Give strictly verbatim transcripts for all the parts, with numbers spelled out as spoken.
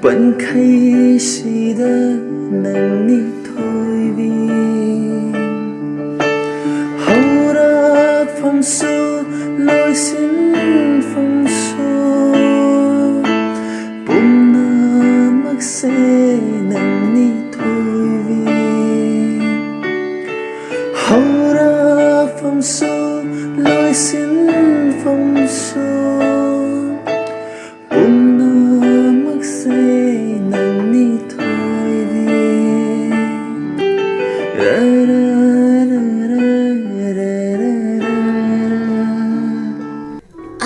ꯋꯥꯟꯈꯩꯁꯤꯗ ꯅꯪꯅꯤ ꯊꯣꯏꯕꯤ꯫ ꯍꯧꯔꯛꯐꯝꯁꯨ ꯂꯣꯏꯁꯤꯟꯐꯝꯁꯨ ꯄꯨꯝꯅꯃꯛꯁꯦ ꯅꯪꯅꯤ ꯊꯣꯏꯕꯤ꯫ ꯍꯧꯔꯛꯐꯝꯁꯨ ꯂꯣꯏꯁꯤꯟꯐꯝꯁꯨ ꯄꯨꯝꯅꯃꯛꯁꯦ ꯅꯪꯅꯤ ꯊꯣꯏꯕꯤ꯫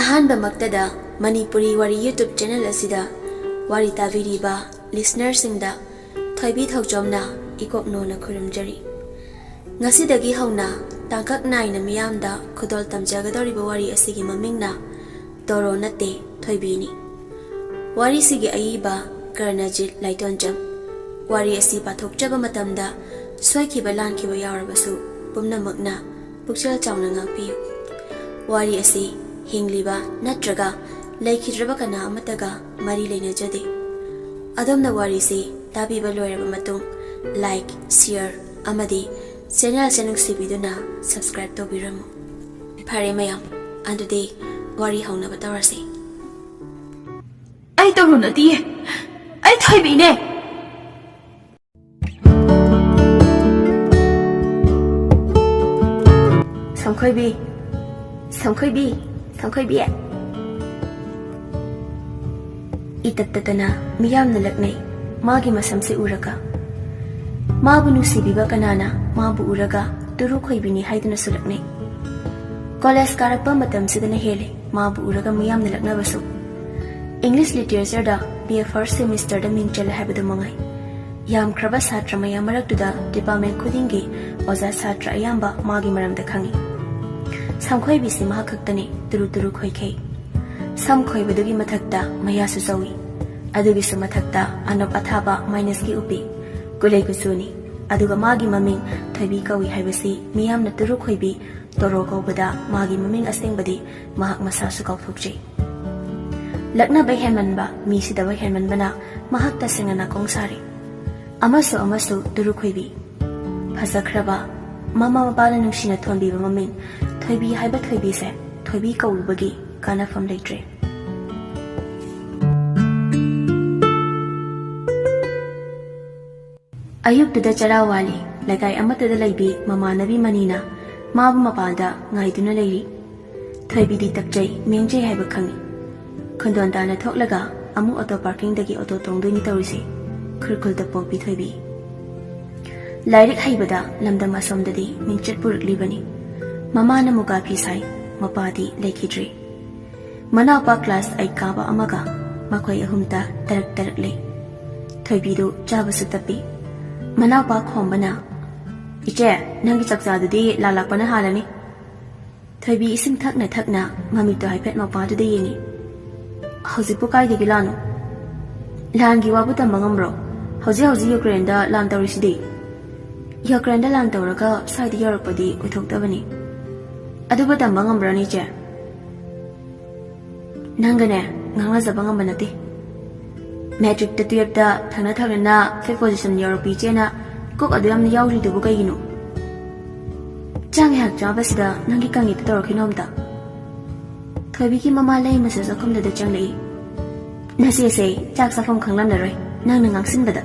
ꯑꯍꯥꯟꯕꯃꯛꯇꯗ ꯃꯅꯤꯄꯨꯔꯤ ꯋꯥꯔꯤ YouTube channel ꯑꯁꯤꯗ ꯋꯥꯔꯤ ꯇꯥꯕꯤꯔꯤꯕ listenerꯁꯤꯡꯗ ꯊꯣꯏꯕꯤ ꯊꯧꯖꯣꯝꯅ ꯏꯀꯣꯛꯅꯣꯅ ꯈꯨꯔꯨꯝꯖꯔꯤ꯫ ꯉꯁꯤꯗꯒꯤ ꯍꯧꯅ ꯇꯥꯡꯀꯛ ꯅꯥꯏꯅ ꯃꯤꯌꯥꯝꯗ ꯈꯨꯗꯣꯜ ꯇꯝꯖꯒꯗꯧꯔꯤꯕ ꯋꯥꯔꯤ ꯑꯁꯤꯒꯤ ꯃꯃꯤꯡꯅ ꯇꯣꯔꯣ ꯅꯠꯇꯦ, ꯊꯣꯏꯕꯤꯅꯤ꯫ ꯋꯥꯔꯤꯁꯤꯒꯤ ꯑꯏꯕ ꯀꯔꯅꯖꯤꯠ ꯂꯥꯏꯇꯣꯟꯖꯝ꯫ ꯋꯥꯔꯤ ꯑꯁꯤ ꯄꯥꯊꯣꯛꯆꯕ ꯃꯇꯝꯗ ꯁꯣꯏꯈꯤꯕ ꯂꯥꯟꯈꯤꯕ ꯌꯥꯎꯔꯕꯁꯨ ꯄꯨꯝꯅꯃꯛꯅ ꯄꯨꯛꯆꯦꯜ ꯆꯥꯎꯅ ꯉꯥꯛꯄꯤꯌꯨ꯫ ꯋꯥꯔꯤ ꯑꯁꯤ ꯍꯤꯡꯂꯤꯕ ꯅꯠꯇ꯭ꯔꯒ ꯂꯩꯈꯤꯗ꯭ꯔꯕ ꯀꯅꯥ ꯑꯃꯠꯇꯒ ꯃꯔꯤ ꯂꯩꯅꯖꯗꯦ꯫ ꯑꯗꯣꯝꯅ ꯋꯥꯔꯤꯁꯤ ꯇꯥꯕꯤꯕ ꯂꯣꯏꯔꯕ ꯃꯇꯨꯡ like, share ꯑꯃꯗꯤ channel ꯑꯁꯤ ꯅꯨꯡꯁꯤꯕꯤꯗꯨꯅ subscribe ꯇꯧꯕꯤꯔꯝꯃꯨ꯫ ꯐꯔꯦ ꯃꯌꯥꯝ, ꯑꯗꯨꯗꯤ ꯋꯥꯔꯤ ꯍꯧꯅꯕ ꯇꯧꯔꯁꯤ꯫ ꯑꯩ ꯇꯧꯔꯨ ꯅꯠꯇꯤꯌꯦ, ꯑꯩ ꯊꯣꯏꯕꯤꯅꯦ꯫ ꯁꯝꯈꯣꯏꯕꯤ, ꯁꯝꯈꯣꯏꯕꯤ, ꯁꯝꯈꯣꯏꯕꯤ꯫ ꯏꯇꯠ ꯇꯠꯇꯅ ꯃꯤꯌꯥꯝꯅ ꯂꯛꯅꯩ ꯃꯥꯒꯤ ꯃꯁꯝꯁꯤ ꯎꯔꯒ꯫ ꯃꯥꯕꯨ ꯅꯨꯡꯁꯤꯕꯤꯕ ꯀꯅꯥꯅ ꯃꯥꯕꯨ ꯎꯔꯒ ꯇꯨꯔꯨ ꯈꯣꯏꯕꯤꯅꯤ ꯍꯥꯏꯗꯨꯅꯁꯨ ꯂꯛꯅꯩ꯫ ꯀꯣꯂꯦꯖ ꯀꯥꯔꯛꯄ ꯃꯇꯝꯁꯤꯗꯅ ꯍꯦꯜꯂꯦ ꯃꯥꯕꯨ ꯎꯔꯒ ꯃꯤꯌꯥꯝꯅ ꯂꯛꯅꯕꯁꯨ꯫ English literatureꯗ B A first semesterꯗ ꯃꯤꯡ ꯆꯜꯂꯦ ꯍꯥꯏꯕꯗꯨ ꯃꯉꯥꯏ꯫ ꯌꯥꯝꯈ꯭ꯔꯕ ꯁꯥꯇ꯭ꯔ ꯃꯌꯥꯝ ꯃꯔꯛꯇꯨꯗ department ꯈꯨꯗꯤꯡꯒꯤ ꯑꯣꯖꯥ ꯁꯥꯇ꯭ꯔ ꯑꯌꯥꯝꯕ ꯃꯥꯒꯤ ꯃꯔꯝꯗ ꯈꯪꯏ꯫ ꯁꯝꯈꯣꯏꯕꯤꯁꯤ ꯃꯍꯥꯛ ꯈꯛꯇꯅꯤ ꯇꯨꯔꯨ ꯇꯨꯔꯨ ꯈꯣꯏꯈꯩ꯫ ꯁꯝ ꯈꯣꯏꯕꯗꯨꯒꯤ ꯃꯊꯛꯇ ꯃꯌꯥꯁꯨ ꯆꯧꯏ꯫ ꯑꯗꯨꯒꯤꯁꯨ ꯃꯊꯛꯇ ꯑꯅꯣꯞ ꯑꯊꯥꯕ minusꯀꯤ ꯎꯞꯄꯤ꯫ ꯀꯨꯂꯩ ꯀꯨꯆꯨꯅꯤ꯫ ꯑꯗꯨꯒ ꯃꯥꯒꯤ ꯃꯃꯤꯡ ꯊꯣꯏꯕꯤ ꯀꯧꯏ ꯍꯥꯏꯕꯁꯤ ꯃꯤꯌꯥꯝꯅ ꯇꯨꯔꯨ ꯈꯣꯏꯕꯤ ꯇꯣꯔꯣ ꯀꯧꯕꯗ ꯃꯥꯒꯤ ꯃꯃꯤꯡ ꯑꯁꯦꯡꯕꯗꯤ ꯃꯍꯥꯛ ꯃꯁꯥꯁꯨ ꯀꯥꯎꯊꯣꯛꯆꯩ꯫ ꯂꯛꯅꯕ ꯍꯦꯟꯃꯟꯕ, ꯃꯤ ꯁꯤꯗꯕ ꯍꯦꯟꯃꯟꯕꯅ ꯃꯍꯥꯛ ꯇꯁꯦꯡꯅ ꯅꯥꯀꯣꯡ ꯁꯥꯔꯤ꯫ ꯑꯃꯁꯨ ꯑꯃꯁꯨ ꯇꯨꯔꯨ ꯈꯣꯏꯕꯤ꯫ ꯐꯖꯈ꯭ꯔꯕ, ꯃꯃꯥ ꯃꯄꯥꯅ ꯅꯨꯡꯁꯤꯅ ꯊꯣꯟꯕꯤꯕ ꯃꯃꯤꯡ ꯊꯣꯏꯕꯤ ꯍꯥꯏꯕ ꯊꯣꯏꯕꯤꯁꯦ ꯊꯣꯏꯕꯤ ꯀꯧꯔꯨꯕꯒꯤ ꯀꯥꯟꯅꯐꯝ ꯂꯩꯇ꯭ꯔꯦ꯫ ꯑꯌꯨꯛꯇꯨꯗ ꯆꯔꯥ ꯋꯥꯜꯂꯤ꯫ ꯂꯩꯀꯥꯏ ꯑꯃꯠꯇꯗ ꯂꯩꯕꯤ ꯃꯃꯥꯟꯅꯕꯤ ꯃꯅꯤꯅ ꯃꯥꯕꯨ ꯃꯄꯥꯟꯗ ꯉꯥꯏꯗꯨꯅ ꯂꯩꯔꯤ꯫ ꯊꯣꯏꯕꯤꯗꯤ ꯇꯞꯆꯩ, ꯃꯦꯡꯖꯩ ꯍꯥꯏꯕ ꯈꯪꯏ꯫ ꯈꯣꯟꯗꯣꯟ ꯇꯥꯅ ꯊꯣꯛꯂꯒ ꯑꯃꯨꯛ ꯑꯣꯇꯣ ꯄꯥꯔꯀꯤꯡꯗꯒꯤ ꯑꯣꯇꯣ ꯇꯣꯡꯗꯣꯏꯅꯤ ꯇꯧꯔꯤꯁꯤ꯫ ꯈꯨꯔꯈꯨꯜꯗ ꯄꯣꯛꯄꯤ ꯊꯣꯏꯕꯤ꯫ ꯂꯥꯏꯔꯤꯛ ꯍꯩꯕꯗ ꯂꯝꯗꯝ ꯑꯁꯣꯝꯗꯗꯤ ꯃꯤꯡꯆꯠ ꯄꯨꯔꯛꯂꯤꯕꯅꯤ꯫ ꯃꯃꯥꯅ ꯃꯨꯒꯥ ꯐꯤ ꯁꯥꯏ, ꯃꯄꯥꯗꯤ ꯂꯩꯈꯤꯗ꯭ꯔꯦ꯫ ꯃꯅꯥꯎꯄꯥ ꯀ꯭ꯂꯥꯁ ꯑꯩꯠ ꯀꯥꯕ ꯑꯃꯒ ꯃꯈꯣꯏ ꯑꯍꯨꯝꯇ ꯇꯔꯛ ꯇꯔꯛ ꯂꯩ꯫ ꯊꯣꯏꯕꯤꯗꯨ ꯆꯥꯕꯁꯨ ꯇꯞꯄꯤ꯫ ꯃꯅꯥꯎꯄꯥ ꯈꯣꯝꯕꯅ, "ꯏꯆꯦ, ꯅꯪꯒꯤ ꯆꯥꯛꯆꯥꯗꯨꯗꯤ ꯂꯥꯂꯥꯛꯄꯅ ꯍꯥꯜꯂꯅꯤ꯫" ꯊꯣꯏꯕꯤ ꯏꯁꯤꯡ ꯊꯛꯅ ꯊꯛꯅ ꯃꯃꯤꯠꯇꯣ ꯍꯥꯏꯐꯦꯠ ꯃꯄꯥꯗꯨꯗ ꯌꯦꯡꯏ꯫ "ꯍꯧꯖꯤꯛꯄꯨ ꯀꯥꯏꯗꯒꯤ ꯂꯥꯟꯅꯣ? ꯂꯥꯟꯒꯤ ꯋꯥꯕꯨ ꯇꯝꯕ ꯉꯝꯕ꯭ꯔꯣ? ꯍꯧꯖꯤꯛ ꯍꯧꯖꯤꯛ ꯌꯨꯀ꯭ꯔꯦꯟꯗ ꯂꯥꯟ ꯇꯧꯔꯤꯁꯤꯗꯤ꯫ ꯌꯨꯀ꯭ꯔꯦꯟꯗ ꯂꯥꯟ ꯇꯧꯔꯒ ꯁ꯭ꯋꯥꯏꯗ ꯌꯧꯔꯛꯄꯗꯤ ꯑꯣꯏꯊꯣꯛꯇꯕꯅꯤ꯫ ꯑꯗꯨꯕꯨ ꯇꯝꯕ ꯉꯝꯕ꯭ꯔꯣꯅꯦ, ꯏꯆꯦ?" "ꯅꯪꯒꯅꯦ ꯉꯥꯡꯅꯖꯕ ꯉꯝꯕ ꯅꯠꯇꯦ꯫ ꯃꯦꯇ꯭ꯔꯤꯛꯇ ꯇꯨꯌꯦꯞꯇ ꯊꯪꯅ ꯊꯪꯅꯅ ꯐꯤꯐ ꯄꯣꯖꯤꯁꯟ ꯌꯧꯔꯛꯄꯤ ꯏꯆꯦꯅ ꯀꯣꯛ ꯑꯗꯨ ꯌꯥꯝꯅ ꯌꯥꯎꯔꯤꯗꯨꯕꯨ ꯀꯩꯒꯤꯅꯣ? ꯆꯥꯛ ꯉꯥꯏꯍꯥꯛ ꯆꯥꯕꯁꯤꯗ ꯅꯪꯒꯤ ꯀꯪꯉꯤꯗꯨ ꯇꯧꯔꯛꯈꯤꯅꯣ ꯑꯝꯇ꯫" ꯊꯣꯏꯕꯤꯒꯤ ꯃꯃꯥ ꯂꯩꯃꯁꯨ ꯆꯥꯛꯈꯨꯝꯗꯨꯗ ꯆꯪꯂꯛꯏ꯫ "ꯅꯆꯦꯁꯦ ꯆꯥꯛ ꯆꯥꯐꯝ ꯈꯪꯂꯝꯂꯔꯣꯏ, ꯅꯪꯅ ꯉꯥꯡꯁꯤꯟꯕꯗ꯫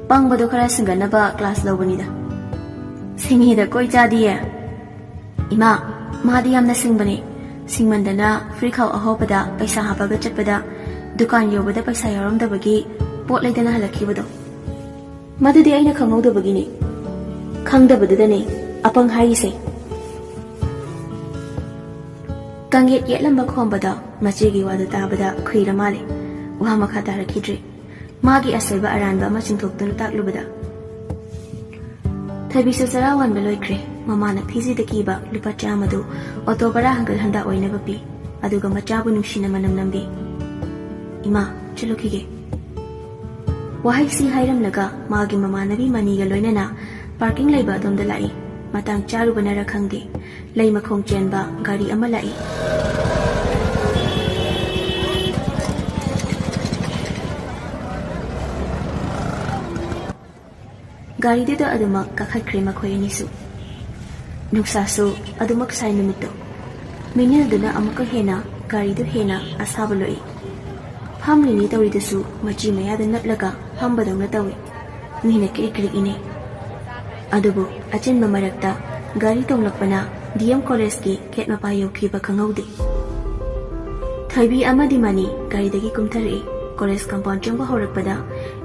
ꯄꯪꯕꯗꯣ ꯈꯔ ꯁꯤꯡꯒꯠꯅꯕ ꯀ꯭ꯂꯥꯁ ꯂꯧꯕꯅꯤꯗ꯫" "ꯁꯤꯡꯉꯤꯗ ꯀꯣꯏ ꯆꯥꯗꯤꯌꯦ꯫ ꯏꯃꯥ, ꯃꯥꯗꯤ ꯌꯥꯝꯅ ꯁꯤꯡꯕꯅꯦ꯫ ꯁꯤꯡꯃꯟꯗꯅ ꯐꯨꯔꯤꯠꯈꯥꯎ ꯑꯍꯧꯕꯗ ꯄꯩꯁꯥ ꯍꯥꯞꯄꯒ ꯆꯠꯄꯗ ꯗꯨꯀꯥꯟ ꯌꯧꯕꯗ ꯄꯩꯁꯥ ꯌꯥꯎꯔꯝꯗꯕꯒꯤ ꯄꯣꯠ ꯂꯩꯗꯅ ꯍꯜꯂꯛꯈꯤꯕꯗꯣ꯫ ꯃꯗꯨꯗꯤ ꯑꯩꯅ ꯈꯪꯍꯧꯗꯕꯒꯤꯅꯤ꯫" "ꯈꯪꯗꯕꯗꯨꯗꯅꯦ ꯑꯄꯪ ꯍꯥꯏꯔꯤꯁꯦ꯫" ꯀꯥꯡꯌꯦꯠ ꯌꯦꯠꯂꯝꯕ ꯈꯣꯝꯕꯗ ꯃꯆꯦꯒꯤ ꯋꯥꯗꯨ ꯇꯥꯕꯗ ꯈꯨꯏꯔ ꯃꯥꯜꯂꯦ꯫ ꯋꯥ ꯃꯈꯥ ꯇꯥꯔꯛꯈꯤꯗ꯭ꯔꯦ꯫ ꯃꯥꯒꯤ ꯑꯁꯣꯏꯕ ꯑꯔꯥꯟꯕ ꯑꯃ ꯆꯤꯡꯊꯣꯛꯇꯨꯅ ꯇꯥꯛꯂꯨꯕꯗ꯫ ꯊꯣꯏꯕꯤꯁꯨ ꯆꯔꯥ ꯋꯥꯟꯕ ꯂꯣꯏꯈ꯭ꯔꯦ꯫ ꯃꯃꯥꯅ ꯐꯤꯖꯤꯗ ꯀꯤꯕ ꯂꯨꯄꯥ ꯆꯥꯝꯃꯗꯨ ꯑꯣꯇꯣ ꯚꯔꯥ ꯍꯪꯒꯠ ꯍꯟꯗ ꯑꯣꯏꯅꯕ ꯄꯤ꯫ ꯑꯗꯨꯒ ꯃꯆꯥꯕꯨ ꯅꯨꯡꯁꯤꯅ ꯃꯅꯝ ꯅꯝꯕꯤ꯫ "ꯏꯃꯥ, ꯆꯠꯂꯨꯈꯤꯒꯦ꯫" ꯋꯥꯍꯩꯁꯤ ꯍꯥꯏꯔꯝꯂꯒ ꯃꯥꯒꯤ ꯃꯃꯥꯟꯅꯕꯤ ꯃꯅꯤꯒ ꯂꯣꯏꯅꯅ ꯄꯥꯔꯀꯤꯡ ꯂꯩꯕ ꯑꯗꯣꯝꯗ ꯂꯥꯛꯏ꯫ ꯃꯇꯥꯡ ꯆꯥꯔꯨꯕꯅꯔ ꯈꯪꯗꯦ, ꯂꯩ ꯃꯈꯣꯡ ꯆꯦꯟꯕ ꯒꯥꯔꯤ ꯑꯃ ꯂꯥꯛꯏ꯫ ꯒꯥꯔꯤꯗꯨꯗ ꯑꯗꯨꯃꯛ ꯀꯥꯈꯠꯈ꯭ꯔꯦ ꯃꯈꯣꯏ ꯑꯅꯤꯁꯨ꯫ ꯅꯨꯡꯁꯥꯁꯨ ꯑꯗꯨꯃꯛ ꯁꯥꯏ ꯅꯨꯃꯤꯠꯇꯣ꯫ ꯃꯤꯅꯤꯜꯗꯨꯅ ꯑꯃꯨꯛꯀ ꯍꯦꯟꯅ ꯒꯥꯔꯤꯗꯨ ꯍꯦꯟꯅ ꯑꯁꯥꯕ ꯂꯣꯛꯏ꯫ ꯐꯝꯂꯤꯅꯤ ꯇꯧꯔꯤꯗꯨꯁꯨ ꯃꯆꯤ ꯃꯌꯥꯗ ꯅꯞꯂꯒ ꯐꯝꯕꯗꯧꯅ ꯇꯧꯏ꯫ ꯃꯤꯅ ꯀ꯭ꯔꯤꯛ ꯀ꯭ꯔꯤꯛ ꯏꯅꯩ꯫ ꯑꯗꯨꯕꯨ ꯑꯆꯤꯟꯕ ꯃꯔꯛꯇ ꯒꯥꯔꯤ ꯇꯣꯡꯂꯛꯄꯅ ꯗꯤ ꯑꯦꯝ ꯀꯣꯂꯦꯖꯀꯤ ꯒꯦꯠ ꯃꯄꯥ ꯌꯧꯈꯤꯕ ꯈꯪꯍꯧꯗꯦ꯫ ꯊꯣꯏꯕꯤ ꯑꯃꯗꯤ ꯃꯅꯤ ꯒꯥꯔꯤꯗꯒꯤ ꯀꯨꯝꯊꯔꯛꯏ꯫ ꯀꯣꯂꯦꯖ ꯀꯝꯄꯥꯎꯟ ꯆꯪꯕ ꯍꯧꯔꯛꯄꯗ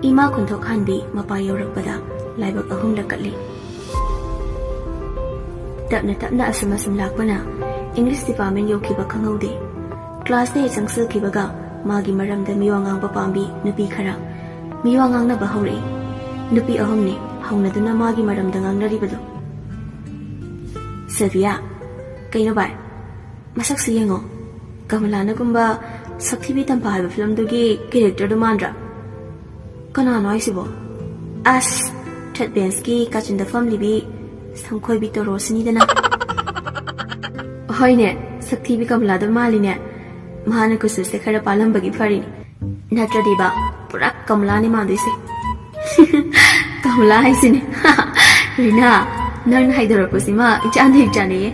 ꯏꯃꯥ ꯈꯨꯟꯊꯣꯛ ꯍꯥꯟꯕꯤ ꯃꯄꯥ ꯌꯧꯔꯛꯄꯗ ꯂꯥꯏꯕꯛ ꯑꯍꯨꯝꯂꯛ ꯀꯠꯂꯤ꯫ ꯇꯞꯅ ꯇꯞꯅ ꯑꯁꯨꯝ ꯑꯁꯨꯝ ꯂꯥꯛꯄꯅ ꯏꯪꯂꯤꯁ ꯗꯤꯄꯥꯔꯠꯃꯦꯟ ꯌꯧꯈꯤꯕ ꯈꯪꯍꯧꯗꯦ꯫ ꯀ꯭ꯂꯥꯁꯇ ꯍꯦꯛ ꯆꯪꯁꯤꯜꯈꯤꯕꯒ ꯃꯥꯒꯤ ꯃꯔꯝꯗ ꯃꯤꯋꯥ ꯉꯥꯡꯕ ꯄꯥꯝꯕꯤ ꯅꯨꯄꯤ ꯈꯔ ꯃꯤꯋꯥ ꯉꯥꯡꯅꯕ ꯍꯧꯔꯛꯏ꯫ ꯅꯨꯄꯤ ꯑꯍꯨꯝꯅꯤ ꯍꯧꯅꯗꯨꯅ ꯃꯥꯒꯤ ꯃꯔꯝꯗ ꯉꯥꯡꯅꯔꯤꯕꯗꯨ꯫ "ꯁꯤꯜꯚꯤꯌꯥ, ꯀꯩꯅꯣ ꯚꯥꯏ? ꯃꯁꯛꯁꯤ ꯌꯦꯡꯉꯣ꯫ ꯀꯃꯂꯥꯅꯒꯨꯝꯕ ꯁꯛꯊꯤꯕꯤ ꯇꯝꯐꯥ ꯍꯥꯏꯕ ꯐꯤꯂꯝꯗꯨꯒꯤ ꯀꯦꯔꯦꯛꯇꯔꯗꯨ ꯃꯥꯟꯗ꯭ꯔꯥ?" "ꯀꯅꯥꯅꯣ ꯍꯥꯏꯁꯤꯕꯣ?" "ꯑꯁ, ꯊꯥꯔꯠ ꯕꯦꯟꯁꯀꯤ ꯀꯥꯆꯤꯟꯗ ꯐꯝꯂꯤꯕꯤ ꯁꯝꯈꯣꯏꯕꯤ ꯇꯣꯔꯣꯁꯤꯅꯤꯗꯅ꯫" "ꯍꯣꯏꯅꯦ, ꯁꯛꯊꯤꯕꯤ ꯀꯃꯂꯥꯗꯣ ꯃꯥꯜꯂꯤꯅꯦ꯫ ꯃꯥꯅ ꯀꯨꯆꯨꯁꯦ ꯈꯔ ꯄꯥꯜꯂꯝꯕꯒꯤ ꯐꯔꯤꯅꯤ꯫ ꯅꯠꯇ꯭ꯔꯗꯤꯕ ꯄꯨꯔꯥ ꯀꯃꯂꯥꯅꯤ ꯃꯥꯟꯗꯣꯏꯁꯦ꯫" "ꯀꯃꯂꯥ ꯍꯥꯏꯁꯤꯅꯦ꯫" "ꯔꯤꯅꯥ, ꯅꯪꯅ ꯍꯥꯏꯗꯣꯔꯛꯄꯁꯤꯃ ꯏꯆꯥꯟꯗ ꯍꯦꯛ ꯆꯥꯅꯩꯌꯦ꯫"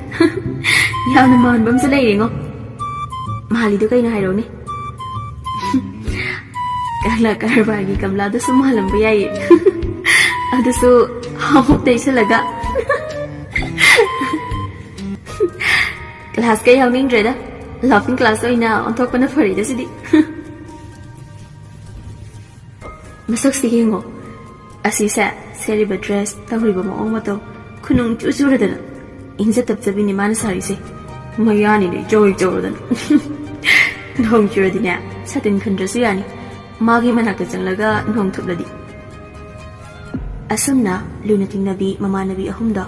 "ꯌꯥꯝꯅ ꯃꯥꯟꯕ ꯑꯃꯁꯨ ꯂꯩꯔꯦꯉꯣ꯫" "ꯃꯥꯜꯂꯤꯗꯣ ꯀꯩꯅꯣ ꯍꯥꯏꯔꯛꯎꯅꯦ꯫" "ꯀꯪꯂꯥ ꯀꯔꯕꯥꯔꯒꯤ ꯀꯃꯂꯥꯗꯨꯁꯨ ꯃꯥꯜꯂꯝꯕ ꯌꯥꯏꯌꯦ꯫" "ꯑꯗꯨꯁꯨ ꯍꯥꯃꯨꯛ ꯇꯩꯁꯜꯂꯒ꯫" "ꯀ꯭ꯂꯥꯁꯀ ꯌꯥꯎꯅꯤꯡꯗ꯭ꯔꯦꯗ, ꯂꯥꯐꯤꯡ ꯀ꯭ꯂꯥꯁ ꯑꯣꯏꯅ ꯑꯣꯟꯊꯣꯛꯄꯅ ꯐꯔꯦꯗ ꯁꯤꯗꯤ꯫" "ꯃꯁꯛꯁꯤ ꯌꯦꯡꯉꯣ꯫ ꯑꯁꯤꯁꯦ, ꯁꯦꯠꯂꯤꯕ ꯗ꯭ꯔꯦꯁ, ꯇꯧꯔꯤꯕ ꯃꯑꯣꯡ ꯃꯇꯧ, ꯈꯨꯅꯨꯡ ꯆꯨ ꯆꯨꯔꯗꯅ꯫ ꯏꯪꯖ ꯇꯞꯆꯕꯤꯅꯤ ꯃꯥꯅ ꯁꯥꯔꯤꯁꯦ꯫ ꯃꯌꯥꯅꯤꯅꯦ ꯆꯧꯔꯤ ꯆꯧꯔꯗꯅ꯫" "ꯅꯣꯡ ꯆꯨꯔꯗꯤꯅꯦ, ꯁꯥꯇꯤꯟ ꯈꯟꯗ꯭ꯔꯁꯨ ꯌꯥꯅꯤ꯫ ꯃꯥꯒꯤ ꯃꯅꯥꯛꯇ ꯆꯪꯂꯒ ꯅꯣꯡ ꯊꯨꯞꯂꯗꯤ꯫" ꯑꯁꯨꯝꯅ ꯂꯨꯅ ꯇꯤꯡꯅꯕꯤ ꯃꯃꯥꯟꯅꯕꯤ ꯑꯍꯨꯝꯗꯣ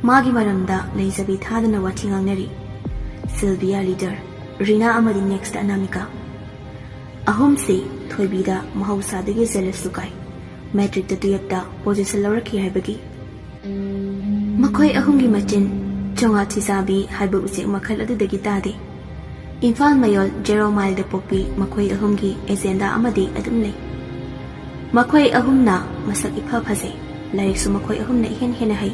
ꯃꯥꯒꯤ ꯃꯔꯝꯗ ꯂꯩꯖꯕꯤ ꯊꯥꯗꯅ ꯋꯥꯊꯤ ꯉꯥꯡꯅꯔꯤ꯫ ꯁꯤꯜꯚꯤꯌꯥ ꯂꯤꯗꯔ, ꯔꯤꯅꯥ ꯑꯃꯗꯤ ꯅꯦꯛꯁꯇ ꯑꯅꯥꯃꯤꯀꯥ꯫ ꯑꯍꯨꯝꯁꯤ ꯊꯣꯏꯕꯤꯗ ꯃꯍꯧꯁꯥꯗꯒꯤ ꯖꯦꯂꯁꯁꯨ ꯀꯥꯏ꯫ ꯃꯦꯇ꯭ꯔꯤꯛꯇ ꯇꯨꯌꯦꯞꯇ ꯄꯣꯖꯤꯁꯟ ꯂꯧꯔꯛꯈꯤ ꯍꯥꯏꯕꯒꯤ꯫ ꯃꯈꯣꯏ ꯑꯍꯨꯝꯒꯤ ꯃꯆꯤꯟ ꯆꯣꯉꯥ ꯊꯤꯖꯥꯕꯤ ꯍꯥꯏꯕ ꯎꯆꯦꯛ ꯃꯈꯜ ꯑꯗꯨꯗꯒꯤ ꯇꯥꯗꯦ꯫ ꯏꯝꯐꯥꯜ ꯃꯌꯣꯜ ꯖꯦꯔꯣ ꯃꯥꯏꯜꯗ ꯄꯣꯛꯄꯤ ꯃꯈꯣꯏ ꯑꯍꯨꯝꯒꯤ ꯑꯦꯖꯦꯟꯗꯥ ꯑꯃꯗꯤ ꯑꯗꯨꯝ ꯂꯩ꯫ ꯃꯈꯣꯏ ꯑꯍꯨꯝꯅ ꯃꯁꯛ ꯏꯐ ꯐꯖꯩ꯫ ꯂꯥꯏꯔꯤꯛꯁꯨ ꯃꯈꯣꯏ ꯑꯍꯨꯝꯅ ꯏꯍꯦꯟ ꯍꯦꯟꯅ ꯍꯩ꯫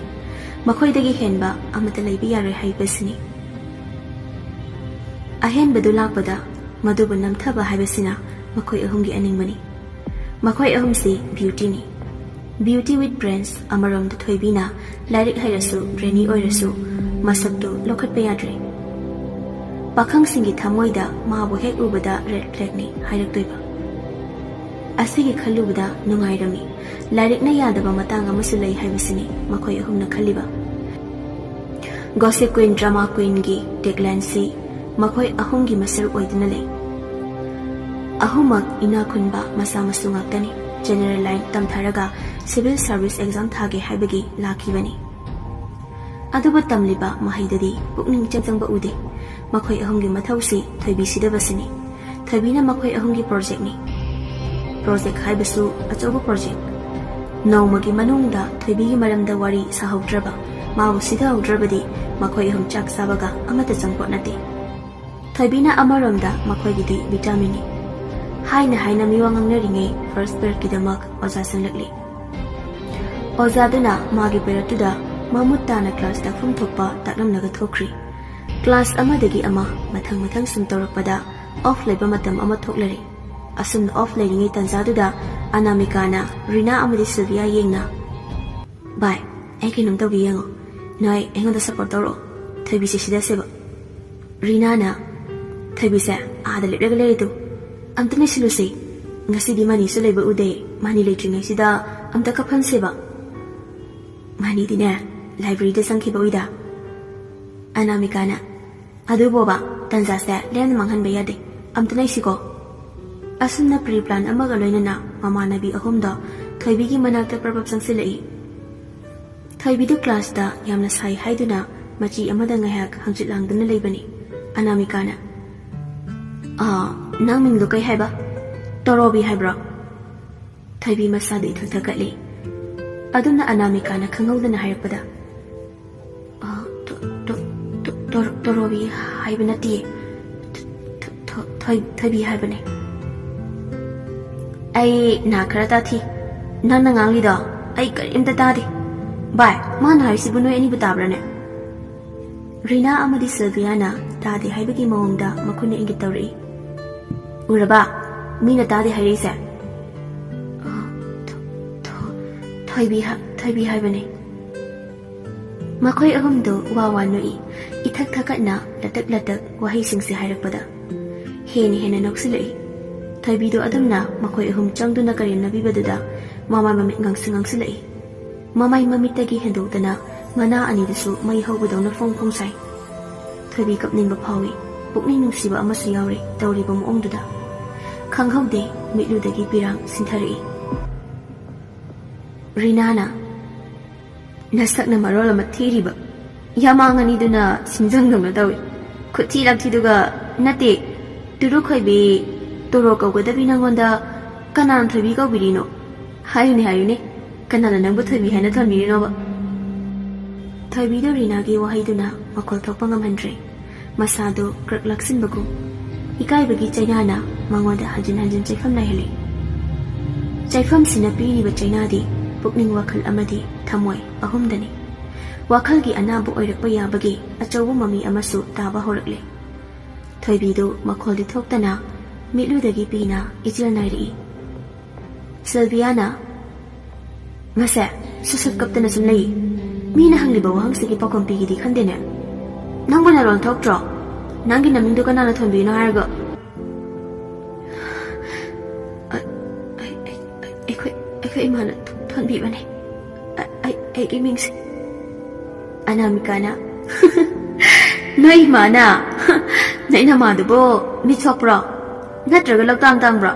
ꯃꯈꯣꯏꯗꯒꯤ ꯍꯦꯟꯕ ꯑꯃꯠꯇ ꯂꯩꯕ ꯌꯥꯔꯣꯏ ꯍꯥꯏꯕꯁꯤꯅꯤ꯫ ꯑꯍꯦꯟꯕꯗꯨ ꯂꯥꯛꯄꯗ ꯃꯗꯨꯕꯨ ꯅꯝꯊꯕ ꯍꯥꯏꯕꯁꯤꯅ ꯃꯈꯣꯏ ꯑꯍꯨꯝꯒꯤ ꯑꯅꯤꯡꯕꯅꯤ꯫ ꯃꯈꯣꯏ ꯑꯍꯨꯝꯁꯤ ꯕ꯭ꯌꯨꯇꯤꯅꯤ꯫ Beauty with brands. ꯑꯃꯔꯣꯝꯗ ꯊꯣꯏꯕꯤꯅ ꯂꯥꯏꯔꯤꯛ ꯍꯩꯔꯁꯨ, ꯕ꯭ꯔꯦꯅꯤ ꯑꯣꯏꯔꯁꯨ, ꯃꯁꯛꯇꯨ ꯂꯧꯈꯠꯄ ꯌꯥꯗ꯭ꯔꯦ꯫ ꯄꯥꯈꯪꯁꯤꯡꯒꯤ ꯊꯃꯣꯏꯗ ꯃꯥꯕꯨ ꯍꯦꯛ ꯎꯕꯗ ꯔꯦꯗ ꯐ꯭ꯂꯦꯒꯅꯤ ꯍꯥꯏꯔꯛꯇꯣꯏꯕ꯫ ꯑꯁꯤꯒꯤ ꯈꯜꯂꯨꯕꯗ ꯅꯨꯡꯉꯥꯏꯔꯝꯃꯤ꯫ ꯂꯥꯏꯔꯤꯛꯅ ꯌꯥꯗꯕ ꯃꯇꯥꯡ ꯑꯃꯁꯨ ꯂꯩ ꯍꯥꯏꯕꯁꯤꯅꯤ ꯃꯈꯣꯏ ꯑꯍꯨꯝꯅ ꯈꯜꯂꯤꯕ꯫ ꯒꯣꯁꯤꯞ ꯀ꯭ꯋꯤꯟ ꯗ꯭ꯔꯃꯥ ꯀ꯭ꯋꯤꯟꯒꯤ ꯇꯦꯒꯂꯥꯏꯟꯁꯤ ꯃꯈꯣꯏ ꯑꯍꯨꯝꯒꯤ ꯃꯁꯔꯨꯛ ꯑꯣꯏꯗꯨꯅ ꯂꯩ꯫ ꯑꯍꯨꯝꯃꯛ ꯏꯅꯥꯛ ꯈꯨꯟꯕ ꯃꯆꯥ ꯃꯁꯨ ꯉꯥꯛꯇꯅꯤ꯫ ꯖꯦꯅꯔꯦꯜ ꯂꯥꯏꯟ ꯇꯝꯊꯔꯒ ꯁꯤꯚꯤꯜ ꯁꯥꯔꯚꯤꯁ ꯑꯦꯛꯖꯥꯝ ꯊꯥꯒꯦ ꯍꯥꯏꯕꯒꯤ ꯂꯥꯛꯈꯤꯕꯅꯤ꯫ ꯑꯗꯨꯕꯨ ꯇꯝꯂꯤꯕ ꯃꯍꯩꯗꯗꯤ ꯄꯨꯛꯅꯤꯡ ꯏꯆꯪ ꯆꯪꯕ ꯎꯗꯦ꯫ ꯃꯈꯣꯏ ꯑꯍꯨꯝꯒꯤ ꯃꯊꯧꯁꯤ ꯊꯣꯏꯕꯤ ꯁꯤꯗꯕꯁꯤꯅꯤ꯫ ꯊꯣꯏꯕꯤꯅ ꯃꯈꯣꯏ ꯑꯍꯨꯝꯒꯤ ꯄ꯭ꯔꯣꯖꯦꯛꯅꯤ꯫ ꯄ꯭ꯔꯣꯖꯦꯛ ꯍꯥꯏꯕꯁꯨ ꯑꯆꯧꯕ ꯄ꯭ꯔꯣꯖꯦꯛ꯫ ꯅꯣꯡꯃꯒꯤ ꯃꯅꯨꯡꯗ ꯊꯣꯏꯕꯤꯒꯤ ꯃꯔꯝꯗ ꯋꯥꯔꯤ ꯁꯥꯍꯧꯗ꯭ꯔꯕ, ꯃꯥꯕꯨ ꯁꯤꯊꯍꯧꯗ꯭ꯔꯕꯗꯤ ꯃꯈꯣꯏ ꯑꯍꯨꯝ ꯆꯥꯛ ꯆꯥꯕꯒ ꯑꯃꯠꯇ ꯆꯪꯄꯣꯠ ꯅꯠꯇꯦ꯫ ꯊꯣꯏꯕꯤꯅ ꯑꯃꯔꯣꯝꯗ ꯃꯈꯣꯏꯒꯤꯗꯤ ꯚꯤꯇꯥꯃꯤꯟꯅꯤ꯫ ꯍꯥꯏꯅ ꯍꯥꯏꯅ ꯃꯤꯋꯥ ꯉꯥꯡꯅꯔꯤꯉꯩ ꯐꯥꯔꯁ ꯄꯤꯔꯤꯌꯗꯀꯤꯗꯃꯛ ꯑꯣꯖꯥ ꯆꯪꯂꯛꯂꯤ꯫ ꯑꯣꯖꯥꯗꯨꯅ ꯃꯥꯒꯤ ꯄꯤꯔꯤꯌꯗꯇꯨꯗ ꯃꯃꯨꯠ ꯇꯥꯅ ꯀ꯭ꯂꯥꯁ ꯇꯥꯛꯐꯝ ꯊꯣꯛꯄ ꯇꯥꯛꯂꯝꯂꯒ ꯊꯣꯛꯈ꯭ꯔꯤ꯫ ꯀ꯭ꯂꯥꯁ ꯑꯃꯗꯒꯤ ꯑꯃ ꯃꯊꯪ ꯃꯊꯪ ꯁꯨꯝ ꯇꯧꯔꯛꯄꯗ ꯑꯣꯐ ꯂꯩꯕ ꯃꯇꯝ ꯑꯃ ꯊꯣꯛꯂꯔꯦ꯫ ꯑꯁꯨꯝꯅ ꯑꯣꯐ ꯂꯩꯔꯤꯉꯩ ꯇꯥꯟꯖꯥꯗꯨꯗ ꯑꯅꯥꯃꯤꯀꯥꯅ ꯔꯤꯅꯥ ꯑꯃꯗꯤ ꯁꯤꯜꯚꯤꯌꯥ ꯌꯦꯡꯅ, "ꯚꯥꯏ, ꯑꯩ ꯀꯩꯅꯣꯝ ꯇꯧꯒꯦ ꯌꯦꯡꯉꯣ꯫ ꯅꯣꯏ ꯑꯩꯉꯣꯟꯗ ꯁꯞꯄꯣꯔꯠ ꯇꯧꯔꯛꯑꯣ꯫ ꯊꯣꯏꯕꯤꯁꯦ ꯁꯤꯗꯁꯦꯕ꯫" ꯔꯤꯅꯥꯅ, "ꯊꯣꯏꯕꯤꯁꯦ ꯑꯥꯗ ꯂꯦꯞꯂꯒ ꯂꯩꯔꯤꯗꯨ ꯑꯝꯇ ꯅꯩꯁꯤꯜꯂꯨꯁꯦ꯫ ꯉꯁꯤꯗꯤ ꯃꯥꯅꯤꯁꯨ ꯂꯩꯕ ꯎꯗꯦ꯫ ꯃꯥꯅꯤ ꯂꯩꯇ꯭ꯔꯤꯉꯩꯁꯤꯗ ꯑꯝꯇ ꯀꯞꯍꯟꯁꯦꯕ꯫" "ꯃꯥꯅꯤꯗꯤꯅꯦ, ꯂꯥꯏꯕ꯭ꯔꯦꯔꯤꯗ ꯆꯪꯈꯤꯕ ꯎꯏꯗ꯫" ꯑꯅꯥꯃꯤꯀꯥꯅ, "ꯑꯗꯨꯕꯣꯕ, ꯇꯟꯖꯥꯁꯦ ꯂꯦꯝꯅ ꯃꯥꯡꯍꯟꯕ ꯌꯥꯗꯦ꯫ ꯑꯝꯇ ꯂꯩꯁꯤꯀꯣ꯫" ꯑꯁꯨꯝꯅ ꯄ꯭ꯔꯤ ꯄ꯭ꯂꯥꯟ ꯑꯃꯒ ꯂꯣꯏꯅꯅ ꯃꯃꯥꯟꯅꯕꯤ ꯑꯍꯨꯝꯗꯣ ꯊꯣꯏꯕꯤꯒꯤ ꯃꯅꯥꯛꯇ ꯄ꯭ꯔꯞ ꯄ꯭ꯔꯞ ꯆꯪꯁꯤꯜꯂꯛꯏ꯫ ꯊꯣꯏꯕꯤꯗꯨ ꯀ꯭ꯂꯥꯁꯇ ꯌꯥꯝꯅ ꯁꯥꯏ ꯍꯥꯏꯗꯨꯅ ꯃꯆꯤ ꯑꯃꯗ ꯉꯥꯏꯍꯥꯛ ꯍꯪꯆꯤꯠ ꯂꯥꯡꯗꯨꯅ ꯂꯩꯕꯅꯤ꯫ ꯑꯅꯥꯃꯤꯀꯥꯅ, "ꯑꯥ, ꯅꯪ ꯃꯤꯡꯗꯣ ꯀꯩ ꯍꯥꯏꯕ? ꯇꯣꯔꯣꯕꯤ ꯍꯥꯏꯕ꯭ꯔꯣ?" ꯊꯣꯏꯕꯤ ꯃꯁꯥꯗꯨ ꯏꯊꯛ ꯊꯛꯀꯠꯂꯤ꯫ ꯑꯗꯨꯝꯅ ꯑꯅꯥꯃꯤꯀꯥꯅ ꯈꯪꯍꯧꯗꯅ ꯍꯥꯏꯔꯛꯄꯗ, "ꯑ, ꯇꯣ-, ꯇꯣ-, ꯇꯣ-, ꯇꯣꯔꯣ-, ꯇꯣꯔꯣꯕꯤ ꯍꯥꯏꯕ ꯅꯠꯇꯤꯌꯦ꯫ ꯊ-, ꯊ-, ꯊꯣꯏ-, ꯊꯣꯏꯕꯤ ꯍꯥꯏꯕꯅꯦ꯫" "ꯑꯩ ꯅꯥ ꯈꯔ ꯇꯥꯊꯤ꯫ ꯅꯪꯅ ꯉꯥꯡꯂꯤꯗꯣ ꯑꯩ ꯀꯔꯤꯝꯇ ꯇꯥꯗꯦ꯫ ꯚꯥꯏ, ꯃꯥꯅ ꯍꯥꯏꯔꯤꯁꯤꯕꯨ ꯅꯣꯏ ꯑꯅꯤꯕꯨ ꯇꯥꯕ꯭ꯔꯥꯅꯦ? ꯔꯤꯅꯥ ꯑꯃꯗꯤ ꯁꯤꯜꯚꯤꯌꯥꯅ ꯇꯥꯗꯦ ꯍꯥꯏꯕꯒꯤ ꯃꯑꯣꯡꯗ ꯃꯈꯨꯠꯅ ꯏꯪꯒꯤꯠ ꯇꯧꯔꯛꯏ꯫ ꯎꯔꯕ? ꯃꯤꯅ ꯇꯥꯗꯦ ꯍꯥꯏꯔꯛꯏꯁꯦ꯫ ꯑ, ꯊꯣ-, ꯊꯣ-, ꯊꯣꯏꯕꯤ ꯍꯥ-, ꯊꯣꯏꯕꯤ ꯍꯥꯏꯕꯅꯦ꯫ ꯃꯈꯣꯏ ꯑꯍꯨꯝꯗꯨ ꯋꯥ ꯋꯥ ꯅꯣꯛꯏ꯫ ꯏꯊꯛ ꯊꯛꯀꯠꯅ ꯂꯇꯛ ꯂꯇꯛ ꯋꯥꯍꯩꯁꯤꯡꯁꯤ ꯍꯥꯏꯔꯛꯄꯗ ꯍꯦꯟꯅ ꯍꯦꯟꯅ ꯅꯣꯛꯁꯤꯜꯂꯛꯏ꯫ ꯊꯣꯏꯕꯤꯗꯨ ꯑꯗꯨꯝꯅ ꯃꯈꯣꯏ ꯑꯍꯨꯝ ꯆꯪꯗꯨꯅ ꯀꯔꯦꯝꯅꯕꯤꯕꯗꯨꯗ ꯃꯃꯥꯏ ꯃꯃꯤꯠ ꯉꯥꯡꯁ ꯉꯥꯡꯁꯤꯜꯂꯛꯏ꯫ ꯃꯃꯥꯏ ꯃꯃꯤꯠꯇꯒꯤ ꯍꯦꯟꯗꯣꯛꯇꯅ ꯃꯅꯥ ꯑꯅꯤꯗꯨꯁꯨ ꯃꯩ ꯍꯧꯕꯗꯧꯅ ꯐꯣꯡ ꯐꯣꯡ ꯁꯥꯏ꯫ ꯊꯣꯏꯕꯤ ꯀꯞꯅꯤꯡꯕ ꯐꯥꯎꯏ꯫ ꯄꯨꯛꯅꯤꯡ ꯅꯨꯡꯁꯤꯕ ꯑꯃꯁꯨ ꯌꯥꯎꯔꯤ ꯇꯧꯔꯤꯕ ꯃꯑꯣꯡꯗꯨꯗ꯫ ꯈꯪꯍꯧꯗꯦ, ꯃꯤꯠꯂꯨꯗꯒꯤ ꯄꯤꯔꯥꯡ ꯁꯤꯟꯊꯔꯛꯏ꯫ ꯔꯤꯅꯥꯅ, "ꯅꯁꯛꯅ ꯃꯔꯣꯜ ꯑꯃ ꯊꯤꯔꯤꯕ, ꯌꯥꯃꯥꯡ ꯑꯅꯤꯗꯨꯅ ꯁꯤꯡꯖꯪꯗꯧꯅ ꯇꯧꯏ꯫ ꯈꯨꯠꯊꯤ ꯂꯥꯛꯊꯤꯗꯨꯒ, ꯅꯠꯇꯦ, ꯇꯨꯔꯨ ꯈꯣꯏꯕꯤ, ꯇꯣꯔꯣ ꯀꯧꯒꯗꯕꯤ ꯅꯪꯉꯣꯟꯗ ꯀꯅꯥꯅ ꯊꯣꯏꯕꯤ ꯀꯧꯕꯤꯔꯤꯅꯣ? ꯍꯥꯏꯌꯨꯅꯦ, ꯍꯥꯏꯌꯨꯅꯦ, ꯀꯅꯥꯅ ꯅꯪꯕꯨ ꯊꯣꯏꯕꯤ ꯍꯥꯏꯅ ꯊꯣꯟꯕꯤꯔꯤꯅꯣꯕ?" ꯊꯣꯏꯕꯤꯗꯨ ꯔꯤꯅꯥꯒꯤ ꯋꯥꯍꯩꯗꯨꯅ ꯃꯈꯣꯜ ꯊꯣꯛꯄ ꯉꯝꯍꯟꯗ꯭ꯔꯦ꯫ ꯃꯁꯥꯗꯨ ꯀ꯭ꯔꯛ ꯂꯥꯛꯁꯤꯟꯕꯒꯨꯝ꯫ ꯏꯀꯥꯏꯕꯒꯤ ꯆꯩꯅꯥꯅ ꯃꯉꯣꯟꯗ ꯍꯟꯖꯤꯟ ꯍꯟꯖꯤꯟ ꯆꯩꯐꯝ ꯂꯩꯍꯜꯂꯤ꯫ ꯆꯩꯐꯝꯁꯤꯅ ꯄꯤꯔꯤꯕ ꯆꯩꯅꯥꯗꯤ ꯄꯨꯛꯅꯤꯡ, ꯋꯥꯈꯜ ꯑꯃꯗꯤ ꯊꯃꯣꯏ ꯑꯍꯨꯝꯗꯅꯤ꯫ ꯋꯥꯈꯜꯒꯤ ꯑꯅꯥꯕ ꯑꯣꯏꯔꯛꯄ ꯌꯥꯕꯒꯤ ꯑꯆꯧꯕ ꯃꯃꯤ ꯑꯃꯁꯨ ꯇꯥꯕ ꯍꯧꯔꯛꯂꯦ꯫ ꯊꯣꯏꯕꯤꯗꯨ ꯃꯈꯣꯜꯗꯤ ꯊꯣꯛꯇꯅ ꯃꯤꯠꯂꯨꯗꯒꯤ ꯄꯤꯅ ꯏꯆꯤꯜ ꯅꯥꯏꯔꯛꯏ꯫ ꯁꯤꯜꯚꯤꯌꯥꯅ, "ꯃꯁꯦ ꯁꯨꯁꯠ ꯀꯞꯇꯅ ꯁꯨꯝ ꯂꯩ꯫ ꯃꯤꯅ ꯍꯪꯂꯤꯕ ꯋꯥꯍꯪꯁꯤꯒꯤ ꯄꯥꯎꯈꯨꯝ ꯄꯤꯒꯦꯗꯤ ꯈꯟꯗꯦꯅꯦ꯫ ꯅꯪꯕꯨ ꯅꯔꯣꯜ ꯊꯣꯛꯇ꯭ꯔꯣ? ꯅꯪꯒꯤ ꯅꯃꯤꯡꯗꯣ ꯀꯅꯥꯅ ꯊꯣꯟꯕꯤꯅꯣ ꯍꯥꯏꯔꯒ?" "ꯑ-, ꯑꯩ-, ꯑꯩ-, ꯑꯩ-, ꯑꯩꯈꯣꯏ, ꯑꯩꯈꯣꯏ ꯏꯃꯥꯅ ꯊꯣꯟꯕꯤꯕꯅꯦ꯫ ꯑ-, ꯑꯩ-, ꯑꯩꯒꯤ ꯃꯤꯡꯁꯦ꯫" ꯑꯅꯥꯃꯤꯀꯥꯅ, "ꯅꯣꯏ ꯏꯃꯥꯅ? ꯅꯣꯏ ꯅꯃꯥꯗꯨꯕꯨ ꯃꯤꯠ ꯁꯣꯛꯄ꯭ꯔꯣ? ꯅꯠꯇ꯭ꯔꯒ ꯂꯧꯇꯥꯡ ꯇꯥꯡꯕ꯭ꯔꯣ?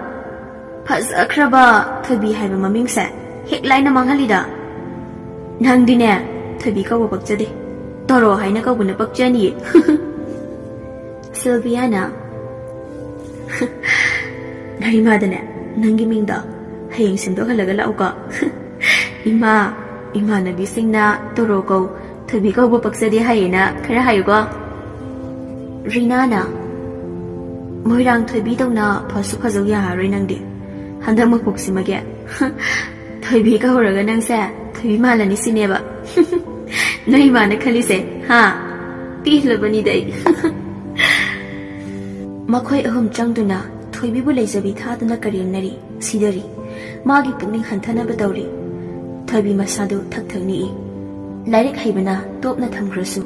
ꯐꯖꯈ꯭ꯔꯕ ꯊꯣꯏꯕꯤ ꯍꯥꯏꯕ ꯃꯃꯤꯡꯁꯦ ꯍꯦꯛ ꯂꯥꯏꯅ ꯃꯥꯡꯍꯜꯂꯤꯗ꯫ ꯅꯪꯗꯤꯅꯦ, ꯊꯣꯏꯕꯤ ꯀꯧꯕ ꯄꯛꯆꯗꯦ꯫ ꯇꯣꯔꯣ ꯍꯥꯏꯅ ꯀꯧꯕꯅ ꯄꯛꯆꯅꯤꯌꯦ꯫" ꯁꯤꯜꯚꯤꯌꯥꯅ, "ꯅꯪ ꯏꯃꯥꯗꯅꯦ, ꯅꯪꯒꯤ ꯃꯤꯡꯗꯣ ꯍꯌꯦꯡ ꯁꯦꯝꯗꯣꯛꯍꯜꯂꯒ ꯂꯥꯛꯎꯀꯣ꯫" "ꯏꯃꯥ, ꯏꯃꯥꯟꯅꯕꯤꯁꯤꯡꯅ ꯇꯣꯔꯣ ꯀꯧ, ꯊꯣꯏꯕꯤ ꯀꯧꯕ ꯄꯛꯆꯗꯦ ꯍꯥꯏꯌꯦꯅ ꯈꯔ ꯍꯥꯏꯌꯨꯀꯣ꯫" ꯔꯤꯅꯥꯅ, "ꯃꯣꯏꯔꯥꯡ ꯊꯣꯏꯕꯤꯗꯧꯅ ꯐꯁꯨ ꯐꯖꯧ ꯌꯥꯔꯔꯣꯏ ꯅꯪꯗꯤ, ꯍꯟꯗꯛ ꯃꯄꯣꯛꯁꯤꯃꯒꯤ꯫" ꯊꯣꯏꯕꯤ ꯀꯧꯔꯒ ꯅꯪꯁꯦ ꯊꯣꯏꯕꯤ ꯃꯥꯜꯂꯅꯤ ꯁꯤꯅꯦꯕ? ꯅꯣꯏ ꯏꯃꯥꯅ ꯈꯜꯂꯤꯁꯦ, ꯍꯥ? ꯄꯦꯜꯂꯕꯅꯤꯗ ꯑꯩ꯫ ꯃꯈꯣꯏ ꯑꯍꯨꯝ ꯆꯪꯗꯨꯅ ꯊꯣꯏꯕꯤꯕꯨ ꯂꯩꯖꯕꯤ ꯊꯥꯗꯨꯅ ꯀꯔꯦꯝꯅꯔꯤ, ꯁꯤꯗꯔꯤ꯫ ꯃꯥꯒꯤ ꯄꯨꯛꯅꯤꯡ ꯍꯟꯊꯅꯕ ꯇꯧꯔꯤ꯫ ꯊꯣꯏꯕꯤ ꯃꯁꯥꯗꯨ ꯊꯛ ꯊꯛ ꯅꯤꯛꯏ꯫ ꯂꯥꯏꯔꯤꯛ ꯍꯩꯕꯅ ꯇꯣꯞꯅ ꯊꯝꯈ꯭ꯔꯁꯨ,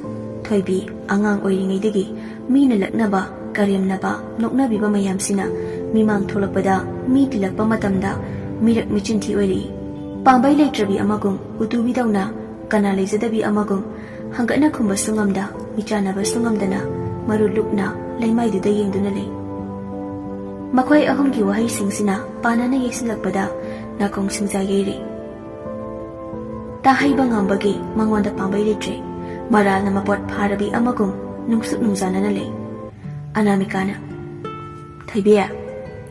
ꯊꯣꯏꯕꯤ ꯑꯉꯥꯡ ꯑꯣꯏꯔꯤꯉꯩꯗꯒꯤ ꯃꯤꯅ ꯂꯛꯅꯕ, ꯀꯔꯦꯝꯅꯕ, ꯅꯣꯛꯅꯕꯤꯕ ꯃꯌꯥꯝꯁꯤꯅ ꯃꯤꯃꯥꯡ ꯊꯣꯛꯂꯛꯄꯗ ꯃꯤ ꯇꯤꯜꯂꯛꯄ ꯃꯇꯝꯗ ꯃꯤꯔꯛ ꯃꯤꯆꯤꯟꯊꯤ ꯑꯣꯏꯔꯛꯏ꯫ ꯄꯥꯝꯕꯩ ꯂꯩꯇ꯭ꯔꯕꯤ ꯑꯃꯒꯨꯝ, ꯎꯇꯨꯕꯤꯗꯧꯅ ꯀꯅꯥ ꯂꯩꯖꯗꯕꯤ ꯑꯃꯒꯨꯝ, ꯍꯪꯒꯠꯅ ꯈꯨꯝꯕꯁꯨ ꯉꯝꯗ, ꯃꯤꯆꯥꯟꯅꯕꯁꯨ ꯉꯝꯗꯅ ꯃꯔꯨ ꯂꯨꯞꯅ ꯂꯩꯃꯥꯏꯗꯨꯗ ꯌꯦꯡꯗꯨꯅ ꯂꯩ꯫ ꯃꯈꯣꯏ ꯑꯍꯨꯝꯒꯤ ꯋꯥꯍꯩꯁꯤꯡꯁꯤꯅ ꯄꯥꯅꯅ ꯌꯩꯁꯤꯜꯂꯛꯄꯗ ꯅꯥꯀꯣꯡ ꯁꯤꯡꯖꯥ ꯌꯩꯔꯤ꯫ ꯇꯥꯍꯩꯕ ꯉꯝꯕꯒꯤ ꯃꯉꯣꯟꯗ ꯄꯥꯝꯕꯩ ꯂꯩꯇ꯭ꯔꯦ꯫ ꯃꯔꯥꯜꯅ ꯃꯄꯣꯠ ꯐꯥꯔꯕꯤ ꯑꯃꯒꯨꯝ ꯅꯨꯡꯁꯨꯛ ꯅꯨꯡꯖꯥꯅꯅ ꯂꯩ꯫ ꯑꯅꯥꯃꯤꯀꯥꯅ, "ꯊꯣꯏꯕꯤ,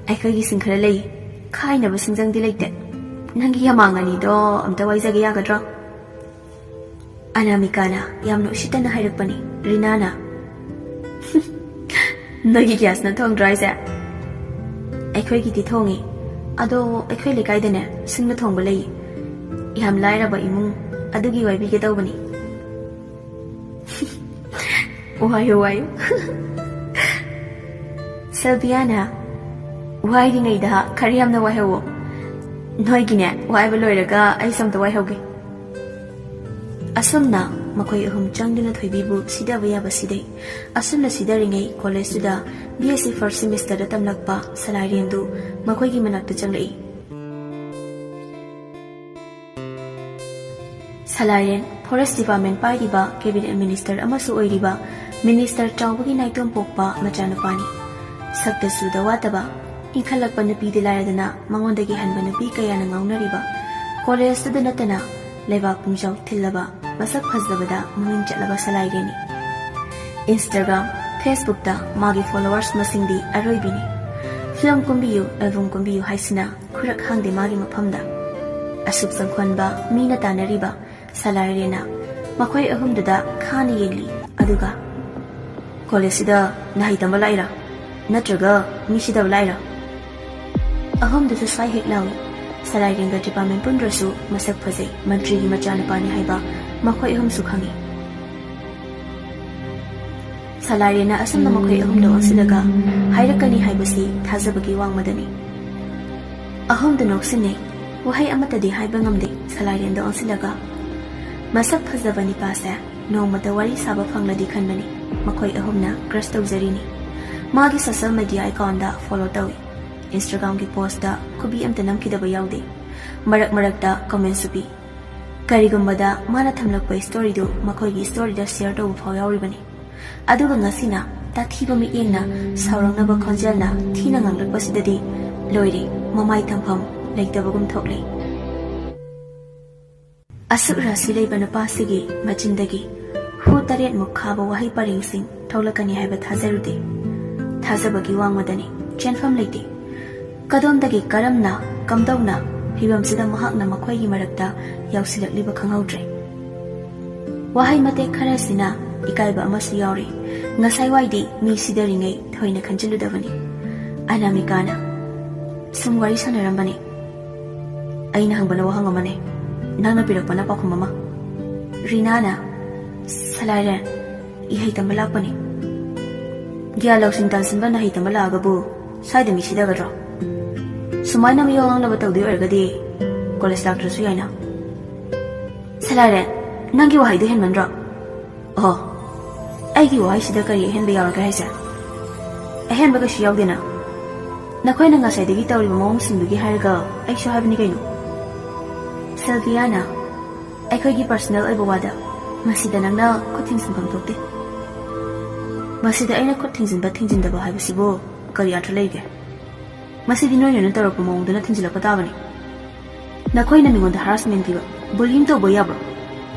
ꯑꯩꯈꯣꯏꯒꯤ ꯁꯤꯡ ꯈꯔ ꯂꯩ, ꯈꯥꯏꯅꯕ ꯁꯤꯡꯖꯪꯗꯤ ꯂꯩꯇꯦ꯫ ꯅꯪꯒꯤ ꯌꯥꯃꯥꯡ ꯑꯅꯤꯗꯣ ꯑꯝꯇ ꯋꯥꯏꯖꯒꯦ ꯌꯥꯒꯗ꯭ꯔꯣ?" ꯑꯅꯥꯃꯤꯀꯥꯅ ꯌꯥꯝꯅ ꯎꯁꯤꯠꯇꯅ ꯍꯥꯏꯔꯛꯄꯅꯤ꯫ ꯔꯤꯅꯥꯅ, "ꯅꯣꯏꯒꯤ ꯒ꯭ꯌꯥꯁꯅ ꯊꯣꯡꯗ꯭ꯔꯣ ꯍꯥꯏꯁꯦ?" "ꯑꯩꯈꯣꯏꯒꯤꯗꯤ ꯊꯣꯡꯉꯤ, ꯑꯗꯣ ꯑꯩꯈꯣꯏ ꯂꯩꯀꯥꯏꯗꯅꯦ ꯁꯤꯡꯅ ꯊꯣꯡꯕ ꯂꯩꯌꯦ꯫ ꯌꯥꯝ ꯂꯥꯏꯔꯕ ꯏꯃꯨꯡ ꯑꯗꯨꯒꯤ ꯋꯥꯏꯕꯤꯒꯦ ꯇꯧꯕꯅꯤ꯫" "ꯋꯥꯏꯌꯨ, ꯋꯥꯏꯌꯨ꯫" ꯁꯦꯜꯕꯤꯌꯥꯅ, "ꯋꯥꯏꯔꯤꯉꯩꯗ ꯈꯔ ꯌꯥꯝꯅ ꯋꯥꯏꯍꯧꯋꯣ꯫ ꯅꯣꯏꯒꯤꯅꯦ ꯋꯥꯏꯕ ꯂꯣꯏꯔꯒ ꯑꯩꯁꯨ ꯑꯝꯇ ꯋꯥꯏꯍꯧꯒꯦ꯫" ꯑꯁꯨꯝꯅ ꯃꯈꯣꯏ ꯑꯍꯨꯝ ꯆꯪꯗꯨꯅ ꯊꯣꯏꯕꯤꯕꯨ ꯁꯤꯗꯕ ꯌꯥꯕ ꯁꯤꯗꯩ꯫ ꯑꯁꯨꯝꯅ ꯁꯤꯗꯔꯤꯉꯩ ꯀꯣꯂꯦꯖꯇꯨꯗ ꯕꯤ ꯑꯦꯁ ꯁꯤ ꯐꯥꯔꯁ ꯁꯦꯃꯤꯁꯇꯔꯗ ꯇꯝꯂꯛꯄ ꯁꯂꯥꯏꯔꯦꯟꯗꯨ ꯃꯈꯣꯏꯒꯤ ꯃꯅꯥꯛꯇ ꯆꯪꯂꯛꯏ꯫ ꯁꯂꯥꯏꯔꯦꯟ ꯐꯣꯔꯦꯁ ꯗꯤꯄꯥꯔꯠꯃꯦꯟ ꯄꯥꯏꯔꯤꯕ ꯀꯦꯕꯤꯅꯦꯠ ꯃꯤꯅꯤꯁꯇꯔ ꯑꯃꯁꯨ ꯑꯣꯏꯔꯤꯕ ꯃꯤꯅꯤꯁꯇꯔ ꯆꯥꯎꯕꯒꯤ ꯅꯥꯏꯇꯣꯝ ꯄꯣꯛꯄ ꯃꯆꯥꯅꯨꯄꯥꯅꯤ꯫ ꯁꯛꯇ ꯆꯨꯗ ꯋꯥꯠꯇꯕ, ꯏꯟꯈꯠꯂꯛꯄ ꯅꯨꯄꯤꯗꯤ ꯂꯥꯏꯔꯗꯅ ꯃꯉꯣꯟꯗꯒꯤ ꯍꯟꯕ ꯅꯨꯄꯤ ꯀꯌꯥꯅ ꯉꯥꯎꯅꯔꯤꯕ ꯀꯣꯂꯦꯖꯇꯨꯗ ꯅꯠꯇꯅ ꯂꯩꯕꯥꯛ ꯄꯨꯝꯖꯥꯎ ꯊꯤꯜꯂꯕ ꯃꯁꯛ ꯐꯖꯕꯗ ꯃꯃꯤꯡ ꯆꯠꯂꯕ ꯁꯂꯥꯏꯔꯦꯟꯅꯤ꯫ ꯏꯟꯁꯇꯥꯒ꯭ꯔꯥꯝ, ꯐꯦꯁꯕꯨꯛꯇ ꯃꯥꯒꯤ ꯐꯣꯂꯣꯋꯔꯁ ꯃꯁꯤꯡꯗꯤ ꯑꯔꯣꯏꯕꯤꯅꯤ꯫ ꯐꯤꯂꯝ ꯀꯨꯝꯕꯤꯌꯨ, ꯑꯦꯜꯕꯝ ꯀꯨꯝꯕꯤꯌꯨ ꯍꯥꯏꯁꯤꯅ ꯈꯨꯔꯛ ꯍꯥꯡꯗꯦ ꯃꯥꯒꯤ ꯃꯐꯝꯗ꯫ ꯑꯁꯨꯛ ꯆꯪꯈꯣꯟꯕ ꯃꯤꯅ ꯇꯥꯟꯅꯔꯤꯕ ꯁꯂꯥꯏꯔꯦꯟꯅ ꯃꯈꯣꯏ ꯑꯍꯨꯝꯗꯨꯗ ꯈꯥꯅ ꯌꯦꯡꯂꯤ꯫ ꯑꯗꯨꯒ, "ꯀꯣꯂꯦꯖꯁꯤꯗ ꯅꯍꯩ ꯇꯝꯕ ꯂꯥꯛꯏꯔꯥ? ꯅꯠꯇ꯭ꯔꯒ ꯃꯤ ꯁꯤꯗꯕ ꯂꯥꯛꯏꯔꯥ?" ꯑꯍꯨꯝꯗꯨꯁꯨ ꯁ꯭ꯋꯥꯏ ꯍꯦꯛ ꯂꯥꯎꯏ꯫ ꯁꯂꯥꯏꯔꯦꯟꯒ ꯗꯤꯄꯥꯔꯠꯃꯦꯟ ꯄꯨꯟꯗ꯭ꯔꯁꯨ ꯃꯁꯛ ꯐꯖꯩ, ꯃꯟꯇ꯭ꯔꯤꯒꯤ ꯃꯆꯥꯅꯨꯄꯥꯅꯤ ꯍꯥꯏꯕ ꯃꯈꯣꯏ ꯑꯍꯨꯝꯁꯨ ꯈꯪꯏ꯫ ꯁꯂꯥꯏꯔꯦꯟꯅ ꯑꯁꯨꯝꯅ ꯃꯈꯣꯏ ꯑꯍꯨꯝꯗ ꯑꯣꯟꯁꯤꯜꯂꯒ ꯍꯥꯏꯔꯛꯀꯅꯤ ꯍꯥꯏꯕꯁꯤ ꯊꯥꯖꯕꯒꯤ ꯋꯥꯡꯃꯗꯅꯤ꯫ ꯑꯍꯨꯝꯗꯨ ꯅꯣꯛꯁꯤꯟꯅꯩ꯫ ꯋꯥꯍꯩ ꯑꯃꯠꯇꯗꯤ ꯍꯥꯏꯕ ꯉꯝꯗꯦ ꯁꯂꯥꯏꯔꯦꯟꯗ ꯑꯣꯟꯁꯤꯜꯂꯒ꯫ ꯃꯁꯛ ꯐꯖꯕ ꯅꯤꯄꯥꯁꯦ ꯅꯣꯡꯃꯇ ꯋꯥꯔꯤ ꯁꯥꯕ ꯐꯪꯂꯗꯤ ꯈꯟꯕꯅꯤ꯫ ꯃꯈꯣꯏ ꯑꯍꯨꯝꯅ crush ꯇꯧꯖꯔꯤꯅꯤ꯫ ꯃꯥꯒꯤ social media account ꯗ follow ꯇꯧꯏ꯫ Instagram ꯒꯤ post ꯇ ꯈꯨꯕꯤ ꯑꯝꯇ ꯅꯝꯈꯤꯗꯕ ꯌꯥꯎꯗꯦ꯫ ꯃꯔꯛ ꯃꯔꯛꯇ comment ꯁꯨ ꯄꯤ꯫ ꯀꯔꯤꯒꯨꯝꯕꯗ ꯃꯥꯅ ꯊꯝꯂꯛꯄ story ꯗꯨ ꯃꯈꯣꯏꯒꯤ story ꯗ share ꯇꯧꯕ ꯐꯥꯎ ꯌꯥꯎꯔꯤꯕꯅꯤ꯫ ꯑꯗꯨꯒ ꯉꯁꯤꯅ ꯇꯥꯊꯤꯕ ꯃꯤꯠꯌꯦꯡꯅ ꯁꯥꯎꯔꯛꯅꯕ ꯈꯣꯟꯖꯦꯜꯅ ꯊꯤꯅ ꯉꯥꯡꯂꯛꯄꯁꯤꯗꯗꯤ ꯂꯣꯏꯔꯦ, ꯃꯃꯥꯏ ꯊꯝꯐꯝ ꯂꯩꯇꯕꯒꯨꯝ ꯊꯣꯛꯂꯦ꯫ ꯑꯁꯨꯛ ꯔꯥꯁꯤ ꯂꯩꯕ ꯅꯨꯄꯥꯁꯤꯒꯤ ꯃꯆꯤꯟꯗꯒꯤ ꯍꯨ ꯇꯔꯦꯠꯃꯨꯛ ꯈꯥꯕ ꯋꯥꯍꯩ ꯄꯔꯦꯡꯁꯤꯡ ꯊꯣꯛꯂꯛꯀꯅꯤ ꯍꯥꯏꯕ ꯊꯥꯖꯔꯨꯗꯦ꯫ ꯊꯥꯖꯕꯒꯤ ꯋꯥꯡꯃꯗꯅꯤ, ꯆꯦꯟꯐꯝ ꯂꯩꯇꯦ꯫ ꯀꯗꯣꯝꯗꯒꯤ ꯀꯔꯝꯅ, ꯀꯝꯗꯧꯅ ꯐꯤꯕꯝꯁꯤꯗ ꯃꯍꯥꯛꯅ ꯃꯈꯣꯏꯒꯤ ꯃꯔꯛꯇ ꯌꯥꯎꯁꯤꯜꯂꯛꯂꯤꯕ ꯈꯪꯍꯧꯗ꯭ꯔꯦ꯫ ꯋꯥꯍꯩ ꯃꯇꯦꯛ ꯈꯔꯁꯤꯅ ꯏꯀꯥꯏꯕ ꯑꯃꯁꯨ ꯌꯥꯎꯔꯤ꯫ ꯉꯁꯥꯏ ꯋꯥꯏꯗꯤ ꯃꯤ ꯁꯤꯗꯔꯤꯉꯩ ꯊꯣꯏꯅ ꯈꯟꯖꯤꯜꯂꯨꯗꯕꯅꯤ꯫ ꯑꯅꯥꯃꯤꯀꯥꯅ ꯁꯨꯝ ꯋꯥꯔꯤ ꯁꯥꯟꯅꯔꯝꯕꯅꯤ꯫ ꯑꯩꯅ ꯍꯪꯕꯅ ꯋꯥꯍꯪ ꯑꯃꯅꯦ, ꯅꯪꯅ ꯄꯤꯔꯛꯄꯅ ꯄꯥꯎꯈꯨꯝ ꯑꯃ꯫ ꯔꯤꯅꯥꯅ, ꯁꯂꯥꯏꯔꯦꯟ, ꯏꯍꯩ ꯇꯝꯕ ꯂꯥꯛꯄꯅꯤ꯫ ꯒ꯭ꯌꯥꯟ ꯂꯧꯁꯤꯡ ꯇꯥꯟꯁꯤꯟꯕ ꯅꯍꯩ ꯇꯝꯕ ꯂꯥꯛꯑꯒꯕꯨ ꯁ꯭ꯋꯥꯏꯗ ꯃꯤ ꯁꯤꯗꯒꯗ꯭ꯔꯣ? ꯁꯨꯃꯥꯏꯅ ꯃꯤꯋꯥ ꯉꯥꯡꯅꯕ ꯇꯧꯗꯣꯏ ꯑꯣꯏꯔꯒꯗꯤ ꯀꯣꯂꯦꯖ ꯂꯥꯛꯇ꯭ꯔꯁꯨ ꯌꯥꯏꯅ꯫ ꯁꯂꯥꯏꯔꯦꯟ, ꯅꯪꯒꯤ ꯋꯥꯍꯩꯗꯣ ꯍꯦꯟꯃꯟꯗ꯭ꯔꯣ? ꯑꯣ, ꯑꯩꯒꯤ ꯋꯥꯍꯩꯁꯤꯗ ꯀꯔꯤ ꯑꯍꯦꯟꯕ ꯌꯥꯎꯔꯒꯦ ꯍꯥꯏꯁꯦ? ꯑꯍꯦꯟꯕ ꯀꯩꯁꯨ ꯌꯥꯎꯗꯦꯅ꯫ ꯅꯈꯣꯏꯅ ꯉꯁꯥꯏꯗꯒꯤ ꯇꯧꯔꯤꯕ ꯃꯑꯣꯡꯁꯤꯡꯗꯨꯒꯤ ꯍꯥꯏꯔꯒ ꯑꯩꯁꯨ ꯍꯥꯏꯕꯅꯤ ꯀꯩꯅꯣ꯫ ꯁꯦꯜꯕꯤꯌꯥꯅ, ꯑꯩꯈꯣꯏꯒꯤ personal ꯑꯣꯏꯕ ꯋꯥꯗ ꯃꯁꯤꯗ ꯅꯪꯅ ꯈꯨꯠ ꯊꯤꯡꯖꯤꯟꯐꯝ ꯊꯣꯛꯇꯦ꯫ ꯃꯁꯤꯗ ꯑꯩꯅ ꯈꯨꯠ ꯊꯤꯡꯖꯤꯟꯕ ꯊꯤꯡꯖꯤꯟꯗꯕ ꯍꯥꯏꯕꯁꯤꯕꯨ ꯀꯔꯤ ꯑꯔꯊ ꯂꯩꯒꯦ? ꯃꯁꯤꯗꯤ ꯅꯣꯏꯅ ꯇꯧꯔꯛꯄ ꯃꯑꯣꯡꯗꯨꯅ ꯊꯤꯟꯖꯤꯜꯂꯛꯄ ꯇꯥꯕꯅꯤ꯫ ꯅꯈꯣꯏꯅ ꯃꯤꯉꯣꯟꯗ harassment ꯄꯤꯕ, bullying ꯇꯧꯕ ꯌꯥꯕ꯭ꯔꯣ?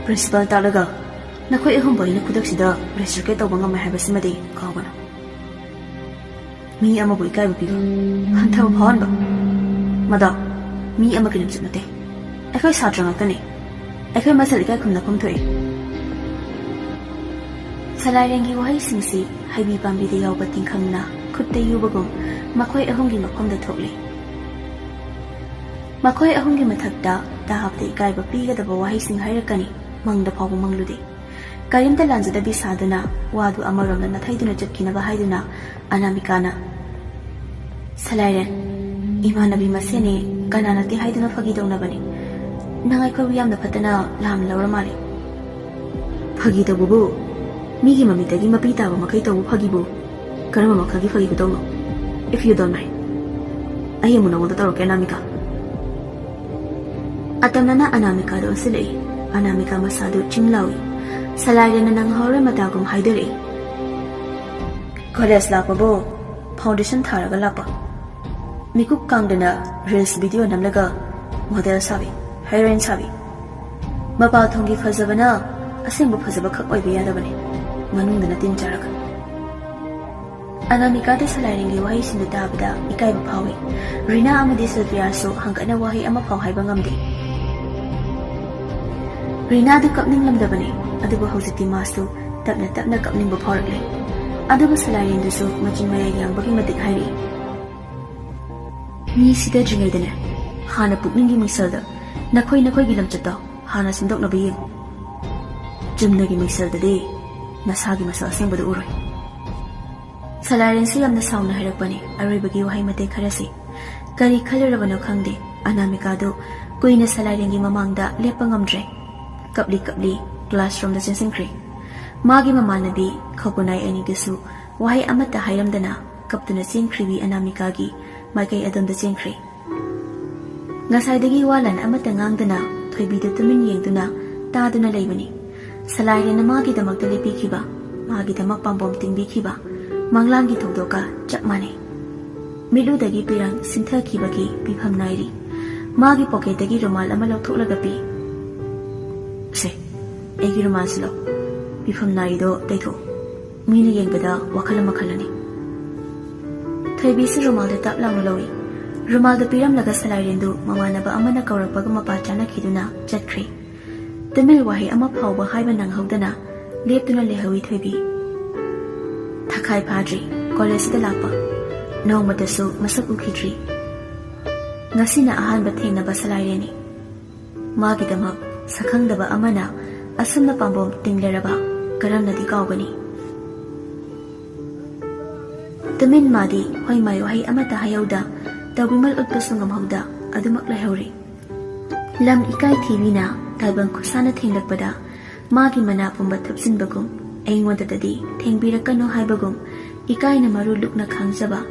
Principal ꯇꯥꯛꯂꯒ ꯅꯈꯣꯏ ꯑꯍꯨꯝꯕꯨ ꯑꯩꯅ ꯈꯨꯗꯛꯁꯤꯗ reciprocate ꯇꯧꯕ ꯉꯝꯃꯣꯏ ꯍꯥꯏꯕꯁꯤꯃꯗꯤ ꯀꯥꯎꯒꯅꯨ꯫ ꯃꯤ ꯑꯃꯕꯨ ꯏꯀꯥꯏꯕ ꯄꯤꯕ, ꯍꯟꯊꯕ ꯐꯥꯎꯍꯟꯕ, ꯃꯗꯣ ꯃꯤ ꯑꯃꯒꯤ ꯂꯝꯆꯠ ꯅꯠꯇꯦ꯫ ꯑꯩꯈꯣꯏ ꯁꯥꯇ꯭ꯔ ꯉꯥꯛꯇꯅꯤ꯫ ꯑꯩꯈꯣꯏ ꯃꯁꯦꯜ ꯏꯀꯥꯏ ꯈꯨꯝꯅꯐꯝ ꯊꯣꯛꯏ꯫ ꯁꯂꯥꯏꯔꯦꯟꯒꯤ ꯋꯥꯍꯩꯁꯤꯡꯁꯤ ꯍꯩꯕꯤ ꯄꯥꯝꯕꯤꯗ ꯌꯥꯎꯕ ꯇꯤꯡꯈꯪꯅ ꯈꯨꯠꯇ ꯌꯨꯕꯒꯨꯝ ꯃꯈꯣꯏ ꯑꯍꯨꯝꯒꯤ ꯃꯐꯝꯗ ꯊꯣꯛꯂꯤ꯫ ꯃꯈꯣꯏ ꯑꯍꯨꯝꯒꯤ ꯃꯊꯛꯇ ꯇꯥꯕꯗ ꯏꯀꯥꯏꯕ ꯄꯤꯒꯗꯕ ꯋꯥꯍꯩꯁꯤꯡ ꯍꯥꯏꯔꯛꯀꯅꯤ꯫ ꯃꯪꯗ ꯐꯥꯎꯕ ꯃꯪꯂꯨꯗꯦ꯫ ꯀꯔꯤꯝꯇ ꯂꯥꯟꯖꯗꯕꯤ ꯁꯥꯗꯨꯅ ꯋꯥꯗꯨ ꯑꯃꯔꯣꯝꯗ ꯅꯥꯊꯩꯗꯨꯅ ꯆꯠꯈꯤꯅꯕ ꯍꯥꯏꯗꯨꯅ ꯑꯅꯥꯃꯤꯀꯥꯅ, "ꯁꯂꯥꯏꯔꯦꯟ, ꯏꯃꯥꯟꯅꯕꯤ ꯃꯁꯦꯟꯅꯤ, ꯀꯅꯥ ꯅꯠꯇꯦ ꯍꯥꯏꯗꯨꯅ ꯐꯥꯒꯤ ꯇꯧꯅꯕꯅꯤ꯫ ꯅꯪ ꯑꯩꯈꯣꯏꯕꯨ ꯌꯥꯝꯅ ꯐꯠꯇꯅ ꯂꯥꯝꯅ ꯂꯧꯔ ꯃꯥꯜꯂꯦ꯫" "ꯐꯥꯒꯤ ꯇꯧꯕꯕꯨ? ꯃꯤꯒꯤ ꯃꯃꯤꯠꯇꯒꯤ ꯃꯄꯤ ꯇꯥꯕ ꯃꯈꯩ ꯇꯧꯕ ꯐꯥꯒꯤꯕꯨ ꯀꯔꯝꯕ ꯃꯈꯜꯒꯤ ꯐꯥꯒꯤ ꯈꯨꯇꯧꯅꯣ? If you don't mind, ꯑꯩ ꯑꯃꯨꯛ ꯅꯉꯣꯟꯗ ꯇꯧꯔꯛꯀꯦ, ꯑꯅꯥꯃꯤꯀꯥ꯫" ꯑꯇꯝꯅꯅ ꯑꯅꯥꯃꯤꯀꯥꯗ ꯑꯣꯟꯁꯤꯜꯂꯛꯏ꯫ ꯑꯅꯥꯃꯤꯀꯥ ꯃꯁꯥꯗꯨ ꯆꯤꯡ ꯂꯥꯎꯏ꯫ ꯁꯂꯥꯏꯔꯦꯟꯅ ꯅꯪꯍꯧꯔꯣꯏ ꯃꯇꯥꯒꯨꯝ ꯍꯥꯏꯗꯣꯔꯛꯏ꯫ "ꯀꯣꯂꯦꯖ ꯂꯥꯛꯄꯕꯨ ꯐꯥꯎꯟꯗꯦꯁꯟ ꯊꯥꯔꯒ ꯂꯥꯛꯄ꯫ ꯃꯤꯀꯨꯞ ꯀꯥꯡꯗꯅ ꯔꯤꯜꯁ ꯚꯤꯗꯤꯑꯣ ꯅꯝꯂꯒ ꯃꯣꯗꯦꯜ ꯁꯥꯕꯤ, ꯍꯦꯔꯣꯏꯟ ꯁꯥꯕꯤ꯫ ꯃꯄꯥꯜ ꯊꯣꯡꯒꯤ ꯐꯖꯕꯅ ꯑꯁꯦꯡꯕ ꯐꯖꯕ ꯈꯛ ꯑꯣꯏꯕ ꯌꯥꯗꯕꯅꯤ, ꯃꯅꯨꯡꯗꯅ ꯇꯤꯟ ꯆꯥꯔꯒ꯫" ꯑꯅꯥꯃꯤꯀꯥꯗ ꯁꯂꯥꯏꯔꯦꯟꯒꯤ ꯋꯥꯍꯩꯁꯤꯡꯗꯨ ꯇꯥꯕꯗ ꯏꯀꯥꯏꯕ ꯐꯥꯎꯏ꯫ ꯔꯤꯅꯥ ꯑꯃꯗꯤ ꯁꯤꯜꯚꯤꯌꯥꯁꯨ ꯍꯪꯒꯠꯅ ꯋꯥꯍꯩ ꯑꯃꯐꯥꯎ ꯍꯥꯏꯕ ꯉꯝꯗꯦ꯫ ꯔꯤꯅꯥꯗꯨ ꯀꯞꯅꯤꯡꯂꯝꯗꯕꯅꯤ, ꯑꯗꯨꯕꯨ ꯍꯧꯖꯤꯛꯇꯤ ꯃꯥꯁꯨ ꯇꯞꯅ ꯇꯞꯅ ꯀꯞꯅꯤꯡꯕ ꯐꯥꯎꯔꯛꯂꯦ꯫ ꯑꯗꯨꯕꯨ ꯁꯂꯥꯏꯔꯦꯟꯗꯨꯁꯨ ꯃꯆꯤꯟ ꯃꯌꯥ ꯌꯥꯡꯕꯒꯤ ꯃꯇꯤꯛ ꯍꯥꯏꯔꯛꯏ꯫ "ꯃꯤ ꯁꯤꯗꯗ꯭ꯔꯤꯉꯩꯗꯅꯦ, ꯍꯥꯟꯅ ꯄꯨꯛꯅꯤꯡꯒꯤ ꯃꯤꯡꯁꯜꯗ ꯅꯈꯣꯏ ꯅꯈꯣꯏꯒꯤ ꯂꯝꯆꯠꯇꯣ ꯍꯥꯟꯅ ꯁꯦꯝꯗꯣꯛꯅꯕ ꯌꯦꯡꯉꯨ꯫ ꯆꯨꯝꯅꯒꯤ ꯃꯤꯡꯁꯜꯗꯗꯤ ꯅꯁꯥꯒꯤ ꯃꯁꯛ ꯑꯁꯦꯡꯕꯗꯨ ꯎꯔꯣꯏ꯫" ꯁꯂꯥꯏꯔꯦꯟꯁꯨ ꯌꯥꯝꯅ ꯁꯥꯎꯅ ꯍꯥꯏꯔꯛꯄꯅꯤ ꯑꯔꯣꯏꯕꯒꯤ ꯋꯥꯍꯩ ꯃꯇꯦꯛ ꯈꯔꯁꯤ꯫ ꯀꯔꯤ ꯈꯜꯂꯨꯔꯕꯅꯣ ꯈꯪꯗꯦ, ꯑꯅꯥꯃꯤꯀꯥꯗꯨ ꯀꯨꯏꯅ ꯁꯂꯥꯏꯔꯦꯟꯒꯤ ꯃꯃꯥꯡꯗ ꯂꯦꯞꯄ ꯉꯝꯗ꯭ꯔꯦ꯫ ꯀꯞꯂꯤ ꯀꯞꯂꯤ ꯀ꯭ꯂꯥꯁꯔꯨꯝꯗ ꯆꯦꯟꯁꯤꯟꯈ꯭ꯔꯦ꯫ ꯃꯥꯒꯤ ꯃꯃꯥꯟꯅꯕꯤ ꯈꯧꯄꯨꯅꯥꯏ ꯑꯅꯤꯗꯨꯁꯨ ꯋꯥꯍꯩ ꯑꯃꯠꯇ ꯍꯥꯏꯔꯝꯗꯅ ꯀꯞꯇꯨꯅ ꯆꯦꯟꯈ꯭ꯔꯤꯕꯤ ꯑꯅꯥꯃꯤꯀꯥꯒꯤ ꯃꯥꯏꯀꯩ ꯑꯗꯣꯝꯗ ꯆꯦꯟꯈ꯭ꯔꯦ꯫ ꯉꯁꯥꯏꯗꯒꯤ ꯋꯥ ꯂꯥꯟ ꯑꯃꯠꯇ ꯉꯥꯡꯗꯅ ꯊꯣꯏꯕꯤꯗꯨ ꯇꯨꯃꯤꯟ ꯌꯦꯡꯗꯨꯅ ꯇꯥꯗꯨꯅ ꯂꯩꯕꯅꯤ꯫ ꯁꯂꯥꯏꯔꯦꯟꯅ ꯃꯥꯒꯤꯗꯃꯛꯇ ꯂꯦꯞꯄꯤꯈꯤꯕ, ꯃꯥꯒꯤꯗꯃꯛ ꯄꯥꯝꯕꯣꯝ ꯇꯤꯡꯕꯤꯈꯤꯕ ꯃꯪꯂꯥꯟꯒꯤ ꯊꯧꯗꯣꯛꯀ ꯆꯞ ꯃꯥꯟꯅꯩ꯫ ꯃꯤꯠꯂꯨꯗꯒꯤ ꯄꯤꯔꯥꯡ ꯁꯤꯟꯊꯈꯤꯕꯒꯤ ꯄꯤꯐꯝ ꯅꯥꯏꯔꯤ꯫ ꯃꯥꯒꯤ ꯄꯣꯀꯦꯠꯇꯒꯤ ꯔꯨꯃꯥꯜ ꯑꯃ ꯂꯧꯊꯣꯛꯂꯒ ꯄꯤ꯫ "ꯁꯦ, ꯑꯩꯒꯤ ꯔꯨꯃꯥꯜꯁꯤ ꯂꯧ꯫ ꯄꯤꯐꯝ ꯅꯥꯏꯔꯤꯗꯣ ꯇꯩꯊꯣꯛꯎ꯫ ꯃꯤꯅ ꯌꯦꯡꯕꯗ ꯋꯥꯈꯜ ꯑꯃ ꯈꯜꯂꯅꯤ꯫" ꯊꯣꯏꯕꯤꯁꯨ ꯔꯨꯃꯥꯜꯗꯨ ꯇꯞ ꯂꯥꯎꯅ ꯂꯧꯏ꯫ ꯔꯨꯃꯥꯜꯗꯨ ꯄꯤꯔꯝꯂꯒ ꯁꯂꯥꯏꯔꯦꯟꯗꯨ ꯃꯃꯥꯟꯅꯕ ꯑꯃꯅ ꯀꯧꯔꯛꯄꯒ ꯃꯄꯥ ꯆꯥꯅꯈꯤꯗꯨꯅ ꯆꯠꯈ꯭ꯔꯦ꯫ ꯇꯨꯃꯤꯜ ꯋꯥꯍꯩ ꯑꯃ ꯐꯥꯎꯕ ꯍꯥꯏꯕ ꯅꯪꯍꯧꯗꯅ ꯂꯦꯞꯇꯨꯅ ꯂꯩꯍꯧꯏ ꯊꯣꯏꯕꯤ꯫ ꯊꯥꯈꯥꯏ ꯐꯥꯗ꯭ꯔꯤ ꯀꯣꯂꯦꯖꯇ ꯂꯥꯛꯄ꯫ ꯅꯣꯡꯃꯇꯁꯨ ꯃꯁꯛ ꯎꯈꯤꯗ꯭ꯔꯤ꯫ ꯉꯁꯤꯅ ꯑꯍꯥꯟꯕ ꯊꯦꯡꯅꯕ ꯁꯂꯥꯏꯔꯦꯟꯅꯤ꯫ ꯃꯥꯒꯤꯗꯃꯛ ꯁꯛꯈꯪꯗꯕ ꯑꯃꯅ ꯑꯁꯨꯝꯅ ꯄꯥꯝꯕꯣꯝ ꯇꯤꯡꯂꯔꯕ ꯀꯔꯝꯅꯗꯤ ꯀꯥꯎꯒꯅꯤ? ꯇꯨꯃꯤꯟ ꯃꯥꯗꯤ ꯍꯣꯏ ꯃꯥꯏ ꯋꯥꯍꯩ ꯑꯃꯠꯇ ꯍꯥꯏꯍꯧꯗ, ꯇꯧꯕꯤꯃꯜ ꯎꯠꯄꯁꯨ ꯉꯝꯍꯧꯗ ꯑꯗꯨꯃꯛ ꯂꯩꯍꯧꯔꯤ꯫ ꯂꯝ ꯏꯀꯥꯏ ꯊꯤꯕꯤꯅ ꯇꯥꯏꯕꯪ ꯈꯨꯠꯁꯥꯅ ꯊꯦꯡꯂꯛꯄꯗ ꯃꯥꯒꯤ ꯃꯅꯥ ꯄꯨꯝꯕ ꯊꯨꯞꯆꯤꯟꯕꯒꯨꯝ, ꯑꯩꯉꯣꯟꯗꯗꯗꯤ ꯊꯦꯡꯕꯤꯔꯛꯀꯅꯨ ꯍꯥꯏꯕꯒꯨꯝ, ꯏꯀꯥꯏꯅ ꯃꯔꯨ ꯂꯨꯛꯅ ꯈꯥꯡꯖꯕ,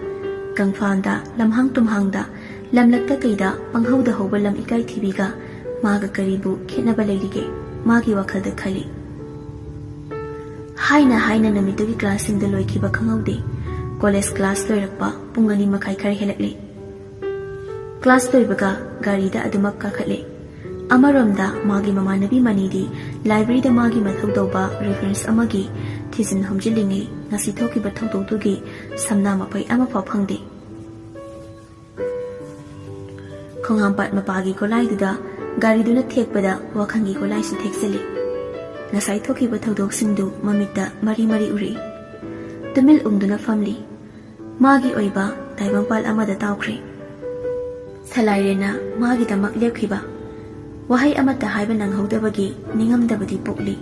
ꯀꯪꯐꯥꯜꯗ, ꯂꯝꯍꯥꯡ ꯇꯨꯝꯍꯥꯡꯗ, ꯂꯝꯂꯛꯇ ꯀꯩꯗ ꯄꯪꯍꯧꯗ ꯍꯧꯕ ꯂꯝ ꯏꯀꯥꯏ ꯊꯤꯕꯤꯒ ꯃꯥꯒ ꯀꯔꯤꯕꯨ ꯈꯦꯠꯅꯕ ꯂꯩꯔꯤꯒꯦ? ꯃꯥꯒꯤ ꯋꯥꯈꯜꯗ ꯈꯜꯂꯤ꯫ ꯍꯥꯏꯅ ꯍꯥꯏꯅ ꯅꯨꯃꯤꯠꯇꯨꯒꯤ ꯀ꯭ꯂꯥꯁꯁꯤꯡꯗ ꯂꯣꯏꯈꯤꯕ ꯈꯪꯍꯧꯗꯦ꯫ ꯀꯣꯂꯦꯖ ꯀ꯭ꯂꯥꯁ ꯂꯣꯏꯔꯛꯄ ꯄꯨꯡ ꯑꯅꯤ ꯃꯈꯥꯏ ꯈꯔ ꯍꯦꯜꯂꯛꯂꯦ꯫ ꯀ꯭ꯂꯥꯁ ꯂꯣꯏꯕꯒ ꯒꯥꯔꯤꯗ ꯑꯗꯨꯃꯛ ꯀꯥꯈꯠꯂꯦ꯫ ꯑꯃꯔꯣꯝꯗ ꯃꯥꯒꯤ ꯃꯃꯥꯟꯅꯕꯤ ꯃꯅꯤꯗꯤ ꯂꯥꯏꯕ꯭ꯔꯦꯔꯤꯗ ꯃꯥꯒꯤ ꯃꯊꯧ ꯇꯧꯕ ꯔꯤꯐꯔꯦꯟꯁ ꯑꯃꯒꯤ ꯊꯤꯖꯤꯟ ꯍꯨꯝꯖꯤꯜꯂꯤꯉꯩ ꯉꯁꯤ ꯊꯣꯛꯈꯤꯕ ꯊꯧꯗꯣꯛꯇꯨꯒꯤ ꯁꯝꯅꯥ ꯃꯈꯣꯏ ꯑꯃꯐꯥꯎ ꯐꯪꯗꯦ꯫ ꯈꯣꯡꯍꯥꯝꯄꯥꯠ ꯃꯄꯥꯒꯤ ꯒꯣꯂꯥꯏꯗꯨꯗ ꯒꯥꯔꯤꯗꯨꯅ ꯊꯦꯛꯄꯗ ꯋꯥꯈꯜꯒꯤ ꯒꯣꯂꯥꯏꯁꯨ ꯊꯦꯛꯆꯜꯂꯤ꯫ ꯉꯁꯥꯏ ꯊꯣꯛꯈꯤꯕ ꯊꯧꯗꯣꯛꯁꯤꯡꯗꯨ ꯃꯃꯤꯠꯇ ꯃꯔꯤ ꯃꯔꯤ ꯎꯔꯤ꯫ ꯇꯨꯃꯤꯜ ꯎꯪꯗꯨꯅ ꯐꯝꯂꯤ꯫ ꯃꯥꯒꯤ ꯑꯣꯏꯕ ꯇꯥꯏꯕꯪꯄꯥꯜ ꯑꯃꯗ ꯇꯥꯎꯈ꯭ꯔꯦ꯫ ꯁꯂꯥꯏꯔꯦꯟꯅ ꯃꯥꯒꯤꯗꯃꯛ ꯂꯦꯞꯈꯤꯕ꯫ ꯋꯥꯍꯩ ꯑꯃꯠꯇ ꯍꯥꯏꯕ ꯅꯪꯍꯧꯗꯕꯒꯤ ꯅꯤꯡꯉꯝꯗꯕꯗꯤ ꯄꯣꯛꯂꯤ꯫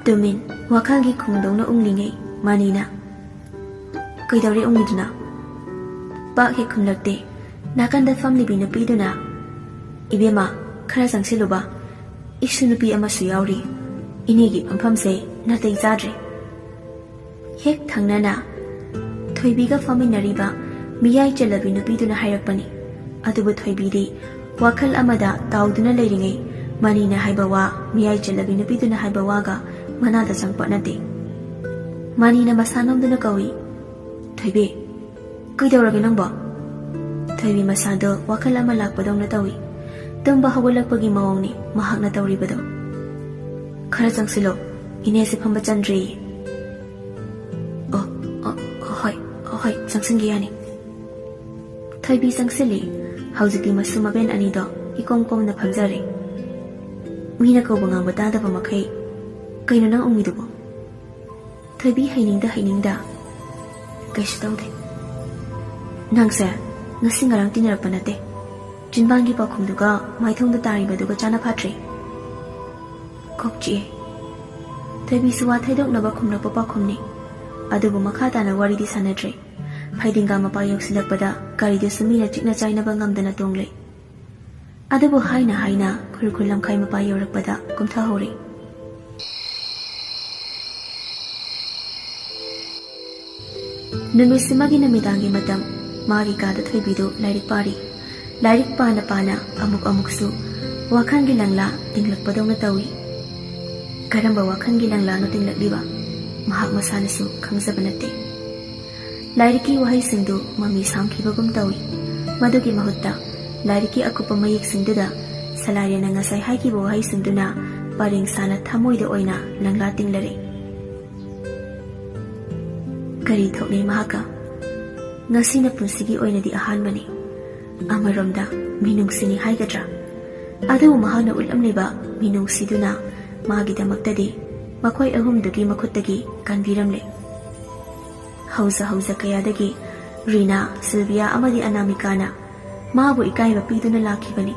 ꯇꯨꯃꯤꯟ, ꯋꯥꯈꯜꯒꯤ ꯈꯣꯡꯗꯧꯅ ꯎꯪꯂꯤꯉꯩ ꯃꯥꯅꯤꯅ, "ꯀꯩꯗꯧꯔꯦ ꯎꯪꯂꯤꯗꯨꯅ?" ꯄꯥꯛ ꯍꯦꯛ ꯈꯨꯝꯂꯛꯇꯦ꯫ ꯅꯥꯀꯟꯗ ꯐꯝꯂꯤꯕꯤ ꯅꯨꯄꯤꯗꯨꯅ, "ꯏꯕꯦꯝꯃ, ꯈꯔ ꯆꯪꯁꯤꯜꯂꯨꯕ꯫ ꯏꯁꯨ ꯅꯨꯄꯤ ꯑꯃꯁꯨ ꯌꯥꯎꯔꯤ꯫ ꯏꯅꯦꯒꯤ ꯐꯝꯐꯝꯁꯦ ꯅꯥꯇꯩ ꯆꯥꯗ꯭ꯔꯦ꯫" ꯍꯦꯛ ꯊꯪꯅꯅ ꯊꯣꯏꯕꯤꯒ ꯐꯝꯃꯤꯟꯅꯔꯤꯕ ꯃꯤꯌꯥꯏ ꯆꯜꯂꯕꯤ ꯅꯨꯄꯤꯗꯨꯅ ꯍꯥꯏꯔꯛꯄꯅꯤ꯫ ꯑꯗꯨꯕꯨ ꯊꯣꯏꯕꯤꯗꯤ ꯋꯥꯈꯜ ꯑꯃꯗ ꯇꯥꯎꯗꯨꯅ ꯂꯩꯔꯤꯉꯩ ꯃꯅꯤꯅ ꯍꯥꯏꯕ ꯋꯥ ꯃꯤꯌꯥꯏ ꯆꯜꯂꯕꯤ ꯅꯨꯄꯤꯗꯨꯅ ꯍꯥꯏꯕ ꯋꯥꯒ ꯃꯅꯥꯗ ꯆꯪꯄꯠ ꯅꯠꯇꯦ꯫ ꯃꯅꯤꯅ ꯃꯁꯥ ꯅꯣꯝꯗꯨꯅ ꯀꯧꯏ, "ꯊꯣꯏꯕꯤ, ꯀꯩꯗꯧꯔꯒꯦ ꯅꯪꯕꯣ?" ꯊꯣꯏꯕꯤ ꯃꯁꯥꯗꯣ ꯋꯥꯈꯜ ꯑꯃ ꯂꯥꯛꯄꯗꯧꯅ ꯇꯧꯏ꯫ ꯇꯨꯝꯕ ꯍꯧꯒꯠꯂꯛꯄꯒꯤ ꯃꯑꯣꯡꯅꯤ ꯃꯍꯥꯛꯅ ꯇꯧꯔꯤꯕꯗꯣ꯫ "ꯈꯔ ꯆꯪꯁꯤꯜꯂꯣ, ꯏꯅꯦꯁꯦ ꯐꯝꯕ ꯆꯟꯗ꯭ꯔꯤꯌꯦ꯫" "ꯑꯣ, ꯑꯣ, ꯍꯣꯏ, ꯍꯣꯏ, ꯆꯪꯁꯤꯟꯒꯦ ꯌꯥꯅꯤ꯫" ꯊꯣꯏꯕꯤ ꯆꯪꯁꯤꯜꯂꯤ꯫ ꯍꯧꯖꯤꯛꯇꯤ ꯃꯁꯨ ꯃꯕꯦꯟ ꯑꯅꯤꯗꯣ ꯏꯀꯣꯝ ꯀꯣꯝꯅ ꯐꯝꯖꯔꯦ꯫ ꯃꯤꯅ ꯀꯧꯕ ꯉꯥꯡꯕ ꯇꯥꯗꯕ ꯃꯈꯩ, "ꯀꯩꯅꯣ ꯅꯪ ꯎꯪꯉꯤꯗꯨꯕꯣ?" ꯊꯣꯏꯕꯤ ꯍꯩꯅꯤꯡꯗ ꯍꯩꯅꯤꯡꯗ, "ꯀꯩꯁꯨ ꯇꯧꯗꯦ꯫" "ꯅꯪꯁꯦ ꯉꯁꯤ ꯉꯔꯥꯡ ꯇꯤꯟꯅꯔꯛꯄ ꯅꯠꯇꯦ꯫ ꯆꯤꯟꯕꯥꯟꯒꯤ ꯄꯥꯎꯈꯨꯝꯗꯨꯒ ꯃꯥꯏꯊꯣꯡꯗ ꯇꯥꯔꯤꯕꯗꯨꯒ ꯆꯥꯅ ꯐꯥꯠꯇ꯭ꯔꯦ꯫ ꯀꯣꯛ ꯆꯤꯛꯑꯦ꯫ ꯊꯣꯏꯕꯤꯁꯨ ꯋꯥ ꯊꯩꯗꯣꯛꯅꯕ ꯈꯨꯝꯂꯛꯄ ꯄꯥꯎꯈꯨꯝꯅꯤ꯫ ꯑꯗꯨꯕꯨ ꯃꯈꯥ ꯇꯥꯅ ꯋꯥꯔꯤꯗꯤ ꯁꯥꯟꯅꯗ꯭ꯔꯦ꯫ ꯐꯩꯗꯤꯡꯒꯥ ꯃꯄꯥ ꯌꯧꯁꯤꯜꯂꯛꯄꯗ ꯒꯥꯔꯤꯗꯨꯁꯨ ꯃꯤꯅ ꯆꯤꯛꯅ ꯆꯥꯏꯅꯕ ꯉꯝꯗꯅ ꯇꯣꯡꯂꯦ꯫ ꯑꯗꯨꯕꯨ ꯍꯥꯏꯅ ꯍꯥꯏꯅ ꯈꯨꯔꯈꯨꯜ ꯂꯝꯈꯥꯏ ꯃꯄꯥ ꯌꯧꯔꯛꯄꯗ ꯀꯨꯝꯊꯍꯧꯔꯦ꯫ ꯅꯨꯃꯤꯠꯁꯤꯃꯒꯤ ꯅꯨꯃꯤꯗꯥꯡꯒꯤ ꯃꯇꯝ꯫ ꯃꯥꯒꯤ ꯀꯥꯗ ꯊꯣꯏꯕꯤꯗꯨ ꯂꯥꯏꯔꯤꯛ ꯄꯥꯔꯤ꯫ ꯂꯥꯏꯔꯤꯛ ꯄꯥꯅ ꯄꯥꯅ ꯑꯃꯨꯛ ꯑꯃꯨꯛꯁꯨ ꯋꯥꯈꯜꯒꯤ ꯂꯪꯂꯥ ꯇꯤꯡꯂꯛꯄꯗꯧꯅ ꯇꯧꯏ꯫ ꯀꯔꯝꯕ ꯋꯥꯈꯜꯒꯤ ꯂꯪꯂꯥꯅꯣ ꯇꯤꯡꯂꯛꯂꯤꯕ? ꯃꯍꯥꯛ ꯃꯁꯥꯅꯁꯨ ꯈꯪꯖꯕ ꯅꯠꯇꯦ꯫ ꯂꯥꯏꯔꯤꯛꯀꯤ ꯋꯥꯍꯩꯁꯤꯡꯗꯨ ꯃꯃꯤ ꯁꯥꯝꯈꯤꯕꯒꯨꯝ ꯇꯧꯏ꯫ ꯃꯗꯨꯒꯤ ꯃꯍꯨꯠꯇ ꯂꯥꯏꯔꯤꯛꯀꯤ ꯑꯀꯨꯞꯄ ꯃꯌꯦꯛꯁꯤꯡꯗꯨꯗ ꯁꯂꯥꯏꯔꯦꯟꯅ ꯉꯁꯥꯏ ꯍꯥꯏꯈꯤꯕ ꯋꯥꯍꯩꯁꯤꯡꯗꯨꯅ ꯄꯔꯦꯡ ꯁꯥꯅ ꯊꯃꯣꯏꯗ ꯑꯣꯏꯅ ꯂꯪꯂꯥ ꯇꯤꯡꯂꯔꯦ꯫ ꯀꯔꯤ ꯊꯣꯛꯅꯩ ꯃꯍꯥꯛꯀ? ꯉꯁꯤꯅ ꯄꯨꯟꯁꯤꯒꯤ ꯑꯣꯏꯅꯗꯤ ꯑꯍꯥꯟꯕꯅꯤ꯫ ꯑꯃꯔꯣꯝꯗ ꯃꯤꯅꯨꯡꯁꯤꯅꯤ ꯍꯥꯏꯒꯗ꯭ꯔꯥ? ꯑꯗꯨꯕꯨ ꯃꯍꯥꯛꯅ ꯎꯠꯂꯝꯂꯤꯕ ꯃꯤꯅꯨꯡꯁꯤꯗꯨꯅ ꯃꯥꯒꯤꯗꯃꯛꯇꯗꯤ ꯃꯈꯣꯏ ꯑꯍꯨꯝꯗꯨꯒꯤ ꯃꯈꯨꯠꯇꯒꯤ ꯀꯟꯕꯤꯔꯝꯂꯦ꯫ ꯍꯧꯖ ꯍꯧꯖ ꯀꯌꯥꯗꯒꯤ ꯔꯤꯅꯥ, ꯁꯤꯜꯚꯤꯌꯥ ꯑꯃꯗꯤ ꯑꯅꯥꯃꯤꯀꯥꯅ ꯃꯥꯕꯨ ꯏꯀꯥꯏꯕ ꯄꯤꯗꯨꯅ ꯂꯥꯛꯈꯤꯕꯅꯤ꯫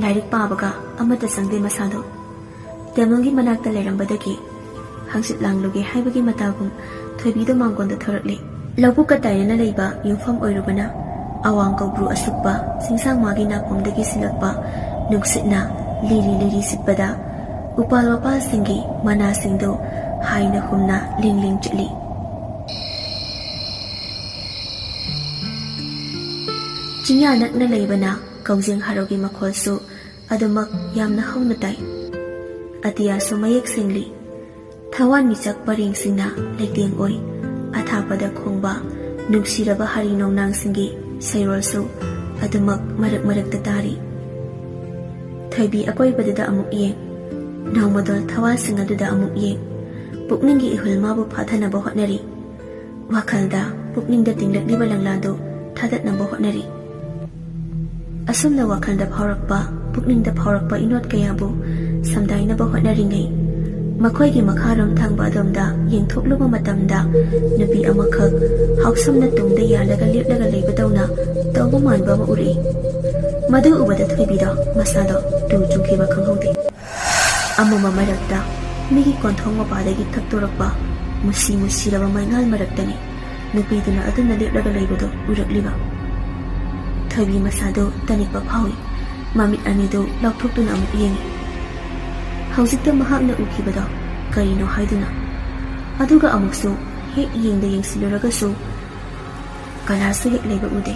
ꯂꯥꯏꯔꯤꯛ ꯄꯥꯕꯒ ꯑꯃꯠꯇ ꯆꯪꯗꯦ ꯃꯁꯥꯗꯣ꯫ ꯇꯦꯕꯜꯒꯤ ꯃꯅꯥꯛꯇ ꯂꯩꯔꯝꯕꯗꯒꯤ ꯍꯪꯆꯤꯠ ꯂꯥꯡꯂꯨꯒꯦ ꯍꯥꯏꯕꯒꯤ ꯃꯇꯥꯒꯨꯝ ꯊꯣꯏꯕꯤꯗꯣ ꯃꯥꯡꯒꯣꯟꯗ ꯊꯣꯔꯛꯂꯦ꯫ ꯂꯧꯕꯨꯛꯀ ꯇꯥꯏꯅꯅ ꯂꯩꯕ ꯌꯨꯝꯐꯝ ꯑꯣꯏꯔꯨꯕꯅ ꯑꯋꯥꯡ ꯀꯧꯕ꯭ꯔꯨ ꯑꯁꯨꯛꯄ ꯆꯤꯡꯁꯥꯡ ꯃꯥꯒꯤ ꯅꯥꯄꯣꯝꯗꯒꯤ ꯁꯤꯜꯂꯛꯄ ꯅꯨꯡꯁꯤꯠꯅ ꯂꯤꯔꯤ ꯂꯤꯔꯤ ꯁꯤꯠꯄꯗ ꯎꯄꯥꯜ ꯋꯥꯄꯥꯜꯁꯤꯡꯒꯤ ꯃꯅꯥꯁꯤꯡꯗꯨ ꯍꯥꯏꯅ ꯍꯨꯝꯅ ꯂꯤꯡ ꯂꯤꯡ ꯆꯠꯂꯤ꯫ ꯆꯤꯡꯌꯥ ꯅꯛꯅ ꯂꯩꯕꯅ ꯀꯧꯖꯦꯡ ꯍꯔꯥꯎꯒꯤ ꯃꯈꯣꯜꯁꯨ ꯑꯗꯨꯃꯛ ꯌꯥꯝꯅ ꯍꯧꯅ ꯇꯥꯏ꯫ ꯑꯇꯤꯌꯥꯁꯨ ꯃꯌꯦꯛ ꯁꯦꯡꯂꯤ꯫ ꯊꯋꯥꯟꯃꯤꯆꯥꯛ ꯄꯔꯦꯡꯁꯤꯡꯅ ꯂꯩꯇꯦꯡ ꯑꯣꯏ꯫ ꯑꯊꯥꯞꯄꯗ ꯈꯣꯡꯕ ꯅꯨꯡꯁꯤꯔꯕ ꯍꯔꯤ ꯅꯣꯡꯅꯥꯡꯁꯤꯡꯒꯤ ꯁꯩꯔꯣꯜꯁꯨ ꯑꯗꯨꯃꯛ ꯃꯔꯛ ꯃꯔꯛꯇ ꯇꯥꯔꯤ꯫ ꯊꯣꯏꯕꯤ ꯑꯀꯣꯏꯕꯗꯨꯗ ꯑꯃꯨꯛ ꯌꯦꯡ, ꯅꯣꯡꯃꯗꯣꯜ ꯊꯋꯥꯜꯁꯤꯡ ꯑꯗꯨꯗ ꯑꯃꯨꯛ ꯌꯦꯡ꯫ ꯄꯨꯛꯅꯤꯡꯒꯤ ꯏꯍꯨꯜ ꯃꯥꯕꯨ ꯐꯥꯊꯅꯕ ꯍꯣꯠꯅꯔꯤ꯫ ꯋꯥꯈꯜꯗ, ꯄꯨꯛꯅꯤꯡꯗ ꯇꯤꯡꯂꯛꯂꯤꯕ ꯂꯪꯂꯥꯗꯨ ꯊꯥꯗꯠꯅꯕ ꯍꯣꯠꯅꯔꯤ꯫ ꯑꯁꯨꯝꯅ ꯋꯥꯈꯜꯗ ꯐꯥꯎꯔꯛꯄ, ꯄꯨꯛꯅꯤꯡꯗ ꯐꯥꯎꯔꯛꯄ ꯏꯅꯣꯠ ꯀꯌꯥꯕꯨ ꯁꯝꯗꯥꯏꯅꯕ ꯍꯣꯠꯅꯔꯤꯉꯩ, ꯃꯈꯣꯏꯒꯤ ꯃꯈꯥꯔꯣꯝ ꯊꯪꯕ ꯑꯗꯣꯝꯗ ꯌꯦꯡꯊꯣꯛꯂꯨꯕ ꯃꯇꯝꯗ, ꯅꯨꯄꯤ ꯑꯃꯈꯛ ꯍꯥꯎꯁꯝꯅ ꯇꯨꯡꯗ ꯌꯥꯜꯂꯒ ꯂꯦꯞꯂꯒ ꯂꯩꯕꯗꯧꯅ ꯇꯧꯕ ꯃꯥꯟꯕ ꯑꯃ ꯎꯔꯛꯏ꯫ ꯃꯗꯨ ꯎꯕꯗ ꯊꯣꯏꯕꯤꯗꯣ ꯃꯁꯥꯗꯣ ꯇꯨ ꯆꯨꯡꯈꯤꯕ ꯈꯪꯍꯧꯗꯦ꯫ ꯑꯃꯝꯕ ꯃꯔꯛꯇ ꯃꯤꯒꯤ ꯀꯣꯟꯊꯣꯡ ꯃꯄꯥꯗꯒꯤ ꯊꯛꯇꯣꯔꯛꯄ ꯃꯨꯁꯤ ꯃꯨꯁꯤꯔꯕ ꯃꯩꯉꯥꯜ ꯃꯔꯛꯇꯅꯤ ꯅꯨꯄꯤꯗꯨꯅ ꯑꯗꯨꯝꯅ ꯂꯦꯞꯂꯒ ꯂꯩꯕꯗꯨ ꯎꯔꯛꯂꯤꯕ꯫ ꯊꯣꯏꯕꯤ ꯃꯁꯥꯗꯨ ꯇꯅꯤꯛꯄ ꯐꯥꯎꯏ꯫ ꯃꯃꯤꯠ ꯑꯅꯤꯗꯨ ꯂꯥꯎꯊꯣꯛꯇꯨꯅ ꯑꯃꯨꯛ ꯌꯦꯡꯏ꯫ ꯍꯧꯖꯤꯛꯇ ꯃꯍꯥꯛꯅ ꯎꯈꯤꯕꯗꯣ ꯀꯔꯤꯅꯣ ꯍꯥꯏꯗꯨꯅ꯫ ꯑꯗꯨꯒ ꯑꯃꯨꯛꯁꯨ ꯍꯦꯛ ꯌꯦꯡꯗ ꯌꯦꯡꯁꯤꯜꯂꯨꯔꯒꯁꯨ ꯀꯅꯥꯁꯨ ꯍꯦꯛ ꯂꯩꯕ ꯎꯗꯦ꯫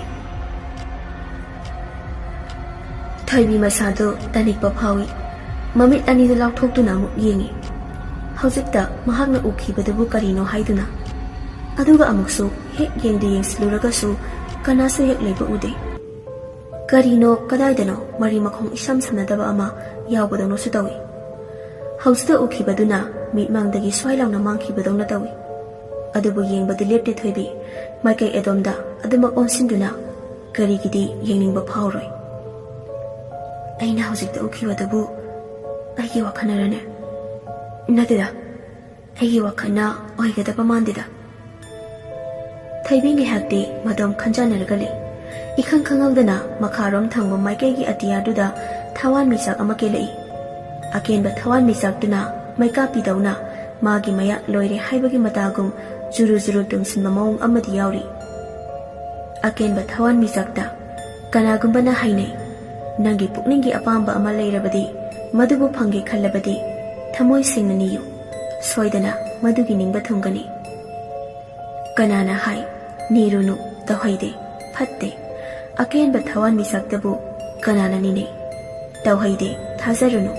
ꯊꯣꯏꯕꯤ ꯃꯁꯥꯗꯨ ꯇꯅꯤꯛꯄ ꯐꯥꯎꯏ꯫ ꯃꯃꯤꯠ ꯑꯅꯤꯗꯨ ꯂꯥꯎꯊꯣꯛꯇꯨꯅ ꯑꯃꯨꯛ ꯌꯦꯡꯏ꯫ ꯍꯧꯖꯤꯛꯇ ꯃꯍꯥꯛꯅ ꯎꯈꯤꯕꯗꯨꯕꯨ ꯀꯔꯤꯅꯣ ꯍꯥꯏꯗꯨꯅ꯫ ꯑꯗꯨꯒ ꯑꯃꯨꯛꯁꯨ ꯍꯦꯛ ꯌꯦꯡꯗ ꯌꯦꯡꯁꯤꯜꯂꯨꯔꯒꯁꯨ ꯀꯅꯥꯁꯨ ꯍꯦꯛ ꯂꯩꯕ ꯎꯗꯦ꯫ ꯀꯔꯤꯅꯣ, ꯀꯗꯥꯏꯗꯅꯣ ꯃꯔꯤ ꯃꯈꯣꯡ ꯏꯁꯝ ꯁꯝꯅꯗꯕ ꯑꯃ ꯌꯥꯎꯕꯗꯧꯅꯁꯨ ꯇꯧꯏ꯫ ꯍꯧꯖꯤꯛꯇ ꯎꯈꯤꯕꯗꯨꯅ ꯃꯤꯠꯃꯥꯡꯗꯒꯤ ꯁ꯭ꯋꯥꯏ ꯂꯥꯎꯅ ꯃꯥꯡꯈꯤꯕꯗꯧꯅ ꯇꯧꯏ꯫ ꯑꯗꯨꯕꯨ ꯌꯦꯡꯕꯗꯤ ꯂꯦꯞꯇꯦ ꯊꯣꯏꯕꯤ꯫ ꯃꯥꯏꯀꯩ ꯑꯗꯣꯝꯗ ꯑꯗꯨꯃꯛ ꯑꯣꯟꯁꯤꯟꯗꯨꯅ ꯀꯔꯤꯒꯤꯗꯤ ꯌꯦꯡꯅꯤꯡꯕ ꯐꯥꯎꯔꯣꯏ꯫ ꯑꯩꯅ ꯍꯧꯖꯤꯛꯇ ꯎꯈꯤꯕꯗꯨꯕꯨ ꯑꯩꯒꯤ ꯋꯥꯈꯜꯅꯔꯅꯦ? ꯅꯠꯇꯦꯗ, ꯑꯩꯒꯤ ꯋꯥꯈꯜꯅ ꯑꯣꯏꯒꯗꯕ ꯃꯥꯟꯗꯦꯗ꯫ ꯊꯣꯏꯕꯤ ꯉꯥꯏꯍꯥꯛꯇꯤ ꯃꯗꯣꯝ ꯈꯟꯖꯥꯟꯅꯔꯒ ꯂꯩ꯫ ꯏꯈꯪ ꯈꯪꯍꯧꯗꯅ ꯃꯈꯥꯔꯣꯝ ꯊꯪꯕ ꯃꯥꯏꯀꯩꯒꯤ ꯑꯇꯤꯌꯥꯗꯨꯗ ꯊꯋꯥꯟꯃꯤꯆꯥꯛ ꯑꯃ ꯀꯦꯜꯂꯛꯏ꯫ ꯑꯀꯦꯟꯕ ꯊꯋꯥꯟꯃꯤꯆꯥꯛꯇꯨꯅ ꯃꯩꯀꯥꯞꯄꯤꯗꯧꯅ ꯃꯥꯒꯤ ꯃꯌꯥ ꯂꯣꯏꯔꯦ ꯍꯥꯏꯕꯒꯤ ꯃꯇꯥꯒꯨꯝ ꯖꯨꯔꯨ ꯖꯨꯔꯨ ꯇꯨꯝꯁꯤꯟꯕ ꯃꯑꯣꯡ ꯑꯃꯗꯤ ꯌꯥꯎꯔꯤ꯫ ꯑꯀꯦꯟꯕ ꯊꯋꯥꯟꯃꯤꯆꯥꯛꯇ ꯀꯅꯥꯒꯨꯝꯕꯅ ꯍꯥꯏꯅꯩ, "ꯅꯪꯒꯤ ꯄꯨꯛꯅꯤꯡꯒꯤ ꯑꯄꯥꯝꯕ ꯑꯃ ꯂꯩꯔꯕꯗꯤ, ꯃꯗꯨꯕꯨ ꯐꯪꯒꯦ ꯈꯜꯂꯕꯗꯤ, ꯊꯃꯣꯏ ꯁꯦꯡꯅ ꯅꯤꯌꯨ꯫ ꯁꯣꯏꯗꯅ ꯃꯗꯨꯒꯤ ꯅꯤꯡꯕ ꯊꯨꯡꯒꯅꯤ"꯫ ꯀꯅꯥꯅ ꯍꯥꯏ, "ꯅꯤꯔꯨꯅꯨ, ꯇꯧꯍꯩꯗꯦ, ꯐꯠꯇꯦ"? ꯑꯀꯦꯟꯕ ꯊꯋꯥꯟꯃꯤꯆꯥꯛꯇꯕꯨ ꯀꯅꯥꯅ ꯅꯤꯅꯩ? ꯇꯧꯍꯩꯗꯦ, ꯊꯥꯖꯔꯨꯅꯨ꯫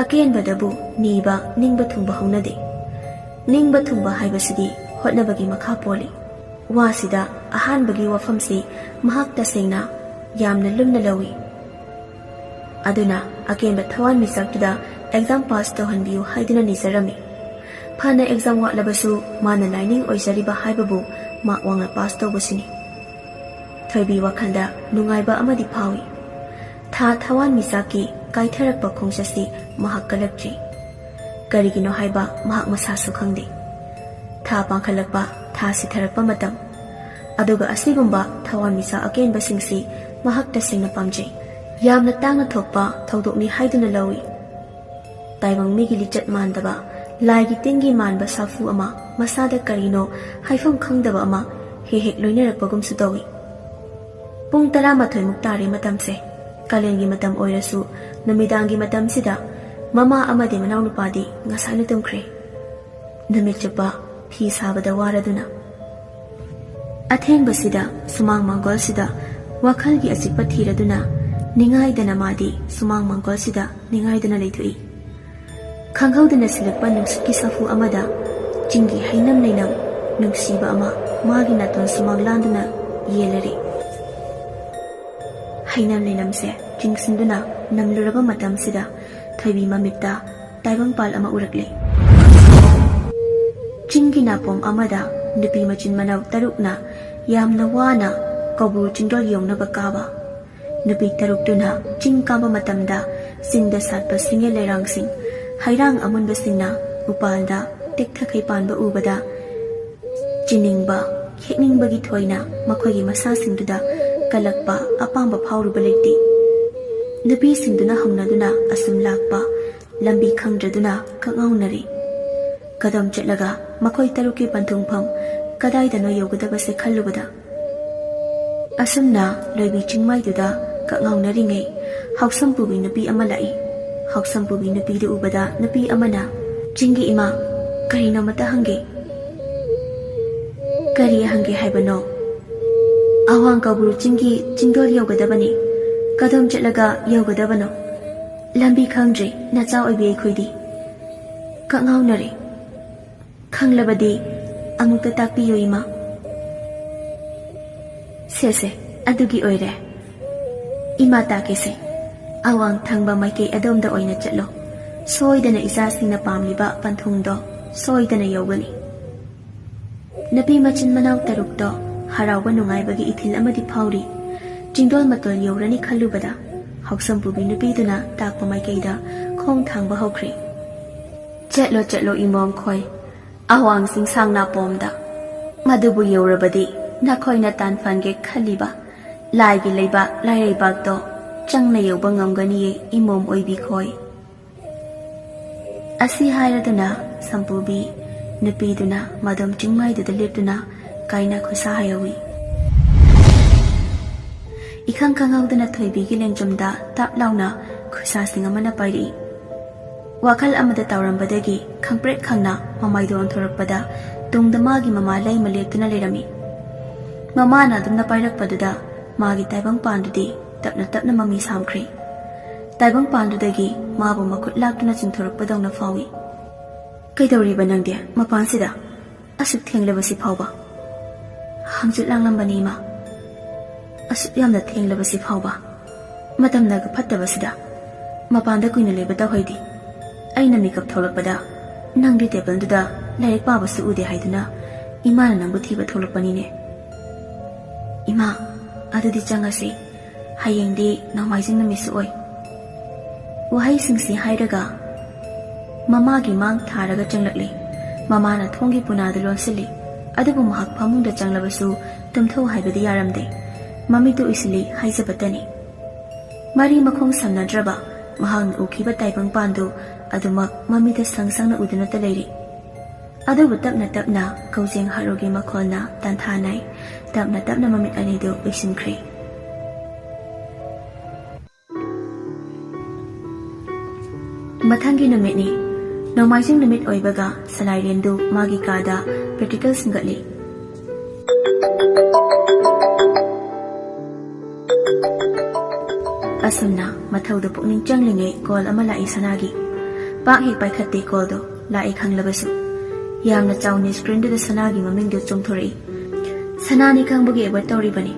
ꯑꯀꯦꯟꯕꯗꯕꯨ ꯅꯤꯕ, ꯅꯤꯡꯕ ꯊꯨꯡꯕ ꯍꯧꯅꯗꯦ꯫ ꯅꯤꯡꯕ ꯊꯨꯡꯕ ꯍꯥꯏꯕꯁꯤꯗꯤ ꯍꯣꯠꯅꯕꯒꯤ ꯃꯈꯥ ꯄꯣꯜꯂꯤ꯫ ꯋꯥꯁꯤꯗ ꯑꯍꯥꯟꯕꯒꯤ ꯋꯥꯐꯝꯁꯤ ꯃꯍꯥꯛ ꯇꯁꯦꯡꯅ ꯌꯥꯝꯅ ꯂꯨꯝꯅ ꯂꯧꯏ꯫ ꯑꯗꯨꯅ ꯑꯀꯦꯟꯕ ꯊꯋꯥꯟꯃꯤꯆꯥꯛꯇꯨꯗ exam pass ꯇꯧꯍꯟꯕꯤꯌꯨ ꯍꯥꯏꯗꯨꯅ ꯅꯤꯖꯔꯝꯃꯤ꯫ ꯐꯅ exam ꯋꯥꯠꯂꯕꯁꯨ ꯃꯥꯅ ꯂꯥꯏꯅꯤꯡ ꯑꯣꯏꯖꯔꯤꯕ ꯍꯥꯏꯕꯕꯨ ꯃꯥꯛ ꯋꯥꯡꯅ pass ꯇꯧꯕꯁꯤꯅꯤ꯫ ꯊꯣꯏꯕꯤ ꯋꯥꯈꯜꯗ ꯅꯨꯡꯉꯥꯏꯕ ꯑꯃꯗꯤ ꯐꯥꯎꯏ꯫ ꯊꯥ ꯊꯋꯥꯟꯃꯤꯆꯥꯛꯀꯤ ꯀꯥꯏꯊꯔꯛꯄ ꯈꯣꯡꯆꯠꯁꯤ ꯃꯍꯥꯛ ꯀꯜꯂꯛꯇ꯭ꯔꯤ꯫ ꯀꯔꯤꯒꯤꯅꯣ ꯍꯥꯏꯕ ꯃꯍꯥꯛ ꯃꯁꯥꯁꯨ ꯈꯪꯗꯦ꯫ ꯊꯥ ꯄꯥꯡꯈꯠꯂꯛꯄ, ꯊꯥ ꯁꯤꯊꯔꯛꯄ ꯃꯇꯝ꯫ ꯑꯗꯨꯒ ꯑꯁꯤꯒꯨꯝꯕ ꯊꯋꯥꯟꯃꯤꯆꯥꯛ ꯑꯀꯦꯟꯕꯁꯤꯡꯁꯤ ꯃꯍꯥꯛ ꯇꯁꯦꯡꯅ ꯄꯥꯝꯖꯩ꯫ ꯌꯥꯝꯅ ꯇꯥꯡꯅ ꯊꯣꯛꯄ ꯊꯧꯗꯣꯛꯅꯤ ꯍꯥꯏꯗꯨꯅ ꯂꯧꯏ꯫ ꯇꯥꯏꯕꯪ ꯃꯤꯒꯤ ꯂꯤꯆꯠ ꯃꯥꯟꯗꯕ, ꯂꯥꯏꯒꯤ ꯇꯤꯟꯒꯤ ꯃꯥꯟꯕ ꯁꯥꯐꯨ ꯑꯃ, ꯃꯁꯥꯗ ꯀꯔꯤꯅꯣ ꯍꯥꯏꯐꯝ ꯈꯪꯗꯕ ꯑꯃ ꯍꯦꯛ ꯍꯦꯛ ꯂꯣꯏꯅꯔꯛꯄꯒꯨꯝꯁꯨ ꯇꯧꯏ꯫ ꯄꯨꯡ ꯇꯔꯥꯃꯥꯊꯣꯏꯃꯨꯛ ꯇꯥꯔꯦ ꯃꯇꯝꯁꯦ꯫ ꯀꯥꯂꯦꯟꯒꯤ ꯃꯇꯝ ꯑꯣꯏꯔꯁꯨ ꯅꯨꯃꯤꯗꯥꯡꯒꯤ ꯃꯇꯝꯁꯤꯗ ꯃꯃꯥ ꯑꯃꯗꯤ ꯃꯅꯥꯎꯅꯨꯄꯥꯗꯤ ꯉꯁꯥꯏꯅ ꯇꯨꯝꯈ꯭ꯔꯦ꯫ ꯅꯨꯃꯤꯠ ꯆꯨꯞꯄ ꯐꯤ ꯁꯥꯕꯗ ꯋꯥꯔꯗꯨꯅ꯫ ꯑꯊꯦꯡꯕꯁꯤꯗ ꯁꯨꯃꯥꯡ ꯃꯥꯡꯒꯣꯜꯁꯤꯗ ꯋꯥꯈꯜꯒꯤ ꯑꯆꯤꯛꯄ ꯊꯤꯔꯗꯨꯅ ꯅꯤꯡꯉꯥꯏꯗꯅ ꯃꯥꯗꯤ ꯁꯨꯃꯥꯡ ꯃꯥꯡꯒꯣꯜꯁꯤꯗ ꯅꯤꯡꯉꯥꯏꯗꯅ ꯂꯩꯊꯣꯛꯏ꯫ ꯈꯪꯍꯧꯗꯅ ꯁꯤꯜꯂꯛꯄ ꯅꯨꯡꯁꯤꯠꯀꯤ ꯁꯥꯐꯨ ꯑꯃꯗ ꯆꯤꯡꯒꯤ ꯍꯩꯅꯝ ꯂꯩꯅꯝ ꯅꯨꯡꯁꯤꯕ ꯑꯃ ꯃꯥꯒꯤ ꯅꯥꯇꯣꯟ ꯁꯨꯃꯥꯡ ꯂꯥꯟꯗꯨꯅ ꯌꯦꯜꯂꯔꯦ꯫ ꯍꯩꯅꯝ ꯂꯩꯅꯝꯁꯦ ꯆꯤꯡꯁꯤꯟꯗꯨꯅ ꯅꯝꯂꯨꯔꯕ ꯃꯇꯝꯁꯤꯗ ꯊꯣꯏꯕꯤ ꯃꯃꯤꯠꯇ ꯇꯥꯏꯕꯪꯄꯥꯜ ꯑꯃ ꯎꯔꯛꯂꯦ꯫ ꯆꯤꯡꯒꯤ ꯅꯥꯄꯣꯝ ꯑꯃꯗ ꯅꯨꯄꯤ ꯃꯆꯤꯟ ꯃꯅꯥꯎ ꯇꯔꯨꯛꯅ ꯌꯥꯝꯅ ꯋꯥꯅ ꯀꯧꯕ꯭ꯔꯨ ꯆꯤꯡꯗꯣꯜ ꯌꯧꯅꯕ ꯀꯥꯕ꯫ ꯅꯨꯄꯤ ꯇꯔꯨꯛꯇꯨꯅ ꯆꯤꯡ ꯀꯥꯕ ꯃꯇꯝꯗ ꯆꯤꯡꯗ ꯁꯥꯠꯄ ꯁꯤꯡꯌꯦꯜ ꯂꯩꯔꯥꯡꯁꯤꯡ, ꯍꯩꯔꯥꯡ ꯑꯃꯨꯟꯕꯁꯤꯡꯅ ꯎꯄꯥꯜꯗ ꯇꯦꯛꯊꯈꯩ ꯄꯥꯟꯕ ꯎꯕꯗ ꯆꯤꯅꯤꯡꯕ, ꯈꯦꯛꯅꯤꯡꯕꯒꯤ ꯊꯣꯏꯅ ꯃꯈꯣꯏꯒꯤ ꯃꯁꯥꯁꯤꯡꯗꯨꯗ ꯀꯜꯂꯛꯄ ꯑꯄꯥꯝꯕ ꯐꯥꯎꯔꯨꯕ ꯂꯩꯇꯦ꯫ ꯅꯨꯄꯤꯁꯤꯡꯗꯨꯅ ꯍꯧꯅꯗꯨꯅ ꯑꯁꯨꯝ ꯂꯥꯛꯄ ꯂꯝꯕꯤ ꯈꯪꯗ꯭ꯔꯗꯨꯅ ꯀꯛꯉꯥꯎꯅꯔꯦ꯫ ꯀꯗꯣꯝ ꯆꯠꯂꯒ ꯃꯈꯣꯏ ꯇꯔꯨꯛꯀꯤ ꯄꯟꯊꯨꯡꯐꯝ ꯀꯗꯥꯏꯗꯅꯣ ꯌꯧꯒꯗꯕꯁꯦ ꯈꯜꯂꯨꯕꯗ꯫ ꯑꯁꯨꯝꯅ ꯂꯣꯏꯕꯤ ꯆꯤꯡꯃꯥꯏꯗꯨꯗ ꯀꯛꯉꯥꯎꯅꯔꯤꯉꯩ ꯍꯥꯎꯁꯝ ꯄꯨꯕꯤ ꯅꯨꯄꯤ ꯑꯃ ꯂꯥꯛꯏ꯫ ꯍꯥꯎꯁꯝ ꯄꯨꯕꯤ ꯅꯨꯄꯤꯗꯨ ꯎꯕꯗ ꯅꯨꯄꯤ ꯑꯃꯅ, "ꯆꯤꯡꯒꯤ ꯏꯃꯥ, ꯀꯔꯤꯅꯣꯃꯇ ꯍꯪꯒꯦ"꯫ "ꯀꯔꯤ ꯍꯪꯒꯦ ꯍꯥꯏꯕꯅꯣ?" "ꯑꯋꯥꯡ ꯀꯧꯕ꯭ꯔꯨ ꯆꯤꯡꯒꯤ ꯆꯤꯡꯗꯣꯜ ꯌꯧꯒꯗꯕꯅꯤ꯫ ꯀꯗꯣꯝ ꯆꯠꯂꯒ ꯌꯧꯒꯗꯕꯅꯣ? ꯂꯝꯕꯤ ꯈꯪꯗ꯭ꯔꯦ, ꯅꯆꯥ ꯑꯣꯏꯕꯤ ꯑꯩꯈꯣꯏꯗꯤ"꯫ ꯀꯛꯉꯥꯎꯅꯔꯦ꯫ "ꯈꯪꯂꯕꯗꯤ ꯑꯃꯨꯛꯇ ꯇꯥꯛꯄꯤꯌꯨ ꯏꯃꯥ"꯫ "ꯁꯦ ꯁꯦ, ꯑꯗꯨꯒꯤ ꯑꯣꯏꯔꯦ꯫ ꯏꯃꯥ ꯇꯥꯛꯀꯦꯁꯦ꯫ ꯑꯋꯥꯡ ꯊꯪꯕ ꯃꯥꯏꯀꯩ ꯑꯗꯣꯝꯗ ꯑꯣꯏꯅ ꯆꯠꯂꯣ꯫ ꯁꯣꯏꯗꯅ ꯏꯆꯥꯁꯤꯡꯅ ꯄꯥꯝꯂꯤꯕ ꯄꯟꯊꯨꯡꯗꯣ ꯁꯣꯏꯗꯅ ꯌꯧꯒꯅꯤ"꯫ ꯅꯨꯄꯤ ꯃꯆꯤꯟ ꯃꯅꯥꯎ ꯇꯔꯨꯛꯇꯣ ꯍꯔꯥꯎꯕ ꯅꯨꯡꯉꯥꯏꯕꯒꯤ ꯏꯊꯤꯜ ꯑꯃꯗꯤ ꯐꯥꯎꯔꯤ꯫ ꯆꯤꯡꯗꯣꯜ ꯃꯇꯣꯜ ꯌꯧꯔꯅꯤ ꯈꯜꯂꯨꯕꯗ ꯍꯥꯎꯁꯝ ꯄꯨꯕꯤ ꯅꯨꯄꯤꯗꯨꯅ ꯇꯥꯛꯄ ꯃꯥꯏꯀꯩꯗ ꯈꯣꯡ ꯊꯥꯡꯕ ꯍꯧꯈ꯭ꯔꯦ꯫ "ꯆꯠꯂꯣ, ꯆꯠꯂꯣ ꯏꯃꯣꯝ ꯈꯣꯏ, ꯑꯋꯥꯡ ꯆꯤꯡꯁꯥꯡ ꯅꯥꯄꯣꯝꯗ꯫ ꯃꯗꯨꯕꯨ ꯌꯧꯔꯕꯗꯤ ꯅꯈꯣꯏꯅ ꯇꯥꯟꯐꯝꯒꯦ ꯈꯜꯂꯤꯕ ꯂꯥꯏꯒꯤ ꯂꯩꯕꯥꯛ ꯂꯥꯏꯔꯩꯕꯥꯛꯇꯣ ꯆꯪꯅ ꯌꯧꯕ ꯉꯝꯒꯅꯤꯌꯦ ꯏꯃꯣꯝ ꯑꯣꯏꯕꯤ ꯈꯣꯏ꯫ ꯑꯁꯤ ꯍꯥꯏꯔꯗꯨꯅ ꯁꯝꯄꯨꯕꯤ ꯅꯨꯄꯤꯗꯨꯅ ꯃꯗꯣꯝ ꯆꯤꯡꯃꯥꯏꯗꯨꯗ ꯂꯦꯞꯇꯨꯅ ꯀꯥꯏꯅ ꯈꯨꯠꯁꯥ ꯍꯥꯏꯍꯧꯏ꯫ ꯏꯈꯪ ꯈꯪꯍꯧꯗꯅ ꯊꯣꯏꯕꯤꯒꯤ ꯂꯦꯡꯖꯨꯝꯗ ꯇꯞ ꯂꯥꯎꯅ ꯈꯨꯠꯁꯥꯁꯤꯡ ꯑꯃꯅ ꯄꯥꯏꯔꯛꯏ꯫ ꯋꯥꯈꯜ ꯑꯃꯗ ꯇꯥꯎꯔꯝꯕꯗꯒꯤ ꯈꯪꯄ꯭ꯔꯦꯛ ꯈꯪꯅ ꯃꯃꯥꯏꯗꯣ ꯑꯣꯟꯊꯣꯔꯛꯄꯗ ꯇꯨꯡꯗ ꯃꯥꯒꯤ ꯃꯃꯥ ꯂꯩꯃ ꯂꯦꯞꯇꯨꯅ ꯂꯩꯔꯝꯃꯤ꯫ ꯃꯃꯥꯅ ꯑꯗꯨꯝꯅ ꯄꯥꯏꯔꯛꯄꯗꯨꯗ ꯃꯥꯒꯤ ꯇꯥꯏꯕꯪ ꯄꯥꯟꯗꯨꯗꯤ ꯇꯞꯅ ꯇꯞꯅ ꯃꯃꯤ ꯁꯥꯝꯈ꯭ꯔꯦ꯫ ꯇꯥꯏꯕꯪ ꯄꯥꯟꯗꯨꯗꯒꯤ ꯃꯥꯕꯨ ꯃꯈꯨꯠ ꯂꯥꯛꯇꯨꯅ ꯆꯤꯡꯊꯣꯔꯛꯄꯗꯧꯅ ꯐꯥꯎꯏ꯫ "ꯀꯩꯗꯧꯔꯤꯕ ꯅꯪꯗꯤ ꯃꯄꯥꯟꯁꯤꯗ? ꯑꯁꯨꯛ ꯊꯦꯡꯂꯕꯁꯤ ꯐꯥꯎꯕ?" "ꯍꯪꯆꯤꯠ ꯂꯥꯡꯂꯝꯕꯅꯤ, ꯏꯃꯥ꯫ ꯑꯁꯨꯛ ꯌꯥꯝꯅ ꯊꯦꯡꯂꯕꯁꯤ ꯐꯥꯎꯕ? ꯃꯇꯝꯅꯒ ꯐꯠꯇꯕꯁꯤꯗ ꯃꯄꯥꯟꯗ ꯀꯨꯏꯅ ꯂꯩꯕ ꯇꯧꯍꯩꯗꯦ꯫ ꯑꯩꯅ ꯃꯤꯀꯞ ꯊꯣꯛꯂꯛꯄꯗ ꯅꯪꯗꯤ ꯇꯦꯕꯜꯗꯨꯗ ꯂꯥꯏꯔꯤꯛ ꯄꯥꯕꯁꯨ ꯎꯗꯦ ꯍꯥꯏꯗꯨꯅ ꯏꯃꯥꯅ ꯅꯪꯕꯨ ꯊꯤꯕ ꯊꯣꯛꯂꯛꯄꯅꯤꯅꯦ꯫ ꯏꯃꯥ, ꯑꯗꯨꯗꯤ ꯆꯪꯉꯁꯤ꯫ ꯍꯌꯦꯡꯗꯤ ꯅꯣꯡꯃꯥꯏꯖꯤꯡ ꯅꯨꯃꯤꯠꯁꯨ ꯑꯣꯏ꯫" ꯋꯥꯍꯩꯁꯤꯡꯁꯤ ꯍꯥꯏꯔꯒ ꯃꯃꯥꯒꯤ ꯃꯥꯡ ꯊꯥꯔꯒ ꯆꯪꯂꯛꯂꯤ꯫ ꯃꯃꯥꯅ ꯊꯣꯡꯒꯤ ꯄꯨꯅꯥꯗꯨ ꯂꯣꯟꯁꯤꯜꯂꯤ꯫ ꯑꯗꯨꯕꯨ ꯃꯍꯥꯛ ꯐꯃꯨꯡꯗ ꯆꯪꯂꯕꯁꯨ ꯇꯨꯝꯊꯧ ꯍꯥꯏꯕꯗꯤ ꯌꯥꯔꯝꯗꯦ꯫ ꯃꯃꯤꯠꯇꯨ ꯎꯏꯁꯤꯜꯂꯤ ꯍꯥꯏꯖꯕꯇꯅꯤ꯫ ꯃꯔꯤ ꯃꯈꯣꯡ ꯁꯝꯅꯗ꯭ꯔꯕ ꯃꯍꯥꯛꯅ ꯎꯈꯤꯕ ꯇꯥꯏꯕꯪꯄꯥꯟꯗꯨ ꯑꯗꯨꯃꯛ ꯃꯃꯤꯠꯇ ꯁꯪ ꯁꯪꯅ ꯎꯗꯨꯅꯇ ꯂꯩꯔꯤ꯫ ꯑꯗꯨꯕꯨ ꯇꯞꯅ ꯇꯞꯅ ꯀꯧꯖꯦꯡ ꯍꯥꯔꯣꯒꯤ ꯃꯈꯣꯜꯅ ꯇꯥꯟꯊꯥꯅꯩ꯫ ꯇꯞꯅ ꯇꯞꯅ ꯃꯃꯤꯠ ꯑꯅꯤꯗꯨ ꯎꯏꯁꯤꯟꯈ꯭ꯔꯦ꯫ ꯃꯊꯪꯒꯤ ꯅꯨꯃꯤꯠꯅꯤ꯫ ꯅꯣꯡꯃꯥꯏꯖꯤꯡ ꯅꯨꯃꯤꯠ ꯑꯣꯏꯕꯒ ꯁꯂꯥꯏꯔꯦꯟꯗꯨ ꯃꯥꯒꯤ ꯀꯥꯗ ꯄ꯭ꯔꯦꯛꯇꯤꯀꯦꯜ ꯁꯤꯡꯒꯠꯂꯤ꯫ ꯑꯁꯨꯝꯅ ꯃꯊꯧꯗ ꯄꯨꯛꯅꯤꯡ ꯆꯪꯂꯤꯉꯩ ꯀꯣꯜ ꯑꯃ ꯂꯥꯛꯏ ꯁꯅꯥꯒꯤ꯫ ꯄꯥꯛ ꯍꯦꯛ ꯄꯥꯏꯈꯠꯇꯦ ꯀꯣꯜꯗꯣ, ꯂꯥꯛꯏ ꯈꯪꯂꯕꯁꯨ꯫ ꯌꯥꯝꯅ ꯆꯥꯎꯅ ꯁ꯭ꯀ꯭ꯔꯤꯟꯗꯨꯗ ꯁꯅꯥꯒꯤ ꯃꯃꯤꯡꯗꯨ ꯆꯣꯡꯊꯣꯔꯛꯏ꯫ ꯁꯅꯥꯅꯤ ꯈꯪꯕꯒꯤ ꯑꯦꯚꯣꯏꯗ ꯇꯧꯔꯤꯕꯅꯤ꯫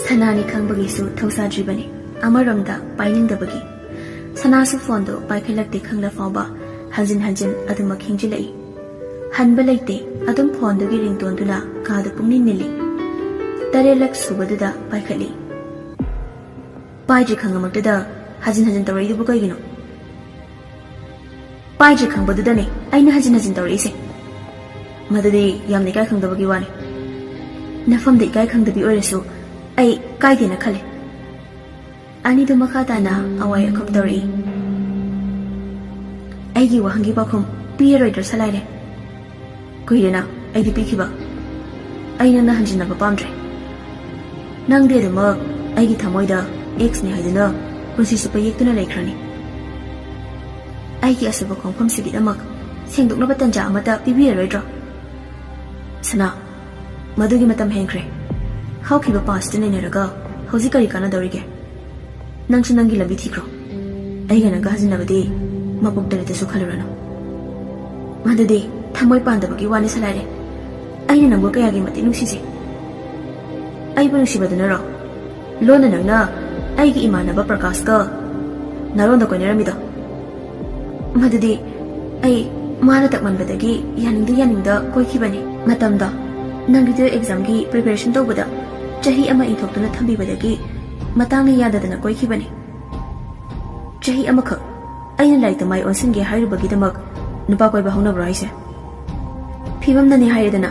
ꯁꯅꯥꯅꯤ ꯈꯪꯕꯒꯤꯁꯨ ꯊꯧꯁꯥꯗ꯭ꯔꯤꯕꯅꯤ꯫ ꯑꯃꯔꯣꯝꯗ ꯄꯥꯏꯅꯤꯡꯗꯕꯒꯤ꯫ ꯁꯅꯥꯁꯨ ꯐꯣꯟꯗꯣ ꯄꯥꯏꯈꯠꯂꯛꯇꯦ ꯈꯪꯂ ꯐꯥꯎꯕ ꯍꯟꯖꯤꯟ ꯍꯟꯖꯤꯟ ꯑꯗꯨꯃꯛ ꯈꯤꯡꯖꯤꯜꯂꯛꯏ꯫ ꯍꯟꯕ ꯂꯩꯇꯦ꯫ ꯑꯗꯨꯝ ꯐꯣꯟꯗꯨꯒꯤ ꯔꯤꯡꯇꯣꯟꯗꯨꯅ ꯀꯥꯗ ꯄꯨꯡꯅꯤꯜ ꯅꯤꯜꯂꯤ꯫ ꯇꯔꯦꯠꯂꯛ ꯁꯨꯕꯗꯨꯗ ꯄꯥꯏꯈꯠꯂꯤ꯫ ꯄꯥꯏꯗ꯭ꯔꯤ ꯈꯪꯉꯃꯛꯇꯗ ꯍꯟꯖꯤꯟ ꯍꯟꯖꯤꯟ ꯇꯧꯔꯛꯏꯗꯨꯕꯨ ꯀꯩꯒꯤꯅꯣ? ꯄꯥꯏꯗ꯭ꯔꯤ ꯈꯪꯕꯗꯨꯗꯅꯦ ꯑꯩꯅ ꯍꯟꯖꯤꯟ ꯍꯟꯖꯤꯟ ꯇꯧꯔꯛꯏꯁꯦ꯫ ꯃꯗꯨꯗꯤ ꯌꯥꯝꯅ ꯏꯀꯥꯏ ꯈꯪꯗꯕꯒꯤ ꯋꯥꯅꯤ꯫ ꯅꯐꯝꯗ ꯏꯀꯥꯏ ꯈꯪꯗꯕꯤ ꯑꯣꯏꯔꯁꯨ ꯑꯩ ꯀꯥꯏꯗꯦꯅ ꯈꯜꯂꯤ꯫ ꯑꯅꯤꯗꯨ ꯃꯈꯥ ꯇꯥꯅ ꯑꯋꯥꯏ ꯑꯈꯨꯝ ꯇꯧꯔꯛꯏ꯫ ꯑꯩꯒꯤ ꯋꯥꯍꯪꯒꯤ ꯄꯥꯎꯈꯨꯝ ꯄꯤꯔꯔꯣꯏꯗ꯭ꯔꯣ ꯁꯂꯥꯏꯔꯦ? ꯀꯨꯏꯔꯦꯅ ꯑꯩꯗꯤ ꯄꯤꯈꯤꯕ꯫ ꯑꯩ ꯅꯪꯅ ꯍꯟꯖꯤꯟꯅꯕ ꯄꯥꯝꯗ꯭ꯔꯦ꯫ ꯅꯪꯗꯤ ꯑꯗꯨꯃꯛ ꯑꯩꯒꯤ ꯊꯃꯣꯏꯗ ꯑꯦꯛꯁꯅꯤ ꯍꯥꯏꯗꯨꯅ ꯄꯨꯟꯁꯤ ꯆꯨꯞꯄ ꯌꯦꯛꯇꯨꯅ ꯂꯩꯈ꯭ꯔꯅꯤ꯫ ꯑꯩꯒꯤ ꯑꯁꯨꯕ ꯈꯣꯡꯐꯝꯁꯤꯒꯤꯗꯃꯛ ꯁꯦꯡꯗꯣꯛꯅꯕ ꯇꯟꯖꯥ ꯑꯃꯠꯇ ꯄꯤꯕꯤꯔꯔꯣꯏꯗ꯭ꯔꯣ? ꯁꯅꯥ, ꯃꯗꯨꯒꯤ ꯃꯇꯝ ꯍꯦꯟꯈ꯭ꯔꯦ꯫ ꯍꯧꯈꯤꯕ ꯄꯥꯁꯇꯨ ꯅꯩꯅꯔꯒ ꯍꯧꯖꯤꯛ ꯀꯔꯤ ꯀꯥꯟꯅꯗꯧꯔꯤꯒꯦ? ꯅꯪꯁꯨ ꯅꯪꯒꯤ ꯂꯝꯕꯤ ꯊꯤꯈ꯭ꯔꯣ꯫ ꯑꯩꯒ ꯅꯪꯒ ꯍꯟꯖꯤꯟꯅꯕꯗꯤ ꯃꯄꯣꯛꯇ ꯂꯩꯇꯁꯨ ꯈꯜꯂꯨꯔꯅꯨ꯫ ꯃꯗꯨꯗꯤ ꯊꯃꯣꯏ ꯄꯥꯟꯗꯕꯒꯤ ꯋꯥꯅꯤ ꯁꯂꯥꯏꯔꯦ꯫ ꯑꯩꯅ ꯅꯪꯕꯨ ꯀꯌꯥꯒꯤ ꯃꯇꯤꯛ ꯅꯨꯡꯁꯤꯖꯩ꯫ ꯑꯩꯕꯨ ꯅꯨꯡꯁꯤꯕꯗꯨꯅꯔꯣ ꯂꯣꯟꯅ ꯅꯪꯅ ꯑꯩꯒꯤ ꯏꯃꯥꯟꯅꯕ ꯄ꯭ꯔꯀꯥꯁꯀ ꯅꯥꯔꯣꯟꯗ ꯀꯣꯏꯅꯔꯝꯃꯤꯗꯣ? ꯃꯗꯨꯗꯤ ꯑꯩ ꯃꯥꯅ ꯇꯛꯃꯟꯕꯗꯒꯤ ꯌꯥꯅꯤꯡꯗ ꯌꯥꯅꯤꯡꯗ ꯀꯣꯏꯈꯤꯕꯅꯤ꯫ ꯃꯇꯝꯗꯣ ꯅꯪꯒꯤ ꯇꯨꯌꯦꯜꯐ ꯑꯦꯛꯖꯥꯝꯒꯤ ꯄ꯭ꯔꯤꯄꯦꯔꯦꯁꯟ ꯇꯧꯕꯗ ꯆꯍꯤ ꯑꯃ ꯏꯟꯊꯣꯛꯇꯨꯅ ꯊꯝꯕꯤꯕꯗꯒꯤ ꯃꯇꯥꯡꯅ ꯌꯥꯗꯗꯅ ꯀꯣꯏꯈꯤꯕꯅꯤ꯫ ꯆꯍꯤ ꯑꯃꯈꯛ ꯑꯩꯅ ꯂꯥꯏꯔꯤꯛꯇ ꯃꯥꯏ ꯑꯣꯟꯁꯤꯟꯒꯦ ꯍꯥꯏꯔꯨꯕꯒꯤꯗꯃꯛ ꯅꯨꯄꯥ ꯀꯣꯏꯕ ꯍꯧꯅꯕ꯭ꯔꯣ ꯍꯥꯏꯁꯦ? ꯐꯤꯕꯝꯅꯅꯦ ꯍꯥꯏꯔꯦꯗꯅ꯫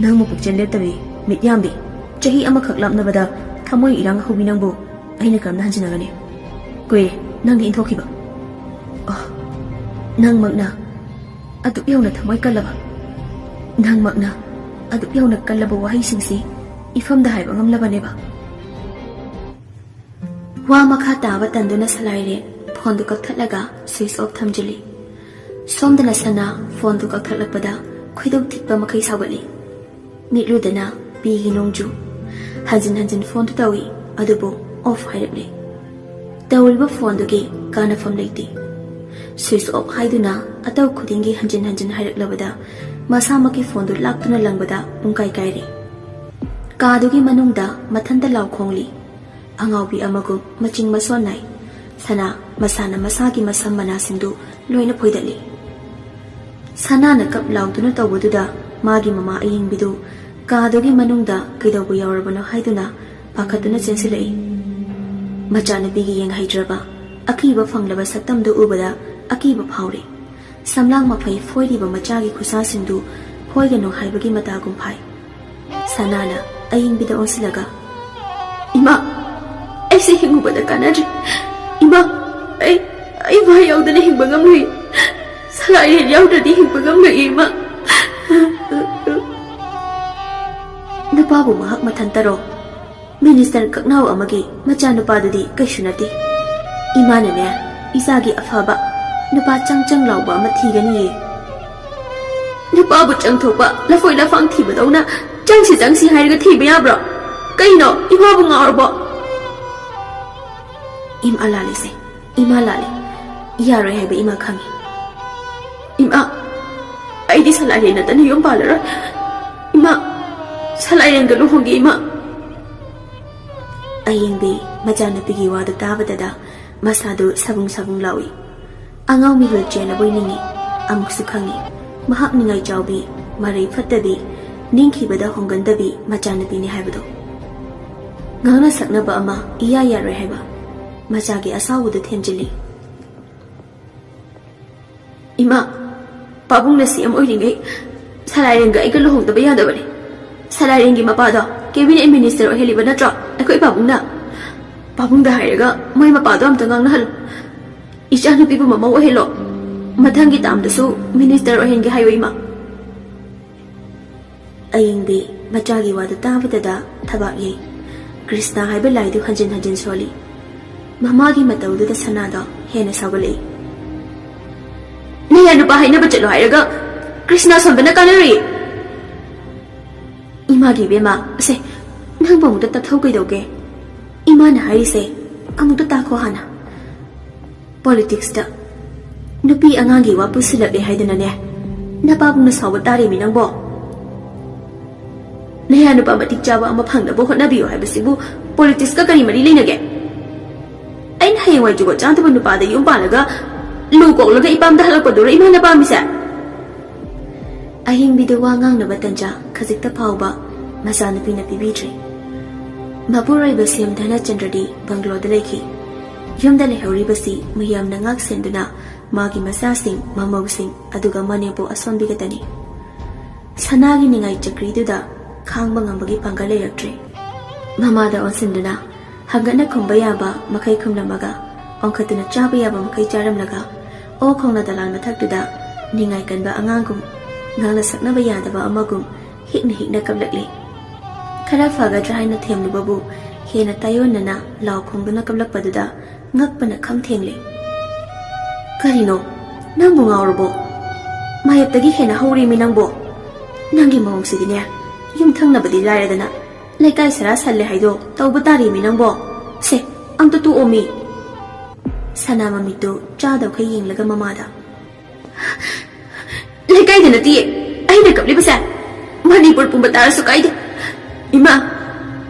ꯅꯪꯕꯨ ꯄꯨꯛꯆꯦꯜ ꯂꯦꯞꯇꯕꯤ, ꯃꯤꯠ ꯌꯥꯝꯕꯤ, ꯆꯍꯤ ꯑꯃꯈꯛ ꯂꯥꯞꯅꯕꯗ ꯊꯃꯣꯏ ꯏꯔꯥꯡ ꯍꯧꯕꯤ ꯅꯪꯕꯨ ꯑꯩꯅ ꯀꯔꯝꯅ ꯍꯟꯖꯤꯟꯅꯒꯅꯤ? ꯀꯨꯏꯔꯦ ꯅꯪꯒꯤ ꯏꯟꯊꯣꯛꯈꯤꯕ꯫ ꯑꯣ, ꯅꯪꯃꯛꯅ ꯑꯗꯨꯛ ꯌꯧꯅ ꯊꯃꯣꯏ ꯀꯜꯂꯕ, ꯅꯪꯃꯛꯅ ꯑꯗꯨꯛ ꯌꯧꯅ ꯀꯜꯂꯕ ꯋꯥꯍꯩꯁꯤꯡꯁꯤ ꯏꯐꯝꯗ ꯍꯥꯏꯕ ꯉꯝꯂꯕꯅꯦꯕ꯫ ꯋꯥ ꯃꯈꯥ ꯇꯥꯕ ꯇꯟꯗꯨꯅ ꯁꯂꯥꯏꯔꯦ ꯐꯣꯟꯗꯨ ꯀꯛꯊꯠꯂꯒ ꯁ꯭ꯋꯤꯆ ꯑꯣꯐ ꯊꯝꯖꯤꯜꯂꯤ꯫ ꯁꯣꯝꯗꯅ ꯁꯅꯥ ꯐꯣꯟꯗꯨ ꯀꯛꯊꯠꯂꯛꯄꯗ ꯈꯣꯏꯗꯧ ꯊꯤꯠꯄ ꯃꯈꯩ ꯁꯥꯎꯒꯠꯂꯤ꯫ ꯃꯤꯠꯂꯨꯗꯅ ꯄꯤꯒꯤ ꯅꯣꯡꯖꯨ꯫ ꯍꯟꯖꯤꯟ ꯍꯟꯖꯤꯟ ꯐꯣꯟꯗꯨ ꯇꯧꯏ, ꯑꯗꯨꯕꯨ ꯑꯣꯐ ꯍꯥꯏꯔꯛꯂꯦ꯫ ꯇꯧꯔꯤꯕ ꯐꯣꯟꯗꯨꯒꯤ ꯀꯥꯟꯅꯐꯝ ꯂꯩꯇꯦ꯫ ꯁ꯭ꯋꯤꯆ ꯑꯣꯐ ꯍꯥꯏꯗꯨꯅ ꯑꯇꯧ ꯈꯨꯗꯤꯡꯒꯤ ꯍꯟꯖꯤꯟ ꯍꯟꯖꯤꯟ ꯍꯥꯏꯔꯛꯂꯕꯗ ꯃꯁꯥꯃꯛꯀꯤ ꯐꯣꯟꯗꯨ ꯂꯥꯛꯇꯨꯅ ꯂꯪꯕꯗ ꯄꯨꯡꯀꯥꯏ ꯀꯥꯏꯔꯦ꯫ ꯀꯥꯗꯨꯒꯤ ꯃꯅꯨꯡꯗ ꯃꯊꯟꯇ ꯂꯥꯎ ꯈꯣꯡꯂꯤ꯫ ꯑꯉꯥꯎꯕꯤ ꯑꯃꯒꯨꯝ ꯃꯆꯤꯡ ꯃꯁꯣꯟ ꯅꯥꯏ꯫ ꯁꯅꯥ ꯃꯁꯥꯅ ꯃꯁꯥꯒꯤ ꯃꯁꯝ ꯃꯅꯥꯁꯤꯡꯗꯨ ꯂꯣꯏꯅ ꯐꯣꯏꯗꯠꯂꯤ꯫ ꯁꯅꯥꯅ ꯀꯞ ꯂꯥꯎꯗꯨꯅ ꯇꯧꯕꯗꯨꯗ ꯃꯥꯒꯤ ꯃꯃꯥ ꯑꯌꯤꯡꯕꯤꯗꯨ ꯀꯥꯗꯨꯒꯤ ꯃꯅꯨꯡꯗ ꯀꯩꯗꯧꯕ ꯌꯥꯎꯔꯕꯅꯣ ꯍꯥꯏꯗꯨꯅ ꯄꯥꯈꯠꯇꯨꯅ ꯆꯦꯟꯁꯤꯜꯂꯛꯏ꯫ ꯃꯆꯥꯅꯨꯄꯤꯒꯤ ꯌꯦꯡꯍꯩꯗ꯭ꯔꯕ ꯑꯀꯤꯕ ꯐꯪꯂꯕ ꯁꯛꯇꯝꯗꯨ ꯎꯕꯗ ꯑꯀꯤꯕ ꯐꯥꯎꯔꯦ꯫ ꯁꯝꯂꯥꯡ ꯃꯐꯩ ꯐꯣꯏꯔꯤꯕ ꯃꯆꯥꯒꯤ ꯈꯨꯠꯁꯥꯁꯤꯡꯗꯨ ꯐꯣꯏꯒꯅꯨ ꯍꯥꯏꯕꯒꯤ ꯃꯇꯥꯒꯨꯝ ꯐꯥꯏ꯫ ꯁꯅꯥꯅ ꯑꯌꯤꯡꯕꯤꯗ ꯑꯣꯟꯁꯤꯜꯂꯒ, "ꯏꯃꯥ, ꯑꯩꯁꯦ ꯍꯤꯡꯉꯨꯕꯗ ꯀꯥꯟꯅꯗ꯭ꯔꯦ꯫ ꯏꯃꯥ, ꯑꯩ, ꯑꯩ ꯃꯥ ꯌꯥꯎꯗꯅ ꯍꯤꯡꯕ ꯉꯝꯂꯣꯏ꯫ ꯁꯂꯥꯏꯔꯦꯟ ꯌꯥꯎꯗ꯭ꯔꯗꯤ ꯍꯤꯡꯕ ꯉꯝꯂꯣꯏ, ꯏꯃꯥ꯫ ꯅꯨꯄꯥꯕꯨ ꯃꯍꯥꯛ ꯃꯊꯟꯇꯔꯣ? ꯃꯤꯅꯤꯁꯇꯔ ꯀꯛꯅꯥꯎ ꯑꯃꯒꯤ ꯃꯆꯥꯅꯨꯄꯥꯗꯨꯗꯤ ꯀꯩꯁꯨ ꯅꯠꯇꯦ꯫ ꯏꯃꯥꯅꯅꯦ, ꯏꯆꯥꯒꯤ ꯑꯐꯕ ꯅꯨꯄꯥ ꯆꯪ ꯆꯪ ꯂꯥꯎꯕ ꯑꯃ ꯊꯤꯒꯅꯤꯌꯦ꯫ ꯅꯨꯄꯥꯕꯨ ꯆꯪꯊꯣꯛꯄ ꯂꯐꯣꯏ ꯂꯐꯥꯡ ꯊꯤꯕꯗꯧꯅ ꯆꯪꯁꯤ ꯆꯪꯁꯤ ꯍꯥꯏꯔꯒ ꯊꯤꯕ ꯌꯥꯕ꯭ꯔꯣ? ꯀꯩꯅꯣ, ꯏꯃꯥꯕꯨ ꯉꯥꯎꯔꯕꯣ? ꯏꯃꯥ ꯂꯥꯜꯂꯤꯁꯦ, ꯏꯃꯥ ꯂꯥꯜꯂꯤ꯫ ꯌꯥꯔꯣꯏ ꯍꯥꯏꯕ ꯏꯃꯥ ꯈꯪꯉꯤ꯫ ꯏꯃꯥ, ꯑꯩꯗꯤ ꯁꯂꯥꯏꯔꯦꯟ ꯅꯠꯇꯅ ꯌꯨꯝ ꯄꯥꯜꯂꯔꯣꯏ꯫ ꯏꯃꯥ, ꯁꯂꯥꯏꯔꯦꯟꯒ ꯂꯨꯍꯣꯡꯒꯦ, ꯏꯃꯥ꯫ ꯑꯌꯦꯡꯕꯤ ꯃꯆꯥꯅꯨꯄꯤꯒꯤ ꯋꯥꯗꯨ ꯇꯥꯕꯗꯗ ꯃꯁꯥꯗꯨ ꯁꯕꯨꯡ ꯁꯕꯨꯡ ꯂꯥꯎꯏ꯫ ꯑꯉꯥꯎ ꯃꯤꯍꯨꯜ ꯆꯦꯟꯅꯕꯣꯏ ꯅꯤꯡꯏ꯫ ꯑꯃꯨꯛꯁꯨ ꯈꯪꯏ, ꯃꯍꯥꯛ ꯅꯤꯡꯉꯥꯏ ꯆꯥꯎꯕꯤ, ꯃꯔꯩ ꯐꯠꯇꯕꯤ, ꯅꯤꯡꯈꯤꯕꯗ ꯍꯣꯡꯒꯟꯗꯕꯤ ꯃꯆꯥꯅꯨꯄꯤꯅꯤ ꯍꯥꯏꯕꯗꯨ꯫ ꯉꯥꯡꯅ ꯁꯛꯅꯕ ꯑꯃ ꯏꯌꯥ ꯌꯥꯔꯣꯏ ꯍꯥꯏꯕ꯫ ꯃꯆꯥꯒꯤ ꯑꯁꯥꯎꯕꯗꯨ ꯊꯦꯝꯖꯤꯜꯂꯤ꯫ ꯏꯃꯥ, ꯄꯥꯕꯨꯡꯅ ꯁꯤ ꯑꯦꯝ ꯑꯣꯏꯔꯤꯉꯩ ꯁꯂꯥꯏꯔꯦꯟꯒ ꯑꯩꯒ ꯂꯨꯍꯣꯡꯗꯕ ꯌꯥꯗꯕꯅꯤ꯫ ꯁꯂꯥꯏꯔꯦꯟꯒꯤ ꯃꯄꯥꯗꯣ ꯀꯦꯕꯤꯅꯦꯠ ꯃꯤꯅꯤꯁꯇꯔ ꯑꯣꯏꯍꯜꯂꯤꯕ ꯅꯠꯇ꯭ꯔꯣ ꯑꯩꯈꯣꯏ ꯄꯥꯕꯨꯡꯅ? ꯄꯥꯕꯨꯡꯗ ꯍꯥꯏꯔꯒ ꯃꯣꯏ ꯃꯄꯥꯗꯣ ꯑꯝꯇ ꯉꯥꯡꯅꯍꯜꯂꯨ꯫ ꯏꯆꯥꯅꯨꯄꯤꯕꯨ ꯃꯃꯧ ꯑꯣꯏꯍꯜꯂꯣ꯫ ꯃꯊꯪꯒꯤ ꯇꯥꯝꯗꯁꯨ ꯃꯤꯅꯤꯁꯇꯔ ꯑꯣꯏꯍꯟꯒꯦ ꯍꯥꯏꯌꯨ, ꯏꯃꯥ꯫ ꯑꯌꯤꯡꯕꯤ ꯃꯆꯥꯒꯤ ꯋꯥꯗꯨ ꯇꯥꯕꯗꯗ ꯊꯕꯥꯛ ꯌꯩ꯫ ꯀ꯭ꯔꯤꯁꯅ ꯍꯥꯏꯕ ꯂꯥꯏꯗꯨ ꯍꯟꯖꯤꯟ ꯍꯟꯖꯤꯟ ꯁꯣꯜꯂꯤ꯫ ꯃꯃꯥꯒꯤ ꯃꯇꯧꯗꯨꯗ ꯁꯅꯥꯗꯣ ꯍꯦꯟꯅ ꯁꯥꯎꯒꯠꯂꯛꯏ꯫ ꯅꯌꯥ ꯅꯨꯄꯥ ꯍꯥꯏꯅꯕ ꯆꯠꯂꯣ ꯍꯥꯏꯔꯒ ꯀ꯭ꯔꯤꯁꯅ ꯁꯣꯟꯕꯅ ꯀꯥꯟꯅꯔꯤ꯫ ꯏꯃꯥꯒꯤ ꯏꯕꯦꯝꯃ, ꯑꯁꯦ, ꯅꯪꯕꯨ ꯑꯃꯨꯛꯇ ꯇꯥꯊꯧ ꯀꯩꯗꯧꯒꯦ? ꯏꯃꯥꯅ ꯍꯥꯏꯔꯤꯁꯦ ꯑꯃꯨꯛꯇ ꯇꯥꯈꯣ ꯍꯥꯟꯅ꯫ ꯄꯣꯂꯤꯇꯤꯛꯁꯇ ꯅꯨꯄꯤ ꯑꯉꯥꯡꯒꯤ ꯋꯥ ꯄꯨꯁꯤꯜꯂꯛꯂꯦ ꯍꯥꯏꯗꯅꯅꯦ, ꯅꯄꯥꯕꯨꯡꯅ ꯁꯥꯎꯕ ꯇꯥꯔꯦꯃꯤ ꯅꯪꯕꯣ꯫ ꯅꯌꯥ ꯅꯨꯄꯥ ꯃꯇꯤꯛ ꯆꯥꯕ ꯑꯃ ꯐꯪꯅꯕ ꯍꯣꯠꯅꯕꯤꯌꯨ ꯍꯥꯏꯕꯁꯤꯕꯨ ꯄꯣꯂꯤꯇꯤꯛꯁꯀ ꯀꯔꯤ ꯃꯔꯤ ꯂꯩꯅꯒꯦ? ꯑꯩꯅ ꯍꯌꯦꯡꯋꯥꯏ ꯖꯨꯒꯣꯠ ꯆꯥꯗꯕ ꯅꯨꯄꯥꯗ ꯌꯨꯝ ꯄꯥꯜꯂꯒ ꯂꯨ ꯀꯣꯛꯂꯒ ꯏꯄꯥꯝꯗ ꯍꯜꯂꯛꯄꯗꯨꯔ ꯏꯃꯥꯅ ꯄꯥꯝꯃꯤꯁꯦ? ꯑꯍꯤꯡꯕꯤꯗ ꯋꯥ ꯉꯥꯡꯅꯕ ꯇꯟꯖꯥ ꯈꯖꯤꯛꯇ ꯐꯥꯎꯕ ꯃꯆꯥꯅꯨꯄꯤꯅ ꯄꯤꯕꯤꯗ꯭ꯔꯦ꯫ ꯃꯄꯨꯔꯣꯏꯕ ꯁꯦꯝ ꯙꯅꯆꯟꯗ꯭ꯔꯗꯤ ꯕꯪꯒ꯭ꯂꯣꯗ ꯂꯩꯈꯤ꯫ ꯌꯨꯝꯗ ꯂꯩꯍꯧꯔꯤꯕꯁꯤ ꯃꯌꯥꯝꯅ ꯉꯥꯛ ꯁꯦꯟꯗꯨꯅ ꯃꯥꯒꯤ ꯃꯆꯥꯁꯤꯡ, ꯃꯃꯧꯁꯤꯡ, ꯑꯗꯨꯒ ꯃꯅꯦꯝꯄꯣꯛ ꯑꯁꯣꯟꯕꯤꯒꯇꯅꯤ꯫ ꯁꯅꯥꯒꯤ ꯅꯤꯡꯉꯥꯏ ꯆꯀ꯭ꯔꯤꯗꯨꯗ ꯈꯥꯡꯕ ꯉꯝꯕꯒꯤ ꯄꯥꯡꯒꯜ ꯂꯩꯔꯛꯇ꯭ꯔꯦ꯫ ꯃꯃꯥꯗ ꯑꯣꯟꯁꯤꯟꯗꯨꯅ, ꯍꯪꯒꯠꯅ ꯈꯨꯝꯕ ꯌꯥꯕ ꯃꯈꯩ ꯈꯨꯝꯂꯝꯃꯒ, ꯑꯣꯟꯈꯠꯇꯨꯅ ꯆꯥꯕ ꯌꯥꯕ ꯃꯈꯩ ꯆꯥꯔꯝꯂꯒ, ꯑꯣꯛ ꯈꯣꯡꯅ ꯗꯂꯥꯟ ꯃꯊꯛꯇꯨꯗ ꯅꯤꯡꯉꯥꯏ ꯀꯟꯕ ꯑꯉꯥꯡꯒꯨꯝ, ꯉꯥꯡꯅ ꯁꯛꯅꯕ ꯌꯥꯗꯕ ꯑꯃꯒꯨꯝ ꯍꯤꯛꯅ ꯍꯤꯛꯅ ꯀꯞꯂꯛꯂꯤ꯫ ꯈꯔ ꯐꯒꯗ꯭ꯔꯥ ꯍꯥꯏꯅ ꯊꯦꯝꯂꯨꯕꯕꯨ ꯍꯦꯟꯅ ꯇꯥꯏꯑꯣꯟꯅꯅ ꯂꯥꯎ ꯈꯣꯡꯗꯨꯅ ꯀꯞꯂꯛꯄꯗꯨꯗ ꯉꯛꯄꯅ ꯈꯝ ꯊꯦꯡꯂꯦ꯫ "ꯀꯔꯤꯅꯣ? ꯅꯪꯕꯨ ꯉꯥꯎꯔꯕꯣ? ꯃꯥꯌꯦꯞꯇꯒꯤ ꯍꯦꯟꯅ ꯍꯧꯔꯦꯃꯤ ꯅꯪꯕꯣ꯫ ꯅꯪꯒꯤ ꯃꯑꯣꯡꯁꯤꯗꯤꯅꯦ, ꯌꯨꯝꯊꯪꯅꯕꯗꯤ ꯂꯥꯏꯔꯗꯅ, ꯂꯩꯀꯥꯏ ꯁꯔꯥ ꯁꯜꯂꯦ ꯍꯥꯏꯗꯣ ꯇꯧꯕ ꯇꯥꯔꯦꯃꯤ ꯅꯪꯕꯣ꯫ ꯁꯦ, ꯑꯝꯇ ꯇꯣꯛꯑꯣꯃꯤ!" ꯁꯅꯥ ꯃꯃꯤꯠꯇꯨ ꯆꯥꯗꯧꯈꯩ ꯌꯦꯡꯂꯒ ꯃꯃꯥꯗ, "ꯂꯩꯀꯥꯏꯗ ꯅꯠꯇꯤꯌꯦ ꯑꯩꯅ ꯀꯞꯂꯤꯕꯁꯦ, ꯃꯅꯤꯄꯨꯔ ꯄꯨꯝꯕ ꯇꯥꯔꯁꯨ ꯀꯥꯏꯗꯦ꯫ ꯏꯃꯥ,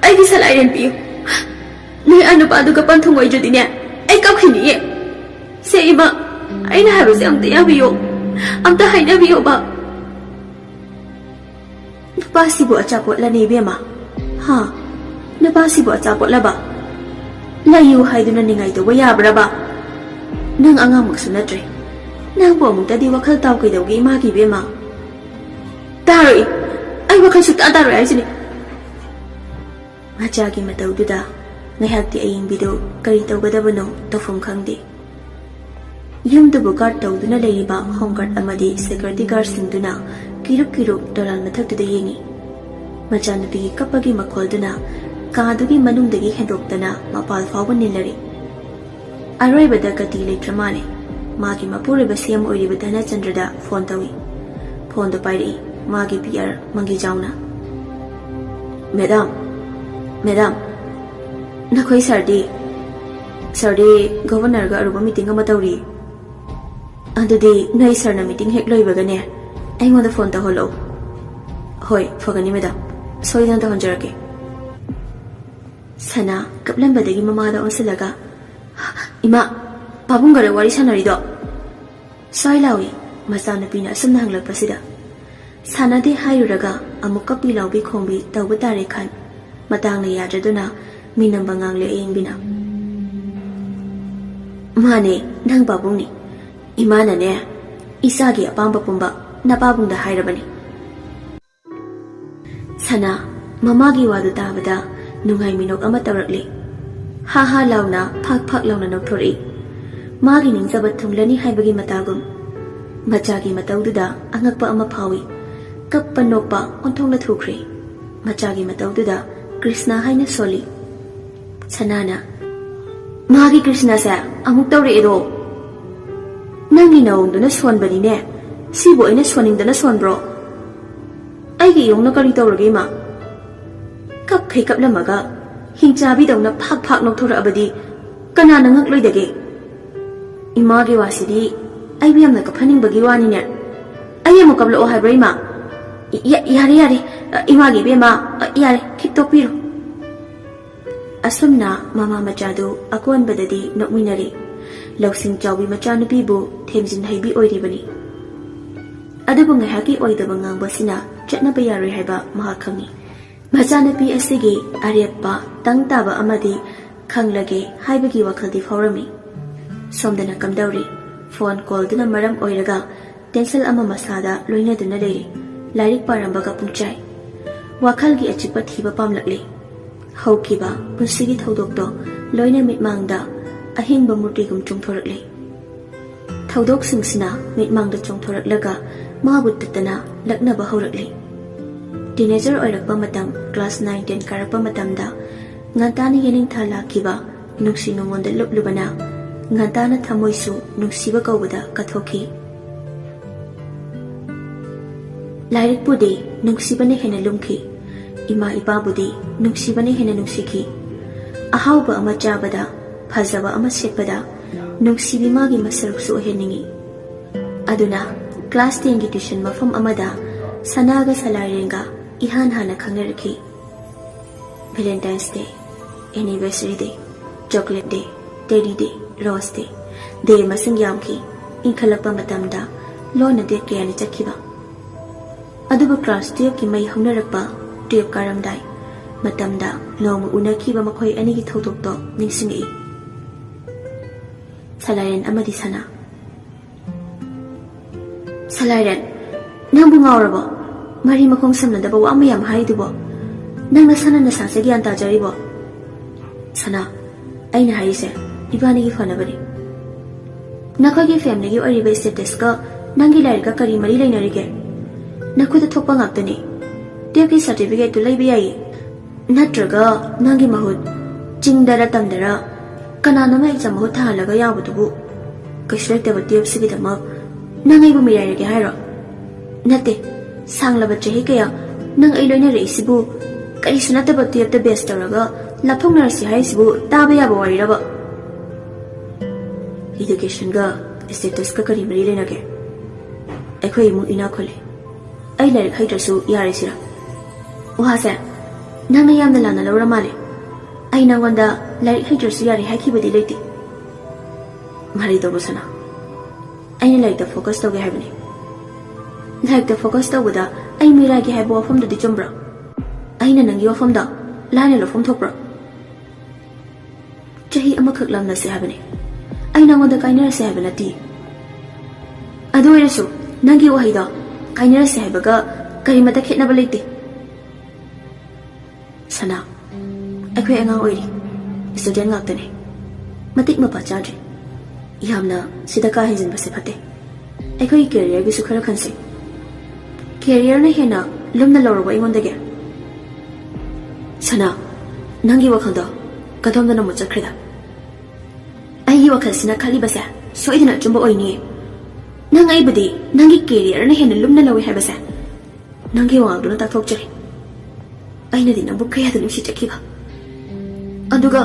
ꯑꯩꯒꯤ ꯁꯂꯥꯏꯔꯦꯟ ꯄꯤꯌꯨ꯫ ꯅꯣꯏ ꯑꯥ ꯅꯨꯄꯥꯗꯨꯒ ꯄꯟꯊꯨꯡ ꯑꯣꯏꯗ꯭ꯔꯗꯤꯅꯦ, ꯑꯩ ꯀꯞꯈꯤꯅꯤꯌꯦ꯫ ꯁꯦ ꯏꯃꯥ, ꯑꯩꯅ ꯍꯥꯏꯕꯁꯦ ꯑꯝꯇ ꯌꯥꯕꯤꯌꯣ, ꯑꯝꯇ ꯍꯥꯏꯅꯕꯤꯌꯣꯕ꯫" "ꯅꯨꯄꯥꯁꯤꯕꯨ ꯑꯆꯥꯄꯣꯠꯂꯅꯦ ꯏꯕꯦꯝꯃ? ꯍꯥ? ꯅꯨꯄꯥꯁꯤꯕꯨ ꯑꯆꯥꯄꯣꯠꯂꯕ? ꯂꯩꯌꯨ ꯍꯥꯏꯗꯨꯅ ꯅꯤꯡꯉꯥꯏ ꯇꯧꯕ ꯌꯥꯕ꯭ꯔꯕ? ꯅꯪ ꯑꯉꯥꯡꯃꯛꯁꯨ ꯅꯠꯇ꯭ꯔꯦ꯫ ꯅꯪꯕꯨ ꯑꯃꯨꯛꯇꯗꯤ ꯋꯥꯈꯜ ꯇꯥꯎ ꯀꯩꯗꯧꯒꯦ ꯏꯃꯥꯒꯤ ꯏꯕꯦꯝꯃ?" "ꯇꯥꯔꯣꯏ, ꯑꯩ ꯋꯥꯈꯜ ꯁꯨꯛꯇꯥ ꯇꯥꯔꯣꯏ ꯍꯥꯏꯁꯤꯅꯤ꯫" ꯃꯆꯥꯒꯤ ꯃꯇꯧꯗꯨꯗ ꯉꯥꯏꯍꯥꯛꯇꯤ ꯑꯌꯤꯡꯕꯤꯗꯨ ꯀꯔꯤ ꯇꯧꯒꯗꯕꯅꯣ ꯇꯧꯐꯝ ꯈꯪꯗꯦ꯫ ꯌꯨꯝꯗꯨꯕꯨ ꯒꯥꯔꯗ ꯇꯧꯗꯨꯅ ꯂꯩꯔꯤꯕ ꯍꯣꯝ ꯒꯥꯔꯗ ꯑꯃꯗꯤ ꯁꯦꯀ꯭ꯌꯨꯔꯤꯇꯤ ꯒꯥꯔꯗꯁꯤꯡꯗꯨꯅ ꯀꯤꯔꯨꯞ ꯀꯤꯔꯨꯞ ꯗꯣꯂꯥꯟ ꯃꯊꯛꯇꯨꯗ ꯌꯦꯡꯏ꯫ ꯃꯆꯥꯅꯨꯄꯤꯒꯤ ꯀꯞꯄꯒꯤ ꯃꯈꯣꯜꯗꯨꯅ ꯀꯥꯗꯨꯒꯤ ꯃꯅꯨꯡꯗꯒꯤ ꯍꯦꯟꯗꯣꯛꯇꯅ ꯃꯄꯥꯜ ꯐꯥꯎꯕ ꯅꯤꯜꯂꯔꯦ꯫ ꯑꯔꯣꯏꯕꯗ ꯒꯇꯤ ꯂꯩꯇ꯭ꯔ ꯃꯥꯜꯂꯦ꯫ ꯃꯥꯒꯤ ꯃꯄꯨꯔꯣꯏꯕ ꯁꯤ ꯑꯦꯝ ꯑꯣꯏꯔꯤꯕ ꯙꯅꯆꯟꯗ꯭ꯔꯗ ꯐꯣꯟ ꯇꯧꯏ꯫ ꯐꯣꯟꯗꯣ ꯄꯥꯏꯔꯛꯏ ꯃꯥꯒꯤ ꯄꯤ ꯑꯥꯔ ꯃꯪꯒꯤꯖꯥꯎꯅ꯫ "ꯃꯦꯗꯥꯝ, ꯃꯦꯗꯥꯝ, ꯅꯈꯣꯏ ꯁꯥꯔꯗꯤ, ꯁꯥꯔꯗꯤ ꯒꯣꯚꯔꯅꯔꯒ ꯑꯔꯨꯕ ꯃꯤꯇꯤꯡ ꯑꯃ ꯇꯧꯔꯤ꯫ ꯑꯗꯨꯗꯤ ꯅꯣꯏ ꯁꯥꯔꯅ ꯃꯤꯇꯤꯡ ꯍꯦꯛ ꯂꯣꯏꯕꯒꯅꯦ, ꯑꯩꯉꯣꯟꯗ ꯐꯣꯟ ꯇꯧꯍꯜꯂꯛꯎ꯫" "ꯍꯣꯏ, ꯐꯒꯅꯤ ꯃꯦꯗꯥꯝ, ꯁꯣꯏꯗꯅ ꯇꯧꯍꯟꯖꯔꯛꯀꯦ꯫" ꯁꯅꯥ ꯀꯞꯂꯝꯕꯗꯒꯤ ꯃꯃꯥꯗ ꯑꯣꯟꯁꯤꯜꯂꯒ, "ꯏꯃꯥ, ꯄꯥꯕꯨꯡꯒꯔ ꯋꯥꯔꯤ ꯁꯥꯟꯅꯔꯤꯗꯣ?" ꯁ꯭ꯋꯥꯏ ꯂꯥꯎꯏ ꯃꯆꯥꯅꯨꯄꯤꯅ ꯑꯁꯨꯝꯅ ꯍꯪꯂꯛꯄꯁꯤꯗ꯫ ꯁꯥꯟꯅꯗꯦ ꯍꯥꯏꯔꯨꯔꯒ ꯑꯃꯨꯛ ꯀꯞꯄꯤ ꯂꯥꯎꯕꯤ ꯈꯣꯡꯕꯤ ꯇꯧꯕ ꯇꯥꯔꯦ ꯈꯟ, ꯃꯇꯥꯡꯅ ꯌꯥꯗ꯭ꯔꯗꯨꯅ ꯃꯤꯅꯝꯕ ꯉꯥꯡꯂꯦ ꯑꯌꯤꯡꯕꯤꯅ꯫ "ꯃꯥꯅꯦ, ꯅꯪ ꯄꯥꯕꯨꯡꯅꯤ꯫ ꯏꯃꯥꯅꯅꯦ, ꯏꯆꯥꯒꯤ ꯑꯄꯥꯝꯕ ꯄꯨꯝꯕ ꯅꯄꯥꯕꯨꯡꯗ ꯍꯥꯏꯔꯕꯅꯤ꯫" ꯁꯅꯥ ꯃꯃꯥꯒꯤ ꯋꯥꯗꯨ ꯇꯥꯕꯗ ꯅꯨꯡꯉꯥꯏ ꯃꯤꯅꯣꯛ ꯑꯃ ꯇꯧꯔꯛꯂꯦ꯫ ꯍꯥ ꯍꯥ ꯂꯥꯎꯅ, ꯐꯥꯛ ꯐꯥꯛ ꯂꯥꯎꯅ ꯅꯣꯛꯊꯣꯔꯛꯏ꯫ ꯃꯥꯒꯤ ꯅꯤꯡꯖꯕ ꯊꯨꯡꯂꯅꯤ ꯍꯥꯏꯕꯒꯤ ꯃꯇꯥꯒꯨꯝ꯫ ꯃꯆꯥꯒꯤ ꯃꯇꯧꯗꯨꯗ ꯑꯉꯛꯄ ꯑꯃ ꯐꯥꯎꯏ꯫ ꯀꯞꯄ ꯅꯣꯛꯄ ꯑꯣꯟꯊꯣꯛꯅ ꯊꯨꯈ꯭ꯔꯦ꯫ ꯃꯆꯥꯒꯤ ꯃꯇꯧꯗꯨꯗ ꯀ꯭ꯔꯤꯁꯅ ꯍꯥꯏꯅ ꯁꯣꯜꯂꯤ꯫ ꯁꯅꯥꯅ, "ꯃꯥꯒꯤ ꯀ꯭ꯔꯤꯁꯅꯁꯦ ꯑꯃꯨꯛ ꯇꯧꯔꯛꯑꯦꯗꯣ꯫ ꯅꯪꯒꯤ ꯅꯥꯎꯗꯨꯅ ꯁꯣꯟꯕꯅꯤꯅꯦ꯫ ꯁꯤꯕꯨ ꯑꯩꯅ ꯁꯣꯟꯅꯤꯡꯗꯅ ꯁꯣꯟꯕ꯭ꯔꯣ? ꯑꯩꯒꯤ ꯏꯌꯣꯡꯅ ꯀꯔꯤ ꯇꯧꯔꯒꯦ, ꯏꯃꯥ?" ꯀꯞꯈꯩ ꯀꯞꯂꯝꯃꯒ ꯍꯤꯡꯆꯥꯕꯤꯗꯧꯅ ꯐꯥꯛ ꯐꯥꯛ ꯅꯣꯛꯊꯣꯔꯛꯑꯕꯗꯤ ꯀꯅꯥꯅ ꯉꯛꯂꯣꯏꯗꯒꯦ? ꯏꯃꯥꯒꯤ ꯋꯥꯁꯤꯗꯤ ꯑꯩꯕꯨ ꯌꯥꯝꯅ ꯀꯞꯍꯟꯅꯤꯡꯕꯒꯤ ꯋꯥꯅꯤꯅꯦ꯫ ꯑꯩ ꯑꯃꯨꯛ ꯀꯞꯂꯛꯑꯣ ꯍꯥꯏꯕ꯭ꯔꯣ, ꯏꯃꯥ? ꯏ-, ꯌꯥ-, ꯌꯥꯔꯦ, ꯌꯥꯔꯦ꯫ ꯑ, ꯏꯃꯥꯒꯤ ꯏꯕꯦꯝꯃ, ꯑ, ꯌꯥꯔꯦ, ꯈꯤꯛꯇꯣꯛꯄꯤꯔꯣ꯫ ꯑꯁꯨꯝꯅ ꯃꯃꯥ ꯃꯆꯥꯗꯨ ꯑꯀꯣꯟꯕꯗꯗꯤ ꯅꯣꯛꯃꯤꯟꯅꯔꯦ꯫ ꯂꯧꯁꯤꯡ ꯆꯥꯎꯕꯤ ꯃꯆꯥꯅꯨꯄꯤꯕꯨ ꯊꯦꯝꯖꯤꯟ ꯍꯩꯕꯤ ꯑꯣꯏꯔꯤꯕꯅꯤ꯫ ꯑꯗꯨꯕꯨ ꯉꯥꯏꯍꯥꯛꯀꯤ ꯑꯣꯏꯗꯕ ꯉꯥꯡꯕꯁꯤꯅ ꯆꯠꯅꯕ ꯌꯥꯔꯣꯏ ꯍꯥꯏꯕ ꯃꯍꯥꯛ ꯈꯪꯏ꯫ ꯃꯆꯥꯅꯨꯄꯤ ꯑꯁꯤꯒꯤ ꯑꯔꯦꯞꯄ ꯇꯪ ꯇꯥꯕ ꯑꯃꯗꯤ ꯈꯪꯂꯒꯦ ꯍꯥꯏꯕꯒꯤ ꯋꯥꯈꯜꯗꯤ ꯐꯥꯎꯔꯝꯃꯤ꯫ ꯁꯣꯝꯗꯅ ꯀꯝꯗꯧꯔꯤ? ꯐꯣꯟ ꯀꯣꯜꯗꯨꯅ ꯃꯔꯝ ꯑꯣꯏꯔꯒ ꯇꯦꯟꯁꯟ ꯑꯃ ꯃꯁꯥꯗ ꯂꯣꯏꯅꯗꯨꯅ ꯂꯩꯔꯤ꯫ ꯂꯥꯏꯔꯤꯛ ꯄꯥꯔꯝꯕꯒ ꯄꯨꯡꯆꯥꯏ꯫ ꯋꯥꯈꯜꯒꯤ ꯑꯆꯤꯛꯄ ꯊꯤꯕ ꯄꯥꯝꯂꯛꯂꯤ꯫ ꯍꯧꯈꯤꯕ ꯄꯨꯟꯁꯤꯒꯤ ꯊꯧꯗꯣꯛꯇꯣ ꯂꯣꯏꯅ ꯃꯤꯠꯃꯥꯡꯗ ꯑꯍꯤꯡꯕ ꯃꯨꯔꯇꯤꯒꯨꯝ ꯆꯣꯡꯊꯣꯔꯛꯂꯤ꯫ ꯊꯧꯗꯣꯛꯁꯤꯡꯁꯤꯅ ꯃꯤꯠꯃꯥꯡꯗ ꯆꯣꯡꯊꯣꯔꯛꯂꯒ ꯃꯥꯕꯨ ꯇꯠꯇꯅ ꯂꯛꯅꯕ ꯍꯧꯔꯛꯂꯤ꯫ ꯇꯤꯅꯦꯖꯔ ꯑꯣꯏꯔꯛꯄ ꯃꯇꯝ, ꯀ꯭ꯂꯥꯁ ꯅꯥꯏꯟ ꯇꯦꯟ ꯀꯥꯔꯛꯄ ꯃꯇꯝꯗ ꯉꯟꯇꯥꯅ ꯌꯦꯅꯤꯡꯊꯥ ꯂꯥꯛꯈꯤꯕ ꯅꯨꯡꯁꯤ ꯅꯨꯡꯉꯣꯟꯗ ꯂꯨꯞꯂꯨꯕꯅ ꯉꯟꯇꯥꯅ ꯊꯃꯣꯏꯁꯨ ꯅꯨꯡꯁꯤꯕ ꯀꯧꯕꯗ ꯀꯠꯊꯣꯛꯈꯤ꯫ ꯂꯥꯏꯔꯤꯛꯄꯨꯗꯤ ꯅꯨꯡꯁꯤꯕꯅ ꯍꯦꯟꯅ ꯂꯨꯝꯈꯤ꯫ ꯏꯃꯥ ꯏꯄꯥꯕꯨꯗꯤ ꯅꯨꯡꯁꯤꯕꯅ ꯍꯦꯟꯅ ꯅꯨꯡꯁꯤꯈꯤ꯫ ꯑꯍꯥꯎꯕ ꯑꯃ ꯆꯥꯕꯗ, ꯐꯖꯕ ꯑꯃ ꯁꯦꯠꯄꯗ ꯅꯨꯡꯁꯤꯕꯤ ꯃꯥꯒꯤ ꯃꯁꯔꯨꯛꯁꯨ ꯑꯣꯏꯍꯟꯅꯤꯡꯏ꯫ ꯑꯗꯨꯅ ꯀ꯭ꯂꯥꯁ ꯇꯦꯟꯒꯤ ꯇ꯭ꯌꯨꯁꯟ ꯃꯐꯝ ꯑꯃꯗ ꯁꯅꯥꯒ ꯁꯂꯥꯏꯔꯦꯟꯒ ꯏꯍꯥꯟ ꯍꯥꯟꯅ ꯈꯪꯅꯔꯛꯈꯤ꯫ ꯚꯦꯂꯦꯟꯇꯥꯏꯟꯁ ꯗꯦ, ꯑꯦꯅꯤꯚꯔꯁꯔꯤ ꯗꯦ, ꯆꯣꯀ꯭ꯂꯦꯠ ꯗꯦ, ꯇꯦꯗꯤ ꯗꯦ, ꯔꯣꯁ ꯗꯦ, ꯗꯦ ꯃꯁꯤꯡ ꯌꯥꯝꯈꯤ꯫ ꯏꯟꯈꯠꯂꯛꯄ ꯃꯇꯝꯗ ꯂꯣꯟꯅ ꯗꯦꯠ ꯀꯌꯥꯅꯤ ꯆꯠꯈꯤꯕ꯫ ꯑꯗꯨꯕꯨ ꯀ꯭ꯂꯥꯁ ꯇꯨꯌꯦꯜꯐꯀꯤ ꯃꯩ ꯍꯧꯅꯔꯛꯄ, ꯇꯨꯌꯦꯜꯐ ꯀꯥꯔꯝꯗꯥꯏ ꯃꯇꯝꯗ ꯅꯣꯡꯃ ꯎꯅꯈꯤꯕ ꯃꯈꯣꯏ ꯑꯅꯤꯒꯤ ꯊꯧꯗꯣꯛꯇꯣ ꯅꯤꯡꯁꯤꯡꯉꯛꯏ꯫ ꯁꯂꯥꯏꯔꯦꯟ ꯑꯃꯗꯤ ꯁꯅꯥ꯫ ꯁꯂꯥꯏꯔꯦꯟ, ꯅꯪꯕꯨ ꯉꯥꯎꯔꯕꯣ? ꯃꯔꯤ ꯃꯈꯣꯡ ꯁꯝꯅꯗꯕ ꯋꯥ ꯃꯌꯥꯝ ꯍꯥꯏꯔꯤꯗꯨꯕꯣ? ꯅꯪ ꯅꯁꯥꯅ ꯅꯁꯥꯁꯦ ꯒ꯭ꯌꯥꯟ ꯇꯥꯖꯔꯤꯕꯣ? ꯁꯅꯥ, ꯑꯩꯅ ꯍꯥꯏꯔꯤꯁꯦ ꯏꯕꯥꯅꯤꯒꯤ ꯐꯅꯕꯅꯤ꯫ ꯅꯈꯣꯏꯒꯤ ꯐꯦꯃꯤꯂꯤꯒꯤ ꯑꯣꯏꯔꯤꯕ ꯁ꯭ꯇꯦꯇꯁꯀ ꯅꯪꯒꯤ ꯂꯥꯏꯔꯤꯛꯀ ꯀꯔꯤ ꯃꯔꯤ ꯂꯩꯅꯔꯤꯒꯦ? ꯅꯈꯨꯠꯇ ꯊꯣꯛꯄ ꯉꯥꯛꯇꯅꯤ꯫ ꯇꯨꯌꯦꯜꯐꯀꯤ ꯁꯥꯔꯇꯤꯐꯤꯀꯦꯠꯇꯨ ꯂꯩꯕ ꯌꯥꯏꯌꯦ꯫ ꯅꯠꯇ꯭ꯔꯒ ꯅꯪꯒꯤ ꯃꯍꯨꯠ ꯆꯤꯡꯗꯔ ꯇꯝꯗꯔ ꯀꯅꯥꯅꯣꯝꯃ ꯑꯦꯛꯖꯥꯝ ꯃꯍꯨꯠ ꯊꯥꯍꯜꯂꯒ ꯌꯥꯎꯕꯗꯨꯕꯨ ꯀꯩꯁꯨ ꯂꯩꯇꯕ ꯇꯨꯌꯦꯜꯐꯁꯤꯒꯤꯗꯃꯛ ꯅꯪ ꯑꯩꯕꯨ ꯃꯤꯔꯥꯏꯔꯒꯦ ꯍꯥꯏꯔꯣ? ꯅꯠꯇꯦ, ꯁꯥꯡꯂꯕ ꯆꯍꯤ ꯀꯌꯥ ꯅꯪ ꯑꯩ ꯂꯣꯏꯅꯔꯛꯏꯁꯤꯕꯨ ꯀꯔꯤꯁꯨ ꯅꯠꯇꯕ ꯇꯨꯌꯦꯜꯐꯇ ꯕꯦꯁ ꯇꯧꯔꯒ ꯂꯥꯞꯊꯣꯛꯅꯔꯁꯤ ꯍꯥꯏꯔꯤꯁꯤꯕꯨ ꯇꯥꯕ ꯌꯥꯕ ꯋꯥꯔꯤꯔꯕ? ꯏꯗꯨꯀꯦꯁꯟꯒ ꯁ꯭ꯇꯦꯇꯁꯀ ꯀꯔꯤ ꯃꯔꯤ ꯂꯩꯅꯒꯦ? ꯑꯩꯈꯣꯏ ꯏꯃꯨꯡ ꯏꯅꯥꯛ ꯈꯨꯜꯂꯤ꯫ ꯑꯩ ꯂꯥꯏꯔꯤꯛ ꯍꯩꯇ꯭ꯔꯁꯨ ꯌꯥꯔꯦ ꯁꯤꯔꯥ? ꯋꯥꯁꯦ ꯅꯪꯅ ꯌꯥꯝꯅ ꯂꯥꯟꯅ ꯂꯧꯔ ꯃꯥꯜꯂꯦ꯫ ꯑꯩ ꯅꯪꯉꯣꯟꯗ ꯂꯥꯏꯔꯤꯛ ꯍꯩꯇ꯭ꯔꯁꯨ ꯌꯥꯔꯦ ꯍꯥꯏꯈꯤꯕꯗꯤ ꯂꯩꯇꯦ꯫ ꯃꯔꯩ ꯇꯧꯕ ꯁꯅꯥ, ꯑꯩꯅ ꯂꯥꯏꯔꯤꯛꯇ ꯐꯣꯀꯁ ꯇꯧꯒꯦ ꯍꯥꯏꯕꯅꯤ꯫ ꯂꯥꯏꯔꯤꯛꯇ ꯐꯣꯀꯁ ꯇꯧꯕꯗ ꯑꯩ ꯃꯤꯔꯥꯏꯒꯦ ꯍꯥꯏꯕ ꯋꯥꯐꯝꯗꯨꯗꯤ ꯆꯨꯝꯕ꯭ꯔꯣ? ꯑꯩꯅ ꯅꯪꯒꯤ ꯋꯥꯐꯝꯗ ꯂꯥꯏꯅ ꯂꯧꯐꯝ ꯊꯣꯛꯄ꯭ꯔꯣ? ꯆꯍꯤ ꯑꯃꯈꯛ ꯂꯥꯝꯅꯁꯦ ꯍꯥꯏꯕꯅꯤ꯫ ꯑꯩ ꯅꯉꯣꯟꯗ ꯀꯥꯏꯅꯔꯁꯦ ꯍꯥꯏꯕ ꯅꯠꯇꯦ꯫ ꯑꯗꯨ ꯑꯣꯏꯔꯁꯨ ꯅꯪꯒꯤ ꯋꯥꯍꯩꯗꯣ ꯀꯥꯏꯅꯔꯁꯦ ꯍꯥꯏꯕꯒ ꯀꯔꯤꯃꯠꯇ ꯈꯦꯠꯅꯕ ꯂꯩꯇꯦ꯫ ꯁꯅꯥ, ꯑꯩꯈꯣꯏ ꯑꯉꯥꯡ ꯑꯣꯏꯔꯤ, ꯁ꯭ꯇꯨꯗꯦꯟ ꯉꯥꯛꯇꯅꯤ꯫ ꯃꯇꯤꯛ ꯃꯄꯥ ꯆꯥꯗ꯭ꯔꯤ꯫ ꯌꯥꯝꯅ ꯁꯤꯗ ꯀꯥ ꯍꯦꯟꯖꯤꯟꯕꯁꯦ ꯐꯠꯇꯦ꯫ ꯑꯩꯈꯣꯏꯒꯤ ꯀꯦꯔꯤꯌꯔꯒꯤꯁꯨ ꯈꯔ ꯈꯟꯁꯤ꯫ ꯀꯦꯔꯤꯌꯔꯅ ꯍꯦꯟꯅ ꯂꯨꯝꯅ ꯂꯧꯔꯕ ꯑꯩꯉꯣꯟꯗꯒꯤ? ꯁꯅꯥ, ꯅꯪꯒꯤ ꯋꯥꯈꯜꯗꯣ ꯀꯗꯣꯝꯗꯅꯣ ꯑꯃꯨꯛ ꯆꯠꯈ꯭ꯔꯦꯗ꯫ ꯑꯩꯒꯤ ꯋꯥꯈꯜꯁꯤꯅ ꯈꯜꯂꯤꯕꯁꯦ ꯁꯣꯏꯗꯅ ꯑꯆꯨꯝꯕ ꯑꯣꯏꯅꯤꯌꯦ꯫ ꯅꯪ ꯑꯩꯕꯨꯗꯤ ꯅꯪꯒꯤ ꯀꯦꯔꯤꯌꯔꯅ ꯍꯦꯟꯅ ꯂꯨꯝꯅ ꯂꯧꯏ ꯍꯥꯏꯕꯁꯦ ꯅꯪꯒꯤ ꯋꯥꯉꯥꯡꯗꯨꯅ ꯇꯥꯛꯊꯣꯛꯆꯔꯤ꯫ ꯑꯩꯅꯗꯤ ꯅꯪꯕꯨ ꯀꯌꯥꯗ ꯅꯨꯡꯁꯤꯖꯈꯤꯕ, ꯑꯗꯨꯒ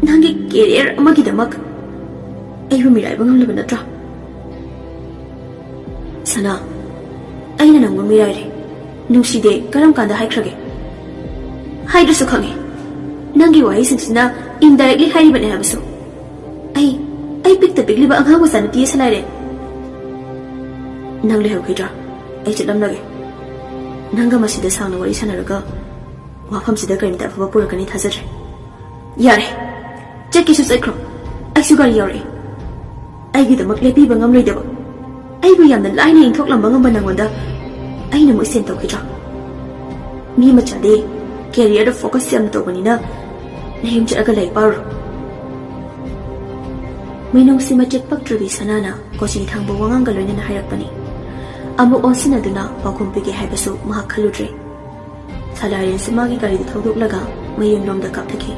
ꯅꯪꯒꯤ ꯀꯦꯔꯤꯌꯔ ꯑꯃꯒꯤꯗꯃꯛ ꯑꯩꯕꯨ ꯃꯤꯔꯥꯏꯕ ꯉꯝꯂꯕ ꯅꯠꯇ꯭ꯔꯥ? ꯁꯅꯥ, ꯑꯩꯅ ꯅꯪꯕꯨ ꯃꯤꯔꯥꯏꯔꯦ, ꯅꯨꯡꯁꯤꯗꯦ ꯀꯔꯝ ꯀꯥꯟꯗ ꯍꯥꯏꯈ꯭ꯔꯒꯦ? ꯍꯥꯏꯗ꯭ꯔꯁꯨ ꯈꯪꯉꯦ, ꯅꯪꯒꯤ ꯋꯥꯍꯩꯁꯤꯡꯁꯤꯅ ꯏꯟꯗꯥꯏꯔꯦꯛꯂꯤ ꯍꯥꯏꯔꯤꯕꯅꯦ ꯍꯥꯏꯕꯁꯨ꯫ ꯑꯩ, ꯑꯩ ꯄꯤꯛꯇ ꯄꯤꯛꯂꯤꯕ ꯑꯉꯥꯡ ꯃꯆꯥ ꯅꯨꯄꯤ ꯑꯁꯤ ꯂꯥꯏꯔꯦ꯫ ꯅꯪ ꯂꯩꯍꯧꯈꯤꯗ꯭ꯔꯥ? ꯑꯩ ꯆꯠꯂꯝꯂꯒꯦ꯫ ꯅꯪꯒ ꯃꯁꯤꯗ ꯁꯥꯡꯅ ꯋꯥꯔꯤ ꯁꯥꯟꯅꯔꯒ ꯋꯥꯐꯝꯁꯤꯗ ꯀꯔꯤꯝꯇ ꯑꯐꯕ ꯄꯨꯔꯛꯀꯅꯤ ꯊꯥꯖꯗ꯭ꯔꯦ꯫ ꯌꯥꯔꯦ, ꯆꯠꯀꯦꯁꯨ ꯆꯠꯈ꯭ꯔꯣ꯫ ꯑꯩꯁꯨ ꯒꯥꯔꯤ ꯌꯧꯔꯛꯑꯦ꯫ ꯑꯩꯒꯤꯗꯃꯛ ꯂꯦꯞꯄꯤꯕ ꯉꯝꯂꯣꯏꯗꯕ ꯑꯩꯕꯨ ꯌꯥꯝꯅ ꯂꯥꯏꯅ ꯏꯟꯊꯣꯛꯂꯝꯕ ꯉꯝꯕ ꯅꯪꯉꯣꯟꯗ ꯑꯩꯅ ꯑꯃꯨꯛ ꯁꯦꯟ ꯇꯧꯈꯤꯗ꯭ꯔꯣ? ꯃꯤ ꯃꯆꯥꯗꯤ ꯀꯦꯔꯤꯌꯔꯗ ꯐꯣꯀꯁ ꯌꯥꯝꯅ ꯇꯧꯕꯅꯤꯅ ꯅꯌꯨꯝ ꯆꯠꯂꯒ ꯂꯥꯏꯔꯤꯛ ꯄꯥꯔꯨꯔꯣ꯫ ꯃꯤꯅꯨꯡꯁꯤ ꯃꯆꯦꯠ ꯄꯛꯇ꯭ꯔꯕꯤ ꯁꯅꯥꯅ ꯀꯣꯆꯤ ꯊꯥꯡꯕ ꯋꯥꯉꯥꯡꯒ ꯂꯣꯏꯅꯅ ꯍꯥꯏꯔꯛꯄꯅꯤ꯫ ꯑꯃꯨꯛ ꯑꯣꯟꯁꯤꯟꯅꯗꯨꯅ ꯄꯥꯎꯈꯨꯝ ꯄꯤꯒꯦ ꯍꯥꯏꯕꯁꯨ ꯃꯍꯥꯛ ꯈꯜꯂꯨꯗ꯭ꯔꯦ꯫ ꯁꯂꯥꯏꯔꯦꯟꯁꯨ ꯃꯥꯒꯤ ꯒꯥꯔꯤꯗꯨ ꯊꯧꯗꯣꯛꯂꯒ ꯃꯌꯨꯝꯂꯣꯝꯗ ꯀꯥꯞꯊꯈꯤ꯫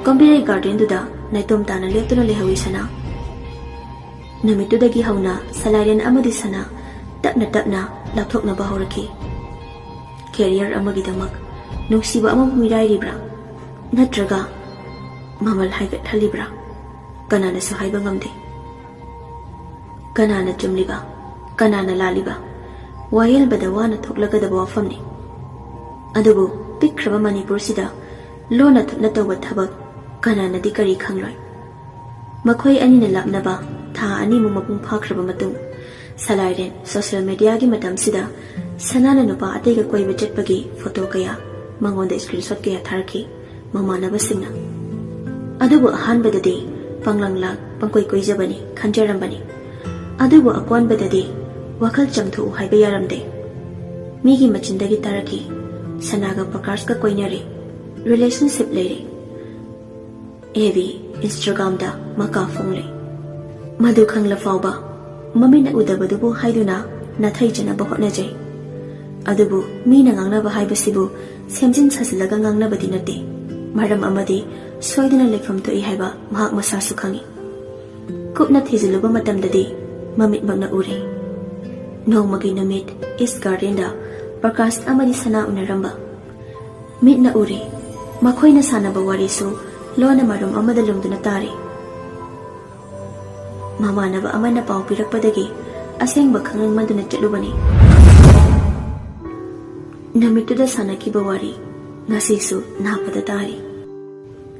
ꯀꯣꯝꯕꯤꯔꯩ ꯒꯥꯔꯗꯦꯟꯗꯨꯗ ꯅꯥꯏꯇꯣꯝ ꯇꯥꯅ ꯂꯦꯞꯇꯨꯅ ꯂꯩꯍꯧꯏ ꯁꯅꯥ꯫ ꯅꯨꯃꯤꯠꯇꯨꯗꯒꯤ ꯍꯧꯅ ꯁꯂꯥꯏꯔꯦꯟ ꯑꯃꯗꯤ ꯁꯅꯥ ꯇꯞꯅ ꯇꯞꯅ ꯂꯥꯞꯊꯣꯛꯅꯕ ꯍꯧꯔꯛꯈꯤ꯫ ꯀꯦꯔꯤꯌꯔ ꯑꯃꯒꯤꯗꯃꯛ ꯅꯨꯡꯁꯤꯕ ꯑꯃꯕꯨ ꯃꯤꯔꯥꯏꯔꯤꯕ꯭ꯔꯥ? ꯅꯠꯇ꯭ꯔꯒ ꯃꯃꯜ ꯍꯥꯏꯒꯠꯍꯜꯂꯤꯕ꯭ꯔꯥ? ꯀꯅꯥꯅꯁꯨ ꯍꯥꯏꯕ ꯉꯝꯗꯦ꯫ ꯀꯅꯥꯅ ꯆꯨꯝꯂꯤꯕ, ꯀꯅꯥꯅ ꯂꯥꯜꯂꯤꯕ? ꯋꯥꯌꯦꯜꯕꯗ ꯋꯥꯅ ꯊꯣꯛꯂꯒꯗꯕ ꯋꯥꯐꯝꯅꯤ꯫ ꯑꯗꯨꯕꯨ ꯄꯤꯛꯈ꯭ꯔꯕ ꯃꯅꯤꯄꯨꯔꯁꯤꯗ ꯂꯣꯟꯅ ꯊꯨꯞꯅ ꯇꯧꯕ ꯊꯕꯛ ꯀꯅꯥꯅꯗꯤ ꯀꯔꯤ ꯈꯪꯂꯣꯏ? ꯃꯈꯣꯏ ꯑꯅꯤꯅ ꯂꯥꯞꯅꯕ ꯊꯥ ꯑꯅꯤꯃꯨꯛ ꯃꯄꯨꯡ ꯐꯥꯈ꯭ꯔꯕ ꯃꯇꯨꯡ, ꯁꯂꯥꯏꯔꯦꯟ ꯁꯣꯁꯤꯌꯦꯜ ꯃꯤꯗꯤꯌꯥꯒꯤ ꯃꯇꯝꯁꯤꯗ ꯁꯅꯥꯅ ꯅꯨꯄꯥ ꯑꯇꯩꯒ ꯀꯣꯏꯕ ꯆꯠꯄꯒꯤ ꯐꯣꯇꯣ ꯀꯌꯥ, ꯃꯉꯣꯟꯗ ꯁ꯭ꯀꯔꯤꯟꯁꯣꯠ ꯀꯌꯥ ꯊꯥꯔꯛꯈꯤ ꯃꯃꯥꯟꯅꯕꯁꯤꯡꯅ꯫ ꯑꯗꯨꯕꯨ ꯑꯍꯥꯟꯕꯗꯗꯤ ꯄꯪꯂꯪꯂꯥꯛ ꯄꯪꯀꯣꯏ ꯀꯣꯏꯖꯕꯅꯤ ꯈꯟꯖꯔꯝꯕꯅꯤ꯫ ꯑꯗꯨꯕꯨ ꯑꯀꯣꯟꯕꯗꯗꯤ ꯋꯥꯈꯜ ꯆꯝꯊꯣꯛꯎ ꯍꯥꯏꯕ ꯌꯥꯔꯝꯗꯦ꯫ ꯃꯤꯒꯤ ꯃꯆꯤꯟꯗꯒꯤ ꯇꯥꯔꯛꯈꯤ, "ꯁꯅꯥꯒ ꯄ꯭ꯔꯀꯥꯁꯀ ꯀꯣꯏꯅꯔꯦ, ꯔꯤꯂꯦꯁꯟꯁꯤꯞ ꯂꯩꯔꯦ, ꯑꯦꯐ ꯕꯤ, ꯏꯟꯁꯇꯥꯒ꯭ꯔꯥꯝꯗ ꯃꯀꯥ ꯐꯣꯡꯂꯦ"꯫ ꯃꯗꯨ ꯈꯪꯂ ꯐꯥꯎꯕ ꯃꯃꯤꯠꯅ ꯎꯗꯕꯗꯨꯕꯨ ꯍꯥꯏꯗꯨꯅ ꯅꯥꯊꯩꯖꯅꯕ ꯍꯣꯠꯅꯖꯩ꯫ ꯑꯗꯨꯕꯨ ꯃꯤꯅ ꯉꯥꯡꯅꯕ ꯍꯥꯏꯕꯁꯤꯕꯨ ꯁꯦꯝꯖꯤꯟ ꯁꯥꯖꯤꯜꯂꯒ ꯉꯥꯡꯅꯕꯗꯤ ꯅꯠꯇꯦ꯫ ꯃꯔꯝ ꯑꯃꯗꯤ ꯁꯣꯏꯗꯅ ꯂꯩꯐꯝ ꯊꯣꯛꯏ ꯍꯥꯏꯕ ꯃꯍꯥꯛ ꯃꯁꯥꯁꯨ ꯈꯪꯏ꯫ ꯀꯨꯞꯅ ꯊꯤꯖꯤꯜꯂꯨꯕ ꯃꯇꯝꯗꯗꯤ ꯃꯃꯤꯠꯃꯛꯅ ꯎꯔꯦ꯫ ꯅꯣꯡꯃꯒꯤ ꯅꯨꯃꯤꯠ ꯏꯁ ꯒꯥꯔꯗꯦꯟꯗ ꯄ꯭ꯔꯀꯥꯁ ꯑꯃꯗꯤ ꯁꯅꯥ ꯎꯅꯔꯝꯕ꯫ ꯃꯤꯠꯅ ꯎꯔꯦ꯫ ꯃꯈꯣꯏꯅ ꯁꯥꯟꯅꯕ ꯋꯥꯔꯤꯁꯨ ꯂꯣꯟꯅ ꯃꯔꯨꯝ ꯑꯃꯗ ꯂꯨꯝꯗꯨꯅ ꯇꯥꯔꯤ꯫ ꯃꯃꯥꯟꯅꯕ ꯑꯃꯅ ꯄꯥꯎ ꯄꯤꯔꯛꯄꯗꯒꯤ ꯑꯁꯦꯡꯕ ꯈꯪꯅꯤꯡꯃꯟꯗꯨꯅ ꯆꯠꯂꯨꯕꯅꯤ꯫ ꯅꯨꯃꯤꯠꯇꯨꯗ ꯁꯥꯟꯅꯈꯤꯕ ꯋꯥꯔꯤ ꯉꯁꯤꯁꯨ ꯅꯥꯄꯗ ꯇꯥꯔꯤ꯫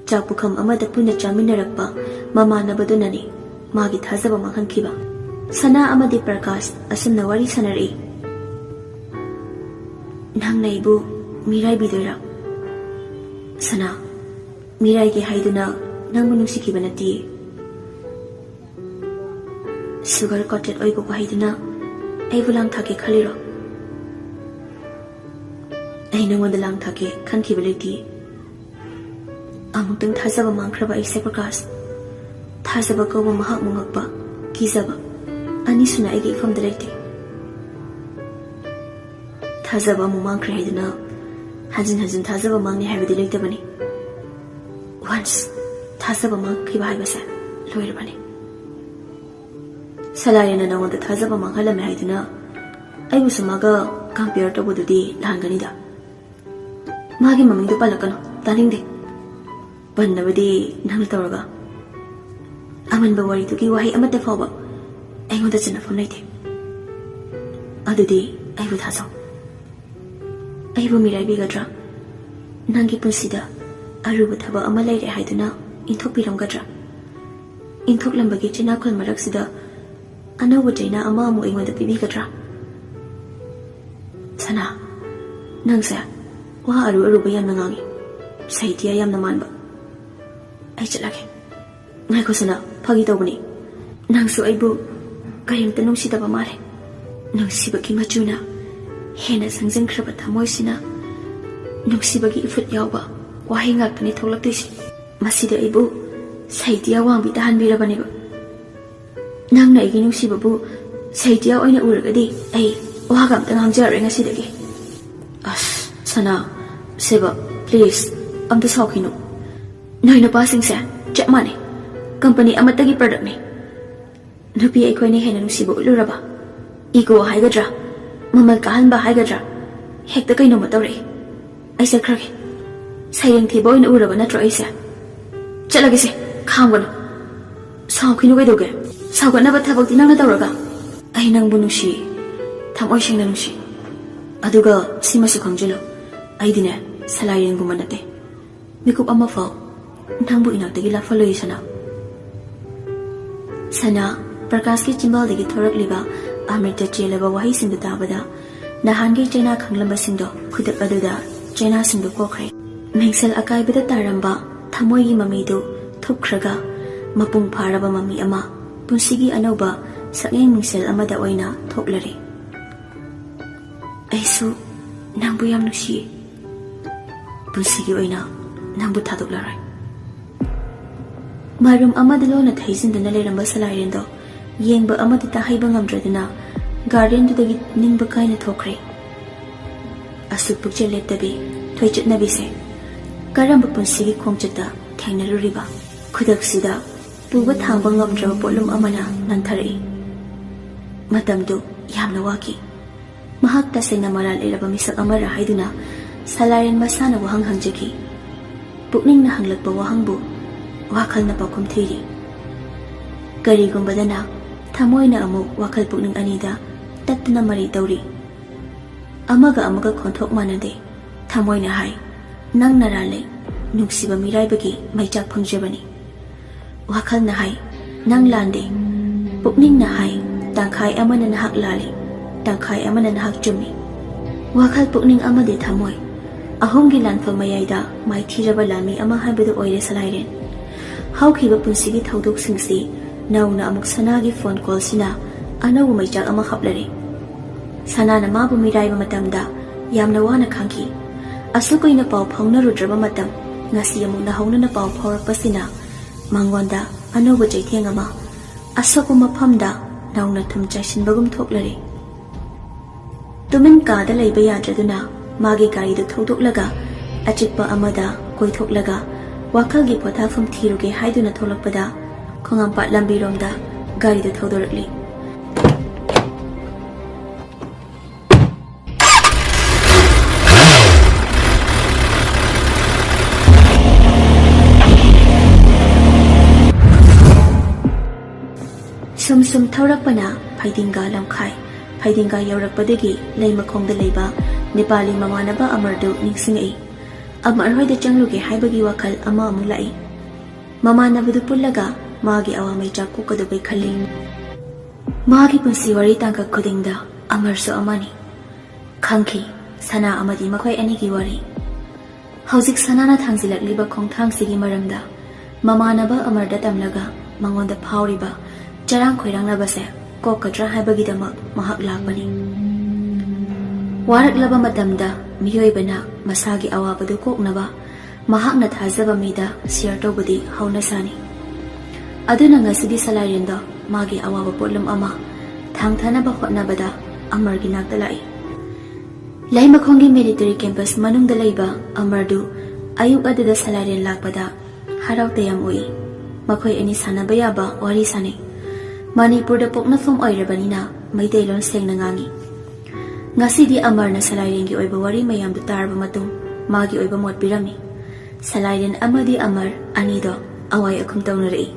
ꯆꯥꯛ ꯄꯨꯈꯝ ꯑꯃꯗ ꯄꯨꯟꯅ ꯆꯥꯃꯤꯟꯅꯔꯛꯄ ꯃꯃꯥꯟꯅꯕꯗꯨꯅꯅꯤ ꯃꯥꯒꯤ ꯊꯥꯖꯕ ꯃꯥꯡꯍꯟꯈꯤꯕ꯫ ꯁꯅꯥ ꯑꯃꯗꯤ ꯄ꯭ꯔꯀꯥꯁ ꯑꯁꯨꯝꯅ ꯋꯥꯔꯤ ꯁꯥꯟꯅꯔꯛꯏ꯫ "ꯅꯪꯅ ꯑꯩꯕꯨ ꯃꯤꯔꯥꯏꯕꯤꯗꯣꯏꯔꯥ?" "ꯁꯅꯥ, ꯃꯤꯔꯥꯏꯒꯦ ꯍꯥꯏꯗꯨꯅ ꯅꯪꯕꯨ ꯅꯨꯡꯁꯤꯈꯤꯕ ꯅꯠꯇꯤꯌꯦ꯫ ꯁꯨꯒꯔ ꯀꯣꯇꯦꯠ ꯑꯣꯏꯕꯕꯨ ꯍꯩꯗꯨꯅ ꯑꯩꯕꯨ ꯂꯥꯡꯊꯥꯛꯀꯦ ꯈꯜꯂꯤꯔꯣ? ꯑꯩ ꯅꯉꯣꯟꯗ ꯂꯥꯡꯊꯥꯛꯀꯦ ꯈꯟꯈꯤꯕ ꯂꯩꯇꯤꯌꯦ꯫ ꯑꯃꯨꯛꯇꯪ ꯊꯥꯖꯕ ꯃꯥꯡꯈ꯭ꯔꯕ ꯑꯩꯁꯦ ꯄ꯭ꯔꯀꯥꯁ, ꯊꯥꯖꯕ ꯀꯧꯕ ꯃꯍꯥꯛ ꯃꯨꯉꯛꯄ, ꯀꯤꯖꯕ ꯑꯅꯤꯁꯨꯅ ꯑꯩꯒꯤ ꯏꯐꯝꯗ ꯂꯩꯇꯦ꯫ ꯊꯥꯖꯕ ꯑꯃꯨꯛ ꯃꯥꯡꯈ꯭ꯔꯦ ꯍꯥꯏꯗꯨꯅ ꯍꯟꯖꯤꯟ ꯍꯟꯖꯤꯟ ꯊꯥꯖꯕ ꯃꯥꯡꯅꯤ ꯍꯥꯏꯕꯗꯤ ꯂꯩꯇꯕꯅꯤ꯫ Once ꯊꯥꯖꯕ ꯃꯥꯡꯈꯤꯕ ꯍꯥꯏꯕꯁꯦ ꯂꯣꯏꯔꯕꯅꯤ꯫ ꯁꯂꯥꯏꯅ ꯅꯉꯣꯟꯗ ꯊꯥꯖꯕ ꯃꯥꯡꯍꯜꯂꯝꯃꯦ ꯍꯥꯏꯗꯨꯅ ꯑꯩꯕꯨꯁꯨ ꯃꯥꯒ compare ꯇꯧꯕꯗꯨꯗꯤ ꯂꯥꯟꯒꯅꯤꯗ꯫ ꯃꯥꯒꯤ ꯃꯃꯤꯡꯗꯣ ꯄꯜꯂꯛꯀꯅꯨ, ꯇꯥꯅꯤꯡꯗꯦ꯫ ꯄꯟꯅꯕꯗꯤ ꯅꯪꯅ ꯇꯧꯔꯒ ꯑꯃꯟꯕ ꯋꯥꯔꯤꯗꯨꯒꯤ ꯋꯥꯍꯩ ꯑꯃꯠꯇ ꯐꯥꯎꯕ ꯑꯩꯉꯣꯟꯗ ꯆꯟꯅꯐꯝ ꯂꯩꯇꯦ꯫ ꯑꯗꯨꯗꯤ ꯑꯩꯕꯨ ꯊꯥꯖꯧ꯫ ꯑꯩꯕꯨ ꯃꯤꯔꯥꯏꯕꯤꯒꯗ꯭ꯔꯥ? ꯅꯪꯒꯤ ꯄꯨꯟꯁꯤꯗ ꯑꯔꯨꯕ ꯊꯕꯛ ꯑꯃ ꯂꯩꯔꯦ ꯍꯥꯏꯗꯨꯅ ꯏꯟꯊꯣꯛꯄꯤꯔꯝꯒꯗ꯭ꯔꯥ? ꯏꯟꯊꯣꯛꯂꯝꯕꯒꯤ ꯆꯤꯅꯥꯈꯣꯜ ꯃꯔꯛꯁꯤꯗ ꯑꯅꯧꯕ ꯆꯩꯅꯥ ꯑꯃ ꯑꯃꯨꯛ ꯑꯩꯉꯣꯟꯗ ꯄꯤꯕꯤꯒꯗ꯭ꯔꯥ? ꯁꯅꯥ, ꯅꯪꯁꯦ ꯋꯥ ꯑꯔꯨ ꯑꯔꯨꯕ ꯌꯥꯝꯅ ꯉꯥꯡꯉꯤ꯫ ꯁꯥꯍꯤꯇ꯭ꯌ ꯌꯥꯝꯅ ꯃꯥꯟꯕ꯫ ꯑꯩ ꯆꯠꯂꯒꯦ꯫ ꯉꯥꯏꯈꯣ ꯁꯅꯥ, ꯐꯥꯒꯤ ꯇꯧꯕꯅꯤ꯫ ꯅꯪꯁꯨ ꯑꯩꯕꯨ ꯀꯔꯤꯝꯇ ꯅꯨꯡꯁꯤꯗꯕ ꯃꯥꯜꯂꯦ꯫ ꯅꯨꯡꯁꯤꯕꯒꯤ ꯃꯆꯨꯅ ꯍꯦꯟꯅ ꯁꯪꯖꯤꯟꯈ꯭ꯔꯕ ꯊꯃꯣꯏꯁꯤꯅ ꯅꯨꯡꯁꯤꯕꯒꯤ ꯏꯐꯨꯠ ꯌꯥꯎꯕ ꯋꯥꯍꯩ ꯉꯥꯛꯇꯅꯤ ꯊꯣꯛꯂꯛꯇꯣꯏꯁꯦ꯫ ꯃꯁꯤꯗ ꯑꯩꯕꯨ ꯁꯥꯍꯤꯇ꯭ꯌ ꯋꯥꯡꯕꯤ ꯇꯥꯍꯟꯕꯤꯔꯕꯅꯦꯕ꯫ ꯅꯪꯅ ꯑꯩꯒꯤ ꯅꯨꯡꯁꯤꯕꯕꯨ ꯁꯥꯍꯤꯇ꯭ꯌ ꯑꯣꯏꯅ ꯎꯔꯒꯗꯤ ꯑꯩ ꯋꯥꯒ ꯑꯝꯇ ꯉꯥꯡꯖꯔꯔꯣꯏ ꯉꯁꯤꯗꯒꯤ꯫ ꯑꯁ, ꯁꯅꯥ, ꯁꯦꯕ, please, ꯑꯝꯇ ꯁꯥꯎꯈꯤꯅꯨ꯫ ꯅꯣꯏ ꯅꯨꯄꯥꯁꯤꯡꯁꯦ ꯆꯞ ꯃꯥꯟꯅꯩ꯫ ꯀꯝꯄꯅꯤ ꯑꯃꯠꯇꯒꯤ productꯅꯤ꯫ ꯅꯨꯄꯤ ꯑꯩꯈꯣꯏꯅ ꯍꯦꯟꯅ ꯅꯨꯡꯁꯤꯕ ꯎꯠꯂꯨꯔꯕ, ego ꯍꯥꯏꯒꯗ꯭ꯔꯥ, ꯃꯃꯜ ꯀꯥꯍꯟꯕ ꯍꯥꯏꯒꯗ꯭ꯔꯥ, ꯍꯦꯛꯇ ꯀꯩꯅꯣꯝꯃ ꯇꯧꯔꯛꯏ꯫ ꯑꯩ ꯆꯠꯈ꯭ꯔꯒꯦ꯫ ꯁꯩꯔꯦꯡ ꯊꯤꯕ ꯑꯣꯏꯅ ꯎꯔꯕ ꯅꯠꯇ꯭ꯔꯣ ꯑꯩꯁꯦ? ꯆꯠꯂꯒꯦꯁꯦ, ꯈꯥꯝꯒꯅꯨ꯫ ꯁꯥꯎꯈꯤꯅꯨ ꯀꯩꯗꯧꯒꯦ? ꯁꯥꯎꯒꯠꯅꯕ ꯊꯕꯛꯇꯤ ꯅꯪꯅ ꯇꯧꯔꯒ꯫ ꯑꯩ ꯅꯪꯕꯨ ꯅꯨꯡꯁꯤ, ꯊꯃꯣꯏ ꯁꯦꯡꯅ ꯅꯨꯡꯁꯤ꯫ ꯑꯗꯨꯒ ꯁꯤꯃꯁꯨ ꯈꯪꯖꯤꯜꯂꯨ, ꯑꯩꯗꯤꯅꯦ ꯁꯂꯥꯏꯔꯦꯟꯒꯨꯝꯕ ꯅꯠꯇꯦ꯫ ꯃꯤꯀꯨꯞ ꯑꯃꯐꯥꯎ ꯅꯪꯕꯨ ꯏꯅꯥꯛꯇꯒꯤ ꯂꯥꯞꯍꯜꯂꯣꯏ ꯁꯅꯥ꯫ ꯁꯅꯥ, ꯄ꯭ꯔꯀꯥꯁꯀꯤ ꯆꯤꯝꯕꯥꯜꯗꯒꯤ ꯊꯣꯔꯛꯂꯤꯕ ꯑꯃ꯭ꯔꯤꯇ ꯆꯦꯜꯂꯕ ꯋꯥꯍꯩꯁꯤꯡꯗꯨ ꯇꯥꯕꯗ ꯅꯍꯥꯟꯒꯤ ꯆꯩꯅꯥ ꯈꯪꯂꯝꯕꯁꯤꯡꯗꯣ ꯈꯨꯗꯛ ꯑꯗꯨꯗ ꯆꯩꯅꯥꯁꯤꯡꯗꯨ ꯀꯣꯛꯈ꯭ꯔꯦ꯫ ꯃꯤꯡꯁꯦꯜ ꯑꯀꯥꯏꯕꯗ ꯇꯥꯔꯝꯕ ꯊꯃꯣꯏꯒꯤ ꯃꯃꯤꯗꯨ ꯊꯨꯞꯈ꯭ꯔꯒ ꯃꯄꯨꯡ ꯐꯥꯔꯕ ꯃꯃꯤ ꯑꯃ, ꯄꯨꯟꯁꯤꯒꯤ ꯑꯅꯧꯕ ꯁꯛꯌꯦꯡ ꯃꯤꯡꯁꯦꯜ ꯑꯃꯗ ꯑꯣꯏꯅ ꯊꯣꯛꯂꯔꯦ꯫ ꯑꯩꯁꯨ ꯅꯪꯕꯨ ꯌꯥꯝ ꯅꯨꯡꯁꯤꯌꯦ꯫ ꯄꯨꯟꯁꯤꯒꯤ ꯑꯣꯏꯅ ꯅꯪꯕꯨ ꯊꯥꯗꯣꯛꯂꯔꯣꯏ꯫ ꯃꯔꯨꯝ ꯑꯃꯗ ꯂꯣꯟꯅ ꯊꯩꯖꯤꯟꯗꯨꯅ ꯂꯩꯔꯝꯕ ꯁꯂꯥꯏꯔꯦꯟꯗꯣ ꯌꯦꯡꯕ ꯑꯃꯗꯤ ꯇꯥꯍꯩꯕ ꯉꯝꯗ꯭ꯔꯗꯨꯅ gardenꯗꯨꯗꯒꯤ ꯅꯤꯡꯕ ꯀꯥꯏꯅ ꯊꯣꯛꯈ꯭ꯔꯦ꯫ ꯑꯁꯨꯛ ꯄꯨꯛꯆꯦꯜ ꯂꯦꯞꯇꯕꯤ ꯊꯣꯏꯆꯠꯅꯕꯤꯁꯦ ꯀꯔꯝꯕ ꯄꯨꯟꯁꯤꯒꯤ ꯈꯣꯡꯆꯠꯇ ꯊꯦꯡꯅꯔꯨꯔꯤꯕ? ꯈꯨꯗꯛꯁꯤꯗ ꯄꯨꯕ ꯊꯥꯡꯕ ꯉꯝꯗ꯭ꯔꯕ ꯄꯣꯠꯂꯨꯝ ꯑꯃꯅ ꯅꯟꯊꯔꯛꯏ꯫ ꯃꯇꯝꯗꯨ ꯌꯥꯝꯅ ꯋꯥꯈꯤ꯫ ꯃꯍꯥꯛ ꯇꯁꯦꯡꯅ ꯃꯔꯥꯜ ꯂꯩꯔꯕ ꯃꯤꯁꯛ ꯑꯃꯔ ꯍꯥꯏꯗꯨꯅ ꯁꯂꯥꯏꯔꯦꯟ ꯃꯁꯥꯅ ꯋꯥꯍꯪ ꯍꯪꯖꯈꯤ꯫ ꯄꯨꯛꯅꯤꯡꯅ ꯍꯪꯂꯛꯄ ꯋꯥꯍꯪꯕꯨ ꯋꯥꯈꯜꯅ ꯄꯥꯎꯈꯨꯝ ꯊꯤꯔꯤ꯫ ꯀꯔꯤꯒꯨꯝꯕꯗꯅ ꯊꯃꯣꯏꯅ ꯑꯃꯨꯛ ꯋꯥꯈꯜ ꯄꯨꯛꯅꯤꯡ ꯑꯅꯤꯗ ꯇꯠꯇꯨꯅ ꯃꯔꯩ ꯇꯧꯔꯤ꯫ ꯑꯃꯒ ꯑꯃꯒ ꯈꯣꯟꯊꯣꯛ ꯃꯥꯟꯅꯗꯦ꯫ ꯊꯃꯣꯏꯅ ꯍꯥꯏ, "ꯅꯪ ꯅꯔꯥꯜꯂꯦ, ꯅꯨꯡꯁꯤꯕ ꯃꯤꯔꯥꯏꯕꯒꯤ ꯃꯩꯆꯥꯛ ꯐꯪꯖꯕꯅꯤ"꯫ ꯋꯥꯈꯜꯅ ꯍꯥꯏ, "ꯅꯪ ꯂꯥꯟꯗꯦ"꯫ ꯄꯨꯛꯅꯤꯡꯅ ꯍꯥꯏ, "ꯇꯪꯈꯥꯏ ꯑꯃꯅ ꯅꯍꯥꯛ ꯂꯥꯜꯂꯤ, ꯇꯪꯈꯥꯏ ꯑꯃꯅ ꯅꯍꯥꯛ ꯆꯨꯝꯃꯤ"꯫ ꯋꯥꯈꯜ ꯄꯨꯛꯅꯤꯡ ꯑꯃꯗꯤ ꯊꯃꯣꯏ ꯑꯍꯨꯝꯒꯤ ꯂꯥꯟꯐꯝ ꯃꯌꯥꯏꯗ ꯃꯥꯏꯊꯤꯔꯕ ꯂꯥꯟꯃꯤ ꯑꯃ ꯍꯥꯏꯕꯗꯨ ꯑꯣꯏꯔꯦ ꯁꯂꯥꯏꯔꯦꯟ꯫ ꯍꯧꯈꯤꯕ ꯄꯨꯟꯁꯤꯒꯤ ꯊꯧꯗꯣꯛꯁꯤꯡꯁꯤ ꯅꯧꯅ ꯑꯃꯨꯛ ꯁꯅꯥꯒꯤ phone callꯁꯤꯅ ꯑꯅꯧꯕ ꯃꯩꯆꯥꯛ ꯑꯃ ꯍꯥꯞꯂꯔꯦ꯫ ꯁꯅꯥꯅ ꯃꯥꯕꯨ ꯃꯤꯔꯥꯏꯕ ꯃꯇꯝꯗ ꯌꯥꯝꯅ ꯋꯥꯅ ꯈꯥꯡꯈꯤ꯫ ꯑꯁꯨꯛ ꯀꯨꯏꯅ ꯄꯥꯎ ꯐꯥꯎꯅꯔꯨꯗ꯭ꯔꯕ ꯃꯇꯝ, ꯉꯁꯤ ꯑꯃꯨꯛ ꯅꯧꯍꯧꯅꯅ ꯄꯥꯎ ꯐꯥꯎꯔꯛꯄꯁꯤꯅ ꯃꯉꯣꯟꯗ ꯑꯅꯧꯕ ꯆꯩꯊꯦꯡ ꯑꯃ, ꯑꯁꯣꯛꯄ ꯃꯐꯝꯗ ꯅꯧꯅ ꯊꯨꯝ ꯆꯥꯏꯁꯤꯟꯕꯒꯨꯝ ꯊꯣꯛꯂꯔꯦ꯫ ꯇꯨꯃꯤꯟ ꯀꯥꯗ ꯂꯩꯕ ꯌꯥꯗ꯭ꯔꯗꯨꯅ ꯃꯥꯒꯤ ꯒꯥꯔꯤꯗꯨ ꯊꯧꯗꯣꯛꯂꯒ ꯑꯆꯤꯛꯄ ꯑꯃꯗ ꯀꯣꯏꯊꯣꯛꯂꯒ ꯋꯥꯈꯜꯒꯤ ꯄꯣꯊꯥꯐꯝ ꯊꯤꯔꯨꯒꯦ ꯍꯥꯏꯗꯨꯅ ꯊꯣꯛꯂꯛꯄꯗ ꯈꯣꯡꯉꯥꯝꯄꯥꯠ ꯂꯝꯕꯤꯔꯣꯝꯗ ꯒꯥꯔꯤꯗꯨ ꯊꯧꯗꯣꯔꯛꯂꯤ꯫ ꯁꯨꯝ ꯁꯨꯝ ꯊꯧꯔꯛꯄꯅ ꯐꯩꯗꯤꯡꯒꯥ ꯂꯝꯈꯥꯏ꯫ ꯐꯩꯗꯤꯡꯒꯥ ꯌꯧꯔꯛꯄꯗꯒꯤ ꯂꯩ ꯃꯈꯣꯡꯗ ꯂꯩꯕ ꯅꯦꯄꯥꯂꯤ ꯃꯃꯥꯟꯅꯕ ꯑꯃꯔꯗꯨ ꯅꯤꯡꯁꯤꯡꯉꯛꯏ꯫ ꯑꯃꯔ ꯍꯣꯏꯗ ꯆꯪꯂꯨꯒꯦ ꯍꯥꯏꯕꯒꯤ ꯋꯥꯈꯜ ꯑꯃ ꯑꯃꯨꯛ ꯂꯥꯛꯏ꯫ ꯃꯃꯥꯟꯅꯕꯗꯨ ꯄꯨꯜꯂꯒ ꯃꯥꯒꯤ ꯑꯋꯥ ꯃꯩꯆꯥꯛ ꯀꯣꯛꯀꯗꯧꯕꯩ ꯈꯜꯂꯤ꯫ ꯃꯥꯒꯤ ꯄꯨꯟꯁꯤ ꯋꯥꯔꯤ ꯇꯥꯡꯀꯛ ꯈꯨꯗꯤꯡꯗ ꯑꯃꯔꯁꯨ ꯑꯃꯅꯤ꯫ ꯈꯪꯈꯤ, ꯁꯅꯥ ꯑꯃꯗꯤ ꯃꯈꯣꯏ ꯑꯅꯤꯒꯤ ꯋꯥꯔꯤ꯫ ꯍꯧꯖꯤꯛ ꯁꯅꯥꯅ ꯊꯥꯡꯖꯤꯜꯂꯛꯂꯤꯕ ꯈꯣꯡꯊꯥꯡꯁꯤꯒꯤ ꯃꯔꯝꯗ ꯃꯃꯥꯟꯅꯕ ꯑꯃꯔꯗ ꯇꯝꯂꯒ ꯃꯉꯣꯟꯗ ꯐꯥꯎꯔꯤꯕ ꯆꯔꯥꯡ ꯈꯣꯏꯔꯥꯡꯅꯕꯁꯦ ꯀꯣꯛꯀꯗ꯭ꯔꯥ ꯍꯥꯏꯕꯒꯤꯗꯃꯛ ꯃꯍꯥꯛ ꯂꯥꯛꯄꯅꯤ꯫ ꯋꯥꯔꯛꯂꯕ ꯃꯇꯝꯗ ꯃꯤꯑꯣꯏꯕꯅ ꯃꯁꯥꯒꯤ ꯑꯋꯥꯕꯗꯨ ꯀꯣꯛꯅꯕ ꯃꯍꯥꯛꯅ ꯊꯥꯖꯕ ꯃꯤꯗ share ꯇꯧꯕꯗꯤ ꯍꯧꯅꯁꯥꯅꯤ꯫ ꯑꯗꯨꯅ ꯉꯁꯤꯗꯤ ꯁꯂꯥꯏꯔꯦꯟꯗꯣ ꯃꯥꯒꯤ ꯑꯋꯥꯕ ꯄꯣꯠꯂꯨꯝ ꯑꯃ ꯊꯥꯡꯊꯅꯕ ꯍꯣꯠꯅꯕꯗ ꯑꯃꯔꯒꯤ ꯅꯥꯛꯇ ꯂꯥꯛꯏ꯫ ꯂꯩꯃꯈꯣꯡꯒꯤ ꯃꯤꯂꯤꯇꯔꯤ ꯀꯦꯝꯄꯁ ꯃꯅꯨꯡꯗ ꯂꯩꯕ ꯑꯃꯔꯗꯨ ꯑꯌꯨꯛ ꯑꯗꯨꯗ ꯁꯂꯥꯏꯔꯦꯟ ꯂꯥꯛꯄꯗ ꯍꯔꯥꯎ ꯇꯌꯥꯝ ꯎꯏ꯫ ꯃꯈꯣꯏ ꯑꯅꯤ ꯁꯥꯟꯅꯕ ꯌꯥꯕ ꯋꯥꯔꯤ ꯁꯥꯅꯩ꯫ ꯃꯅꯤꯄꯨꯔꯗ ꯄꯣꯛꯅꯐꯝ ꯑꯣꯏꯔꯕꯅꯤꯅ ꯃꯩꯇꯩꯂꯣꯟ ꯁꯦꯡꯅ ꯉꯥꯡꯏ꯫ ꯉꯁꯤꯗꯤ ꯑꯃꯔꯅ ꯁꯂꯥꯏꯔꯦꯟꯒꯤ ꯑꯣꯏꯕ ꯋꯥꯔꯤ ꯃꯌꯥꯝꯗꯨ ꯇꯥꯔꯕ ꯃꯇꯨꯡ ꯃꯥꯒꯤ ꯑꯣꯏꯕ ꯃꯣꯠ ꯄꯤꯔꯝꯃꯤ꯫ ꯁꯂꯥꯏꯔꯦꯟ ꯑꯃꯗꯤ ꯑꯃꯔ ꯑꯅꯤꯗꯣ ꯑꯋꯥꯏ ꯑꯈꯨꯝ ꯇꯧꯅꯔꯛꯏ꯫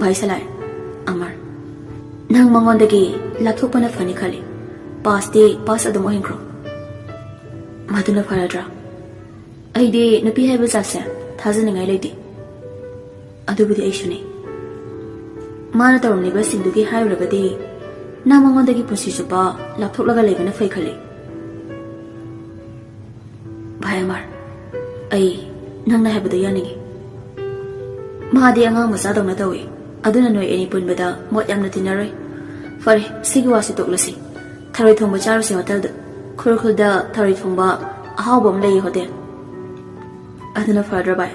"ꯚꯥꯏ ꯁꯂꯥꯏ, ꯑꯃꯔ, ꯅꯪ ꯃꯉꯣꯟꯗꯒꯤ ꯂꯥꯞꯊꯣꯛꯄꯅ ꯐꯅꯤ ꯈꯜꯂꯤ꯫ ꯄꯥꯁꯇꯤ ꯄꯥꯁ ꯑꯗꯨꯝ ꯑꯣꯏꯍꯟꯈ꯭ꯔꯣ꯫ ꯃꯗꯨꯅ ꯐꯔꯗ꯭ꯔꯥ? ꯑꯩꯗꯤ ꯅꯨꯄꯤ ꯍꯥꯏꯕ ꯖꯥꯠꯁꯦ ꯊꯥꯖꯅꯤꯡꯉꯥꯏ ꯂꯩꯇꯦ꯫ ꯑꯗꯨꯕꯨꯗꯤ ꯑꯩꯁꯨꯅꯤ꯫ ꯃꯥꯅ ꯇꯧꯔꯝꯂꯤꯕꯁꯤꯡꯗꯨꯒꯤ ꯍꯥꯏꯔꯨꯔꯒꯗꯤ ꯅꯪ ꯃꯉꯣꯟꯗꯒꯤ ꯄꯨꯟꯁꯤ ꯆꯨꯞꯄ ꯂꯥꯞꯊꯣꯛꯂꯒ ꯂꯩꯕꯅ ꯐꯩ ꯈꯜꯂꯤ꯫ ꯚꯥꯏ ꯑꯃꯔ, ꯑꯩ ꯅꯪꯅ ꯍꯥꯏꯕꯗꯣ ꯌꯥꯅꯤꯡꯉꯤ꯫ ꯃꯥꯗꯤ ꯑꯉꯥꯡ ꯃꯆꯥꯗꯧꯅ ꯇꯧꯏ꯫ ꯑꯗꯨꯅ ꯅꯣꯏ ꯑꯅꯤ ꯄꯨꯟꯕꯗ ꯃꯣꯠ ꯌꯥꯝꯅ ꯇꯤꯟꯅꯔꯣꯏ꯫ ꯐꯔꯦ, ꯁꯤꯒꯤ ꯋꯥꯁꯤ ꯇꯣꯛꯂꯁꯤ꯫ ꯊꯔꯣꯏ ꯊꯣꯡꯕ ꯆꯥꯔꯨꯁꯤ ꯍꯣꯇꯦꯜꯗ꯫ ꯈꯨꯔꯈꯨꯜꯗ ꯊꯔꯣꯏ ꯊꯣꯡꯕ ꯑꯍꯥꯎꯕ ꯑꯃ ꯂꯩꯌꯦ ꯍꯣꯇꯦꯜ꯫ ꯑꯗꯨꯅ ꯐꯔꯗ꯭ꯔꯥ ꯚꯥꯏ?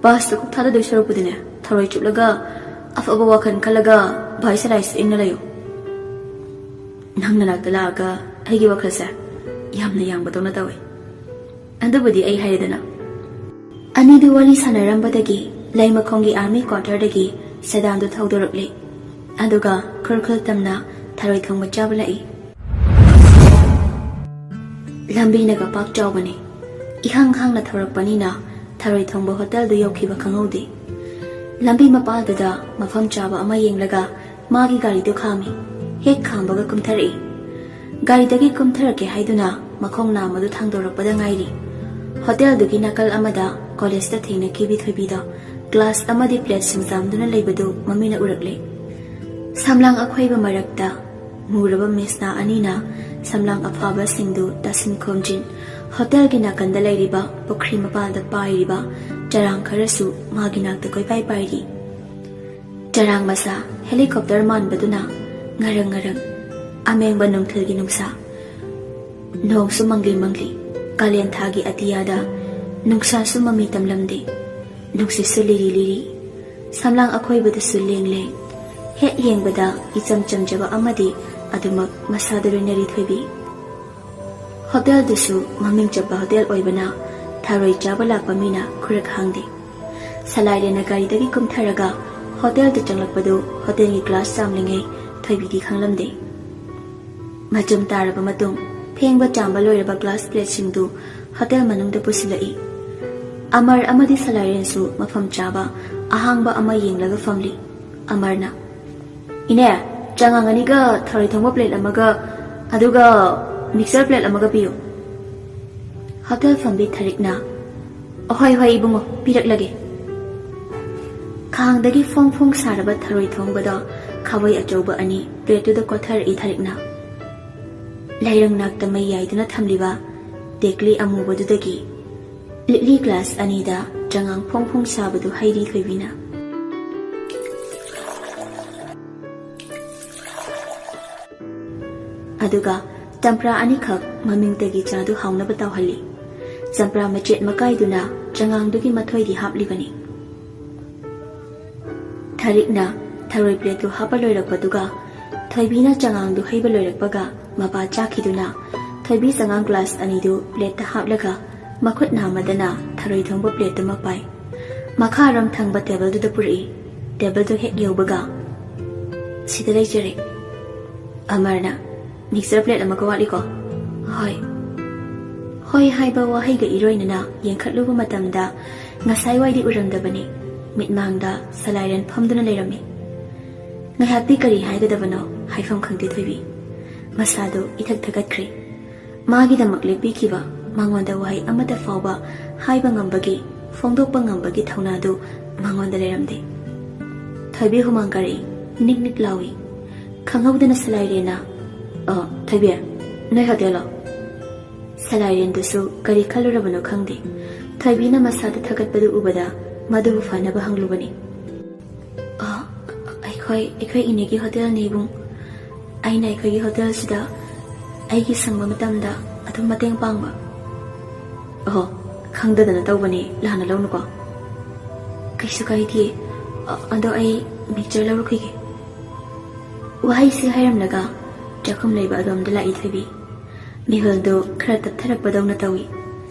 ꯄꯥꯁꯇ ꯀꯣꯛ ꯊꯥꯗꯗꯣꯏ ꯁꯔꯨꯛꯄꯨꯗꯤꯅꯦ, ꯊꯔꯣꯏ ꯆꯨꯞꯂꯒ ꯑꯐꯕ ꯋꯥꯈꯜ ꯈꯜꯂꯒ ꯚꯥꯏ ꯁꯂꯥꯏꯁꯤ ꯏꯪꯅ ꯂꯩꯌꯨ꯫ ꯅꯪ ꯅꯅꯥꯛꯇ ꯂꯥꯛꯑꯒ ꯑꯩꯒꯤ ꯋꯥꯈꯜꯁꯦ ꯌꯥꯝꯅ ꯌꯥꯡꯕꯗꯧꯅ ꯇꯧꯏ꯫ ꯑꯗꯨꯕꯨꯗꯤ ꯑꯩ ꯍꯥꯏꯔꯦꯗꯅ꯫ ꯑꯅꯤꯗꯨ ꯋꯥꯔꯤ ꯁꯥꯟꯅꯔꯝꯕꯗꯒꯤ ꯂꯩꯃꯈꯣꯡꯒꯤ ꯑꯥꯔꯃꯤ ꯀ꯭ꯋꯥꯇꯔꯗꯒꯤ ꯁꯦꯗꯥꯟꯗꯨ ꯊꯧꯗꯣꯔꯛꯂꯤ꯫ ꯑꯗꯨꯒ ꯈꯨꯔꯈꯨꯜ ꯇꯝꯅ ꯊꯔꯣꯏ ꯊꯣꯡꯕ ꯆꯥꯕ ꯂꯥꯛꯏ꯫ ꯂꯝꯕꯤꯅꯒ ꯄꯥꯛ ꯆꯥꯎꯕꯅꯤ꯫ ꯏꯍꯥꯡ ꯍꯥꯡꯅ ꯊꯧꯔꯛꯄꯅꯤꯅ ꯊꯔꯣꯏ ꯊꯣꯡꯕ ꯍꯣꯇꯦꯜꯗꯨ ꯌꯧꯈꯤꯕ ꯈꯪꯍꯧꯗꯦ꯫ ꯂꯝꯕꯤ ꯃꯄꯥꯜꯗꯨꯗ ꯃꯐꯝ ꯆꯥꯕ ꯑꯃ ꯌꯦꯡꯂꯒ ꯃꯥꯒꯤ ꯒꯥꯔꯤꯗꯨ ꯈꯥꯝꯃꯤ꯫ ꯍꯦꯛ ꯈꯥꯝꯕꯒ ꯀꯨꯝꯊꯔꯛꯏ꯫ ꯒꯥꯔꯤꯗꯒꯤ ꯀꯨꯝꯊꯔꯛꯀꯦ ꯍꯥꯏꯗꯨꯅ ꯃꯈꯣꯡ ꯅꯥꯝꯃꯗꯨ ꯊꯥꯡꯗꯣꯔꯛꯄꯗ ꯉꯥꯏꯔꯤ꯫ ꯍꯣꯇꯦꯜꯗꯨꯒꯤ ꯅꯥꯀꯜ ꯑꯃꯗ ꯀꯣꯂꯦꯖꯇ ꯊꯦꯡꯅꯈꯤꯕꯤ ꯊꯣꯏꯕꯤꯗꯣ ꯒ꯭ꯂꯥꯁ ꯑꯃꯗꯤ ꯄ꯭ꯂꯦꯠꯁꯤꯡ ꯆꯥꯝꯗꯨꯅ ꯂꯩꯕꯗꯨ ꯃꯃꯤꯅ ꯎꯔꯛꯂꯦ꯫ ꯁꯝꯂꯥꯡ ꯑꯈꯣꯏꯕ ꯃꯔꯛꯇ ꯃꯨꯔꯕ ꯃꯤꯁꯅꯥ ꯑꯅꯤꯅ ꯁꯝꯂꯥꯡ ꯑꯐꯥꯕꯁꯤꯡꯗꯨ ꯇꯥꯁꯤꯟ ꯈꯣꯝꯖꯤꯟ ꯍꯣꯇꯦꯜꯒꯤ ꯅꯥꯀꯟꯗ ꯂꯩꯔꯤꯕ ꯄꯨꯈ꯭ꯔꯤ ꯃꯄꯥꯜꯗ ꯄꯥꯏꯔꯤꯕ ꯆꯔꯥꯡ ꯈꯔꯁꯨ ꯃꯥꯒꯤ ꯅꯥꯛꯇ ꯀꯣꯏꯄꯥꯏ ꯄꯥꯏꯔꯤ꯫ ꯆꯔꯥꯡ ꯃꯆꯥ ꯍꯦꯂꯤꯀꯣꯞꯇꯔ ꯃꯥꯟꯕꯗꯨꯅ ꯉꯔꯪ ꯉꯔꯪ, ꯑꯃꯦꯡꯕ ꯅꯨꯡꯊꯤꯜꯒꯤ ꯅꯨꯡꯁꯥ꯫ ꯅꯣꯡꯁꯨ ꯃꯪꯂꯤ ꯃꯪꯂꯤ, ꯀꯥꯂꯦꯟ ꯊꯥꯒꯤ ꯑꯇꯤꯌꯥꯗ ꯅꯨꯡꯁꯥꯁꯨ ꯃꯃꯤ ꯇꯝꯂꯝꯗꯦ, ꯅꯨꯡꯁꯤꯠꯁꯨ ꯂꯤꯔꯤ ꯂꯤꯔꯤ꯫ ꯁꯝꯂꯥꯡ ꯑꯀꯣꯏꯕꯗꯁꯨ ꯂꯦꯡ ꯂꯦꯡ꯫ ꯍꯦꯛ ꯌꯦꯡꯕꯗ ꯏꯆꯝ ꯆꯝꯖꯕ ꯑꯃꯗꯤ ꯑꯗꯨꯃꯛ ꯃꯁꯥꯗ ꯂꯣꯏꯅꯔꯤ ꯊꯣꯏꯕꯤ꯫ ꯍꯣꯇꯦꯜꯗꯨꯁꯨ ꯃꯃꯤꯡ ꯆꯠꯄ ꯍꯣꯇꯦꯜ ꯑꯣꯏꯕꯅ ꯊꯔꯣꯏ ꯆꯥꯕ ꯂꯥꯛꯄ ꯃꯤꯅ ꯈꯨꯔꯛ ꯍꯥꯡꯗꯦ꯫ ꯁꯂꯥꯏꯔꯦꯟꯅ ꯒꯥꯔꯤꯗꯒꯤ ꯀꯨꯝꯊꯔꯒ ꯍꯣꯇꯦꯜꯗ ꯆꯪꯂꯛꯄꯗꯨ ꯍꯣꯇꯦꯜꯒꯤ ꯒ꯭ꯂꯥꯁ ꯆꯥꯝꯂꯤꯉꯩ ꯊꯣꯏꯕꯤꯗꯤ ꯈꯪꯂꯝꯗꯦ꯫ ꯃꯆꯨꯝ ꯇꯥꯔꯕ ꯃꯇꯨꯡ ꯐꯦꯡꯕ ꯆꯥꯝꯕ ꯂꯣꯏꯔꯕ ꯒ꯭ꯂꯥꯁ ꯄ꯭ꯂꯦꯠꯁꯤꯡꯗꯨ ꯍꯣꯇꯦꯜ ꯃꯅꯨꯡꯗ ꯄꯨꯁꯤꯜꯂꯛꯏ꯫ ꯑꯃꯔ ꯑꯃꯗꯤ ꯁꯂꯥꯏꯔꯦꯟꯁꯨ ꯃꯐꯝ ꯆꯥꯕ ꯑꯍꯥꯡꯕ ꯑꯃ ꯌꯦꯡꯂꯒ ꯐꯝꯂꯤ꯫ ꯑꯃꯔꯅ, "ꯏꯅꯦ, ꯆꯉꯥꯡ ꯑꯅꯤꯒ ꯊꯔꯣꯏ ꯊꯣꯡꯕ ꯄ꯭ꯂꯦꯠ ꯑꯃꯒ, ꯑꯗꯨꯒ ꯃꯤꯛꯁꯆꯔ ꯄ꯭ꯂꯦꯠ ꯑꯃꯒ ꯄꯤꯌꯨ꯫" ꯍꯣꯇꯦꯜ ꯐꯝꯕꯤ ꯊꯔꯤꯛꯅ, "ꯑꯍꯣꯏ ꯍꯣꯏ ꯏꯕꯨꯡꯉꯣ, ꯄꯤꯔꯛꯂꯒꯦ꯫" ꯈꯥꯡꯗꯒꯤ ꯐꯣꯡ ꯐꯣꯡ ꯁꯥꯔꯕ ꯊꯔꯣꯏ ꯊꯣꯡꯕꯗꯣ ꯈꯥꯕꯩ ꯑꯆꯧꯕ ꯑꯅꯤ ꯄ꯭ꯂꯦꯠꯇꯨꯗ ꯀꯣꯠꯊꯔꯛꯏ ꯊꯔꯤꯛꯅ꯫ ꯂꯩꯔꯪ ꯅꯥꯛꯇ ꯃꯩ ꯌꯥꯏꯗꯨꯅ ꯊꯝꯂꯤꯕ ꯇꯦꯀꯂꯤ ꯑꯃꯨꯕꯗꯨꯗꯒꯤ ꯂꯤꯛꯂꯤ ꯒ꯭ꯂꯥꯁ ꯑꯅꯤꯗ ꯆꯉꯥꯡ ꯐꯣꯡ ꯐꯣꯡ ꯁꯥꯕꯗꯨ ꯍꯩꯔꯤ ꯊꯣꯏꯕꯤꯅ꯫ ꯑꯗꯨꯒ ꯆꯝꯄ꯭ꯔꯥ ꯑꯅꯤꯈꯛ ꯃꯃꯤꯡꯇꯒꯤ ꯆꯥꯗꯨ ꯍꯥꯎꯅꯕ ꯇꯧꯍꯜꯂꯤ꯫ ꯆꯝꯄ꯭ꯔꯥ ꯃꯆꯦꯠ ꯃꯀꯥꯏꯗꯨꯅ ꯆꯉꯥꯡꯗꯨꯒꯤ ꯃꯊꯣꯏꯗꯤ ꯍꯥꯞꯂꯤꯕꯅꯤ꯫ ꯊꯔꯤꯛꯅ ꯊꯔꯣꯏ ꯄ꯭ꯂꯦꯠꯇꯨ ꯍꯥꯞꯄ ꯂꯣꯏꯔꯛꯄꯗꯨꯒ ꯊꯣꯏꯕꯤꯅ ꯆꯉꯥꯡꯗꯨ ꯍꯩꯕ ꯂꯣꯏꯔꯛꯄꯒ ꯃꯄꯥ ꯆꯥꯈꯤꯗꯨꯅ ꯊꯣꯏꯕꯤ ꯆꯉꯥꯡ ꯒ꯭ꯂꯥꯁ ꯑꯅꯤꯗꯨ ꯄ꯭ꯂꯦꯠꯇ ꯍꯥꯞꯂꯒ ꯃꯈꯨꯠ ꯅꯥꯝꯃꯗꯅ ꯊꯔꯣꯏ ꯊꯣꯡꯕ ꯄ꯭ꯂꯦꯠꯇꯨꯃ ꯄꯥꯏ꯫ ꯃꯈꯥꯔꯣꯝ ꯊꯪꯕ ꯇꯦꯕꯜꯗꯨꯗ ꯄꯨꯔꯛꯏ꯫ ꯇꯦꯕꯜꯗꯨ ꯍꯦꯛ ꯌꯧꯕꯒ, "ꯁꯤꯗ ꯂꯩꯖꯔꯦ꯫" ꯑꯃꯔꯅ, "ꯃꯤꯛꯁꯆꯔ ꯄ꯭ꯂꯦꯠ ꯑꯃꯒ ꯋꯥꯠꯂꯤꯀꯣ?" "ꯍꯣꯏ꯫" ꯍꯣꯏ ꯍꯥꯏꯕ ꯋꯥꯍꯩꯒ ꯏꯔꯣꯏꯅꯅ ꯌꯦꯡꯈꯠꯂꯨꯕ ꯃꯇꯝꯗ ꯉꯁꯥꯏꯋꯥꯏꯗꯤ ꯎꯔꯝꯗꯕꯅꯤ꯫ ꯃꯤꯠꯃꯥꯡꯗ ꯁꯂꯥꯏꯔꯦꯟ ꯐꯝꯗꯨꯅ ꯂꯩꯔꯝꯃꯤ꯫ ꯉꯥꯏꯍꯥꯛꯇꯤ ꯀꯔꯤ ꯍꯥꯏꯒꯗꯕꯅꯣ ꯍꯥꯏꯐꯝ ꯈꯪꯗꯦ ꯊꯣꯏꯕꯤ꯫ ꯃꯁꯥꯗꯨ ꯏꯊꯛ ꯊꯀꯠꯈ꯭ꯔꯦ꯫ ꯃꯥꯒꯤꯗꯃꯛ ꯂꯦꯞꯄꯤꯈꯤꯕ, ꯃꯉꯣꯟꯗ ꯋꯥꯍꯩ ꯑꯃꯠꯇ ꯐꯥꯎꯕ ꯍꯥꯏꯕ ꯉꯝꯕꯒꯤ, ꯐꯣꯡꯗꯣꯛꯄ ꯉꯝꯕꯒꯤ ꯊꯧꯅꯥꯗꯨ ꯃꯉꯣꯟꯗ ꯂꯩꯔꯝꯗꯦ꯫ ꯊꯣꯏꯕꯤ ꯍꯨꯃꯥꯡ ꯀꯥꯔꯛꯏ, ꯅꯤꯛ ꯅꯤꯛ ꯂꯥꯎꯏ꯫ ꯈꯪꯍꯧꯗꯅ ꯁꯂꯥꯏꯔꯦꯟꯅ, "ꯑ, ꯊꯣꯏꯕꯤ, ꯅꯣꯏ ꯍꯣꯇꯦꯜꯂꯣ?" ꯁꯂꯥꯏꯔꯦꯟꯗꯨꯁꯨ ꯀꯔꯤ ꯈꯜꯂꯨꯔꯕꯅꯣ ꯈꯪꯗꯦ, ꯊꯣꯏꯕꯤꯅ ꯃꯁꯥꯗ ꯊꯥꯒꯠꯄꯗꯨ ꯎꯕꯗ ꯃꯗꯨꯕꯨ ꯐꯅꯕ ꯍꯪꯂꯨꯕꯅꯤ꯫ "ꯑ, ꯑꯩꯈꯣꯏ, ꯑꯩꯈꯣꯏ ꯏꯅꯦꯒꯤ ꯍꯣꯇꯦꯜꯅꯤ ꯏꯕꯨꯡ꯫ ꯑꯩꯅ ꯑꯩꯈꯣꯏꯒꯤ ꯍꯣꯇꯦꯜꯁꯤꯗ ꯑꯩꯒꯤ ꯁꯪꯕ ꯃꯇꯝꯗ ꯑꯗꯨꯝ ꯃꯇꯦꯡ ꯄꯥꯡꯕ꯫" "ꯑꯍꯣ, ꯈꯪꯗꯗꯅ ꯇꯧꯕꯅꯤ, ꯂꯥꯟꯅ ꯂꯧꯅꯨꯀꯣ꯫" "ꯀꯩꯁꯨ ꯀꯥꯏꯗꯦ꯫ ꯑꯗꯣ ꯑꯩ ꯃꯤꯛꯆꯔ ꯂꯧꯔꯨꯈꯤꯒꯦ꯫ ꯋꯥꯍꯩꯁꯤ ꯍꯥꯏꯔꯝꯂꯒ ꯆꯥꯛꯈꯨꯝ ꯂꯩꯕ ꯑꯗꯣꯝꯗ ꯂꯥꯛꯏ ꯊꯣꯏꯕꯤ꯫ ꯃꯤꯍꯨꯜꯗꯨ ꯈꯔ ꯇꯞꯊꯔꯛꯄꯗꯧꯅ ꯇꯧꯏ꯫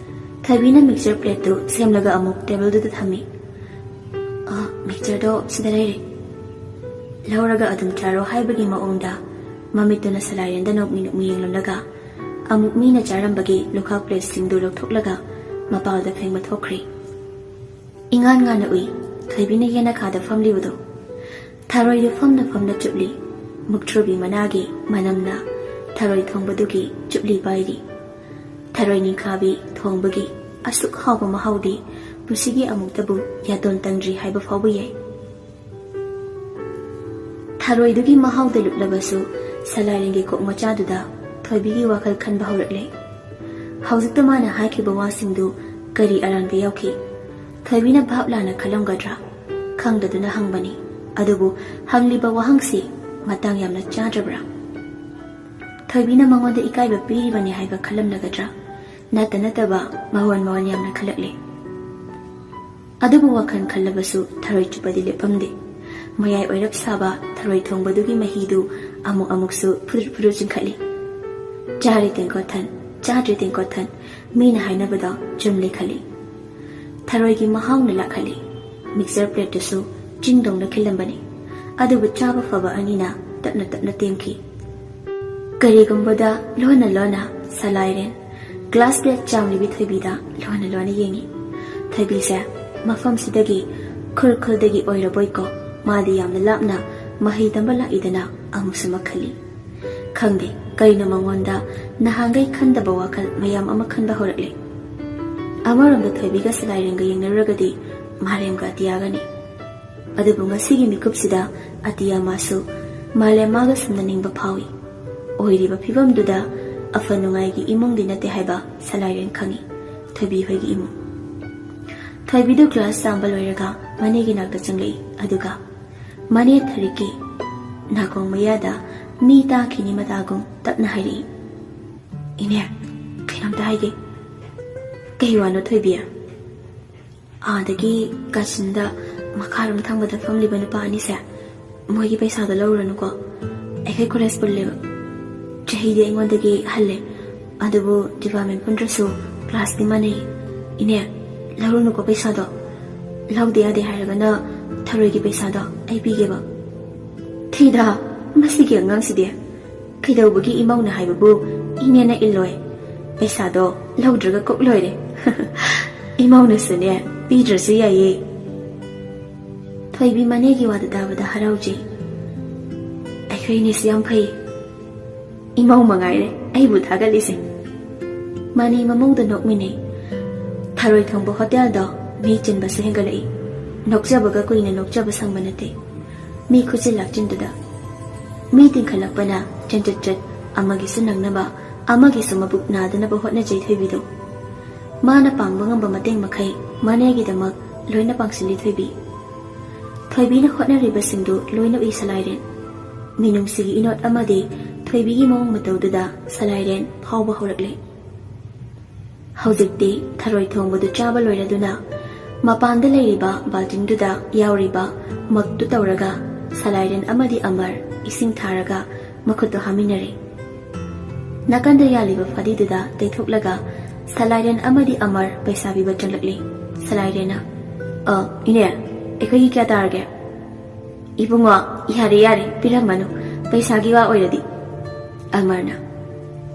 ꯊꯣꯏꯕꯤꯅ ꯃꯤꯛꯆꯔ ꯄ꯭ꯂꯦꯠꯇꯨ ꯁꯦꯝꯂꯒ ꯑꯃꯨꯛ ꯇꯦꯕꯜꯗꯨꯗ ꯊꯝꯃꯤ꯫ "ꯑ, ꯃꯤꯛꯆꯔꯗꯣ ꯁꯤꯗ ꯂꯩꯔꯦ꯫ ꯂꯧꯔꯒ ꯑꯗꯨꯝ ꯆꯥꯔꯣ" ꯍꯥꯏꯕꯒꯤ ꯃꯑꯣꯡꯗ ꯃꯃꯤꯠꯇꯨꯅ ꯁꯂꯥꯏꯔꯦꯟꯗ ꯅꯣꯛꯃꯤ ꯅꯣꯛꯃꯤ ꯌꯦꯡꯂꯝꯂꯒ ꯑꯃꯨꯛ ꯃꯤꯅ ꯆꯥꯔꯝꯕꯒꯤ ꯂꯨꯈꯥꯛ ꯄ꯭ꯂꯦꯠꯁꯤꯡꯗꯨ ꯂꯧꯊꯣꯛꯂꯒ ꯃꯄꯥꯜꯗ ꯐꯦꯡꯕ ꯊꯣꯛꯈ꯭ꯔꯦ꯫ ꯏꯉꯥꯟ ꯉꯥꯟꯅ ꯎꯏ꯫ ꯊꯣꯏꯕꯤꯅ ꯌꯦꯅꯈꯥꯗ ꯐꯝꯂꯤꯕꯗꯨ꯫ ꯊꯔꯣꯏꯗꯨ ꯐꯝꯅ ꯐꯝꯅ ꯆꯨꯞꯂꯤ꯫ ꯃꯨꯛꯊ꯭ꯔꯨꯕꯤ ꯃꯅꯥꯒꯤ ꯃꯅꯝꯅ ꯊꯔꯣꯏ ꯊꯣꯡꯕꯗꯨꯒꯤ ꯆꯨꯞꯂꯤ ꯄꯥꯏꯔꯤ꯫ ꯊꯔꯣꯏ ꯅꯤꯡꯈꯥꯕꯤ ꯊꯣꯡꯕꯒꯤ ꯑꯁꯨꯛ ꯍꯥꯎꯕ ꯃꯍꯥꯎꯗꯤ ꯄꯨꯟꯁꯤꯒꯤ ꯑꯃꯨꯛꯇꯕꯨ ꯌꯥꯇꯣꯟ ꯇꯪꯗ꯭ꯔꯤ ꯍꯥꯏꯕ ꯐꯥꯎꯕ ꯌꯥꯏ꯫ ꯊꯔꯣꯏꯗꯨꯒꯤ ꯃꯍꯥꯎꯗ ꯂꯨꯞꯂꯕꯁꯨ ꯁꯂꯥꯏꯔꯦꯟꯒꯤ ꯀꯣꯛ ꯃꯆꯥꯗꯨꯗ ꯊꯣꯏꯕꯤꯒꯤ ꯋꯥꯈꯜ ꯈꯟꯕ ꯍꯧꯔꯛꯂꯦ꯫ ꯍꯧꯖꯤꯛꯇ ꯃꯥꯅ ꯍꯥꯏꯈꯤꯕ ꯋꯥꯁꯤꯡꯗꯨ ꯀꯔꯤ ꯑꯔꯥꯟꯕ ꯌꯥꯎꯈꯤ? ꯊꯣꯏꯕꯤꯅ ꯚꯥꯞ ꯂꯥꯟꯅ ꯈꯜꯂꯝꯒꯗ꯭ꯔꯥ? ꯈꯪꯗꯗꯨꯅ ꯍꯪꯕꯅꯤ꯫ ꯑꯗꯨꯕꯨ ꯍꯪꯂꯤꯕ ꯋꯥꯍꯪꯁꯤ ꯃꯇꯥꯡ ꯌꯥꯝꯅ ꯆꯥꯗ꯭ꯔꯕ꯭ꯔꯥ? ꯊꯣꯏꯕꯤꯅ ꯃꯉꯣꯟꯗ ꯏꯀꯥꯏꯕ ꯄꯤꯔꯤꯕꯅꯤ ꯍꯥꯏꯕ ꯈꯜꯂꯝꯂꯒꯗ꯭ꯔꯥ? ꯅꯠꯇ ꯅꯠꯇꯕ ꯃꯋꯣꯟ ꯃꯋꯣꯟ ꯌꯥꯝꯅ ꯈꯜꯂꯛꯂꯦ꯫ ꯑꯗꯨꯕꯨ ꯋꯥꯈꯜ ꯈꯜꯂꯕꯁꯨ ꯊꯔꯣꯏ ꯆꯨꯞꯄꯗꯤ ꯂꯦꯞꯐꯝꯗꯦ꯫ ꯃꯌꯥꯏ ꯑꯣꯏꯔꯞ ꯁꯥꯕ ꯊꯔꯣꯏ ꯊꯣꯡꯕꯗꯨꯒꯤ ꯃꯍꯤꯗꯨ ꯑꯃꯨꯛ ꯑꯃꯨꯛꯁꯨ ꯐꯨꯔꯨꯠ ꯐꯨꯔꯨꯠ ꯆꯤꯡꯈꯠꯂꯤ꯫ ꯆꯥꯔꯦ ꯇꯦꯡꯀꯣꯠ ꯊꯟ, ꯆꯥꯗ꯭ꯔꯦ ꯇꯦꯡꯀꯣꯠ ꯊꯟ, ꯃꯤꯅ ꯍꯥꯏꯅꯕꯗꯣ ꯆꯨꯝꯂꯦ ꯈꯜꯂꯤ꯫ ꯊꯔꯣꯏꯒꯤ ꯃꯍꯥꯎꯅ ꯂꯥꯛꯍꯜꯂꯤ꯫ ꯃꯤꯛꯆꯔ ꯄ꯭ꯂꯦꯠꯇꯨꯁꯨ ꯆꯤꯡꯗꯧꯅ ꯈꯤꯜꯂꯝꯕꯅꯤ꯫ ꯑꯗꯨꯕꯨ ꯆꯥꯕ ꯐꯕ ꯑꯅꯤꯅ ꯇꯞꯅ ꯇꯞꯅ ꯇꯦꯝꯈꯤ꯫ ꯀꯔꯤꯒꯨꯝꯕꯗ ꯂꯣꯟꯅ ꯂꯣꯟꯅ ꯁꯂꯥꯏꯔꯦꯟ ꯒ꯭ꯂꯥꯁ ꯄ꯭ꯂꯦꯠ ꯆꯥꯝꯂꯤꯕꯤ ꯊꯣꯏꯕꯤꯗ ꯂꯣꯟꯅ ꯂꯣꯟꯅ ꯌꯦꯡꯉꯤ꯫ ꯊꯣꯏꯕꯤꯁꯦ ꯃꯐꯝꯁꯤꯗꯒꯤ, ꯈꯨꯜ ꯈꯨꯜꯗꯒꯤ ꯑꯣꯏꯔꯕꯣꯏꯀꯣ, ꯃꯥꯗꯤ ꯌꯥꯝꯅ ꯂꯥꯞꯅ ꯃꯍꯩ ꯇꯝꯕ ꯂꯥꯛꯏꯗꯅ ꯑꯃꯨꯛꯁꯨ ꯃꯈꯜꯂꯤ꯫ ꯈꯪꯗꯦ ꯀꯔꯤꯅꯣ ꯃꯉꯣꯟꯗ ꯅꯍꯥꯟꯈꯩ ꯈꯟꯗꯕ ꯋꯥꯈꯜ ꯃꯌꯥꯝ ꯑꯃ ꯈꯟꯕ ꯍꯧꯔꯛꯂꯦ꯫ ꯑꯃꯔꯣꯝꯗ ꯊꯣꯏꯕꯤꯒ ꯁꯂꯥꯏꯔꯦꯟꯒ ꯌꯦꯡꯅꯔꯨꯔꯒꯗꯤ ꯃꯥꯂꯦꯝꯒ ꯑꯇꯤꯌꯥꯒꯅꯤ꯫ ꯑꯗꯨꯕꯨ ꯉꯁꯤꯒꯤ ꯃꯤꯀꯨꯞꯁꯤꯗ ꯑꯇꯤꯌꯥ ꯃꯥꯁꯨ ꯃꯥꯂꯦꯝ ꯃꯥꯒ ꯁꯝꯅꯅꯤꯡꯕ ꯐꯥꯎꯏ꯫ ꯑꯣꯏꯔꯤꯕ ꯐꯤꯕꯝꯗꯨꯗ ꯑꯐ ꯅꯨꯡꯉꯥꯏꯒꯤ ꯏꯃꯨꯡꯗꯤ ꯅꯠꯇꯦ ꯍꯥꯏꯕ ꯁꯂꯥꯏꯔꯦꯟ ꯈꯪꯏ꯫ ꯊꯣꯏꯕꯤ ꯍꯣꯏꯒꯤ ꯏꯃꯨꯡ꯫ ꯊꯣꯏꯕꯤꯗꯨ ꯒ꯭ꯂꯥꯁ ꯆꯥꯝꯕ ꯂꯣꯏꯔꯒ ꯃꯅꯦꯒꯤ ꯅꯥꯛꯇ ꯆꯪꯂꯛꯏ꯫ ꯑꯗꯨꯒ ꯃꯅꯦ ꯊꯔꯤꯛꯀꯤ ꯅꯥꯀꯣꯡ ꯃꯌꯥꯗ ꯃꯤ ꯇꯥꯈꯤꯅꯤ ꯃꯇꯥꯒꯨꯝ ꯇꯞꯅ ꯍꯥꯏꯔꯛꯏ, "ꯏꯅꯦ, ꯀꯩꯅꯣꯝꯇ ꯍꯥꯏꯒꯦ꯫" "ꯀꯩ ꯋꯥꯅꯣ ꯊꯣꯏꯕꯤ?" "ꯑꯥꯗꯒꯤ ꯀꯥꯆꯤꯟꯗ ꯃꯈꯥꯔꯣꯝ ꯊꯪꯕꯗ ꯐꯝꯂꯤꯕ ꯅꯨꯄꯥ ꯑꯅꯤꯁꯦ, ꯃꯣꯏꯒꯤ ꯄꯩꯁꯥꯗꯣ ꯂꯧꯔꯨꯔꯅꯨꯀꯣ꯫ ꯑꯩꯈꯣꯏ ꯀꯣꯂꯦꯖ ꯄꯨꯜꯂꯦꯕ꯫ ꯆꯍꯤꯗꯤ ꯑꯩꯉꯣꯟꯗꯒꯤ ꯍꯜꯂꯦ, ꯑꯗꯨꯕꯨ ꯗꯤꯄꯥꯔꯠꯃꯦꯟ ꯄꯨꯟꯗ꯭ꯔꯁꯨ ꯀ꯭ꯂꯥꯁꯇꯤ ꯃꯥꯟꯅꯩ꯫ ꯏꯅꯦ, ꯂꯧꯔꯨꯅꯨꯀꯣ ꯄꯩꯁꯥꯗꯣ꯫ ꯂꯧꯗ ꯌꯥꯗꯦ ꯍꯥꯏꯔꯒꯅ ꯊꯔꯣꯏꯒꯤ ꯄꯩꯁꯥꯗꯣ ꯑꯩ ꯄꯤꯒꯦꯕ꯫ ꯊꯤꯗ, ꯃꯁꯤꯒꯤ ꯑꯉꯥꯡꯁꯤꯗꯤ꯫ ꯀꯩꯗꯧꯕꯒꯤ ꯏꯃꯧꯅ ꯍꯥꯏꯕꯕꯨ ꯏꯅꯦꯅ ꯏꯜꯂꯣꯏ? ꯄꯩꯁꯥꯗꯣ ꯂꯧꯗ꯭ꯔꯒ ꯀꯣꯛ ꯂꯣꯏꯔꯦ꯫ ꯏꯃꯧꯅꯁꯨꯅꯦ, ꯄꯤꯗ꯭ꯔꯁꯨ ꯌꯥꯏꯌꯦ꯫ ꯊꯣꯏꯕꯤ ꯃꯅꯦꯒꯤ ꯋꯥꯗꯨ ꯇꯥꯕꯗ ꯍꯔꯥꯎꯖꯩ꯫ ꯑꯩꯈꯣꯏ ꯏꯅꯦꯁꯨ ꯌꯥꯝ ꯐꯩ꯫ ꯏꯃꯧ ꯃꯉꯥꯏꯔꯦ ꯑꯩꯕꯨ ꯊꯥꯒꯠꯂꯤꯁꯦ꯫ ꯃꯥꯅꯤ ꯃꯃꯧꯗ ꯅꯣꯛꯃꯤꯟꯅꯩ꯫ ꯊꯔꯣꯏ ꯊꯣꯡꯕ ꯍꯣꯇꯦꯜꯗꯣ ꯃꯤ ꯆꯤꯟꯕꯁꯨ ꯍꯦꯟꯒꯠꯂꯛꯏ꯫ ꯅꯣꯛꯆꯕꯒ ꯀꯨꯏꯅ ꯅꯣꯛꯆꯕ ꯁꯪꯕ ꯅꯠꯇꯦ꯫ ꯃꯤ ꯈꯨꯆꯤꯟ ꯂꯥꯛꯆꯤꯟꯗꯨꯗ꯫ ꯃꯤ ꯇꯤꯡꯈꯠꯂꯛꯄꯅ ꯆꯟꯆꯠ ꯆꯠ ꯑꯃꯒꯤꯁꯨ ꯅꯪꯅꯕ, ꯑꯃꯒꯤꯁꯨ ꯃꯕꯨꯛ ꯅꯥꯗꯅꯕ ꯍꯣꯠꯅꯖꯩ ꯊꯣꯏꯕꯤꯗꯣ꯫ ꯃꯥꯅ ꯄꯥꯡꯕ ꯉꯝꯕ ꯃꯇꯦꯡ ꯃꯈꯩ ꯃꯥꯅꯦꯒꯤꯗꯃꯛ ꯂꯣꯏꯅ ꯄꯥꯡꯁꯤꯜꯂꯤ ꯊꯣꯏꯕꯤ꯫ ꯊꯣꯏꯕꯤꯅ ꯍꯣꯠꯅꯔꯤꯕꯁꯤꯡꯗꯨ ꯂꯣꯏꯅ ꯎꯏ ꯁꯂꯥꯏꯔꯦꯟ꯫ ꯃꯤꯅꯨꯡꯁꯤꯒꯤ ꯏꯅꯣꯠ ꯑꯃꯗꯤ ꯊꯣꯏꯕꯤꯒꯤ ꯃꯑꯣꯡ ꯃꯇꯧꯗꯨꯗ ꯁꯂꯥꯏꯔꯦꯟ ꯐꯥꯎꯕ ꯍꯧꯔꯛꯂꯦ꯫ ꯍꯧꯖꯤꯛꯇꯤ ꯊꯔꯣꯏ ꯊꯣꯡꯕꯗꯨ ꯆꯥꯕ ꯂꯣꯏꯔꯗꯨꯅ ꯃꯄꯥꯟꯗ ꯂꯩꯔꯤꯕ ꯕꯥꯜꯇꯤꯟꯗꯨꯗ ꯌꯥꯎꯔꯤꯕ ꯃꯛꯇꯨ ꯇꯧꯔꯒ ꯁꯂꯥꯏꯔꯦꯟ ꯑꯃꯗꯤ ꯑꯃꯔ ꯏꯁꯤꯡ ꯊꯥꯔꯒ ꯃꯈꯨꯠꯇꯨ ꯍꯥꯝꯃꯤꯟꯅꯔꯦ꯫ ꯅꯥꯀꯟꯗ ꯌꯥꯜꯂꯤꯕ ꯐꯗꯤꯗꯨꯗ ꯇꯩꯊꯣꯛꯂꯒ ꯁꯂꯥꯏꯔꯦꯟ ꯑꯃꯗꯤ ꯑꯃꯔ ꯄꯩꯁꯥ ꯄꯤꯕ ꯆꯪꯂꯛꯂꯤ꯫ ꯁꯂꯥꯏꯔꯦꯟꯅ, "ꯑ, ꯏꯅꯦ, ꯑꯩꯈꯣꯏꯒꯤ ꯀꯌꯥ ꯇꯥꯔꯒꯦ?" "ꯏꯕꯨꯡꯉꯣ, ꯌꯥꯔꯦ, ꯌꯥꯔꯦ, ꯄꯤꯔꯝꯃꯅꯨ, ꯄꯩꯁꯥꯒꯤ ꯋꯥ ꯑꯣꯏꯔꯗꯤ꯫" ꯑꯃꯔꯅ,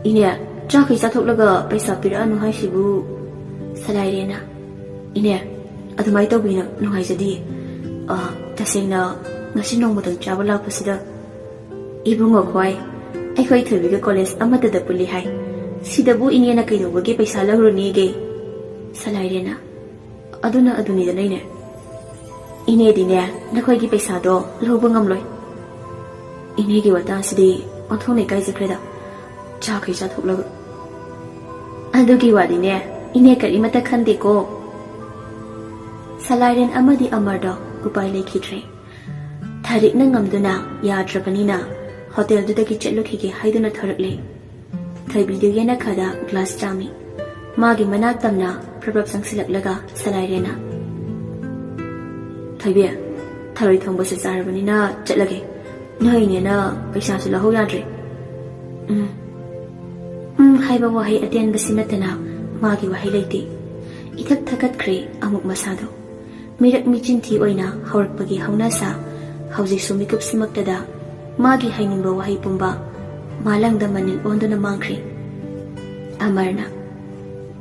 "ꯏꯅꯦ, ꯆꯥꯈꯩ ꯆꯥꯊꯣꯛꯂꯒ ꯄꯩꯁꯥ ꯄꯤꯔꯛꯑꯅꯨ ꯍꯥꯏꯁꯤꯕꯨ?" ꯁꯂꯥꯏꯔꯦꯟꯅ, "ꯏꯅꯦ, ꯑꯗꯨꯃꯥꯏꯅ ꯇꯧꯕꯤꯅ ꯅꯨꯡꯉꯥꯏꯖꯗꯤꯌꯦ꯫ ꯑ, ꯇꯁꯦꯡꯅ ꯉꯁꯤ ꯅꯣꯡꯃꯇꯪ ꯆꯥꯕ ꯂꯥꯛꯄꯁꯤꯗ ꯏꯕꯨꯡꯉꯣ ꯈꯣꯏ, ꯑꯩꯈꯣꯏ ꯊꯣꯏꯕꯤꯒ ꯀꯣꯂꯦꯖ ꯑꯃꯠꯇꯗ ꯄꯨꯜꯂꯤ ꯍꯥꯏ꯫ ꯁꯤꯗꯕꯨ ꯏꯅꯦꯅ ꯀꯩꯗꯧꯕꯒꯤ ꯄꯩꯁꯥ ꯂꯧꯔꯨꯅꯤꯒꯦ?" ꯁꯂꯥꯏꯔꯦꯟꯅ, "ꯑꯗꯨꯅ ꯑꯗꯨꯅꯤꯗꯅ ꯏꯅꯦ꯫ ꯏꯅꯦꯗꯤꯅꯦ, ꯅꯈꯣꯏꯒꯤ ꯄꯩꯁꯥꯗꯣ ꯂꯧꯕ ꯉꯝꯂꯣꯏ꯫ ꯏꯅꯦꯒꯤ ꯋꯥꯇꯥꯁꯤꯗꯤ ꯑꯣꯟꯊꯣꯛꯅ ꯏꯀꯥꯏꯖꯈ꯭ꯔꯦꯗ, ꯆꯥꯈꯩ ꯆꯥꯊꯣꯛꯂꯒ꯫ ꯑꯗꯨꯒꯤ ꯋꯥꯗꯤꯅꯦ, ꯏꯅꯦ ꯀꯔꯤꯃꯠꯇ ꯈꯟꯗꯦꯀꯣ꯫" ꯁꯂꯥꯏꯔꯦꯟ ꯑꯃꯗꯤ ꯑꯃꯔꯗꯣ ꯎꯄꯥꯏ ꯂꯩꯈꯤꯗ꯭ꯔꯦ꯫ ꯊꯥꯔꯤꯛꯅ ꯉꯝꯗꯨꯅ ꯌꯥꯗ꯭ꯔꯕꯅꯤꯅ ꯍꯣꯇꯦꯜꯗꯨꯗꯒꯤ ꯆꯠꯂꯨꯈꯤꯒꯦ ꯍꯥꯏꯗꯨꯅ ꯊꯣꯔꯛꯂꯦ꯫ ꯊꯣꯏꯕꯤꯗꯨ ꯌꯦꯅꯈꯥꯗ ꯒ꯭ꯂꯥꯁ ꯆꯥꯝꯃꯤ꯫ ꯃꯥꯒꯤ ꯃꯅꯥꯛ ꯇꯝꯅ ꯄ꯭ꯔꯞ ꯄ꯭ꯔꯞ ꯆꯪꯁꯤꯜꯂꯛꯂꯒ ꯁꯂꯥꯏꯔꯦꯟꯅ, ꯊꯣꯏꯕꯤ, ꯊꯔꯣꯏ ꯊꯣꯡꯕꯁꯨ ꯆꯥꯔꯕꯅꯤꯅ ꯆꯠꯂꯒꯦ꯫ ꯅꯣꯏꯅꯦꯅ ꯄꯩꯁꯥꯁꯨ ꯂꯧꯍꯧ ꯌꯥꯗ꯭ꯔꯦ꯫ ꯎꯝ꯫ ꯎꯝ ꯍꯥꯏꯕ ꯋꯥꯍꯩ ꯑꯇꯦꯟꯕꯁꯤ ꯅꯠꯇꯅ ꯃꯥꯒꯤ ꯋꯥꯍꯩ ꯂꯩꯇꯦ꯫ ꯏꯊꯛ ꯊꯀꯠꯈ꯭ꯔꯦ ꯑꯃꯨꯛ ꯃꯁꯥꯗꯣ꯫ ꯃꯤꯔꯛ ꯃꯤꯆꯤꯟꯊꯤ ꯑꯣꯏꯅ ꯍꯧꯔꯛꯄꯒꯤ ꯍꯧꯅꯁꯥ ꯍꯧꯖꯤꯛꯁꯨ ꯃꯤꯀꯨꯞꯁꯤꯃꯛꯇꯗ ꯃꯥꯒꯤ ꯍꯥꯏꯅꯤꯡꯕ ꯋꯥꯍꯩ ꯄꯨꯝꯕ ꯃꯥꯂꯪꯗ ꯃꯅꯤꯜ ꯑꯣꯟꯗꯨꯅ ꯃꯥꯡꯈ꯭ꯔꯦ꯫ ꯑꯃꯔꯅ,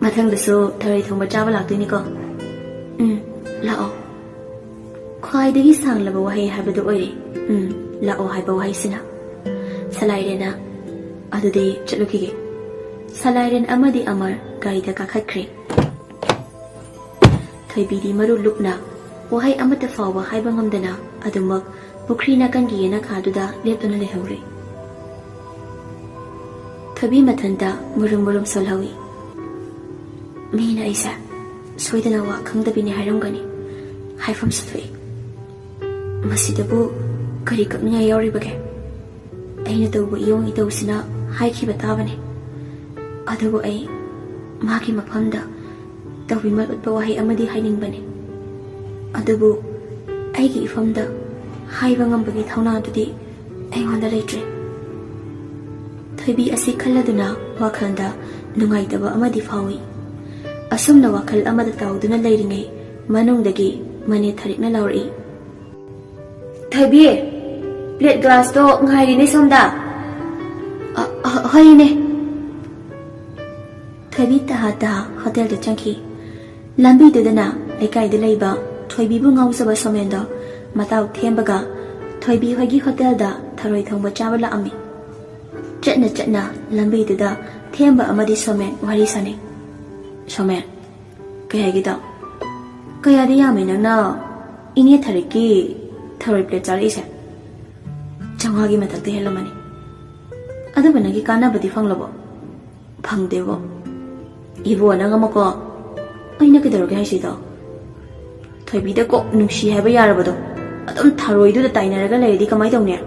"ꯃꯊꯪꯗꯁꯨ ꯊꯔꯣꯏ ꯊꯣꯡꯕ ꯆꯥꯕ ꯂꯥꯛꯇꯣꯏꯅꯤꯀꯣ?" "ꯎꯝ, ꯂꯥꯛꯑꯣ꯫" ꯈ꯭ꯋꯥꯏꯗꯒꯤ ꯁꯥꯡꯂꯕ ꯋꯥꯍꯩ ꯍꯥꯏꯕꯗꯨ ꯑꯣꯏꯔꯦ "ꯎꯝ, ꯂꯥꯛꯑꯣ" ꯍꯥꯏꯕ ꯋꯥꯍꯩꯁꯤꯅ꯫ ꯁꯂꯥꯏꯔꯦꯟꯅ, "ꯑꯗꯨꯗꯤ ꯆꯠꯂꯨꯈꯤꯒꯦ꯫" ꯁꯂꯥꯏꯔꯦꯟ ꯑꯃꯗꯤ ꯑꯃꯔ ꯒꯥꯔꯤꯗ ꯀꯥꯈꯠꯈ꯭ꯔꯦ꯫ ꯊꯣꯏꯕꯤꯗꯤ ꯃꯔꯨ ꯂꯨꯞꯅ ꯋꯥꯍꯩ ꯑꯃꯠꯇ ꯐꯥꯎꯕ ꯍꯥꯏꯕ ꯉꯝꯗꯅ ꯑꯗꯨꯃꯛ ꯄꯨꯈ꯭ꯔꯤ ꯅꯥꯀꯟꯒꯤ ꯌꯦꯅꯈꯥꯗꯨꯗ ꯂꯦꯞꯇꯨꯅ ꯂꯩꯍꯧꯔꯦ꯫ ꯊꯣꯏꯕꯤ ꯃꯊꯟꯇ ꯃꯨꯔꯨꯝ ꯃꯨꯔꯨꯝ ꯁꯣꯜꯍꯧꯏ꯫ "ꯃꯤꯅ ꯑꯩꯁꯦ ꯁꯣꯏꯗꯅ ꯋꯥ ꯈꯪꯗꯕꯤꯅꯤ ꯍꯥꯏꯔꯝꯒꯅꯤ꯫ ꯍꯥꯏꯐꯝꯁꯨ ꯊꯣꯛꯏ꯫ ꯃꯁꯤꯗꯕꯨ ꯀꯔꯤ ꯀꯛꯅꯤꯡꯉꯥꯏ ꯌꯥꯎꯔꯤꯕꯒꯦ? ꯑꯩꯅ ꯇꯧꯕ ꯏꯌꯣꯡ ꯏꯇꯧꯁꯤꯅ ꯍꯥꯏꯈꯤꯕ ꯇꯥꯕꯅꯤ꯫ ꯑꯗꯨꯕꯨ ꯑꯩ ꯃꯥꯒꯤ ꯃꯐꯝꯗ ꯇꯧꯕꯤꯃꯜ ꯎꯠꯄ ꯋꯥꯍꯩ ꯑꯃꯗꯤ ꯍꯥꯏꯅꯤꯡꯕꯅꯤ꯫ ꯑꯗꯨꯕꯨ ꯑꯩꯒꯤ ꯏꯐꯝꯗ ꯍꯥꯏꯕ ꯉꯝꯕꯒꯤ ꯊꯧꯅꯥꯗꯨꯗꯤ ꯑꯩꯉꯣꯟꯗ ꯂꯩꯇ꯭ꯔꯦ꯫" ꯊꯣꯏꯕꯤ ꯑꯁꯤ ꯈꯜꯂꯗꯨꯅ ꯋꯥꯈꯜꯗ ꯅꯨꯡꯉꯥꯏꯇꯕ ꯑꯃꯗꯤ ꯐꯥꯎꯏ꯫ ꯑꯁꯨꯝꯅ ꯋꯥꯈꯜ ꯑꯃꯗ ꯇꯥꯎꯗꯨꯅ ꯂꯩꯔꯤꯉꯩ ꯃꯅꯨꯡꯗꯒꯤ ꯃꯅꯦ ꯊꯔꯤꯛꯅ ꯂꯥꯎꯔꯛꯏ꯫ "ꯊꯣꯏꯕꯤ, ꯄ꯭ꯂꯦꯠ ꯒ꯭ꯂꯥꯁꯇꯣ ꯉꯥꯏꯔꯤꯅꯦ ꯁꯣꯝꯗ꯫" "ꯑ, ꯑ, ꯍꯣꯏ, ꯏꯅꯦ꯫" ꯊꯣꯏꯕꯤ ꯇꯍꯥ ꯇꯍꯥ ꯍꯣꯇꯦꯜꯗ ꯆꯪꯈꯤ꯫ ꯂꯝꯕꯤꯗꯨꯗꯅ ꯂꯩꯀꯥꯏꯗ ꯂꯩꯕ ꯊꯣꯏꯕꯤꯕꯨ ꯉꯥꯎꯖꯕ ꯁꯣꯃꯦꯟꯗꯣ ꯃꯇꯥꯎ ꯊꯦꯝꯕꯒ ꯊꯣꯏꯕꯤ ꯍꯣꯏꯒꯤ ꯍꯣꯇꯦꯜꯗ ꯊꯔꯣꯏ ꯊꯣꯡꯕ ꯆꯥꯕ ꯂꯥꯛꯑꯝꯃꯤ꯫ ꯆꯠꯅ ꯆꯠꯅ ꯂꯝꯕꯤꯗꯨꯗ ꯊꯦꯝꯕ ꯑꯃꯗꯤ ꯁꯣꯃꯦꯟ ꯋꯥꯔꯤ ꯁꯥꯅꯩ꯫ "ꯁꯣꯃꯦꯟ, ꯀꯩ ꯍꯥꯏꯒꯦ ꯇꯧ? ꯀꯌꯥꯗꯤ ꯌꯥꯝꯃꯦ ꯅꯪꯅ ꯏꯅꯦ ꯊꯔꯤꯛꯀꯤ ꯊꯔꯣꯏ ꯄ꯭ꯂꯦꯠ ꯆꯥꯔꯛꯏꯁꯦ? ꯆꯥꯝꯃꯉꯥꯒꯤ ꯃꯊꯛꯇ ꯍꯦꯜꯂꯝꯃꯅꯤ꯫ ꯑꯗꯨꯕꯨ ꯅꯪꯒꯤ ꯀꯥꯟꯅꯕꯗꯤ ꯐꯪꯂꯕꯣ?" "ꯐꯪꯗꯦꯕꯣ꯫" "ꯏꯕꯣ, ꯅꯪ ꯑꯃꯀꯣ, ꯑꯩꯅ ꯀꯩꯗꯧꯔꯒꯦ ꯍꯥꯏꯁꯤꯗꯣ? ꯊꯣꯏꯕꯤꯗ ꯀꯣꯛ ꯅꯨꯡꯁꯤ ꯍꯥꯏꯕ ꯌꯥꯔꯕꯗꯣ ꯑꯗꯨꯝ ꯊꯔꯣꯏꯗꯨꯗ ꯇꯥꯏꯅꯔꯒ ꯂꯩꯔꯗꯤ ꯀꯃꯥꯏ ꯇꯧꯅꯤ?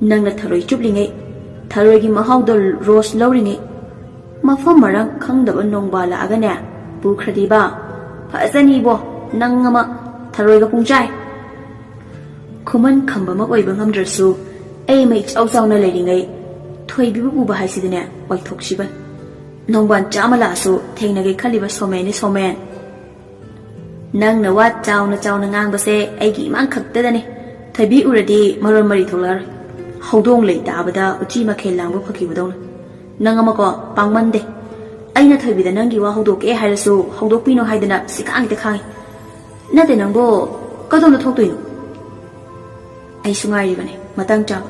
ꯅꯪꯅ ꯊꯔꯣꯏ ꯆꯨꯞꯂꯤꯉꯩ, ꯊꯔꯣꯏꯒꯤ ꯃꯍꯥꯎꯗꯣ ꯔꯣꯁ ꯂꯧꯔꯤꯉꯩ, ꯃꯐꯝ ꯃꯔꯥꯡ ꯈꯪꯗꯕ ꯅꯣꯡꯕꯥꯜ ꯂꯥꯛꯑꯒꯅꯦ ꯄꯨꯈ꯭ꯔꯗꯤꯕ, ꯐꯖꯅꯤꯕꯣ ꯅꯪ ꯑꯃ꯫ ꯊꯔꯣꯏꯒ ꯄꯨꯡꯆꯥꯏ꯫ ꯈꯨꯃꯟ ꯈꯝꯕꯃꯛ ꯑꯣꯏꯕ ꯉꯝꯗ꯭ꯔꯁꯨ, ꯑꯩ ꯃꯩ ꯏꯆꯥꯎ ꯆꯥꯎꯅ ꯂꯩꯔꯤꯉꯩ ꯊꯣꯏꯕꯤꯕꯨ ꯄꯨꯕ ꯍꯥꯏꯁꯤꯗꯤꯅꯦ ꯑꯣꯏꯊꯣꯛꯁꯤꯕꯅꯤ꯫ ꯅꯣꯡꯕꯥꯟ ꯆꯥꯝꯃ ꯂꯥꯛꯑꯁꯨ ꯊꯦꯡꯅꯒꯦ ꯈꯜꯂꯤꯕ ꯁꯣꯃꯦꯟꯅꯤ ꯁꯣꯃꯦꯟ꯫ ꯅꯪꯅ ꯋꯥ ꯆꯥꯎꯅ ꯆꯥꯎꯅ ꯉꯥꯡꯕꯁꯦ ꯑꯩꯒꯤ ꯏꯃꯥꯡ ꯈꯛꯇꯗꯅꯦ꯫ ꯊꯣꯏꯕꯤ ꯎꯔꯗꯤ ꯃꯔꯣꯟ ꯃꯔꯤ ꯊꯣꯛꯂꯛꯑꯔꯣꯏ꯫ ꯍꯧꯗꯣꯡ ꯂꯩ ꯇꯥꯕꯗ ꯎꯆꯤ ꯃꯈꯦꯜ ꯂꯥꯡꯕ ꯐꯈꯤꯕꯗꯧꯅ꯫ ꯅꯪ ꯑꯃꯀꯣ ꯄꯥꯡꯃꯟꯗꯦ꯫ ꯑꯩꯅ ꯊꯣꯏꯕꯤꯗ ꯅꯪꯒꯤ ꯋꯥ ꯍꯧꯗꯣꯛꯀꯦ ꯍꯥꯏꯔꯁꯨ ꯍꯧꯗꯣꯛꯄꯤꯅꯣ ꯍꯥꯏꯗꯅ ꯁꯤꯈꯥꯡ ꯍꯦꯛꯇ ꯈꯥꯡꯉꯤ꯫ ꯅꯠꯇꯦ ꯅꯪꯕꯨ ꯀꯗꯣꯝꯗ ꯊꯣꯛꯇꯣꯏꯅꯣ? ꯑꯩꯁꯨ ꯉꯥꯏꯔꯤꯕꯅꯦ ꯃꯇꯥꯡ ꯆꯥꯕ꯫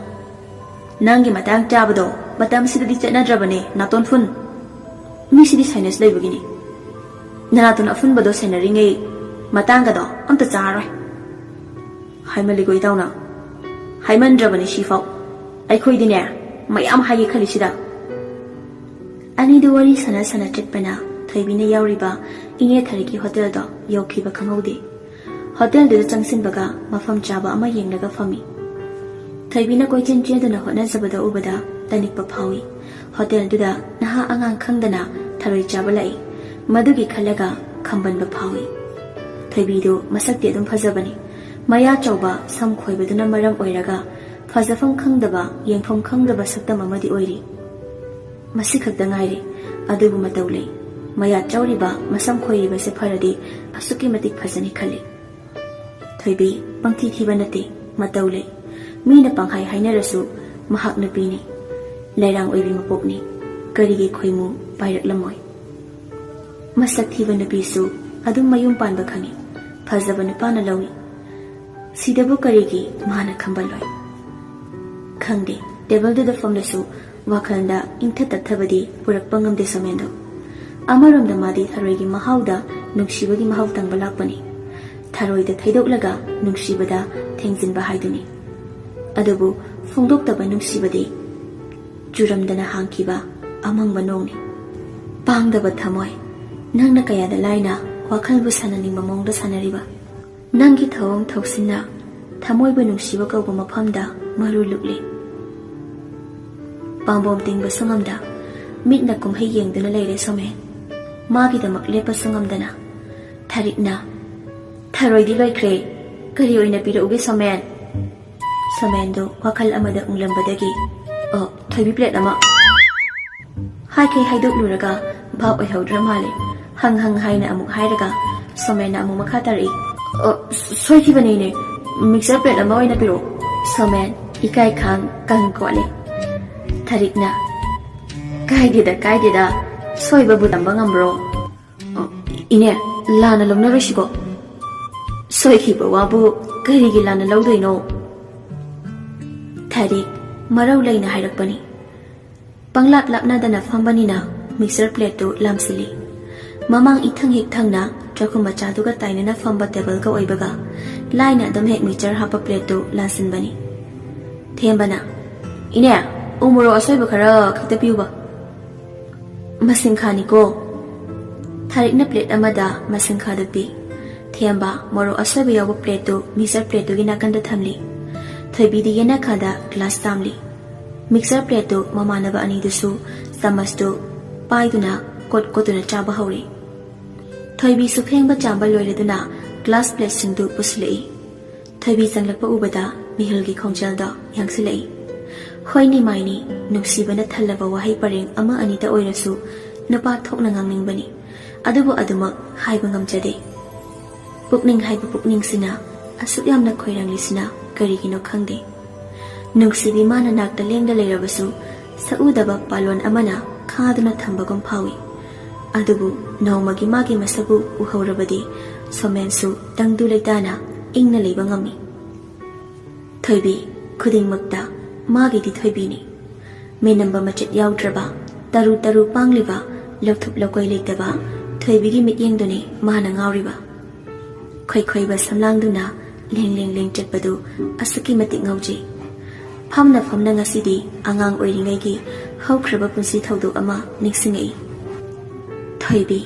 ꯅꯪꯒꯤ ꯃꯇꯥꯡ ꯆꯥꯕꯗꯣ ꯃꯇꯝꯁꯤꯗꯗꯤ ꯆꯠꯅꯗ꯭ꯔꯕꯅꯦ ꯅꯥꯇꯣꯟ ꯐꯨꯟ꯫ ꯃꯤꯁꯤꯗꯤ ꯁꯥꯏꯅꯁ ꯂꯩꯕꯒꯤꯅꯤ꯫ ꯅꯅꯥꯇꯣꯟ ꯑꯐꯨꯟꯕꯗꯣ ꯁꯦꯟꯅꯔꯤꯉꯩ ꯃꯇꯥꯡꯒꯗꯣ ꯑꯝꯇ ꯆꯥꯔꯣꯏ꯫ ꯍꯥꯏꯃꯜꯂꯤꯀꯣ ꯏꯇꯥꯎꯅ꯫ ꯍꯥꯏꯃꯟꯗ꯭ꯔꯕꯅꯤ ꯁꯤꯐꯥꯎ꯫ ꯑꯩꯈꯣꯏꯗꯤꯅꯦ ꯃꯌꯥꯝ ꯍꯥꯏꯒꯦ ꯈꯜꯂꯤꯁꯤꯗ꯫ ꯑꯅꯤꯗꯨ ꯋꯥꯔꯤ ꯁꯥꯟꯅ ꯁꯥꯟꯅ ꯆꯠꯄꯅ ꯊꯣꯏꯕꯤꯅ ꯌꯥꯎꯔꯤꯕ ꯏꯅꯦ ꯊꯔꯤꯛꯀꯤ ꯍꯣꯇꯦꯜꯗꯣ ꯌꯧꯈꯤꯕ ꯈꯪꯍꯧꯗꯦ꯫ ꯍꯣꯇꯦꯜꯗꯨꯗ ꯆꯪꯁꯤꯟꯕꯒ ꯃꯐꯝ ꯆꯥꯕ ꯑꯃ ꯌꯦꯡꯂꯒ ꯐꯝꯃꯤ꯫ ꯊꯣꯏꯕꯤꯅ ꯀꯣꯏꯆꯦꯟ ꯆꯦꯟꯗꯨꯅ ꯍꯣꯠꯅꯖꯕꯗ ꯎꯕꯗ ꯇꯅꯤꯛꯄ ꯐꯥꯎꯏ꯫ ꯍꯣꯇꯦꯜꯗꯨꯗ ꯅꯍꯥ ꯑꯉꯥꯡ ꯈꯪꯗꯅ ꯊꯔꯣꯏ ꯆꯥꯕ ꯂꯥꯛꯏ꯫ ꯃꯗꯨꯒꯤ ꯈꯜꯂꯒ ꯈꯝꯕꯟꯕ ꯐꯥꯎꯏ꯫ ꯊꯣꯏꯕꯤꯗꯨ ꯃꯁꯛꯇꯤ ꯑꯗꯨꯝ ꯐꯖꯕꯅꯤ꯫ ꯃꯌꯥ ꯆꯧꯕ ꯁꯝ ꯈꯣꯏꯕꯗꯨꯅ ꯃꯔꯝ ꯑꯣꯏꯔꯒ ꯐꯖꯐꯝ ꯈꯪꯗꯕ, ꯌꯦꯡꯐꯝ ꯈꯪꯗꯕ ꯁꯛꯇꯝ ꯑꯃꯗꯤ ꯑꯣꯏꯔꯤ꯫ ꯃꯁꯤ ꯈꯛꯇ ꯉꯥꯏꯔꯦ꯫ ꯑꯗꯨꯕꯨ ꯃꯇꯧ ꯂꯩ꯫ ꯃꯌꯥ ꯆꯧꯔꯤꯕ, ꯃꯁꯝ ꯈꯣꯏꯔꯤꯕꯁꯦ ꯐꯔꯗꯤ ꯑꯁꯨꯛꯀꯤ ꯃꯇꯤꯛ ꯐꯖꯅꯤ ꯈꯜꯂꯤ꯫ ꯊꯣꯏꯕꯤ ꯄꯪꯊꯤ ꯊꯤꯕ ꯅꯠꯇꯦ, ꯃꯇꯧ ꯂꯩ꯫ ꯃꯤꯅ ꯄꯪꯍꯥꯏ ꯍꯥꯏꯅꯔꯁꯨ ꯃꯍꯥꯛ ꯅꯨꯄꯤꯅꯤ꯫ ꯂꯩꯔꯥꯡ ꯑꯣꯏꯕꯤ ꯃꯄꯣꯛꯅꯤ꯫ ꯀꯔꯤꯒꯤ ꯈꯣꯏꯃꯨ ꯄꯥꯏꯔꯛꯂꯝꯃꯣꯏ? ꯃꯁꯛ ꯊꯤꯕ ꯅꯨꯄꯤꯁꯨ ꯑꯗꯨꯝ ꯃꯌꯨꯝ ꯄꯥꯟꯕ ꯈꯪꯏ꯫ ꯐꯖꯕ ꯅꯨꯄꯥꯅ ꯂꯧꯏ꯫ ꯁꯤꯗꯕꯨ ꯀꯔꯤꯒꯤ ꯃꯥꯅ ꯈꯝꯕꯜꯂꯣꯏ? ꯈꯪꯗꯦ, ꯇꯦꯕꯜꯗꯨꯗ ꯐꯝꯂꯁꯨ ꯋꯥꯈꯜꯗ ꯏꯪꯊ ꯇꯞꯊꯕꯗꯤ ꯄꯨꯔꯛꯄ ꯉꯝꯗꯦ ꯁꯣꯃꯦꯟꯗꯣ꯫ ꯑꯃꯔꯣꯝꯗ ꯃꯥꯗꯤ ꯊꯔꯣꯏꯒꯤ ꯃꯍꯥꯎꯗ ꯅꯨꯡꯁꯤꯕꯒꯤ ꯃꯍꯥꯎ ꯇꯪꯕ ꯂꯥꯛꯄꯅꯤ꯫ ꯊꯔꯣꯏꯗ ꯊꯩꯗꯣꯛꯂꯒ ꯅꯨꯡꯁꯤꯕꯗ ꯊꯦꯡꯖꯤꯟꯕ ꯍꯥꯏꯗꯨꯅꯤ꯫ ꯑꯗꯨꯕꯨ ꯐꯣꯡꯗꯣꯛꯇꯕ ꯅꯨꯡꯁꯤꯕꯗꯤ ꯆꯨꯔꯝꯗꯅ ꯍꯥꯡꯈꯤꯕ ꯑꯃꯪꯕ ꯅꯣꯡꯅꯤ꯫ ꯄꯥꯡꯗꯕ ꯊꯃꯣꯏ, ꯅꯪꯅ ꯀꯌꯥꯗ ꯂꯥꯏꯅ ꯋꯥꯈꯜꯕꯨ ꯁꯥꯟꯅꯅꯤꯡꯕ ꯃꯑꯣꯡꯗ ꯁꯥꯟꯅꯔꯤꯕ꯫ ꯅꯪꯒꯤ ꯊꯧꯑꯣꯡ ꯊꯧꯁꯤꯟꯅ ꯊꯃꯣꯏꯕꯨ ꯅꯨꯡꯁꯤꯕ ꯀꯧꯕ ꯃꯐꯝꯗ ꯃꯔꯨ ꯂꯨꯛꯂꯤ꯫ ꯄꯥꯝꯕꯣꯝ ꯇꯤꯡꯕꯁꯨ ꯉꯝꯗ ꯃꯤꯠꯅ ꯀꯨꯝꯍꯩ ꯌꯦꯡꯗꯨꯅ ꯂꯩꯔꯦ ꯁꯣꯃꯦꯟ꯫ ꯃꯥꯒꯤꯗꯃꯛ ꯂꯦꯞꯄꯁꯨ ꯉꯝꯗꯅ ꯊꯔꯤꯛꯅ ꯊꯔꯣꯏꯗꯤ ꯂꯣꯏꯈ꯭ꯔꯦ꯫ ꯀꯔꯤ ꯑꯣꯏꯅ ꯄꯤꯔꯛꯎꯒꯦ, ꯁꯣꯃꯦꯟ? ꯁꯣꯃꯦꯟꯗꯣ ꯋꯥꯈꯜ ꯑꯃꯗ ꯎꯪꯂꯝꯕꯗꯒꯤ, "ꯑꯣ, ꯊꯣꯏꯕꯤ, ꯄ꯭ꯂꯦꯠ ꯑꯃ" ꯍꯥꯏꯈꯩ ꯍꯥꯏꯗꯣꯛꯂꯨꯔꯒ ꯚꯥꯞ ꯑꯣꯏꯍꯧꯗ꯭ꯔ ꯃꯥꯜꯂꯦ꯫ ꯍꯪ ꯍꯪ ꯍꯥꯏꯅ ꯑꯃꯨꯛ ꯍꯥꯏꯔꯒ ꯁꯣꯃꯦꯟꯅ ꯑꯃꯨꯛ ꯃꯈꯥ ꯇꯥꯔꯛꯏ, "ꯑꯣ, ꯁꯣꯏꯈꯤꯕꯅꯦ, ꯏꯅꯦ꯫ ꯃꯤꯛꯆꯔ ꯄ꯭ꯂꯦꯠ ꯑꯃ ꯑꯣꯏꯅ ꯄꯤꯔꯛꯑꯣ꯫" ꯁꯣꯃꯦꯟ ꯏꯀꯥꯏ ꯈꯥꯡ ꯀꯪ ꯀꯣꯠꯂꯦ꯫ ꯊꯔꯤꯛꯅ, "ꯀꯥꯏꯗꯦꯗ, ꯀꯥꯏꯗꯦꯗ, ꯁꯣꯏꯕꯕꯨ ꯇꯝꯕ ꯉꯝꯕ꯭ꯔꯣ?" "ꯑꯣ, ꯏꯅꯦ, ꯂꯥꯟꯅ ꯂꯧꯅꯔꯣꯏꯁꯤꯀꯣ꯫ ꯁꯣꯏꯈꯤꯕ ꯋꯥꯕꯨ ꯀꯔꯤꯒꯤ ꯂꯥꯟꯅ ꯂꯧꯗꯣꯏꯅꯣ?" ꯊꯔꯤꯛ ꯃꯔꯧ ꯂꯩꯅ ꯍꯥꯏꯔꯛꯄꯅꯤ꯫ ꯄꯪꯂꯥꯞ ꯂꯥꯞꯅꯗꯅ ꯐꯝꯕꯅꯤꯅ ꯃꯤꯛꯆꯔ ꯄ꯭ꯂꯦꯠꯇꯨ ꯂꯥꯝꯁꯤꯜꯂꯤ꯫ ꯃꯃꯥꯡ ꯏꯊꯪ ꯍꯦꯛ ꯊꯪꯅ ꯆꯥꯛꯈꯨꯝ ꯃꯆꯥꯗꯨꯒ ꯇꯥꯏꯅꯅ ꯐꯝꯕ ꯇꯦꯕꯜꯒ ꯑꯣꯏꯕꯒ ꯂꯥꯏꯅ ꯑꯗꯨꯝ ꯍꯦꯛ ꯃꯤꯛꯆꯔ ꯍꯥꯞꯄ ꯄ꯭ꯂꯦꯠꯇꯨ ꯂꯥꯟꯁꯤꯟꯕꯅꯤ꯫ ꯊꯦꯝꯕꯅ, "ꯏꯅꯦ, ꯎ ꯃꯣꯔꯣꯛ ꯑꯁꯣꯏꯕ ꯈꯔ ꯈꯛꯇ ꯄꯤꯌꯨꯕ꯫" "ꯃꯁꯤꯡꯈꯥꯅꯤꯀꯣ꯫" ꯊꯥꯔꯤꯛꯅ ꯄ꯭ꯂꯦꯠ ꯑꯃꯗ ꯃꯁꯤꯡꯈꯥꯗꯨ ꯄꯤ꯫ ꯊꯦꯝꯕ ꯃꯣꯔꯣꯛ ꯑꯁꯣꯏꯕ ꯌꯥꯎꯕ ꯄ꯭ꯂꯦꯠꯇꯨ ꯃꯤꯛꯆꯔ ꯄ꯭ꯂꯦꯠꯇꯨꯒꯤ ꯅꯥꯀꯟꯗ ꯊꯝꯂꯤ꯫ ꯊꯣꯏꯕꯤꯗꯤ ꯌꯦꯅꯈꯥꯗ ꯒ꯭ꯂꯥꯁ ꯆꯥꯝꯂꯤ꯫ ꯃꯤꯛꯆꯔ ꯄ꯭ꯂꯦꯠꯇꯨ ꯃꯃꯥꯟꯅꯕ ꯑꯅꯤꯗꯨꯁꯨ ꯆꯥꯃꯁꯇꯨ ꯄꯥꯏꯗꯨꯅ ꯀꯣꯠ ꯀꯣꯠꯇꯨꯅ ꯆꯥꯕ ꯍꯧꯔꯦ꯫ ꯊꯣꯏꯕꯤꯁꯨ ꯐꯦꯡꯕ ꯆꯥꯝꯕ ꯂꯣꯏꯔꯗꯨꯅ ꯒ꯭ꯂꯥꯁ ꯄ꯭ꯂꯦꯠꯁꯤꯡꯗꯨ ꯄꯨꯁꯤꯜꯂꯛꯏ꯫ ꯊꯣꯏꯕꯤ ꯆꯪꯂꯛꯄ ꯎꯕꯗ ꯃꯤꯍꯨꯜꯒꯤ ꯈꯣꯡꯖꯦꯜꯗꯣ ꯌꯥꯡꯁꯤꯜꯂꯛꯏ꯫ ꯍꯣꯏꯅꯤ ꯃꯥꯏꯅꯤ, ꯅꯨꯡꯁꯤꯕꯅ ꯊꯜꯂꯕ ꯋꯥꯍꯩ ꯄꯔꯦꯡ ꯑꯃ ꯑꯅꯤꯗ ꯑꯣꯏꯔꯁꯨ ꯅꯨꯄꯥ ꯊꯣꯛꯅ ꯉꯥꯡꯅꯤꯡꯕꯅꯤ, ꯑꯗꯨꯕꯨ ꯑꯗꯨꯃꯛ ꯍꯥꯏꯕ ꯉꯝꯖꯗꯦ꯫ ꯄꯨꯛꯅꯤꯡ ꯍꯥꯏꯕ ꯄꯨꯛꯅꯤꯡꯁꯤꯅ ꯑꯁꯨꯛ ꯌꯥꯝꯅ ꯈꯣꯏꯔꯥꯡꯂꯤꯁꯤꯅ ꯀꯔꯤꯒꯤꯅꯣ ꯈꯪꯗꯦ꯫ ꯅꯨꯡꯁꯤꯕꯤ ꯃꯥꯅ ꯅꯥꯛꯇ ꯂꯦꯡꯗ ꯂꯩꯔꯕꯁꯨ ꯁꯛꯎꯗꯕ ꯄꯥꯂꯣꯟ ꯑꯃꯅ ꯈꯥꯗꯨꯅ ꯊꯝꯕꯒꯨꯝ ꯐꯥꯎꯏ꯫ ꯑꯗꯨꯕꯨ ꯅꯣꯡꯃꯒꯤ ꯃꯥꯒꯤ ꯃꯁꯛꯄꯨ ꯎꯍꯧꯔꯕꯗꯤ ꯁꯣꯃꯦꯟꯁꯨ ꯇꯪꯗꯨ ꯂꯩꯇꯥꯅ ꯏꯪꯅ ꯂꯩꯕ ꯉꯝꯃꯤ꯫ ꯊꯣꯏꯕꯤ, ꯈꯨꯗꯤꯡꯃꯛꯇ ꯃꯥꯒꯤꯗꯤ ꯊꯣꯏꯕꯤꯅꯤ꯫ ꯃꯤꯅꯝꯕ ꯃꯆꯦꯠ ꯌꯥꯎꯗ꯭ꯔꯕ, ꯇꯔꯨ ꯇꯔꯨ ꯄꯥꯡꯂꯤꯕ, ꯂꯧꯊꯨꯞ ꯂꯧꯀꯣꯏ ꯂꯩꯇꯕ ꯊꯣꯏꯕꯤꯒꯤ ꯃꯤꯠꯌꯦꯡꯗꯨꯅꯤ ꯃꯥꯅ ꯉꯥꯎꯔꯤꯕ꯫ ꯈꯣꯏꯈꯣꯏꯕ ꯁꯝꯂꯥꯡꯗꯨꯅ ꯂꯦꯡ ꯂꯦꯡ ꯂꯦꯡ ꯆꯠꯄꯗꯨ ꯑꯁꯨꯛꯀꯤ ꯃꯇꯤꯛ ꯉꯥꯎꯖꯩ꯫ ꯐꯝꯅ ꯐꯝꯅ ꯉꯁꯤꯗꯤ ꯑꯉꯥꯡ ꯑꯣꯏꯔꯤꯉꯩꯒꯤ ꯍꯧꯈ꯭ꯔꯕ ꯄꯨꯟꯁꯤ ꯊꯧꯗꯣꯛ ꯑꯃ ꯅꯤꯡꯁꯤꯡꯉꯛꯏ꯫ ꯊꯣꯏꯕꯤ,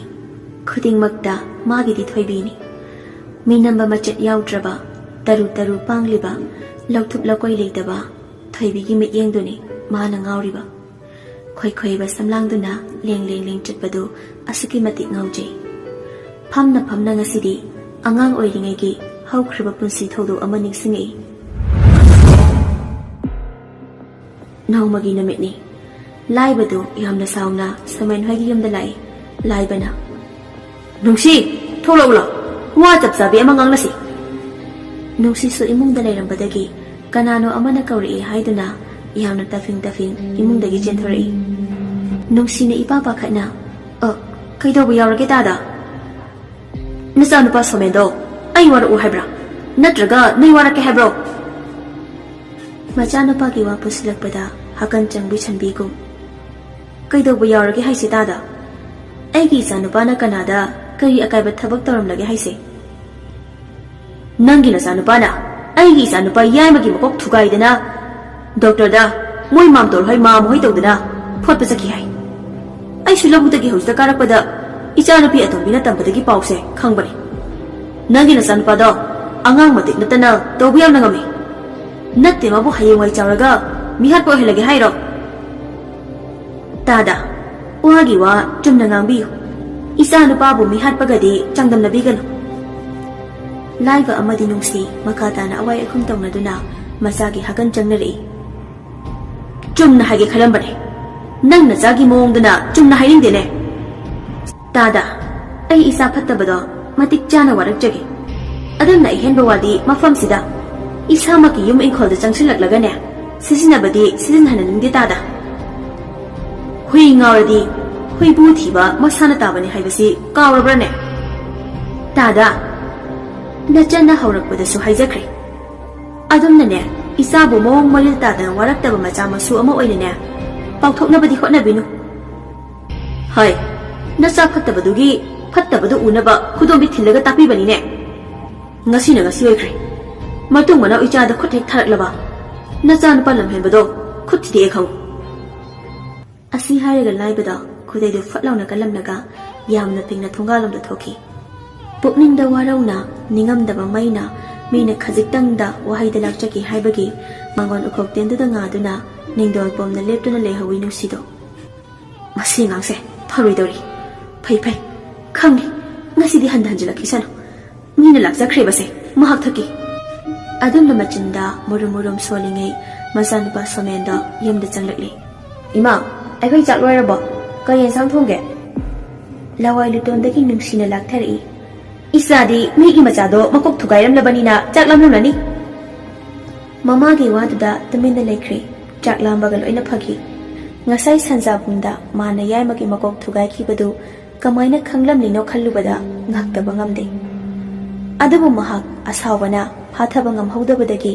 ꯈꯨꯗꯤꯡꯃꯛꯇ ꯃꯥꯒꯤꯗꯤ ꯊꯣꯏꯕꯤꯅꯤ꯫ ꯃꯤꯅꯝꯕ ꯃꯆꯦꯠ ꯌꯥꯎꯗ꯭ꯔꯕ, ꯇꯔꯨ ꯇꯔꯨ ꯄꯥꯡꯂꯤꯕ, ꯂꯧꯊꯨꯞ ꯂꯧꯀꯣꯏ ꯂꯩꯇꯕ ꯊꯣꯏꯕꯤꯒꯤ ꯃꯤꯠꯌꯦꯡꯗꯨꯅꯤ ꯃꯥꯅ ꯉꯥꯎꯔꯤꯕ꯫ ꯈꯣꯏꯈꯣꯏꯕ ꯁꯝꯂꯥꯡꯗꯨꯅ ꯂꯦꯡ ꯂꯦꯡ ꯂꯦꯡ ꯆꯠꯄꯗꯨ ꯑꯁꯨꯛꯀꯤ ꯃꯇꯤꯛ ꯉꯥꯎꯖꯩ꯫ ꯐꯝꯅ ꯐꯝꯅ ꯉꯁꯤꯗꯤ ꯑꯉꯥꯡ ꯑꯣꯏꯔꯤꯉꯩꯒꯤ ꯍꯧꯈ꯭ꯔꯕ ꯄꯨꯟꯁꯤ ꯊꯧꯗꯣꯛ ꯑꯃ ꯅꯤꯡꯁꯤꯡꯉꯛꯏ꯫ ꯅꯣꯡꯃꯒꯤ ꯅꯨꯃꯤꯠꯅꯤ꯫ ꯂꯥꯏꯕꯗꯨ ꯌꯥꯝꯅ ꯁꯥꯎꯅ ꯁꯃꯦꯟ ꯍꯣꯏꯒꯤ ꯌꯨꯝꯗ ꯂꯥꯛꯏ꯫ ꯂꯥꯏꯕꯅ, "ꯅꯨꯡꯁꯤ, ꯊꯣꯛꯂꯛꯎ ꯂꯥꯎ꯫ ꯋꯥ ꯆꯞ ꯆꯥꯕꯤ ꯑꯃ ꯉꯥꯡꯅꯁꯤ꯫" ꯅꯨꯡꯁꯤꯁꯨ ꯏꯃꯨꯡꯗ ꯂꯩꯔꯝꯕꯗꯒꯤ ꯀꯅꯥꯅꯣ ꯑꯃꯅ ꯀꯧꯔꯛꯏ ꯍꯥꯏꯗꯨꯅ ꯌꯥꯝꯅ ꯇꯐꯤꯡ ꯇꯐꯤꯡ ꯏꯃꯨꯡꯗꯒꯤ ꯆꯦꯟꯊꯣꯔꯛꯏ꯫ ꯅꯨꯡꯁꯤꯅ ꯏꯄꯥ ꯄꯥꯈꯠꯅ, "ꯑ, ꯀꯩꯗꯧꯕ ꯌꯥꯎꯔꯒꯦ ꯇꯥꯗ? ꯅꯆꯥꯅꯨꯄꯥ ꯁꯣꯃꯦꯟꯗꯣ ꯑꯩ ꯋꯥꯔꯛꯎ ꯍꯥꯏꯕ꯭ꯔꯥ? ꯅꯠꯇ꯭ꯔꯒ ꯅꯩ ꯋꯥꯔꯛꯀꯦ ꯍꯥꯏꯕ꯭ꯔꯣ?" ꯃꯆꯥꯅꯨꯄꯥꯒꯤ ꯋꯥ ꯄꯨꯁꯤꯜꯂꯛꯄꯗ ꯍꯥꯀꯟ ꯆꯪꯕꯤ ꯁꯟꯕꯤꯒꯨꯝ, "ꯀꯩꯗꯧꯕ ꯌꯥꯎꯔꯒꯦ ꯍꯥꯏꯁꯦ ꯇꯥꯗ? ꯑꯩꯒꯤ ꯏꯆꯥꯅꯨꯄꯥꯅ ꯀꯅꯥꯗ ꯀꯔꯤ ꯑꯀꯥꯏꯕ ꯊꯕꯛ ꯇꯧꯔꯝꯂꯒꯦ ꯍꯥꯏꯁꯦ? ꯅꯪꯒꯤ ꯅꯆꯥꯅꯨꯄꯥꯅ ꯑꯩꯒꯤ ꯏꯆꯥꯅꯨꯄꯥ ꯌꯥꯏꯃꯒꯤ ꯃꯀꯣꯛ ꯊꯨꯒꯥꯏꯗꯅ ꯗꯣꯛꯇꯔꯗ ꯃꯣꯏ ꯃꯥꯝꯇꯣꯜ ꯍꯣꯏ ꯃꯥꯝ ꯍꯣꯏ ꯇꯧꯗꯅ ꯐꯣꯠꯄ ꯆꯠꯈꯤ ꯍꯥꯏ꯫ ꯑꯩꯁꯨ ꯂꯧꯕꯨꯛꯇꯒꯤ ꯍꯧꯖꯤꯛꯇ ꯀꯥꯔꯛꯄꯗ ꯏꯆꯥꯅꯨꯄꯤ ꯑꯇꯣꯝꯕꯤꯅ ꯇꯝꯕꯗꯒꯤ ꯄꯥꯎꯁꯦ ꯈꯪꯕꯅꯤ꯫ ꯅꯪꯒꯤ ꯅꯆꯥꯅꯨꯄꯥꯗꯣ ꯑꯉꯥꯡ ꯃꯇꯤꯛ ꯅꯠꯇꯅ ꯇꯧꯕ ꯌꯥꯝꯅ ꯉꯝꯃꯤ꯫ ꯅꯠꯇꯦ, ꯃꯥꯕꯨ ꯍꯌꯦꯡꯋꯥꯏ ꯆꯥꯎꯔꯒ ꯃꯤꯍꯥꯠꯄ ꯑꯣꯏꯍꯜꯂꯒꯦ ꯍꯥꯏꯔꯣ?" ꯇꯥꯗ, ꯋꯥꯒꯤ ꯋꯥ ꯆꯨꯝꯅ ꯉꯥꯡꯕꯤꯌꯨ꯫ ꯏꯆꯥ ꯅꯨꯄꯥꯕꯨ ꯃꯤꯍꯥꯠꯄꯒꯗꯤ ꯆꯥꯡꯗꯝꯅꯕꯤꯒꯅꯨ꯫ ꯂꯥꯏꯕ ꯑꯃꯗꯤ ꯅꯨꯡꯁꯤ ꯃꯈꯥ ꯇꯥꯅ ꯑꯋꯥꯏ ꯑꯈꯨꯝ ꯇꯧꯅꯗꯨꯅ ꯃꯆꯥꯒꯤ ꯍꯥꯒꯟ ꯆꯪꯅꯔꯛꯏ꯫ "ꯆꯨꯝꯅ ꯍꯥꯏꯒꯦ ꯈꯜꯂꯝꯕꯅꯦ꯫ ꯅꯪ ꯅꯆꯥꯒꯤ ꯃꯑꯣꯡꯗꯨꯅ ꯆꯨꯝꯅ ꯍꯥꯏꯅꯤꯡꯗꯦꯅꯦ꯫" ꯇꯥꯗ, ꯑꯩ ꯏꯆꯥ ꯐꯠꯇꯕꯗꯣ ꯃꯇꯤꯛ ꯆꯥꯅ ꯋꯥꯔꯛꯆꯒꯦ꯫ ꯑꯗꯨꯝꯅ ꯑꯍꯦꯟꯕ ꯋꯥꯗꯤ ꯃꯐꯝꯁꯤꯗ ꯏꯁꯥꯃꯛꯀꯤ ꯌꯨꯝ ꯏꯪꯈꯣꯜꯗ ꯆꯪꯁꯤꯜꯂꯛꯂꯒꯅꯦ, ꯁꯤꯖꯤꯟꯅꯕꯗꯤ ꯁꯤꯖꯤꯟꯅꯍꯟꯅꯤꯡꯗꯦ ꯇꯥꯗ꯫ ꯍꯨꯏ ꯉꯥꯎꯔꯗꯤ ꯍꯨꯏꯕꯨ ꯊꯤꯕ ꯃꯁꯥꯅ ꯇꯥꯕꯅꯤ ꯍꯥꯏꯕꯁꯤ ꯀꯥꯎꯔꯕ꯭ꯔꯅꯦ? ꯇꯥꯗ, ꯅꯆꯟꯅ ꯍꯧꯔꯛꯄꯗꯁꯨ ꯍꯥꯏꯖꯈ꯭ꯔꯦ꯫ ꯑꯗꯨꯝꯅꯅꯦ, ꯏꯆꯥꯕꯨ ꯃꯑꯣꯡ ꯃꯔꯤꯜ ꯇꯥꯗꯅ ꯋꯥꯔꯛꯇꯕ ꯃꯆꯥ ꯃꯁꯨ ꯑꯃ ꯑꯣꯏꯅꯅꯦ, ꯄꯥꯎꯊꯣꯛꯅꯕꯗꯤ ꯍꯣꯠꯅꯕꯤꯅꯨ꯫ ꯍꯣꯏ, ꯅꯆꯥ ꯐꯠꯇꯕꯗꯨꯒꯤ ꯐꯠꯇꯕꯗꯨ ꯎꯅꯕ ꯈꯨꯗꯣꯝꯕꯤ ꯊꯤꯜꯂꯒ ꯇꯥꯛꯄꯤꯕꯅꯤꯅꯦ꯫ ꯉꯁꯤꯅ ꯉꯁꯤ ꯑꯣꯏꯈ꯭ꯔꯦ꯫ ꯃꯇꯨꯡ ꯃꯅꯥꯎ ꯏꯆꯥꯗ ꯈꯨꯠ ꯍꯦꯛ ꯊꯥꯔꯛꯂꯕ, ꯅꯆꯥꯅꯨꯄꯥ ꯂꯝꯍꯦꯟꯕꯗꯣ ꯈꯨꯠ ꯊꯤꯗꯦꯛꯑꯦ ꯈꯪꯉꯨ꯫ ꯑꯁꯤ ꯍꯥꯏꯔꯒ ꯂꯥꯏꯕꯗ ꯈꯨꯗꯩꯗꯨ ꯐꯠ ꯂꯥꯎꯅ ꯀꯜꯂꯝꯂꯒ ꯌꯥꯝꯅ ꯄꯤꯡꯅ ꯊꯣꯡꯒꯥꯜꯂꯣꯝꯗ ꯊꯣꯛꯈꯤ꯫ ꯄꯨꯛꯅꯤꯡꯗ ꯋꯥꯔꯧꯅ, ꯅꯤꯡꯉꯝꯗꯕ ꯃꯩꯅ ꯃꯤꯅ ꯈꯖꯤꯛꯇꯪꯗ ꯋꯥꯍꯩꯗ ꯂꯥꯛꯆꯈꯤ ꯍꯥꯏꯕꯒꯤ ꯃꯉꯣꯟ ꯎꯈꯣꯛꯇꯦꯟꯗꯨꯗ ꯉꯥꯗꯨꯅ ꯅꯤꯡꯗꯣꯜ ꯄꯣꯝꯅ ꯂꯦꯞꯇꯨꯅ ꯂꯩꯍꯧꯋꯤ ꯅꯨꯡꯁꯤꯗꯣ꯫ "ꯃꯁꯤ ꯑꯉꯥꯡꯁꯦ ꯐꯔꯣꯏꯗꯧꯔꯤ꯫ ꯐꯩ, ꯐꯩ꯫ ꯈꯪꯉꯤ꯫ ꯉꯁꯤꯗꯤ ꯍꯟꯊ ꯍꯟꯖꯤꯜꯂꯛꯈꯤꯁꯅꯨ꯫ ꯃꯤꯅ ꯂꯥꯛꯆꯈ꯭ꯔꯦꯕꯁꯦ, ꯃꯍꯥꯛ ꯊꯛꯀꯤ꯫ ꯑꯗꯨꯝꯅ ꯃꯆꯤꯟꯗ ꯃꯨꯔꯨꯝ ꯃꯨꯔꯨꯝ ꯁꯣꯜꯂꯤꯉꯩ ꯃꯆꯥꯅꯨꯄꯥ ꯁꯣꯃꯦꯟꯗꯣ ꯌꯨꯝꯗ ꯆꯪꯂꯛꯂꯤ꯫ "ꯏꯃꯥ, ꯑꯩꯈꯣꯏ ꯆꯥꯛ ꯂꯣꯏꯔꯕꯣ? ꯀꯔꯤ ꯌꯦꯟꯁꯥꯡ ꯊꯣꯡꯒꯦ?" ꯂꯋꯥꯏ ꯂꯨꯇꯣꯟꯗꯒꯤ ꯅꯨꯡꯁꯤꯅ ꯂꯥꯛꯊꯔꯛꯏ꯫ "ꯏꯆꯥꯗꯤ ꯃꯤꯒꯤ ꯃꯆꯥꯗꯣ ꯃꯀꯣꯛ ꯊꯨꯒꯥꯏꯔꯝꯂꯕꯅꯤꯅ ꯆꯥꯛ ꯂꯥꯝꯂꯝꯂꯅꯤ꯫" ꯃꯃꯥꯒꯤ ꯋꯥꯗꯨꯗ ꯇꯨꯃꯤꯟꯅ ꯂꯩꯈ꯭ꯔꯦ꯫ ꯆꯥꯛ ꯂꯥꯝꯕꯒ ꯂꯣꯏꯅ ꯐꯈꯤ꯫ ꯉꯁꯥꯏ ꯁꯟꯖꯥꯕꯨꯡꯗ ꯃꯥꯅ ꯌꯥꯏꯃꯒꯤ ꯃꯀꯣꯛ ꯊꯨꯒꯥꯏꯈꯤꯕꯗꯨ ꯀꯃꯥꯏꯅ ꯈꯪꯂꯝꯂꯤꯅꯣ ꯈꯜꯂꯨꯕꯗ ꯉꯛꯇꯕ ꯉꯝꯗꯦ꯫ ꯑꯗꯨꯕꯨ ꯃꯍꯥꯛ ꯑꯁꯥꯎꯕꯅ ꯐꯥꯊꯕ ꯉꯝꯍꯧꯗꯕꯗꯒꯤ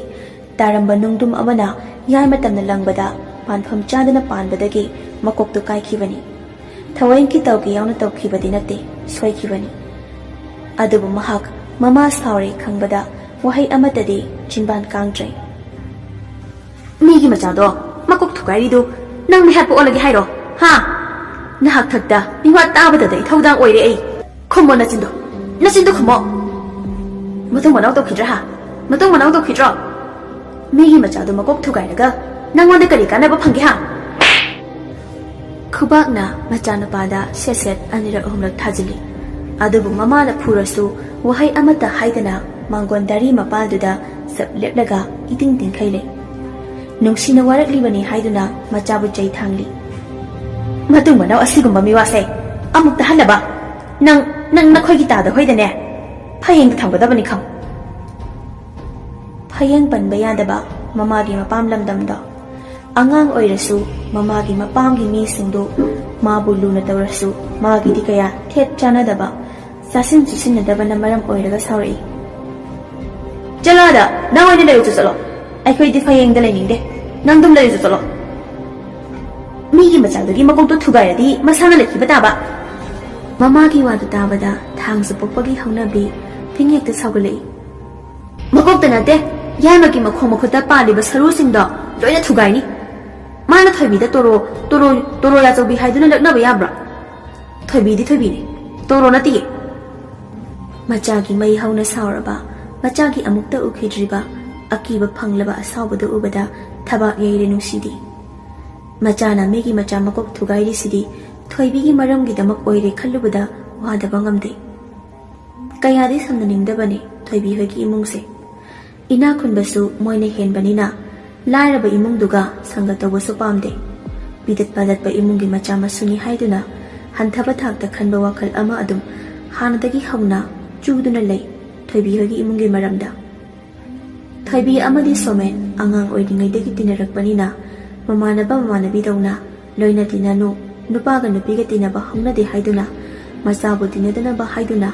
ꯇꯥꯔꯝꯕ ꯅꯨꯡꯗꯨꯝ ꯑꯃꯅ ꯌꯥꯏꯃ ꯇꯝꯅ ꯂꯪꯕꯗ ꯄꯥꯟꯐꯝ ꯆꯥꯗꯅ ꯄꯥꯟꯕꯗꯒꯤ ꯃꯀꯣꯛꯇꯨ ꯀꯥꯏꯈꯤꯕꯅꯤ꯫ ꯊꯑꯣꯏꯒꯤ ꯇꯧꯒꯦ ꯌꯥꯎꯅ ꯇꯧꯈꯤꯕꯗꯤ ꯅꯠꯇꯦ, ꯁꯣꯏꯈꯤꯕꯅꯤ꯫ ꯑꯗꯨꯕꯨ ꯃꯍꯥꯛ ꯃꯃꯥ ꯁꯥꯎꯔꯦ ꯈꯪꯕꯗ ꯋꯥꯍꯩ ꯑꯃꯠꯇꯗꯤ ꯆꯤꯟꯕꯥꯟ ꯀꯥꯡꯗ꯭ꯔꯦ꯫ "ꯃꯤꯒꯤ ꯃꯆꯥꯗꯣ ꯃꯀꯣꯛ ꯊꯨꯒꯥꯏꯔꯤꯗꯨ ꯅꯪ ꯃꯤꯍꯥꯠꯄ ꯑꯣꯜꯂꯒꯦ ꯍꯥꯏꯔꯣ? ꯍꯥ? ꯅꯍꯥꯛ ꯊꯛꯇ ꯃꯤꯋꯥ ꯇꯥꯕꯗꯗ ꯏꯊꯧꯗꯥꯡ ꯑꯣꯏꯔꯦ ꯑꯩ꯫ ꯈꯨꯝꯃꯣ ꯅꯆꯤꯟꯗꯣ, ꯅꯆꯤꯟꯗꯣ ꯈꯨꯝꯃꯣ꯫ ꯃꯇꯨꯡ ꯃꯅꯥꯎ ꯇꯧꯈꯤꯗ꯭ꯔꯥ ꯍꯥ? ꯃꯇꯨꯡ ꯃꯅꯥꯎ ꯇꯧꯈꯤꯗ꯭ꯔꯣ? ꯃꯤꯒꯤ ꯃꯆꯥꯗꯣ ꯃꯀꯣꯛ ꯊꯨꯒꯥꯏꯔꯒ ꯅꯪꯉꯣꯟꯗ ꯀꯔꯤ ꯀꯥꯟꯅꯕ ꯐꯪꯒꯦ ꯍꯥ?" ꯈꯨꯕꯥꯛꯅ ꯃꯆꯥꯅꯨꯄꯥꯗ ꯁꯦꯠ ꯁꯦꯠ ꯑꯅꯤꯔꯛ ꯑꯍꯨꯝꯂꯛ ꯊꯥꯖꯤꯜꯂꯤ꯫ ꯑꯗꯨꯕꯨ ꯃꯃꯥꯅ ꯐꯨꯔꯁꯨ ꯋꯥꯍꯩ ꯑꯃꯠꯇ ꯍꯥꯏꯗꯅ ꯃꯥꯡꯒꯣꯟ ꯗꯥꯔꯤ ꯃꯄꯥꯜꯗꯨꯗ ꯆꯞ ꯂꯦꯞꯂꯒ ꯏꯇꯤꯡ ꯇꯤꯡꯈꯩ ꯂꯩ꯫ ꯅꯨꯡꯁꯤꯅ ꯋꯥꯔꯛꯂꯤꯕꯅꯤ ꯍꯥꯏꯗꯨꯅ ꯃꯆꯥꯕꯨ ꯆꯩ ꯊꯥꯡꯂꯤ꯫ "ꯃꯇꯨꯡ ꯃꯅꯥꯎ ꯑꯁꯤꯒꯨꯝꯕ ꯃꯤꯋꯥꯁꯦ ꯑꯃꯨꯛ ꯇꯥꯍꯟꯅꯕ ꯅꯪ, ꯅꯪ ꯅꯈꯣꯏꯒꯤ ꯇꯥꯗ ꯍꯣꯏꯗꯅꯦ ꯐꯌꯦꯡꯗ ꯊꯝꯒꯗꯕꯅꯤ ꯈꯪ꯫" ꯐꯌꯦꯡ ꯄꯟꯕ ꯌꯥꯗꯕ ꯃꯃꯥꯒꯤ ꯃꯄꯥꯝ ꯂꯝꯗꯝꯗꯣ꯫ ꯑꯉꯥꯡ ꯑꯣꯏꯔꯁꯨ ꯃꯃꯥꯒꯤ ꯃꯄꯥꯝꯒꯤ ꯃꯤꯁꯤꯡꯗꯨ ꯃꯥꯕꯨ ꯂꯨꯅ ꯇꯧꯔꯁꯨ ꯃꯥꯒꯤꯗꯤ ꯀꯌꯥ ꯊꯦꯠ ꯆꯥꯅꯗꯕ, ꯆꯥꯁꯤꯟ ꯆꯨꯁꯤꯟꯅꯗꯕꯅ ꯃꯔꯝ ꯑꯣꯏꯔꯒ ꯁꯥꯎꯔꯛꯏ꯫ "ꯆꯠꯂꯣ ꯑꯗ, ꯅꯪ ꯑꯣꯏꯅ ꯂꯩꯔꯨꯆꯣ ꯆꯠꯂꯣ꯫ ꯑꯩꯈꯣꯏꯗꯤ ꯐꯌꯦꯡꯗ ꯂꯩꯅꯤꯡꯗꯦ꯫ ꯅꯪ ꯑꯗꯨꯝ ꯂꯩꯔꯨꯆꯣ ꯆꯠꯂꯣ꯫ ꯃꯤꯒꯤ ꯃꯆꯥꯗꯨꯒꯤ ꯃꯀꯣꯛꯇꯣ ꯊꯨꯒꯥꯏꯔꯗꯤ ꯃꯁꯥꯅ ꯂꯩꯈꯤꯕ ꯇꯥꯕ꯫" ꯃꯃꯥꯒꯤ ꯋꯥꯗꯨ ꯇꯥꯕꯗ ꯊꯥꯡꯁꯨ ꯄꯣꯛꯄꯒꯤ ꯍꯧꯅꯕꯤ ꯐꯤꯡ ꯍꯦꯛꯇ ꯁꯥꯎꯒꯠꯂꯛꯏ꯫ "ꯃꯀꯣꯛꯇ ꯅꯠꯇꯦ, ꯌꯥꯏꯃꯒꯤ ꯃꯈꯣꯡ ꯃꯈꯨꯠꯇ ꯄꯥꯜꯂꯤꯕ ꯁꯔꯨꯁꯤꯡꯗꯣ ꯂꯣꯏꯅ ꯊꯨꯒꯥꯏꯅꯤ꯫ ꯃꯥꯅ ꯊꯣꯏꯕꯤꯗ ꯇꯣꯔꯣ, ꯇꯣꯔꯣ, ꯇꯣꯔꯣ ꯌꯥꯆꯧꯕꯤ ꯍꯥꯏꯗꯨꯅ ꯂꯛꯅꯕ ꯌꯥꯕ꯭ꯔꯥ? ꯊꯣꯏꯕꯤꯗꯤ ꯊꯣꯏꯕꯤꯅꯤ, ꯇꯣꯔꯣ ꯅꯠꯇꯤꯌꯦ꯫" ꯃꯆꯥꯒꯤ ꯃꯩ ꯍꯧꯅ ꯁꯥꯎꯔꯕ, ꯃꯆꯥꯒꯤ ꯑꯃꯨꯛꯇ ꯎꯈꯤꯗ꯭ꯔꯤꯕ ꯑꯀꯤꯕ ꯐꯪꯂꯕ ꯑꯁꯥꯎꯕꯗꯨ ꯎꯕꯗ ꯊꯕꯥꯛ ꯌꯩꯔꯦ ꯅꯨꯡꯁꯤꯗꯤ꯫ ꯃꯆꯥꯅ ꯃꯤꯒꯤ ꯃꯆꯥ ꯃꯀꯣꯛ ꯊꯨꯒꯥꯏꯔꯤꯁꯤꯗꯤ ꯊꯣꯏꯕꯤꯒꯤ ꯃꯔꯝꯒꯤꯗꯃꯛ ꯑꯣꯏꯔꯦ ꯈꯜꯂꯨꯕꯗ ꯋꯥꯗꯕ ꯉꯝꯗꯦ꯫ ꯀꯌꯥꯗꯤ ꯁꯝꯅꯅꯤꯡꯗꯕꯅꯤ ꯊꯣꯏꯕꯤ ꯍꯣꯏꯒꯤ ꯏꯃꯨꯡꯁꯦ꯫ ꯏꯅꯥꯛ ꯈꯨꯟꯕꯁꯨ ꯃꯣꯏꯅ ꯍꯦꯟꯕꯅꯤꯅ ꯂꯥꯏꯔꯕ ꯏꯃꯨꯡꯗꯨꯒ ꯁꯪꯒ ꯇꯧꯕꯁꯨ ꯄꯥꯝꯗꯦ꯫ ꯄꯤꯗꯠ ꯄꯥꯗꯠꯄ ꯏꯃꯨꯡꯒꯤ ꯃꯆꯥ ꯃꯁꯨꯅꯤ ꯍꯥꯏꯗꯨꯅ ꯍꯟꯊꯕ ꯊꯥꯛꯇ ꯈꯟꯕ ꯋꯥꯈꯜ ꯑꯃ ꯑꯗꯨꯝ ꯍꯥꯟꯅꯗꯒꯤ ꯍꯧꯅ ꯆꯨꯗꯨꯅ ꯂꯩ ꯊꯣꯏꯕꯤ ꯍꯣꯏꯒꯤ ꯏꯃꯨꯡꯒꯤ ꯃꯔꯝꯗ꯫ ꯊꯣꯏꯕꯤ ꯑꯃꯗꯤ ꯁꯣꯃꯦꯟ ꯑꯉꯥꯡ ꯑꯣꯏꯔꯤꯉꯩꯗꯒꯤ ꯇꯤꯟꯅꯔꯛꯄꯅꯤꯅ ꯃꯃꯥꯟꯅꯕ ꯃꯃꯥꯟꯅꯕꯤꯗꯧꯅ ꯂꯣꯏꯅ ꯇꯤꯟꯅꯅꯨ, ꯅꯨꯄꯥꯒ ꯅꯨꯄꯤꯒ ꯇꯤꯟꯅꯕ ꯍꯧꯅꯗꯦ ꯍꯥꯏꯗꯨꯅ, ꯃꯆꯥꯕꯨ ꯇꯤꯟꯅꯗꯅꯕ ꯍꯥꯏꯗꯨꯅ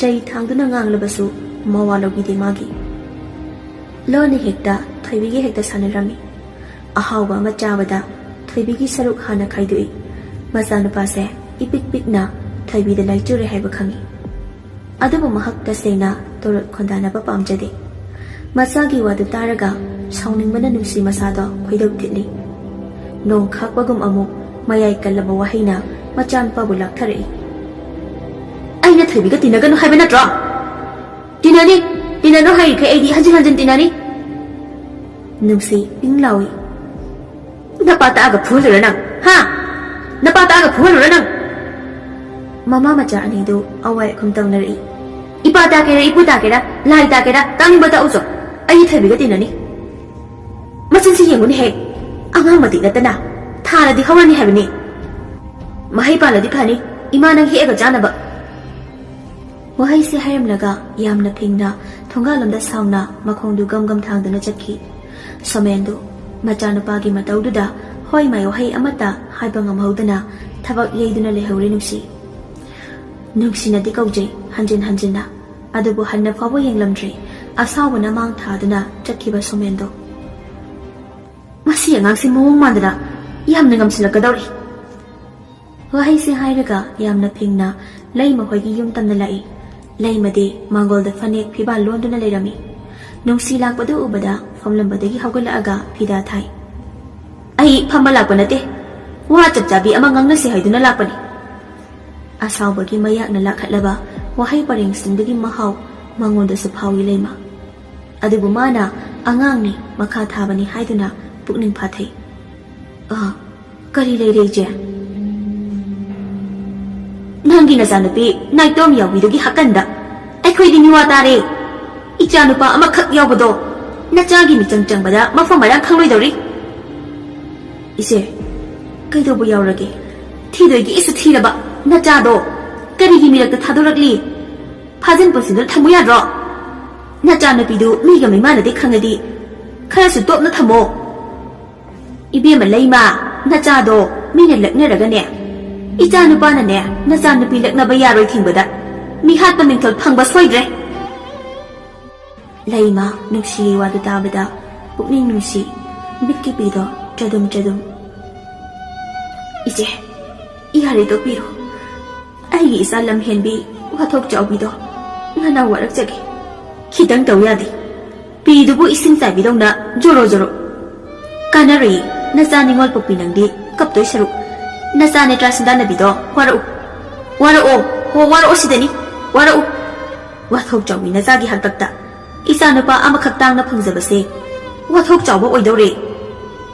ꯆꯩ ꯊꯥꯡꯗꯨꯅ ꯉꯥꯡꯂꯕꯁꯨ ꯃꯋꯥ ꯂꯧꯕꯤꯗꯦ ꯃꯥꯒꯤ꯫ ꯂꯣꯟꯅ ꯍꯦꯛꯇ ꯊꯣꯏꯕꯤꯒ ꯍꯦꯛꯇ ꯁꯥꯟꯅꯔꯝꯃꯤ꯫ ꯑꯍꯥꯎꯕ ꯑꯃ ꯆꯥꯕꯗ ꯊꯣꯏꯕꯤꯒꯤ ꯁꯔꯨꯛ ꯍꯥꯟꯅ ꯈꯥꯏꯗꯣꯛꯏ꯫ ꯃꯆꯥꯅꯨꯄꯥꯁꯦ ꯏꯄꯤꯛ ꯄꯤꯛꯅ ꯊꯣꯏꯕꯤꯗ ꯂꯥꯏꯆꯨꯔꯦ ꯍꯥꯏꯕ ꯈꯪꯏ꯫ ꯑꯗꯨꯕꯨ ꯃꯍꯥꯛ ꯇꯁꯦꯡꯅ ꯇꯣꯔꯣꯠ ꯈꯣꯟꯗꯥꯅꯕ ꯄꯥꯝꯖꯗꯦ꯫ ꯃꯆꯥꯒꯤ ꯋꯥꯗꯨ ꯇꯥꯔꯒ ꯁꯥꯎꯅꯤꯡꯕꯅ ꯅꯨꯡꯁꯤ ꯃꯁꯥꯗꯣ ꯈꯣꯏꯗꯧ ꯊꯤꯠꯂꯤ꯫ ꯅꯣꯡ ꯈꯥꯛꯄꯒꯨꯝ ꯑꯃꯨꯛ ꯃꯌꯥꯏ ꯀꯜꯂꯕ ꯋꯥꯍꯩꯅ ꯃꯆꯥꯅꯨꯄꯥꯕꯨ ꯂꯥꯛꯊꯔꯛꯏ꯫ "ꯑꯩꯅ ꯊꯣꯏꯕꯤꯒ ꯇꯤꯟꯅꯒꯅꯨ ꯍꯥꯏꯕ ꯅꯠꯇ꯭ꯔꯣ? ꯇꯤꯟꯅꯅꯤ, ꯇꯤꯟꯅꯅꯨ ꯍꯥꯏꯔꯤꯈꯩ ꯑꯩꯗꯤ ꯍꯟꯖꯤꯟ ꯍꯟꯖꯤꯟ ꯇꯤꯟꯅꯅꯤ꯫" ꯅꯨꯡꯁꯤ ꯄꯤꯡ ꯂꯥꯎꯏ꯫ "ꯅꯄꯥ ꯇꯥꯛꯑꯒ ꯐꯨꯍꯜꯂꯨꯔ ꯅꯪ? ꯍꯥ? ꯅꯄꯥ ꯇꯥꯛꯑꯒ ꯐꯨꯍꯜꯂꯨꯔ ꯅꯪ?" ꯃꯃꯥ ꯃꯆꯥ ꯑꯅꯤꯗꯨ ꯑꯋꯥꯏ ꯑꯈꯨꯝ ꯇꯧꯅꯔꯛꯏ꯫ "ꯏꯄꯥ ꯇꯥꯛꯀꯦꯔꯥ, ꯏꯄꯨ ꯇꯥꯛꯀꯦꯔꯥ, ꯂꯥꯏ ꯇꯥꯛꯀꯦꯔꯥ, ꯇꯥꯛꯅꯤꯡꯕ ꯇꯥꯛꯎꯆꯣ꯫ ꯑꯩ ꯊꯣꯏꯕꯤꯒ ꯇꯤꯟꯅꯅꯤ꯫ ꯃꯆꯤꯟꯁꯤ ꯌꯦꯡꯉꯨꯅꯦꯍꯦ꯫ ꯑꯉꯥꯡ ꯃꯇꯤꯛ ꯅꯠꯇꯅ ꯊꯥꯔꯗꯤ ꯍꯧꯔꯅꯤ ꯍꯥꯏꯕꯅꯤ꯫ ꯃꯍꯩ ꯄꯥꯜꯂꯗꯤ ꯐꯅꯤ, ꯏꯃꯥ ꯅꯪ ꯍꯦꯛꯑꯒ ꯆꯥꯅꯕ꯫" ꯋꯥꯍꯩꯁꯤ ꯍꯥꯏꯔꯝꯂꯒ ꯌꯥꯝꯅ ꯐꯤꯡꯅ ꯊꯣꯡꯒꯥꯜꯂꯣꯝꯗ ꯁꯥꯎꯅ ꯃꯈꯣꯡꯗꯨ ꯒꯝ ꯒꯝ ꯊꯥꯡꯗꯨꯅ ꯆꯠꯈꯤ꯫ ꯁꯣꯃꯦꯟꯗꯨ ꯃꯆꯥꯅꯨꯄꯥꯒꯤ ꯃꯇꯧꯗꯨꯗ ꯍꯣꯏ ꯃꯥꯏ ꯋꯥꯍꯩ ꯑꯃꯠꯇ ꯍꯥꯏꯕ ꯉꯝꯍꯧꯗꯅ ꯊꯕꯛ ꯌꯩꯗꯨꯅ ꯂꯩꯍꯧꯔꯦ ꯅꯨꯡꯁꯤ꯫ ꯅꯨꯡꯁꯤꯅꯗꯤ ꯀꯧꯖꯩ ꯍꯟꯖꯤꯟ ꯍꯟꯖꯤꯟꯅ, ꯑꯗꯨꯕꯨ ꯍꯟꯅ ꯐꯥꯎꯕ ꯌꯦꯡꯂꯝꯗ꯭ꯔꯦ ꯑꯁꯥꯎꯕꯅ ꯃꯥꯡ ꯊꯥꯗꯨꯅ ꯆꯠꯈꯤꯕ ꯁꯣꯃꯦꯟꯗꯣ꯫ "ꯃꯁꯤ ꯑꯉꯥꯡꯁꯤ ꯃꯑꯣꯡ ꯃꯥꯟꯗꯅ ꯌꯥꯝꯅ ꯉꯝꯁꯤꯜꯂꯛꯀꯗꯧꯔꯤ꯫" ꯋꯥꯍꯩꯁꯦ ꯍꯥꯏꯔꯒ ꯌꯥꯝꯅ ꯐꯤꯡꯅ ꯂꯩꯃ ꯍꯣꯏꯒꯤ ꯌꯨꯝ ꯇꯝꯅ ꯂꯥꯛꯏ꯫ ꯂꯩꯃꯗꯤ ꯃꯥꯡꯒꯣꯜꯗ ꯐꯅꯦꯛ ꯐꯤꯕꯥꯜ ꯂꯣꯟꯗꯨꯅ ꯂꯩꯔꯝꯃꯤ꯫ ꯅꯨꯡꯁꯤ ꯂꯥꯛꯄꯗꯨ ꯎꯕꯗ ꯐꯝꯂꯝꯕꯗꯒꯤ ꯍꯧꯒꯠꯂꯛꯑꯒ ꯐꯤꯗꯥ ꯊꯥꯏ꯫ "ꯑꯩ ꯐꯝꯕ ꯂꯥꯛꯄ ꯅꯠꯇꯦ, ꯋꯥ ꯆꯞ ꯆꯥꯕꯤ ꯑꯃ ꯉꯥꯡꯅꯁꯤ ꯍꯥꯏꯗꯨꯅ ꯂꯥꯛꯄꯅꯤ꯫" ꯑꯁꯥꯎꯕꯒꯤ ꯃꯌꯥꯛꯅ ꯂꯥꯛꯈꯠꯂꯕ ꯋꯥꯍꯩ ꯄꯔꯦꯡꯁꯤꯡꯗꯨꯒꯤ ꯃꯍꯥꯎ ꯃꯉꯣꯟꯗꯁꯨ ꯐꯥꯎꯏ ꯂꯩꯃ꯫ ꯑꯗꯨꯕꯨ ꯃꯥꯅ ꯑꯉꯥꯡꯅꯤ, ꯃꯈꯥ ꯊꯥꯕꯅꯤ ꯍꯥꯏꯗꯨꯅ ꯄꯨꯛꯅꯤꯡ ꯐꯥꯊꯩ꯫ "ꯑ, ꯀꯔꯤ ꯂꯩꯔꯦ ꯏꯆꯦ?" "ꯅꯪꯒꯤ ꯅꯆꯥꯅꯨꯄꯤ ꯅꯥꯏꯇꯣꯝ ꯌꯥꯎꯕꯤꯗꯨꯒꯤ ꯍꯥꯀꯟꯗ ꯑꯩꯈꯣꯏꯗꯤ ꯃꯤꯋꯥ ꯇꯥꯔꯦ꯫ ꯏꯆꯥ ꯅꯨꯄꯥ ꯑꯃꯈꯛ ꯌꯥꯎꯕꯗꯣ ꯅꯆꯥꯒꯤ ꯃꯤꯆꯪ ꯆꯪꯕꯗ ꯃꯐꯝ ꯃꯔꯥꯡ ꯈꯪꯂꯣꯏꯗꯧꯔꯤ꯫ ꯏꯆꯦ, ꯀꯩꯗꯧꯕ ꯌꯥꯎꯔꯒꯦ? ꯊꯤꯗꯣꯏꯒꯤ ꯏꯁꯨ ꯊꯤꯔꯕ ꯅꯆꯥꯗꯣ ꯀꯔꯤꯒꯤ ꯃꯤꯔꯛꯇ ꯊꯥꯗꯣꯔꯛꯂꯤ? ꯐꯥꯖꯤꯟ ꯄꯨꯟꯁꯤꯟꯗꯨꯅ ꯊꯝꯃꯨ ꯌꯥꯗ꯭ꯔꯣ? ꯅꯆꯥꯅꯨꯄꯤꯗꯨ ꯃꯤꯒ ꯃꯤꯃꯥꯟꯅꯗꯦ ꯈꯪꯉꯗꯤ ꯈꯔꯁꯨ ꯇꯣꯞꯅ ꯊꯝꯃꯣ꯫ ꯏꯕꯦꯝꯃ ꯂꯩꯃ, ꯅꯆꯥꯗꯣ ꯃꯤꯅ ꯂꯛꯅꯔꯒꯅꯦ, ꯏꯆꯥ ꯅꯨꯄꯥꯅꯅꯦ ꯅꯆꯥꯅꯨꯄꯤ ꯂꯛꯅꯕ ꯌꯥꯔꯣꯏ ꯊꯤꯡꯕꯗ ꯃꯤꯍꯥꯠꯄ ꯃꯤꯡꯊꯣꯜ ꯐꯪꯕ ꯁꯣꯏꯗ꯭ꯔꯦ꯫ ꯂꯩꯃ, ꯅꯨꯡꯁꯤꯌꯦ ꯋꯥꯗꯨ ꯇꯥꯕꯗ ꯄꯨꯛꯅꯤꯡ ꯅꯨꯡꯁꯤ, ꯃꯤꯠꯀꯤ ꯄꯤꯗꯣ ꯆꯗꯨꯝ ꯆꯗꯨꯝ꯫ ꯏꯆꯦ, ꯏꯍꯥꯔꯤ ꯇꯣꯛꯄꯤꯔꯣ꯫ ꯑꯩꯒꯤ ꯏꯆꯥ ꯂꯝꯍꯦꯟꯕꯤ ꯋꯥꯊꯣꯛ ꯆꯥꯎꯕꯤꯗꯣ ꯉꯅꯥ ꯋꯥꯔꯛꯆꯒꯦ꯫ ꯈꯤꯇꯪ ꯇꯧ ꯌꯥꯗꯦ꯫ ꯄꯤꯗꯨꯕꯨ ꯏꯁꯤꯡ ꯆꯥꯏꯕꯤꯗꯧꯅ ꯖꯣꯔꯣ ꯖꯣꯔꯣ꯫ ꯀꯥꯟꯅꯔꯣꯏꯌꯦ, ꯅꯆꯥ ꯅꯤꯉꯣꯜ ꯄꯣꯛꯄꯤ ꯅꯪꯗꯤ ꯀꯞꯇꯣꯏ ꯁꯔꯨꯛ꯫ ꯅꯆꯥ ꯅꯦꯇ꯭ꯔꯥ ꯁꯤꯟꯗꯥꯟꯅꯕꯤꯗꯣ ꯋꯥꯔꯛꯎ꯫ ꯋꯥꯔꯛꯑꯣ, ꯍꯣ, ꯋꯥꯔꯛꯑꯣ ꯁꯤꯗꯅꯤ꯫ ꯋꯥꯔꯛꯎ꯫ ꯋꯥꯊꯣꯛ ꯆꯥꯎꯕꯤ ꯅꯆꯥꯒꯤ ꯍꯥꯛꯇꯛꯇ ꯏꯆꯥ ꯅꯨꯄꯥ ꯑꯃꯈꯛ ꯇꯥꯡꯅ ꯐꯪꯖꯕꯁꯦ ꯋꯥꯊꯣꯛ ꯆꯥꯎꯕ ꯑꯣꯏꯗꯧꯔꯦ꯫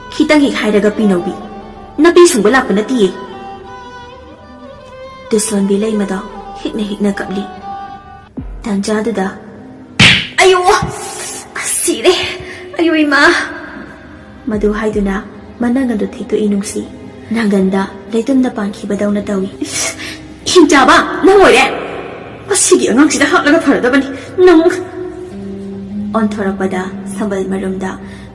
ꯈꯤꯇꯪ ꯍꯦꯛ ꯍꯥꯏꯔꯒ ꯄꯤꯅꯧꯕꯤ꯫ ꯅꯄꯤ ꯁꯨꯡꯕ ꯂꯥꯛꯄ ꯅꯠꯇꯤꯌꯦ꯫ ꯇꯨꯁꯣꯟꯕꯤ ꯂꯩꯃꯗꯣ ꯍꯤꯛꯅ ꯍꯤꯛꯅ ꯀꯞꯂꯤ꯫ ꯇꯥꯟꯖꯥꯗꯨꯗ, "ꯑꯌꯣ! ꯁꯤꯔꯦ! ꯑꯌꯣ ꯏꯃꯥ!" ꯃꯗꯨ ꯍꯥꯏꯗꯨꯅ ꯃꯅꯪ ꯑꯗꯨ ꯊꯦꯛꯇꯣꯛꯏ ꯅꯨꯡꯁꯤ꯫ ꯅꯪꯒꯟꯗ ꯂꯩꯇꯨꯝꯅ ꯄꯥꯟꯈꯤꯕꯗꯧꯅ ꯇꯧꯏ꯫ "ꯍꯤꯡꯆꯥꯕ, ꯅꯪ ꯑꯣꯏꯔꯦ! ꯃꯁꯤꯒꯤ ꯑꯉꯥꯡꯁꯤꯗ ꯍꯥꯠꯂꯒ ꯐꯔꯗꯕꯅꯤ꯫ ꯅꯪ!" ꯑꯣꯟꯊꯣꯔꯛꯄꯗ ꯁꯝꯕꯜ ꯃꯔꯨꯝꯗ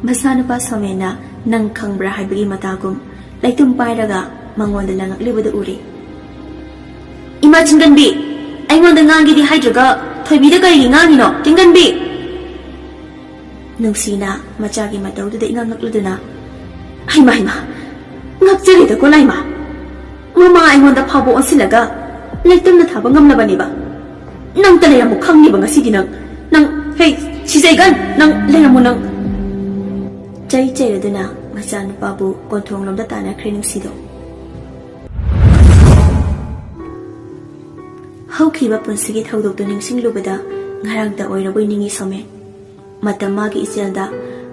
ꯃꯆꯥꯅꯨꯄꯥ ꯁꯣꯃꯦꯟꯅ ꯅꯪ ꯈꯪꯕ꯭ꯔꯥ ꯍꯥꯏꯕꯒꯤ ꯃꯇꯥꯒꯨꯝ ꯂꯩꯇꯨꯝ ꯄꯥꯏꯔꯒ ꯃꯉꯣꯟꯗ ꯂꯪꯉꯛꯂꯤꯕꯗꯨ ꯎꯔꯦ꯫ "ꯏꯃꯥ ꯆꯤꯡꯒꯟꯕꯤ, ꯑꯩꯉꯣꯟꯗ ꯉꯥꯡꯒꯦꯗꯤ ꯍꯥꯏꯗ꯭ꯔꯒ ꯊꯣꯏꯕꯤꯗ ꯀꯔꯤꯒꯤ ꯉꯥꯡꯉꯤꯅꯣ, ꯆꯤꯡꯒꯟꯕꯤ?" ꯅꯨꯡꯁꯤꯅ ꯃꯆꯥꯒꯤ ꯃꯇꯧꯗꯨꯗ ꯏꯉꯛ ꯉꯛꯂꯗꯨꯅ, "ꯍꯩꯃꯥ, ꯍꯩꯃꯥ, ꯉꯛꯆꯔꯦꯗꯀꯣ ꯂꯥꯏꯃ꯫ ꯃꯃꯥ ꯑꯩꯉꯣꯟꯗ ꯐꯥꯎꯕ ꯑꯣꯟꯁꯤꯜꯂꯒ ꯂꯩꯇꯝꯅ ꯊꯥꯕ ꯉꯝꯂꯕꯅꯦꯕ꯫ ꯅꯪꯇ ꯂꯩꯔꯝꯃꯨ ꯈꯪꯅꯤꯕ ꯉꯁꯤꯗꯤ ꯅꯪ꯫ ꯅꯪ, ꯍꯦ, ꯁꯤꯖꯩꯒꯟ, ꯅꯪ ꯂꯩꯔꯝꯃꯨ ꯅꯪ꯫" ꯆꯩ ꯆꯩꯔꯗꯨꯅ ꯃꯆꯥꯅꯨꯄꯥꯕꯨ ꯀꯣꯟꯊꯣꯡꯂꯣꯝꯗ ꯇꯥꯟꯅꯈ꯭ꯔꯦ ꯅꯨꯡꯁꯤꯗꯣ꯫ ꯍꯧꯈꯤꯕ ꯄꯨꯟꯁꯤꯒꯤ ꯊꯧꯗꯣꯛꯇꯨ ꯅꯤꯡꯁꯤꯡꯂꯨꯕꯗ ꯉꯔꯥꯡꯇ ꯑꯣꯏꯔꯕꯣꯏ ꯅꯤꯡꯏ ꯁꯣꯃꯦ꯫ ꯃꯇꯝ ꯃꯥꯒꯤ ꯏꯆꯦꯜꯗ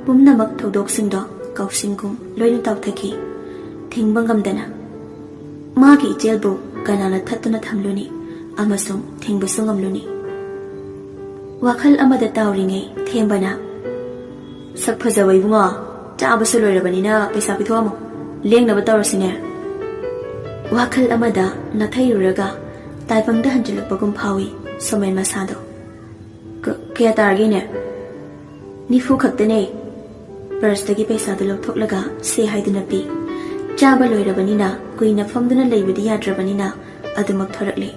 ꯄꯨꯝꯅꯃꯛ ꯊꯧꯗꯣꯛꯁꯤꯡꯗꯣ ꯀꯥꯎꯁꯤꯡꯒꯨꯝ ꯂꯣꯏꯅ ꯇꯥꯎꯊꯈꯤ꯫ ꯊꯤꯡꯕ ꯉꯝꯗꯅ ꯃꯥꯒꯤ ꯏꯆꯦꯜꯕꯨ ꯀꯅꯥꯅ ꯊꯠꯇꯨꯅ ꯊꯝꯂꯨꯅꯤ ꯑꯃꯁꯨꯡ ꯊꯤꯡꯕꯁꯨ ꯉꯝꯂꯨꯅꯤ? ꯋꯥꯈꯜ ꯑꯃꯗ ꯇꯥꯎꯔꯤꯉꯩ ꯊꯦꯝꯕꯅ, "ꯁꯛ ꯐꯖꯕ ꯏꯕꯨꯡꯉꯣ, ꯆꯥꯕꯁꯨ ꯂꯣꯏꯔꯕꯅꯤꯅ ꯄꯩꯁꯥ ꯄꯤꯊꯣꯛꯑꯝꯃꯣ, ꯂꯦꯡꯅꯕ ꯇꯧꯔꯁꯤꯅꯦ"꯫ ꯋꯥꯈꯜ ꯑꯃꯗ ꯅꯥꯊꯩꯔꯨꯔꯒ ꯇꯥꯏꯕꯪꯗ ꯍꯟꯖꯤꯜꯂꯛꯄꯒꯨꯝ ꯐꯥꯎꯏ ꯁꯣꯃꯦꯟ ꯃꯁꯥꯗꯣ꯫ "ꯀ-, ꯀꯌꯥ ꯇꯥꯔꯒꯦꯅꯦ?" "ꯅꯤꯐꯨ ꯈꯛꯇꯅꯦ"꯫ ꯄꯔꯁꯇꯒꯤ ꯄꯩꯁꯥꯗꯨ ꯂꯧꯊꯣꯛꯂꯒ ꯁꯦ ꯍꯥꯏꯗꯨꯅ ꯄꯤ꯫ ꯆꯥꯕ ꯂꯣꯏꯔꯕꯅꯤꯅ ꯀꯨꯏꯅ ꯐꯝꯗꯨꯅ ꯂꯩꯕꯗꯤ ꯌꯥꯗ꯭ꯔꯕꯅꯤꯅ ꯑꯗꯨꯃꯛ ꯊꯣꯔꯛꯂꯦ꯫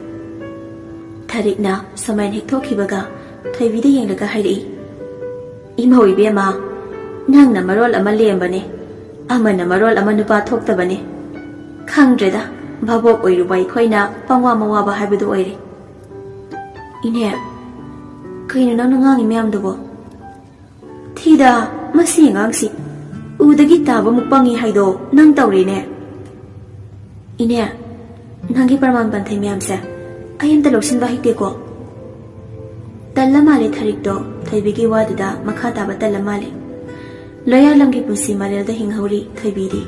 ꯊꯔꯤꯛꯅ ꯁꯣꯃꯦꯟ ꯍꯦꯛ ꯊꯣꯛꯈꯤꯕꯒ ꯊꯣꯏꯕꯤꯗ ꯌꯦꯡꯂꯒ ꯍꯥꯏꯔꯛꯏ, "ꯏꯃꯧ ꯏꯕꯦꯝꯃ, ꯅꯪꯅ ꯃꯔꯣꯜ ꯑꯃ ꯂꯦꯝꯕꯅꯦ, ꯑꯃꯅ ꯃꯔꯣꯜ ꯑꯃ ꯅꯨꯄꯥ ꯊꯣꯛꯇꯕꯅꯦ꯫ ꯈꯪꯗ꯭ꯔꯦꯗ, ꯚꯥꯕꯣꯛ ꯑꯣꯏꯔꯨꯕ ꯑꯩꯈꯣꯏꯅ ꯄꯪꯋꯥ ꯃꯋꯥꯕ ꯍꯥꯏꯕꯗꯨ ꯑꯣꯏꯔꯦ"꯫ "ꯏꯅꯦ, ꯀꯩꯅꯣ ꯅꯪꯅ ꯉꯥꯡꯉꯤ ꯃꯌꯥꯝꯗꯨꯕꯣ?" "ꯊꯤꯗ, ꯃꯁꯤ ꯑꯉꯥꯡꯁꯤ ꯎꯗꯒꯤ ꯇꯥꯕꯃꯨꯛ ꯄꯪꯉꯤ ꯍꯥꯏꯗꯣ ꯅꯪ ꯇꯧꯔꯦꯅꯦ"꯫ "ꯏꯅꯦ, ꯅꯪꯒꯤ ꯄ꯭ꯔꯃꯥꯟ ꯄꯥꯟꯊꯩ ꯃꯌꯥꯝꯁꯦ ꯑꯩ ꯑꯝꯇ ꯂꯧꯁꯤꯟꯕ ꯍꯩꯇꯦꯀꯣ"꯫ ꯇꯜꯂ ꯃꯥꯜꯂꯦ ꯊꯔꯤꯛꯇꯣ, ꯊꯣꯏꯕꯤꯒꯤ ꯋꯥꯗꯨꯗ ꯃꯈꯥ ꯇꯥꯕ ꯇꯜꯂ ꯃꯥꯜꯂꯦ꯫ ꯂꯣꯌꯥꯂꯝꯒꯤ ꯄꯨꯟꯁꯤ ꯃꯔꯦꯜꯗ ꯍꯤꯡꯍꯧꯔꯤ ꯊꯣꯏꯕꯤꯗꯤ꯫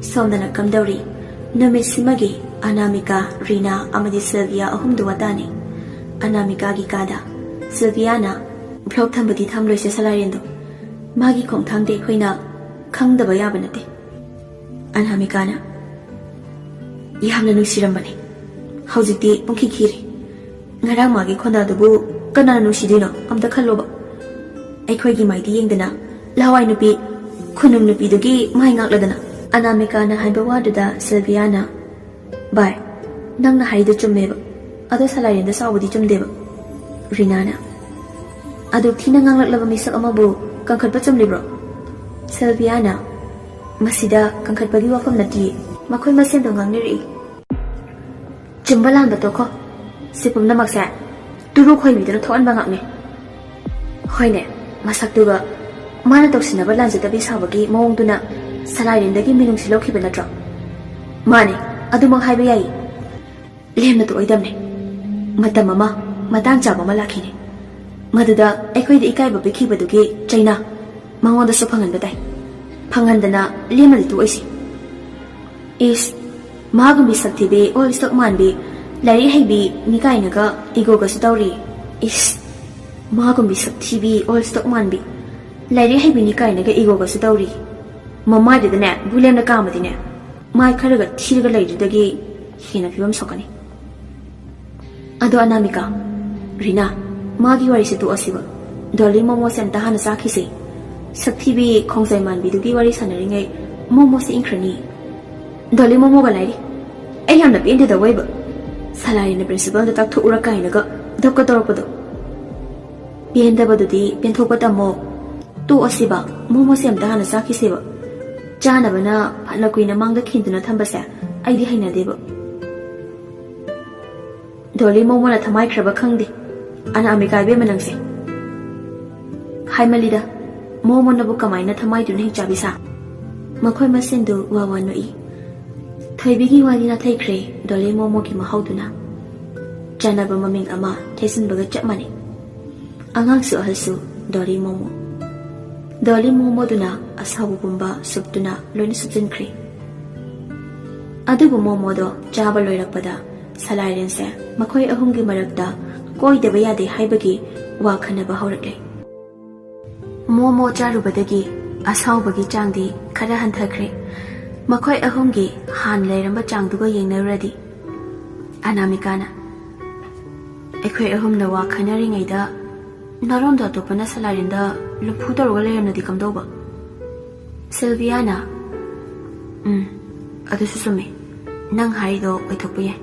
ꯁꯣꯝꯗꯅ ꯀꯝꯗꯧꯔꯤ? ꯅꯨꯃꯤꯠꯁꯤꯃꯒꯤ ꯑꯅꯥꯃꯤꯀꯥ, ꯔꯤꯅꯥ ꯑꯃꯗꯤ ꯁꯤꯜꯚꯤꯌꯥ ꯑꯍꯨꯝꯗꯨ ꯋꯥꯇꯥꯅꯤ꯫ ꯑꯅꯥꯃꯤꯀꯥꯒꯤ ꯀꯥꯗ ꯁꯤꯜꯚꯤꯌꯥꯅ, "ꯕ꯭ꯂꯣꯛ ꯊꯝꯕꯗꯤ ꯊꯝꯂꯣꯏꯁꯦ ꯁꯂꯥꯏꯔꯦꯟꯗꯣ꯫ ꯃꯥꯒꯤ ꯈꯣꯡꯊꯥꯡꯗꯤ ꯑꯩꯈꯣꯏꯅ ꯈꯪꯗꯕ ꯌꯥꯕ ꯅꯠꯇꯦ"꯫ ꯑꯅꯥꯃꯤꯀꯥꯅ, "ꯌꯥꯝꯅ ꯅꯨꯡꯁꯤꯔꯝꯕꯅꯤ, ꯍꯧꯖꯤꯛꯇꯤ ꯄꯨꯡꯈꯤ ꯈꯤꯔꯦ꯫ ꯉꯔꯥꯡ ꯃꯥꯒꯤ ꯈꯣꯟꯗꯥꯗꯨꯕꯨ ꯀꯅꯥꯅ ꯅꯨꯡꯁꯤꯗꯣꯏꯅꯣ? ꯑꯝꯇ ꯈꯜꯂꯣꯕ꯫ ꯑꯩꯈꯣꯏꯒꯤ ꯃꯥꯏꯗꯤ ꯌꯦꯡꯗꯅ, ꯂꯍꯋꯥꯏ ꯅꯨꯄꯤ, ꯈꯨꯅꯨꯡ ꯅꯨꯄꯤꯗꯨꯒꯤ ꯃꯥꯏ ꯉꯥꯛꯂꯗꯅ"꯫ ꯑꯅꯥꯃꯤꯀꯥꯅ ꯍꯥꯏꯕ ꯋꯥꯗꯨꯗ ꯁꯤꯜꯚꯤꯌꯥꯅ, "ꯚꯥꯏ, ꯅꯪꯅ ꯍꯥꯏꯔꯤꯗꯣ ꯆꯨꯝꯃꯦꯕ, ꯑꯗꯣ ꯁꯂꯥꯏꯔꯦꯟꯗ ꯁꯥꯎꯕꯗꯤ ꯆꯨꯝꯗꯦꯕ"꯫ ꯔꯤꯅꯥꯅ, "ꯑꯗꯨꯛ ꯊꯤꯅ ꯉꯥꯡꯂꯛꯂꯕ ꯃꯤꯁꯛ ꯑꯃꯕꯨ ꯀꯟꯈꯠꯄ ꯆꯨꯝꯂꯤꯕ꯭ꯔꯣ?" ꯁꯤꯜꯚꯤꯌꯥꯅ, "ꯃꯁꯤꯗ ꯀꯟꯈꯠꯄꯒꯤ ꯋꯥꯐꯝ ꯅꯠꯇꯤꯌꯦ, ꯃꯈꯣꯏ ꯃꯁꯦꯟꯗꯣ ꯉꯥꯡꯅꯔꯛꯏ"꯫ "ꯆꯨꯝꯕ ꯂꯥꯟꯕ ꯇꯣꯛꯈꯣ, ꯁꯤ ꯄꯨꯝꯅꯃꯛꯁꯦ ꯇꯨꯔꯨ ꯈꯣꯏꯕꯤꯗꯨꯅ ꯊꯣꯛꯍꯟꯕ ꯉꯥꯛꯅꯦ"꯫ "ꯍꯣꯏꯅꯦ, ꯃꯁꯛꯇꯨꯒ ꯃꯥꯅ ꯇꯧꯁꯤꯟꯅꯕ ꯂꯥꯟꯖꯗꯕꯤ ꯁꯥꯕꯒꯤ ꯃꯑꯣꯡꯗꯨꯅ ꯁꯂꯥꯏꯔꯦꯟꯗꯒꯤ ꯃꯤꯅꯨꯡꯁꯤ ꯂꯧꯈꯤꯕ ꯅꯠꯇ꯭ꯔꯣ?" "ꯃꯥꯅꯦ, ꯑꯗꯨꯃꯛ ꯍꯥꯏꯕ ꯌꯥꯏ"꯫ "ꯂꯦꯝꯅ ꯇꯣꯛꯑꯣꯏꯗꯕꯅꯦ꯫ ꯃꯇꯝ ꯑꯃ, ꯃꯇꯥꯡ ꯆꯥꯕ ꯑꯃ ꯂꯥꯛꯈꯤꯅꯤ, ꯃꯗꯨꯗ ꯑꯩꯈꯣꯏꯗ ꯏꯀꯥꯏꯕ ꯄꯤꯈꯤꯕꯗꯨꯒꯤ ꯆꯩꯅꯥ ꯃꯉꯣꯟꯗꯁꯨ ꯐꯪꯍꯟꯕ ꯇꯥꯏ꯫ ꯐꯪꯍꯟꯗꯅ ꯂꯦꯝꯅꯗꯤ ꯇꯣꯛꯑꯣꯏꯁꯤ"꯫ "ꯏꯁ, ꯃꯥꯒꯨꯝꯕꯤ ꯁꯛꯊꯤꯕꯤ, ꯑꯣꯜ ꯁ꯭ꯇꯣꯛ ꯃꯥꯟꯕꯤ, ꯂꯥꯏꯔꯤꯛ ꯍꯩꯕꯤ ꯃꯤ ꯀꯥꯏꯅꯒ ꯏꯒꯣꯒꯁꯨ ꯇꯧꯔꯤ꯫ ꯏꯁ"꯫ ꯃꯥꯒꯨꯝꯕꯤ ꯁꯛꯊꯤꯕꯤ, ꯑꯣꯜ ꯁ꯭ꯇꯣꯛ ꯃꯥꯟꯕꯤ, ꯂꯥꯏꯔꯤꯛ ꯍꯩꯕꯤꯅꯤ ꯀꯥꯏꯅꯒ ꯏꯒꯣꯒꯁꯨ ꯇꯧꯔꯤ꯫ ꯃꯃꯥꯏꯗꯨꯗꯅꯦ ꯕꯨꯂꯦꯝꯅ ꯀꯥꯝꯃꯗꯤꯅꯦ, ꯃꯥꯏ ꯈꯔꯒ ꯊꯤꯔꯒ ꯂꯩꯗꯨꯗꯒꯤ ꯍꯦꯟꯅ ꯐꯤꯕꯝ ꯁꯣꯛꯀꯅꯤ꯫ ꯑꯗꯣ ꯑꯅꯥꯃꯤꯀꯥ, ꯔꯤꯅꯥ, ꯃꯥꯒꯤ ꯋꯥꯔꯤꯁꯦ ꯇꯣꯛꯑꯁꯤꯕ꯫ ꯗꯣꯂꯤ ꯃꯣꯃꯣꯁꯦ ꯑꯝꯇ ꯍꯥꯟꯅ ꯆꯥꯈꯤꯁꯦ꯫ ꯁꯛꯊꯤꯕꯤ ꯈꯣꯡꯖꯩ ꯃꯥꯟꯕꯤꯗꯨꯒꯤ ꯋꯥꯔꯤ ꯁꯥꯟꯅꯔꯤꯉꯩ ꯃꯣꯃꯣꯁꯦ ꯏꯪꯈ꯭ꯔꯅꯤ꯫ ꯗꯣꯂꯤ ꯃꯣꯃꯣꯒ ꯂꯥꯏꯔꯤ꯫ ꯑꯩ ꯌꯥꯝꯅ ꯄꯦꯟꯗꯦꯗ ꯑꯣꯏꯕ꯫ ꯁꯂꯥꯏꯅ ꯄ꯭ꯔꯤꯟꯁꯤꯄꯜꯗ ꯇꯥꯛꯊꯣꯛꯎꯔ ꯀꯥꯏꯅꯒ ꯙꯞꯀ ꯇꯧꯔꯛꯄꯗꯣ꯫ ꯄꯦꯟꯗꯕꯗꯨꯗꯤ ꯄꯦꯟꯊꯣꯛꯄ ꯇꯝꯃꯣ꯫ ꯇꯣꯛꯑꯁꯤꯕ, ꯃꯣꯃꯣꯁꯦ ꯑꯝꯇ ꯍꯥꯟꯅ ꯆꯥꯈꯤꯁꯦꯕ꯫ ꯆꯥꯅꯕꯅ ꯐꯅ ꯀꯨꯏꯅ ꯃꯥꯡꯗ ꯈꯤꯟꯗꯨꯅ ꯊꯝꯕꯁꯦ ꯑꯩꯗꯤ ꯍꯩꯅꯗꯦꯕ꯫ ꯗꯣꯂꯤ ꯃꯣꯃꯣꯅ ꯊꯃꯥꯏꯈ꯭ꯔꯕ ꯈꯪꯗꯦ꯫ ꯑꯅꯥꯃꯤꯀꯥ ꯏꯕꯦꯝꯃ ꯅꯪꯁꯦ꯫ ꯍꯥꯏꯃꯜꯂꯤꯗ, ꯃꯣꯃꯣꯅꯕꯨ ꯀꯃꯥꯏꯅ ꯊꯃꯥꯏꯗꯨꯅ ꯍꯤꯡ ꯆꯥꯕꯤ ꯁꯥ? ꯃꯈꯣꯏ ꯃꯁꯦꯟꯗꯨ ꯋꯥ ꯋꯥ ꯅꯣꯛꯏ꯫ ꯊꯣꯏꯕꯤꯒꯤ ꯋꯥꯗꯤ ꯅꯥꯊꯩꯈ꯭ꯔꯦ, ꯗꯣꯂꯤ ꯃꯣꯃꯣꯒꯤ ꯃꯍꯥꯎꯗꯨꯅ꯫ ꯆꯥꯅꯕ ꯃꯃꯤꯡ ꯑꯃ ꯊꯩꯖꯤꯟꯕꯒ ꯆꯞ ꯃꯥꯟꯅꯩ꯫ ꯑꯉꯥꯡꯁꯨ ꯑꯍꯜꯁꯨ ꯗꯣꯂꯤ ꯃꯣꯃꯣ꯫ ꯗꯣꯂꯤ ꯃꯣꯃꯣꯗꯨꯅ ꯑꯁꯥꯎꯕ ꯄꯨꯝꯕ ꯁꯨꯞꯇꯨꯅ ꯂꯣꯏꯅ ꯁꯨꯞꯆꯤꯟꯈ꯭ꯔꯦ꯫ ꯑꯗꯨꯕꯨ ꯃꯣꯃꯣꯗꯣ ꯆꯥꯕ ꯂꯣꯏꯔꯛꯄꯗ ꯁꯂꯥꯏꯔꯦꯟꯁꯦ ꯃꯈꯣꯏ ꯑꯍꯨꯝꯒꯤ ꯃꯔꯛꯇ ꯀꯣꯏꯗꯕ ꯌꯥꯗꯦ ꯍꯥꯏꯕꯒꯤ ꯋꯥ ꯈꯟꯅꯕ ꯍꯧꯔꯛꯂꯦ꯫ ꯃꯣꯃꯣ ꯆꯥꯔꯨꯕꯗꯒꯤ ꯑꯁꯥꯎꯕꯒꯤ ꯆꯥꯡꯗꯤ ꯈꯔ ꯍꯟꯊꯈ꯭ꯔꯦ꯫ ꯃꯈꯣꯏ ꯑꯍꯨꯝꯒꯤ ꯍꯥꯟꯅ ꯂꯩꯔꯝꯕ ꯆꯥꯡꯗꯨꯒ ꯌꯦꯡꯅꯔꯨꯔꯗꯤ꯫ ꯑꯅꯥꯃꯤꯀꯥꯅ, "ꯑꯩꯈꯣꯏ ꯑꯍꯨꯝꯅ ꯋꯥ ꯈꯟꯅꯔꯤꯉꯩꯗ ꯅꯔꯣꯟꯗꯣ ꯑꯇꯣꯞꯄꯅ ꯁꯂꯥꯏꯔꯦꯟꯗ ꯂꯨꯝꯐꯨ ꯇꯧꯔꯒ ꯂꯩꯔꯝꯂꯗꯤ ꯀꯝꯗꯧꯕ?" ꯁꯤꯜꯚꯤꯌꯥꯅ, "ꯎꯝ, ꯑꯗꯨꯁꯨ ꯆꯨꯝꯃꯦ꯫ ꯅꯪ ꯍꯥꯏꯔꯤꯗꯣ ꯑꯣꯏꯊꯣꯛꯄ ꯌꯥꯏ꯫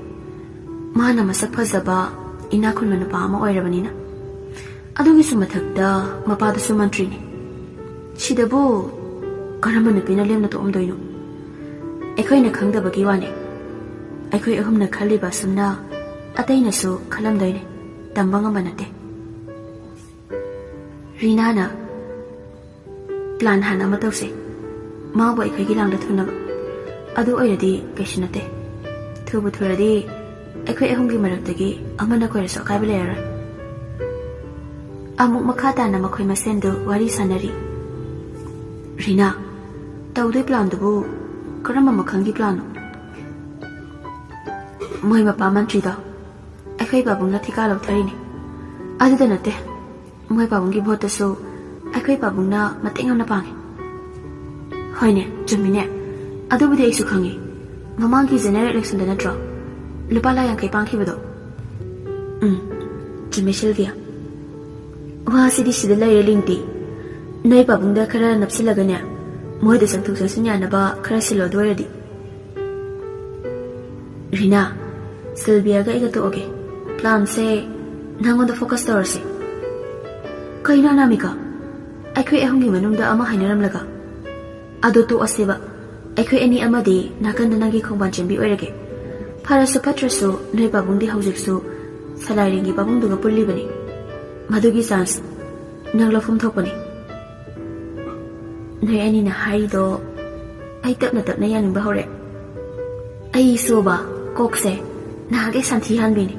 ꯃꯥꯅ ꯃꯁꯛ ꯐꯖꯕ, ꯏꯅꯥꯛ ꯈꯨꯟꯕ ꯅꯨꯄꯥ ꯑꯃ ꯑꯣꯏꯔꯕꯅꯤꯅ꯫ ꯑꯗꯨꯒꯤꯁꯨ ꯃꯊꯛꯇ ꯃꯄꯥꯗꯨꯁꯨ ꯃꯟꯇ꯭ꯔꯤꯅꯤ꯫ ꯁꯤꯗꯕꯨ ꯀꯔꯝꯕ ꯅꯨꯄꯤꯅ ꯂꯦꯝꯅ ꯇꯣꯛꯑꯝꯗꯣꯏꯅꯣ? ꯑꯩꯈꯣꯏꯅ ꯈꯪꯗꯕꯒꯤ ꯋꯥꯅꯤ꯫ ꯑꯩꯈꯣꯏ ꯑꯍꯨꯝꯅ ꯈꯜꯂꯤꯕ ꯑꯁꯨꯝꯅ ꯑꯇꯩꯅꯁꯨ ꯈꯜꯂꯝꯗꯣꯏꯅꯤ꯫ ꯇꯝꯕ ꯉꯝꯕ ꯅꯠꯇꯦ꯫ ꯔꯤꯅꯥꯅ, "ꯄ꯭ꯂꯥꯟ ꯍꯥꯟꯅ ꯑꯃ ꯇꯧꯁꯦ꯫ ꯃꯥꯕꯨ ꯑꯩꯈꯣꯏꯒꯤ ꯂꯥꯡꯗ ꯊꯨꯅꯕ꯫ ꯑꯗꯨ ꯑꯣꯏꯔꯗꯤ ꯀꯩꯁꯨ ꯅꯠꯇꯦ꯫ ꯊꯨꯕꯨ ꯊꯨꯔꯗꯤ ꯑꯩꯈꯣꯏ ꯑꯍꯨꯝꯒꯤ ꯃꯔꯛꯇꯒꯤ ꯑꯃꯅ ꯀꯣꯏꯔꯁꯨ ꯑꯀꯥꯏꯕ ꯂꯩꯔꯔꯣꯏ꯫" ꯑꯃꯨꯛ ꯃꯈꯥ ꯇꯥꯅ ꯃꯈꯣꯏ ꯃꯁꯦꯟꯗꯨ ꯋꯥꯔꯤ ꯁꯥꯟꯅꯔꯤ꯫ "ꯔꯤꯅꯥ, ꯇꯧꯗꯣꯏ ꯄ꯭ꯂꯥꯟꯗꯨꯕꯨ ꯀꯔꯝꯕ ꯃꯈꯜꯒꯤ ꯄ꯭ꯂꯥꯟꯅꯣ?" "ꯃꯣꯏ ꯃꯄꯥ ꯃꯟꯇ꯭ꯔꯤꯗꯣ ꯑꯩꯈꯣꯏ ꯄꯥꯕꯨꯡꯅ ꯊꯤꯀꯥ ꯂꯧꯊꯔꯤꯅꯤ꯫ ꯑꯗꯨꯗ ꯅꯠꯇꯦ, ꯃꯣꯏ ꯄꯥꯕꯨꯡꯒꯤ ꯚꯣꯠꯇꯁꯨ ꯑꯩꯈꯣꯏ ꯄꯥꯕꯨꯡꯅ ꯃꯇꯦꯡ ꯌꯥꯝꯅ ꯄꯥꯡꯉꯤ꯫ ꯍꯣꯏꯅꯦ, ꯆꯨꯝꯃꯤꯅꯦ꯫ ꯑꯗꯨꯕꯨꯗꯤ ꯑꯩꯁꯨ ꯈꯪꯉꯤ꯫ ꯃꯃꯥꯡꯒꯤ ꯖꯦꯅꯔꯦꯜ ꯏꯂꯦꯛꯁꯟꯗ ꯅꯠꯇ꯭ꯔꯣ ꯂꯨꯄꯥ ꯂꯥꯈ ꯌꯥꯡꯈꯩ ꯄꯥꯡꯈꯤꯕꯗꯣ? ꯎꯝ, ꯆꯨꯝꯃꯦ ꯁꯤꯜꯚꯤꯌꯥ꯫ ꯋꯥꯁꯤꯗꯤ ꯁꯤꯗ ꯂꯩꯔꯦ ꯂꯤꯡꯇꯤ꯫ ꯅꯣꯏ ꯄꯥꯕꯨꯡꯗ ꯈꯔ ꯅꯞꯁꯤꯜꯂꯒꯅꯦ, ꯃꯣꯏꯗ ꯆꯪꯊꯣꯛ ꯆꯪꯁꯤꯟ ꯌꯥꯅꯕ ꯈꯔ ꯁꯤꯜꯂꯣ꯫ ꯑꯗꯨ ꯑꯣꯏꯔꯗꯤ ꯔꯤꯅꯥ, ꯁꯤꯜꯚꯤꯌꯥꯒ ꯑꯩꯒ ꯇꯣꯛꯑꯒꯦ꯫ ꯄ꯭ꯂꯥꯟꯁꯦ ꯅꯪꯉꯣꯟꯗ ꯐꯣꯀꯁ ꯇꯧꯔꯁꯤ꯫ ꯀꯩꯅꯣ ꯑꯅꯥꯃꯤꯀꯥ? ꯑꯩꯈꯣꯏ ꯑꯍꯨꯝꯒꯤ ꯃꯅꯨꯡꯗ ꯑꯃ ꯍꯥꯏꯅꯔꯝꯂꯒ? ꯑꯗꯣ ꯇꯣꯛꯑꯁꯦꯕ꯫ ꯑꯩꯈꯣꯏ ꯑꯅꯤ ꯑꯃꯗꯤ ꯅꯥꯀꯟꯗ ꯅꯪꯒꯤ ꯈꯣꯡꯕꯥꯟ ꯆꯦꯟꯕꯤ ꯑꯣꯏꯔꯒꯦ꯫ ꯐꯔꯁꯨ ꯐꯠꯇ꯭ꯔꯁꯨ ꯅꯣꯏ ꯄꯥꯕꯨꯡꯗꯤ ꯍꯧꯖꯤꯛꯁꯨ ꯁꯂꯥꯏꯔꯦꯟꯒꯤ ꯄꯥꯕꯨꯡꯗꯨꯒ ꯄꯨꯜꯂꯤꯕꯅꯤ꯫ ꯃꯗꯨꯒꯤ ꯆꯥꯟꯁ ꯅꯪ ꯂꯧꯐꯝ ꯊꯣꯛꯄꯅꯤ꯫ ꯅꯣꯏ ꯑꯅꯤꯅ ꯍꯥꯏꯔꯤꯗꯣ ꯑꯩ ꯇꯞꯅ ꯇꯞꯅ ꯌꯥꯅꯤꯡꯕ ꯍꯧꯔꯦ꯫ ꯑꯩꯁꯨꯕ ꯀꯣꯛꯁꯦ ꯅꯍꯥꯟꯈꯩ ꯁꯟꯊꯤ ꯍꯥꯟꯕꯤꯅꯤ꯫